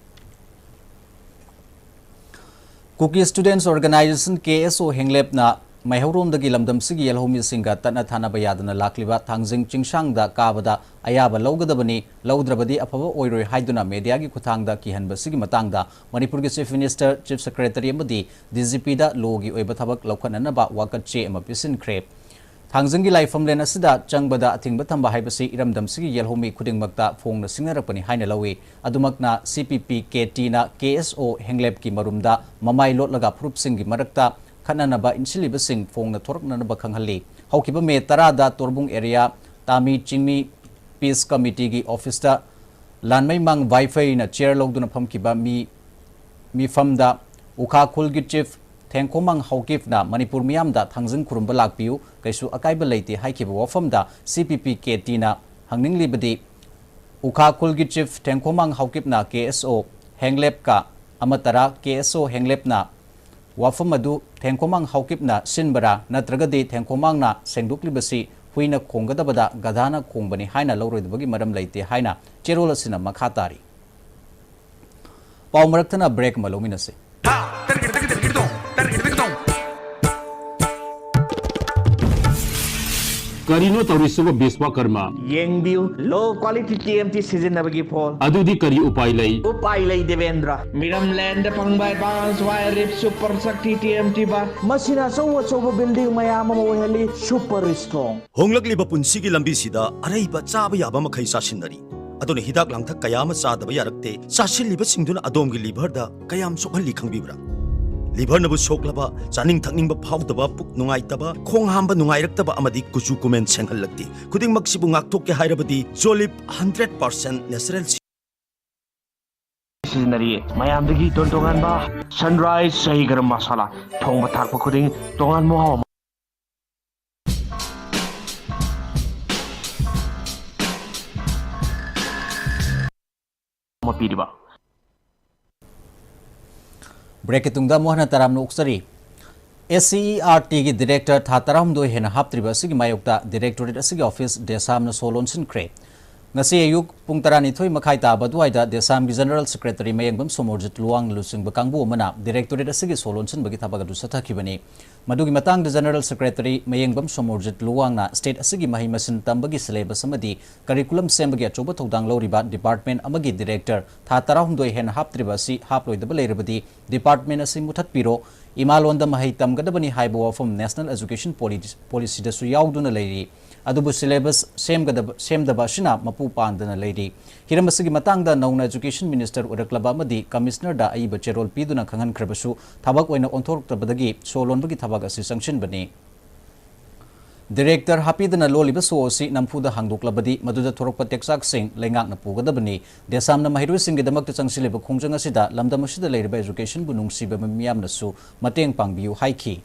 Kuki Students Organisation, K S O, ꯍꯦꯡꯂꯦꯞꯅ ꯃꯩꯍꯧꯔꯣꯝꯗꯒꯤ ꯂꯝꯗꯝꯁꯤꯒꯤ ꯌꯦꯜꯍꯧꯃꯤꯁꯤꯡꯒ ꯇꯠꯅ ꯊꯥꯅꯕ ꯌꯥꯗꯅ ꯂꯥꯛꯂꯤꯕ ꯊꯥꯡꯖꯤꯡ ꯆꯤꯡꯁꯥꯡꯗ ꯀꯥꯕꯗ ꯑꯌꯥꯕ ꯂꯧꯒꯗꯕꯅꯤ, ꯂꯧꯗ꯭ꯔꯕꯗꯤ ꯑꯐꯕ ꯑꯣꯏꯔꯣꯏ ꯍꯥꯏꯗꯨꯅ ꯃꯦꯗꯤꯌꯥꯒꯤ ꯈꯨꯠꯊꯥꯡꯗ ꯀꯤꯍꯟꯕꯁꯤꯒꯤ ꯃꯇꯥꯡꯗ ꯃꯅꯤꯄꯨꯔꯒꯤ Chief Minister, Chief Secretary ꯑꯃꯗꯤ D G Pꯗ ꯂꯣꯒꯤ ꯑꯣꯏꯕ ꯊꯕꯛ ꯂꯧꯈꯠꯅꯅꯕ ꯋꯥꯀꯠ ꯆꯦ ꯑꯃ ꯄꯤꯁꯤꯟꯈ꯭ꯔꯦ꯫ ꯊꯥꯡꯖꯤꯡꯒꯤ ꯂꯥꯏꯐꯝꯂꯦꯟ ꯑꯁꯤꯗ ꯆꯪꯕꯗ ꯑꯊꯤꯡꯕ ꯊꯝꯕ ꯍꯥꯏꯕꯁꯤ ꯏꯔꯝꯗꯝꯁꯤꯒꯤ ꯌꯦꯜꯍꯧꯃꯤ ꯈꯨꯗꯤꯡꯃꯛꯇ ꯐꯣꯡꯅ ꯁꯤꯡꯅꯔꯛꯄꯅꯤ ꯍꯥꯏꯅ ꯂꯧꯏ꯫ ꯑꯗꯨꯃꯛꯅ C P P K Tꯅ K S O ꯍꯦꯡꯂꯦꯞꯀꯤ ꯃꯔꯨꯝꯗ ꯃꯃꯥꯏ ꯂꯣꯠꯂꯒ ꯐꯨꯔꯨꯞꯁꯤꯡꯒꯤ ꯃꯔꯛꯇ ꯈꯠꯅꯅꯕ ꯏꯟꯁꯤꯜꯂꯤꯕꯁꯤꯡ ꯐꯣꯡꯅ ꯊꯣꯔꯛꯅꯅꯕ ꯈꯪꯍꯜꯂꯤ꯫ ꯍꯧꯈꯤꯕ ꯃꯦ ꯇꯔꯥꯗ ꯇꯣꯔꯕꯨꯡ ꯑꯦꯔꯤꯌꯥ ꯇꯥꯃꯤ ꯆꯤꯡꯃꯤ ꯄꯤꯁ ꯀꯃꯤꯇꯤꯒꯤ ꯑꯣꯐꯤꯁꯇ ꯂꯥꯟꯃꯩꯃꯥꯡ ꯋꯥꯏꯐꯩꯅ ꯆꯤꯌꯔ ꯂꯧꯗꯨꯅ ꯐꯝꯈꯤꯕ ꯃꯤ, ꯃꯤꯐꯝꯗ ꯎꯈꯥ ꯈꯨꯜꯒꯤ ꯆꯤꯐ ꯊꯦꯡꯈꯣꯃꯥꯡ ꯍꯧꯀꯤꯞꯅ ꯃꯅꯤꯄꯨꯔ ꯃꯤꯌꯥꯝꯗ ꯊꯥꯡꯖꯤꯡ ꯈꯨꯔꯨꯝꯕ ꯂꯥꯛꯄꯤꯌꯨ, ꯀꯩꯁꯨ ꯑꯀꯥꯏꯕ ꯂꯩꯇꯦ ꯍꯥꯏꯈꯤꯕ ꯋꯥꯐꯝꯗ C P P K Tꯅ ꯍꯪꯅꯤꯡꯂꯤꯕꯗꯤ, ꯎꯈꯥ ꯈꯨꯜꯒꯤ ꯆꯤꯐ ꯊꯦꯡꯈꯣꯃꯥꯡ ꯍꯧꯀꯤꯞꯅ K S O ꯍꯦꯡꯂꯦꯞꯀ ꯑꯃ ꯇꯔꯥ K S O ꯍꯦꯡꯂꯦꯞꯅ ꯋꯥꯐꯝ ꯑꯗꯨ ꯊꯦꯡꯈꯣꯃꯥꯡ ꯍꯧꯀꯤꯞꯅ ꯁꯤꯟꯕꯔꯥ ꯅꯠꯇ꯭ꯔꯒꯗꯤ ꯊꯦꯡꯈꯣꯃꯥꯡꯅ ꯁꯦꯡꯗꯣꯛꯂꯤꯕꯁꯤ ꯍꯨꯏꯅ ꯈꯣꯡꯒꯗꯕꯗ ꯒꯙꯥꯅ ꯈꯣꯡꯕꯅꯤ ꯍꯥꯏꯅ ꯂꯧꯔꯣꯏꯗꯕꯒꯤ ꯃꯔꯝ ꯂꯩꯇꯦ ꯍꯥꯏꯅ ꯆꯦꯔꯣꯜ ꯑꯁꯤꯅ ꯃꯈꯥ ꯇꯥꯔꯤ꯫ ꯄꯥꯎ ꯃꯔꯛꯇꯅ ꯕ꯭ꯔꯦꯛ ꯑꯃ ꯂꯧꯃꯤꯟꯅꯁꯤ꯫ ꯀꯔꯤꯅꯣ ꯇꯧꯔꯤꯁꯤꯕꯣ ꯕꯤꯁ꯭ꯋꯥꯀꯔꯃ? ꯌꯦꯡꯕꯤꯌꯨ, low quality T M T ꯁꯤꯖꯤꯟꯅꯕꯒꯤ ꯐꯣꯜ꯫ ꯑꯗꯨꯗꯤ ꯀꯔꯤ ꯎꯄꯥꯏ ꯂꯩ? ꯎꯄꯥꯏ ꯂꯩ, ꯗꯦꯕꯦꯟꯗ꯭ꯔ꯫ ꯃꯤꯔꯝꯂꯦꯟꯗ ꯐꯪꯕ Advanced Wire Rib Super Shakti T M T Bar꯫ ꯃꯁꯤꯅ ꯑꯆꯧ ꯑꯆꯧꯕ building ꯃꯌꯥꯝ ꯑꯃ ꯑꯣꯏꯍꯜꯂꯤ, super strong꯫ ꯍꯣꯡꯂꯛꯂꯤꯕ ꯄꯨꯟꯁꯤꯒꯤ ꯂꯝꯕꯤꯁꯤꯗ ꯑꯔꯩꯕ ꯆꯥꯕ ꯌꯥꯕ ꯃꯈꯩ ꯆꯥꯁꯤꯟꯅꯔꯤ꯫ ꯑꯗꯨꯅ ꯍꯤꯗꯥꯛ ꯂꯥꯡꯊꯛ ꯀꯌꯥ ꯑꯃ ꯆꯥꯗꯕ ꯌꯥꯔꯛꯇꯦ꯫ ꯆꯥꯁꯤꯜꯂꯤꯕꯁꯤꯡꯗꯨꯅ ꯑꯗꯣꯝꯒꯤ liver ꯗ ꯀꯌꯥꯝ ꯁꯣꯛꯍꯜꯂꯤ ꯈꯪꯕꯤꯕ꯭ꯔꯥ? Liver ꯅꯕꯨ ꯁꯣꯛꯂꯕ, ꯆꯥꯅꯤꯡ ꯊꯛꯅꯤꯡꯕ ꯐꯥꯎꯗꯕ, ꯄꯨꯛ ꯅꯨꯡꯉꯥꯏꯇꯕ, ꯈꯣꯡ ꯍꯥꯝꯕ ꯅꯨꯡꯉꯥꯏꯔꯛꯇꯕ ꯑꯃꯗꯤ ꯀꯨꯆꯨ ꯀꯨꯃꯦꯟ ꯁꯦꯡꯍꯜꯂꯛꯇꯦ꯫ ꯈꯨꯗꯤꯡꯃꯛꯁꯤꯕꯨ ꯉꯥꯛꯊꯣꯛꯀꯦ ꯍꯥꯏꯔꯕꯗꯤ Zolip hundred percent natural ꯁꯤꯖꯤꯟꯅꯔꯤ꯫ ꯃꯌꯥꯝꯗꯒꯤ ꯏꯇꯣꯟ ꯇꯣꯉꯥꯟꯕ Sunrise ꯁꯍꯤ ꯒꯔꯝ ꯃꯁꯥꯂꯥ꯫ ꯊꯣꯡꯕ ꯊꯥꯛꯄ ꯈꯨꯗꯤꯡ ꯇꯣꯉꯥꯟꯕ ꯃꯍꯥꯎ ꯑꯃ꯫ ꯑꯃ ꯄꯤꯔꯤꯕ꯫ ꯕ꯭ꯔꯦꯛꯀꯤ ꯇꯨꯡꯗ ꯑꯃꯨꯛ ꯍꯟꯅ ꯇꯔꯥꯝꯅ ꯑꯣꯛꯆꯔꯤ꯫ ꯑꯦꯁ ꯁꯤ ꯏ ꯑꯥꯔ ꯇꯤꯒꯤ ꯗꯤꯔꯦꯛꯇꯔ ꯊꯥ ꯇꯔꯥꯍꯨꯝꯗꯣꯏ ꯍꯦꯟꯅ ꯍꯥꯞꯇ꯭ꯔꯤꯕ ꯑꯁꯤꯒꯤ ꯃꯥꯌꯣꯛꯇ ꯗꯤꯔꯦꯛꯇꯣꯔꯦꯠ ꯑꯁꯤꯒꯤ ꯑꯣꯐꯤꯁ ꯗꯦꯁꯥꯝꯅ ꯁꯣ ꯂꯣꯟꯁꯤꯟꯈ꯭ꯔꯦ꯫ ꯉꯁꯤ ꯑꯌꯨꯛ ꯄꯨꯡ ꯇꯔꯥꯅꯤꯊꯣꯏ ꯃꯈꯥꯏ ꯇꯥꯕ ꯑꯗꯨꯋꯥꯏꯗ ꯗꯦꯁꯥꯝꯒꯤ ꯖꯦꯅꯔꯦꯜ ꯁꯦꯀ꯭ꯔꯦꯇꯔꯤ ꯃꯌꯦꯡꯕꯝ ꯁꯣꯃꯣꯔꯖꯤꯠ ꯂꯨꯋꯥꯡꯅ ꯂꯨꯆꯤꯡꯕ ꯀꯥꯡꯕꯨ ꯑꯃꯅ ꯗꯤꯔꯦꯛꯇꯣꯔꯦꯠ ꯑꯁꯤꯒꯤ ꯁꯣ ꯂꯣꯟꯁꯤꯟꯕꯒꯤ ꯊꯕꯛ ꯑꯗꯨ ꯆꯠꯊꯈꯤꯕꯅꯤ꯫ ꯃꯗꯨꯒꯤ ꯃꯇꯥꯡꯗ ꯖꯦꯅꯔꯦꯜ ꯁꯦꯀ꯭ꯔꯦꯇꯔꯤ ꯃꯌꯦꯡꯕꯝ ꯁꯣꯃꯣꯔꯖꯤꯠ ꯂꯨꯋꯥꯡꯅ ꯁ꯭ꯇꯦꯠ ꯑꯁꯤꯒꯤ ꯃꯍꯩ ꯃꯁꯤꯡ ꯇꯝꯕꯒꯤ ꯁꯤꯂꯦꯕꯁ ꯑꯃꯗꯤ ꯀꯔꯤꯀꯨꯂꯝ ꯁꯦꯝꯕꯒꯤ ꯑꯆꯧꯕ ꯊꯧꯗꯥꯡ ꯂꯧꯔꯤꯕ ꯗꯤꯄꯥꯔꯠꯃꯦꯟ ꯑꯃꯒꯤ ꯗꯤꯔꯦꯛꯇꯔ ꯊꯥ ꯇꯔꯥꯍꯨꯝꯗꯣꯏ ꯍꯦꯟꯅ ꯍꯥꯞꯇ꯭ꯔꯤꯕ ꯑꯁꯤ ꯍꯥꯞꯂꯣꯏꯗꯕ ꯂꯩꯔꯕꯗꯤ ꯗꯤꯄꯥꯔꯠꯃꯦꯟ ꯑꯁꯤ ꯃꯨꯊꯠꯄꯤꯔꯣ, ꯏꯃꯥꯂꯣꯟꯗ ꯃꯍꯩ ꯇꯝꯒꯗꯕꯅꯤ ꯍꯥꯏꯕ ꯋꯥꯐꯝ ꯅꯦꯁꯅꯦꯜ ꯑꯦꯖꯨꯀꯦꯁꯟ ꯄꯣꯂꯤ-, ꯄꯣꯂꯤꯁꯤꯗꯁꯨ ꯌꯥꯎꯗꯨꯅ ꯂꯩꯔꯤ꯫ ꯑꯗꯨꯕꯨ ꯁꯤꯂꯦꯕꯁ ꯁꯦꯝꯒꯗꯕ, ꯁꯦꯝꯗꯕ ꯑꯁꯤꯅ ꯃꯄꯨ ꯄꯥꯟꯗꯅ ꯂꯩꯔꯤ꯫ ꯍꯤꯔꯝ ꯑꯁꯤꯒꯤ ꯃꯇꯥꯡꯗ ꯅꯧꯅ ꯑꯦꯖꯨꯀꯦꯁꯟ ꯃꯤꯅꯤꯁꯇꯔ ꯑꯣꯏꯔꯛꯂꯕ ꯑꯃꯗꯤ ꯀꯃꯤꯁꯅꯔꯗ ꯑꯏꯕ ꯆꯦꯔꯣꯜ ꯄꯤꯗꯨꯅ ꯈꯪꯍꯟꯈ꯭ꯔꯕꯁꯨ ꯊꯕꯛ ꯑꯣꯏꯅ ꯑꯣꯟꯊꯣꯔꯛꯇꯕꯗꯒꯤ ꯁꯣ ꯂꯣꯟꯕꯒꯤ ꯊꯕꯛ ꯑꯁꯤ ꯆꯪꯁꯤꯟꯕꯅꯤ꯫ ꯗꯤꯔꯦꯛꯇꯔ ꯍꯥꯞꯄꯤꯗꯅ ꯂꯣꯜꯂꯤꯕ ꯁꯣ ꯑꯁꯤ ꯅꯝꯐꯨꯗ ꯍꯥꯡꯗꯣꯛꯂꯕꯗꯤ ꯃꯗꯨꯗ ꯊꯣꯔꯛꯄ ꯇꯦꯛꯆꯥꯛꯁꯤꯡ ꯂꯩꯉꯥꯛꯅ ꯄꯨꯒꯗꯕꯅꯤ꯫ ꯗꯦꯁꯥꯝꯅ ꯃꯍꯩꯔꯣꯏꯁꯤꯡꯒꯤꯗꯃꯛꯇ ꯆꯪꯁꯤꯜꯂꯤꯕ ꯈꯣꯡꯖꯪ ꯑꯁꯤꯗ ꯂꯝꯗꯝ ꯑꯁꯤꯗ ꯂꯩꯔꯤꯕ ꯑꯦꯖꯨꯀꯦꯁꯟꯕꯨ ꯅꯨꯡꯁꯤꯕ ꯃꯤꯌꯥꯝꯅꯁꯨ ꯃꯇꯦꯡ ꯄꯥꯡꯕꯤꯌꯨ ꯍꯥꯏꯈꯤ꯫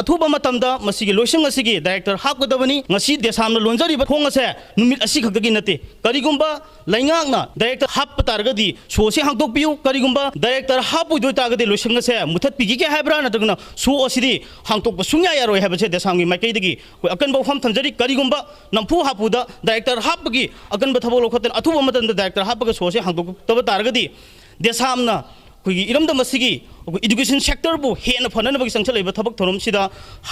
ꯑꯊꯨꯕ ꯃꯇꯝꯗ ꯃꯁꯤꯒꯤ ꯂꯣꯏꯁꯪ ꯑꯁꯤꯒꯤ ꯗꯥꯏꯔꯦꯛꯇꯔ ꯍꯥꯞꯀꯗꯕꯅꯤ꯫ ꯉꯁꯤ ꯗꯦꯁꯥꯝꯅ ꯂꯣꯟꯖꯔꯤꯕ ꯊꯣꯡ ꯑꯁꯦ ꯅꯨꯃꯤꯠ ꯑꯁꯤ ꯈꯛꯇꯒꯤ ꯅꯠꯇꯦ꯫ ꯀꯔꯤꯒꯨꯝꯕ ꯂꯩꯉꯥꯛꯅ ꯗꯥꯏꯔꯦꯛꯇꯔ ꯍꯥꯞꯄ ꯇꯥꯔꯒꯗꯤ ꯁꯣ ꯑꯁꯤ ꯍꯥꯡꯗꯣꯛꯄꯤꯌꯨ, ꯀꯔꯤꯒꯨꯝꯕ ꯗꯥꯏꯔꯦꯛꯇꯔ ꯍꯥꯞꯄꯣꯏꯗꯣꯏ ꯇꯥꯔꯒꯗꯤ ꯂꯣꯏꯁꯪ ꯑꯁꯦ ꯃꯨꯊꯠꯄꯤꯈꯤꯒꯦ ꯍꯥꯏꯕ꯭ꯔꯥ, ꯅꯠꯇ꯭ꯔꯒꯅ ꯁꯣ ꯑꯁꯤꯗꯤ ꯍꯥꯡꯗꯣꯛꯄ ꯁꯨꯡꯌꯥ ꯌꯥꯔꯣꯏ ꯍꯥꯏꯕꯁꯦ ꯗꯦꯁꯥꯝꯒꯤ ꯃꯥꯏꯀꯩꯗꯒꯤ ꯑꯩꯈꯣꯏ ꯑꯀꯟꯕ ꯋꯥꯐꯝ ꯊꯝꯖꯔꯤ꯫ ꯀꯔꯤꯒꯨꯝꯕ ꯅꯝꯐꯨ ꯍꯥꯐꯨꯗ ꯗꯥꯏꯔꯦꯛꯇꯔ ꯍꯥꯞꯄꯒꯤ ꯑꯀꯟꯕ ꯊꯕꯛ ꯂꯧꯈꯠꯇꯅ ꯑꯊꯨꯕ ꯃꯇꯝꯗ ꯗꯥꯏꯔꯦꯛꯇꯔ ꯍꯥꯞꯄꯒ ꯁꯣ ꯑꯁꯤ ꯍꯥꯡꯗꯣꯛꯇꯕ ꯇꯥꯔꯒꯗꯤ ꯗꯦꯁꯥꯝꯅ ꯑꯩꯈꯣꯏꯒꯤ ꯏꯔꯝꯗꯝ ꯑꯁꯤꯒꯤ ꯑꯩꯈꯣꯏ education sector ꯕꯨ ꯍꯦꯟꯅ ꯐꯅꯅꯕꯒꯤ ꯆꯪꯁꯤꯜꯂꯛꯂꯤꯕ ꯊꯕꯛ ꯊꯧꯔꯝꯁꯤꯗ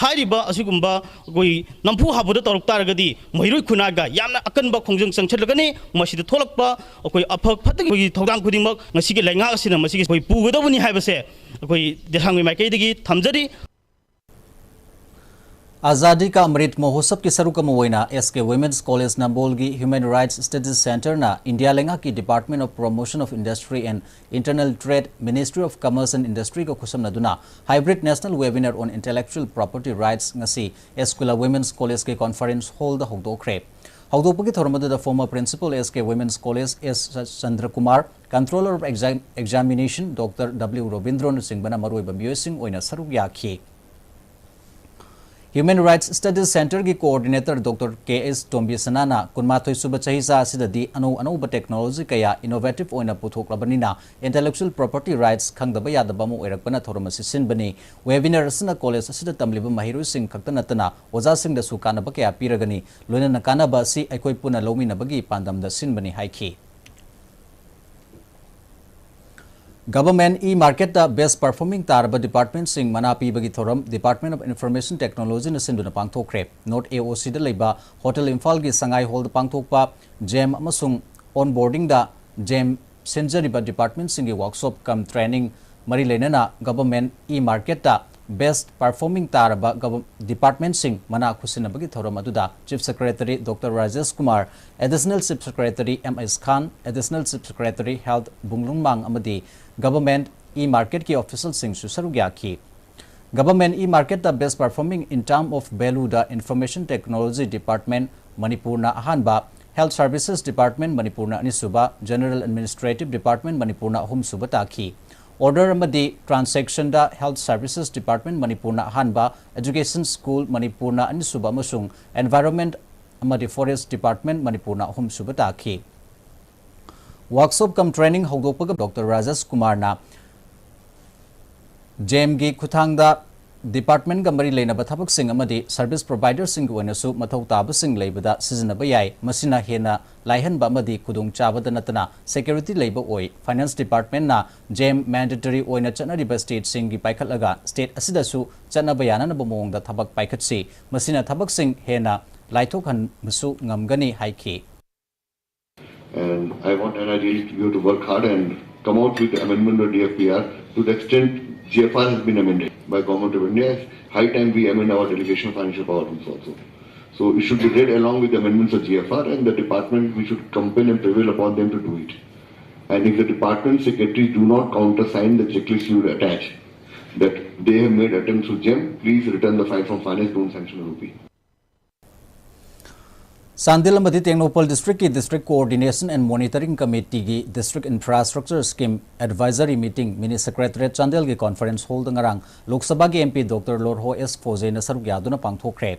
ꯍꯥꯏꯔꯤꯕ ꯑꯁꯤꯒꯨꯝꯕ ꯑꯩꯈꯣꯏ ꯅꯝꯐꯨ ꯍꯥꯐꯨꯗ ꯇꯧꯔꯛ ꯇꯥꯔꯒꯗꯤ ꯃꯍꯩꯔꯣꯏ ꯈꯨꯟꯅꯥꯏꯒ ꯌꯥꯝꯅ ꯑꯀꯟꯕ ꯈꯣꯡꯖꯪ ꯆꯪꯁꯤꯜꯂꯛꯀꯅꯤ꯫ ꯃꯁꯤꯗ ꯊꯣꯛꯂꯛꯄ ꯑꯩꯈꯣꯏ ꯑꯐ ꯐꯠꯇꯒꯤ ꯑꯩꯈꯣꯏꯒꯤ ꯊꯧꯗꯥꯡ ꯈꯨꯗꯤꯡꯃꯛ ꯉꯁꯤꯒꯤ ꯂꯩꯉꯥꯛ ꯑꯁꯤꯅ ꯃꯁꯤꯒꯤ ꯑꯩꯈꯣꯏ ꯄꯨꯒꯗꯕꯅꯤ ꯍꯥꯏꯕꯁꯦ ꯑꯩꯈꯣꯏ ꯗꯦꯁꯥꯡꯒꯤ ꯃꯥꯏꯀꯩꯗꯒꯤ ꯊꯝꯖꯔꯤ꯫ ꯑꯥꯖꯥꯗꯤ ꯀꯥ ꯑꯃ꯭ꯔꯤꯠ ꯃꯍꯣꯠꯁꯕꯀꯤ ꯁꯔꯨꯛ ꯑꯃ ꯑꯣꯏꯅ ꯑꯦꯁ ꯀꯦ ꯋꯨꯃꯦꯟꯁ ꯀꯣꯂꯦꯖ ꯅꯝꯕꯣꯜꯒꯤ Human Rights Studies Centreꯅ ꯏꯟꯗꯤꯌꯥ ꯂꯩꯉꯥꯛꯀꯤ Department of Promotion of Industry and Internal Trade, Ministry of Commerce and Industryꯒ ꯈꯨꯠꯁꯝꯅꯗꯨꯅ Hybrid National Webinar on Intellectual Property Rights ꯉꯁꯤ ꯑꯦꯁ ꯀꯨꯂꯥ ꯋꯨꯃꯦꯟꯁ ꯀꯣꯂꯦꯖꯀꯤ conference hallꯗ ꯍꯧꯗꯣꯛꯈ꯭ꯔꯦ꯫ ꯍꯧꯗꯣꯛꯄꯒꯤ ꯊꯧꯔꯝ ꯑꯗꯨꯗ former principal S K women's college S Chandrakumar, Controller of Exam-, Examination doctor W ꯔꯣꯕꯤꯟꯗ꯭ꯔꯣꯅꯆꯤꯡꯕꯅ ꯃꯔꯨꯑꯣꯏꯕ ꯃꯤꯑꯣꯏꯁꯤꯡ ꯑꯣꯏꯅ ꯁꯔꯨꯛ ꯌꯥꯈꯤ꯫ Human Rights Studies Centreꯒꯤ coordinator ꯗꯣꯛꯇꯔ ꯀꯦ ꯑꯦꯁ ꯇꯣꯝꯕꯤꯁꯅꯥꯅ ꯀꯨꯟꯃꯥꯊꯣꯏ ꯁꯨꯕ ꯆꯍꯤꯆꯥ ꯑꯁꯤꯗꯗꯤ ꯑꯅꯧ ꯑꯅꯧꯕ technology ꯀꯌꯥ innovative ꯑꯣꯏꯅ ꯄꯨꯊꯣꯛꯂꯕꯅꯤꯅ intellectual property rights ꯈꯪꯗꯕ ꯌꯥꯗꯕ ꯑꯃ ꯑꯣꯏꯔꯛꯄꯅ ꯊꯧꯔꯝ ꯑꯁꯤ ꯁꯤꯟꯕꯅꯤ꯫ Webinar ꯑꯁꯤꯅ ꯀꯣꯂꯦꯖ ꯑꯁꯤꯗ ꯇꯝꯂꯤꯕ ꯃꯍꯩꯔꯣꯏꯁꯤꯡ ꯈꯛꯇ ꯅꯠꯇꯅ ꯑꯣꯖꯥꯁꯤꯡꯗꯁꯨ ꯀꯥꯟꯅꯕ ꯀꯌꯥ ꯄꯤꯔꯒꯅꯤ꯫ ꯂꯣꯏꯅꯅ ꯀꯥꯟꯅꯕ ꯑꯁꯤ ꯑꯩꯈꯣꯏ ꯄꯨꯟꯅ ꯂꯧꯃꯤꯟꯅꯕꯒꯤ ꯄꯥꯟꯗꯝꯗ ꯁꯤꯟꯕꯅꯤ ꯍꯥꯏꯈꯤ꯫ Government e-marketꯇ best performing ꯇꯥꯔꯕ departmentꯁꯤꯡ ꯃꯅꯥ ꯄꯤꯕꯒꯤ ꯊꯧꯔꯝ Department of Information Technologyꯅ ꯁꯤꯟꯗꯨꯅ ꯄꯥꯡꯊꯣꯛꯈ꯭ꯔꯦ꯫ North AOCꯗ ꯂꯩꯕ Hotel ꯏꯝꯐꯥꯜꯒꯤ ꯁꯉꯥꯏ hallꯗ ꯄꯥꯡꯊꯣꯛꯄ GeM ꯑꯃꯁꯨꯡ onboardingꯗ GeM ꯁꯤꯟꯖꯔꯤꯕ departmentꯁꯤꯡꯒꯤ workshop cum training ꯃꯔꯤ ꯂꯩꯅꯅ government e-marketꯇ best performing ꯇꯥꯔꯕ gov-, departmentꯁꯤꯡ ꯃꯅꯥ ꯈꯨꯠꯁꯤꯟꯅꯕꯒꯤ ꯊꯧꯔꯝ ꯑꯗꯨꯗ Chief Secretary doctor Rajesh Kumar, Additional Chief Secretary M S Khan, Additional Chief Secretary Health ꯕꯨꯡꯂꯨꯡꯃꯥꯡ ꯑꯃꯗꯤ government e-marketꯀꯤ officialꯁꯤꯡꯁꯨ ꯁꯔꯨꯛ ꯌꯥꯈꯤ꯫ Government e-marketꯇ best performing in term of valueꯗ Information Technology Department ꯃꯅꯤꯄꯨꯔꯅ ꯑꯍꯥꯟꯕ, Health Services Department ꯃꯅꯤꯄꯨꯔꯅ ꯑꯅꯤꯁꯨꯕ, General Administrative Department ꯃꯅꯤꯄꯨꯔꯅ ꯑꯍꯨꯝꯁꯨꯕ ꯇꯥꯈꯤ꯫ Order ꯑꯃꯗꯤ transactionꯗ Health Services Department ꯃꯅꯤꯄꯨꯔꯅ ꯑꯍꯥꯟꯕ, Education School ꯃꯅꯤꯄꯨꯔꯅ ꯑꯅꯤꯁꯨꯕ ꯑꯃꯁꯨꯡ Environment ꯑꯃꯗꯤ Forest Department ꯃꯅꯤꯄꯨꯔꯅ ꯑꯍꯨꯝꯁꯨꯕ ꯇꯥꯈꯤ꯫ Workshop cum training ꯍꯧꯗꯣꯛꯄꯒ ꯗꯣꯛꯇꯔ ꯔꯥꯖꯦꯁ ꯀꯨꯃꯥꯔꯅ GeMꯒꯤ ꯈꯨꯠꯊꯥꯡꯗ Departmentꯒ ꯃꯔꯤ ꯂꯩꯅꯕ ꯊꯕꯛꯁꯤꯡ ꯑꯃꯗꯤ service providerꯁꯤꯡꯒꯤ ꯑꯣꯏꯅꯁꯨ ꯃꯊꯧ ꯇꯥꯕꯁꯤꯡ ꯂꯩꯕꯗ ꯁꯤꯖꯤꯟꯅꯕ ꯌꯥꯏ꯫ ꯃꯁꯤꯅ ꯍꯦꯟꯅ ꯂꯥꯏꯍꯟꯕ ꯑꯃꯗꯤ ꯈꯨꯗꯣꯡꯆꯥꯕꯗ ꯅꯠꯇꯅ security ꯂꯩꯕ ꯑꯣꯏ꯫ Finance Departmentꯅ JEM mandatory ꯑꯣꯏꯅ ꯆꯠꯅꯔꯤꯕ stateꯁꯤꯡꯒꯤ ꯄꯥꯏꯈꯠꯂꯒ state ꯑꯁꯤꯗꯁꯨ ꯆꯠꯅꯕ ꯌꯥꯅꯅꯕ ꯃꯑꯣꯡꯗ ꯊꯕꯛ ꯄꯥꯏꯈꯠꯁꯤ꯫ ꯃꯁꯤꯅ ꯊꯕꯛꯁꯤꯡ ꯍꯦꯟꯅ ꯂꯥꯏꯊꯣꯛꯍꯟꯕꯁꯨ ꯉꯝꯒꯅꯤ ꯍꯥꯏꯈꯤ꯫ And I want N I D L E to be able to work hard and come out with the amendment of D F P R to the extent G F R has been amended by Government of India. It's high time we amend our delegation of financial power rules also. So it should be read along with the amendments of G F R, and the department, we should compel and prevail upon them to do it. And if the department secretaries do not countersign the checklist you will attach, that they have made attempts to JEM, please return the file from finance, don't sanction a rupee. Chandel ꯑꯃꯗꯤ Tengnoupal districtꯀꯤ District Coordination and Monitoring Committeeꯒꯤ District Infrastructure Scheme Advisory Meeting Mini Secretariat ꯆꯥꯟꯗꯦꯜꯒꯤ conference hallꯗ ꯉꯔꯥꯡ ꯂꯣꯛ ꯁꯚꯥꯒꯤ MP Doctor ꯂꯣꯔꯍꯣ ꯑꯦꯁ ꯐꯣꯖꯦꯅ ꯁꯔꯨꯛ ꯌꯥꯗꯨꯅ ꯄꯥꯡꯊꯣꯛꯈ꯭ꯔꯦ꯫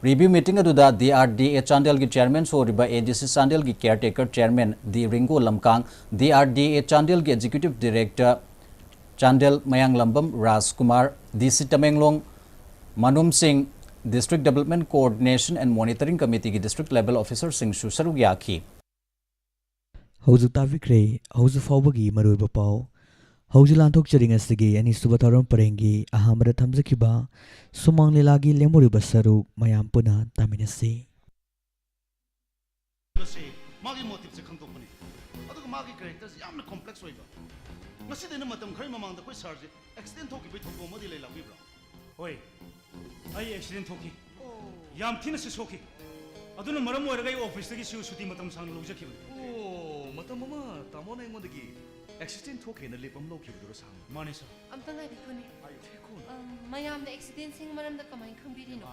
Review meeting ꯑꯗꯨꯗ DRDA ꯆꯥꯟꯗꯦꯜꯒꯤ chairman ꯑꯣꯏꯔꯤꯕ ADC ꯆꯥꯟꯗꯦꯜꯒꯤ caretaker chairman ꯗꯤ ꯔꯤꯡꯒꯣ ꯂꯝꯀꯥꯡ, DRDA ꯆꯥꯟꯗꯦꯜꯒꯤ executive director ꯆꯥꯟꯗꯦꯜ ꯃꯌꯥꯡꯂꯝꯕꯝ ꯔꯥꯖꯀꯨꯃꯥꯔ, DC ꯇꯃꯦꯡꯂꯣꯡ ꯃꯅꯨꯝ ꯁꯤꯡ, District Development Coordination and Monitoring Committeeꯒꯤ district level officerꯁꯤꯡꯁꯨ ꯁꯔꯨꯛ ꯌꯥꯈꯤ꯫ ꯍꯧꯖꯤꯛ ꯇꯥꯕꯤꯈ꯭ꯔꯦ ꯍꯧꯖꯤꯛ ꯐꯥꯎꯕꯒꯤ ꯃꯔꯨꯑꯣꯏꯕ ꯄꯥꯎ꯫ ꯍꯧꯖꯤꯛ ꯂꯥꯟꯊꯣꯛꯆꯔꯤ ꯉꯁꯤꯒꯤ ꯑꯅꯤꯁꯨꯕ ꯊꯧꯔꯝ ꯄꯔꯦꯡꯒꯤ ꯑꯍꯥꯟꯕꯗ ꯊꯝꯖꯈꯤꯕ ꯁꯨꯃꯥꯡ ꯂꯤꯂꯥꯒꯤ ꯂꯦꯝꯍꯧꯔꯤꯕ ꯁꯔꯨꯛ ꯃꯌꯥꯝ ꯄꯨꯟꯅ ꯇꯥꯃꯤꯟꯅꯁꯤ꯫ ꯃꯁꯤ ꯃꯥꯒꯤ motiveꯁꯦ ꯈꯪꯗꯣꯛꯄꯅꯤ꯫ ꯑꯗꯨꯒ ꯃꯥꯒꯤ characterꯁꯦ ꯌꯥꯝꯅ complex ꯑꯣꯏꯕ꯫ ꯉꯁꯤꯗꯩꯅ ꯃꯇꯝ ꯈꯔꯒꯤ ꯃꯃꯥꯡꯗ ꯑꯩꯈꯣꯏ sirꯁꯦ accident ꯊꯣꯛꯈꯤꯕꯒꯤ ꯊꯧꯗꯣꯛ ꯑꯃꯗꯤ ꯂꯩ ꯂꯥꯛꯄꯤꯕ꯭ꯔꯣ? ꯍꯣꯏ, ꯑꯩ accident ꯊꯣꯛꯈꯤ꯫ ꯌꯥꯝ ꯊꯤꯅꯁꯨ ꯁꯣꯛꯈꯤ꯫ ꯑꯗꯨꯅ ꯃꯔꯝ ꯑꯣꯏꯔꯒ ꯑꯩ officeꯇꯒꯤꯁꯨ ꯁꯨꯇꯤ ꯃꯇꯝ ꯁꯥꯡꯅ ꯂꯧꯖꯈꯤꯕꯅꯤ꯫ ꯑꯣ, ꯃꯇꯝ ꯑꯃ ꯇꯥꯃꯣꯅ ꯑꯩꯉꯣꯟꯗꯒꯤ accident ꯊꯣꯛꯈ꯭ꯔꯦꯅ leave ꯑꯃ ꯂꯧꯈꯤꯕꯗꯨꯔꯣ ꯁꯥꯡꯅ? ꯃꯥꯅꯦ sir꯫ ꯑꯝꯇ ꯉꯥꯏꯕꯤꯈꯣꯅꯦ꯫ ꯊꯦꯀꯣ꯫ ꯑꯝ, ꯃꯌꯥꯝꯅ accidentꯁꯤꯡ ꯃꯔꯝꯗ ꯀꯃꯥꯏꯅ ꯈꯪꯕꯤꯔꯤꯅꯣ?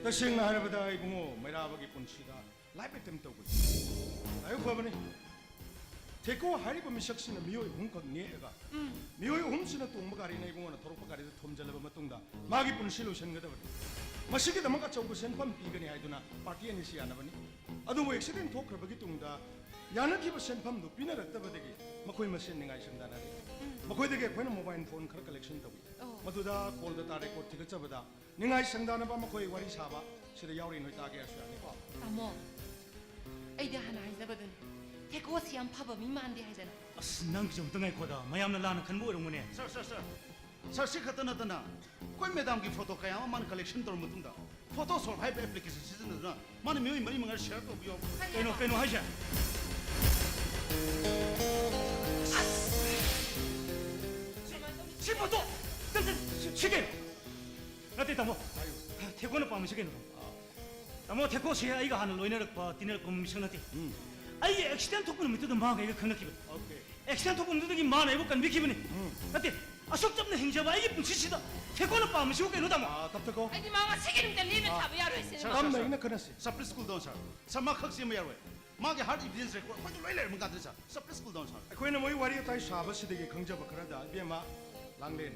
ꯇꯁꯦꯡꯅ ꯍꯥꯏꯔꯕꯗ ꯏꯕꯨꯡꯉꯣ, ꯃꯩꯔꯥꯕꯒꯤ ꯄꯨꯟꯁꯤꯗ life attempt ꯇꯧꯕꯅꯤ꯫ ꯂꯥꯏꯕꯛ ꯐꯕꯅꯤ꯫ ꯊꯦꯀꯣ ꯍꯥꯏꯔꯤꯕ ꯃꯤꯁꯛꯁꯤꯅ ꯃꯤꯑꯣꯏ ꯑꯍꯨꯝꯈꯛ ꯅꯦꯛꯑꯒ, ꯃꯤꯑꯣꯏ ꯑꯍꯨꯝꯁꯤꯅ ꯇꯣꯡꯕ ꯒꯥꯔꯤꯅ ꯏꯕꯨꯡꯉꯣꯅ ꯊꯧꯔꯛꯄ ꯒꯥꯔꯤꯗ ꯊꯣꯝꯖꯤꯜꯂꯕ ꯃꯇꯨꯡꯗ ꯃꯥꯒꯤ ꯄꯨꯟꯁꯤ ꯂꯣꯏꯁꯤꯟꯒꯗꯕꯅꯤ꯫ ꯃꯁꯤꯒꯤꯗꯃꯛ ꯑꯆꯧꯕ ꯁꯦꯟꯐꯝ ꯄꯤꯒꯅꯤ ꯍꯥꯏꯗꯨꯅ party ꯑꯅꯤꯁꯤ ꯌꯥꯅꯕꯅꯤ꯫ ꯑꯗꯨꯕꯨ accident ꯊꯣꯛꯈ꯭ꯔꯕꯒꯤ ꯇꯨꯡꯗ ꯌꯥꯅꯈꯤꯕ ꯁꯦꯟꯐꯝꯗꯨ ꯄꯤꯅꯔꯛꯇꯕꯗꯒꯤ ꯃꯈꯣꯏ ꯃꯁꯦꯟ ꯅꯤꯡꯉꯥꯏ ꯁꯪꯗꯥꯅꯔꯦ꯫ ꯃꯈꯣꯏꯗꯒꯤ ꯑꯩꯈꯣꯏꯅ mobile phone ꯈꯔ collection ꯇꯧꯏ꯫ ꯑꯣ꯫ ꯃꯗꯨꯗ call data record ꯊꯤꯒꯠꯆꯕꯗ ꯅꯤꯡꯉꯥꯏ ꯁꯪꯗꯥꯅꯕ ꯃꯈꯣꯏ ꯋꯥꯔꯤ ꯁꯥꯕ ꯁꯤꯗ ꯌꯥꯎꯔꯤ, ꯅꯣꯏ ꯇꯥꯒꯦ ꯍꯥꯏꯔꯁꯨ ꯌꯥꯅꯤꯀꯣ꯫ ꯇꯥꯃꯣ, ꯑꯩꯗꯤ ꯍꯥꯟꯅ ꯍꯥꯏꯖꯕꯗꯨꯅꯤ, ꯊꯦꯀꯣꯁꯤ ꯌꯥꯝ ꯐꯕ ꯃꯤ ꯃꯥꯟꯗꯦ ꯍꯥꯏꯗꯅ꯫ ꯑꯁ, ꯅꯪꯒꯤꯁꯨ ꯑꯝꯇ ꯉꯥꯏꯈꯣꯗ, ꯃꯌꯥꯝꯅ ꯂꯥꯟꯅ ꯈꯟꯕ ꯑꯣꯏꯔꯝꯒꯅꯦ꯫ Sir, sir, sir. Sir, ꯁꯤ ꯈꯛꯇ ꯅꯠꯇꯅ ꯑꯩꯈꯣꯏ madamꯒꯤ photo ꯀꯌꯥ ꯑꯃ ꯃꯥꯅ collection ꯇꯧꯔꯕ ꯃꯇꯨꯡꯗ Photoshop ꯍꯥꯏꯕ application ꯁꯤꯖꯤꯟꯅꯗꯨꯅ ꯃꯥꯅ ꯃꯤꯑꯣꯏ ꯃꯔꯤ ꯃꯉꯥ share ꯇꯧꯕ ꯌꯥꯎꯕ꯫ ꯀꯩꯅꯣ, ꯀꯩꯅꯣ ꯍꯥꯏꯁꯦ? ꯁꯤ photo! ꯁꯤ, ꯁꯤ ꯀꯩꯅꯣ? ꯅꯠꯇꯦ, ꯇꯥꯃꯣ꯫ ꯊꯦꯀꯣꯅ ꯄꯥꯝꯃꯤꯁꯤ ꯀꯩꯅꯣ? ꯇꯥꯃꯣ, ꯊꯦꯀꯣꯁꯦ ꯑꯩꯒ ꯍꯥꯟꯅ ꯂꯣꯏꯅꯔꯛꯄ, ꯇꯤꯟꯅꯔꯛꯄ ꯃꯤꯁꯛ ꯅꯠꯇꯦ꯫ ꯎꯝ꯫ ꯑꯩꯒꯤ accident ꯊꯣꯛꯄ ꯅꯨꯃꯤꯠꯇꯨꯗ ꯃꯥꯒ ꯑꯩꯒ ꯈꯪꯅꯈꯤꯕꯅꯤ꯫ Okay꯫ Accident ꯊꯣꯛꯄ ꯅꯨꯃꯤꯠꯇꯨꯗꯒꯤ ꯃꯥꯅ ꯑꯩꯕꯨ ꯀꯟꯕꯤꯈꯤꯕꯅꯤ꯫ ꯎꯝ꯫ ꯅꯠꯇꯦ, ꯑꯁꯨꯛ ꯆꯝꯅ ꯍꯤꯡꯖꯕ ꯑꯩꯒꯤ ꯄꯨꯟꯁꯤꯁꯤꯗ ꯊꯦꯀꯣꯅ ꯄꯥꯝꯃꯤꯁꯤꯕꯨ ꯀꯩꯅꯣ, ꯇꯥꯃꯣ? ꯑꯥ, ꯇꯞ ꯇꯞꯀꯣ꯫ ꯑꯩꯗꯤ ꯃꯥ ꯉꯁꯤꯒꯤ ꯅꯨꯃꯤꯠꯇ ꯂꯦꯝꯅ ꯑꯥ꯫ ꯊꯥꯕ ꯌꯥꯔꯣꯏ ꯁꯤꯅꯤ꯫ Sir, sir, ꯇꯞꯅ sir꯫ ꯏꯪꯅ ꯈꯟꯅꯁꯤ꯫ Sir, please cool down, sir꯫ Sir, ꯃꯥ ꯈꯛ ꯆꯦꯟꯕ ꯌꯥꯔꯣꯏ꯫ ꯃꯥꯒꯤ hard evidence record ꯑꯩꯈꯣꯏꯗ ꯂꯣꯏ ꯂꯩꯔꯝꯃ ꯀꯥꯟꯗ, sir꯫ Sir, please cool down, sir꯫ ꯑꯩꯈꯣꯏꯅ ꯃꯣꯏ ꯋꯥꯔꯤ ꯋꯥꯇꯥꯏ ꯁꯥꯕꯁꯤꯗꯒꯤ ꯈꯪꯖꯕ ꯈꯔꯗ, ꯏꯕꯦꯝꯃ ꯂꯥꯡꯂꯦꯟ,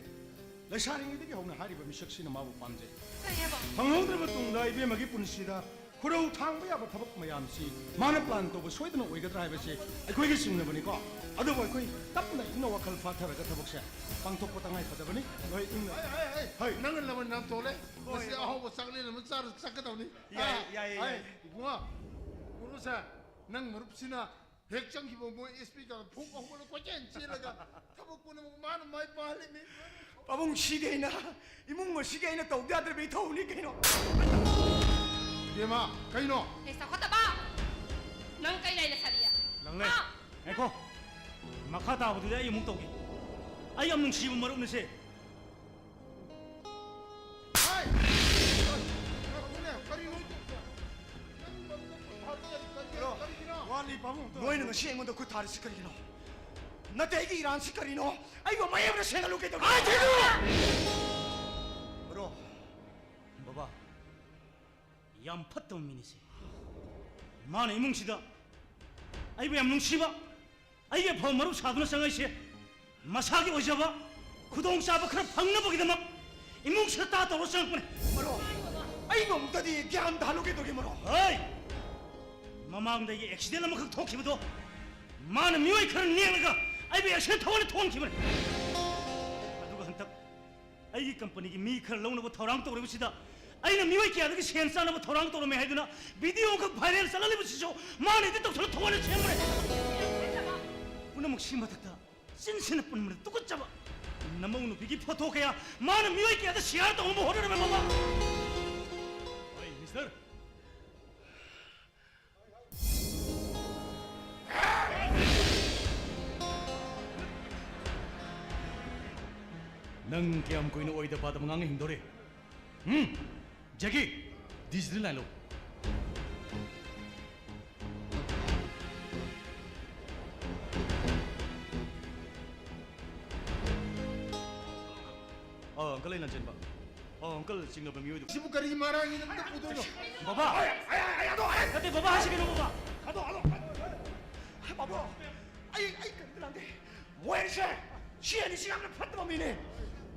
ꯂꯩꯁꯥꯔꯤꯉꯩꯗꯒꯤ ꯍꯧꯅ ꯍꯥꯏꯔꯤꯕ ꯃꯤꯁꯛꯁꯤꯅ ꯃꯥꯕꯨ ꯄꯥꯝꯖꯩ꯫ ꯀꯩ ꯍꯥꯏꯕ? ꯈꯪꯍꯧꯗ꯭ꯔꯕ ꯇꯨꯡꯗ ꯏꯕꯦꯝꯃꯒꯤ ꯄꯨꯟꯁꯤꯗ ꯈꯨꯔꯧ ꯊꯥꯡꯕ ꯌꯥꯕ ꯊꯕꯛ ꯃꯌꯥꯝꯁꯤ ꯃꯥꯅ plan ꯇꯧꯕ ꯁꯣꯏꯗꯅ ꯑꯣꯏꯒꯗ꯭ꯔꯥ ꯍꯥꯏꯕꯁꯤ ꯑꯩꯈꯣꯏꯒꯤ ꯆꯤꯡꯅꯕꯅꯤꯀꯣ꯫ ꯑꯗꯨꯕꯨ ꯑꯩꯈꯣꯏ ꯇꯞꯅ ꯏꯪꯅ ꯋꯥꯈꯜ ꯐꯥꯊꯔꯒ ꯊꯕꯛꯁꯦ ꯄꯥꯡꯊꯣꯛꯄ ꯇꯉꯥꯏ ꯐꯗꯕꯅꯤ꯫ ꯅꯣꯏ ꯏꯪꯅ ꯍꯩ, ꯍꯩ, ꯍꯩ, ꯍꯩ, ꯅꯪꯅ ꯂꯃꯟ ꯌꯥꯝ ꯇꯣꯜꯂꯦ꯫ ꯉꯁꯤ ꯑꯍꯥꯎꯕ ꯆꯥꯛꯂꯦꯟ ꯑꯃ ꯆꯥꯔ ꯆꯠꯀꯗꯧꯅꯤ꯫ ꯌꯥꯏ, ꯑꯥ, ꯌꯥꯏ, ꯍꯩ, ꯌꯥꯏ꯫ ꯏꯕꯨꯡꯉꯣ, ꯎꯔꯨꯁꯦ, ꯅꯪ ꯃꯔꯨꯞꯁꯤꯅ ꯍꯦꯛ ꯆꯪꯈꯤꯕ ꯃꯣꯏ SP ꯀꯥꯡ ꯐꯨꯛ ꯍꯧꯒꯠꯂ ꯀꯣꯏꯆꯦꯟ ꯆꯦꯜꯂꯒ ꯊꯕꯛ ꯄꯨꯝꯅꯃꯛ ꯃꯥꯅ ꯃꯥꯏ ꯄꯥꯜꯂꯤꯅꯤ꯫ ꯄꯥꯕꯨꯡ ꯁꯤꯗꯤ ꯑꯩꯅ, ꯏꯃꯨꯡ ꯑꯁꯤꯒꯤ ꯑꯩꯅ ꯇꯧꯗ ꯌꯥꯗ꯭ꯔꯕ ꯏꯊꯧꯅꯤ ꯀꯩꯅꯣ꯫ ꯏꯕꯦꯝꯃ, ꯀꯩꯅꯣ? ꯑꯦ, ꯆꯥꯎꯈꯠꯇꯕ! ꯅꯪ ꯀꯩ ꯂꯩꯅ ꯁꯥꯔꯤꯌꯦ? ꯂꯪꯂꯦ, ꯍꯥ? ꯉꯥꯏꯈꯣ꯫ ꯃꯈꯥ ꯇꯥꯕꯗꯨꯗꯤ ꯑꯩ ꯑꯃꯨꯛ ꯇꯧꯒꯦ꯫ ꯑꯩ ꯌꯥꯝ ꯅꯨꯡꯁꯤꯕ ꯃꯔꯨꯞꯅꯤꯁꯦ꯫ ꯍꯥꯏ! ꯀꯔꯤꯅꯣ? ꯀꯔꯤꯅꯣ? ꯋꯥꯠꯂꯤ, ꯄꯥꯕꯨꯡ꯫ ꯅꯣꯏꯅ ꯉꯁꯤ ꯑꯩꯉꯣꯟꯗ ꯈꯨꯠ ꯊꯥꯔꯤꯁꯤ ꯀꯔꯤꯒꯤꯅꯣ? ꯅꯠꯇꯦ, ꯑꯩꯒꯤ ꯏꯔꯥꯟꯁꯤ ꯀꯔꯤꯅꯣ? ꯑꯩꯕꯨ ꯃꯌꯦꯛꯅ ꯁꯦꯡꯍꯜꯂꯨ ꯀꯩꯗꯧꯒꯦ? ꯕ꯭ꯔꯣ, ꯕꯕꯥ, ꯌꯥꯝ ꯐꯠꯇꯕ ꯃꯤꯅꯤꯁꯦ꯫ ꯃꯥꯅ ꯏꯃꯨꯡꯁꯤꯗ ꯑꯩꯕꯨ ꯌꯥꯝ ꯅꯨꯡꯁꯤꯕ, ꯑꯩꯒꯤ ꯑꯐꯕ ꯃꯔꯨꯞ ꯁꯥꯗꯨꯅ ꯆꯪꯉꯛꯏꯁꯦ꯫ ꯃꯁꯥꯒꯤ ꯑꯣꯏꯖꯕ, ꯈꯨꯗꯣꯡꯆꯥꯕ ꯈꯔ ꯐꯪꯅꯕꯒꯤꯗꯃꯛ ꯏꯃꯨꯡ ꯁꯛꯇꯥ ꯇꯧꯔ ꯆꯪꯉꯛꯄꯅꯦ꯫ ꯃꯔꯣ, ꯑꯩ ꯅꯣꯡꯃꯇꯗꯤ ꯒ꯭ꯌꯥꯟ ꯇꯥꯍꯜꯂꯨꯒꯦ ꯇꯧꯒꯦ, ꯃꯔꯣ꯫ ꯍꯣꯏ! ꯃꯃꯥꯡꯗ ꯑꯩꯒꯤ ꯑꯦꯛꯁꯤꯗꯦꯟ ꯑꯃꯈꯛ ꯊꯣꯛꯈꯤꯕꯗꯣ, ꯃꯥꯅ ꯃꯤꯑꯣꯏ ꯈꯔ ꯅꯦꯛꯂꯒ ꯑꯩꯕꯨ ꯑꯦꯛꯁꯤꯗꯦꯟ ꯊꯣꯛꯍꯟꯅ ꯊꯣꯛꯍꯟꯈꯤꯕꯅꯤ꯫ ꯑꯗꯨꯒ ꯍꯟꯗꯛ ꯑꯩꯒꯤ ꯀꯝꯄꯅꯤꯒꯤ ꯃꯤ ꯈꯔ ꯂꯧꯅꯕ ꯊꯧꯔꯥꯡ ꯇꯧꯔꯤꯕꯁꯤꯗ, ꯑꯩꯅ ꯃꯤꯑꯣꯏ ꯀꯌꯥꯗꯒꯤ ꯁꯦꯟ ꯆꯥꯅꯕ ꯊꯧꯔꯥꯡ ꯇꯧꯔꯝꯃꯦ ꯍꯥꯏꯗꯨꯅ ꯚꯤꯗꯤꯑꯣ ꯑꯃꯈꯛ ꯚꯥꯏꯔꯦꯜ ꯆꯠꯍꯜꯂꯤꯕꯁꯤꯁꯨ ꯃꯥꯅ ꯑꯦꯗꯤꯠ ꯇꯧꯁꯜꯂ ꯊꯣꯛꯍꯜꯂ ꯁꯦꯝꯕꯅꯦ꯫ ꯄꯨꯝꯅꯃꯛꯁꯤ ꯃꯊꯛꯇ, ꯆꯤꯟꯁꯤꯅ ꯄꯨꯟꯕꯗ ꯇꯨꯀꯠꯆꯕ ꯅꯃꯧ ꯅꯨꯄꯤꯒꯤ ꯐꯣꯇꯣ ꯀꯌꯥ ꯃꯥꯅ ꯃꯤꯑꯣꯏ ꯀꯌꯥꯗ ꯁꯤꯌꯥꯔ ꯇꯧꯅꯕ ꯍꯣꯠꯅꯔꯝꯃꯦ, ꯃꯃꯥ꯫ ꯑꯩ ꯃꯤꯁꯇꯔ, ꯅꯪ ꯀꯌꯥꯝ ꯀꯨꯏꯅ ꯑꯣꯏꯗ ꯄꯥꯗꯕ ꯉꯥꯡꯅ ꯍꯤꯡꯗꯣꯔꯤ? ꯎꯝ? ꯖꯦꯀꯤ, ꯗꯤꯁꯤꯄ꯭ꯂꯤꯟ ꯂꯥꯏꯟ ꯂꯧ꯫ ꯑ, ꯑꯪꯀꯜ, ꯑꯩ ꯂꯥꯟꯖꯦꯟꯕ꯫ ꯑ, ꯑꯪꯀꯜ, ꯆꯤꯡꯅꯕ ꯃꯤꯑꯣꯏꯗꯨ꯫ ꯁꯤꯕꯨ ꯀꯔꯤ ꯃꯔꯥꯡꯒꯤꯗꯃꯛꯇ ꯄꯨꯗꯣꯏꯅꯣ? ꯕꯕꯥ! ꯑꯩ, ꯑꯩ, ꯑꯩ, ꯑꯗꯣ, ꯑꯩ ꯅꯠꯇꯦ, ꯕꯕꯥ ꯍꯥꯏꯁꯤ ꯀꯩꯅꯣ, ꯕꯕꯥ? ꯑꯗꯣ, ꯑꯗꯣ, ꯑꯗꯣ, ꯑꯗꯣ꯫ ꯕꯥꯕꯨ, ꯑꯩ, ꯑꯩ ꯀꯔꯤꯝꯇ ꯂꯥꯟꯗꯦ꯫ ꯃꯣꯏꯁꯦ, ꯁꯤ ꯑꯅꯤꯁꯤ ꯌꯥꯝꯅ ꯐꯠꯇꯕ ꯃꯤꯅꯦ꯫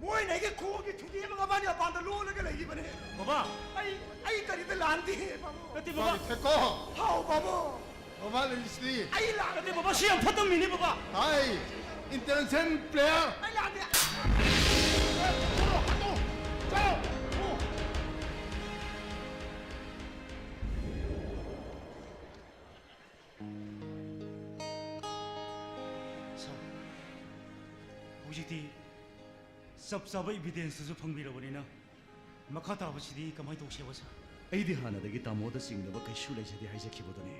ꯃꯣꯏꯅ ꯑꯩꯒꯤ ꯈꯣꯡꯒꯤ ꯊꯨꯗꯤ ꯑꯃ ꯃꯕꯥꯅꯤ ꯃꯄꯥꯟꯗ ꯂꯣꯜꯂꯒ ꯂꯩꯈꯤꯕꯅꯦ꯫ ꯕꯕꯥ! ꯑꯩ, ꯑꯩ ꯀꯔꯤꯝꯇ ꯂꯥꯟꯗꯦ, ꯕꯥꯕꯨ꯫ ꯅꯠꯇꯦ, ꯕꯕꯥ꯫ ꯕꯥꯕꯨ, ꯊꯦꯛꯀꯣ꯫ ꯍꯥꯎ, ꯕꯥꯕꯨ꯫ ꯕꯕꯥ ꯂꯩꯔꯤꯁꯤꯗꯤ꯫ ꯑꯩ ꯂꯥꯟꯗꯦ, ꯕꯕꯥ, ꯁꯤ ꯌꯥꯝ ꯐꯠꯇꯕ ꯃꯤꯅꯦ, ꯕꯕꯥ꯫ ꯍꯥꯏ, international player꯫ ꯑꯩ ꯂꯥꯟꯗꯦ꯫ ꯆꯠꯂꯣ, ꯍꯜꯂꯣ, ꯆꯠꯂꯣ꯫ ꯁꯥꯔ, ꯍꯧꯖꯤꯛꯇꯤ ꯆꯞ ꯆꯥꯕ ꯏꯕꯤꯗꯦꯟꯁꯇꯨꯁꯨ ꯐꯪꯕꯤꯔꯕꯅꯤꯅ, ꯃꯈꯥ ꯇꯥꯕꯁꯤꯗꯤ ꯀꯃꯥꯏꯅ ꯇꯧꯁꯦꯕ, ꯁꯥꯔ? ꯑꯩꯗꯤ ꯍꯥꯟꯅꯗꯒꯤ ꯇꯥꯃꯣꯗ ꯆꯤꯡꯅꯕ ꯀꯩꯁꯨ ꯂꯩꯖꯗꯦ ꯍꯥꯏꯖꯈꯤꯕꯗꯨꯅꯤ꯫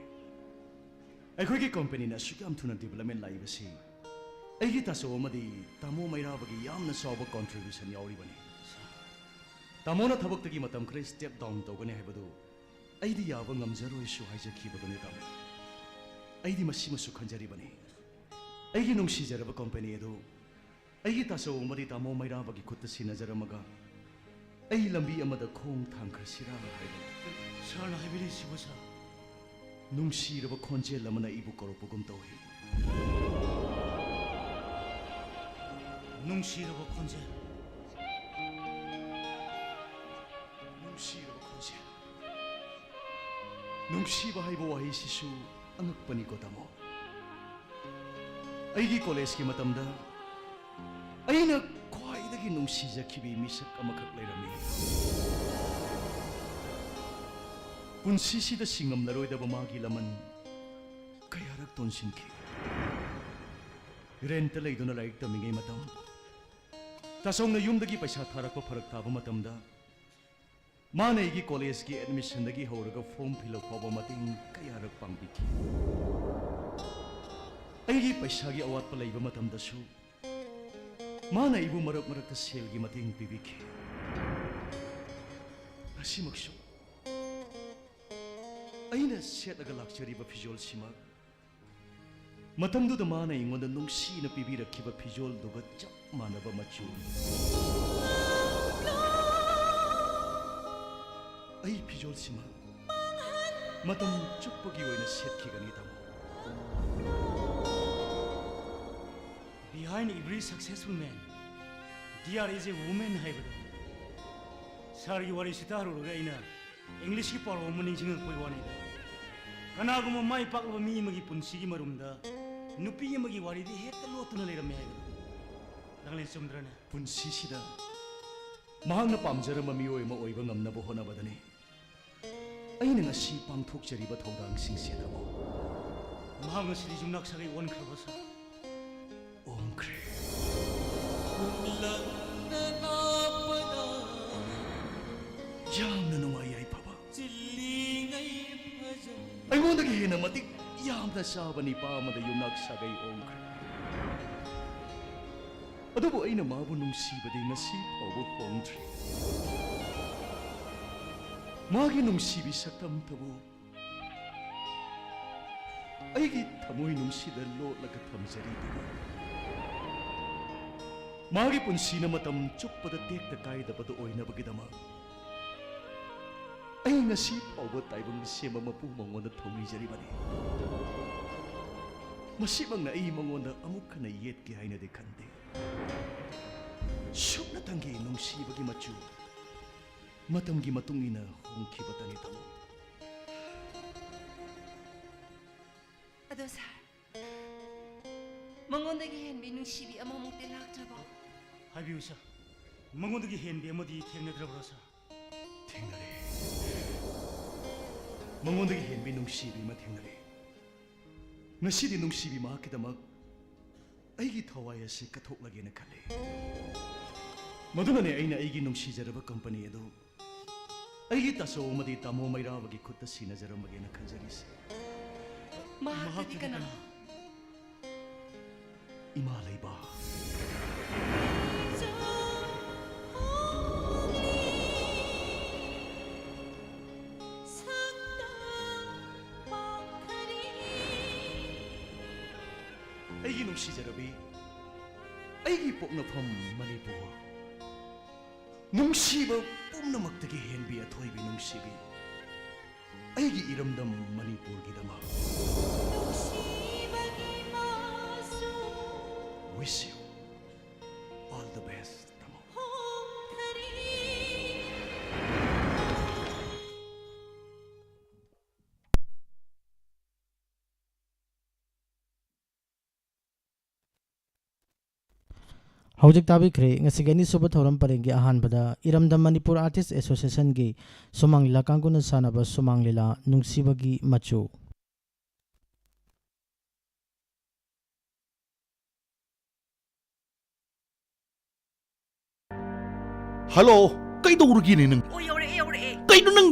ꯑꯩꯈꯣꯏꯒꯤ ꯀꯝꯄꯅꯤꯅ ꯑꯁꯨꯛ ꯌꯥꯝ ꯊꯨꯅ ꯗꯤꯕꯦꯂꯞꯃꯦꯟ ꯂꯥꯛꯏꯕꯁꯤ ꯑꯩꯒꯤ ꯇꯥꯆꯧ ꯑꯃꯗꯤ ꯇꯥꯃꯣ ꯃꯩꯔꯥꯕꯒꯤ ꯌꯥꯝꯅ ꯆꯥꯎꯕ ꯀꯣꯟꯇ꯭ꯔꯤꯕ꯭ꯌꯨꯁꯟ ꯌꯥꯎꯔꯤꯕꯅꯤ꯫ ꯇꯥꯃꯣꯅ ꯊꯕꯛꯇꯒꯤ ꯃꯇꯝ ꯈꯔ ꯁ꯭ꯇꯦꯞ ꯗꯥꯎꯟ ꯇꯧꯒꯅꯤ ꯍꯥꯏꯕꯗꯨ ꯑꯩꯗꯤ ꯌꯥꯕ ꯉꯝꯖꯔꯣꯏꯁꯨ ꯍꯥꯏꯖꯈꯤꯕꯗꯨꯅꯤ, ꯇꯥꯃꯣ꯫ ꯑꯩꯗꯤ ꯃꯁꯤꯃꯁꯨ ꯈꯟꯖꯔꯤꯕꯅꯤ꯫ ꯑꯩꯒꯤ ꯅꯨꯡꯁꯤꯖꯔꯕ ꯀꯝꯄꯅꯤ ꯑꯗꯨ ꯑꯩꯒꯤ ꯇꯥꯆꯧ ꯑꯃꯗꯤ ꯇꯥꯃꯣ ꯃꯩꯔꯥꯕꯒꯤ ꯈꯨꯠꯇ ꯁꯤꯟꯅꯖꯔꯝꯃꯒ, ꯑꯩ ꯂꯝꯕꯤ ꯑꯃꯗ ꯈꯣꯡ ꯊꯥꯡꯈ꯭ꯔꯁꯤꯔꯥ ꯍꯥꯏꯕꯅꯤ꯫ ꯁꯥꯔꯅ ꯍꯥꯏꯕꯤꯔꯤꯁꯤꯕꯨ, ꯁꯥꯔ? ꯅꯨꯡꯁꯤꯔꯕ ꯈꯣꯟꯖꯦꯜ ꯑꯃꯅ ꯑꯩꯕꯨ ꯀꯧꯔꯛꯄꯒꯨꯝ ꯇꯧꯏ꯫ ꯅꯨꯡꯁꯤꯔꯕ ꯈꯣꯟꯖꯦꯜ꯫ ꯅꯨꯡꯁꯤꯔꯕ ꯈꯣꯟꯖꯦꯜ꯫ ꯅꯨꯡꯁꯤꯕ ꯍꯥꯏꯕ ꯋꯥꯍꯩꯁꯤꯁꯨ ꯑꯉꯛꯄꯅꯤꯀꯣ, ꯇꯥꯃꯣ꯫ ꯑꯩꯒꯤ ꯀꯣꯂꯦꯖꯀꯤ ꯃꯇꯝꯗ ꯑꯩꯅ ꯈ꯭ꯋꯥꯏꯗꯒꯤ ꯅꯨꯡꯁꯤꯖꯈꯤꯕꯤ ꯃꯤꯁꯛ ꯑꯃꯈꯛ ꯂꯩꯔꯝꯃꯤ꯫ ꯄꯨꯟꯁꯤꯁꯤꯗ ꯁꯤꯡꯉꯝꯂꯔꯣꯏꯗꯕ ꯃꯥꯒꯤ ꯂꯃꯟ ꯀꯌꯥꯔꯛ ꯇꯣꯟꯁꯤꯟꯈꯤ꯫ ꯔꯦꯟꯠꯇ ꯂꯩꯗꯨꯅ ꯂꯥꯏꯔꯤꯛ ꯇꯝꯃꯤꯉꯩ ꯃꯇꯝ, ꯇꯥꯆꯧꯅ ꯌꯨꯝꯗꯒꯤ ꯄꯩꯁꯥ ꯊꯥꯔꯛꯄ ꯐꯔꯛ ꯇꯥꯕ ꯃꯇꯝꯗ, ꯃꯥꯅ ꯑꯩꯒꯤ ꯀꯣꯂꯦꯖꯀꯤ ꯑꯦꯗꯃꯤꯁꯟꯗꯒꯤ ꯍꯧꯔꯒ ꯐꯣꯔꯝ ꯐꯤꯜ ꯑꯞ ꯐꯥꯎꯕ ꯃꯇꯦꯡ ꯀꯌꯥꯔꯛ ꯄꯥꯡꯕꯤꯈꯤ꯫ ꯑꯩꯒꯤ ꯄꯩꯁꯥꯒꯤ ꯑꯋꯥꯠꯄ ꯂꯩꯕ ꯃꯇꯝꯗꯁꯨ ꯃꯥꯅ ꯑꯩꯕꯨ ꯃꯔꯛ ꯃꯔꯛꯇ ꯁꯦꯜꯒꯤ ꯃꯇꯦꯡ ꯄꯤꯕꯤꯈꯤ꯫ ꯉꯁꯤꯃꯛꯁꯨ ꯑꯩꯅ ꯁꯦꯠꯂꯒ ꯂꯥꯛꯆꯔꯤꯕ ꯐꯤꯖꯣꯜꯁꯤꯃꯛ ꯃꯇꯝꯗꯨꯗ ꯃꯥꯅ ꯑꯩꯉꯣꯟꯗ ꯅꯨꯡꯁꯤꯅ ꯄꯤꯕꯤꯔꯛꯈꯤꯕ ꯐꯤꯖꯣꯜꯗꯨꯒ ꯆꯞ ꯃꯥꯟꯅꯕ ꯃꯆꯨꯅꯤ꯫ ꯑꯩ ꯐꯤꯖꯣꯜꯁꯤꯃ ꯃꯇꯝ ꯆꯨꯞꯄꯒꯤ ꯑꯣꯏꯅ ꯁꯦꯠꯈꯤꯒꯅꯤ, ꯇꯥꯃꯣ꯫ Behind every successful man, there is a woman ꯍꯥꯏꯕꯗꯣ꯫ ꯁꯥꯔꯒꯤ ꯋꯥꯔꯤꯁꯤ ꯇꯥꯔꯨꯔꯒ ꯑꯩꯅ ꯏꯪꯂꯤꯁꯀꯤ ꯄꯥꯎꯔꯧ ꯑꯃ ꯅꯤꯡꯁꯤꯡꯉꯛꯄꯒꯤ ꯋꯥꯅꯤꯗ꯫ ꯀꯅꯥꯒꯨꯝꯕ ꯃꯥꯏ ꯄꯥꯛꯂꯕ ꯃꯤ ꯑꯃꯒꯤ ꯄꯨꯟꯁꯤꯒꯤ ꯃꯔꯨꯝꯗ ꯅꯨꯄꯤ ꯑꯃꯒꯤ ꯋꯥꯔꯤꯗꯤ ꯍꯦꯛꯇ ꯂꯣꯠꯇꯨꯅ ꯂꯩꯔꯝꯃꯦ ꯍꯥꯏꯕꯗꯣ꯫ ꯅꯪꯂꯤ ꯆꯨꯝꯗ꯭ꯔꯅꯦ? ꯄꯨꯟꯁꯤꯁꯤꯗ ꯃꯍꯥꯛꯅ ꯄꯥꯝꯖꯔꯝꯕ ꯃꯤꯑꯣꯏ ꯑꯃ ꯑꯣꯏꯕ ꯉꯝꯅꯕ ꯍꯣꯠꯅꯕꯗꯅꯤ ꯑꯩꯅ ꯉꯁꯤ ꯄꯥꯡꯊꯣꯛꯆꯔꯤꯕ ꯊꯧꯗꯥꯡꯁꯤꯡꯁꯦ, ꯇꯥꯃꯣ꯫ ꯃꯍꯥꯛ ꯉꯁꯤꯗꯤ ꯌꯨꯝꯅꯥꯛ ꯁꯥꯒꯩ ꯑꯣꯟꯈ꯭ꯔꯕ ꯁꯥꯔ? ꯑꯣꯟꯈ꯭ꯔꯦ꯫ ꯍꯨꯝꯂꯪꯅ ꯅꯥꯞꯄꯗ ꯌꯥꯝꯅ ꯅꯨꯡꯉꯥꯏ, ꯌꯥꯏꯐꯕ꯫ ꯆꯤꯜꯂꯤꯉꯩ ꯐꯖ ꯑꯩꯉꯣꯟꯗꯒꯤ ꯍꯦꯟꯅ ꯃꯇꯤꯛ ꯌꯥꯝꯅ ꯆꯥꯕ ꯅꯤꯄꯥ ꯑꯃꯗ ꯌꯨꯝꯅꯥꯛ ꯁꯥꯒꯩ ꯑꯣꯟꯈ꯭ꯔꯦ꯫ ꯑꯗꯨꯕꯨ ꯑꯩꯅ ꯃꯥꯕꯨ ꯅꯨꯡꯁꯤꯕꯗꯤ ꯉꯁꯤ ꯐꯥꯎꯕ ꯍꯣꯡꯗ꯭ꯔꯤ꯫ ꯃꯥꯒꯤ ꯅꯨꯡꯁꯤꯕꯤ ꯁꯛꯇꯝꯇꯕꯨ ꯑꯩꯒꯤ ꯊꯃꯣꯏ ꯅꯨꯡꯁꯤꯗ ꯂꯣꯠꯂꯒ ꯊꯝꯖꯔꯤꯕꯅꯤ꯫ ꯃꯥꯒꯤ ꯄꯨꯟꯁꯤꯅ ꯃꯇꯝ ꯆꯨꯞꯄꯗ ꯇꯦꯛꯇ ꯀꯥꯏꯗꯕꯗꯨ ꯑꯣꯏꯅꯕꯒꯤꯗꯃꯛ ꯑꯩ ꯉꯁꯤ ꯐꯥꯎꯕ ꯇꯥꯏꯕꯪ ꯁꯦꯝꯕ ꯃꯄꯨ ꯃꯉꯣꯟꯗ ꯊꯧꯅꯤꯖꯔꯤꯕꯅꯤ꯫ ꯃꯁꯤꯃꯛꯅ ꯑꯩ ꯃꯉꯣꯟꯗ ꯑꯃꯨꯛ ꯍꯟꯅ ꯌꯦꯠꯀꯦ ꯍꯥꯏꯅꯗꯤ ꯈꯟꯗꯦ꯫ ꯁꯨꯞꯅꯇꯪꯒꯤ ꯅꯨꯡꯁꯤꯕꯒꯤ ꯃꯆꯨ ꯃꯇꯝꯒꯤ ꯃꯇꯨꯡ ꯏꯟꯅ ꯍꯣꯡꯈꯤꯕꯇꯅꯤ, ꯇꯥꯃꯣ꯫ ꯁꯥꯔ, ꯃꯉꯣꯟꯗꯒꯤ ꯍꯦꯟꯕꯤ ꯅꯨꯡꯁꯤꯕꯤ ꯑꯃꯃꯨꯛꯇꯤ ꯂꯥꯛꯇ꯭ꯔꯕꯣ? ꯍꯥꯏꯕꯤꯌꯨ ꯁꯥꯔ, ꯃꯉꯣꯟꯗꯒꯤ ꯍꯦꯟꯕꯤ ꯑꯃꯗꯤ ꯊꯦꯡꯅꯗ꯭ꯔꯕ꯭ꯔꯣ ꯁꯥꯔ? ꯊꯦꯡꯅꯔꯦ꯫ ꯃꯉꯣꯟꯗꯒꯤ ꯍꯦꯟꯕꯤ ꯅꯨꯡꯁꯤꯕꯤ ꯑꯃ ꯊꯦꯡꯅꯔꯦ꯫ ꯉꯁꯤꯗꯤ ꯅꯨꯡꯁꯤꯕꯤ ꯃꯍꯥꯛꯀꯤꯗꯃꯛ ꯑꯩꯒꯤ ꯊꯋꯥꯏ ꯑꯁꯤ ꯀꯠꯊꯣꯛꯂꯒꯦꯅ ꯈꯜꯂꯤ꯫ ꯃꯗꯨꯅꯅꯦ ꯑꯩꯅ ꯑꯩꯒꯤ ꯅꯨꯡꯁꯤꯖꯔꯕ ꯀꯝꯄꯅꯤ ꯑꯗꯨ ꯑꯩꯒꯤ ꯇꯥꯆꯧ ꯑꯃꯗꯤ ꯇꯥꯃꯣ ꯃꯩꯔꯥꯕꯒꯤ ꯈꯨꯠꯇ ꯁꯤꯟꯅꯖꯔꯝꯕꯒꯦꯅ ꯈꯟꯖꯔꯤꯁꯦ꯫ ꯃꯍꯥꯛꯇꯗꯤ ꯃꯍꯥꯛꯇꯗꯤ ꯀꯅꯥ? ꯀꯅꯥ? ꯏꯃꯥ ꯂꯩꯕꯥꯛ꯫ ꯑꯩꯒꯤ ꯅꯨꯡꯁꯤꯖꯔꯕꯤ, ꯑꯩꯒꯤ ꯄꯣꯛꯅꯐꯝ ꯃꯅꯤꯄꯨꯔ, ꯅꯨꯡꯁꯤꯕ ꯄꯨꯝꯅꯃꯛꯇꯒꯤ ꯍꯦꯟꯕꯤ ꯑꯊꯣꯏꯕꯤ ꯅꯨꯡꯁꯤꯕꯤ, ꯑꯩꯒꯤ ꯏꯔꯝꯗꯝ ꯃꯅꯤꯄꯨꯔꯒꯤꯗꯃꯛ꯫ Wish you all the best, ꯇꯥꯃꯣ꯫ ꯍꯧꯖꯤꯛ ꯇꯥꯕꯤꯈ꯭ꯔꯦ ꯉꯁꯤꯒꯤ ꯑꯅꯤꯁꯨꯕ ꯊꯧꯔꯝ ꯄꯔꯦꯡꯒꯤ ꯑꯍꯥꯟꯕꯗ ꯏꯔꯝꯗꯝ ꯃꯅꯤꯄꯨꯔ ꯑꯥꯔꯇꯤꯁ ꯑꯦꯁꯣꯁꯤꯌꯦꯁꯟꯒꯤ ꯁꯨꯃꯥꯡ ꯂꯤꯂꯥ ꯀꯥꯡꯕꯨꯅ ꯁꯥꯟꯅꯕ ꯁꯨꯃꯥꯡ ꯂꯤꯂꯥ ꯅꯨꯡꯁꯤꯕꯒꯤ ꯃꯆꯨ꯫ ꯍꯜꯂꯣ, ꯀꯩꯗꯧꯔꯒꯦꯅꯦ ꯅꯪ? ꯑꯣ, ꯌꯧꯔꯛꯑꯦ, ꯌꯧꯔꯛꯑꯦ꯫ ꯀꯩꯅꯣ ꯅꯪ